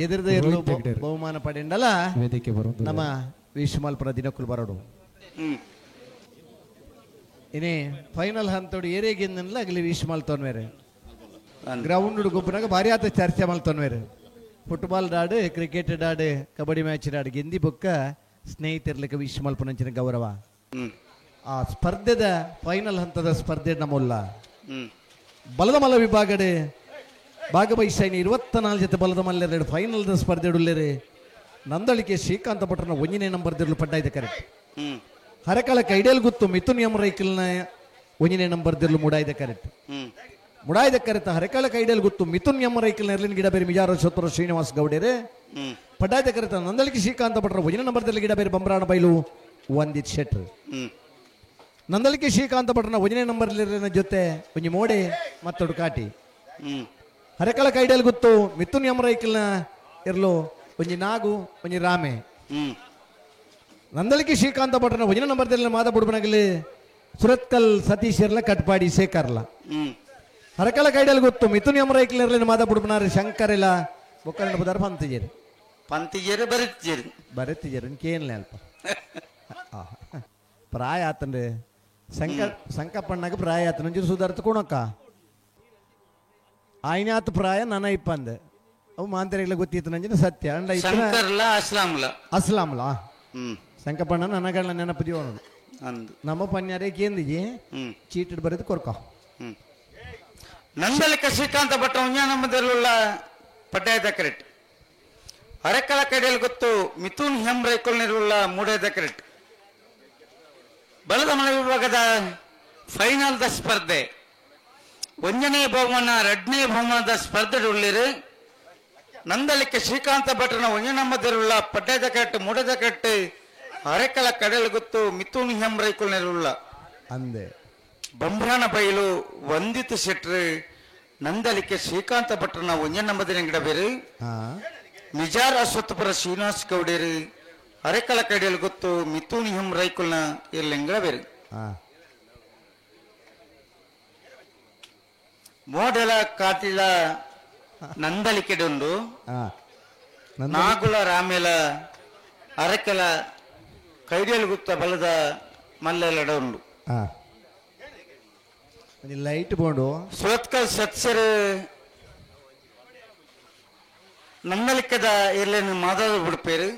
ಎದುರ್ದ ಇರ್ಲು ಬಹುಮಾನ ಪಡೆಂಡಲ್ಲ ನಮ್ಮ ವಿಶ್ವಮಾಲ್ಪುರ ದಿನಕ್ಕೂ ಬರೋಡು. ಇನೇ ಫೈನಲ್ ಹಂತೋಡು ಏರಿಯಾಗಿಂದಲ್ಲ ಆಗಲಿ ವಿಶ್ ಮಲ್ತೊನ್ವೇರೆ ಗ್ರೌಂಡ್ ಗೊಬ್ಬನಾಗ ಭಾರಿ ಆತ ಚರ್ಚೆ ಮಲ್ತೊನ್ವೇರೆ. ಫುಟ್ಬಾಲ್ ಡಾಡು ಕ್ರಿಕೆಟ್ ಡಾಡು ಕಬಡ್ಡಿ ಮ್ಯಾಚ್ ಡಾಡು ಗೆಂದಿ ಬೊಕ್ಕ ಸ್ನೇಹಿತರ್ಲಿಕ್ಕೆ ವಿಶ್ ಮಲ್ಪನಂಚಿನ ಗೌರವ. ಆ ಸ್ಪರ್ಧೆದ ಫೈನಲ್ ಹಂತದ ಸ್ಪರ್ಧೆ ನಮ್ಮಲ್ಲ ಬಲದ ಮಲ್ಲ ವಿಭಾಗಡೆ ಭಾಗವಹಿಸೈನ 24 ಜೊತೆ ಬಲದ ಮಲ್ಲೆರಡು ಫೈನಲ್ ಸ್ಪರ್ಧೆ ಉಳ್ಳೇರು ನಂದಳಿಕೆ ಶ್ರೀಕಾಂತ ಭಟ್ರನ 1ನೇ ನಂಬರ್ ದಿರ್ಲು ಪಡ್ಡಾಯ್ದ ಕರೆಕ್ಟ್. ಹರಕಳ ಕೈಡೇಲ್ ಗುತ್ತು ಮಿಥುನ್ ಎಂ ರೈಕಲ್ನ 1ನೇ ನಂಬರ್ ದಿರ್ಲು ಮುಡಾಯ್ದ ಕರೆಕ್ಟ್. ಮುಡಾಯ್ದ ಕರೆತ ಹರಕಳ ಕೈಡೇಲ್ ಗುತ್ತು ಮಿಥುನ್ ಎಂ ರೈಕಲ್ನ ಎರ್ಲಿನ ಗಿಡ ಬೇರೆ ಮಿಜಾರ ಸೋತ್ರ ಶ್ರೀನಿವಾಸ್ ಗೌಡೇರೆ ಪಡ್ಡಾಯ್ದ ಕರೆತ ನಂದಳಿಕೆ ಶ್ರೀಕಾಂತ ಭಟ್ರ 1ನೇ ನಂಬರ್ ದಿರ್ಲು ಗಿಡ ಬೇರೆ ಬಂಬ್ರಾಣ ಬೈಲು ವಂದಿತ್ ಶೆಟ್ರು. ನಂದಳಿಕೆ ಶ್ರೀಕಾಂತ ಭಟ್ರನ 1ನೇ ನಂಬರ್ ಜೊತೆ ಒಂಜಿ ಮೋಡೆ ಮತ್ತೊಡು ಕಾಟಿ. ಹರಕಳ ಕೈಡೇಲ್ ಗುತ್ತು ಮಿಥುನ್ ಎಂ ರೈಕಲ್ನ ಇರ್ಲು ಒಂಜಿ ನಾಗು ಒಂಜಿ ರಾಮೆ. ನಂದಳಿಕೆ ಶ್ರೀಕಾಂತ ಭಟ್ರನ 1ನೇ ನಂಬರ್ ದಿರ್ಲು ಮಾದ ಬುಡ್ಬನಗಲಿ ಸುರತ್ಕಲ್ ಸತೀಶ್ ಇರ್ಲ ಕಟ್ಪಾಡಿ ಶೇಖರ್ಲ. ಹರಕಳ ಕೈಡೇಲ್ ಗುತ್ತು ಮಿಥುನ್ ಎಂ ರೈಕಲ್ ಇರ್ಲಿನ ಮಾದ ಬುಡ್ಬನಾರು ಶಂಕರ್ ಇಲ್ಲ ಬೊಕ್ಕರಣ ಬುದಾರ ಪಂತಿಜೇರು ಪಂತಿಜೇರು ಬರೆತಿಜೇರು ಬರೆತಿಜೇರು ಕೇನ್ಲೆ ಅಲ್ಪ ಪ್ರಾಯ ಆತಂದ್ರೆ ಸಂಕಪ್ಪಣ್ಣಗೆ ಪ್ರಾಯ ಆತನ ಒಂಚೂರು ಸುಧಾರ್ತ ಕೊಣಕ್ಕ ಆಯ್ನಾತ ಪ್ರಾಯ ನನ ಇಪ್ಪಂದೆ ಅವು ಮಾಂತರಿಗಳ ಗೊತ್ತಿತ್ತು ನಂಜಿನ ಸತ್ಯ ಅಂಡ ಶಂಕರ್ಲ ಅಸ್ಲಾಂಲ ಅಸ್ಲಾಂಲ ಸಂಕಪ್ಪಣ್ಣ ನನಗಳ ನೆನಪು ಜೀವನದು ನಮ್ಮ ಪನ್ಯಾರೇ ಕೇಂದಿಜಿ ಚೀಟ್ ಬರೆದು ಕೊರ್ಕ. ನಂದಲಿಕ ಶ್ರೀಕಾಂತ ಭಟ್ಟ ಉಜ್ಞಾನಮದಲ್லுள்ள ಪಡ್ಡಾಯದ ಕರೆಕ್ಟ್. ಅರೆಕಲ ಕಡೆಯಲ್ಲಿ ಗೊತ್ತು ಮಿಥುನ್ ಹೆಂ ರೈಕೊಲ್ನಿರುಳ್ಳ ಮೂಡೇದ ಕರೆಕ್ಟ್. ಬಲದ ಮನೆ ವಿಭಾಗದ ಫೈನಲ್ the ಸ್ಪರ್ಧೆ 1ನೇ ಬಹುಮಾನ 2ನೇ ಬಹುಮಾನದ ಸ್ಪರ್ಧೆ ಉಳ್ಳಿರು ನಂದಲಿಕ್ಕೆ ಶ್ರೀಕಾಂತ ಭಟ್ರನ 1ನೇ ನಂಬದಿರುಳ್ಳ ಪಡ್ಡದ ಕಟ್ಟು ಮೂಡದ ಕಟ್ಟು ಅರೆಕಲ ಕಡಲ್ ಗೊತ್ತು ಮಿಥುನ್ ಹೆಂ ರೈಕೊಲ್ನಿರುಳ್ಳ ಅಂದೆ ಬಂಬ್ರಾಣ ಬೈಲು ವಂದಿತ ಶೆಟ್ರು ನಂದಲಿಕ್ಕೆ ಶ್ರೀಕಾಂತ ಭಟ್ರನ 1ನೇ ನಂಬದಿನ ಗಿಡ ಬೇರು ನಿಜಾರ್ ಅಶ್ವತ್ಥಪುರ ಶ್ರೀನಿವಾಸ್ ಗೌಡೇರು ಅರೆಕಲ ಕಡೆಯಲ್ಲಿ ಗೊತ್ತು ಮಿಥುನ್ ಹೆಂ ರೈಕುಲ್ನ ಇರ್ಲಿಂಗಳ ಬೇರೆ. ಮೋಡೆಲ ಕಾಟಿಲ ನಂದಲಿಕೆಡುಂಡು ನಾಗುಲ ರಾಮೇಲ ಅರೆಕಲ ಕೈಡಿಯಲ್ಲಿ ಗುತ್ತ ಬಲದ ಮಲ್ಲೆಲ್ಲಡ ಉಂಡು. ಲೈಟ್ ಬೋಂಡು ಸುರತ್ಕಲ್ ಸತ್ಸರು ನಂದಲಿಕ್ಕದ ಇರ್ಲೇನು ಮಾದಾದ ಬಿಡ್ಪೇರು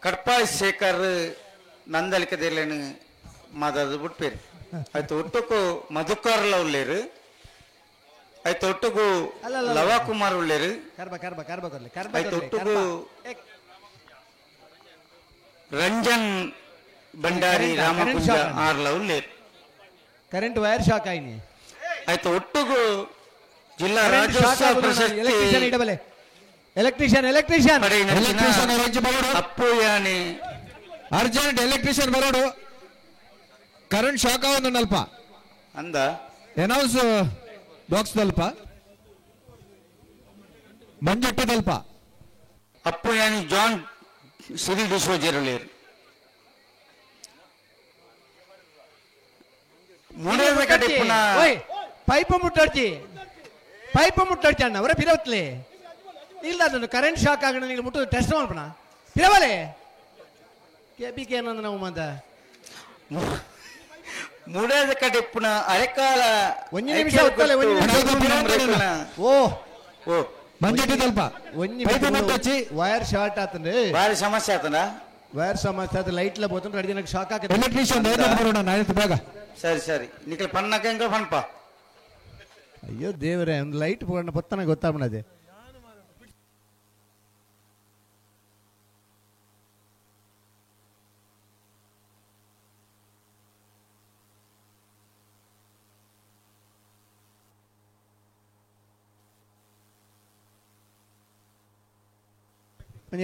ಕಡ್ಪಾಯ್ ಶೇಖರ್ ನಂದಲಿಕ್ಕದ ಇರ್ಲೇನು ಮಾದಾದ ಬಿಡ್ಪೇರು. ಆಯ್ತು ಒಟ್ಟಕ್ಕೂ ಮಧುಕರ್ಲ ಉಳ್ಳೇರು ಆಯ್ತು ಒಟ್ಟುಗೂ ಲವಕುಮಾರ್ ಉಳ್ಳೇರು ಆಯ್ತು ಒಟ್ಟುಗೂ ರಂಜನ್ ಭಂಡಾರಿ ರಾಮಕುಂಜ ಆರ್ಲ ಉಳ್ಳೇರು. ಕರೆಂಟ್ ವೈರ್ ಶಾಕ್ ಆಯ್ನಿ ಆಯ್ತು ಒಟ್ಟುಗೂ ಜಿಲ್ಲಾ ರಾಜ್ಯೋತ್ಸವ ಪ್ರಶಸ್ತಿ ಎಲೆಕ್ಟ್ರಿಷಿಯನ್ ಎಲೆಕ್ಟ್ರಿಷಿಯನ್ ಅಪ್ಪು ಯಾನಿ ಅರ್ಜೆಂಟ್ ಎಲೆಕ್ಟ್ರಿಷಿಯನ್ ಬರೋಡು ಕರೆಂಟ್ ಶಾಕ್ ಆವೊಂದುಂಡಲ್ಪ ಅಂದ ಎನೌನ್ಸ್ ಬಾಕ್ಸ್ ದಲ್ಪ ಮಂಜಟ್ಟದಲ್ಪ ಅಪ್ಪು ಯಾನಿ ಜಾನ್ ಸಿರಿ ಡಿಸೋಜರಲೇರು ಮೂಡೇದ ಕಡೆ ಪುನಃ ಪೈಪ್ ಮುಟ್ಟಡ್ಚಿ ಪೈಪ್ ಮುಟ್ಟಡ್ಚಿ ಅಣ್ಣ ಅವರೇ ಪಿರವತ್ಲೆ ಇಲ್ಲ ಅದನ್ನು ಕರೆಂಟ್ ಶಾಕ್ ಆಗೋಣ ನೀವು ಮುಟ್ಟು ಟೆಸ್ಟ್ ಮಾಡ್ಪಣ ಪಿರವಲೆ ಕೆ ಬಿ ಕೆ ಏನಂದ್ರೆ ನಾವು ಮಾತ ಮೂಡೇದ ಕಡೆ ಪುನಃ ಅರೆಕಾಲ ಒಂಜಿ ನಿಮಿಷ ಒತ್ತಲೆ ಒಂಜಿ ನಿಮಿಷ ಓ ಓ ಮಂಜಟ್ಟದಲ್ಪ ಒಂಜಿ ವೈರ್ ಶಾರ್ಟ್ ಆತಂದ್ರೆ ಭಾರಿ ಸಮಸ್ಯೆ ಆತನ ವೈರ್ ಸಮಸ್ಯೆ ಆತ ಲೈಟ್ ಲ ಬೋತಂದ್ರೆ ಅಡಿ ಜನಕ್ಕೆ ಶಾಕ್ ಆಗುತ್ತೆ ಎಲೆಕ್ಟ್ರಿಷಿಯನ್ ಬರೋಣ ನಾಳೆ ಬೇಗ ಸರಿ ಸರಿ ನಿಖಲ್ ಪನ್ನಕ ಎಂಕ ಪನ್ಪ ಅಯ್ಯೋ ದೇವರೇ ಒಂದು ಲೈಟ್ ಪೋಣ ಪತ್ತನ ಗೊತ್ತಾಗ್ಬಿಡದೆ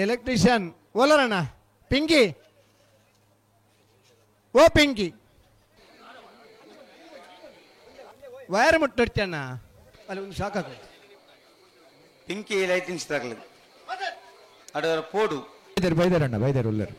ಎಲೆಕ್ಟ್ರಿಷಿಯನ್ ಓಲರಣ್ಣ ಪಿಂಕಿ ಓ ಪಿಂಕಿ ವೈರ್ ಮುಟ್ಟಡ್ತಣ್ಣ ಅಲ್ಲಿ ಒಂದು ಶಾಕ್ ಹಾಕು ಪಿಂಕಿ ಲೈಟಿಂಗ್ಸ್ ತಗಲಿ ಅಡವರ ಪೋಡು ಬೈದಾರಣ್ಣ ಬೈದಾರ ಉಲ್ಲರು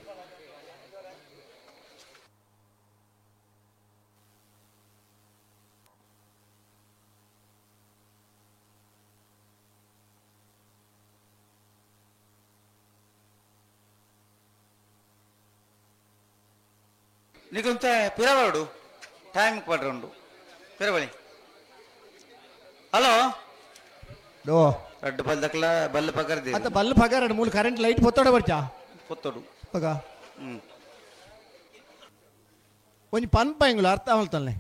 ನಿಕುಂತ ಪಿರವಾಡು ಟೈಮ್ ಪಡ್ರುಂಡು ಪಿರವಳಿ ಹಲೋ ಡೋ ರಡ್ಡು ಬಲ್ದಕ್ಲ ಬಲ್ಲ ಪಗರ್ದಿ ಅತ್ತ ಬಲ್ಲ ಪಗರ ಮೂಲ ಕರೆಂಟ್ ಲೈಟ್ ಪೊತ್ತೋಡ ಬರ್ಚಾ ಪೊತ್ತೋಡು ಪಗ ಒಂಜಿ ಪನ್ಪ ಎಂಗುಲು ಅರ್ಥ ಆವಲ್ತಲ್ಲೆ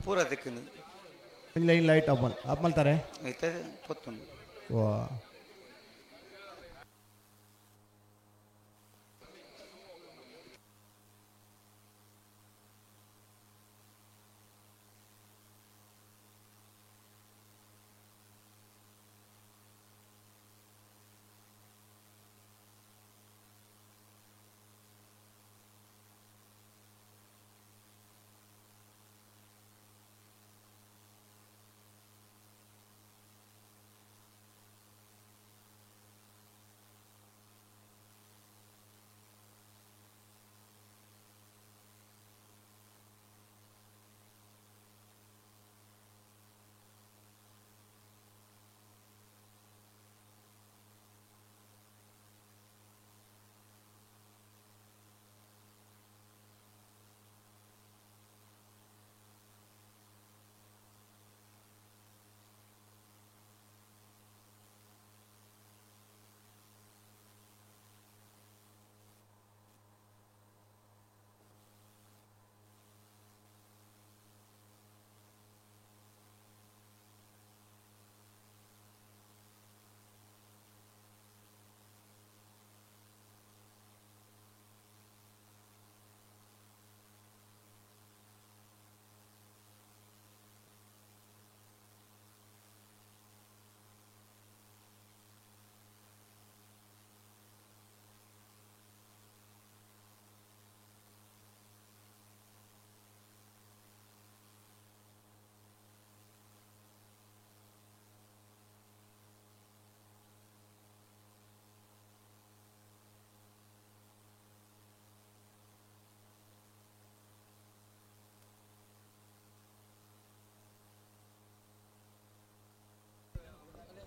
ಪೂರ ತಿಕ್ಕಿಂದು ಲೈನ್ ಲೈಟ್ ಆಫ್ ಆಫ್ ಮಾಡ್ತಾರೆ ಐತೆ ಪೊತ್ತುಂಡು ವಾ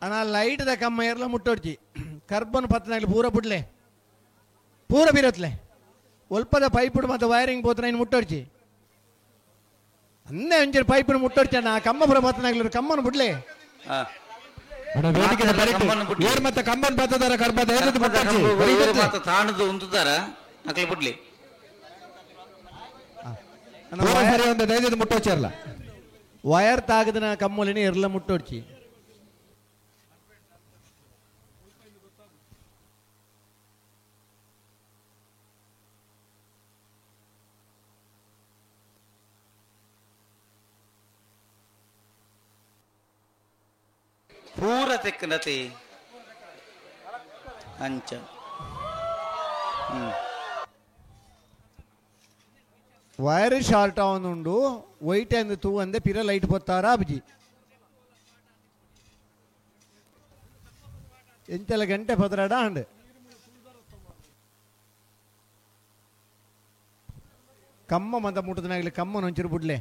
ಅಣ್ಣ ಲೈಟ್ದ ಕಮ್ಮ ಏರ್ಲ ಮುಟ್ಟೋಡ್ಚಿ ಕರ್ಬನ್ ಪತ್ತನಾಗ್ಲಿ ಪೂರ ಬುಡ್ಲೆ ಪೂರ ಬಿರತ್ಲೆ ಒಲ್ಪದ ಪೈಪುಡು ಮತ್ತು ವೈರಿಂಗ್ ಪೋತ್ರ ಇನ್ನು ಮುಟ್ಟೋಡ್ಚಿ ಅನ್ನೇ ಒಂಚೂರು ಪೈಪುನು ಮುಟ್ಟೋಡ್ಚಿ ಅಣ್ಣ ಕಮ್ಮ ಪೂರ ಪತ್ತನಾಗ್ಲಿ ಕಮ್ಮನ ಬುಡ್ಲೆ ಏರ್ ಮತ್ತೆ ಕಂಬನ್ ಪತ್ತದಾರ ಕರ್ಬದ ಮಾತ ತಾಣದು ಉಂತುದಾರ ಅಕ್ಲೆ ಬುಡ್ಲಿ ಸರಿ ಒಂದು ದಯದ ಮುಟ್ಟೋಚಿರಲ್ಲ ವೈರ್ ತಾಗದನ ಕಮ್ಮಲಿನ ಎರ್ಲ ಮುಟ್ಟೋಡ್ಚಿ ಪೂರ ತೆಕ್ಕನತಿ ಅಂಚ ವೈರ್ ಶಾರ್ಟ್ ಆವೊಂದುಂಡು ವೈಟ್ ಅಂದ್ ತೂ ಅಂದೆ ಪಿರ ಲೈಟ್ ಪೊತ್ತಾರ ಅಬ್ಜಿ ಎಂತೆಲ್ಲ ಗಂಟೆ ಪದರಾಡ ಅಂಡ್ ಕಮ್ಮ ಮಂತ ಮುಟ್ಟದನಾಗ್ಲಿ ಕಮ್ಮನ ಒಂಚೂರು ಬುಡ್ಲೆ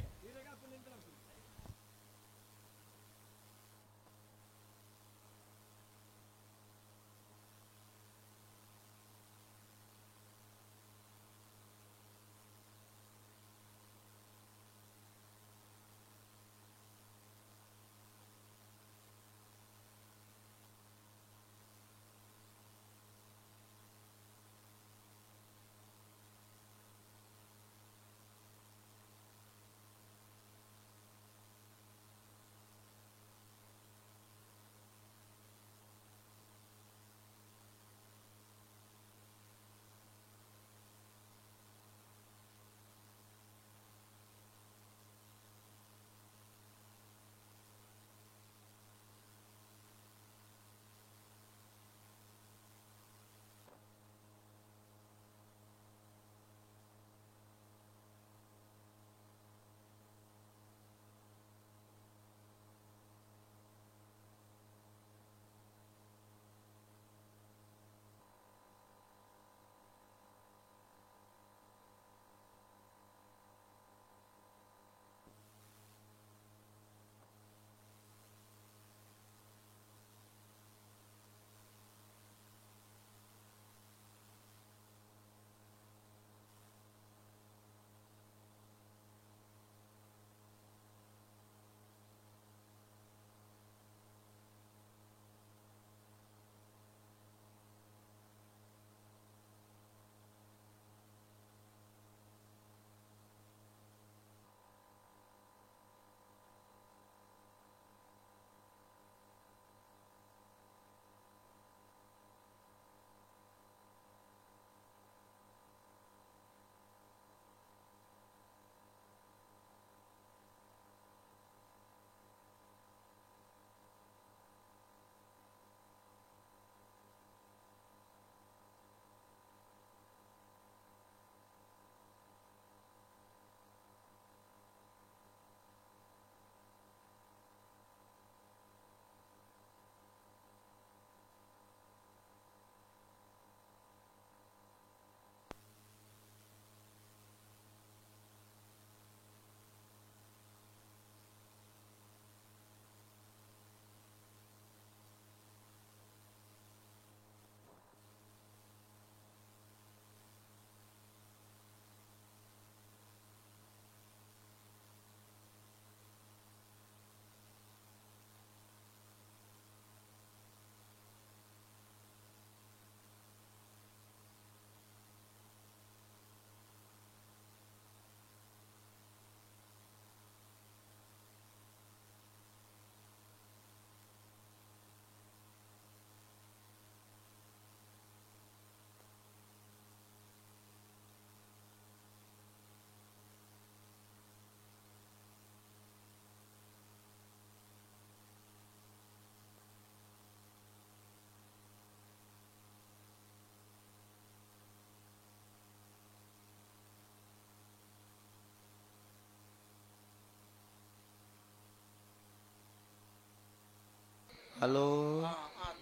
ಹಲೋ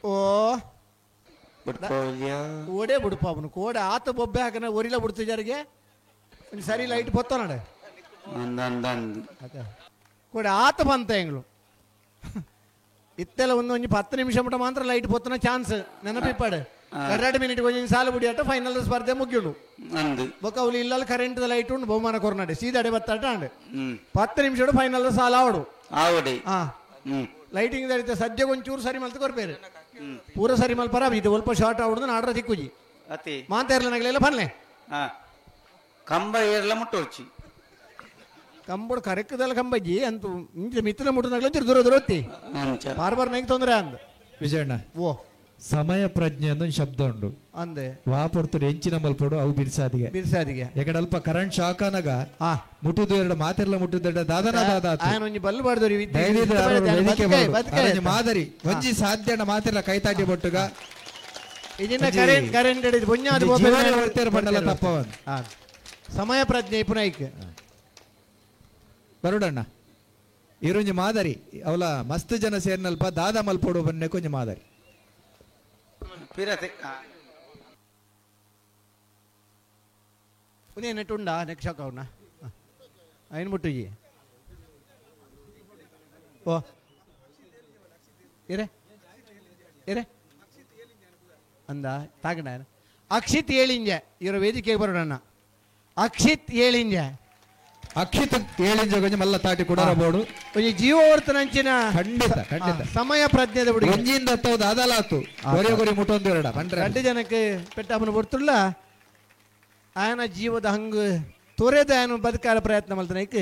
ಓ ಓಡೆ ಬಿಡುಪ ಅವನು ಕೋಡೆ ಆತ ಬೊಬ್ಬೆ ಹಾಕನ ಒರಿಲ ಬಿಡ್ತಿದ್ದಾರಿಗೆ ಒಂದು ಸರಿ ಲೈಟ್ ಬತ್ತ ನಡೆ ಕೋಡೆ ಆತ ಬಂತ ಎಂಗ್ಳು ಇತ್ತೆಲ್ಲ ಒಂದು ಒಂಜಿ 10 ನಿಮಿಷ ಮಟ್ಟ ಮಾತ್ರ ಲೈಟ್ ಪೊತ್ತನ ಚಾನ್ಸ್ ನೆನಪಿಪ್ಪಾಡು 2 ಮಿನಿಟ್ ಒಂಜಿ ಸಾಲು ಬಿಡಿಯಾಟ ಫೈನಲ್ ಸ್ಪರ್ಧೆ ಮುಗಿಯುಡು ಬೊಕ್ಕ ಅವಳು ಇಲ್ಲ ಕರೆಂಟ್ ಲೈಟ್ ಉಂಡು ಬಹುಮಾನ ಕೊರ್ನಾಡೆ ಸೀದಾಡೆ ಬತ್ತಾಟ ಅಂಡ್ 10 ನಿಮಿಷ ಫೈನಲ್ ಸಾಲ ಆವಡು ಆವಡಿ ಹಾ ಲೈಟಿಂಗ್ ದಡಿತ ಸದ್ಯ ಒಂಚೂರು ಸರಿ ಮಲ್ತು ಕೊರ್ಪೇರು ಪೂರ ಸರಿ ಮಲ್ಪರ ಇದು ಸ್ವಲ್ಪ ಶಾರ್ಟ್ ಆವಡ್ದು ನಾಡ್ರ ತಿಕ್ಕುಜಿ ಅತಿ ಮಾತ ಇರ್ಲ ಬನ್ಲೆ ಕಂಬ ಏರ್ಲ ಮುಟ್ಟೋರ್ಚಿ ಕಂಬೋಡು ಕರೆಕ್ಕದಲ್ಲ ಕಂಬಜ್ಜಿ ಅಂತ ಇಂಚ ಮಿತ್ತಲ ಮುಟ್ಟನಾಗಲ ಒಂಚೂರು ದೂರ ದೂರ ಹೊತ್ತಿ ಬಾರ್ ಬಾರ್ ನಂಗೆ ತೊಂದರೆ ಅಂದ ವಿಜಯಣ್ಣ ಓ ಸಮಯ ಪ್ರಜ್ಞೆ ಅಂತ ಒಂದು ಶಬ್ದ ಉಂಡು ಅಂದೆ ವಾ ಪೊರ್ತುಡು ಎಂಚಿನ ಮಲ್ಪಡು ಅವು ಬಿರ್ಸಾದಿಗೆ ಬಿರ್ಸಾದಿಗೆ ಯಾಕಂದ್ರೆ ಅಲ್ಪ ಕರೆಂಟ್ ಶಾಕ್ ಅನಗ ಮುಟ್ಟುದು ಎರಡು ಮಾತಿರ್ಲ ಮುಟ್ಟುದು ದಾದನ ದಾದ ಒಂಜಿ ಬಲ್ಲು ಬಾರ್ದೋರಿ ಮಾದರಿ ಒಂಜಿ ಸಾಧ್ಯನ ಮಾತಿರ್ಲ ಕೈತಾಟಿ ಬೊಟ್ಟುಗ ಕರೆಂಟ್ ಕರೆಂಟ್ ತಪ್ಪವನ್ ಸಮಯ ಪ್ರಜ್ಞೆ ಪುನೈಕ್ ಬರುಡಣ್ಣ ಇರುಂಜಿ ಮಾದರಿ ಅವಲ ಮಸ್ತ್ ಜನ ಸೇರ್ನಲ್ಪ ದಾದ ಮಲ್ಪೋಡು ಬನ್ನೆ ಕೊಂಜಿ ಮಾದರಿ ನೆಟ್ ಉಂಡಾ ನೆಕ್ ಶಾಕ್ ಅವನ ಐನ್ ಮುಟ್ಟುಜಿ ಓ ಇರೆ ಇರೆ ಅಂದ ತಾಗಣ ಅಕ್ಷಿತ್ ಏಳಿಂಜೆ ಇವರ ವೇದಿಕೆಗೆ ಬರೋಣ ಅಕ್ಷಿತ್ ಏಳಿಂಜೆ ಅಕ್ಷಿತ್ ಏಳಿಂಜೆ ಕೊಂಚ ಮಲ್ಲ ತಾಟಿ ಕೊಡರಬೋಡು ಒಂಜಿ ಜೀವವರ್ತನಂಚಿನ ಖಂಡಿತ ಖಂಡಿತ ಸಮಯ ಪ್ರಜ್ಞೆದ ಹುಡುಗಿ ಒಂಜಿಂದ ಹತ್ತೋದು ಅದಲಾತು ಗೊರೆ ಗೊರೆ ಮುಟ್ಟೊಂದು ಎರಡ ಪಂಡ್ರೆ ಎರಡು ಜನಕ್ಕೆ ಪೆಟ್ಟಾಪನ ಬರ್ತುಳ್ಳ ಆಯನ ಜೀವದ ಹಂಗ ತೊರೆದ ಆಯನ ಬದುಕಾರ ಪ್ರಯತ್ನ ಮಲ್ತನೈಕ್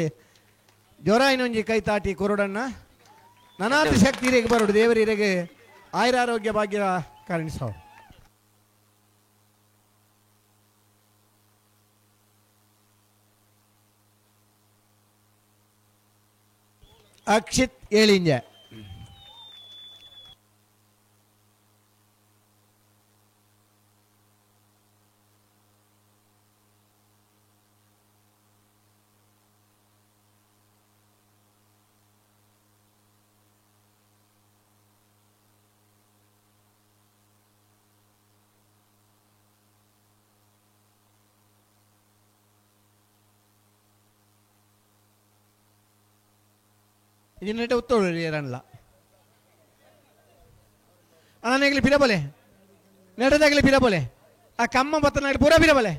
ಜ್ವರ ಒಂಜಿ ಕೈ ತಾಟಿ ಕೊರಡಣ್ಣ ನನಾತಿ ಶಕ್ತಿ ಇರೆಗೆ ಬರೋಡು ದೇವರಿರೆಗೆ ಆಯುರಾರೋಗ್ಯ ಭಾಗ್ಯ ಕಾರಣಿಸಾವು. ಅಕ್ಷಿತ್ ಏಳಿಂಜೆ ಇದನ್ನೆಟ್ಟ ಉತ್ತೋಳು ಏರನ್ಲ ಅಣ್ಣನಾಗಲಿ ಪಿರಬಲೆ ನೆಡದಾಗಲಿ ಪಿರಬಲೆ ಆ ಕಮ್ಮ ಬತ್ತನಾಗಲಿ ಪೂರ ಪಿರಬಲೆ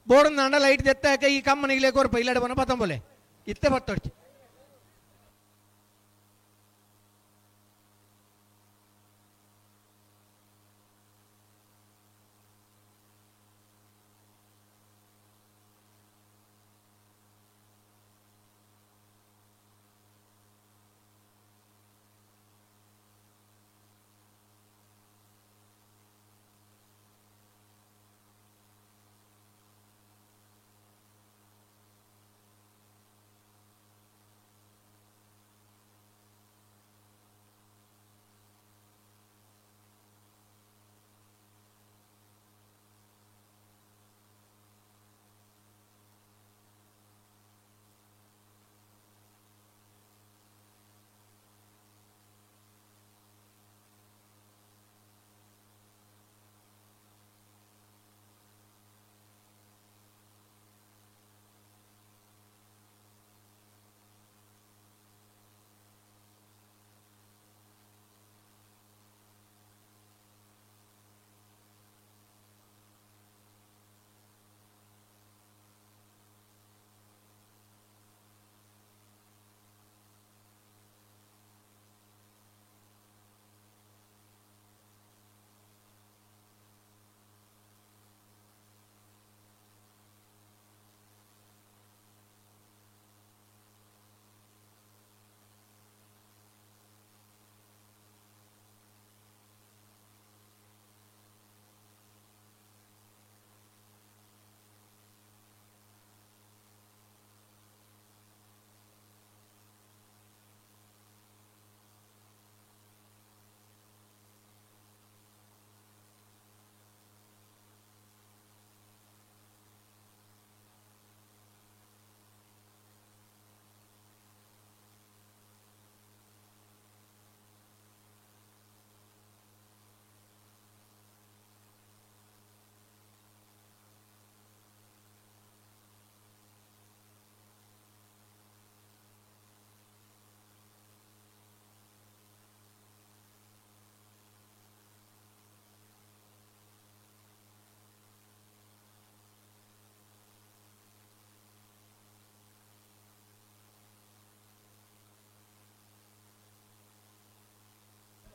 ಬೋರ್ಡ್ ನಾಂಡ ಲೈಟ್ ದೆತ್ತಾಕ ಈ ಕಮ್ಮನಿಗ್ಲೇ ಕೊರ್ಪ ಇಲ್ಲಡೆ ಬನ ಬತ್ತಂಬೊಲೆ ಇತ್ತೆ ಬತ್ತೊಡ್ಚಿ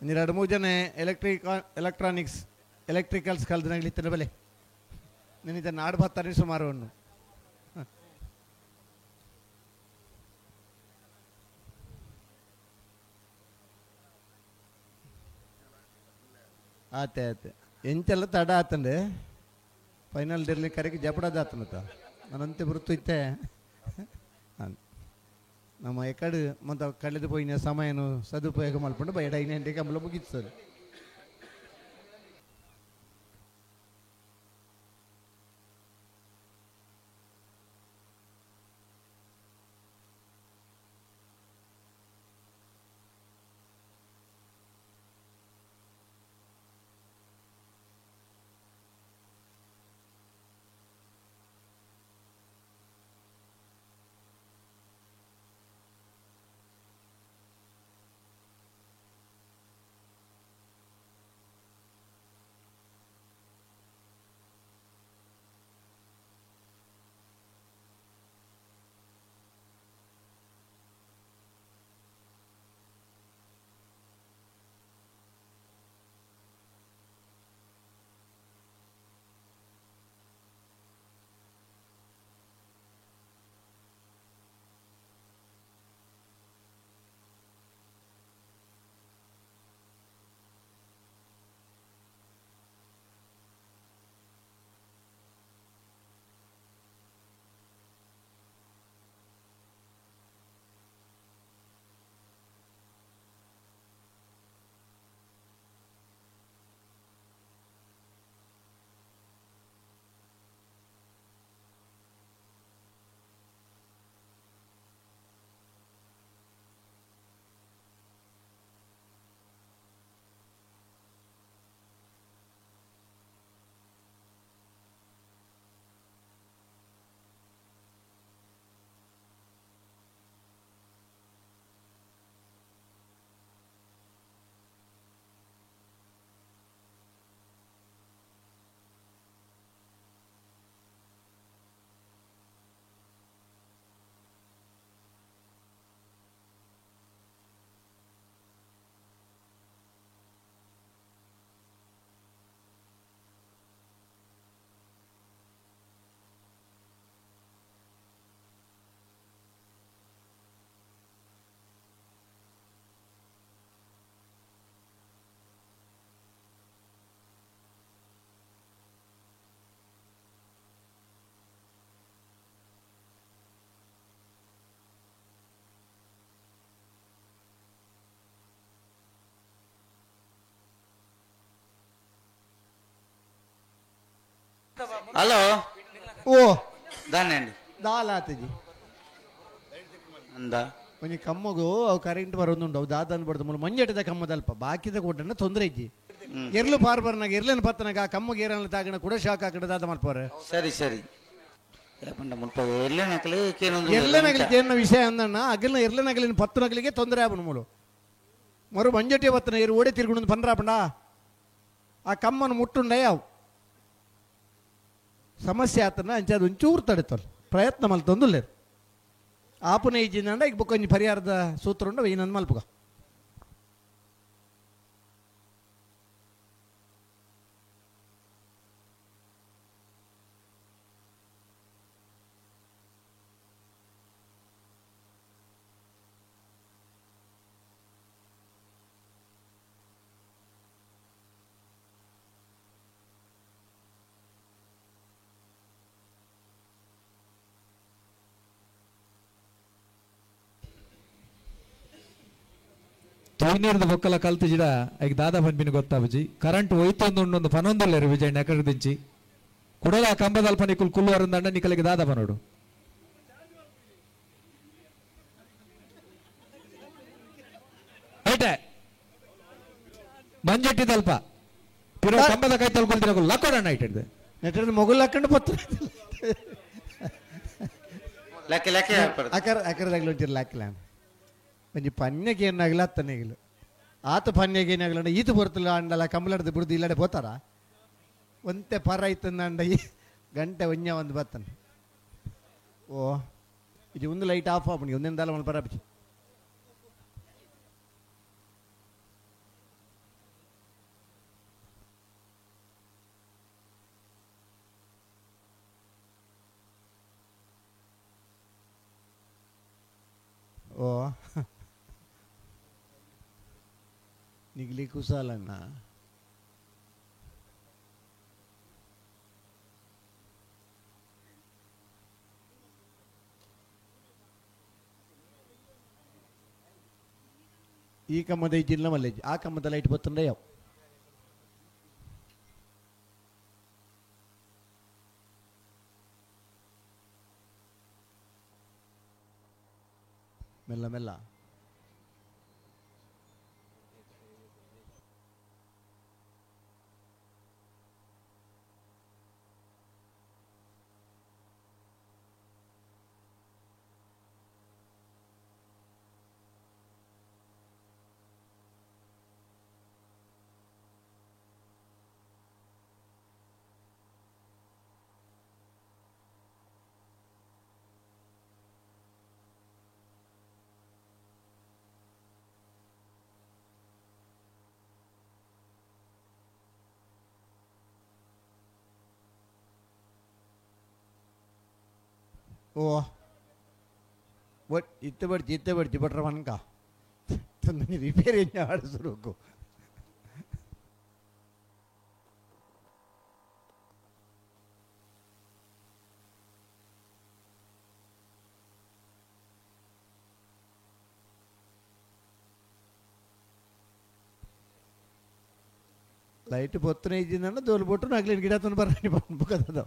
ಒಂಜಿ ಮೂರು ಜನ ಎಲೆಕ್ಟ್ರಾನಿಕ್ಸ್ ಎಲೆಕ್ಟ್ರಿಕಲ್ಸ್ ಕಲ್ದನಾಗಲಿ ಬಲೆ ನಿನ್ನಿದ್ದ ನಾಡು ಬತ್ತಾರೆ ಸುಮಾರು ಒಂದು ಆತೆ ಆತೆ ಎಂತೆಲ್ಲ ತಡ ಆತಂಡೆ ಫೈನಲ್ ದಿರ್ಲಿ ಕರೆಗೆ ಜಪಡದ ಆತನತ ನಾನಂತೆ ಬರುತ್ತೈತೆ ನಮ್ಮ ಎಕಡೆ ಮತ್ತು ಕಳೆದು ಪೋಯಿನ ಸಮಯನು ಸದುಪಯೋಗ ಮಾಡ್ಕೊಂಡು ಬೈಡ ಐನಂಟೆ ಕಂಬಳ ಮುಗಿತು. ಹಲೋ ಓ ದಾನೇಂಡಿ ದಾಲ್ ಆತಜಿ ಅಂದ ಒಂಜಿ ಕಮ್ಮಗು ಅವು ಕರೆಂಟ್ ಬರೋದುಂಡು ಅವು ದಾದನ್ ಬಡ್ದು ಮೂಲ ಮಂಜೆಟದ ಕಮ್ಮದಲ್ಪ ಬಾಕಿದ ಕೊಟ್ಟನ ತೊಂದರೆ ಇಜ್ಜಿ ಎರ್ಲು ಪಾರ್ ಬರ್ನಾಗ ಎರ್ಲನ್ ಪತ್ತನಾಗ ಆ ಕಮ್ಮಗೆ ಏರಲ್ಲ ತಾಗಣ ಕೂಡ ಶಾಕ್ ಹಾಕಡ ದಾದ ಮಲ್ಪೋರೆ. ಸರಿ ಸರಿ ಮುಲ್ಪ ಎರ್ಲೆನಕಲಿ ಎರ್ಲೆನಗಲಿ ಏನ ವಿಷಯ ಅಂದಣ್ಣ ಅಗಲ್ನ ಎರ್ಲೆನಗಲಿನ ಪತ್ತು ನಗಲಿಗೆ ತೊಂದರೆ ಆಪಣ ಮೂಲು ಮರು ಮಂಜೆಟಿ ಪತ್ತನ ಏರು ಓಡೆ ತಿರ್ಗುಣ ಪಂಡ್ರಾಪಂಡ ಆ ಕಮ್ಮನ ಮುಟ್ಟುಂಡ ಯಾವ ಸಮಸ್ಯೆ ಆತನ ಅಂಚೆ ಅದು ಒಂಚೂರು ತಡೆತಲ್ಲ ಪ್ರಯತ್ನ ಮಲ್ತೊಂದುಲ್ಲೇರು ಆಪುನ ಇಜ್ಜಿಂದ ಈಗ ಬೊಕ್ಕೊಂಜಿ ಪರಿಹಾರದ ಸೂತ್ರ ಉಂಡು ಇನ್ನೊಂದು ಮಲ್ಪುಗ. ತೂನೀರ್ದ ಬೊಕ್ಕಲ ಕಲ್ತಿಜಿಡ ಐಕ್ ದಾದಾ ಪನ್ಪಿನ ಗೊತ್ತಾಬುಜಿ ಕರೆಂಟ್ ಒಯ್ತೊಂದು ಉಂಡೊಂದು ಪನೊಂದುಲ್ಲೆರು ವಿಜಯ್ ನೆಕಡ್ದಿಂಚಿ ಕುಡಲ ಕಂಬದಲ್ಪ ನಿಕುಲ್ ಕುಲ್ಲು ಅರಂದಂಡ ನಿಕಲಿಗೆ ದಾದಾ ಪನೋಡು ಐಟೆ ಮಂಜೆಟ್ಟಿದಲ್ಪ ಪಿರೋ ಕಂಬದ ಕೈ ತಲ್ಕೊಳ್ತಿರ ಲಕ್ಕೋಡಣ್ಣ ಐಟೆಡ್ದೆ ನೆಟ್ಟದ ಮೊಗಲ್ ಹಾಕೊಂಡು ಪತ್ತು ಲಕ್ಕೆ ಲಕ್ಕೆ ಅಕರ ಅಕರದಾಗಲಿ ಒಂಚೂರು ಲಾಕಿಲ್ಲ ಒಂಜಿ ಪನ್ಯಕ್ಕೆ ಏನಾಗಲ್ಲ ಅತ್ತನೇಗಿಲ್ಲ ಆತ ಪನ್ಯಕ್ಕೆ ಏನಾಗಲ್ಲ ಈತ ಬರ್ತಲ್ಲ ಅಂಡಲ್ಲ ಕಂಬಳಡ್ದು ಬಿಡ್ದು ಇಲ್ಲಡೆ ಪೋತಾರ ಒಂತೆ ಪರ ಐತಂದ ಈ ಗಂಟೆ ಒಂಜ ಒಂದು ಬತ್ತಾನೆ. ಓ ಇದು ಒಂದು ಲೈಟ್ ಆಫ್ ಆಪಣಿ ಒಂದೊಂದು ದಾಲ ಪರ. ಓ ನಿಗ್ಲಿ ಕುಸಾಲಣ್ಣ ಈ ಕಮ್ಮದ ಜಿಲ್ಲ ಮಲ್ಲೇಜ್ ಆ ಕಮ್ಮದ ಲೈಟ್ ಬತ್ತಂದ್ರೆ ಯಾವ ಮೆಲ್ಲ ಮೆಲ್ಲ ಓ ಬಟ್ ಇತ್ತೆ ಬಡ್ತಿ ಇತ್ತೆ ಬಡ್ತಿ ಬಟ್ರ ಮನ್ಕ ತಂದೆ ರಿಪೇರಿ ಆಡಿಸ್ಬೇಕು. ಲೈಟ್ ಪೊತ್ತನೆ ಇದ್ದಿಂದಣ್ಣ ದೋಲು ಬೊಟ್ಟು ನಾಗ್ಲೇನು ಗಿಡ ತಂದು ಬರ್ರಿ ಬುಕ್ಕದ.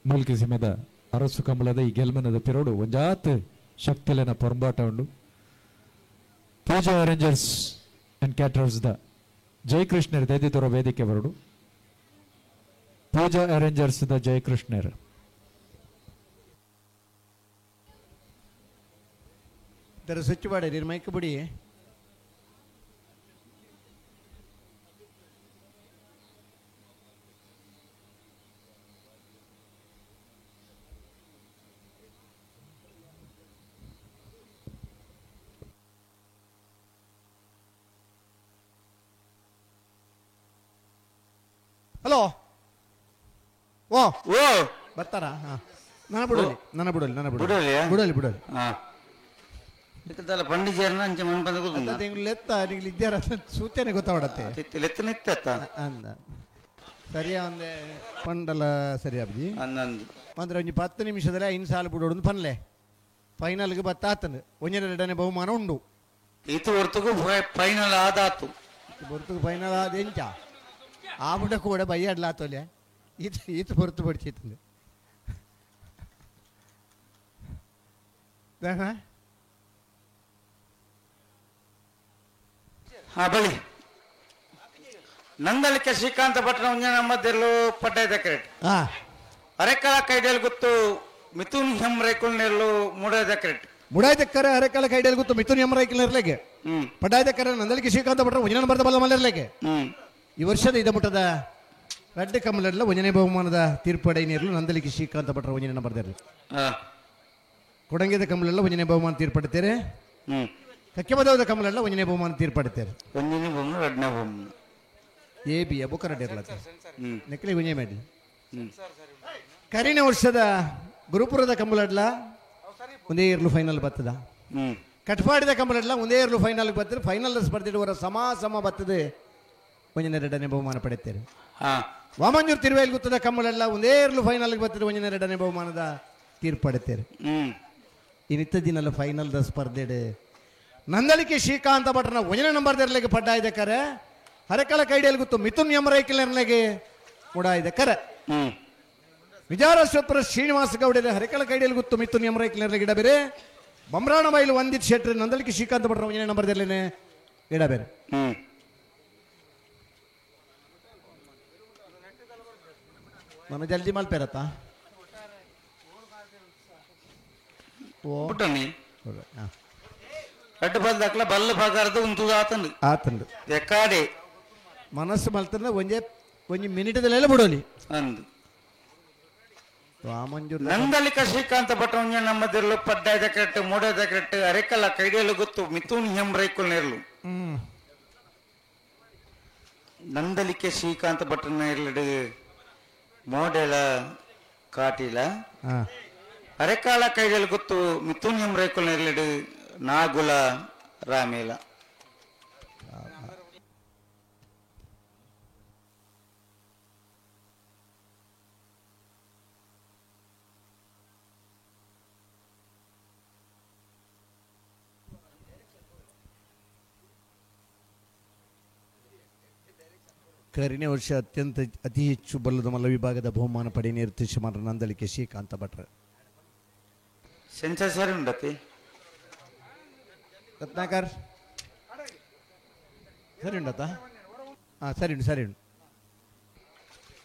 ಮೂಲ್ಕಿ ಸೀಮೆದ ಅರಸು ಕಂಬಳದ ಈ ಗೆಲ್ಮನದ ಪಿರೋಡು ಒಂಜಾತ್ ಶಕ್ತಿಲೆನ ಪೊರಂಬಾಟ ಉಂಡು. ಪೂಜಾ ಅರೇಂಜರ್ಸ್ ಅಂಡ್ ಕ್ಯಾಟರರ್ಸ್ the ಜಯಕೃಷ್ಣರ್ ದೈದಿತೋರ ವೇದಿಕೆ ಬರಡು. ಪೂಜಾ ಅರೇಂಜರ್ಸ್ the ಜಯಕೃಷ್ಣರ್. ಇದರ ಸ್ವಿಚ್ ಮಾಡಿ ಮೈಕ್ ಬಿಡಿ. ಹಲೋ ಓ ಓ ಬರ್ತಾರಾ? ಹಾಂ, ನನ್ನ ಬಿಡೋಲಿ, ನನ್ನ ಬಿಡೋಲಿ, ನನ್ನ ಬಿಡೋಲಿ ಬಿಡೋಲಿ ಬಿಡೋಲಿ. ಹಾಂ, ಇದಕ್ಕೆಲ್ಲ ಪಂಡಿಜೇರ್ನ ಅಂಚೆ ಮನ್ ಬಂದ ಕೂತು ತಿಂಗಳು ಲೆತ್ತ ನಿಂಗೆ ಇದ್ದಾರ ಸೂಚನೆ ಗೊತ್ತಾವಡತ್ತೆ ಲೆತ್ತ ನಿತ್ತ ಅಂದ ಸರಿಯಾ ಒಂದೇ ಪಂಡಲ ಸರಿ ಅಬ್ಜಿ ಅಂದಂದು ಅಂದ್ರೆ ಒಂಜಿ 10 ನಿಮಿಷದಲ್ಲಿ 5 ಸಾಲು ಬಿಡೋಡು ಪನ್ಲೆ ಫೈನಲ್ಗೆ ಬತ್ತಾತನು ಒಂಜನೇ ಎರಡನೇ ಬಹುಮಾನ ಉಂಡು. ಇದು ಹೊರತುಗೂ ಫೈನಲ್ ಆದಾತು, ಹೊರತುಗೂ ಫೈನಲ್ ಆದ ಎಂಚ ಆ ಬುಡ ಕೂಡ ಬೈಯಾಡ್ಲಾತೋಲೆ ಈತ ಈತ ಹೊರತು ಬಡಿಸಿತ್ತಂದು ಹಾ ಬಳಿ ನಂದಲಿಕೆ ಶ್ರೀಕಾಂತ ಭಟ್ನ ಒಂಜನ ಮಧ್ಯಲ್ಲೂ ಪಡ್ಡಾಯ್ದ ಕ್ರೆಟ್ ಅರೆಕಾಲ ಕೈಡಲ್ ಗೊತ್ತು ಮಿಥುನ್ ಹೆಮ್ ರೈಕುಲ್ ನೆರಳು ಮೂಡಾಯ್ದ ಕ್ರೆಟ್ ಮುಡಾಯ್ದಕ್ಕರೆ ಅರೆಕಾಲ ಕೈಡಲ್ ಗೊತ್ತು ಮಿಥುನ್ ಹೆಮ್ ರೈಕುಲ್ ನೆರಳಿಗೆ ಪಡ್ಡಾಯ್ದಕ್ಕರೆ ನಂದಲಿಕೆ ಶ್ರೀಕಾಂತ ಭಟ್ರ ಒಂಜನ ಬರ್ದ ಬಲ್ಲ ಮಲೆರ್ಲೆಗೆ ಈ ವರ್ಷದ ಇದಮುಟ್ಟದ ರಡ್ಡ ಕಮಲಲ್ಲ ಒಂಜನೇ ಬಹುಮಾನದ ತೀರ್ಪಡೆ ನೀರಲು ನಂದಲಿಕೆ ಶ್ರೀಕಾಂತ ಭಟ್ರ ಒಂಜನ ಬರ್ದಿರಲಿ. ಕೊಡಂಗೆದ ಕಮಲೆಲ್ಲ ಒಂಜನೇ ಬಹುಮಾನ ತೀರ್ಪಡುತ್ತೇನೆ, ಕಕ್ಕೆಮದವದ ಕಮಲೆಲ್ಲ ಒಂಜನೇ ಬಹುಮಾನ ತೀರ್ಪಡುತ್ತೇನೆ. ಒಂಜನೇ ಬಹುಮಾನ ಎರಡನೇ ಬಹುಮಾನ ಎ ಬಿ ಬೊಕ್ಕ ರಡ್ಡ ಇರಲ ನೆಕ್ಲಿ ಒಂಜೇ ಮಾಡಿ. ಕರಿನ ವರ್ಷದ ಗುರುಪುರದ ಕಂಬಲಡ್ಲ ಒಂದೇ ಇರ್ಲು ಫೈನಲ್ ಬರ್ತದ, ಕಟ್ಪಾಡಿದ ಕಂಬಲಡ್ಲ ಒಂದೇ ಇರ್ಲು ಫೈನಲ್ ಬರ್ತದೆ. ಫೈನಲ್ ಸ್ಪರ್ಧಿಡುವರ ಸಮ ಸಮ ಬರ್ತದೆ, ಒಂಜನೇ ಎರಡನೇ ಬಹುಮಾನ ಪಡೆಯುತ್ತೇನೆ. ವಾಮಂಜೂರು ತಿರುವೇಲ್ ಗುತ್ತದ ಕಂಬಳೆಲ್ಲ ಒಂದೇ ಇರ್ಲು ಫೈನಲ್ ಬರ್ತದೆ, ಒಂಜನೇ ಎರಡನೇ ಬಹುಮಾನದ ತೀರ್ಪು ಪಡೆಯುತ್ತೇನೆ. ಇನ್ನಿತ್ತ ದಿನಲ್ಲ ಫೈನಲ್ದ ಸ್ಪರ್ಧೆ ನಂದಳಿಕೆ ಶ್ರೀಕಾಂತ ಭಟ್ರನ ಒಂಜನೇ ನಂಬರ್ ದೆರ್ಲೆಗೆ ಪಡ್ಡಾಯ್ದೆ ಕರೆ, ಹರಕಳ ಕೈಡಿಯಲ್ಲಿ ಗೊತ್ತು ಮಿಥುನ್ ಯಮರೈಕಿಲರ್ಲೆಗೆ ಮುಡಾಯ್ದೆ ಕರೆ. ವಿಜಾರಶ್ವತ್ಪುರ ಶ್ರೀನಿವಾಸ ಗೌಡರ ಹರಕಳ ಕೈಡಿಯಲ್ಲಿ ಗೊತ್ತು ಮಿಥುನ್ ಯಮರೈಕಿಲರ್ಲೆಗೆ ಇಡಬೇರೆ. ಬಮ್ರಾಣ ಬೈಲು ವಂದಿತ್ ಶೆಟ್ರ್ ನಂದಳಿಕೆ ಶ್ರೀಕಾಂತ ಭಟ್ರ ಒಂಜನೇ ನಂಬರ್ ದೆರ್ಲೆನೆ ಇಡಬೇರೆ. ನಾನು ಜಲ್ದಿ ಮಲ್ಪೇರತ್ತ ರಡ್ಡು ಬಂದಾಕ್ಲ ಬಲ್ಲ ಭಾಗಾರದ ಉಂತುದು ಆತಂದು ಆತಂದು ಎಕ್ಕಾಡೆ ಮನಸ್ಸು ಮಲ್ತಂದ್ರೆ ಒಂಜೆ ಒಂಜಿ ಮಿನಿಟದಲ್ಲೆಲ್ಲ ಬಿಡೋಲಿ ಅಂದು. ನಂದಲಿಕ ಶ್ರೀಕಾಂತ ಭಟ್ಟ ಒಂಜೆ ನಮ್ಮದಿರ್ಲು ಪಡ್ಡಾಯ್ದ ಕರೆಕ್ಟ್ ಮೂಡಾಯ್ದ ಕರೆಕ್ಟ್ ಅರೆಕಲ್ಲ ಕೈಡಿಯಲು ಗೊತ್ತು ಮಿಥುನ್ ಹೆಮ್ ರೈಕುಲ್ ನೆರಳು. ನಂದಲಿಕೆ ಶ್ರೀಕಾಂತ ಭಟ್ಟನ ಇರ್ಲಡು ಮೋಡೆಲ ಕಾಟಿಲ ಅರೆಕಾಲ ಕೈಡಲ್ ಗೊತ್ತು ಮಿಥುನ್ ಹೆಮ್ ರೈಕುಲ್ ನೆರಳಿಡು ನಾಗುಲ ರಾಮೇಲ. ಕರಿನೇ ವರ್ಷ ಅತ್ಯಂತ ಅತಿ ಹೆಚ್ಚು ಬಲ್ಲದ ಮಲ್ಲ ವಿಭಾಗದ ಬಹುಮಾನ ಪಡೆಯ ಮಾತ್ರ ನಂದಲಿಕೆ ಶ್ರೀಕಾಂತ ಭಟ್ರ. ಸೆನ್ಸರ್ ಸರಿ ಉಂಡತಿ ರತ್ನಾಕರ್ ಸರಿ ಉಂಡತ್ತ? ಹಾಂ ಸರಿ ಉಂಟು, ಸರಿ ಉಂಟು.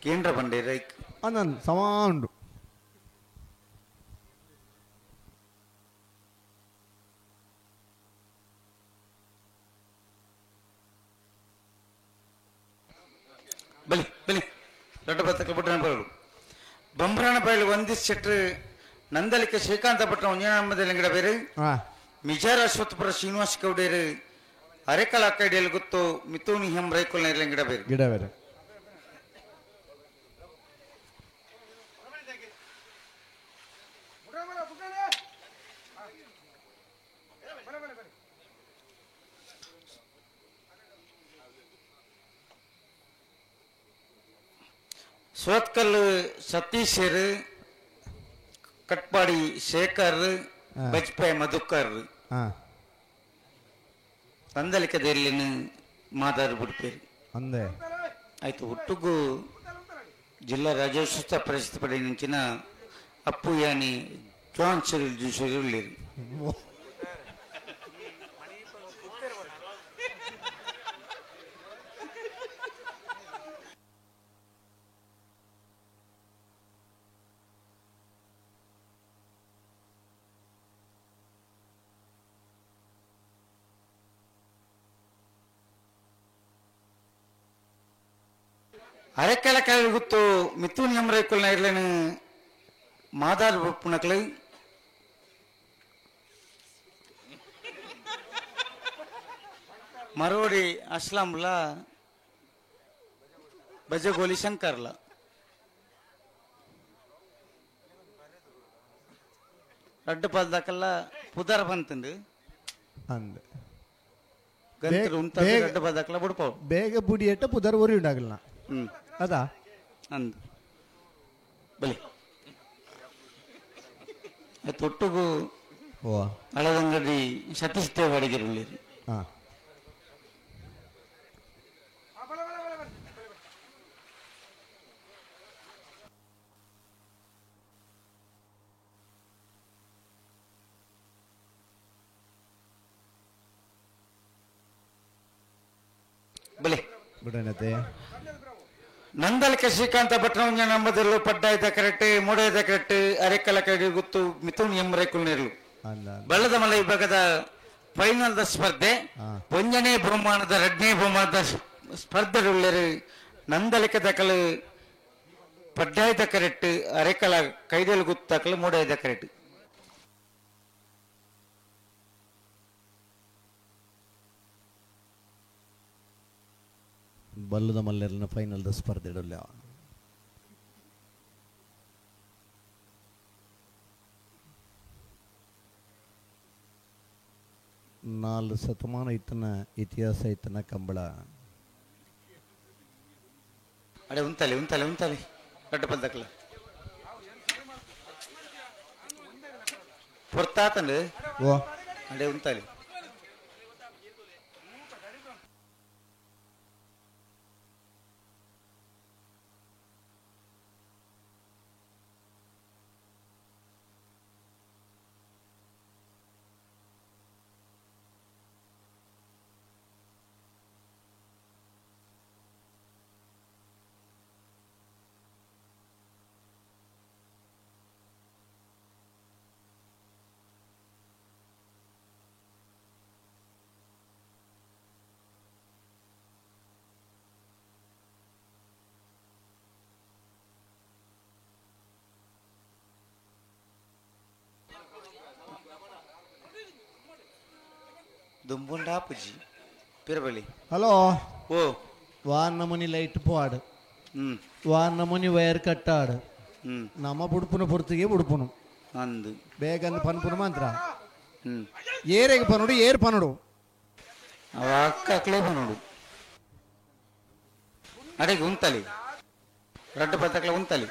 ಕೇಂದ್ರ ಬಂಡೆ ರೈಕ್ ನಾನು ಸಮಾ ಉಂಡು. ಬಲಿ ಬಲಿ ದೊಡ್ಡ ಬತ್ತಕ್ಕೆ ಬಿಟ್ಟಣ ಬರಲು ಬೊಂಬ್ರಾಣ ಬಯಲು ಒಂದಿಸ್ ಶೆಟ್ರು ನಂದಲಿಕೆ ಶ್ರೀಕಾಂತ ಭಟ್ರ ಒಂಜನಾಮದಲ್ಲಿ ಬೇರೆ ಮಿಜಾರ ಅಶ್ವತ್ಪುರ ಶ್ರೀನಿವಾಸ ಗೌಡೇರು ಅರೆಕಲ ಕೈಡಿಯಲ್ಲಿ ಗೊತ್ತು ಮಿಥುನಿ ಹೆಮ್ ರೈಕುಲ್ ಗಿಡ ಬೇರೆ ಗಿಡ ಬೇರೆ. ಸುರತ್ಕಲ್ ಸತೀಶರು ಕಟ್ಪಾಡಿ ಶೇಖರ್ ಬಜ್ಪೆ ಮಧುಕರ್ ನಂದಲಿಕದಲ್ಲಿ ಮಾದಾರು ಬಿಡ್ಪೇರು ಅಂದೆ ಆಯ್ತು. ಒಟ್ಟುಗೂ ಜಿಲ್ಲಾ ರಾಜ್ಯೋತ್ಸವ ಪರಿಸ್ಥಿತಿ ಪಡೆಯ ಅಪ್ಪು ಯಾನಿ ಜಾನ್ ಸಿರಿಲ್ ಜೂಸರಿ. ಅರೆಕೆಲ ಗೊತ್ತು ಮಿಥುನ್ ಹೆಮ್ರೈಕುಲ್ ಇರ್ಲೇನು ಮಾದಾರ್ ಪುಣಕ್ಲು ಮರೋಡಿ ಅಸ್ಲಾಂಲ ಬಜಗೋಲಿ ಶಂಕರ್ಲ ರಡ್ಡು ಪಲ್ದಕಲ್ಲ ಪುದರ್ ಬಂತಂದು ಅಂದ್ ಗಂತರು ಉಂತ ರಡ್ಡು ಪಲ್ದಕಲ್ಲ ಬುಡ್ಪಾವು ಬೇಗ ಬುಡಿ ಎಟ್ಟ ಪುದರ್ ಒರಿ ಉಂಡಾಗಲ್ಲ ಅದಾ ಅಂದ್ ಬಲಿ ತೊಟ್ಟುಗು ಹಳದಂಗಡಿ ಸತೀಶ್ ದೇವ್ ಅಡಿಗೆರುಳ್ಳಿರಿ. ಬಲೆ ಬಿಡಣತೆ ನಂದಲಿಕ ಶ್ರೀಕಾಂತ ಭಟ್ರವಂಜ ನಂಬದಿರಲು ಪಡ್ಡಾಯ್ದ ಕರೆಕ್ಟ್ ಮೂಡಾಯ್ದ ಕರೆಕ್ಟ್ ಅರೆಕಲ ಕಡೆ ಗುತ್ತು ಮಿಥುನ್ ಎಂ ರೈಕುಲ್ ನೇರ್ಲು ಬಳ್ಳದ ಮಲೆ ವಿಭಾಗದ ಫೈನಲ್ the ಸ್ಪರ್ಧೆ ಒಂದನೇ ಬಹುಮಾನದ ಎರಡನೇ ಬಹುಮಾನದ ಸ್ಪರ್ಧೆಯುಳ್ಳರು ನಂದಲಿಕ ದಕಲು ಪಡ್ಡಾಯ್ದ ಕರೆಕ್ಟ್ ಅರೆಕಲ ಕೈದಲ್ ಗುತ್ತಾಕಲು ಮೂಡಾಯ್ದ ಕರೆಕ್ಟ್. ಬಲ್ಲದ ಮಲ್ಲೆರ್ನ ಫೈನಲ್ the ಸ್ಪರ್ಧೆ ಇಡಲ್ಲ. ನಾಲ್ ಶತಮಾನ ಇತ್ತನ ಇತಿಹಾಸ ಇತ್ತನ ಕಂಬಳ. ಅಡೆ ಉಂತಲೆ ಉಂತಲೆ ಉಂತಲೆ ದೊಡ್ಡ ಪಲ್ದಕ್ಲ ಪೊರ್ತಾತಂದು ಓ ಅಡೆ ಉಂತಲೆ ದುಂಬುಂಡಾ ಪುಜಿ ಪಿರಬಳಿ. ಹಲೋ ಓ ವಾರ್ನಮುನಿ ಲೈಟ್ ಪೋಡು ವಾರ್ನಮುನಿ ವೈರ್ ಕಟ್ಟಾಡು ನಮ್ಮ ಬುಡ್ಪುನ ಪೊರ್ತಿಗೆ ಬುಡ್ಪುನು ಅಂದು ಬೇಗ ಪನ್ಪುನ ಮಾತ್ರ ಏರೆಗೆ ಪನುಡು ಏರ್ ಪನುಡು ಅವ ಅಕ್ಕ ಅಕ್ಲೇ ಪನುಡು ಅಡೆಗೆ ಉಂತಲಿ ರಡ್ಡು ಪತ್ತಕ್ಲೆ ಉಂತಲಿ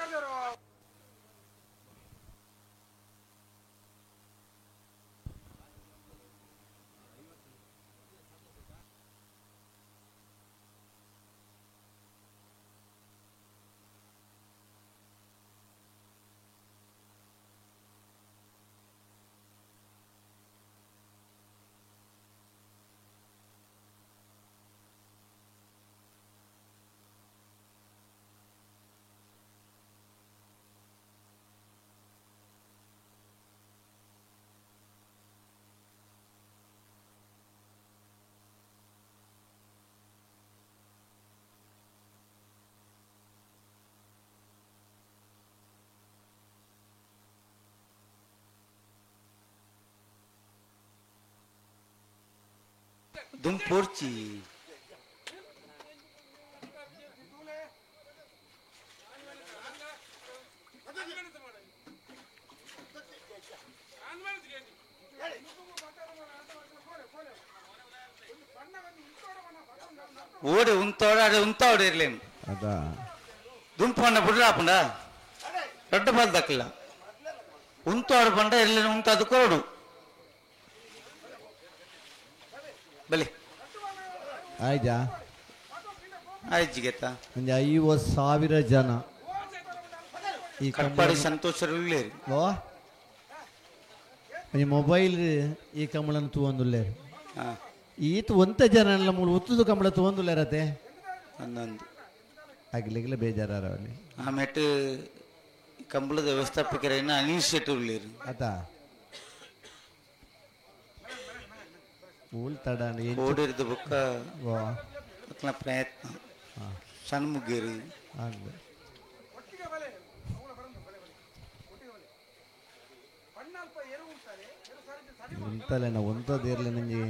ದುಂಪೋರ್ಚಿ ಓಡಿ ಉಂತೋಡ ಅಡೆ ಉಂತಾವಡೆ ಇರ್ಲೇನು ಅದ ದುಂಪಣ್ಣ ಬಿಡ್ರಾಪಂಡ ದೊಡ್ಡ ಬಾಲ್ದಕ್ಕಿಲ್ಲ ಉಂತೋಡು ಪಂಡ ಇರ್ಲೇನು ಉಂತ ಅದು ಕೊರಡು ಬಲಿ ಆಯ್ತಾ ಆಯ್ತು ಗೆತ್ತಾ ಒಂದು 50,000 ಜನ ಈ ಕಟ್ಪಾಡಿ ಸಂತೋಷರು ಓ ಈ ಮೊಬೈಲ್ ಈ ಕಂಬಳನ್ನು ತೂವೊಂದುಲ್ಲೇರು ಈತ ಒಂತ ಜನ ಎಲ್ಲ ಮೂಲ ಒತ್ತುದು ಕಂಬಳ ತೂವೊಂದುಲ್ಲೇರತೆ ಒಂದೊಂದು ಆಗ್ಲಿಕ್ಕೆಲ್ಲ ಬೇಜಾರ ಅಲ್ಲಿ. ಆಮೇಲೆ ಕಂಬಳದ ವ್ಯವಸ್ಥಾಪಕರೇನ ಅನೀಶ್ ಶೆಟ್ಟಿ ಉಳ್ಳೇರು ಅತ ಮೂಲ ತಡ ಓಡಿರ್ದು ಬುಕ್ಕ ಅತ್ಲ ಪ್ರಯತ್ನ ಸಣ್ಣ ಮುಗ್ಗೇರು ಉಂತಲೇನ ಒಂತದಿರ್ಲಿ ನಂಗೆ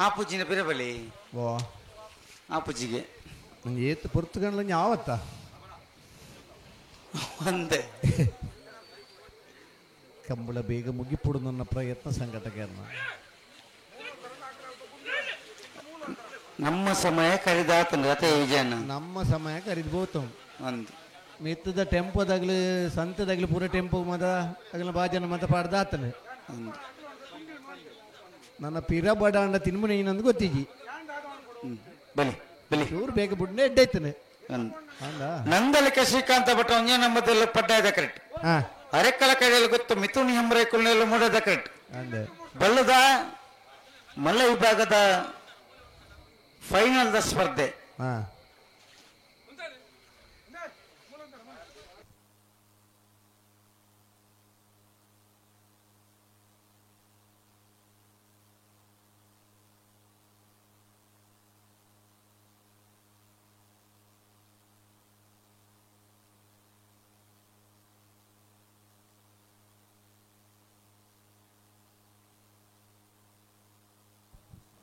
ಆಪುಜಿನ ಪಿರಬಲಿ ವಾ ಆಪುಜಿಗೆ ನಂಗೆ ಏತ್ ಪೊರ್ತುಗಂಡ್ಲ ಯಾವತ್ತ ಒಂದೇ ಕಂಬಳ ಬೇಗ ಮುಗಿಪುಡು ನನ್ನ ಪ್ರಯತ್ನ ಸಂಘಟಕರನ್ನ ನಮ್ಮ ಸಮಯ ಕರಿದಾತನ ರಥ ವಿಜಯನ ನಮ್ಮ ಸಮಯ ಕರಿದ್ಬೋತು ಒಂದು ಮೆತ್ತದ ಟೆಂಪೋದಾಗ್ಲಿ ಸಂತದಾಗ್ಲಿ ಪೂರ ಟೆಂಪೋ ಮದ ಅಗಲ ಬಾಜನ ಮತ ಪಾಡ್ದಾತನೆ ನನ್ನ ಪಿರ ಬಡ ಅಂಡ ತಿನ್ಮುನೆ ನಂದು ಗೊತ್ತಿಜಿ ಬಲಿ ಬಲಿ ಚೂರು ಬೇಗ ಬುಡ್ನೆ ಎಡ್ಡೈತನೆ ನಂದಲಿಕ ಶ್ರೀಕಾಂತ ಭಟ್ ಒಂಜೇ ನಮ್ಮದೆಲ್ಲ ಪಡ್ಡಾಯದ ಕರೆಕ್ಟ್ ಹಾ ಅರೆಕ್ಕಲ ಕಡೆಯಲ್ಲಿ ಗೊತ್ತು ಮಿಥುನ್ ಹೆಂಬ್ರೆ ಕುಲ್ನೆಲ್ಲ ಮೂಡದ ಕರೆಕ್ಟ್ ಅಂದೆ ಬಲ್ಲದ ಮಲ್ಲ ವಿಭಾಗದ ಫೈನಲ್ the ಸ್ಪರ್ಧೆ ಹಾ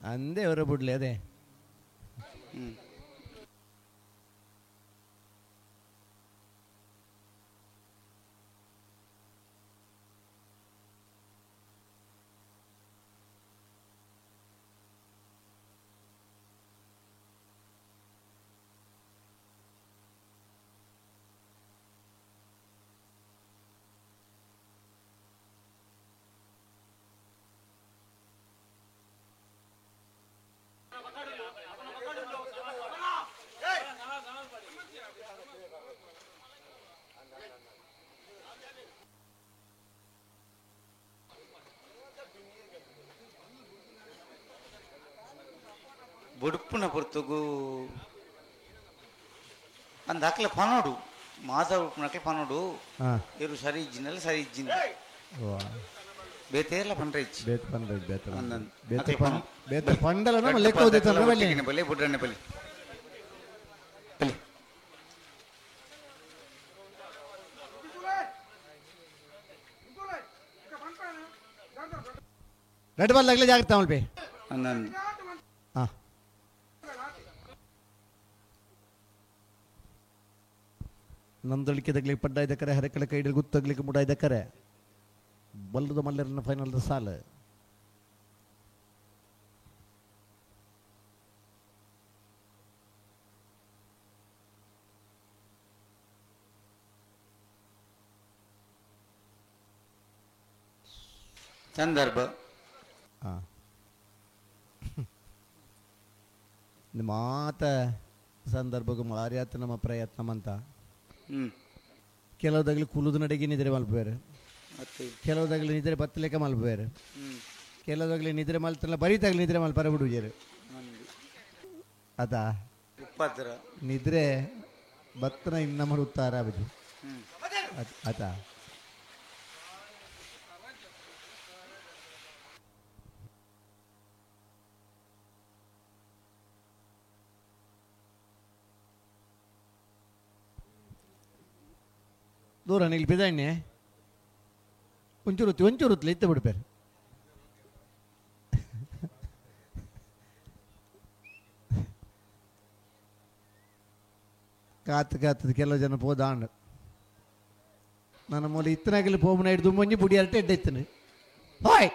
ಅಂದೇ ಅವರ ಬಿಡ್ಲಿ ಅದೇ ಬುಡುಪುನ ಪೊರ್ತುಗು ಅಂದ ಅಕ್ಲೆ ಪನೋಡು ಮಾಧವ ಉಪ್ಪುನಕ್ಲೆ ಪನೋಡು ಹಾ. ಇರು ಸರಿ ಇಜ್ಜಿನಲ್ಲ ಸರಿ ಇಜ್ಜಿನ ವಾ. ಬೇತೆ ಎಲ್ಲ ಪಂಡ್ರೆ ಇಜ್ಜಿ ಬೇತೆ ಪಂಡ್ರೆ ಇಜ್ಜಿ, ಬೇತೆ ಪಂಡ್ರೆ. ಅಂದಂದು. ಬೇತೆ ಅಕ್ಲೆ ಪಂ- ಪನೋ. ಬೇತೆ ಪಂಡಲ ನಮ್ಮ ರಡ್ಡು ಲೆಕ್ಕ ಓದಿತ್ತು ಪದಕ್ಲ ಅಂದ್ರೆ ಬಲ್ಲಿ. ಒಟ್ಟಿಗಿನ ಬಲಿ ಬುಡ್ರನೆ ಬಲಿ ಬಲಿ ರೆಡ್ ಬಾಲ್ ಆಗಲಿ ಜಾಗ್ರತೆ ಮಲ್ಪಿ ಅಂದಂದು ಹಾ ನಂದಳಿಕೆ ತಗ್ಲಿಕ್ಕೆ ಪಡ್ಡ ಇದ್ದಕ್ಕರೆ ಹರಕಳ ಕೈಡಲ್ಲಿ ಗುತ್ತಗ್ಲಿಕ್ಕೆ ಮುಡ ಇದ್ದಕ್ಕರೆ ಬಲ್ಲದ ಮಲ್ಲರನ್ನ ಫೈನಲ್ ಸಾಲ ಸಂದರ್ಭ ಹಾ ಮಾತ ಸಂದರ್ಭಕ್ಕೆ ಮಾರ್ಯಾತ ನಮ್ಮ ಪ್ರಯತ್ನ ಅಂತ ಹ್ಮ್ ಕೆಲವುದಾಗಲಿ ಕುಲುದ ನಡೆಗೆ ನಿದ್ರೆ ಮಲ್ಪೇರು ಮತ್ತೆ ಕೆಲವುದಾಗಲಿ ನಿದ್ರೆ ಬತ್ತಲೇಕ ಮಲ್ಪೇರು ಹ್ಮ್ ಕೆಲವುದಾಗಲಿ ನಿದ್ರೆ ಮಲ್ತಲ್ಲ ಬರೀತಾಗಲಿ ನಿದ್ರೆ ಮಲ್ಪಾರ ಬಿಡುಜೇರು ಅಂದು. ಅದಾ ಉಪದ್ರ ನಿದ್ರೆ ಬತ್ತನ ಇನ್ನಮರು ಉತ್ತಾರ ಬಜಿ ಹ್ಮ್ ಆತ ದೂರ ನಿಲ್ಪಿದಣ್ಣೆ ಒಂಚೂರು ಹೊತ್ತಿ ಒಂಚೂರು ಹೊತ್ತಲಿ ಇತ್ತ ಬಿಡ್ಬೇರೆ ಕಾತು ಕಾತದ ಕೆಲವು ಜನ ಪೋದಾಂಡ್ ನನ್ನ ಮೂಲ ಇತ್ತನಾಗಲಿ ಪೋಪುನ ಹಿಡಿದು ಮಂಜಿ ಬುಡಿ ಅರಟೆ ಎಡ್ಡೆತ್ತನು ಹಾಯ್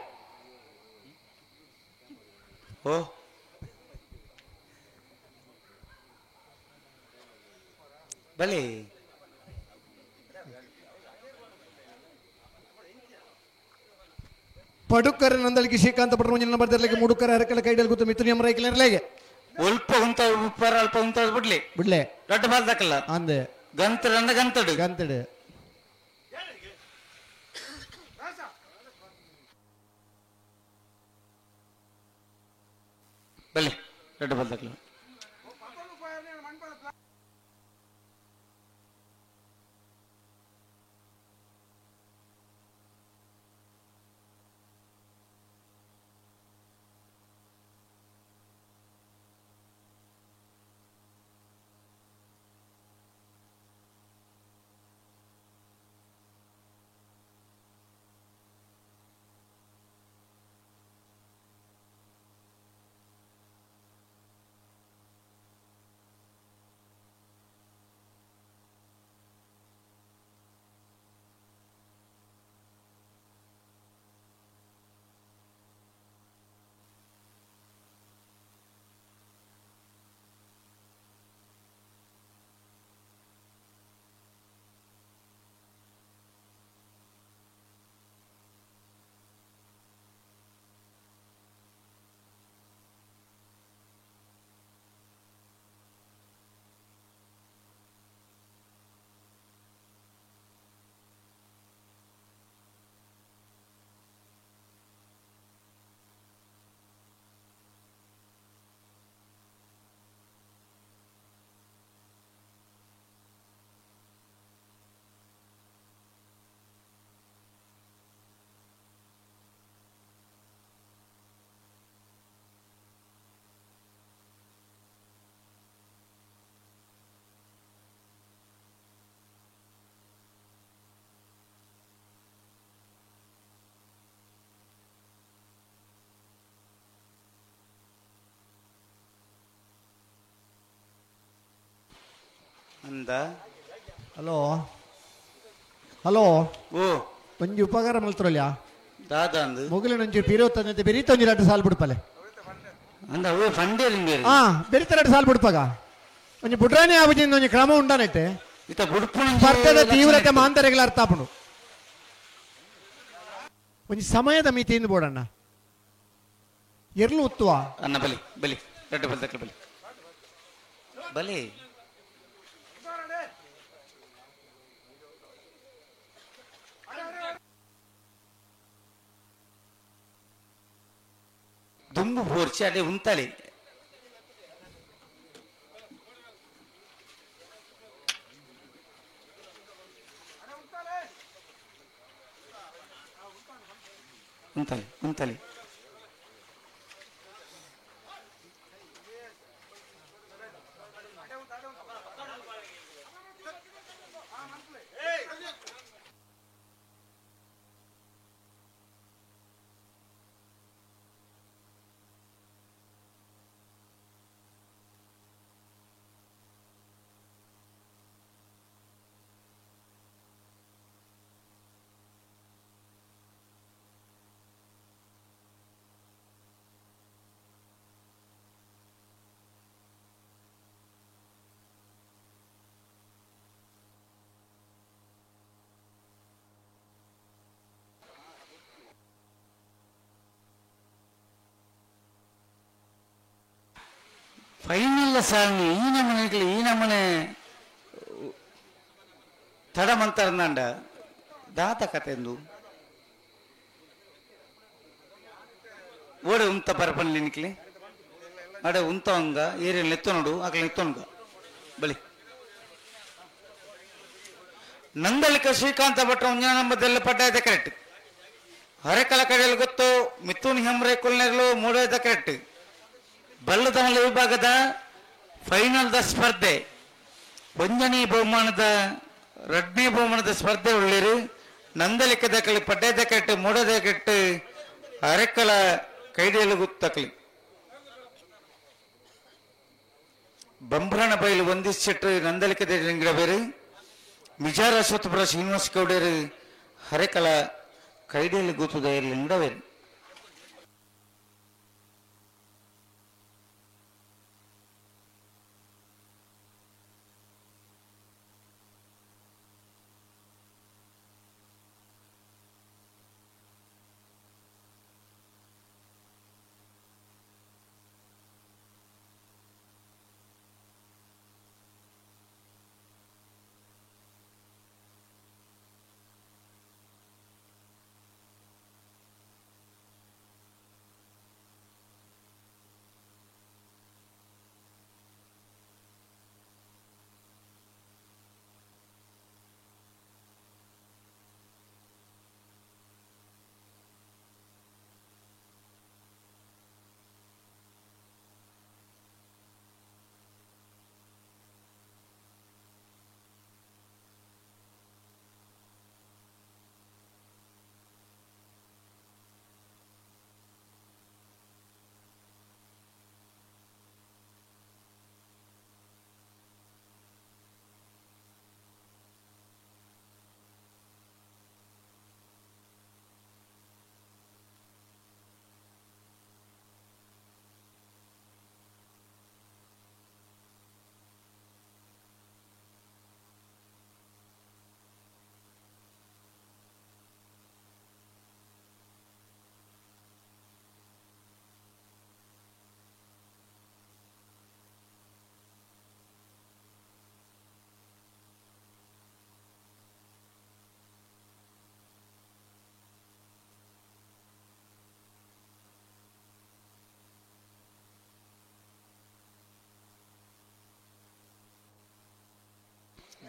ಓ ಬಲಿ ಪಡುಕರ ನಂದಳಿಗೆ ಶ್ರೀಕಾಂತ ಪಟ್ರ ಮುಂಜಿನ ಬರ್ತಿರ್ಲಿಕ್ಕೆ ಮುಡುಕರ ಹರಕಲ ಕೈಡಲ್ ಗೊತ್ತು ಮಿಥುನ ರೈಕಲ ಅಲ್ಪ ಉಂತ ಉಪ್ಪಾರ ಅಲ್ಪ ಉಂತ ಬಿಡ್ಲಿ ಬಿಡ್ಲೆ ದೊಡ್ಡ ಬಾಲ್ ದಕ್ಕಲ್ಲ ಅಂದೆ ಗಂತಡ ಅಂದ ಗಂತಡು ಗಂತಡು ಬಲಿ ದೊಡ್ಡ ಬಾಲ್ ದಕ್ಕಲ್ಲ ಅಂದ ಹಲೋ ಹಲೋ ಓ ಒಂಜಿ ಉಪಕಾರ ಮಲ್ತ್ರಲ್ಯ ದಾದ ಅಂದು ಮೊಗಲಿನ ಒಂಜಿ ಪಿರೋತಂತೆ ಬೆರೀತ ಒಂಜಿ ರಡ್ಡು ಸಾಲ್ ಬಿಡ್ಪಲೆ ಅಂದ ಅವೇ ಫಂಡೇರಿಂಗೇರಿ ಹಾ ಬೆರೀತ ರಡ್ಡು ಸಾಲ್ ಬಿಡ್ಪಾಗ ಒಂಜಿ ಬುಡ್ರಾಣಿ ಆಬುಜಿಂದ ಒಂಜಿ ಕ್ರಮ ಉಂಡಾನೈತೆ ಇತ್ತ ಬುಡ್ಪುನ ಸ್ಪರ್ಧೆದ ತೀವ್ರತೆ ಮಾಂತರೆಗಳ ಅರ್ಥ ಆಪುಂಡು ಒಂಜಿ ಸಮಯದ ಮಿತಿಯಿಂದ ಬೋಡಣ್ಣ ಎರ್ಲು ಉತ್ತುವ ಅನ್ನ ಬಲಿ ಬಲಿ ರಡ್ಡು ಬಲಿ ತಕ್ಕಲ ಬಲಿ ಬಲಿ ದುಂಬು ಬೋರ್ಚಿ ಅದೇ ಉಂತಾಲಿ ಉಂತಾಲಿ ಉಂತಾಲಿ ಫೈನಲ್ ಸಾಲ್ನಿ ಈ ನಮನೆ ಈ ನಮನೆ ತಡ ಮಂತರ್ನಾಂಡ ದಾತ ಕತೆಂದು ಓಡೆ ಉಂತ ಪರಪನ್ಲಿ ನಿಕ್ಲಿ ಅಡೆ ಉಂತ ಒಂಗ ಏರಿಯಲ್ ಎತ್ತೊನಡು ಅಕಲ ಎತ್ತೊನುಗ ಬಲಿ ನಂದಳಿಕ ಶ್ರೀಕಾಂತ ಭಟ್ರ ಉಂಜಾನಂಬದೆಲ್ಲ ಪಡ್ಡಾಯದ ಕರೆಕ್ಟ್ ಹರೆಕಲ ಕಡೆಯಲ್ಲಿ ಗೊತ್ತು ಮಿಥುನ್ ಹೆಮ್ರೆ ಕೊಲ್ನೆರ್ಲು ಮೂಡೋದ ಕರೆಕ್ಟ್ ಬಲ್ಲದಮಲ ವಿಭಾಗದ ಫೈನಲ್ದ ಸ್ಪರ್ಧೆ ಒಂದನೇ ಬಹುಮಾನದ ಎರಡನೇ ಬಹುಮಾನದ ಸ್ಪರ್ಧೆ ಉಳ್ಳಿರು ನಂದಲಿಕ ದಕಲಿ ಪಡ್ಡದ ಕಟ್ಟು ಮೂಡದ ಕಟ್ಟು ಅರೆಕಲ ಕೈಡಿಯಲು ಗುತ್ತಕಲಿ ಬಂಬ್ರಣ ಬೈಲು ಒಂದಿಷ್ಟು ನಂದಲಿಕ ಲಿಂಗಡ ಬೇರು ಮಿಜಾರ ಅಶ್ವತ್ಥಪುರ ಶ್ರೀನಿವಾಸ ಗೌಡರು ಹರೆಕಲ ಕೈಡಿಯಲ್ಲಿ ಗುತ್ತದ ಲಿಂಗಡ ಬೇರು.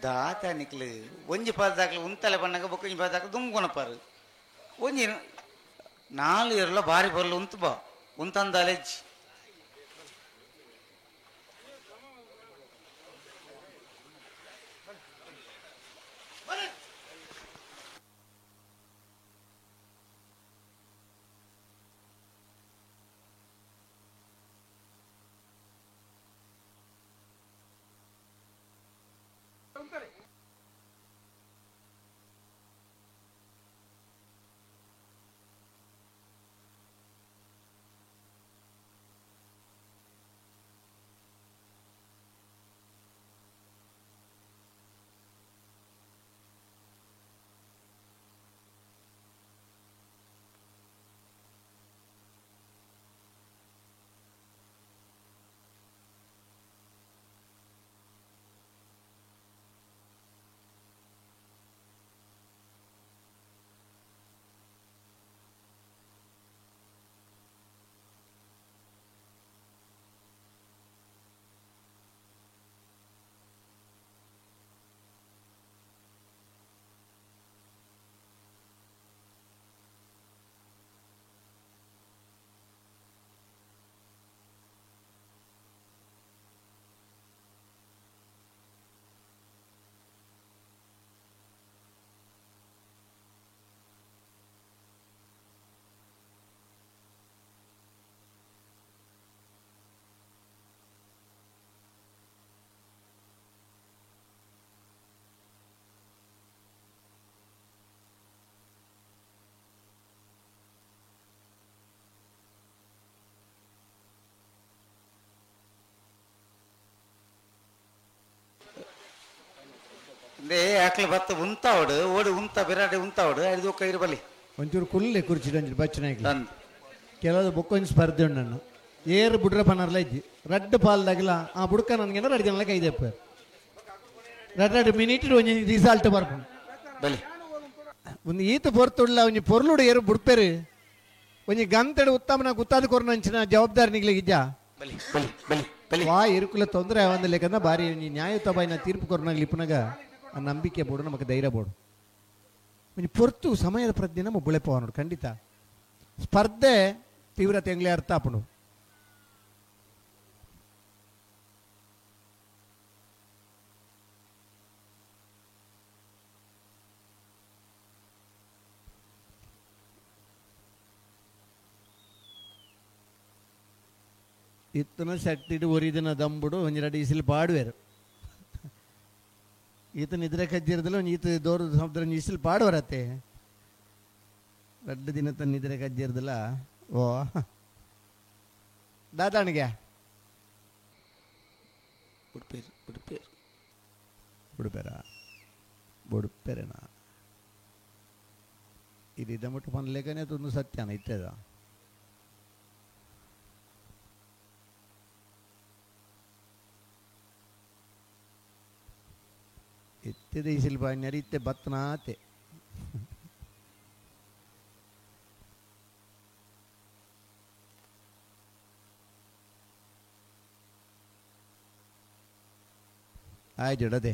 ದಾತ ನಿಕ್ಲು ಒಂಜಿ ಪಾದಾಕ್ಲು ಉಂತಲೆ ಬಣ್ಣಗ ಬೊಕ್ಕ ಒಂಜಿ ಪಾದಾಕ್ಲು ದುಂಬುಕೊನಪಾರು ಒಂಜಿ ನಾಲು ಇರಲ್ಲ ಬಾರಿ ಬರಲು ಉಂತು ಬಾ ಉಂತಂದಾಲೆಜ್ಜಿ. ಇಂದೇ ಆಕ್ಲ ಬತ್ತ ಉಂತಾವಡು ಓಡಿ ಉಂತ ಬಿರಾಡಿ ಉಂತಾವಡು ಐದು ಕೈರು ಬಲಿ ಒಂಚೂರು ಕುಲ್ಲೆ ಕುರ್ಚಿ ಒಂಚೂರು ಬಚ್ಚನೆ ಕೆಲವು ಬೊಕ್ಕೊಂಜಿ ಸ್ಪರ್ಧೆ ಉಂಡು ನನ್ನ ಏರು ಬುಡ್ರ ಪನರ್ಲ ಇಜ್ಜಿ ರಡ್ಡ್ ಪಾಲ್ದಾಗಲ ಆ ಬುಡ್ಕ ನನಗೆ ರಡ್ಡು ಜನ ಕೈದೆಪ್ಪ ರಡ್ಡ್ ರಡ್ಡ್ ಮಿನಿಟ್ ಒಂಜಿ ರಿಸಲ್ಟ್ ಬರ್ಪುಂಡು ಬಲಿ ಒಂದು ಈತ ಪೊರ್ತುಳ್ಳ ಒಂಜಿ ಪೊರ್ಲುಡು ಏರು ಬುಡ್ಪೆರು ಒಂಜಿ ಗಂತಡು ಉತ್ತಮನ ಗುತ್ತಾದ ಕೊರ್ನಂಚಿನ ಜವಾಬ್ದಾರಿ ನಿಗ್ಲಿಗಿಜ್ಜ ಬಲಿ ಬಲಿ ಬಲಿ ಬಲಿ ವಾ ಎರುಕುಲ ತೊಂದರೆ ಆವಂದ ಲೇಕಂದ ಬಾರಿ ಒಂಜಿ ನ್ಯಾಯಯುತ ಬಾಯಿನ ತೀರ್ಪು ಕೊರ್ನಾಗ್ಲಿ ಇಪ್ಪುನಗ ಆ ನಂಬಿಕೆ ಬೋಡು ನಮಕ್ ಧೈರ್ಯ ಬೋಡು ಒಂಜಿ ಪೊರ್ತು ಸಮಯದ ಪ್ರಜ್ಞೆ ನಮ್ಮ ಬುಳೆಪವ ನೋಡು ಖಂಡಿತ ಸ್ಪರ್ಧೆ ತೀವ್ರತೆ ಎಂಗ್ಲೇ ಅರ್ಥ ಆಪುಂಡು ಇತ್ತನ ಸಟ್ಟಿಡು ಒರಿದಿನ ದಂಬುಡು ಒಂಜಿ ರಡ್ಡ್ ಇಸಿಲು ಪಾಡುವೆರು ಈತನ ಇದ್ರೆ ಕಜ್ಜಿರದಲ್ಲ ಒಂಜಿ ಈತ ದೋರು ಸಮುದ್ರ ಒಂಜಿ ಇಸಿಲು ಪಾಡುವರತ್ತೆ ರಡ್ಡು ದಿನ ತನ್ನ ಇದ್ರೆ ಕಜ್ಜಿರದಲ್ಲ ಓ ದಾದಾಣಿಗೆ ಬುಡ್ಪೇರು ಬುಡ್ಪೇರು ಬುಡ್ಪೇರ ಬುಡ್ಪೇರೇನಾ ಇದು ಇದ್ದ ಮುಟ್ಟು ಪನ್ಲೇಕನೇ ತುಂದು ಸತ್ಯನ ಇತ್ತದ ಇತ್ತಿದ ಇಸಿಲ್ ಬಾಯಿನರಿ ಇತ್ತೆ ಬತ್ತನಾತೆ ಆಯ್ತು ಜಡದೆ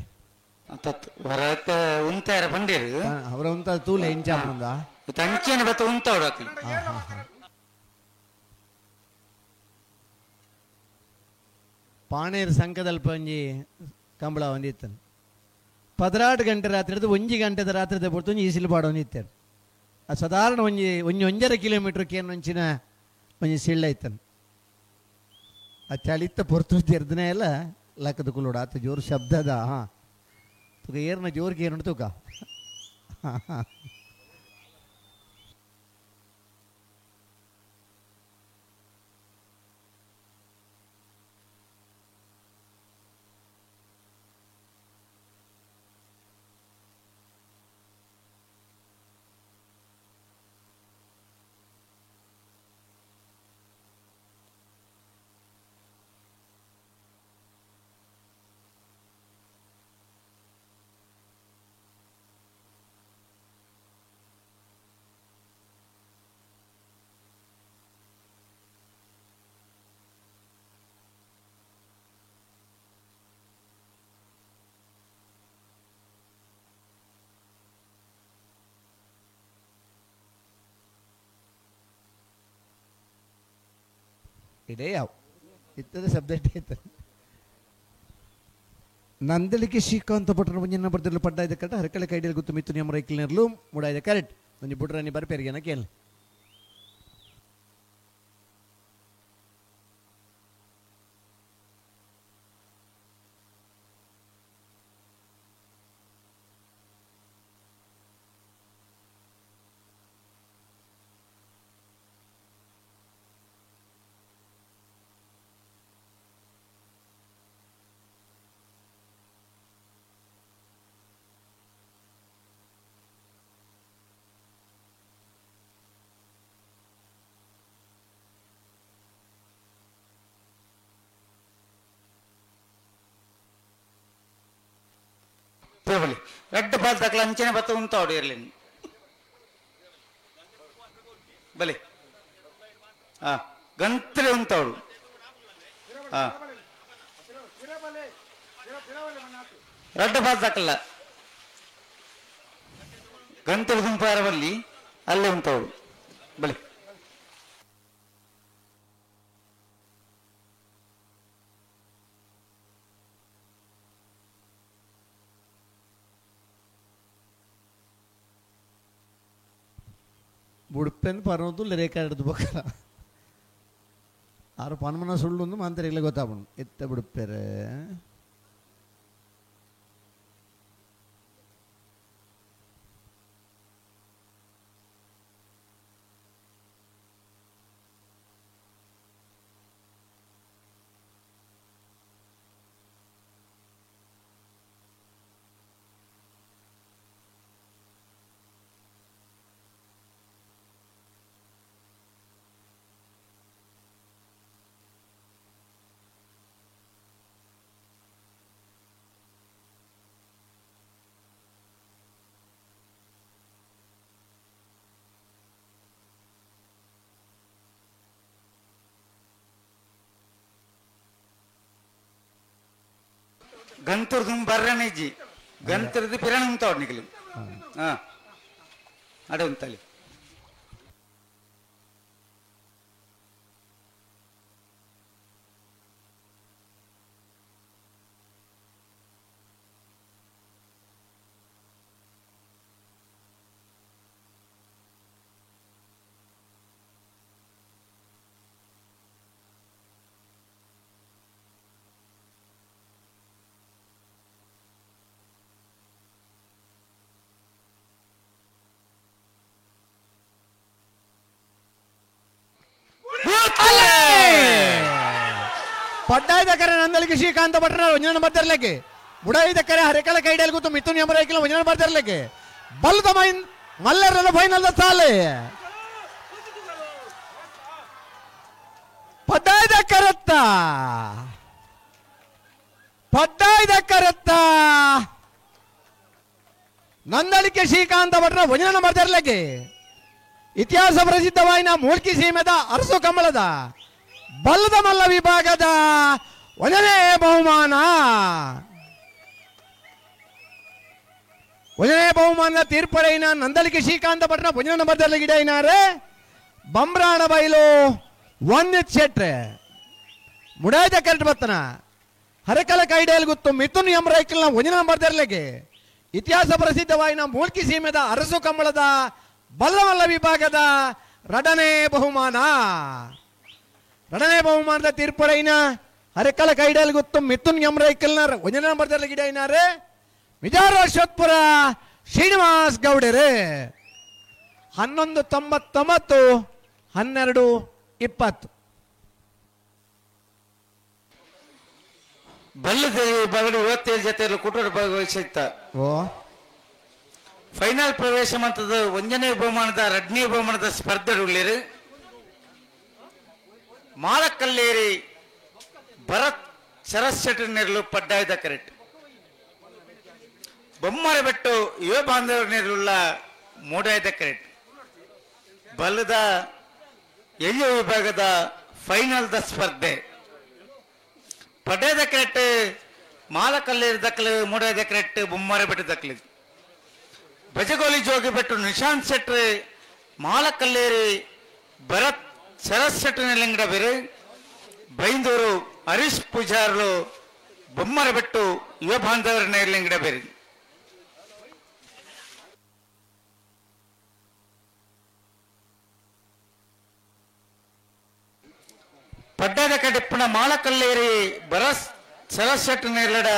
ತತ್ ಹೊರತೆ ಉಂತಾರ ಬಂಡೇರು ಅವರ ಉಂತ ತೂಲೆ ಇಂಚಾಪುಂದ ಅಂಚೆನೆ ಬತ್ತ ಉಂತಾವಡು ಆಕ್ಲಿ ಪಾಣೇರ್ ಸಂಕದಲ್ಪ ಒಂಜಿ ಕಂಬಳ ಒಂದಿತ್ತನು 16 ಗಂಟೆ ರಾತ್ರಿ ಹಿಡಿದು 1 ಗಂಟೆದ ರಾತ್ರಿ ಪೊರ್ತು ಒಂಜಿ ಈಸಿಲು ಪಾಡೊಂದು ಇತ್ತೇನೆ ಆ ಸಾಧಾರಣ ಒಂಜಿ ಒಂಜಿ 1.5 ಕಿಲೋಮೀಟ್ರ್ ಕೇನೊಂಚಿನ ಒಂಜಿ ಸಿಳ್ಳ ಇತ್ತನು ಆ ಚಳಿತ್ತ ಪೊರ್ತು ಎರ್ದನೇ ಎಲ್ಲ ಲಕ್ಕದ ಕುಲ್ಲೋಡು ಆತ ಜೋರು ಶಬ್ದದ ಹಾಂ ತುಕ ಏರ್ನ ಜೋರಿಗೆ ಏನುಂಟು ತುಕ ಇಡೇ ಯಾವ ಇತ್ತದ ಶಬ್ದ ಇತ್ತು ನಂದಳಿಕೆ ಶ್ರೀಕಾಂತ ಭಟ್ರ ಒಂಜಿ ಬರ್ದಿರಲು ಪಡ್ಡ ಇದೆ ಕರೆಕ್ಟ್ ಹರಕಳೆ ಕೈಡಿಯಲ್ಲಿ ಗೊತ್ತು ಮಿತ್ತು ನಿಯಮ ರೈಕಿಲ್ನೇರ್ಲು ಮುಡ ಇದೆ ಕರೆಕ್ಟ್ ಒಂಜಿ ಬುಡ್ರನಿ ಬರ್ಪೇರಿಗೆ ಕೇಳಿ ಬಲಿ ರಡ್ಡ್ ಬಾಲ್ ತಕಲ ಅಂಚನೆ ಬತ್ತ ಉಂತಾವಡು ಇರ್ಲಿ ಬಲಿ ಹಾ ಗಂತ್ರೆ ಉಂತಾವಡು ಹಾ ರಡ್ಡ್ ಬಾಲ್ ತಕಲ ಗಂತ್ರೆ ಗುಂಪಾರ ಬಲ್ಲಿ ಅಲ್ಲೇ ಉಂತಾವಡು ಬಲಿ ಬುಡ್ಪೆನ್ ಪರ್ವತು ಲೆರೇಕಾಡ್ದು ಬೊಕ್ಕ ಆರು ಪನ್ಮನ ಸುಳ್ಳು ಮಾಂತರಿಗ್ಲೆ ಗೊತ್ತಾಪುಂಡು ಎತ್ತ ಬುಡ್ಪೆರೆ ಗಂತುರ್ದು ಬರ್ರನೇಜಿ ಗಂತುರ್ದು ಪಿರಣ ಉಂತಾವ್ ನಿಗಲು ಹಾ ಅಡೆ ಉಂತಲಿ ಪಡ್ಡಾಯ್ದಕರೆ ನಂದಲಿಗೆ ಶ್ರೀಕಾಂತ ಭಟ್ರ ಒಂಜನ ಬರ್ತಿರ್ಲಿಕ್ಕೆ ಬುಡಾಯ್ದಕರೆ ಹರಿಕಳ ಕೈಡಲ್ ಗೊತ್ತು ಮಿಥುನ್ ಯಮರೈಕಲ ಒಂಜನ ಬರ್ತಿರ್ಲಿಕ್ಕೆ ಬಲ್ದ ಮೈನ್ ಮಲ್ಲರಲ್ಲ ಫೈನಲ್ ಸಾಲೆ ಪಡ್ಡಾಯ್ದ ಕರತ್ತ ಪಡ್ಡಾಯ್ದ ಕರತ್ತ ನಂದಳಿಕೆ ಶ್ರೀಕಾಂತ ಭಟ್ರ ಒಂಜನ ಬರ್ತಿರ್ಲಿಕ್ಕೆ ಇತಿಹಾಸ ಪ್ರಸಿದ್ಧವಾಯಿನ ಮೂಲ್ಕಿ ಸೀಮೆದ ಅರಸು ಕಮಲದ ಬಲ್ಲದ ಮಲ್ಲ ವಿಭಾಗದ ಒಂದನೇ ಬಹುಮಾನ ಒಂದನೇ ಬಹುಮಾನದ ತೀರ್ಪಡೆಯಿನ ನಂದಲಿಕೆ ಶ್ರೀಕಾಂತ ಭಟ್ನ ಒಂದನೇ ನಂಬರ್ದಲ್ಲಿ ಗಿಡೈನಾರೆ ಬಂಬ್ರಾಣ ಬೈಲು ಒಂದಿತ್ ಶೆಟ್ರೆ ಮುಡಾಯ್ದ ಕರೆಕ್ಟ್ ಬತ್ತನ ಹರಕಲ ಕೈಡೇಲ್ ಗುತ್ತು ಮಿಥುನ್ ಎಂ ರೈಕಲ್ನ ಒಂದನೇ ನಂಬರ್ದರ್ಲಿಗೆ ಇತಿಹಾಸ ಪ್ರಸಿದ್ಧವಾಯಿನ ಮೂಲ್ಕಿ ಸೀಮೆದ ಅರಸು ಕಮಲದ ಬಲ್ಲಮಲ್ಲ ವಿಭಾಗದ ರಡನೇ ಬಹುಮಾನ ರಡನೇ ಬಹುಮಾನದ ತೀರ್ಪಡೆಯಿನ ಹರಕಲ ಕೈಡಲ್ ಗೊತ್ತು ಮಿಥುನ್ ಎಂ ರೈಕಲ್ನ ಒಂದನೇ ನಂಬರ್ದಲ್ಲಿ ಗಿಡೈನಾರೆ ವಿಜಾರ ಅಶ್ವತ್ಪುರ ಶ್ರೀನಿವಾಸ್ ಗೌಡರೇ 11:99 12:20 ಬಲ್ಲದ ಬಗಡಿ 57 ಜೊತೆಯಲ್ಲಿ ಕುಟುಂಬ ಭಾಗವಹಿಸಿತ್ತ ಓ ಫೈನಲ್ ಪ್ರವೇಶ ಮಂತದ ಒಂದನೇ ಬಹುಮಾನದ ಎರಡನೇ ಬಹುಮಾನದ ಸ್ಪರ್ಧೆಗಳಿರು ಮಾಲಕಲ್ಲೇರಿ ಭರತ್ ಶರತ್ ಶೆಟ್ಟರ್ ಪಡ್ಡಾಯ್ದ ಕರೆಕ್ಟ್ ಬೊಮ್ಮರ ಬೆಟ್ಟು ಯುವ ಬಾಂಧವರ ನೆರಳುಳ್ಳ ಮೂಡಾಯ್ದ ಕರೆಕ್ಟ್ ಬಲ್ಲದ ಎಳ್ಳು ವಿಭಾಗದ ಫೈನಲ್ದ ಸ್ಪರ್ಧೆ ಪಡ್ಡಾಯ್ದ ಕರೆಕ್ಟ್ ಮಾಲಕಲ್ಲೇರಿ ದಕ್ಕಲು ಮೂಡಾಯ್ದ ಕರೆಕ್ಟ್ ಬೊಮ್ಮರ ಬೆಟ್ಟು ದಕ್ಕಲು ಬಜಗೋಲಿ ಜೋಗಿ ಬೆಟ್ಟು ನಿಶಾಂತ್ ಶೆಟ್ರಿ ಮಾಲಕಲ್ಲೇರಿ ಭರತ್ ಶರತ್ ಶೆಟ್ಟರ್ ಬೇರೆ ಬೈಂದೂರು ಹರೀಶ್ ಪೂಜಾರ್ಲು ಬೊಮ್ಮರ ಬೆಟ್ಟು ಯುವ ಬಾಂಧವರ ನೇರ್ಲಿಂಗಡ ಬೇರೆ ಪಡ್ಡದ ಕಡಿಪ್ಪನ ಮಾಲಕಲ್ಲೇರಿ ಭರತ್ ಶರತ್ ಶೆಟ್ಟರ್ ನೇರ್ಲಡ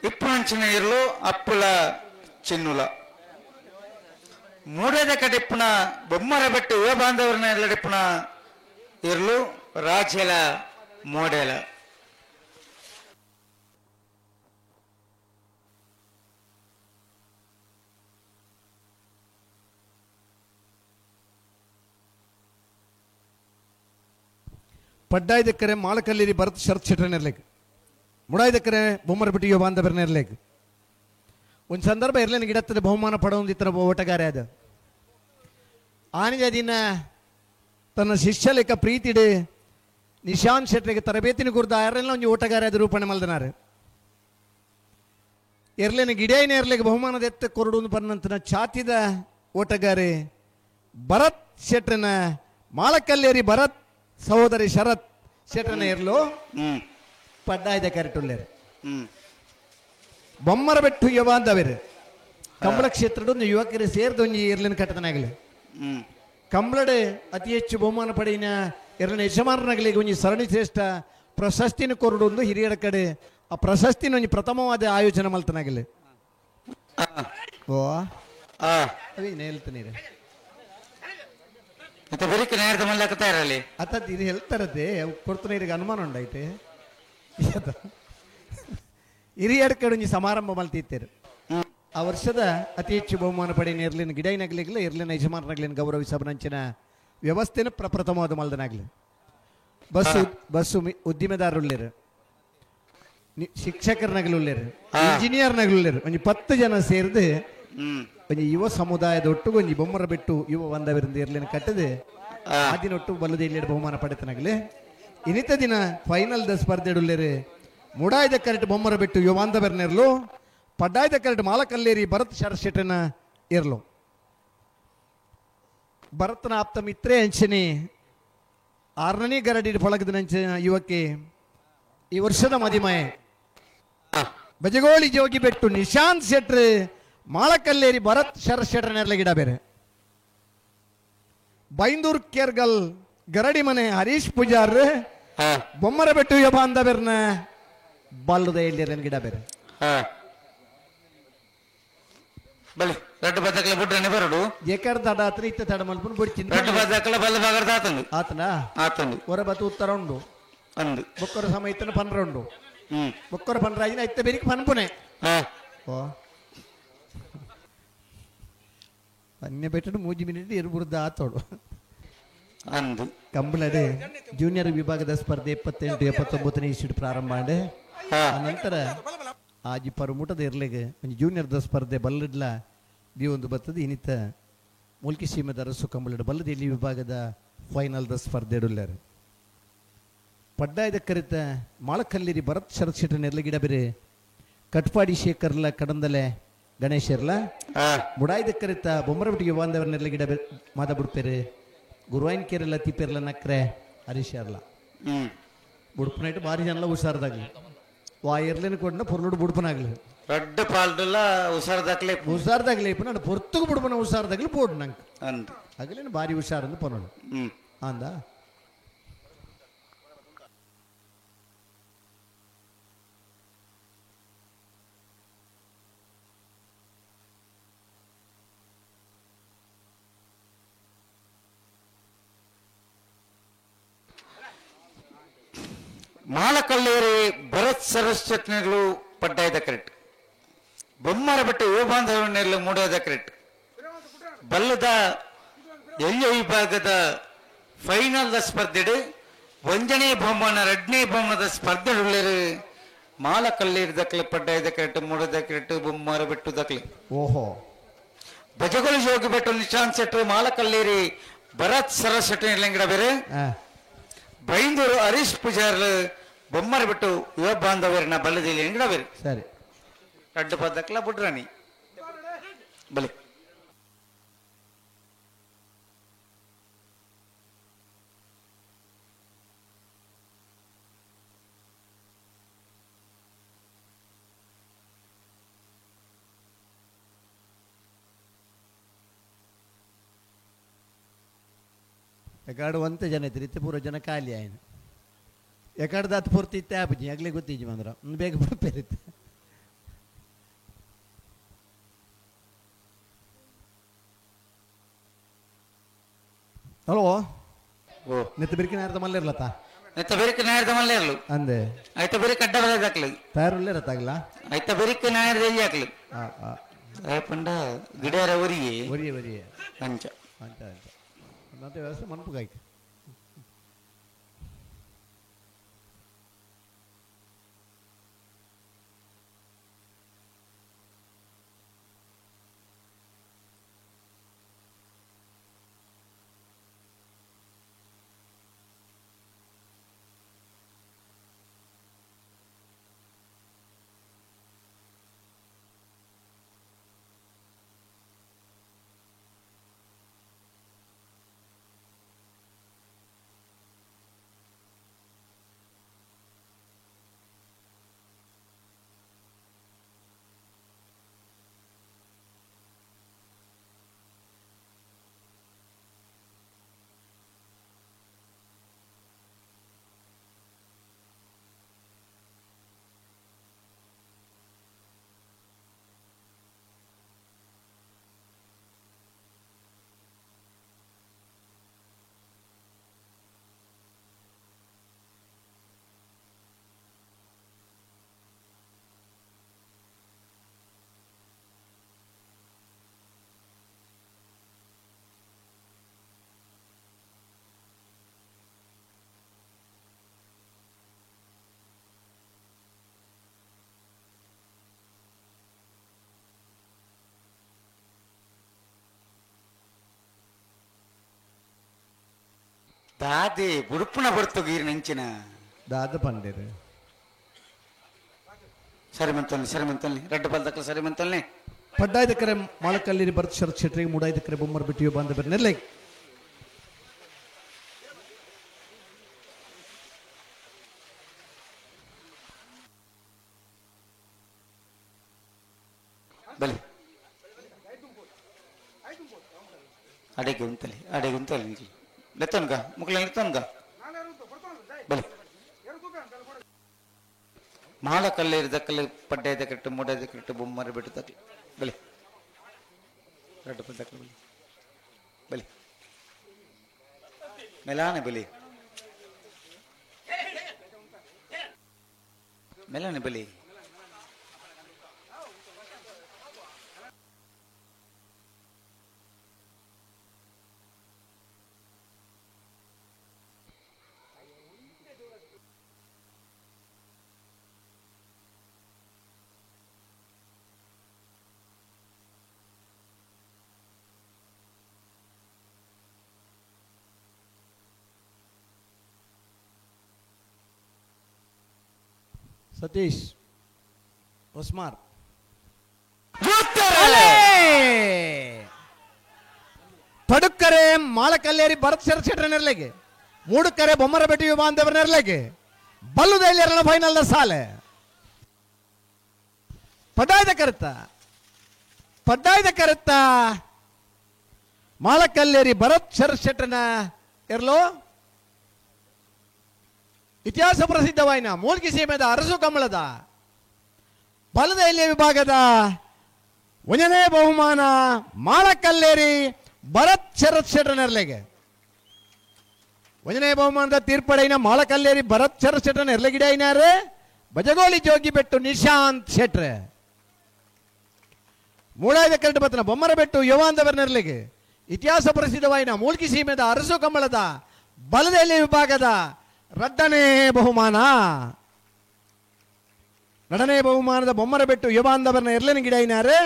ಇಪ್ಪುನಂಚಿನ ಇರ್ಲು ಅಪ್ಪುಲ ಚಿನ್ನುಲ ಮೂಡದ ಕಡಿಪ್ಪನ ಬೊಮ್ಮರ ಬೆಟ್ಟು ಯುವ ಬಾಂಧವರ ನೇರ್ಲಡಿಪ್ಪನ ಇರ್ಲು ರಾಜೆಲ ಮೋಡೆಲ ಪಡ್ಡಾಯ್ದಕ್ಕರೆ ಮಾಳಕಲ್ಲೇರಿ ಭರತ್ ಶರತ್ ಶೆಟ್ಟರ್ ನೆರ್ಲೇಕ್ ಮುಡಾಯ್ದಕ್ಕರೆ ಬೊಮ್ಮರ ಬೆಟ್ಟು ಯುವ ಬಾಂಧವರ ನೆರ್ಲೇಕ್. ಒಂದು ಸಂದರ್ಭ ಇರ್ಲೇನ ಗಿಡತ್ತದ ಬಹುಮಾನ ಪಡೋಂದಿತ್ತರ ಓಟಗಾರ ಅದು ಆನಿಜ ದಿನ ತನ್ನ ಶಿಷ್ಯಲೇಖ ಪ್ರೀತಿಡು ನಿಶಾಂತ್ ಶೆಟ್ಟರಿಗೆ ತರಬೇತಿನ ಕುರಿತು ಯಾರೆಲ್ಲ ಒಂದು ಓಟಗಾರ ಅದು ರೂಪಣೆ ಮಲ್ದನಾರು. ಎರ್ಲೇನ ಗಿಡೈನ ಎರ್ಲೆಗೆ ಬಹುಮಾನದ ಎತ್ತ ಕೊರಡು ಪನ್ನಂತನ ಛಾತಿದ ಓಟಗಾರೆ ಭರತ್ ಶೆಟ್ರನ ಮಾಳಕಲ್ಲೇರಿ ಭರತ್ ಸಹೋದರಿ ಶರತ್ ಶೆಟ್ರನ ಎರ್ಲು ಪಡ್ಡಾಯ್ದ ಕರೆಟುಲ್ಲೇರು. ಬೊಮ್ಮರ ಬೆಟ್ಟು ಯವಾಂದವೇರು ಕಂಬಳ ಕ್ಷೇತ್ರದ ಒಂದು ಯುವಕರು ಸೇರಿದ ಒಂಜಿ ಎರ್ಲಿನ ಕಟ್ಟದನಾಗಲಿ. ಕಂಬಳಡೆ ಅತಿ ಹೆಚ್ಚು ಬಹುಮಾನ ಪಡೆಯಿನ ಎರಡನೇ ಯಜಮಾನನಾಗಲಿ ಒಂಜಿ ಸರಣಿ ಶ್ರೇಷ್ಠ ಪ್ರಶಸ್ತಿನ ಕೊರಡು ಒಂದು ಹಿರಿಯರ ಕಡೆ ಆ ಪ್ರಶಸ್ತಿನ ಒಂಜಿ ಪ್ರಥಮವಾದ ಆಯೋಜನೆ ಮಲ್ತನಾಗಲಿ. ಓ ಅವೇನು ಹೇಳ್ತಾನೆ ಅತ್ತ ಇದು ಹೇಳ್ತಾರತ್ತೆ ಕೊಡ್ತಾನೆ ಇರಿಗೆ ಅನುಮಾನ ಉಂಡೈತೆ. ಹಿರಿಯರ ಕಡೆ ಒಂಜಿ ಸಮಾರಂಭ ಮಲ್ತಿತ್ತೇರು. ಆ ವರ್ಷದ ಅತಿ ಹೆಚ್ಚು ಬಹುಮಾನ ಪಡೆಯಿನ ಎರ್ಲಿನ ಗಿಡೈನಾಗ್ಲಿಲ್ಲ ಎರ್ಲಿನ ಯಜಮಾನರಾಗ್ಲಿನ ಗೌರವಿಸಬನಂಚಿನ ವ್ಯವಸ್ಥೆನ ಪ್ರಪ್ರಥಮವಾದ ಮಲ್ದನಾಗ್ಲಿ. ಬಸ್ಸು ಬಸ್ಸು ಉದ್ದಿಮೆದಾರರುಳ್ಳೇರು, ಶಿಕ್ಷಕರನಾಗಲುಳ್ಳೇರು, ಇಂಜಿನಿಯರ್ನಾಗಲುಳ್ಳೇರು, ಒಂಜಿ 10 ಜನ ಸೇರಿದು ಒಂಜಿ ಯುವ ಸಮುದಾಯದ ಒಟ್ಟಿಗೆ ಒಂಜಿ ಬೊಮ್ಮರ ಬಿಟ್ಟು ಯುವ ಬಂದವರಿಂದ ಎರ್ಲಿನ ಕಟ್ಟದೆ ಆ ದಿನ ಒಟ್ಟು ಬಲ್ಲದ ಇಲ್ಲಿ ಬಹುಮಾನ ಪಡೆತನಾಗಲಿ. ಇನ್ನಿತ ದಿನ ಫೈನಲ್ the ಸ್ಪರ್ಧೆ ಉಳ್ಳೇರು ಮುಡಾಯ್ದ ಕರೆಟ್ ಬೊಮ್ಮರ ಬಿಟ್ಟು ಯುವ ಬಾಂಧವರನ್ನಿರಲು, ಪಡ್ಡಾಯ್ದ ಕರೆಟ್ ಮಾಲಕಲ್ಲೇರಿ ಭರತ್ ಶರಶೆಟ್ಟನ ಇರಲು. ಭರತನ ಆಪ್ತ ಮಿತ್ರೇ ಅಂಚನೆ 6ನೇ ಗರಡಿ ಪಳಗದ ನಂಚಿನ ಯುವಕ್ಕೆ ಈ ವರ್ಷದ ಮದಿಮಯ ಬಜಗೋಳಿ ಜೋಗಿ ಬೆಟ್ಟು ನಿಶಾಂತ್ ಶೆಟ್ರ್ ಮಾಳಕಲ್ಲೇರಿ ಭರತ್ ಶರತ್ ಶೆಟ್ರನೆಲ್ಲ ಗಿಡ ಬೇರೆ. ಬೈಂದೂರ್ ಕೇರ್ಗಲ್ ಗರಡಿ ಮನೆ ಹರೀಶ್ ಪೂಜಾರ್ ಬೊಮ್ಮರ ಬೆಟ್ಟು ಯುವ ಬಾಂಧವರ್ನ ಬಾಲ್ಯದ ಎಲ್ಲಿ ಗಿಡ ಬೇರೆ. ಬಲೆ ರಡ್ಡು ಬದಕಲ ಬುಡ್ರನೆ ಬರಡು ಏಕರ್ ತಡ ಆತನ ಇತ್ತ ತಡ ಮಲ್ಪುನ ಬುಡ್ಚಿನ ರಡ್ಡು ಬದಕಲ ಬಲ್ಲ ಬಗರ್ದ ಆತಂದು ಆತನ ಆತಂದು ಹೊರ ಬತ್ತು ಉತ್ತರ ಉಂಡು ಅಂದು ಬೊಕ್ಕರ ಸಮಯ ಇತ್ತನ ಪನ್ರ ಉಂಡು ಬೊಕ್ಕರ ಪನ್ರಾಜಿನ ಇತ್ತ ಬೆರಿಕ್ ಪನ್ಪುನೆ. ಓ ಪನ್ನೆ ಬೆಟ್ಟಡು 3 ಮಿನಿಟ್ ಇರುಬುರ್ದ ಆತೋಡು ಅಂದು. ಕಂಬಳಡೆ ಜೂನಿಯರ್ ವಿಭಾಗದ ಸ್ಪರ್ಧೆ 78 79ನೇ ಇಸ್ವಿಡ್ ಪ್ರಾರಂಭ ಮಾಡಿ ನಂತರ ಆಜಿ ಪರುಮುಟದ ಇರ್ಲಿಗೆ ಒಂದು ಜೂನಿಯರ್ದ ಸ್ಪರ್ಧೆ ಬಲ್ಲಡ್ಲ ಒಂದು ಬರ್ತದೆ. ಇನ್ನಿತ ಮೂಲ್ಕಿ ಸೀಮೆದ ಅರಸು ಕಂಬಳಡ ಬಲ್ಲದ ಇಲ್ಲಿ ವಿಭಾಗದ ಫೈನಲ್ದ ಸ್ಪರ್ಧೆ ಇಡುಲ್ಲಾರು. ಪಡ್ಡಾಯದ ಕರಿತ ಮಾಳಕಲ್ಲಿರಿ ಭರತ್ ಶರತ್ ಶೆಟ್ಟರ್ ನೆರ್ಲಗಿಡ ಬೇರೆ ಕಟ್ಪಾಡಿ ಶೇಖರ್ಲ ಕಡಂದಲೆ ಗಣೇಶರ್ಲ ಮುಡಾಯ್ದ ಕರಿತ ಬೊಮ್ಮರಬಿಟ್ಟಿಗೆ ಬಾಂಧವರ ನೆರ್ಲಗಿಡ ಮಾದ ಬಿಡ್ಪೇರೆ ಗುರುವಾಯಿನ ಕೇರಳ ತಿಪ್ಪೇರ್ಲ ನಕ್ರೆ ಹರೀಶರ್ಲ ಬುಡ್ಪನೈಟ್ ಭಾರಿ ಜನಲ ಹುಷಾರದಾಗ್ಲಿ ವಾ ಎರ್ಲಿನ ಕೊಡ್ನ ಪೊರ್ಲುಡು ಬುಡ್ಪನಾಗ್ಲಿ ರಡ್ಡು ಪಾಲ್ಡುಲ ಹುಷಾರದಾಗ್ಲಿ ಹುಷಾರದಾಗ್ಲಿ ಇಪ್ಪ ನಾನು ಪೊರ್ತುಗು ಬುಡ್ಪನ ಹುಷಾರದಾಗ್ಲಿ ಬೋಡು ನಂಗೆ ಅಂದು ಆಗಲೇನು ಭಾರಿ ಹುಷಾರಂದು ಪೊನೋಡು ಅಂದ. ಮಾಲಕಲ್ಲೇರಿ ಭರತ್ ಸರಸ್ವತ್ನೆಗಳು ಪಡ್ಡಾಯ್ದ ಕರೆಕ್ಟ್ ಬೊಮ್ಮರ ಬೆಟ್ಟ ಯುವ ಬಾಂಧವನೆಲ್ಲ ಮೂಡಾದ ಕರೆಕ್ಟ್ ಬಲ್ಲದ ಎಳ್ಳ ವಿಭಾಗದ ಫೈನಲ್ ಸ್ಪರ್ಧೆಡು ಒಂದನೇ ಬಹುಮಾನ ಎರಡನೇ ಬಹುಮಾನದ ಸ್ಪರ್ಧೆ ಉಳ್ಳೇರು ಮಾಲಕಲ್ಲೇರಿ ದಕ್ಲೆ ಪಡ್ಡಾಯ್ದ ಕರೆಕ್ಟ್ ಮೂಡದ ಕರೆಕ್ಟ್ ಬೊಮ್ಮರ ಬೆಟ್ಟು ದಕ್ಲೆ. ಓಹೋ ಬಜಗೋಳಿ ಜೋಗಿ ಬೆಟ್ಟು ನಿಶಾಂತ್ ಶೆಟ್ರು ಮಾಲಕಲ್ಲೇರಿ ಭರತ್ ಸರಸ್ವತಿ ಗಿಡ ಬೇರೆ ಬೈಂದೂರು ಹರೀಶ್ ಪೂಜಾರ್ ಬೊಮ್ಮರ ಬಿಟ್ಟು ಯುವ ಬಾಂಧವರನ್ನ ಬಲ್ಲದಿಲ್ಲ ಗಿಡ ಬೇರೆ. ಸರಿ ರಡ್ಡು ಪದಕ್ಲ ಬುಡ್ರಾಣಿ ಬಲೆ ಎಕಾಡು ಒಂತ ಜನ ಇತ್ತು ಇತ್ತೆ ಪೂರ ಜನ ಖಾಲಿ ಆಯ್ನು ಎಕಾಡ್ದ ಹತ್ತು ಪೂರ್ತಿ ಇತ್ತೆ ಆಪುಜಿ ಆಗ್ಲೇ ಗೊತ್ತಿಜ್ಜಿ ಬಂದ್ರ ಬೇಗ ಪೇರಿತ್ತು. ಹಲೋ ಓ ನೆತ್ತ ಬಿರ್ಕಿನ ಅರ್ಧ ಮಲ್ಲೇರ್ಲತ್ತ ನೆತ್ತ ಬೆರಿಕ್ ನಾಯರ್ದ ಮಲ್ಲೇರ್ಲು ಅಂದೆ ಐತ ಬೆರಿಕ್ ಅಡ್ಡ ಬರದಾಕ್ಲು ತಯಾರುಲ್ಲೇರತ್ತಾಗಲ ಐತ ಬೆರಿಕ್ ನಾಯರ್ದ ಎಲ್ಲಿ ಹಾಕ್ಲು ಪಂಡ ಗಿಡರ ಒರಿಯೆ ಒರಿಯೆ ಒರಿಯೆ ಅಂಚ ಅಂಚ ಅಂಚ ಮತ್ತೆ ವ್ಯವಸ್ಥೆ ಮನ್ಪುಗಾಯ್ತು. ದಾದೆ ಬುಡುಪುನ ಬರ್ತುಗೀರ್ ನೆಂಚಿನ ದಾದ ಪಂಡೇರು ಸರಿ ಮಂತಲ್ನಿ ಸರಿ ಮಂತಲ್ನಿ ರಡ್ಡು ಪಲ್ದಕ್ಕಲ ಸರಿ ಮಂತಲ್ನಿ ಪಡ್ಡಾಯ್ದಕ್ಕರೆ ಮಾಳಕಲ್ಲಿ ಭರತ್ ಶರತ್ ಶೆಟ್ರಿಗೆ ಮೂಡಾಯ್ದಕ್ಕರೆ ಬೊಮ್ಮರ್ ಬಿಟ್ಟಿಯೋ ಬಂದ ಬೆನ್ನೆಲ್ಲೆ ಬಲಿ ಅಡೆಗೆ ಉಂತಲಿ ಅಡೆಗೆ ಉಂತಲಿ ಲೆತ್ತನ್ಗ ಮುಕ್ಲ ಲೆತ್ತನ್ಗ ಬಲಿ ಮಾಳ ಕಲ್ಲೇರಿ ದಕ್ಕಲು ಪಡ್ಡಾಯ್ದ ಕಟ್ಟು ಮೂಡಾಯ್ದ ಕಟ್ಟು ಬೊಮ್ಮರ ಬಿಟ್ಟು ತಕ್ಕಲು ಬಲಿ ರಡ್ಡು ದಕ್ಕಲು ಬಲಿ ಬಲಿ ಮೆಲಾನೆ ಬಲಿ ಮೆಲಾನೆ ಬಲಿ ಸತೀಶ್ ಹೊಸ್ಮಾರ್ ಪಡುಕ್ಕರೆ ಮಾಳಕಲ್ಲೇರಿ ಭರತ್ ಶರತ್ ಶೆಟ್ಟರ ನೆರಳಿಗೆ ಮೂಡುಕ್ಕರೆ ಬೊಮ್ಮರ ಬೆಟ್ಟಿ ಬಾಂಧವರ ನೆರಳಿಗೆ ಬಲ್ಲುದೈಲಿಯರನ ಫೈನಲ್ ಸಾಲೆ ಪಡ್ಡಾಯ್ದ ಕರೆತ ಪಡ್ಡಾಯ್ದ ಕರೆತ ಮಾಳಕಲ್ಲೇರಿ ಭರತ್ ಶರತ್ ಶೆಟ್ಟರನ ಇರ್ಲೋ ಇತಿಹಾಸ ಪ್ರಸಿದ್ಧವಾಯಿನ ಮೂಲ್ಕಿ ಸೀಮೆದ ಅರಸು ಕಮಲದ ಬಲದ ಎಲೆ ವಿಭಾಗದ ಒಂದನೇ ಬಹುಮಾನ ಮಾಳಕಲ್ಲೇರಿ ಭರತ್ ಶರತ್ ಶೆಟ್ಟರ್ನೆರ್ಲೆಗೆ ಒಂದನೇ ಬಹುಮಾನದ ತೀರ್ಪಡೈನ ಮಾಳಕಲ್ಲೇರಿ ಭರತ್ ಶರತ್ ಶೆಟ್ಟರ್ನ ಎರ್ಲೆಗಿಡ ಐನಾರು ಬಜಗೋಳಿ ಜೋಗಿ ಬೆಟ್ಟು ನಿಶಾಂತ್ ಶೆಟ್ರೆ ಮೂಳಾಯ್ದ ಕರಡು ಬತ್ತನ ಬೊಮ್ಮರ ಬೆಟ್ಟು ಯುವಾಂದವರ್ನೆರ್ಲೆಗೆ ಇತಿಹಾಸ ಪ್ರಸಿದ್ಧವಾಯಿನ ಮೂಲ್ಕಿ ಸೀಮೆದ ಅರಸು ಕಮಲದ ಬಲದ ಎಲೆ ವಿಭಾಗದ ರಡ್ಡನೇ ಬಹುಮಾನ ಎರಡನೇ ಬಹುಮಾನದ ಬೊಮ್ಮರ ಬೆಟ್ಟು ಯುವಾಂದವರ್ನ ಎರ್ಲನ ಗಿಡ ಐನಾರು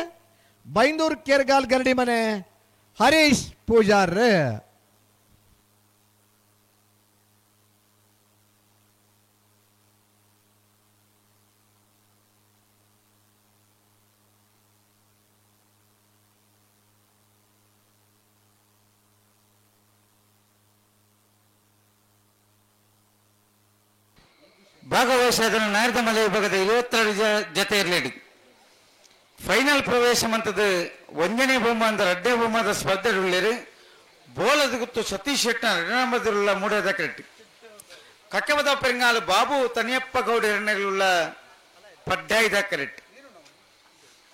ಬೈಂದೂರು ಕೇರ್ಗಾಲ್ ಗರಡಿ ಮನೆ ಹರೀಶ್ ಪೂಜಾರ್ ಭಾಗವಹಿಸಿದ ನಾರದ ಮಲೆ ವಿಭಾಗದ 22 ಜೊತೆ ಇರಲಿ ಫೈನಲ್ ಪ್ರವೇಶ ಮಂತದ್ದು ಒಂದನೇ ಬಹುಮಾನದ ರಡ್ಡೇ ಬಹುಮಾನದ ಸ್ಪರ್ಧೆ ಉಳ್ಳೇರು ಬೋಲದ ಗುತ್ತು ಸತೀಶ್ ಶೆಟ್ಟನ ಎರಡನೇ ಮೂಡದ ಕರೆಟ್ಟಿ ಕಕ್ಕಬದ ಪೆರಿಂಗಾಲು ಬಾಬು ತನಿಯಪ್ಪ ಗೌಡ ಎರಡನೇಲುಳ್ಳ ಪಡ್ಡಾಯ್ದ ಕರೆಟ್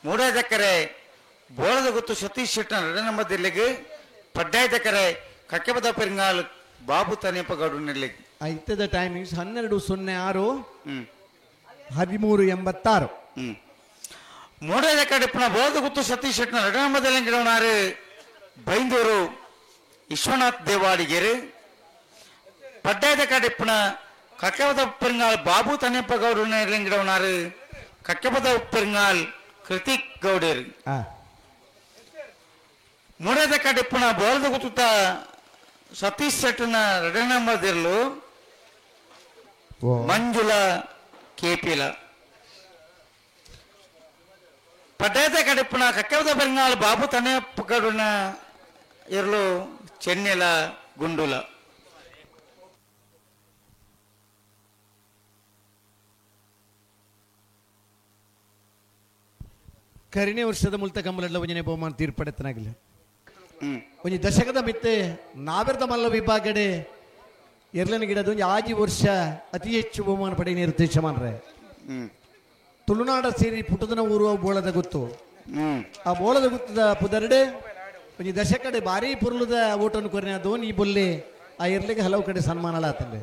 ಮೂಡದ ಕರೆ ಬೋಲದ ಗುತ್ತು ಸತೀಶ್ ಶೆಟ್ಟನ ಎರಡನೇ ದಿಲ್ಲಿಗೆ ಪಡ್ಡಾಯ್ದ ಕರೆ ಕಕ್ಕಬದ ಪೆರಿಂಗಾಲು ಬಾಬು ತನಿಯಪ್ಪ ಗೌಡ ನೆಲ್ಲಿಗೆ ಇತ್ತದ ಟೈಮಿಂಗ್ಸ್ 12:06 13:86. ಮೂಡದ ಕಡೆ ಬೋಲದ ಗುತ್ತು ಸತೀಶ್ ಶೆಟ್ಟನ ಎರಡನೇ ಗಿಡವನಾರು ಬೈಂದೂರು ವಿಶ್ವನಾಥ್ ದೇವಾಡಿಗೆರು ಪಡ್ಡಾಯದ ಕಡೆಪ್ಪನ ಕಕ್ಕಬದ ಉಪ್ಪರಿಂಗಾಲ್ ಬಾಬು ತನಿಯಪ್ಪ ಗೌಡ ಗಿಡವನಾರು ಕಕ್ಕಬದ ಉಪ್ಪರಿಂಗಾಲ್ ಕೃತಿಕ್ ಗೌಡರು ಮೂಡದ ಕಡೆಪ್ಪನ ಬೋಲದ ಗುತ್ತುತ್ತ ಸತೀಶ್ ಶೆಟ್ಟನ ಎರಡನೇ ನಂಬರ್ದಿರಲು ಮಂಜುಳಾ ಕೆಪಿಲ ಪಡ್ಡಾಯದ ಕಡೆಪ್ಪನ ಕಕ್ಕಬದ ಬೆಂಗಾಲ್ ಬಾಬು ತನಿಯಪ್ಪ ಗೌಡನ ಇರಲು ಚೆನ್ನೆಲ ಗುಂಡುಲ ಕರಿನೇ ವರ್ಷದ ಮುಲ್ತ ಕಂಬಲಡ್ಲ ಒಂಜನೆ ಬಹುಮಾನ ತೀರ್ಪಡೆತ್ತನಾಗಲಿ ಒಂಜಿ ದಶಕದ ಮಿತ್ತೆ ನಾವೆರ್ದ ಮಲ್ಲ ವಿಭಾಗಡೆ ಎರ್ಲನ ಗಿಡದ ಒಂಜಿ ಆಜಿ ವರ್ಷ ಅತಿ ಹೆಚ್ಚು ಬಹುಮಾನ ಪಡೆಯ ನಿರ್ದೇಶ ಮಾನ್ರೆ ತುಳುನಾಡ ಸೇರಿ ಪುಟದನ ಊರು ಬೋಳದ ಗುತ್ತು ಆ ಬೋಳದ ಗುತ್ತದ ಪುದರ್ಡೆ ಒಂಜಿ ದಶಕಡೆ ಭಾರಿ ಪುರುಳದ ಓಟನ್ನು ಕೊರಿನ ದೋನಿ ಬೊಲ್ಲೆ ಆ ಎರ್ಲಿಗೆ ಹಲವು ಕಡೆ ಸನ್ಮಾನಲ ಆತಂದೆ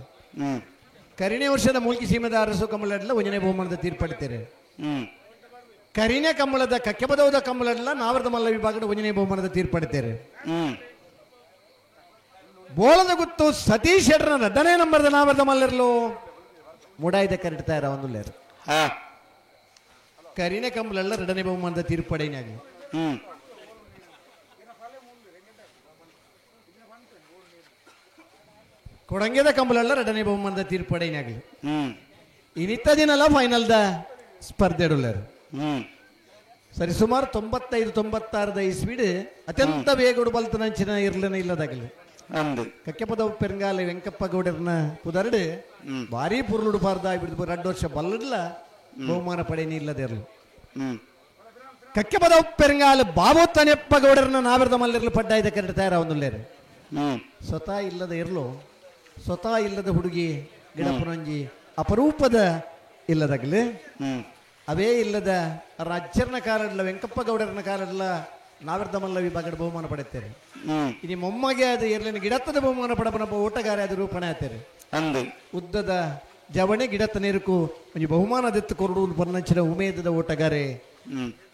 ಕರಿಣೆ ವರ್ಷದ ಮೂಲ್ಕಿ ಸೀಮೆದ ಅರಸು ಕಮಲಡ್ಲ ಒಂಜನೆ ಬಹುಮಾನದ ತೀರ್ಪಡಿತಾರೆ ಕರಿನೆ ಕಮ್ಮಳದ ಕಕ್ಕೆಬದೌದ ಕಮ್ಮಳಡ್ಲ ನಾವರದ ಮಲ್ಲ ವಿಭಾಗದ ಒಂಜನೆ ಬಹುಮಾನದ ತೀರ್ಪಡಿತಾರೆ ಬೋಳದ ಗುತ್ತು ಸತೀಶ್ ಶೆಟ್ಟರ್ನ ಎರಡನೇ ನಂಬರ್ದ ನಾವರದ ಮಲ್ಲರ್ಲು ಮುಡಾಯ್ದ ಕರೆಡ್ತಾ ಇರ ಒಂದು ಲೇರು ಕರಿನೆ ಕಂಬಳೆಲ್ಲ ಎರಡನೇ ಬಹುಮಾನದ ತೀರ್ಪಡೆನಾಗ ಕೊಡಂಗೆದ ಕಂಬಳಲ್ಲ ಎರಡನೇ ಬಹುಮಾನದ ತೀರ್ಪಡೆಯಿನಾಗಲಿ. ಇನ್ನಿತ್ತ ದಿನಲ್ಲ ಫೈನಲ್ದ ಸ್ಪರ್ಧೆ ಉಳ್ಳರು. ಸರಿ ಸುಮಾರು 95-96 ಇಸ್ವಿಡ್ ಅತ್ಯಂತ ವೇಗಡು ಬಲ್ತನಂಚಿನ ಇರ್ಲನ ಇಲ್ಲದಾಗಲಿ. ಕಕ್ಕೆಪದ ಪೆರಂಗಾಲ ವೆಂಕಪ್ಪ ಗೌಡರ್ನ ಪುದರ್ಡು ಭಾರಿ ಪುರುಳುಡು ಪಾರ್ದ ಬಿಡ್ದು 2 ವರ್ಷ ಬಲ್ಲಡ್ಲ ಬಹುಮಾನ ಪಡೆಯನಿ ಇಲ್ಲದಿರಲು. ಕಕ್ಕೆಪದ ಪೆರಂಗಾಲ ಬಾಬು ತನೆಪ್ಪ ಗೌಡರ್ನ ನಾವಿರದ ಮಲ್ಲಿರ್ಲು ಪಡ್ಡಾಯ್ದ ಕರೆಕ್ಟ್ ತಯಾರ ಒಂದುಲ್ಲೇರು. ಸ್ವತಃ ಇಲ್ಲದ ಇರ್ಲು, ಸ್ವತಃ ಇಲ್ಲದ ಹುಡುಗಿ ಗಿಡಪನೊಂಜಿ ಅಪರೂಪದ ಇಲ್ಲದಾಗಲಿ. ಅವೇ ಇಲ್ಲದ ರಾಜ್ಯರ್ನ ಕಾಲಡ್ಲ ವೆಂಕಪ್ಪ ಗೌಡರನ ಕಾಲಡ್ಲ ನಾವಿರ್ದ ಮಲ್ಲ ವಿಭಾಗದ ಬಹುಮಾನ ಪಡೆಯುತ್ತಾರೆ. ಇನಿ ಮೊಮ್ಮಗೆ ಅದು ಇರ್ಲಿನ ಗಿಡತ್ತದ ಬಹುಮಾನ ಪಡಪನಪ್ಪ ಓಟಗಾರ ಅದು ರೂಪಣೆ ಆಗ್ತಾರೆ. ಉದ್ದದ ಜವಣೆ ಗಿಡತ್ತ ನೀರುಕು ಒಂಜಿ ಬಹುಮಾನ ದೆತ್ತು ಕೊರಡು ಬನ್ನಂಚಿನ ಉಮೇದದ ಓಟಗಾರೆ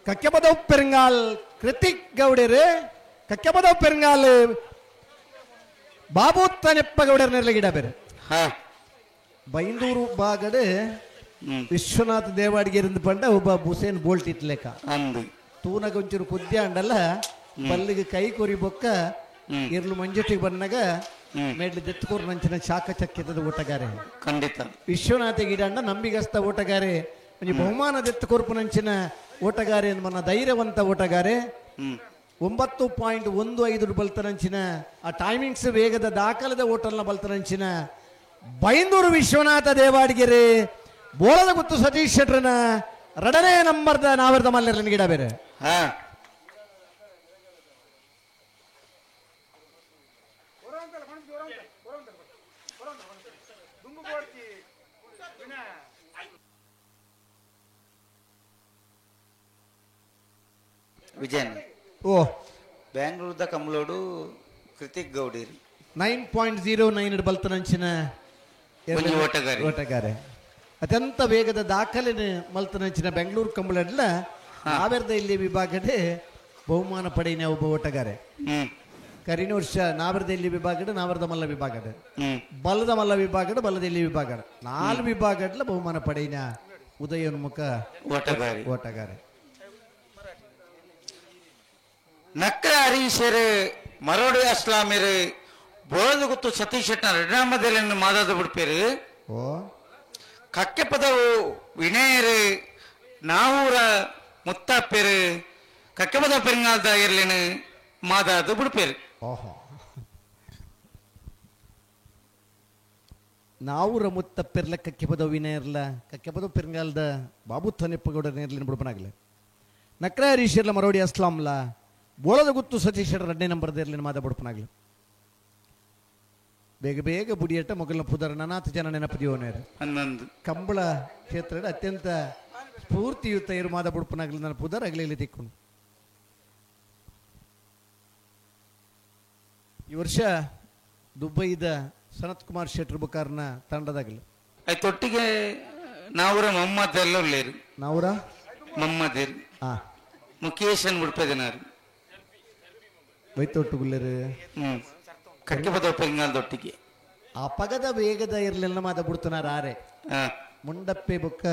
ಕಕ್ಕೆಪದ ಪೆರಂಗಾಲ್ ಕೃತಿಕ್ ಗೌಡರು, ಕಕ್ಕೆಪದ ಪೆರಂಗಾಲ್ ಬಾಬು ತನೆಪ್ಪ ಗೌಡರ ನೆರಳ ಗಿಡ ಬೇರೆ. ಬೈಂದೂರು ಭಾಗದ ವಿಶ್ವನಾಥ ದೇವಾಡಿಗೆರಿಂದ ಪಂಡ ಒಬ್ಬ ಹುಸೇನ್ ಬೋಲ್ಟ್ ಇಟ್ಲೇಕ ತೂನಗ ಒಂಚೂರು ಕುದ್ಯ ಅಂಡಲ್ಲ ಬಲ್ಲಿಗೆ ಕೈ ಕೊರಿ ಬೊಕ್ಕ ಇರ್ಲು ಮಂಜುಟಿಗೆ ಬಂದಾಗ ಮೇಡ್ಲು ದೆತ್ತುಕೋರು ನಂಚಿನ ಶಾಖ ಚಕ್ಕಿತದ ಓಟಗಾರೆ ಖಂಡಿತ ವಿಶ್ವನಾಥ ಗಿಡಂಡ ನಂಬಿಗಸ್ತ ಓಟಗಾರೆ ಒಂಜಿ ಬಹುಮಾನ ದೆತ್ತುಕೊರ್ಪು ನಂಚಿನ ಓಟಗಾರೆ ಮನ್ನ ಧೈರ್ಯವಂತ ಓಟಗಾರೆ. 9.15 ಬಲ್ತನಂಚಿನ ಆ ಟೈಮಿಂಗ್ಸ್ ವೇಗದ ದಾಖಲದ ಓಟಲ್ನ ಬಲ್ತನಂಚಿನ ಬೈಂದೂರು ವಿಶ್ವನಾಥ ದೇವಾಡಿಗೆರೆ ಬೋಳದ ಗುತ್ತು ಸತೀಶ್ ಶೆಟ್ರನ ಎರಡನೇ ನಂಬರ್ದ ನಾವರ್ದ ಮಲ್ಲರ್ನ ಗಿಡ ಬೇರೆ. ವಿಜಯನ್ ಓ ಬ್ಯಾಂಗ್ಳೂರ್ದ ಕಮಲೋಡು ಕೃತಿಕ್ ಗೌಡೀರಿ 9.09 ಬಲ್ತನಂಚಿನ ಓಟಗಾರೆ ಓಟಗಾರೆ ಅತ್ಯಂತ ವೇಗದ ದಾಖಲೆ ಮಲ್ತನಂಚಿನ ಬೆಂಗಳೂರು ಕಂಬಳಡ್ಲ ನಾವೆರ್ದ ಇಲ್ಲಿ ವಿಭಾಗದ ಬಹುಮಾನ ಪಡೆಯಿನ ಒಬ್ಬ ಓಟಗಾರೆ. ಕರಿನ ವರ್ಷ ನಾವರ್ದ ಇಲ್ಲಿ ವಿಭಾಗದ ನಾವರ್ದ ಮಲ್ಲ ವಿಭಾಗದ ಬಲದ ಮಲ್ಲ ವಿಭಾಗದ ಬಲದ ಇಲ್ಲಿ ವಿಭಾಗದ 4 ವಿಭಾಗಡ್ಲ ಬಹುಮಾನ ಪಡೆಯಿನ ಉದಯೋನ್ಮುಖ ಓಟಗಾರೆ ಓಟಗಾರೆ. ನಕ್ರ ಹರೀಶರು ಮರೋಡಿ ಅಸ್ಲಾಮಿರು ಬೋಳದ ಗುತ್ತು ಸತೀಶ್ ಶೆಟ್ನ ಎರಡನೇ ಮಾದಾದ ಬಿಡ್ಪೇರು. ಓ ಕಕ್ಕೆ ಪದವು ವಿನಯರು ನಾವೂರ ಮುತ್ತಪ್ಪೇರು ಕಕ್ಕೆ ಪದ ಪೆರಂಗಾಲ್ದ ಇರ್ಲೇನು ಮಾದಾದ ಬಿಡ್ಪೇರು. ಓಹೋ ನಾವೂರ ಮುತ್ತಪ್ಪೆರ್ಲ ಕಕ್ಕೆ ಪದ ವಿನಯರ್ಲ ಕಕ್ಕೆ ಪದ ಪೆರಂಗಾಲ್ದ ಬಾಬು ಥನೆಪ್ಪಗೌಡ ನೇರ್ಲಿನ ಬಿಡ್ಪನಾಗ್ಲೆ. ನಕ್ರ ಹರೀಶರ್ಲ ಮರೋಡಿ ಅಸ್ಲಾಂಲ ಬೋಳದ ಗುತ್ತು ಸತೀಶ್ ಎರಡನೇ ನಂಬರ್ದ ಇರ್ಲಿನ ಮಾದ ಬಡ್ಪನಾಗ್ಲಿ. ಬೇಗ ಬೇಗ ಬುಡಿಯಟ್ಟ ಮೊಗಲ ಪುದರ ನನಾಥ ಜನ ನೆನಪದಿಯೋನೇರು ಕಂಬಳ ಕ್ಷೇತ್ರದ ಅತ್ಯಂತ ಸ್ಫೂರ್ತಿಯುತ ಇರು ಮಾದ ಬುಡ್ಪನಾಗ್ಲಿ ನನ್ನ ಪುದರ್ ಅಗಲಿ ತಿಕ್ಕೊಂಡು. ಈ ವರ್ಷ ದುಬೈದ ಸನತ್ ಕುಮಾರ್ ಶೆಟ್ರ್ ಬುಕಾರ್ನ ತಂಡದಾಗಲಿ ತೊಟ್ಟಿಗೆ ನಾವೂರ ಮೊಹಮ್ಮದ್ ಉಳ್ಳೇರು ನಾವೂರ ಮೊಹಮ್ಮದ್ ಮುಖೇಶ್ ಬಿಡ್ಪದಿನಾರು ವೈತೊಟ್ಟು ಗುಲ್ಲೇರು ಕಕ್ಕೆ ಪೆಂಗಾಲ್ದೊಟ್ಟಿಗೆ ಆ ಪಗದ ವೇಗದ ಇರ್ಲಿಲ್ಲ ಮಾದ ಬಿಡ್ತನಾರ ಆರೆ ಮುಂಡಪ್ಪೆ ಬೊಕ್ಕ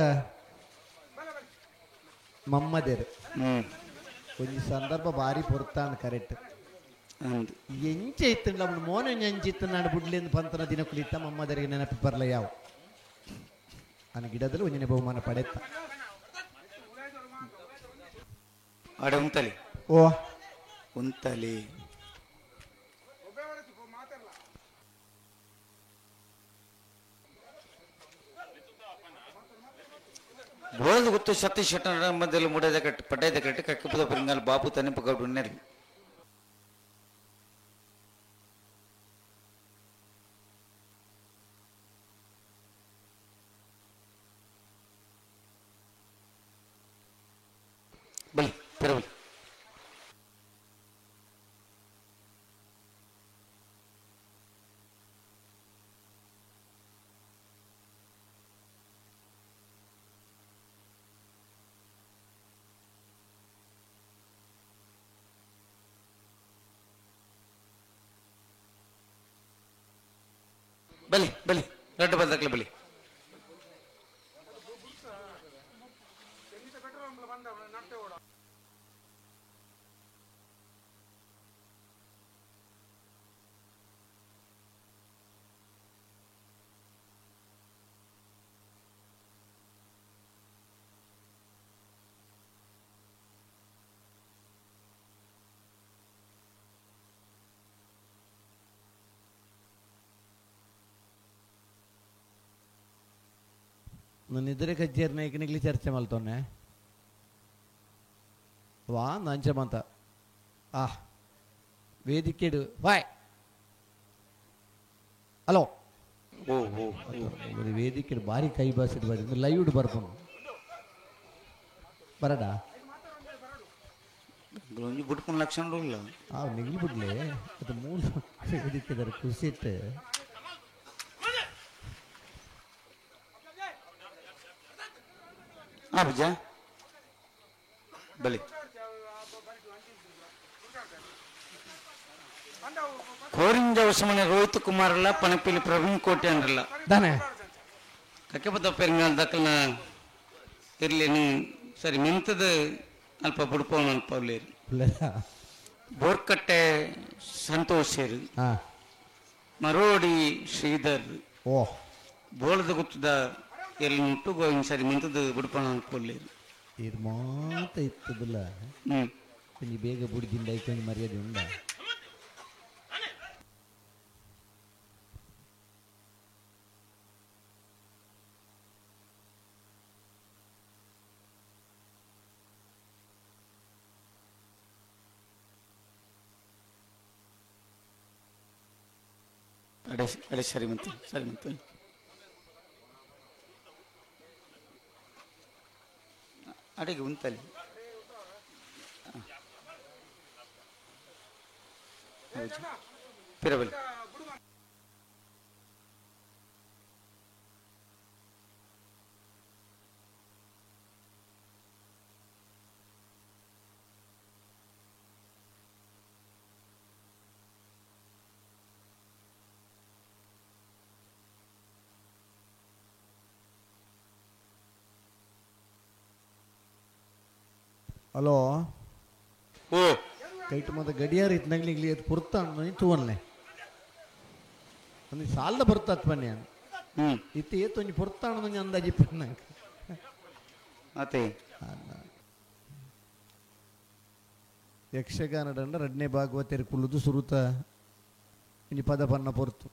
ಮಮ್ಮದೇರು ಒಂಜಿ ಸಂದರ್ಭ ಭಾರಿ ಪೊರ್ತಾನ್ ಕರೆಕ್ಟ್ ಎಂಚೆ ಇತ್ತು ಅವನು ಮೋನ ಎಂಚಿತ್ತು ನಾನು ಬುಡ್ಲಿಂದ ಪಂತನ ದಿನ ಕುಲಿತ ಮಮ್ಮದರಿಗೆ ನೆನಪಿ ಬರಲ ಯಾವ ನಾನು ಗಿಡದಲ್ಲಿ ಒಂಜಿನ ಬಹುಮಾನ ಪಡೆತ ಅಡೆ ಉಂತಲಿ ಓ ಉಂತಲಿ ಬೋಳದ ಗುತ್ತು ಸತೀಶ್ ಶೆಟ್ಟರ ಮಧ್ಯದಲ್ಲಿ ಮೂಡದ ಕಟ್ಟು ಪಡ್ಡದ ಕಟ್ಟು ಕಕ್ಕಪದ ಪರಿಂಗಾಲ್ ಬಾಬು ತನಿಪ ಗೌಡ ಉನ್ನೇರಿ. ಬಲಿ ಪೆರಬಲಿ ಬಲಿ ಬಲಿ ದೊಡ್ಡ ಬದಕ್ಲೆ ಬಲಿ. ನಿದ್ರೆ ಕಜ್ಜೇರ್ ನಾಯಕನಿಗ್ಲಿ ಚರ್ಚೆ ಮಲ್ತೊನ್ನೆ ವಾ ನಂಚ ಮಂತ ಆ ವೇದಿಕೆಡು ಬಾಯ್ ಹಲೋ ಓ ಓ ವೇದಿಕೆ ಭಾರಿ ಕೈ ಬಾಸಿಡ್ ಬಾರಿ ಲೈವ್ ಬರ್ಪನು ಬರಡ ಒಂಜಿ ಬುಡ್ಪುನ ಲಕ್ಷಣ ಇಲ್ಲ ಆ ನಿಗ್ಲಿ ಬಿಡ್ಲಿ ಅದು ಮೂಲ ವೇದಿಕೆ ಖುಷಿ ಇತ್ತು. ಆ ಬುಜ ಬಲಿ ಕೋರಿಂಜ ಉಸ್ಮನೆ ರೋಹಿತ್ ಕುಮಾರ್ ಅಲ್ಲ ಪಣಪಿಲಿ ಪ್ರವೀಣ್ ಕೋಟೆ ಅಂದ್ರಲ್ಲ ದಾನೆ ಕಕ್ಕೆಪದ ಪೆರಿಂಗಾಲ್ ದಕ್ಕಲ್ನ ಇರ್ಲಿ ಸರಿ ಮಿಂತದ ಅಲ್ಪ ಬುಡ್ಪವನ ಅಲ್ಪ ಉಲ್ಲೇರಿ ಬೋರ್ಕಟ್ಟೆ ಸಂತೋಷ್ ಸೇರು ಮರೋಡಿ ಶ್ರೀಧರ್ ಓ ಬೋಳದ ಗುತ್ತದ ಎಲ್ಲಿ ಮುಟ್ಟು ಗೋವಿಂದ ಸರಿ ಮಿಂತದ ಬುಡ್ಪವನ ಅಲ್ಪ ಉಲ್ಲೇರಿ ಇದು ಮಾತ ಇತ್ತದಲ್ಲ ಕೊಂಚ ಬೇಗ ಬುಡ್ದಿಂಡ ಕೊಂಚ ಮರ್ಯಾದೆ ಉಂಡ ಅಡೆ ಅಡೆ ಸರಿ ಮಂತು ಸರಿ ಮಂತು ಅಡೆಗೆ ಉಂತಲ್ಲಿ ಪಿರಬಲಿ ಹಲೋ ಓ ಕೈಟ್ ಮತ್ತೆ ಗಡಿಯಾರ ಇತ್ತು ಇಲ್ಲಿ ಅದು ಪುರ್ತ ತೂವನ್ಲೆ ಒಂದು ಸಾಲದ ಬರ್ತಾತ್ ಬನ್ನಿ ಇತ್ತು ಏತ್ ಒಂಜಿ ಪುರ್ತ ಒಂಜಿ ಅಂದಾಜಿ ಪನ್ನ ಅತೆ ಯಕ್ಷಗಾನ ದಂಡ ರಡ್ನೇ ಭಾಗವತರು ಕುಳ್ಳುದು ಸುರುತ ಒಂಜಿ ಪದ ಪನ್ನ ಪೊರ್ತು.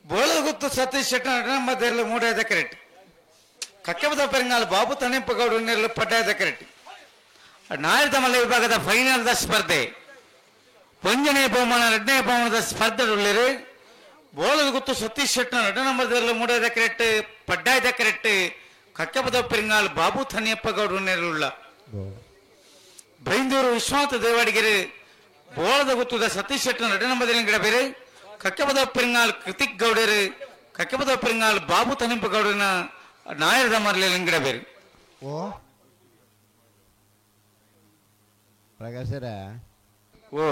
ಬೋಳಗುತ್ತು ಸತೀಶ್ ಶೆಟ್ಟಿ ಮಧ್ಯದಲ್ಲಿ ಮೂಡಾದ ಕರೆಕ್ಟ್ ಕಕ್ಕೆಬದ ಪೆರಂಗಾಲ್ ಬಾಬು ತಣಿಪ್ಪಗೌಡ ನೆರಳು ಪಡ್ಡಾದ ಕರೆಕ್ಟ್ ನಾಯದ ಮಲ್ಲ ವಿಭಾಗದ ಫೈನಲ್ದ ಸ್ಪರ್ಧೆ ಒಂದನೇ ಬಹುಮಾನ ಎರಡನೇ ಬಹುಮಾನದ ಸ್ಪರ್ಧೆ ಉಳ್ಳೇರು ಬೋಳಗುತ್ತು ಸತೀಶ್ ಶೆಟ್ಟಿ ಎರಡನೇ ಮಧ್ಯದಲ್ಲಿ ಮೂಡಾದ ಕರೆಕ್ಟ್ ಪಡ್ಡಾದ ಕರೆಕ್ಟ್ ಕಕ್ಕೆಬದ ಪೆರಂಗಾಲ್ ಬಾಬು ತಣಿಯಪ್ಪಗೌಡ ನೆರಳುಳ್ಳ ಬೈಂದೂರು ವಿಶ್ವನಾಥ ದೇವಾಡಿಗೆರೆ ಬೋಳದ ಗುತ್ತದ ಸತೀಶ್ ಶೆಟ್ಟಿ ಎರಡನೇ ಮಧ್ಯದಲ್ಲಿ ಗಿಡ ಬೇರೆ ಕಕ್ಕೆಬದ ಪೆರಿಂಗಾಲ್ ಕೃತಿಕ್ ಗೌಡರು ಕಕ್ಕೆಬದ ಪೆರಿಂಗಾಲ್ ಬಾಬು ತನಿಂಪ ಗೌಡನ ನಾಯರದ ಮರಲಿ ಗಿಡ ಬೇರೆ ಓ ಪ್ರಕಾಶರ ಓ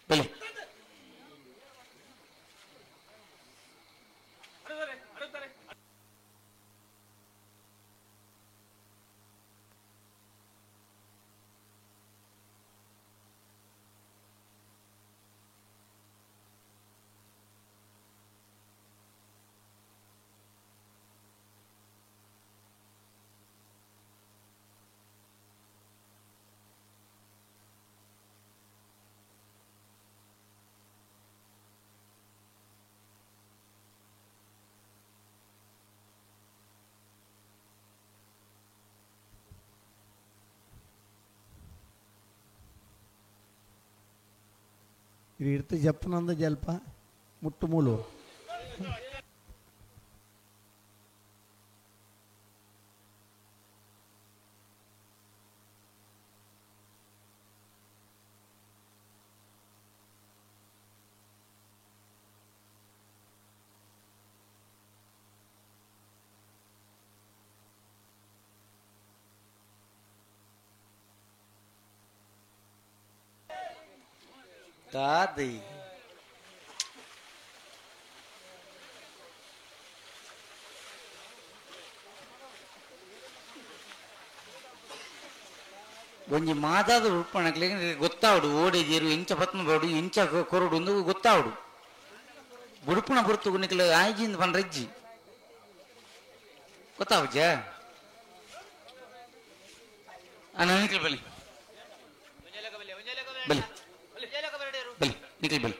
ಬಲೆ ಇದು ಇರ್ತ ಜಪ್ಪನಂದ ಜಲ್ಪ ಮುಟ್ಟು ಮೂಲು ದಾದಿ ಒಂಜಿ ಮಾದಾದ ಉಪ್ಪಣಕ್ಲೆ ಗೊತ್ತಾವಡು ಓಡಿಗೇರು ಎಂಚ ಪತ್ನ ಬೋಡು ಎಂಚ ಕೊರಡು ಒಂದು ಗೊತ್ತಾವಡು ಬುಡುಪುಣ ಬುರ್ತು ನಿಕ್ಲೆ ಆಯ್ಜಿಂದ ಪಂಡ್ರಜ್ಜಿ ಗೊತ್ತಾವಜ ಅಣ್ಣ ನಿಕ್ಲೆ ಬಲಿ ಬಲಿ ಬಲಿ ನಿಕ್ಲೆ ಬಲಿ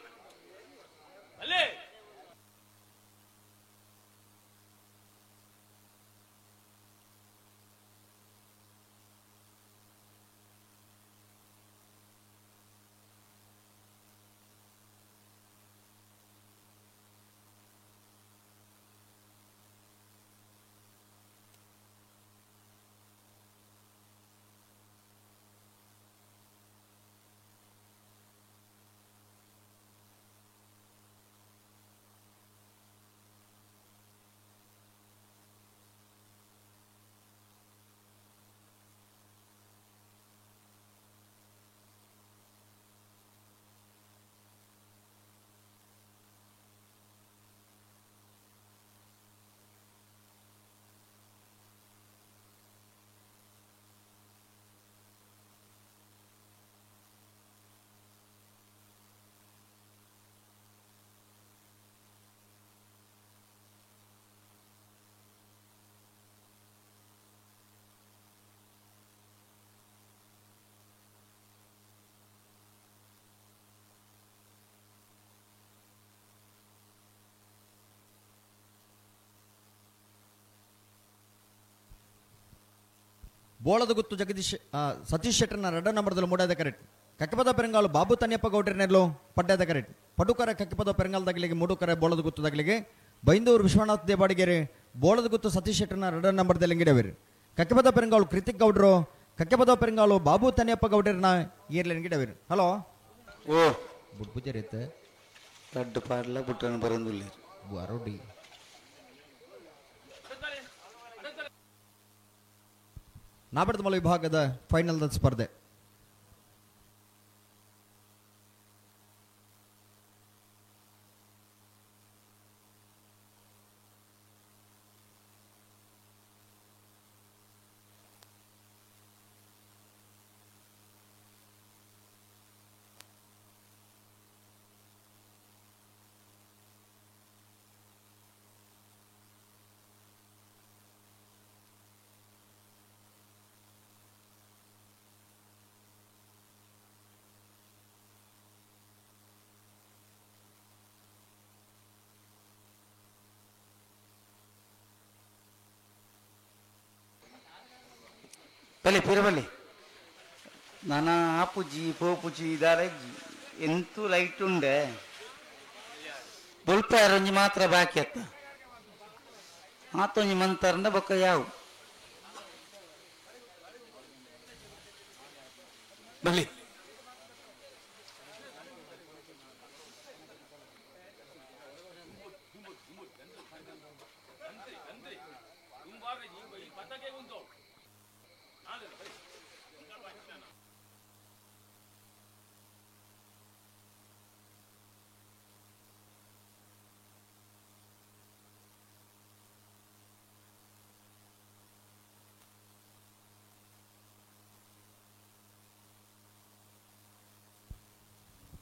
ಬೋಳದ ಗುತ್ತು ಜಗದೀಶ್ ಸತೀಶ್ ಶೆಟ್ಟರ್ನ ಎರಡ ನಂಬರ್ದಲ್ಲಿ ಮೂಡಾದ ಕರೆಕ್ಟ್. ಕಕ್ಕಿಪದ ಪೆರಂಗಾಲು ಬಾಬು ತನ್ಯಪ್ಪ ಗೌಡ್ರನೆಲ್ಲೋ ಪಡ್ಡದ ಕರೆಕ್ಟ್. ಪಡುಕರ ಕಕ್ಕಿಪದ ಪೆರಂಗಾಲ್ ದಗಲಿಗೆ ಮೂಡುಕರ ಬೋಳದ ಗುತ್ತು ದಗಲಿಗೆ ಬೈಂದೂರು ವಿಶ್ವನಾಥ್ ದೇವಾಡಿಗೆರೆ ಬೋಳದ ಗುತ್ತು ಸತೀಶ್ ಶೆಟ್ಟರ್ನ ಎರಡ ನಂಬರ್ದಲ್ಲಿ ಗಿಡವಿರು. ಕಕ್ಕಿಪದ ಪೆರಂಗಾಲು ಕೃತಿಕ್ ಗೌಡ್ರು ಕಕ್ಕಿಪದ ಪೆರಂಗಾಲು ಬಾಬು ತನ್ಯಪ್ಪ ಗೌಡ್ರನ್ನ ಏರ್ಲೆನ್ ಗಿಡವಿರು. ಹಲೋ ಓ ಬುಡ್ಬುಜರಿತ್ತೆ ರಡ್ಡು ಪಾಡ್ಲ ಬುಟ್ಟನ ಬರಂದುಲ್ಲ ಅರೋಡಿ ನಾಬೆಡದಮಲ ವಿಭಾಗದ ಫೈನಲ್ ಸ್ಪರ್ಧೆ. ಬಲೆ ಪಿರ ಬಲೆ ನಾನಾ ಆಪುಜಿ ಪೋಪುಜಿ ದಾರಜ್ಜಿ ಎಂತೂ ಲೈಟ್ ಉಂಡೆ ಬೊಲ್ಪಾರೊಂಜಿ ಮಾತ್ರ ಬಾಕಿ ಅತ್ತ ಆತೊಂಜಿ ಮಂತರಂಡ ಬೊಕ್ಕ ಯಾವು ಬಲಿ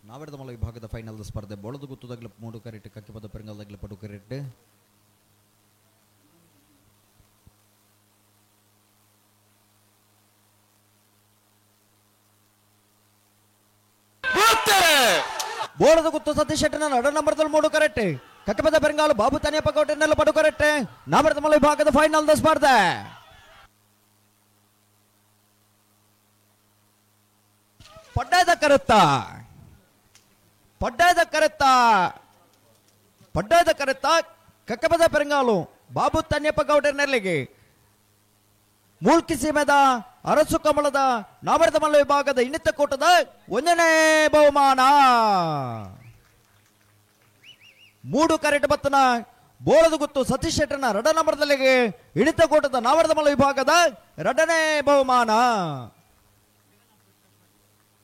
ನಾವೆಡದಮಲ ವಿಭಾಗದ ಫೈನಲ್ ಸ್ಪರ್ಧೆ. ಬೋಳದ ಗುತ್ತುದಾಗಲ ಮೂಡು ಕರೆಟ್ ಕಕ್ಕಿಪದ ಪೆರಂಗಲ್ದಾಗಲ ಪಡು ಕರೆಟ್. ಬೋಳದ ಗುತ್ತು ಸತೀಶ್ ಶೆಟ್ಟನ ನಡ ನಂಬರ್ದಲ್ಲಿ ಮೂಡು ಕರೆಕ್ಟ್. ಕಕ್ಕಿಪದ ಪೆರಂಗಾಲು ಬಾಬು ತನಿಯಪ್ಪ ಗೌಡನೆಲ್ಲ ಪಡು ಕರೆಕ್ಟ್. ನಾವೆಡದಮಲ ವಿಭಾಗದ ಫೈನಲ್ ಸ್ಪರ್ಧೆ. ಪಡ್ಡಾಯದ ಕರುತ್ತ ಪಡ್ಡಾಯದ ಕರೆತ್ತ ಪಡ್ಡಾಯದ ಕರೆತ್ತ ಕಕ್ಕಬದ ಪೆರಂಗಾಲು ಬಾಬು ತನ್ಯಪ್ಪ ಗೌಡರ ನೆರಳಿಗೆ ಮೂಲ್ಕಿ ಸೀಮೆದ ಅರಸು ಕಮಲದ ನಾಮರದ ಮಲ್ಲ ವಿಭಾಗದ ಇನ್ನಿತ ಕೂಟದ ಒಂದನೇ ಬಹುಮಾನ. ಮೂಡು ಕರೆಟ್ ಬತ್ತನ ಬೋಳದ ಗುತ್ತು ಸತೀಶ್ ಶೆಟ್ಟರ್ನ ರಡ ನಂಬರ್ದಲ್ಲಿಗೆ ಇಣಿತ ಕೂಟದ ನಾವರದ ಮಲ್ಲ ವಿಭಾಗದ ಎರಡನೇ ಬಹುಮಾನ.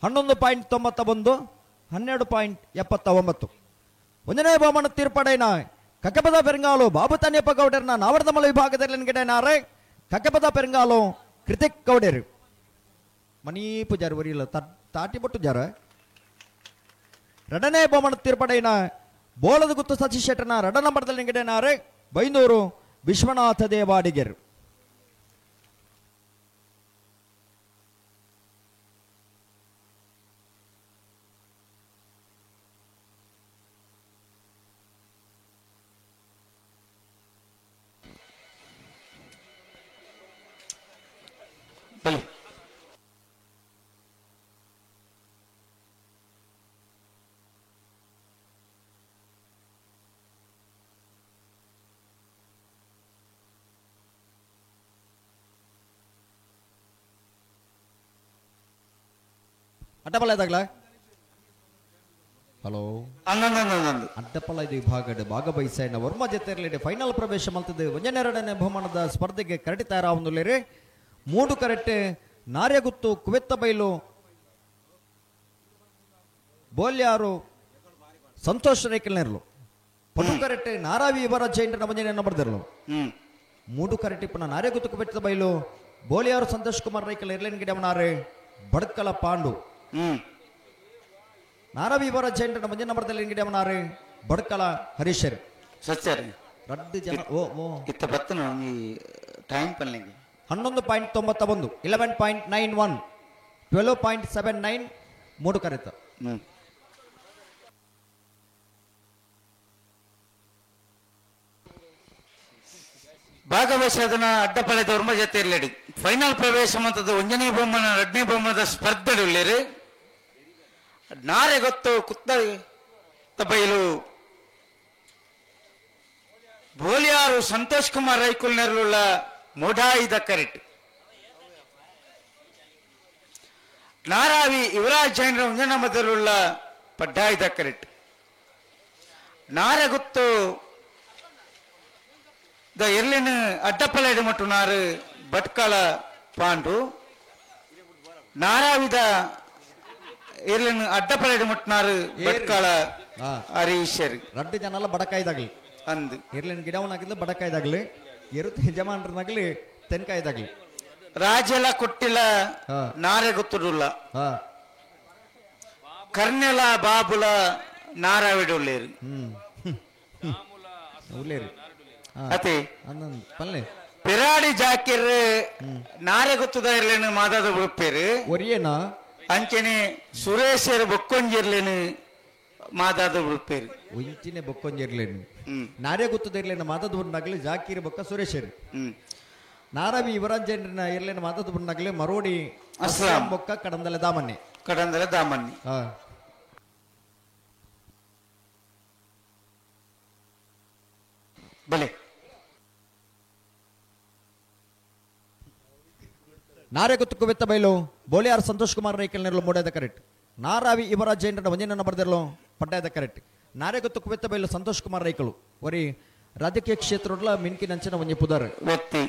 11.91 12.79. ಒಂದನೇ ಬಹುಮಾನ ತೀರ್ಪಡೈನ ಕಕ್ಕಪದ ಪೆರಂಗಾಲು ಬಾಬು ತನ್ಯಪ್ಪ ಗೌಡರ್ನ ನಾವರದ ಮಲ್ಲ ವಿಭಾಗದಲ್ಲಿ ಗಿಡನಾರೆ ಕಕ್ಕಪದ ಪೆರಂಗಾಲು ಕೃತಿಕ್ ಗೌಡರು ಮನೀ ಪೂಜಾರಿ ವರಿಲ್ಲ ತಾಟಿ ಬೊಟ್ಟು ಜಾರ. ಎರಡನೇ ಬಹುಮಾನ ತೀರ್ಪಡೈನ ಬೋಳದ ಗುತ್ತು ಸತೀಶ್ ಶೆಟ್ಟರ್ನ ರಡ ನಂಬರ್ದಲ್ಲಿ ಗಿಡನಾರೆ ಬೈಂದೂರು ವಿಶ್ವನಾಥ ದೇವಾಡಿಗೆರು. ಅಡ್ಡಪಲ್ಲ ಇದಾಗಲ ಹಲೋ ಅಡ್ಡಪಲ್ಲ ಇದು ವಿಭಾಗದ ಭಾಗವಹಿಸೈನ ವರ್ಮ ಜೊತೆಯಲ್ಲಿ ಫೈನಲ್ ಪ್ರವೇಶ ಮಲ್ತದೆ. ಒಂದನೆರಡನೇ ಬಹುಮಾನದ ಸ್ಪರ್ಧೆಗೆ ಕರಟಿ ತಯಾರಾವೊಂದುಲೇರಿ. ಮೂಡು ಕರೆಕ್ಟ್ ನಾರ್ಯಗುತ್ತು ಕುವೆತ್ತ ಬೈಲು ಬೋಲ್ಯಾರು ಸಂತೋಷ್ ರೇಖಲ್ನೇರ್ಲು ಪಟು ಕರೆಕ್ಟ್ ನಾರಾವಿ ಇವರ ಜೈಂಟನ ಮಂಜನೆ ಬರ್ದಿರಲು. ಮೂಡು ಕರೆಕ್ಟ್ ಪುನಃ ನಾರ್ಯಗುತ್ತು ಕುವೆತ್ತ ಬೈಲು ಬೋಲಿಯಾರು ಸಂತೋಷ್ ಕುಮಾರ್ ರೇಖಲ್ ಇರ್ಲೇನ್ ಗಿಡಮನಾರೆ ಬಡ್ಕಲ ಪಾಂಡು. ನಾರಾವಿ ಇವರ ಜೈಂಟನ ಮಂಜನ ಬರ್ದಲ್ಲಿ ಗಿಡಮನಾರೆ ಬಡ್ಕಲ ಹರೀಶರ್ ಸತ್ಯರಿ ರಡ್ಡು ಜನ. ಓ ಓ ಇತ್ತ ಬತ್ತನ ಈ ಟೈಮ್ ಪನ್ಲಿಂಗೆ 11.91 11.91 12.79 ಮೂಡು ಕರೆತ. ಭಾಗವಹಿಸೋದನ್ನ ಅಡ್ಡಪಳೆದ ವರ್ಮ ಜೊತೆ ಇರಲೇಡಿ ಫೈನಲ್ ಪ್ರವೇಶ ಮಂತದ್ದು ಒಂದನೇ ಬಹುಮಾನ ಎರಡನೇ ಬಹುಮಾನದ ಸ್ಪರ್ಧೆ ಉಳ್ಳೇರಿ. ನಾರೆ ಗೊತ್ತು ಕುತ್ತ ಬೈಲು ಬೋಲಿಯಾರು ಸಂತೋಷ್ ಕುಮಾರ್ ರೈಕುಲ್ ನೆರಳುಳ್ಳ ಮೊಡಾಯಿದ ಕರೆಟ್ ನಾರಾವಿ ಯುವರಾಜ್ ಜೈನರ ಒಂಜನಮದರುಳ್ಳ ಪಡ್ಡಾಯಿದ ಕರೆಟ್ ನಾರಗುತ್ತು the ಎರ್ಲಿನ ಅಡ್ಡಪಲೆಡು ಮಟ್ಟು ನಾರು ಭಟ್ಕಳ ಪಾಂಡು ನಾರಾವಿದ ಎರ್ಲಿನ ಅಡ್ಡಪಲೆಡು ಮಟ್ಟು ನಾರು ಭಟ್ಕಳ ಹರೀಶರ್. ರಡ್ಡು ಜನ ಎಲ್ಲ ಬಡಕಾಯ್ದಾಗ್ಲಿ ಅಂದು ಎರ್ಲಿನ ಗಿಡವನಾಗಿದ್ಲು ಬಡಕಾಯ್ದಾಗ್ಲಿ ಎರುತ್ತು ಯಜಮಾನ್ರನಾಗ್ಲಿ ತೆನ್ಕಾಯ್ದಾಗ್ಲಿ ರಾಜೆಲ್ಲ ಕೊಟ್ಟಿಲ್ಲ ನಾರೆ ಗೊತ್ತಿರಲ್ಲ ಕರ್ನೆಲ ಬಾಬುಲ ನಾರಾವಿಡುಳ್ಳೇರು ಉಳ್ಳೇರು ಅತಿ ಪಿರಾಡಿ ಜಾಕಿರ್ ನಾರೆ ಗೊತ್ತದ ಇರ್ಲೇನು ಮಾದಾದ ಉಡುಪೇರು ಒರಿಯೇನ ಅಂಚನೆ ಸುರೇಶರ್ ಬೊಕ್ಕೊಂಜಿರ್ಲೇನು ಮಾದಾದ ಉಡುಪೇರು ಒಂಚಿನೆ ಬೊಕ್ಕೊಂಜಿರ್ಲೇನು ನಾರೇ ಗೊತ್ತದ ಇರ್ಲೇನು ಮಾದಾದ ಉಂಡಾಗ್ಲಿ ಜಾಕೀರ್ ಬೊಕ್ಕ ಸುರೇಶರ್. ನಾರಾವಿ ಯುವರಾಜ್ ಇರ್ಲೇನು ಮಾದಾದ ಉಂಡಾಗ್ಲಿ ಮರೋಡಿ ಅಸ್ಲಾಂ ಬೊಕ್ಕ ಕಡಂದಲೆ ದಾಮನ್ನಿ ಕಡಂದಲೆ ದಾಮನ್ನಿ. ಬಲೆ ನಾರೇ ಗೊತ್ತು ಕುವೆತ್ತ ಬೈಲು ಬೋಲಿಯಾರ್ ಸಂತೋಷ್ ಕುಮಾರ್ ರೈಕಲ್ ನೆರಳು ಮೂಡಾದ ಕರೆಕ್ಟ್ ನಾರಾವಿ ಯುವರಾಜ್ ಜೈನರ ಒಂಜನ ಬರ್ದಿರಲು ಪಡ್ಡಾಯದ ಕರೆಕ್ಟ್ ನಾರೇ ಗೊತ್ತು ಕುವೆತ್ತ ಬೈಲು ಸಂತೋಷ್ ಕುಮಾರ್ ರೈಕಲು ಒರಿ ರಾಜಕೀಯ ಕ್ಷೇತ್ರಡ್ಲ ಮಿನ್ಕಿನಂಚಿನ ಒಂಜಿ ಪುದರ್ ವ್ಯಕ್ತಿ.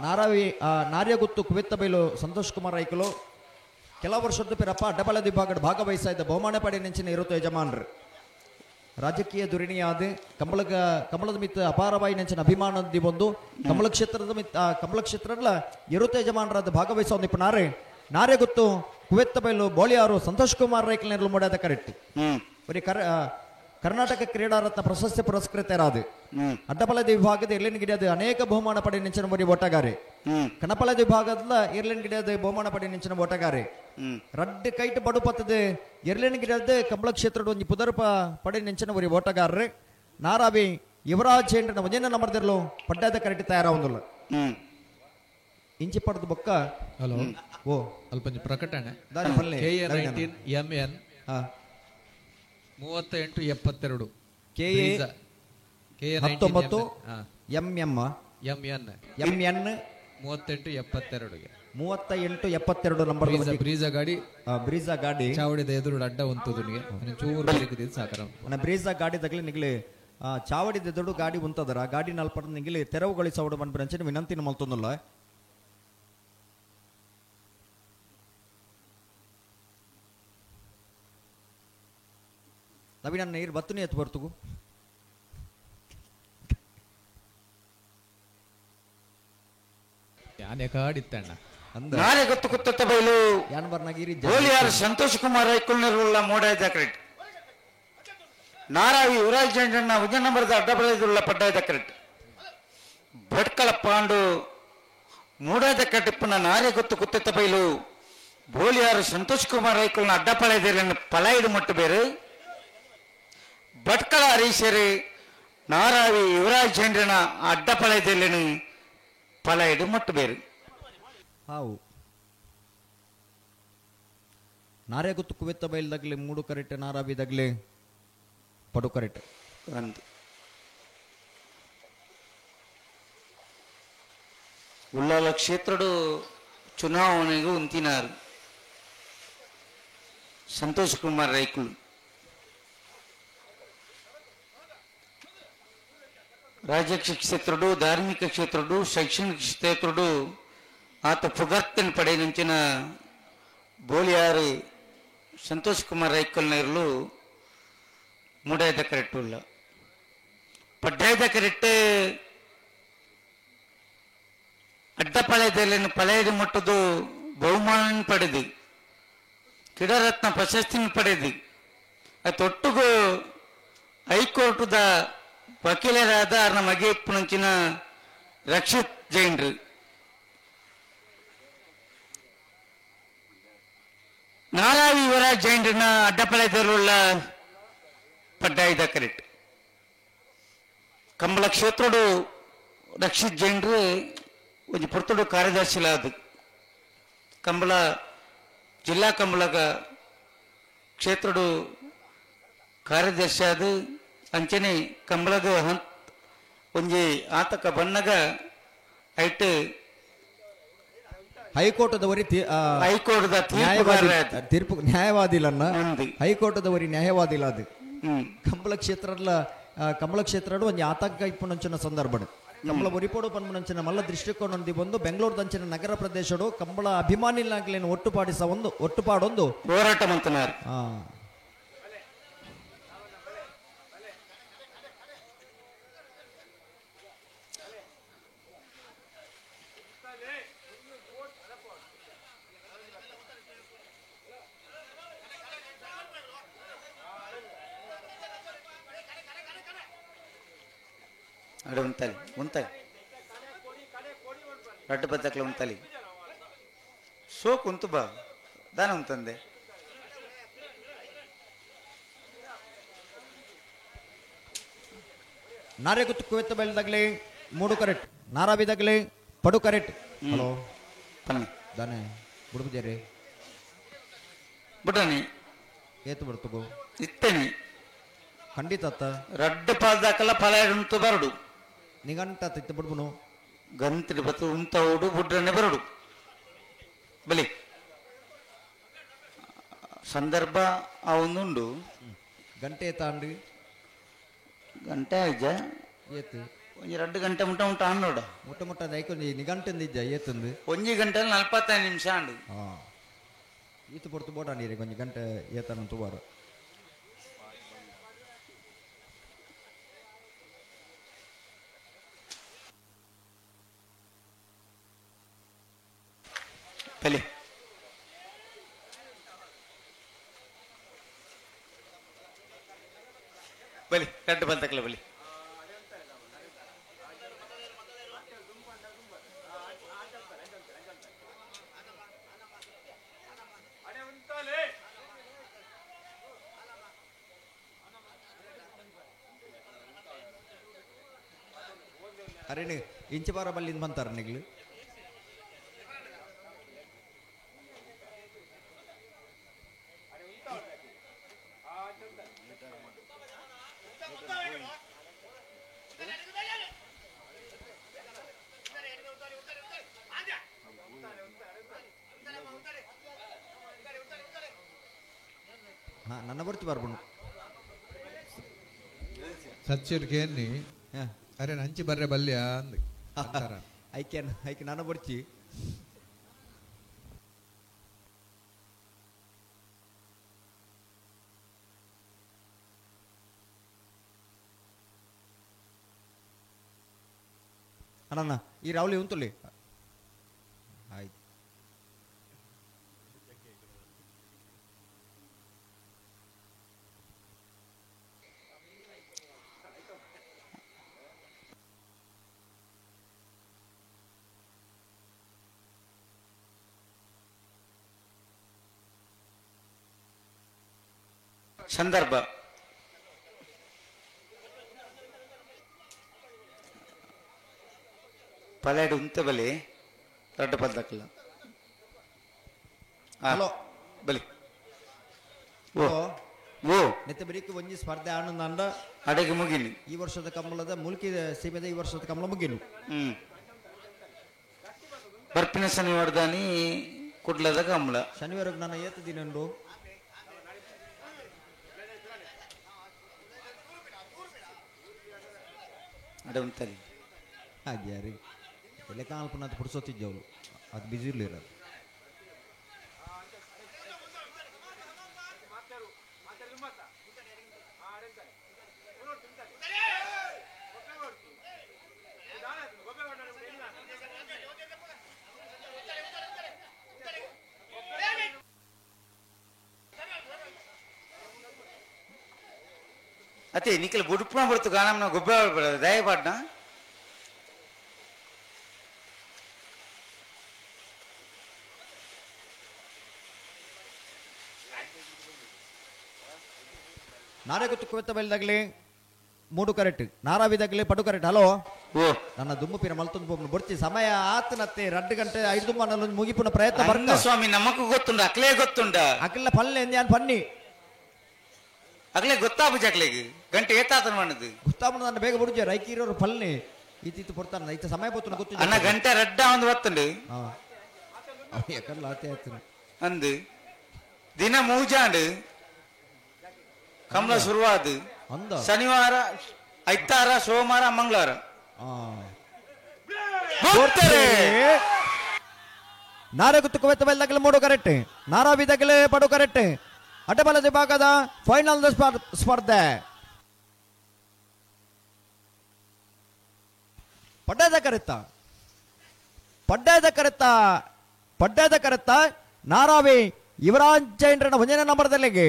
ನಾರಾವಿ ನಾರ್ಯಗುತ್ತು ಕುವೆತ್ತ ಬೈಲು ಸಂತೋಷ್ ಕುಮಾರ್ ರೈಕಲು ಕೆಲ ವರ್ಷದ ಪಿರಪ್ಪ ಅಡ್ಡಬಲ ವಿಭಾಗದ ಭಾಗವಹಿಸ್ತಾ ಇದ್ದ ಬಹುಮಾನ ಪಡೆ ನೆಂಚಿನ ಇರುತ್ತ ಯಜಮಾನರು ರಾಜಕೀಯ ಧುರಿಣಿಯಾದ ಕಮಲದ ಮಿತ್ತ ಅಪಾರವಾಗಿ ನೆಂಚಿನ ಅಭಿಮಾನದಿ ಒಂದು ಕಮಲ ಕ್ಷೇತ್ರದ ಮಿತ್ತ ಕಮಲ ಕ್ಷೇತ್ರಡ್ಲ ಇರುತ್ತ ಯಜಮಾನರಾದ ಭಾಗವಹಿಸೋ ನಿಪುಣಾರೆ ನಾರೇ ಗೊತ್ತು ಕುವೆತ್ತ ಬೈಲು ಬೋಳಿಯಾರು ಸಂತೋಷ್ ಕುಮಾರ್ ರೈಕಲ್ ನೆರಳು ಮೂಡಾದ ಕರೆಕ್ಟ್ ಬರೀ ಕರ್ನಾಟಕ ಕ್ರೀಡಾರತ್ನ ಪ್ರಶಸ್ತಿ ಪುರಸ್ಕೃತರಾದ ಅಡ್ಡಪಲದ ವಿಭಾಗದ ಎರ್ಲಿನ್ ಗಿಡದ ಅನೇಕ ಬಹುಮಾನ ಪಡೆ ನೆಂಚಿನ ಬರೀ ಓಟಗಾರೆ ಕಣಪಲದ ವಿಭಾಗದ ಎರ್ಲಿನ್ ಗಿಡದ ಬಹುಮಾನ ಪಡೆ ನೆಂಚಿನ ಓಟಗಾರೆ ರಡ್ಡು ಕೈಟ್ ಬಡು ಪತ್ತದ ಎರ್ಲಿನ್ ಗಿಡದ ಕಮಲ ಕ್ಷೇತ್ರದ ಒಂಜಿ ಪುದರ್ಪ ಪಡೆ ನೆಂಚಿನ ಬರೀ ಓಟಗಾರರು ನಾರಾವಿ ಯುವರಾಜ್ ಜೈನ್ರನ ಒಂಜೇನ ನಂಬರ್ದಿರಲು ಪಡ್ಡಾದ ಕರೆಕ್ಟ್ ತಯಾರಾವೊಂದುಲ್ಲ ಇಂಚಿ ಪಡೆದ ಬೊಕ್ಕ. ಹಲೋ ಓ ಅಲ್ಪಂಜಿ ಪ್ರಕಟಣೆ KA 19 MN 38 72 ಕೆ ಎ 19 M M M N M N 38 72 38 72 number Brezza ಗಾಡಿ ಬ್ರೀಜಾ ಗಾಡಿ ಚಾವಡಿದ ಎದುರು ಅಡ್ಡ ಉಂತುದುನಿಗೆ ಚೂರು ಬಲಿಕುದಿದ್ದು ಸಾಕರ ಬ್ರೀಜಾ ಗಾಡಿ ತಗಲಿ ನಿಗಲಿ ಚಾವಡಿದ ಎದುರು ಗಾಡಿ ಉಂತದರ ಗಾಡಿ ನಲ್ಪಡ ನಿಗಲಿ ತೆರವುಗೊಳಿಸವಡು ಪನ್ಪಿನಂಚಿನ ವಿನಂತಿನ ಮಲ್ತೊಂದುಲ್ಲ. ನವೀನ ನೀರು ಬತ್ತುನಿ ಎತ್ತು ಬರ್ತುಗು ಕಾಡಿತ್ತಣ್ಣ ನಾಳೆ ಗೊತ್ತು ಕುತ್ತ ಬೈಲು ಗೋಲಿಯಾರ್ ಸಂತೋಷ್ ಕುಮಾರ್ ಐಕುಲ್ನರುಳ್ಳ ಮೋಡಾಯ ಕ್ರೆಟ್ ನಾರಾವಿ ಯುವರಾಜ್ ಜಂಡಣ್ಣ ಉಜ್ಜನ ನಂಬರದ ಅಡ್ಡಬಳೆದುಳ್ಳ ಪಡ್ಡಾಯದ ಕ್ರೆಟ್ ಭಟ್ಕಳ ಪಾಂಡು ಮೂಡಾದ ಕಟ್ಟಿಪ್ಪನ ನಾರೆ ಗೊತ್ತು ಕುತ್ತ ಬೈಲು ಬೋಲಿಯಾರು ಸಂತೋಷ್ ಕುಮಾರ್ ಐಕುಲ್ನ ಅಡ್ಡಪಳೆದಿರನ್ನು ಪಲಾಯಿಡು ಮಟ್ಟು ಬೇರು ಭಟ್ಕಳ ಹರೀಶರು ನಾರಾವಿ ಯುವರಾಜ್ ಜಂಡನ ಅಡ್ಡಪಳೆದಿರನ್ನು ಪಲಾಯಿಡು ಮಟ್ಟು ಬೇರು. ಹಾವು ನಾರೇ ಗೊತ್ತು ಕುವೆತ್ತ ಬೈಲ್ದಾಗ್ಲಿ ಮೂಡು ಕರೆಕ್ಟ್ ನಾರಾಬಿದಾಗ್ಲಿ ಪಡು ಕರೆಕ್ಟ್ ಒಂದು ಉಳ್ಳಾಲ ಕ್ಷೇತ್ರಡು ಚುನಾವಣೆಗೂ ಉಂತಿನಾರು ಸಂತೋಷ್ ಕುಮಾರ್ ರೈಕುಲು ರಾಜಕೀಯ ಕ್ಷೇತ್ರಡು ಧಾರ್ಮಿಕ ಕ್ಷೇತ್ರಡು ಶೈಕ್ಷಣಿಕ ಕ್ಷೇತ್ರಡು ಆತ ಪುಗರ್ತನ ಪಡೆಯಂಚಿನ ಬೋಲಿಯಾರು ಸಂತೋಷ್ ಕುಮಾರ್ ರೈಕಲ್ನರ್ಲು ಮೂಡಾಯದ ಕರೆಕ್ಟ್ ಉಳ್ಳ ಪಡ್ಡಾಯದ ಕರೆಕ್ಟ್ ಅಡ್ಡಪಳೆದಲ್ಲಿ ಪಳೆಯದು ಮಟ್ಟದು ಬಹುಮಾನ ಪಡೆದು ಕ್ರೀಡಾರತ್ನ ಪ್ರಶಸ್ತಿನ ಪಡೆದು ಅದೊಟ್ಟಿಗೂ ಹೈಕೋರ್ಟ್ದ ವಕೀಲರಾದ ನಮ್ಮ ಮಗೆಪ್ಪನಂಚಿನ ರಕ್ಷಿತ್ ಜೈನ್ರು ನಾರಾವಿ ಯುವರಾಜ್ ಜೈನ್ರನ್ನ ಅಡ್ಡಪಳೆದರುಳ್ಳ ಪಡ್ಡಾಯಿದ ಕರೆಕ್ಟ್ ಕಂಬಳ ಕ್ಷೇತ್ರಡು ರಕ್ಷಿತ್ ಜೈನ್ರು ಒಂಜಿ ಪೊರ್ತುಡು ಕಾರ್ಯದರ್ಶಿಲಾದ ಕಂಬಳ ಜಿಲ್ಲಾ ಕಂಬಳಗ ಕ್ಷೇತ್ರಡು ಕಾರ್ಯದರ್ಶಿ ಆದ ಅಂಚನೆ ಕಂಬಳಗ ಹಂತ ಒಂಜಿ ಆತಕ ಬಣ್ಣಗ ಐಟ್ ಹೈಕೋರ್ಟ್ದವರಿ ಹೈಕೋರ್ಟ್ದ ತೀರ್ಪು ನ್ಯಾಯವಾದಿಲನ್ನ ಹೈಕೋರ್ಟ್ದವರಿ ನ್ಯಾಯವಾದಿಲ್ಲ ಅದು ಕಂಬಳ ಕ್ಷೇತ್ರಲ ಕಮಲ ಕ್ಷೇತ್ರ ಒಂಜಿ ಆತಂಕ ಇಪ್ಪುನಂಚಿನ ಸಂದರ್ಭ ಕಂಬಳ ಒರಿಪೋಡು ಪನ್ಪುನಂಚಿನ ಮಲ್ಲ ದೃಷ್ಟಿಕೋನ ಬಂದು ಬೆಂಗಳೂರು ನಗರ ಪ್ರದೇಶಡು ಕಂಬಳ ಅಭಿಮಾನಿಲಾಗ್ಲೇನು ಒಟ್ಟುಪಾಡಿಸ ಒಂದು ಒಟ್ಟುಪಾಡೊಂದು ಹೋರಾಟ ಮಂತನಾರ್. ಅಡೆ ಉಂತಾಲಿ ಉಂತಾಲಿ ರಡ್ಡು ಬದ್ದಕ್ಲ ಉಂತಾಲಿ ಸೋಕು ಉಂತು ಬಾ ದಾನ ಉಂತಂದೆ ನಾರೆ ಗುತ್ತು ಕುವೆತ್ತ ಬೈಲ್ದಾಗ್ಲಿ ಮೂಡು ಕರೆಕ್ಟ್ ನಾರಾಬಿದಾಗ್ಲಿ ಪಡು ಕರೆಕ್ಟ್. ಹಲೋ ದಾನೆ ಬುಡುಬುಜೇರಿ ಬುಡನಿ ಏತು ಬರ್ತಗೋ ಇತ್ತೇನೆ ಖಂಡಿತ ಅತ್ತ ರಡ್ಡು ಪಾಲ್ದಾಕಲ್ಲ ಫಲ ಉಂಟು ಬರಡು ನಿಗಂಟ ತಿತ್ತು ಬಿಡ್ಬುನು ಗಂತಿಡಿ ಬತ್ತು ಉಂತ ಓಡು ಬುಡ್ರನೆ ಬರಡು ಬಲಿ ಸಂದರ್ಭ ಆ ಒಂದುಂಡು ಗಂಟೆ ತಾಂಡು ಗಂಟೆ ಆಯ್ಜ ಏತು ಒಂಜಿ 2 ಗಂಟೆ ಮುಟ್ಟ ಮುಟ್ಟ ಆಂಡೋಡ ಮುಟ್ಟ ಮುಟ್ಟ ದೈಕೊಂಜಿ ನಿಗಂಟೆಂದು ಇಜ್ಜ ಏತಂದು 1 ಗಂಟೆ 45 ನಿಮಿಷ ಆಂಡು ಈತು ಪೊರ್ತು ಬೋಟ ನೀರು ಒಂಜಿ ಗಂಟೆ ಏತನ ತುವಾರು ಬಲಿ ಬಲಿ ಕಡ್ಡು ಬಂತಕ್ಕಲ್ಲ ಬಲಿ ಅರೆ ಇಂಚಬಾರ ಬಲ್ಲಿಂದ ಬಂತಾರ ನಿಗ್ಲು ಹಾ ನನ್ನ ಬರ್ತಿ ಬರ್ಬನು ಸಚ್ಚಿರ್ಕೇನಿ ಅರೆ ಹಂಚಿ ಬರ್ರೆ ಬಲ್ಯ ಅಂದ್ ಐಕೆ ಐಕೆ ನಾನು ಬರ್ತಿ ಅಣ್ಣ ಈ ರಾವಲಿ ಉಂತುಲಿ ಆಯ್ತು. ಸಂದರ್ಭ ಪಲೆಡು ಉಂತ ಬಲಿ ದೊಡ್ಡ ಪದ್ದಕ್ಕಲ್ಲ. ಹಲೋ ಬಲಿ ಓ ಓ ನೆತ್ತ ಬರೀಕ್ ಒಂಜಿ ಸ್ಪರ್ಧೆ ಆನಂದ ಅಂಡ ಅಡೆಗೆ ಮುಗಿನಿ. ಈ ವರ್ಷದ ಕಮಲದ ಮುಲ್ಕಿ ಸೀಮೆದ ಈ ವರ್ಷದ ಕಮಲ ಮುಗಿನು. ಬರ್ಪಿನ ಶನಿವಾರದಾನಿ ಕುಡ್ಲದ ಕಮಲ. ಶನಿವಾರ ನಾನು ಏತ ದಿನ ಉಂಡು? ಅಡೆ ಉಂತಲಿ ಹಾಗೆ ಯಾರಿ ಲೆಕ್ಕ ಅಲ್ಪನಾಥ್ ಪುಡ್ಸೋತಿದ್ದವಳು ಅದು ಬಿಸಿ ಇರಲಿಲ್ಲ. ಅತ್ತೆ ನಿಖಲ್ ಬುಡುಪುಣ ಬಡ್ತು ಗಾನಮ್ನ ಗೊಬ್ಬರ ದಯಪಾಡ್ನ. ನಾರೇ ಗೊತ್ತು ಕುವೆತ್ತ ಬೈಲ್ದಾಗಲಿ ಮೂಡು ಕರೆಕ್ಟ್, ನಾರಾವಿದಾಗಲಿ ಪಡು ಕರೆಕ್ಟ್. ಹಲೋ ಓ ನನ್ನ ದುಮ್ಮು ಪಿರ ಮಲ್ತೊಂದು ಪೋಪುನು ಬೊಡ್ಚಿ ಸಮಯ ಆತನತ್ತೆ 2 ಗಂಟೆ 5 ದುಮ್ಮ ಮುಗಿಪುನ ಪ್ರಯತ್ನ ಬರ್ಕ ಸ್ವಾಮಿ. ನಮಗೂ ಗೊತ್ತುಂಡ, ಅಕ್ಲೇ ಗೊತ್ತುಂಡ. ಅಕ್ಲ ಪಲ್ಲೆ ಎಂದ್ಯಾನ್ ಪನ್ನಿ ಅಗ್ಲೇ ಗೊತ್ತಾಪುಜಿ ಅಕ್ಲೆಗ್ ಗಂಟೆ ಏತಾತನ ಮಣ್ಣದು ಗೊತ್ತಾಪುನ ನನ್ನ ಬೇಗ ಬುಡ್ಜೆ ರೈಕೀರೋರು ಪಲ್ಲೆ ಈತಿತ್ತು ಪೊರ್ತಾನ ಐತ ಸಮಯ ಪೊತ್ತುನ ಗೊತ್ತು ಅಣ್ಣ ಗಂಟೆ ರಡ್ಡ ಒಂದು ಬತ್ತುಂಡು ಯಾಕಲ್ಲ ಆತೆ ಆಯ್ತು ಅಂದು ದಿನ ಮೂಜಾಂಡು ಕಮಲ ಶುರುವಾದ ಶನಿವಾರ ಐತಾರ ಸೋಮವಾರ ಮಂಗಳವಾರ ನಾರೇ ಗುತ್ತು ಕುವೆತ್ತ ಬೈಲ್ದಾಗಲೇ ಮೂಡು ಕರೆಕ್ಟ್, ನಾರಾವಿದಾಗಲೇ ಪಡು ಕರೆಕ್ಟ್. ಅಡ್ಡಬಲ ವಿಭಾಗದ ಫೈನಲ್ ಸ್ಪರ್ಧೆ ಪಡ್ಡದ ಕರೆತ್ತ ಪಡ್ಡದ ಕರೆತ್ತ ಪಡ್ಡದ ಕರೆತ್ತ ನಾರಾವಿ ಯುವರಾಜ್ ಜೈನ್ರನ 1ನೇ ನಂಬರ್ದಲ್ಲಿಗೆ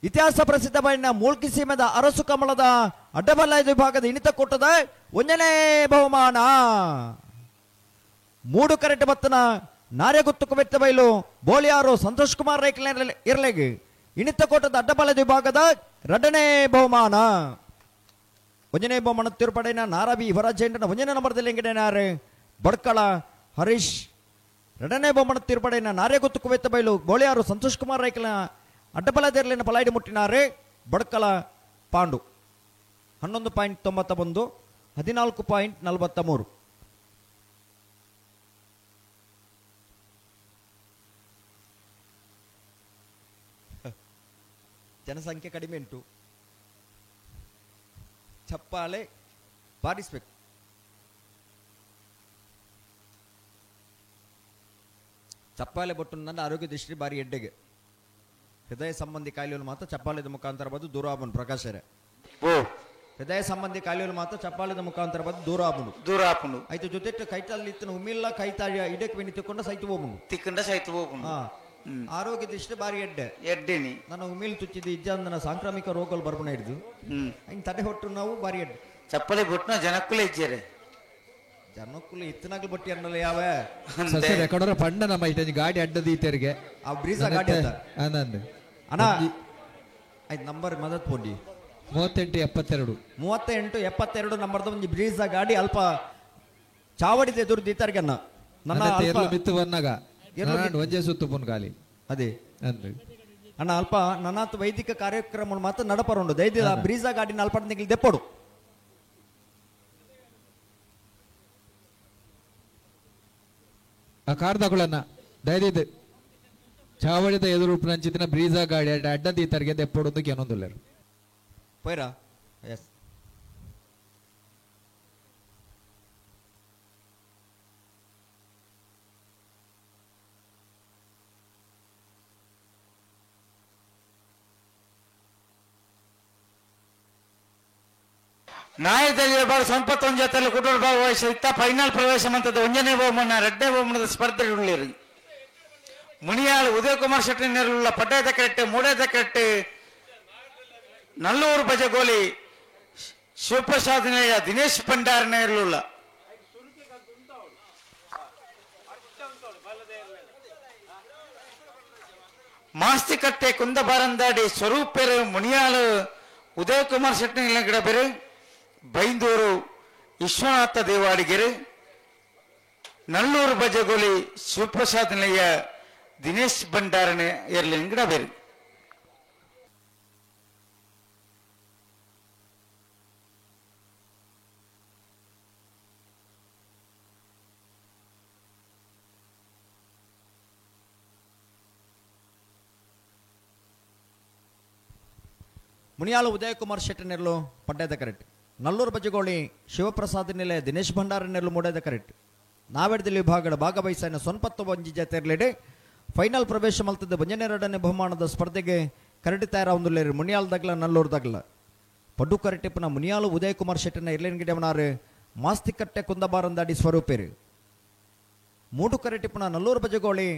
ಇತಿಹಾಸ ಪ್ರಸಿದ್ಧ ಬಣ್ಣ ಮೂಲ್ಕಿ ಸೀಮೆದ ಅರಸು ಕಮಲದ ಅಡ್ಡಬಲ್ಲ ವಿಭಾಗದ ಇಣಿತ ಕೂಟದ 1ನೇ ಬಹುಮಾನ. ಮೂಡು ಕರೆಟ್ ಬತ್ತನ ನಾರ್ಯಗುತ್ತು ಕುವೆತ್ತ ಬೈಲು ಬೋಲಿಯಾರು ಸಂತೋಷ್ ಕುಮಾರ್ ರೈಕ್ಲ ಇರ್ಲೆಗ್ ಇಣಿತ ಕೂಟದ ಅಡ್ಡಬಲ ವಿಭಾಗದ 2ನೇ ಬಹುಮಾನ. 1ನೇ ಬಹುಮಾನ ತಿರುಪಡೆನ ನಾರಾವಿ ಯುವರಾಜ್ ಜೈನ್ರನ 1ನೇ ನಂಬರ್ದಲ್ಲಿ ಎಂಗಡೇನಾರು ಬಡ್ಕಳ ಹರೀಶ್. 2ನೇ ಬಹುಮಾನ ತಿರುಪಡೆನ ನಾರ್ಯಗುತ್ತು ಕುವೆತ್ತ ಬೈಲು ಬೋಳಿಯಾರು ಸಂತೋಷ್ ಕುಮಾರ್ ರೈಕ್ಲ ಅಡ್ಡಬಲದೆರ್ಲಿನ ಪಲಾಯ್ಡಿ ಮುಟ್ಟಿನಾರೆ ಬಡ್ಕಳ ಪಾಂಡು. 11.91 14.43. ಜನಸಂಖ್ಯೆ ಕಡಿಮೆ ಉಂಟು, ಚಪ್ಪಾಳೆ ಬಾರಿಸ್ಬೇಕು. ಚಪ್ಪಾಳೆ ಬೊಟ್ಟು ನನ್ನ ಆರೋಗ್ಯ ದೃಷ್ಟಿ ಬಾರಿ ಎಡ್ಡೆಗೆ. ಹೃದಯ ಸಂಬಂಧಿ ಕಾಯಿಲೆಗಳು ಮಾತ್ರ ಚಪ್ಪಾಳೆದ ಮುಖಾಂತರ ಬಂದು ದೂರ ಆಬನು ಪ್ರಕಾಶರೇ. ಹೃದಯ ಸಂಬಂಧಿ ಕಾಯಿಲೆಗಳು ಮಾತ್ರ ಚಪ್ಪಾಳೆದ ಮುಖಾಂತರ ಬಂದು ದೂರ ಆಬನು ದೂರ ಆಪುಂಡು. ಆಯ್ತು ಜೊತೆ ಕೈತಲ್ಲಿ ಇತ್ತನ ಉಮ್ಮಿಲ್ಲ ಕೈತಾಳಿ ಇಡಕ್ಕೆ ಬೆಣ್ಣಿ ತಿಕ್ಕೊಂಡ ಸೈತು ಹೋಗುಂಡು ತಿಕ್ಕೊಂಡ ಸೈತು ಹೋಗುಂಡು. ಆರೋಗ್ಯ ದೃಷ್ಟಿ ಬಾರಿ ಎಡ್ಡೆ ಎಡ್ಡೆನಿ. ನನ್ನ ಉಮ್ಮಿಲ್ ತುಚ್ಚಿದ್ದು ಇಜ್ಜಂದನ ಸಾಂಕ್ರಾಮಿಕ ರೋಗಗಳು ಬರ್ಬಣ ಹಿಡಿದು ಹಿಂಗೆ ತಡೆ ಹೊಟ್ಟು ನಾವು ಬಾರಿ ಎಡ್ಡೆ. ಚಪ್ಪಲಿ ಬೊಟ್ಟನ ಜನಕ್ಕುಲೇ ಇಜ್ಜಾರೆ ಜನಕ್ಕುಲು ಇತ್ತನಾಗ್ಲು ಬಟ್ಟಿ ಅನ್ನಲ್ಲ ಯಾವ ರೆಕಾರ್ಡರ್ ಪಂಡ ನಮ್ಮ ಇಟ್ಟಂಜಿ ಗಾಡಿ ಅಡ್ಡದ ಈತರಿಗೆ ಆ ಬ್ರೀಜ ಗಾಡಿ ಅಂತ ಆನಂದ್ ಅಣ್ಣ ಆಯ್ತು ನಂಬರ್ ಮದತ್ ಪೋಡಿ 38 72 38 72 ನಂಬರ್ದ ಒಂದು ಬ್ರೀಜ ಗಾಡಿ ಅಲ್ಪ ಚಾವಡಿದ ಎದುರು ದೀತರಿಗೆ ಅನ್ನ ನನ್ನ ಮಿತ್ತು ಬಂದಾಗ ಒಂಜೇ ಸುತ್ತು ಪುನ್ ಗಾಲಿ ಅದೇ ಅಂದ್ರೆ ಅಣ್ಣ ಅಲ್ಪ ನನ್ನಾತ್ ವೈದಿಕ ಕಾರ್ಯಕ್ರಮ ಮಾತ್ರ ನಡಪರುಂಡು ದೈದ ಬ್ರೀಜ ಗಾಡಿನ ಅಲ್ಪ ದೆಪ್ಪಡು. ಆ ಕಾರ್ದಗಳನ್ನ ದಯದಿದ್ದು ಚಾವಡಿದ ಎದುರು ಉಪ್ಪುನಂಚಿತ್ತಿನ ಬ್ರೀಜಾ ಗಾಡಿ ಅಡ್ಡ ದೀತರ್ಗೆ ದೆಪ್ಪೊಡೊಂದು ಕೆನೊಂದುಲ್ಲೆರ್ ಪೋಯ್ರಾ ಎಸ್ ನಾಯಕದಲ್ಲಿ ಬಾರು ಸಂಪತ್ತೊಂದು ಜೊತೆಯಲ್ಲಿ ಕುಟುಂಬ ಭಾಗವಹಿಸಿತ್ತ ಫೈನಲ್ ಪ್ರವೇಶ ಮಂತದ ಒಂಜನೇ ಬಹುಮಾನ ಎರಡನೇ ಬಹುಮಾನದ ಸ್ಪರ್ಧೆ ಉಳ್ಳೇರಿ ಮುನಿಯಾಳು ಉದಯಕುಮಾರ್ ಶೆಟ್ಟಿ ನೆರಳುಳ್ಳ ಪಡ್ಡದ ಕರೆಕ್ಟ್ ಮೂಡದ ಕರೆಕ್ಟ್ ನಲ್ಲೂರು ಬಜಗೋಲಿ ಶಿವಪ್ರಸಾದ್ ನೇಯ ದಿನೇಶ್ ಭಂಡಾರ್ ನೆರಳುಳ್ಳ ಮಾಸ್ತಿಕಟ್ಟೆ ಕುಂದಬಾರಂದಾಡಿ ಸ್ವರೂಪೆರು ಮುನಿಯಾಳು ಉದಯಕುಮಾರ್ ಶೆಟ್ಟಿ ಗಿಡ ಬೇರೆ ಬೈಂದೂರು ವಿಶ್ವನಾಥ ದೇವಾಡಿಗೆರೆ ನಲ್ಲೂರು ಬಜಗೋಲಿ ಶಿವಪ್ರಸಾದ್ ನಿಲಯ ದಿನೇಶ್ ಭಂಡಾರನೆ ಎರ್ಲಿನ್ ಗಿಡ ಬೇರೆ. ಮುನಿಯಾಳು ಉದಯಕುಮಾರ್ ಶೆಟ್ಟಿ ನೆರಳು ಪಡ್ಡದ ಕರೆಕ್ಟ್. ನಲ್ಲೂರು ಬಜಗೋಳಿ ಶಿವಪ್ರಸಾದ್ ನೆಲೆ ದಿನೇಶ್ ಭಂಡಾರ ನೆರಳು ಮೂಡದ ಕರೆಕ್ಟ್. ನಾವೆಡ್ದಲ್ಲಿ ವಿಭಾಗದ ಭಾಗವಹಿಸನ ಸೊನ್ಪತ್ತು ಒಂಜಿ ಜತೆರ್ಲೆಡೆ ಫೈನಲ್ ಪ್ರವೇಶ ಮಲ್ತದ ಒಂಜನೆರಡನೇ ಬಹುಮಾನದ ಸ್ಪರ್ಧೆಗೆ ಕರಡಿ ತಯಾರ ಮುನಿಯಾಲ್ ದಗ್ಲ ನಲ್ಲೂರು ದಗ್ಲ ಪಡ್ಡು ಕರಟಿಪ್ಪನ ಮುನಿಯಾಲು ಉದಯಕುಮಾರ್ ಶೆಟ್ಟಿನ ಇರ್ಲೇನ್ ಗಿಡವನಾರು ಮಾಸ್ತಿಕಟ್ಟೆ ಕುಂದಬಾರಂದಾಡಿ ಸ್ವರೂಪೇರು. ಮೂಡು ಕರಟಿಪ್ಪನ ನಲ್ಲೂರು ಬಜಗೋಳಿ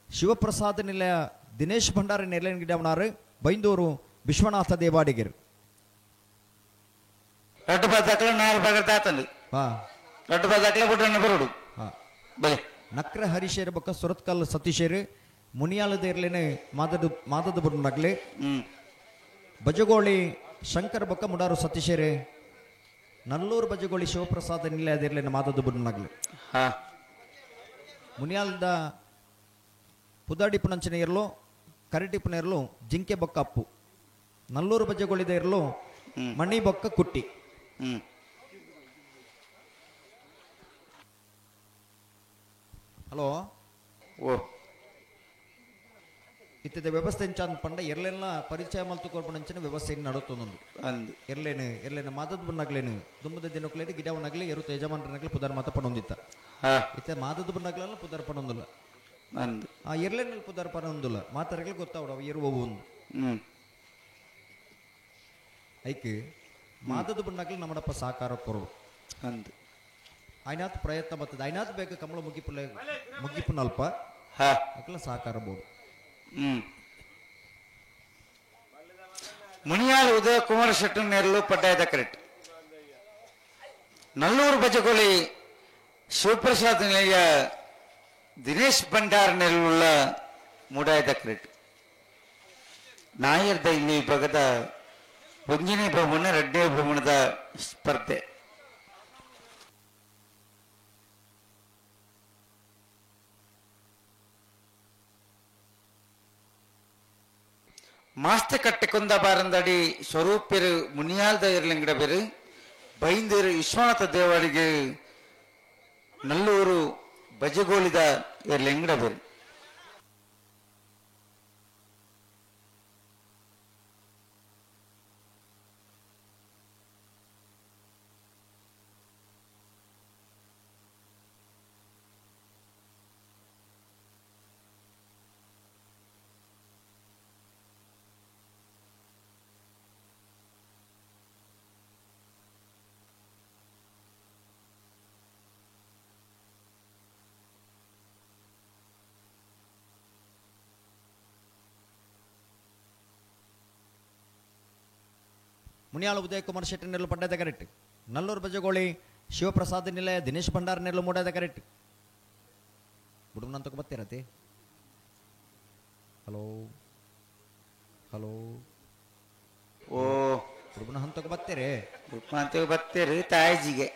ಶಿವಪ್ರಸಾದ್ ನಿಲಯ ದಿನೇಶ್ ಭಂಡಾರ ನೆರ್ಲೇನ್ ಗಿಡವನಾರು ಬೈಂದೂರು ವಿಶ್ವನಾಥ ದೇವಾಡಿಗರು. ರಡ್ಡು ಬದಾಕ್ಲ ನಾಲ್ ಬಗರ್ ದಾತಂದು ರಡ್ಡು ಬದಾಕ್ಲ ಬುಡ್ರನ್ನ ಬರುಡು ಬಲೆ ನಕ್ರ ಹರೀಶೇರು ಬೊಕ್ಕ ಸುರತ್ಕಲ್ ಸತೀಶೇರು ಮುನಿಯಾಲದ ಇರ್ಲೇನೆ ಮಾದದ ಮಾದದ ಬುಡ್ನಗ್ಲೆ ಬಜಗೋಳಿ ಶಂಕರ್ ಬೊಕ್ಕ ಮುಡಾರು ಸತೀಶೇರು ನಲ್ಲೂರು ಬಜಗೋಳಿ ಶಿವಪ್ರಸಾದ ನಿಲಯದಿರ್ಲೇನೆ ಮಾದದ ಬುಡ್ನಗ್ಲೆ. ಮುನಿಯಾಲದ ಪುದಾಡಿ ಪುನಂಚನೆ ಇರಲು ಕರಟಿ ಪುನ ಇರಲು ಜಿಂಕೆ ಬೊಕ್ಕ ಅಪ್ಪು ನಲ್ಲೂರು ಬಜಗೋಳಿದ ಇರಲು ಮಣಿ ಬೊಕ್ಕ ಕುಟ್ಟಿ. ಹಲೋ ಓ ಇತ್ತದ ವ್ಯವಸ್ಥೆ ಎಂಚಾಂದ್ ಪಂಡ ಎರ್ಲೆಲ್ಲ ಪರಿಚಯ ಮಲ್ತುಕೊರ್ಪುನಂಚಿನ ವ್ಯವಸ್ಥೆ ನಡುತ್ತೊಂದು ಅಂದು ಎರ್ಲೇನು ಎರ್ಲೇನು ಮಾದದ ಬುಣ್ಣಗ್ಲೇನು ದುಮ್ಮದ ದಿನಕ್ಲೇನು ಗಿಡವನಾಗ್ಲಿ ಎರು ಯಜಮಾನರನಾಗ್ಲಿ ಪುದರ್ ಮಾತ ಪಣೊಂದಿತ್ತ ಇತ್ತ ಮಾದದ ಬುಣ್ಣಗ್ಲಲ್ಲ ಪುದರ್ ಪಣೊಂದಿಲ್ಲ ಅಂದು ಆ ಎರ್ಲೇನಲ್ಲಿ ಪುದರ್ ಪಣೊಂದಿಲ್ಲ ಮಾತಾಡಗ್ಲಿ ಗೊತ್ತಾವಡ ಅವು ಎರು ಒಂದು ಐಕ್ ಮಾದದ ಬುಣ್ಣಗ್ಲಿ ನಮ್ಮಡಪ್ಪ ಸಹಕಾರ ಕೊರವು ಅಂದು ಐನಾತ್ ಪ್ರಯತ್ನ ಬರ್ತದೆ ಐನಾತ್ ಬೇಕು ಕಮಲ ಮುಗಿಪುಲೆ ಮುಗಿಪುನಲ್ಪ ಅಕ್ಲ ಸಹಕಾರ ಬೋರ್ಡ್. ಮುನಿಯಾಳು ಉದಯ ಕುಮಾರ್ ಶೆಟ್ಟಿ ನೆರಳು ಪಡ್ಡಾಯದ ಕರೆಕ್ಟ್. ನಲ್ಲೂರು ಬಜಗೋಳಿ ಶಿವಪ್ರಸಾದ್ ನಿಲಯ ದಿನೇಶ್ ಭಂಡಾರ್ ನೆರಳುಳ್ಳ ಮೂಡಾಯದ ಕರೆಕ್ಟ್. ನಾಯರ್ದ ಇಲ್ಲಿ ವಿಭಾಗದ ಒಂಜನೇ ಬಹುಮಾನ ಎರಡನೇ ಬಹುಮಾನದ ಸ್ಪರ್ಧೆ. ಮಾಸ್ತಕಟ್ಟೆ ಕುಂದ ಬಾರಂದಡಿ ಸ್ವರೂಪರು ಮುನಿಯಾಲ್ದ ಇರ್ಲಿಂಗಡ ಬೇರು ಬೈಂದೂರು ವಿಶ್ವನಾಥ ದೇವರಿಗೆ ನಲ್ಲೂರು ಬಜಗೋಳಿದ ಇರ್ಲಿಂಗಡ ಬೇರು. ಮುನಿಯಾಳು ಉದಯಕುಮಾರ್ ಶೆಟ್ಟಿ ನೆರಳು ಪಡ್ಡದ ಕರೆಕ್ಟ್. ನಲ್ಲೂರು ಬಜಗೋಳಿ ಶಿವಪ್ರಸಾದ್ ನಿಲಯ ದಿನೇಶ್ ಭಂಡಾರ್ ನೆರಳು ಮೂಡದ ಕರೆಕ್ಟ್. ಬುಡುಮನಂತಕ್ಕೆ ಬತ್ತೀರತಿ. ಹಲೋ ಹಲೋ ಓ ಬುಡುಮನ ಹಂತಕ್ಕೆ ಬತ್ತೀರಿ ಹಂತಕ್ಕೆ ಬತ್ತೀರಿ ತಾಯಿಜಿಗೆ.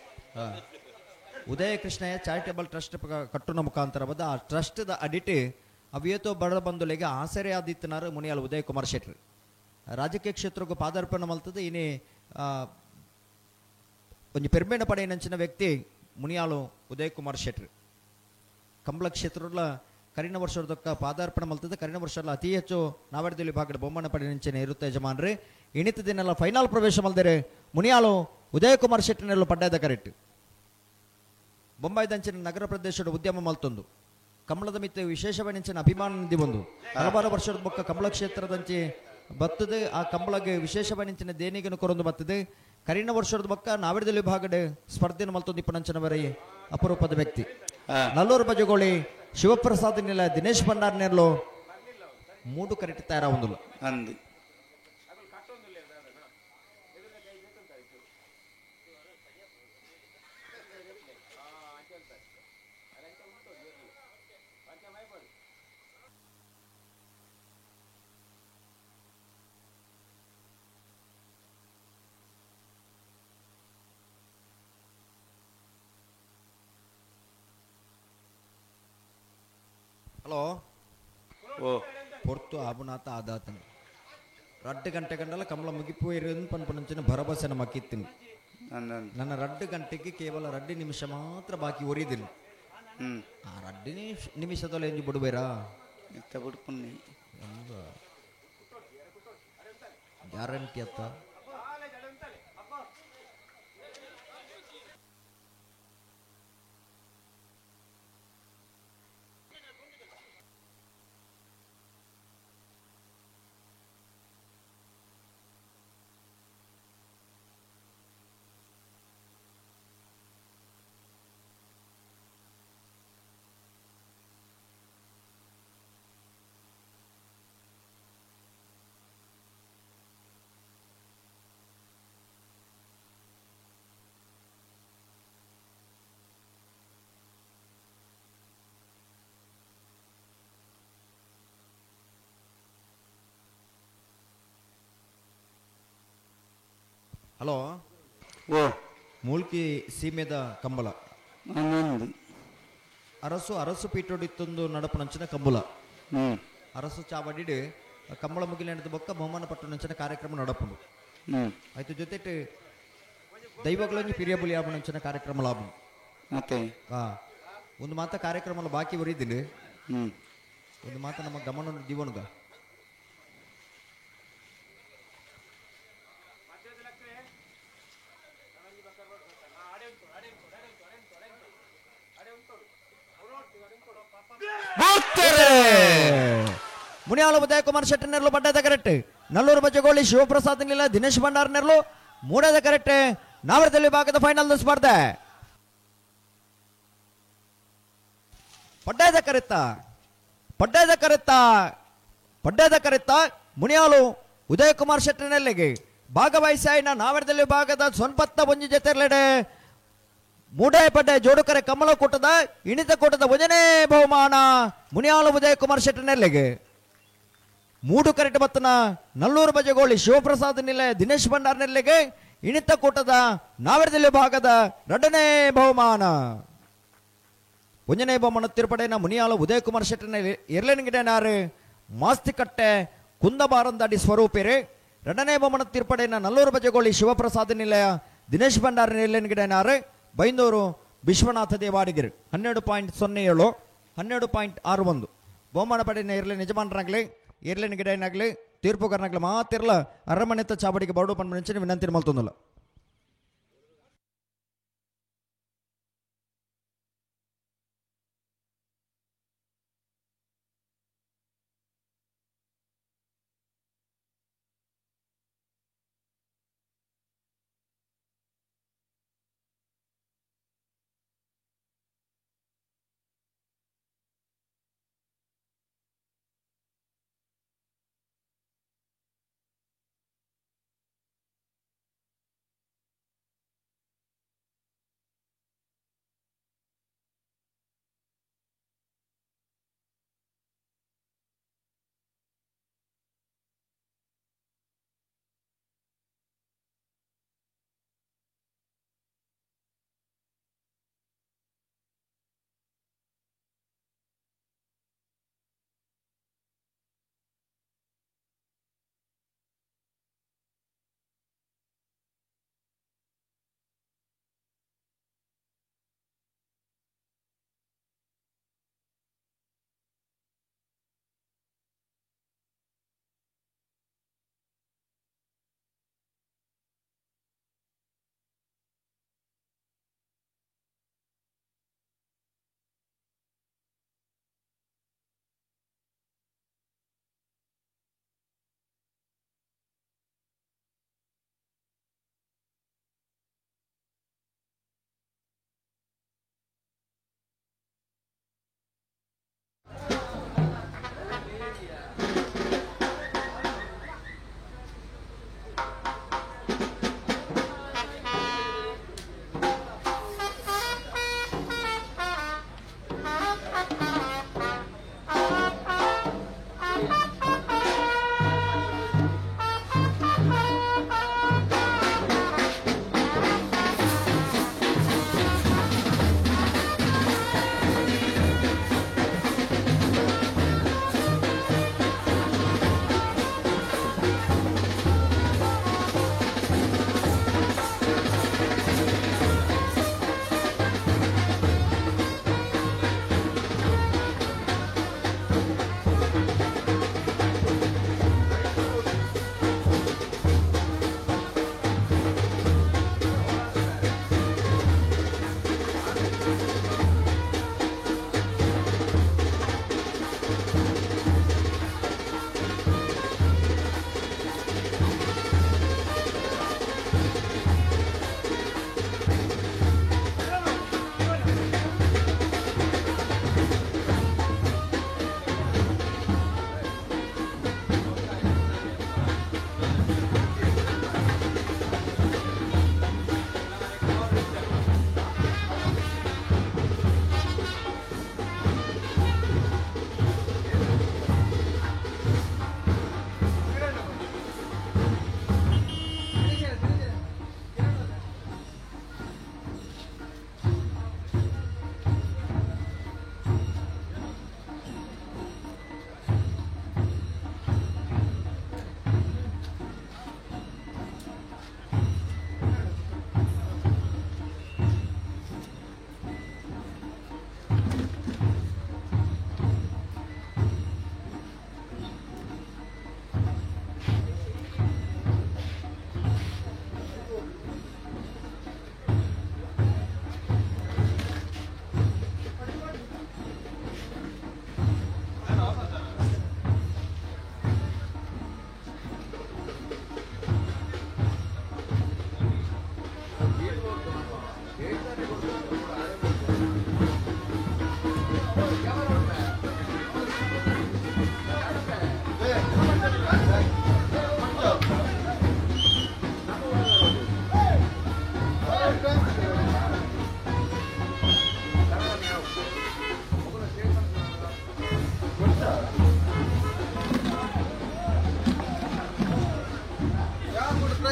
ಉದಯ ಕೃಷ್ಣಯ್ಯ ಚಾರಿಟೇಬಲ್ ಟ್ರಸ್ಟ್ ಕಟ್ಟುನ ಮುಖಾಂತರ ಬದ ಆ ಟ್ರಸ್ಟ್ದ ಅಡಿಟ್ ಅವಿಯತೋ ಬಡ ಬಂಧುಲಿಗೆ ಆಸರೆ ಆದಿತ್ತನಾರು ಮುನಿಯಾಳು ಉದಯಕುಮಾರ್ ಶೆಟ್ಟಿ. ರಾಜಕೀಯ ಕ್ಷೇತ್ರಕ್ಕೂ ಪಾದಾರ್ಪಣೆ ಮಲ್ತದೆ ಇನಿ ಒಂಜಿ ಪೆರ್ಮೇಣ ಪಡೆಯಿನಂಚಿನ ವ್ಯಕ್ತಿ ಮುನಿಯಾಳು ಉದಯಕುಮಾರ್ ಶೆಟ್ರು. ಕಂಬಳ ಕ್ಷೇತ್ರಲ ಕರಿನ ವರ್ಷದೊಕ್ಕ ಪಾದಾರ್ಪಣೆ ಮಲ್ತದೆ. ಕರಿನ ವರ್ಷ ಅತಿ ಹೆಚ್ಚು ನಾವಡದಲ್ಲಿ ವಿಭಾಗದ ಬಹುಮಾನ ಪಡೆದ ಇರುತ್ತೆ ಯಜಮಾನ್ರಿ. ಇಣಿತ ದಿನೆಲ್ಲ ಫೈನಲ್ ಪ್ರವೇಶ ಮಲ್ದರೆ ಮುನಿಯಾಳು ಉದಯಕುಮಾರ್ ಶೆಟ್ಟಿನೆಲ್ಲ ಪಡ್ಡಾದ ಕರೆಕ್ಟ್. ಬೊಂಬಾಯಿ ದಂಚಿನ ನಗರ ಪ್ರದೇಶದ ಉದ್ಯಮ ಮಲ್ತೊಂದು ಕಮಲದ ಮಿತ್ತ ವಿಶೇಷವಾದ ಅಭಿಮಾನ ನಿಧಿ ಬಂದು ಹಲವಾರು ವರ್ಷದ ಬೊಕ್ಕ ಕಮಲ ಕ್ಷೇತ್ರದಂಚೆ ಬತ್ತದೆ. ಆ ಕಂಬಳಗೆ ವಿಶೇಷವಾದ ದೇಣಿಗೆಯನ್ನು ಕೊರೊಂದು ಬತ್ತದೆ. ಕರಿನ ವರ್ಷದ ಬೊಕ್ಕ ನಾವಿಡದಲ್ಲಿ ವಿಭಾಗದ ಸ್ಪರ್ಧೆಯನ್ನು ಮಲ್ತೊಂದು ಇಪ್ಪನಂಚಿನವರೇ ಅಪರೂಪದ ವ್ಯಕ್ತಿ. ನಲ್ಲೂರು ಬಜಗೋಳಿ ಶಿವಪ್ರಸಾದ್ ನೆಲ ದಿನೇಶ್ ಭಂಡಾರ್ ನೆರ್ಲು ಮೂಡು ಕರೆಕ್ಟ್ ತಯಾರಾವೊಂದುಲ್ಲ. ಅಂದು ಹಲೋ ಓ ಪೊರ್ತು ಆಬುನಾಥ ಆದಾತನು ರಡ್ಡು ಗಂಟೆ ಗಂಟಲ ಕಮಲ ಮುಗಿಪು ಇರೋದು ಪನ್ಪನಂಚಿನ ಭರವಸೆ ನಮ್ಮ ಕಿತ್ತಿನ. ನನ್ನ 2 ಗಂಟೆಗೆ ಕೇವಲ 2 ನಿಮಿಷ ಮಾತ್ರ ಬಾಕಿ ಒರಿದಿಲ್ಲ. ಆ 2 ನಿಮಿಷದಲ್ಲಿ ಎಂಜಿ ಬಿಡುಬೇರಾ ಬಿಡ್ಪುನ್ನಿ ಗ್ಯಾರಂಟಿ ಅತ್ತ. ಹಲೋ ಓ ಮೂಲ್ಕಿ ಸೀಮೆದ ಕಂಬಳ ಅರಸು ಅರಸು ಪೀಠೊಡಿತ್ತೊಂದು ನಡಪನಂಚಿನ ಕಂಬಳ. ಅರಸು ಚಾವಡಿಡು ಕಂಬಳ ಮುಗಿಲೆಂಡದ ಬೊಕ್ಕ ಬಹುಮಾನ ಪಟ್ಟಣಂಚಿನ ಕಾರ್ಯಕ್ರಮ ನಡಪುಂಡು. ಆಯ್ತು ಜೊತೆ ದೈವಗಳೊಂದು ಪಿರಿಯಬುಲಿ ಆಪನಂಚಿನ ಕಾರ್ಯಕ್ರಮ ಲಾಭ. ಮತ್ತೆ ಒಂದು ಮಾತ ಕಾರ್ಯಕ್ರಮ ಬಾಕಿ ಬರೀದಿಲ್ಲ. ಒಂದು ಮಾತ ನಮ್ಮ ಗಮನ ದಿವನುಗ. ಮುನಿಯಾಳು ಉದಯಕುಮಾರ್ ಶೆಟ್ಟಿ ನೆರಳು ಬಡ್ಡದ ಕರೆಕ್ಟ್. ನಲ್ಲೂರು ಬಜ್ಜಗೋಳಿ ಶಿವಪ್ರಸಾದ್ ನಿಲ್ಲ ದಿನೇಶ್ ಭಂಡಾರ್ ನೆರಳು ಮೂಡದ ಕರೆಕ್ಟ್. ನಾವರದಲ್ಲಿ ಭಾಗದ ಫೈನಲ್ ಸ್ಪರ್ಧೆ ಪಡ್ಡಾದ ಕರೆತ್ತ ಪಡ್ಡಾದ ಕರೆತ್ತ ಪಡ್ಡಾದ ಕರೆತ್ತ ಮುನಿಯಾಳು ಉದಯಕುಮಾರ್ ಶೆಟ್ಟಿ ನೆಲ್ಲಿಗೆ ಭಾಗವಹಿಸಾಯಿನ ನಾವರದಲ್ಲಿ ಭಾಗದ ಸೊನ್ಪತ್ತ ಒಂಜಿ ಜೊತೆರ್ಲೆಡೆ ಮೂಡಾಯ ಪಡ್ಡೆ ಜೋಡುಕರೆ ಕಮಲ ಕೂಟದ ಇಣಿತ ಕೂಟದ ಒಂಜನೇ ಬಹುಮಾನ ಮುನಿಯಾಳು ಉದಯಕುಮಾರ್ ಶೆಟ್ಟಿ ನೆಲ್ಲಿಗೆ. ಮೂಡು ಕರೆಟ್ ಬತ್ತನ ನಲ್ಲೂರು ಬಜಗೋಳಿ ಶಿವಪ್ರಸಾದ್ ನಿಲೆ ದಿನೇಶ್ ಭಂಡಾರ್ ನೆಲ್ಲಿಗೆ ಇಣಿತ ಕೂಟದ ನಾವರದಲ್ಲಿ ಭಾಗದ ಎರಡನೇ ಬಹುಮಾನ. ಒಂಜನೇ ಬಹುಮಾನ ತಿರುಪಡೆನ ಮುನಿಯಾಳು ಉದಯಕುಮಾರ್ ಶೆಟ್ಟಿನ ಎರಲೇನಗಿಡನಾರು ಮಾಸ್ತಿಕಟ್ಟೆ ಕುಂದಬಾರಂದಡಿ ಸ್ವರೂಪಿರೆ. ಎರಡನೇ ಬಹುಮಾನ ತಿರುಪಡೆನ ನಲ್ಲೂರು ಬಜಗೋಳಿ ಶಿವಪ್ರಸಾದ್ ನಿಲಯ ದಿನೇಶ್ ಭಂಡಾರ್ ನೆಲ್ಲೇನಗಿಡನಾರು ಬೈಂದೂರು ವಿಶ್ವನಾಥ ದೇವಾಡಿಗರು. 12.07 12.61 ಬಹುಮಾನ ಪಡೆಯ ಇರಲಿ ಯಜಮಾನರಾಗಲಿ ಏರ್ಲೇನ್ ಗಿಡನಾಗಲಿ ತೀರ್ಪುಗಾರನಾಗಲಿ ಮಾತಿರಲ ಅರಮನೆತ ಚಾವಡಿಗೆ ಬರಡು ಪನ್ಪುನಂಚಿನ ವಿನಂತಿ ಮಲ್ತೊಂದುಲ್ಲ.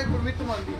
ఇప్పుడు మిత్తు మంది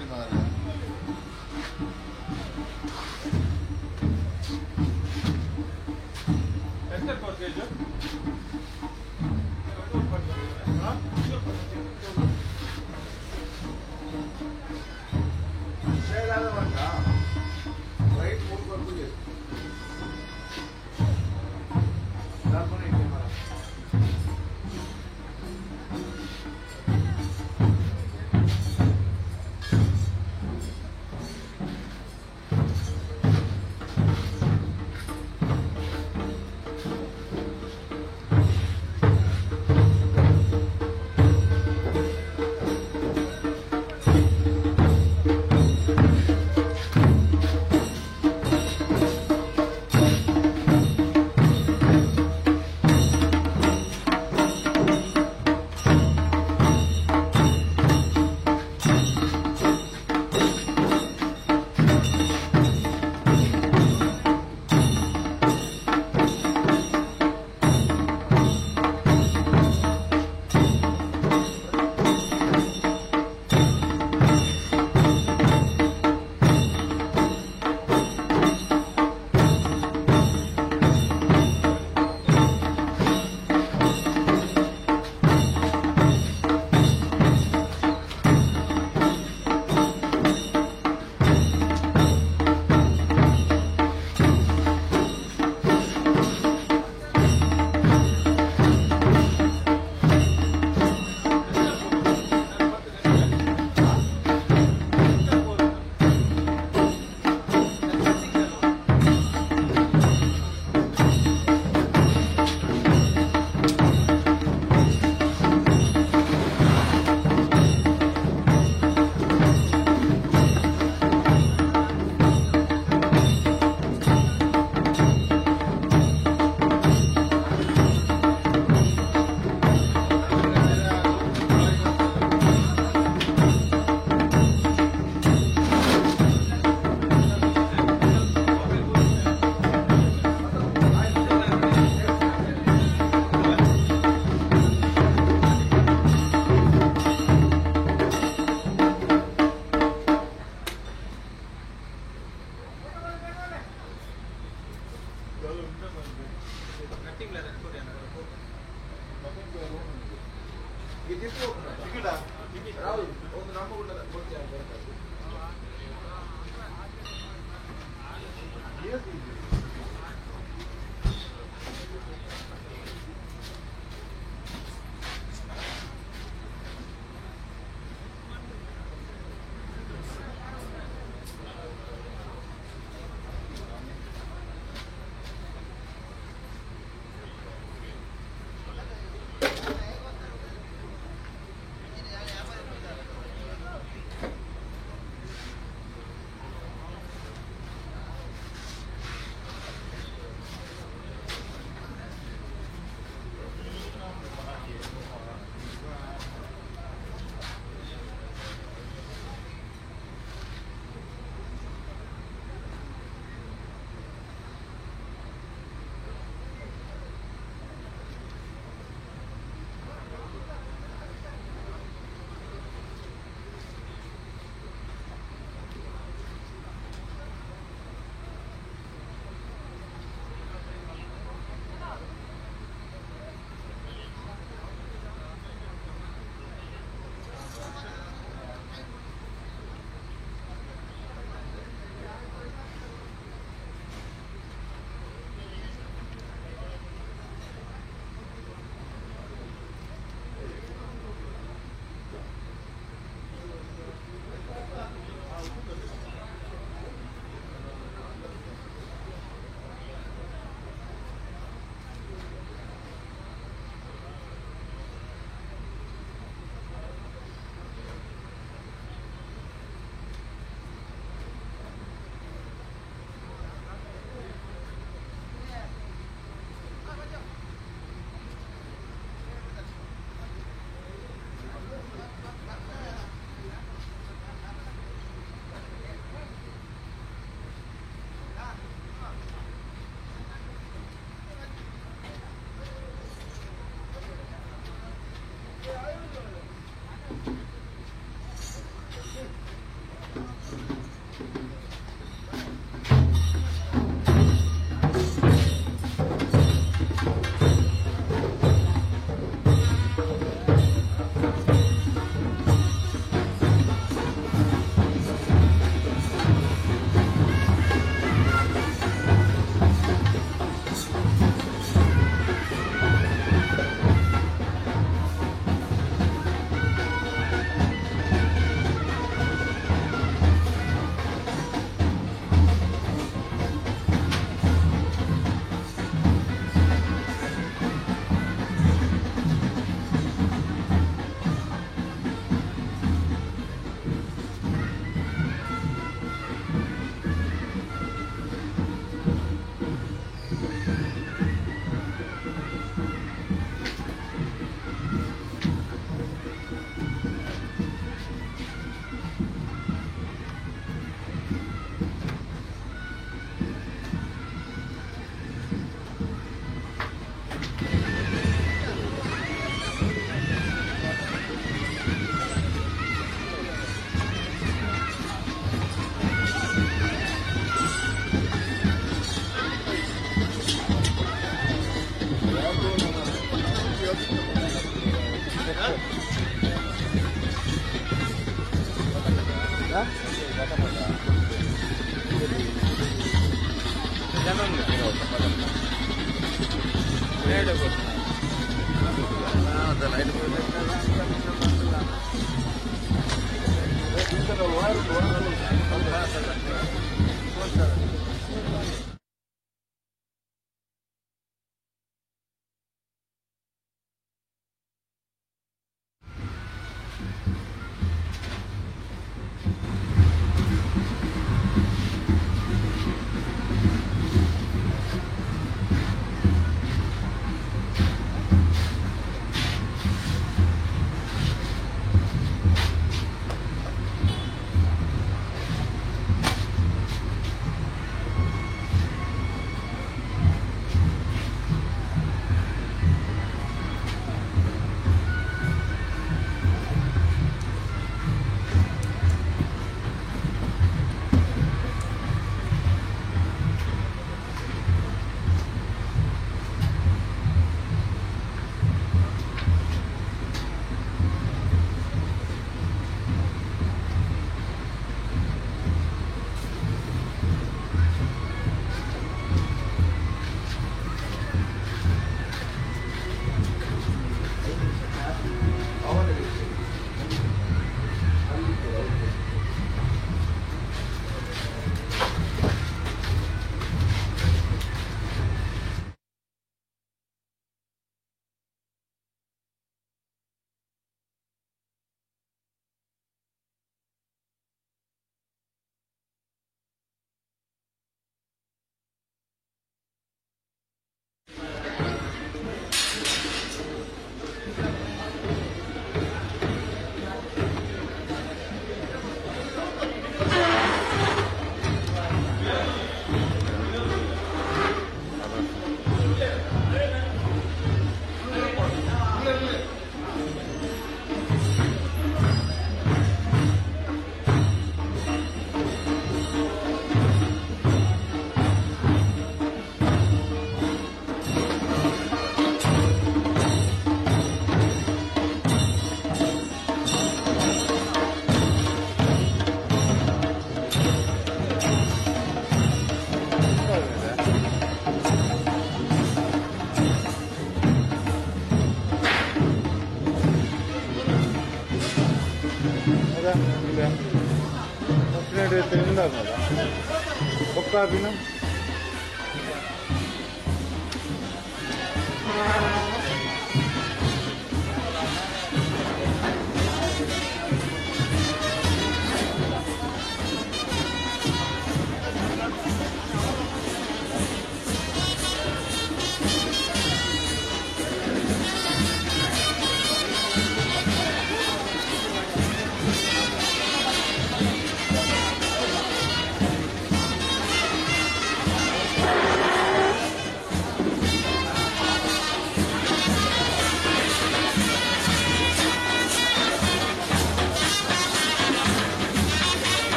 Thank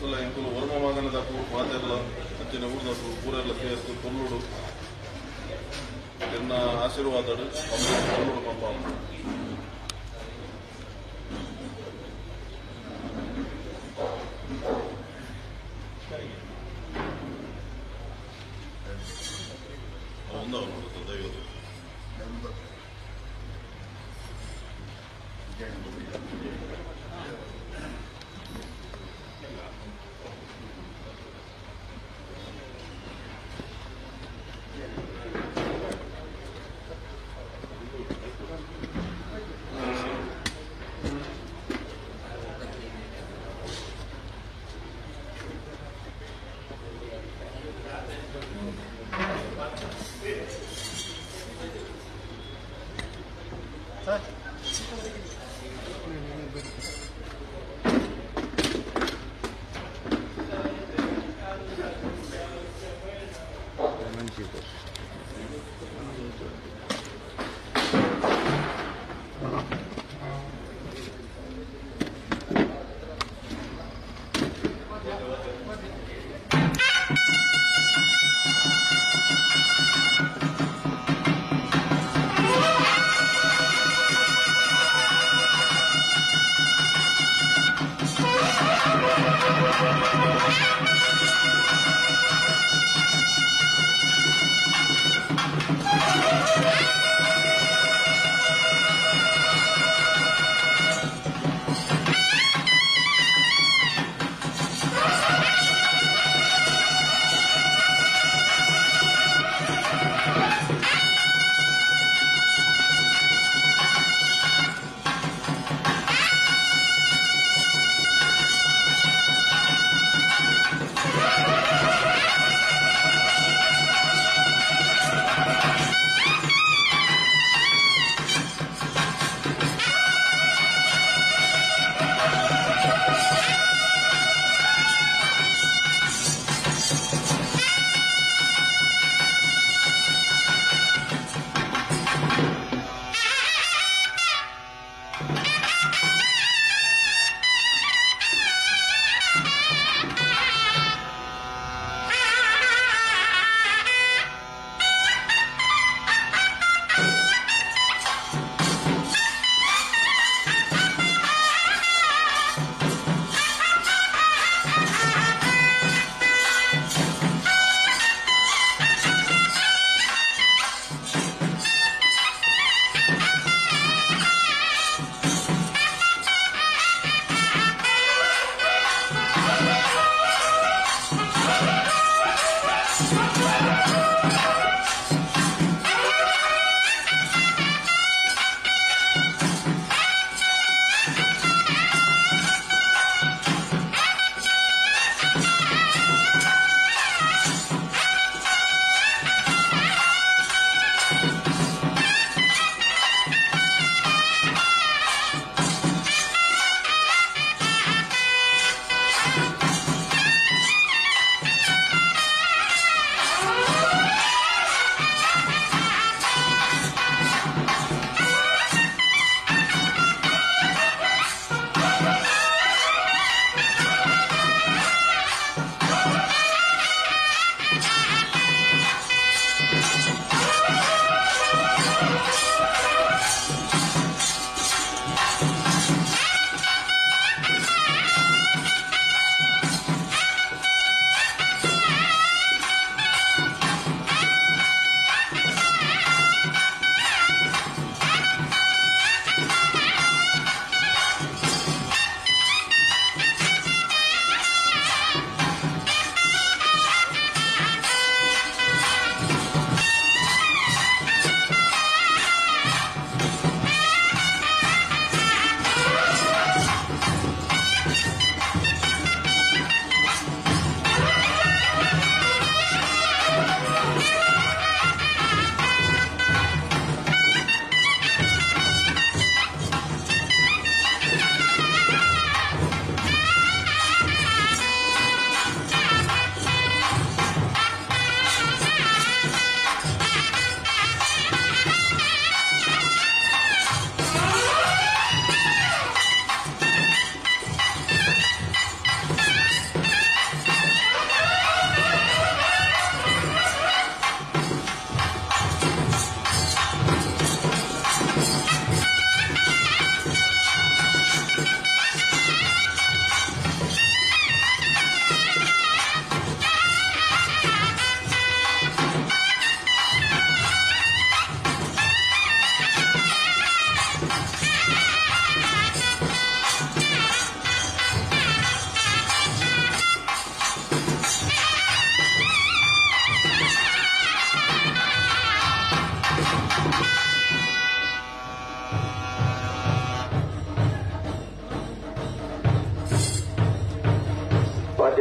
ವರ್ಸಲ ಎಂಕುಲು ಒರ್ಮ ಮಾಗನದಕು ಮಾತೆರ್ಲ ಅಂಚನೆ ಊರ್ದಕು ಪೂರೆಲ್ಲ ಸೇರ್ದು ಪೊರ್ಲುಡು ಎನ್ನ ಆಶೀರ್ವಾದಡು ಪೊರ್ಲುಡು ಪಂಪ. ಒಂದು Thank you.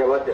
ವಾದ್ಯ ವಾದ್ಯ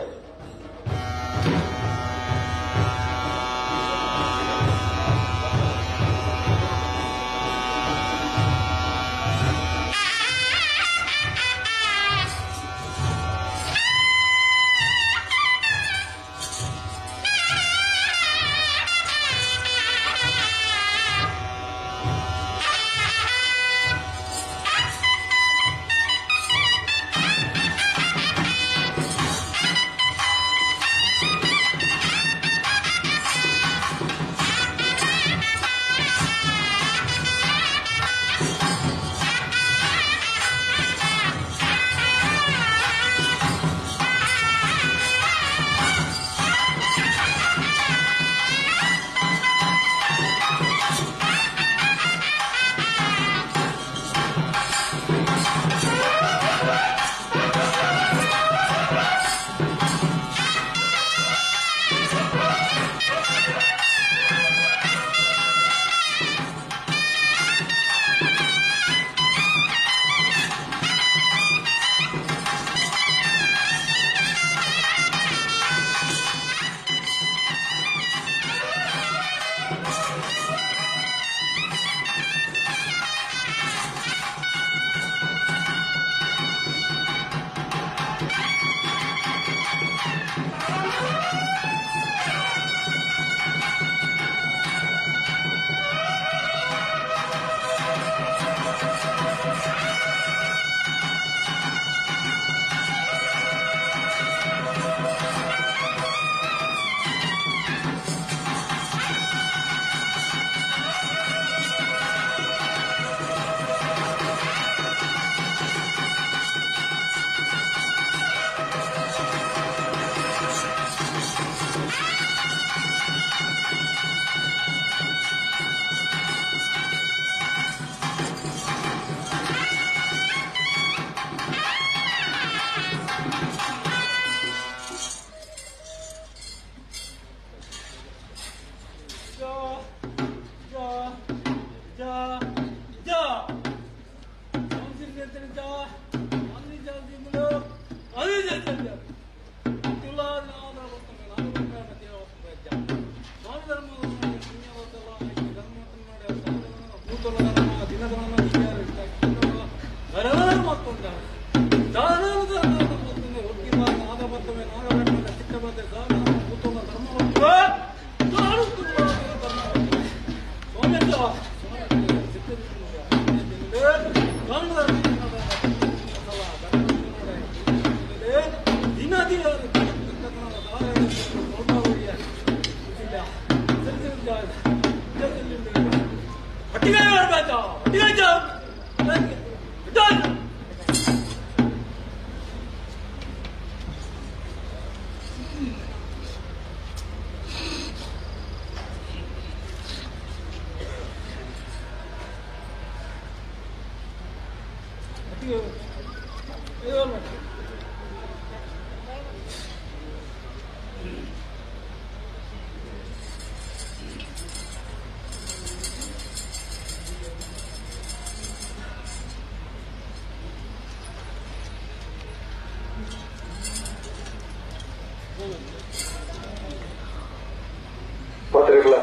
ಪಾತ್ರೆಗಳ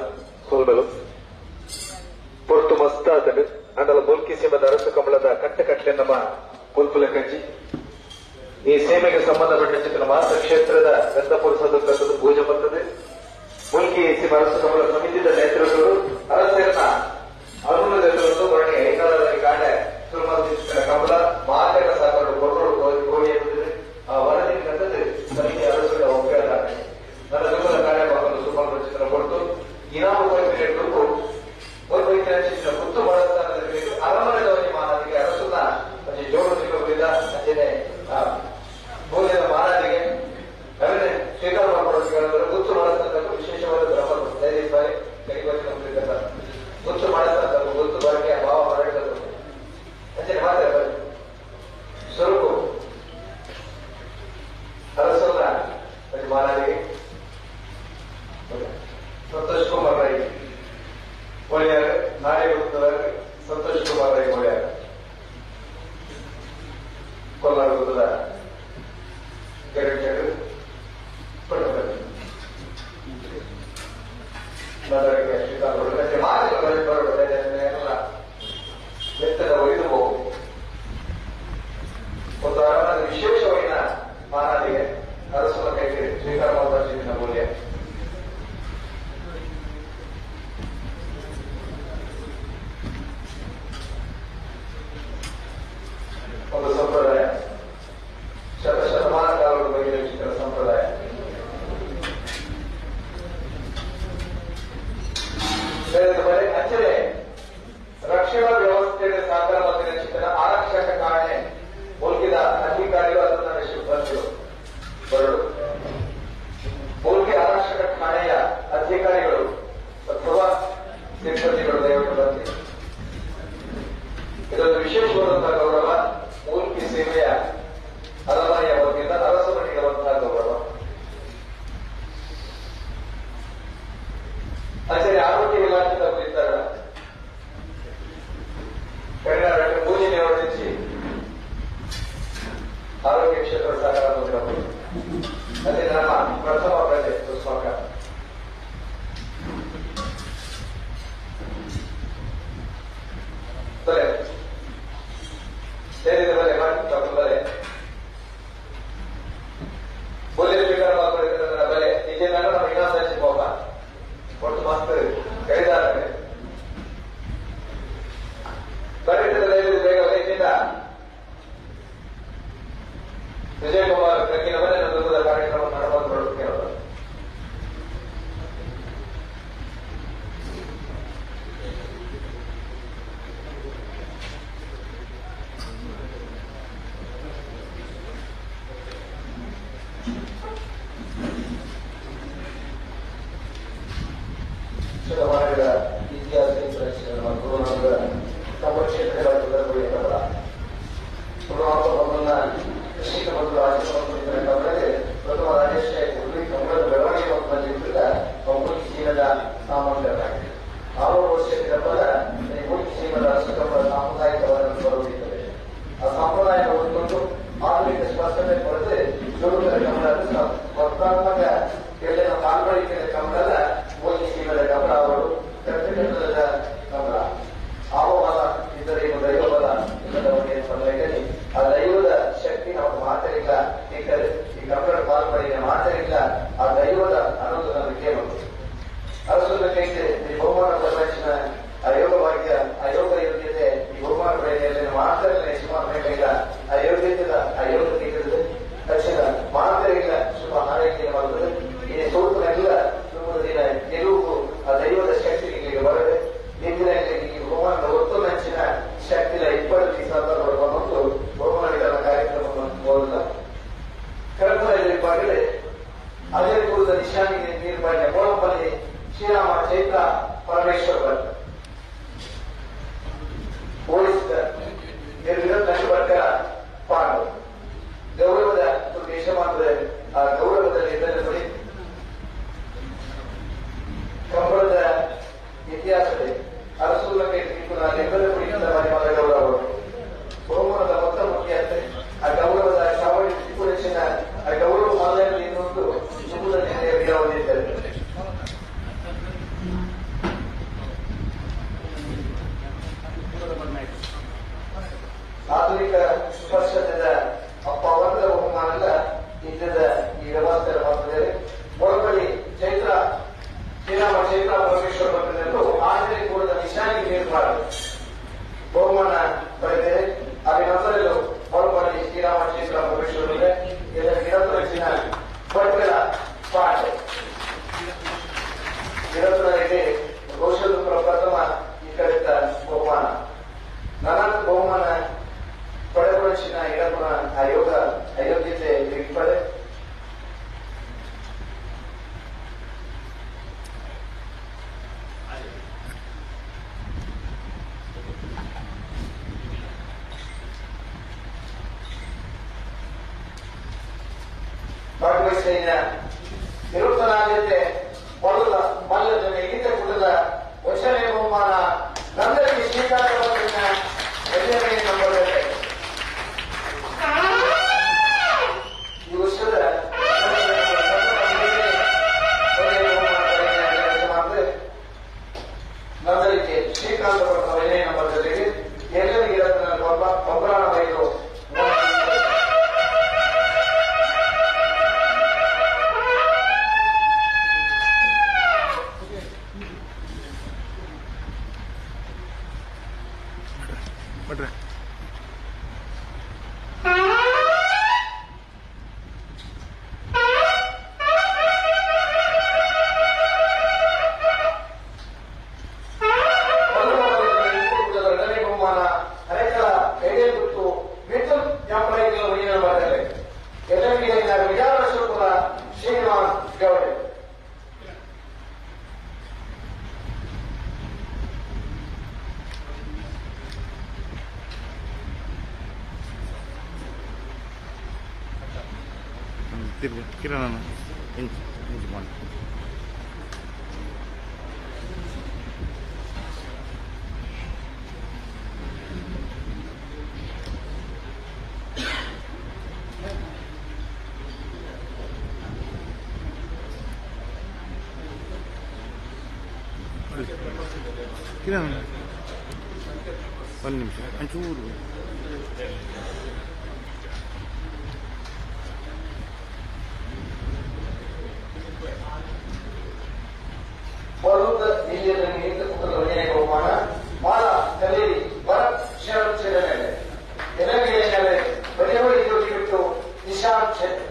ಸೋಲ್ಬೆಲು ಪೊರ್ತು ಮಸ್ತಾತಂಡು ಅಂಡಲ ಬೋಲ್ಕಿ ಸೀಮದ ಅರಸು ಕಮಲದ ಕಟ್ಟಕಟ್ಲೆ ನಮ್ಮ ಕೊಲ್ಪುಲ ಕಂಜಿ ಈ ಸೀಮೆಗೆ ಸಂಬಂಧಪಟ್ಟ ಚಿತ್ರ ಮಾತ್ರ ಕ್ಷೇತ್ರದ ಗಂಧಪುರಸದ ಪೂಜೆ ಬರ್ತದೆ. ಮುಲ್ಕಿ ಸೀಮ ಅರಸು ಕಮಲ ಸಮಿತಿದ ನೇತೃತ್ವಗಳು ಅರಸರನ್ನ ಅರುಣ ನೇತೃತ್ವ ವರ್ಣಿ ಐಕಾಲದಲ್ಲಿ ಕಾಡೆ ಸುರುಮಲ ಕಮಲ ಮಾತೆಗಳ ಸಾಕರು ಕೊರಡು ಕೋಳಿ ಆ ವರದಿ ಕಂಡದ್ದು ಸಮಿತಿ ಅರಸುಗಳ ಒಪ್ಪಿಗೆ. ನನ್ನ ದುಃಖದ ಕಾರ್ಯ ಸುಮಾರು ಚಿತ್ರ ಕೊಡ್ತು ಇನಾಮು ಕೊಯ್ತು ಗುತ್ತು ಬಳಸ್ತಾನದಲ್ಲಿ ಅರಮನೆದವನಿ ಮಾನದಿಗೆ ಅರಸುನ ಜೋಡು ಸಿಕ್ಕಬಲಿದ ಅಂಚನೆ ಭೋಜನ ಮಾನದಿಗೆ ಅದನ್ನೇ ಸ್ವೀಕಾರ ಮಾಡಿಕೊಳ್ಳೋದಕ್ಕೆ ಗುತ್ತು ಬಳಸ್ತಕ್ಕಂಥ ವಿಶೇಷವಾದ ಧರ್ಮ ದಯವಿಟ್ಟು ಕೈಗೊಳ್ಳಿ ಗುತ್ತು ಬಳಸ್ತಕ್ಕಂಥ ಗುತ್ತು ಸೇವಾ ವ್ಯವಸ್ಥೆಯ ಸಹಕಾರ ಮತ್ತು ಆರಕ್ಷಕ ಠಾಣೆ ಮುಲ್ಕಿದ ಅಧಿಕಾರಿಗಳು ಅದನ್ನು ಸಿಬ್ಬಂದಿಗಳು ಬರಡು. ಮುಲ್ಕಿ ಆರಕ್ಷಕ ಠಾಣೆಯ ಅಧಿಕಾರಿಗಳು ಅಥವಾ ಸಿಬ್ಬಂದಿಗಳು ದಯವಿಟ್ಟು ಬನ್ನಿ. ಇದೊಂದು ವಿಶೇಷವಾದಂತಹ ಗೌರವ, ಮೂಲ್ಕಿ ಸೇವೆಯ ಅರಮನೆಯ ವತಿಯಿಂದ ಅರಸರು ನೀಡುವಂತಹ ಗೌರವ. ಆಚಾರ್ಯ ಆರೋಗ್ಯ ಇಲಾಖೆ ಇದ್ದಾರೆ ಕನ್ನಡ ಪೂಜೆ ನಿರ್ವಹಿಸಿ ಆರೋಗ್ಯ ಕ್ಷೇತ್ರ ಸಹಕಾರ ಬಂದಿರಬಹುದು. ಅದೇ ನಮ್ಮ ಪ್ರಥಮ ಪ್ರಜೆ ಸುಸ್ವಾಗತ. ಬಲೆ ಸೇರಿದ ಬಲೆ ಬಲೆ ಬೋಲಿ ಸ್ವೀಕಾರ ಮಾಡಿಕೊಳ್ಳಿದ್ರೆ ಬಲೆ ಇದೇನಾದ್ರೂ ನಮ್ಮ ಇನಾಸ ಹೋಗ ಒಟ್ಟು ಮಸ್ತ್ ಕಡಿದಾರೆ ಬರೀತದ ಬೇಗ ವಯಸ್ಸಿಂದ ವಿಜಯ್ ಕುಮಾರ್ ಕಕ್ಕಿನ ಮನೆ ದುರ್ಗದ ಕಾರ್ಯಕ್ರಮ ನಡೆದು ಬರುತ್ತೇವೆ. ಶತಮಾನಗಳ ಇತಿಹಾಸ ಗುರುನಾಥರ ತಮ್ಮ ಕ್ಷೇತ್ರಗಳ ಕೃಷಿಕ ಮತ್ತು ರಾಜ್ಯ ಪ್ರಥಮ ರಾಜೇಶ್ ಕನ್ನಡದ ಬೆಳವಣಿಗೆ ಮತ್ತು ಮೂಲ್ಕಿ ಸೀಮದ ಸಾಮಾನ್ಯರಾಗಿದೆ. 6 ವರ್ಷದ ಪದ ಮೂಲ್ಕಿ ಸೀಮದ ಅರಸುಕಂಬಳ ಸಾಮುದಾಯಿಕವಾದ ಬರುತ್ತಿದೆ. ಆ ಸಂಪ್ರದಾಯ ಹೊರತುಕೊಂಡು ಆಧುನಿಕ ಸ್ಪಷ್ಟತೆ ಕೊರತೆ ದುರುತರ ಕನ್ನಡ ಸ್ಪರ್ಧಾತ್ಮಕ ಎಲ್ಲ ಪಾಲ್ಗೊಳ್ಳಿಕೆ ಕನ್ನಡ ಮೂಲ್ಕಿ ಸೀಮದ ಕನ್ನಡ ಅವರು ಕರ್ತವ್ಯದ ಕನ್ನಡ ಆವಬಲ ಇದ್ದರೆ ಏನು ದೈವಬಲ ಇಲ್ಲದವರಿಗೆ ಪರವಾಗಿ ಆ ದೈವದ ಶಕ್ತಿ ನಾವು ಮಾತರಿಲ್ಲ. ಏಕೆಂದರೆ ಈ ಕನ್ನಡ ಪಾಲ್ಪಡೆಯ ಮಾತರಿಲ್ಲ. ಆ ದೈವದ ಅನ್ನೋದು ನಮಗೆ ಬಂತು. ಅರಸುನ ಕೈಗೆ ಈ ಬಹುಮಾನ ಪ್ರದರ್ಶನ ಅಯೋಗವಾಗ್ಯ ಅಯೋಗ ಯೋಗ್ಯತೆ ಈ ಬಹುಮಾನ ಪಡೆಯಲ್ಲಿ ಮಾತರಿಲ್ಲ. ಸುಮಾರು ಬೇಕಾಗಿಲ್ಲ ಅಯೋಗ್ಯತೆದ ಅಯೋಗ ತೆಗೆದಿದೆ ತಕ್ಷಣ ಮಾತರಿಲ್ಲ ಶುಭ ಹಾರೈಕೆ ಮಾಡುತ್ತದೆ. ಈ ಸೋತನೆಲ್ಲ ದಿನ ಗೆಲುವು ಆ ದೈವದ ಶಕ್ತಿ ಇಲ್ಲಿಗೆ ಬರದೆ ಇಂದಿನ ಈ ಬಹುಮಾನದ ಒತ್ತು ನಂಚಿನ ಶಕ್ತಿಯ 20 ಸಂದರ್ಭ ಮತ್ತು ಬಹುಮಾನ ವಿತರಣಾ ಕಾರ್ಯಕ್ರಮವನ್ನು ಹೋಗಲ್ಲ. ಕಲ್ಪನೆಯಲ್ಲಿ ಬಾಗಿಲೆ ಅಜಯಪುರದ ನಿಶಾನಿಗೆ ನೀರ್ಪಾಡಿನ ಕೋಳಂಪಲ್ಲಿ ಶ್ರೀರಾಮ ಚೈತ್ರ ಪರಮೇಶ್ವರ ಭಟ್ ಪೊಲೀಸ್ ನಿರ್ವಿಘ್ನ ಪಾಂಡು ಗೌರವದ ದೇಶಮಾನದ ಆ ಗೌರವದಲ್ಲಿ ಇದನ್ನು ಕಂಬಳದ ಇತಿಹಾಸದಲ್ಲಿ ಅರಸುಲಕ್ಕೆ ಗೌರವ ಬಹುಮಾನದ ಮೊತ್ತ ಮುಖ್ಯ ಆ ಗೌರವದ ಚಾವಡಿ ತ್ರಿಪುರೇಶನ ಆ ಗೌರವ ಮಾಲೆಯಲ್ಲಿ ಇನ್ನೊಂದು ಹೊಂದಿದ್ದಾರೆ. ಆಧುನಿಕ ಸ್ಪರ್ಶದ ಅಪ್ಪವರ್ಗದ ಬಹುಮಾನದ ಇದ್ದದ ಈ ವ್ಯವಸ್ಥೆ ಮಾಡ್ತಿದ್ದಾರೆ. ಒಳಪಡಿ ಚೈತ್ರ ಶ್ರೀರಾಮ ಚೈತ್ರ ಪರಮೇಶ್ವರ ಭಟ್ಟರೆಂದು ಆಂಜನೇಯಪುರದ ನಿಶಾನಿ ನಿರ್ಮಾಣ ಬಹುಮಾನ ಪಡೆದಿದೆ. ಅಭಿನಂದನೆಗಳು ಒಳಪಡಿ ಶ್ರೀರಾಮ ಚೈತ್ರ ಪರಮೇಶ್ವರ ಇದರ ನಿರಂತರಚಿನ ಭಟ್ಕಳ ಪಾಠ ನಿರಂತರರಿಗೆ ಘೋಷದ ಪ್ರಥಮ ಈ ಕಡೆತ ಬಹುಮಾನ ನನ್ನ ಬಹುಮಾನ ಪಡೆದ ಇಡಪುರ ಆಯೋಗ ಅಯೋಗ್ಯತೆ ಪಡೆ ಭಾಗವಹಿಸಿದ ನಿವೃತ್ತನಾದ್ಯತೆ ಮೊದಲ ಮಲ್ಲದ ಈತ ಕುಟದ ವಚನೆ ಬಹುಮಾನ ನಂದರಿಗೆ ಶ್ರೀಕಾಂತ ಎರಡನೇ ನಂಬರ್. ಈ ವರ್ಷದ ನಂದರಿಗೆ ಶ್ರೀಕಾಂತ ಭಟ್ಟ ಎರಡನೇ ನಂಬರ್ ಜೊತೆಗೆ ಎಲ್ಲರಿಗೆ ಬೊಬ್ಬರಾಣ ಬೈಲು ಬಹುಮಾನ ಹರೇಕಳ ಕೈಡೇಗುತ್ತು ಮಿಥುನ್ ಎಂಪ್ಲಾಯಿಗಳ ಒಂಜನೇ ನಂಬರ್ ಎಲ್ಲರಿಗೆ ವಿಚಾರ ಶಿವಕುಲ ಶ್ರೀನಿವಾಸ್ ಗೌಡೆ. ಕಿರಣ ಇಂಚ್ ಇಂಚ್ ಮಾಡಿ ಕಿರಣ ಒಂದು ನಿಮಿಷ ಒಂಚೂರು. ಬರುತ್ತ ನಿಲ್ಲಿಯಲ್ಲಿ ಪುತ್ರದ ಒಂಜನೇ ಬಹುಮಾನ ಮಾಲ ಕಲೇರಿ ಭರತ್ ಶರತ್ ಸೇರಮೇಲೆ ಎನಗೆ ಬಜವಳಿ ಜೋಡಿ ಬಿಟ್ಟು ನಿಶಾಂತ್ ಶೆಟ್ಟಿ.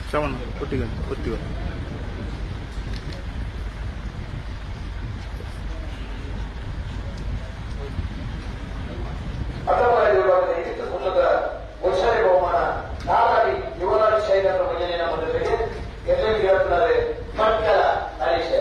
ಶ್ರವಣ ಒಟ್ಟಿಗೆ ಒತ್ತಿಗೆ ಬಹುಮಾನ ನಾರಾಡಿ ಯುವರಾಜ್ ಶೈಲರ ಭಜನೆಯ ಮೊದಲಿಗೆ ಎಲ್ಲರಿಗೂ ಹೇಳ್ತಾರೆ ಭಟ್ಕಳ ಹರೀಶ್.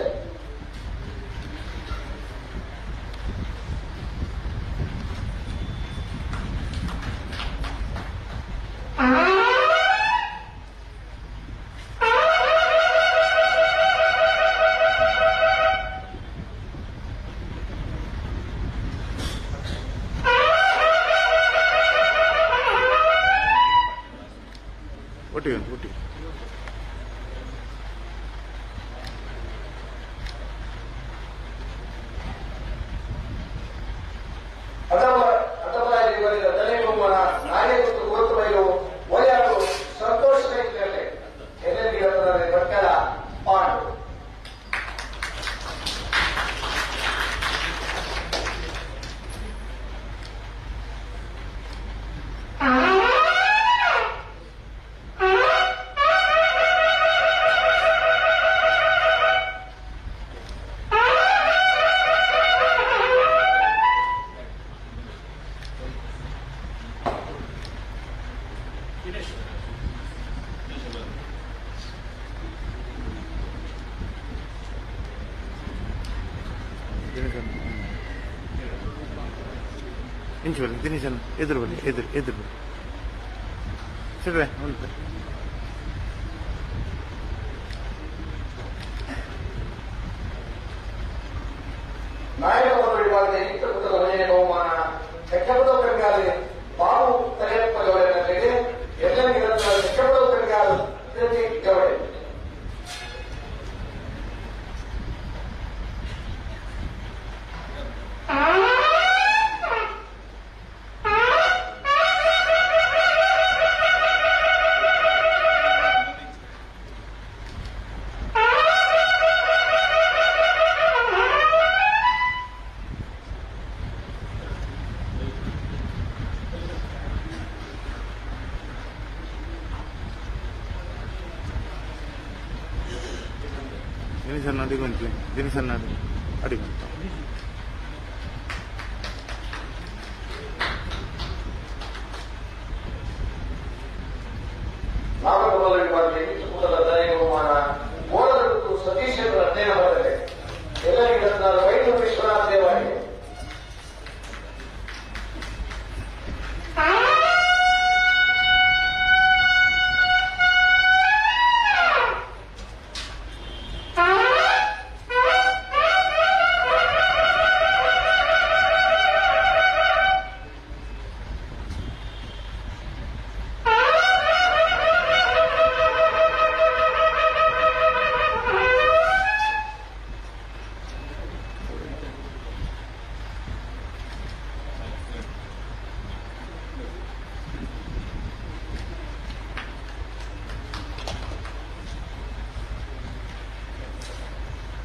ಒಟ್ಟಿಗೆ ಒಟ್ಟಿಗೆ ಸಂತೋಷ ಭಟ್ಕಳ ಪಾಂಡು. ಇಂಚು ಬನ್ನಿ ದಿನೇಶನ್ ಎದುರು ಬನ್ನಿ ಎದುರು ಎದುರು ಬನ್ನಿ ಸರಿ ಒಂದು ನಾಯಕರು ವಿಭಾಗದ ಇಪ್ಪತ್ತು ಒಂದನೇ ಬಹುಮಾನ ಕೆಟ್ಟಪದ ಕಣ್ಗಾಲಿ ಬಾಬು ತಲೆಯಪ್ಪ ಗೌಡರಿಗೆ ಎಲ್ಲರಿಗೆ ಕೆಟ್ಟಪದ ಕಣ್ಗಾಲ್ ಪ್ರತೀಕ್ ಗೌಡೆ. ದಿನೇಶನ್ ಅಡಿಗೊಂತ್ಲಿ ದಿನೇಶನ್ ಅಡಿ ಅಡಿಗೊಂತ ನಾಗರಬಲ ವಿಭಾಗದ ಬಹುಮಾನ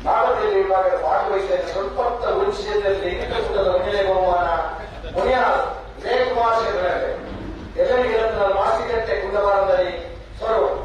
ನಾಡದಲ್ಲಿ ವಿಭಾಗದ ಭಾಗವಹಿಸಿದ ಸ್ವಲ್ಪ ಉಳಿಸಿದಲ್ಲಿ ಕೂಟದ ಒಂದನೇ ಬಹುಮಾನ ಮುನಿಯಾಲ್ ವಿಜಯಕುಮಾರ್ ಶೆಟ್ಟರ್ ಎಲ್ಲರಿಗೆ ಮಾಸಿಕಟ್ಟೆ ಕುಂದವಾರದಲ್ಲಿ ಸ್ವರೂಪ್.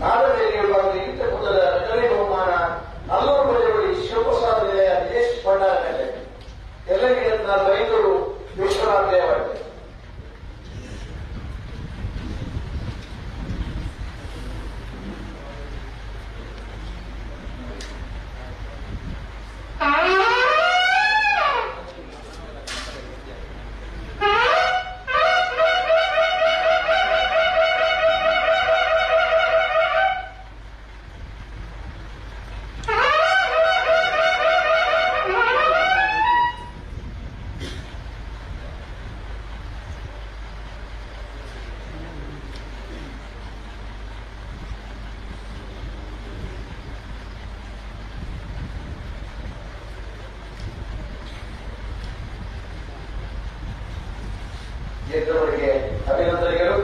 ನಾಡದಲ್ಲಿ ವಿಭಾಗದ ಇಂಟಕೂಟದ ಎರಡನೇ ಬಹುಮಾನ ನಲ್ಲೂರು ಪ್ರಜೆಗಳು ಶಿವಪ್ರಸಾದ್ ನಿಲಯ ದಿನೇಶ್ ಭಂಡಾರ ಎಲ್ಲರಿಗಿಂತ ಬೈಂದೂರು ವಿಶ್ವನಾಥ್ ದೇವಳ್ಳಿ. ಗೆದ್ದವರಿಗೆ ಅಭಿನಂದನೆಗಳು.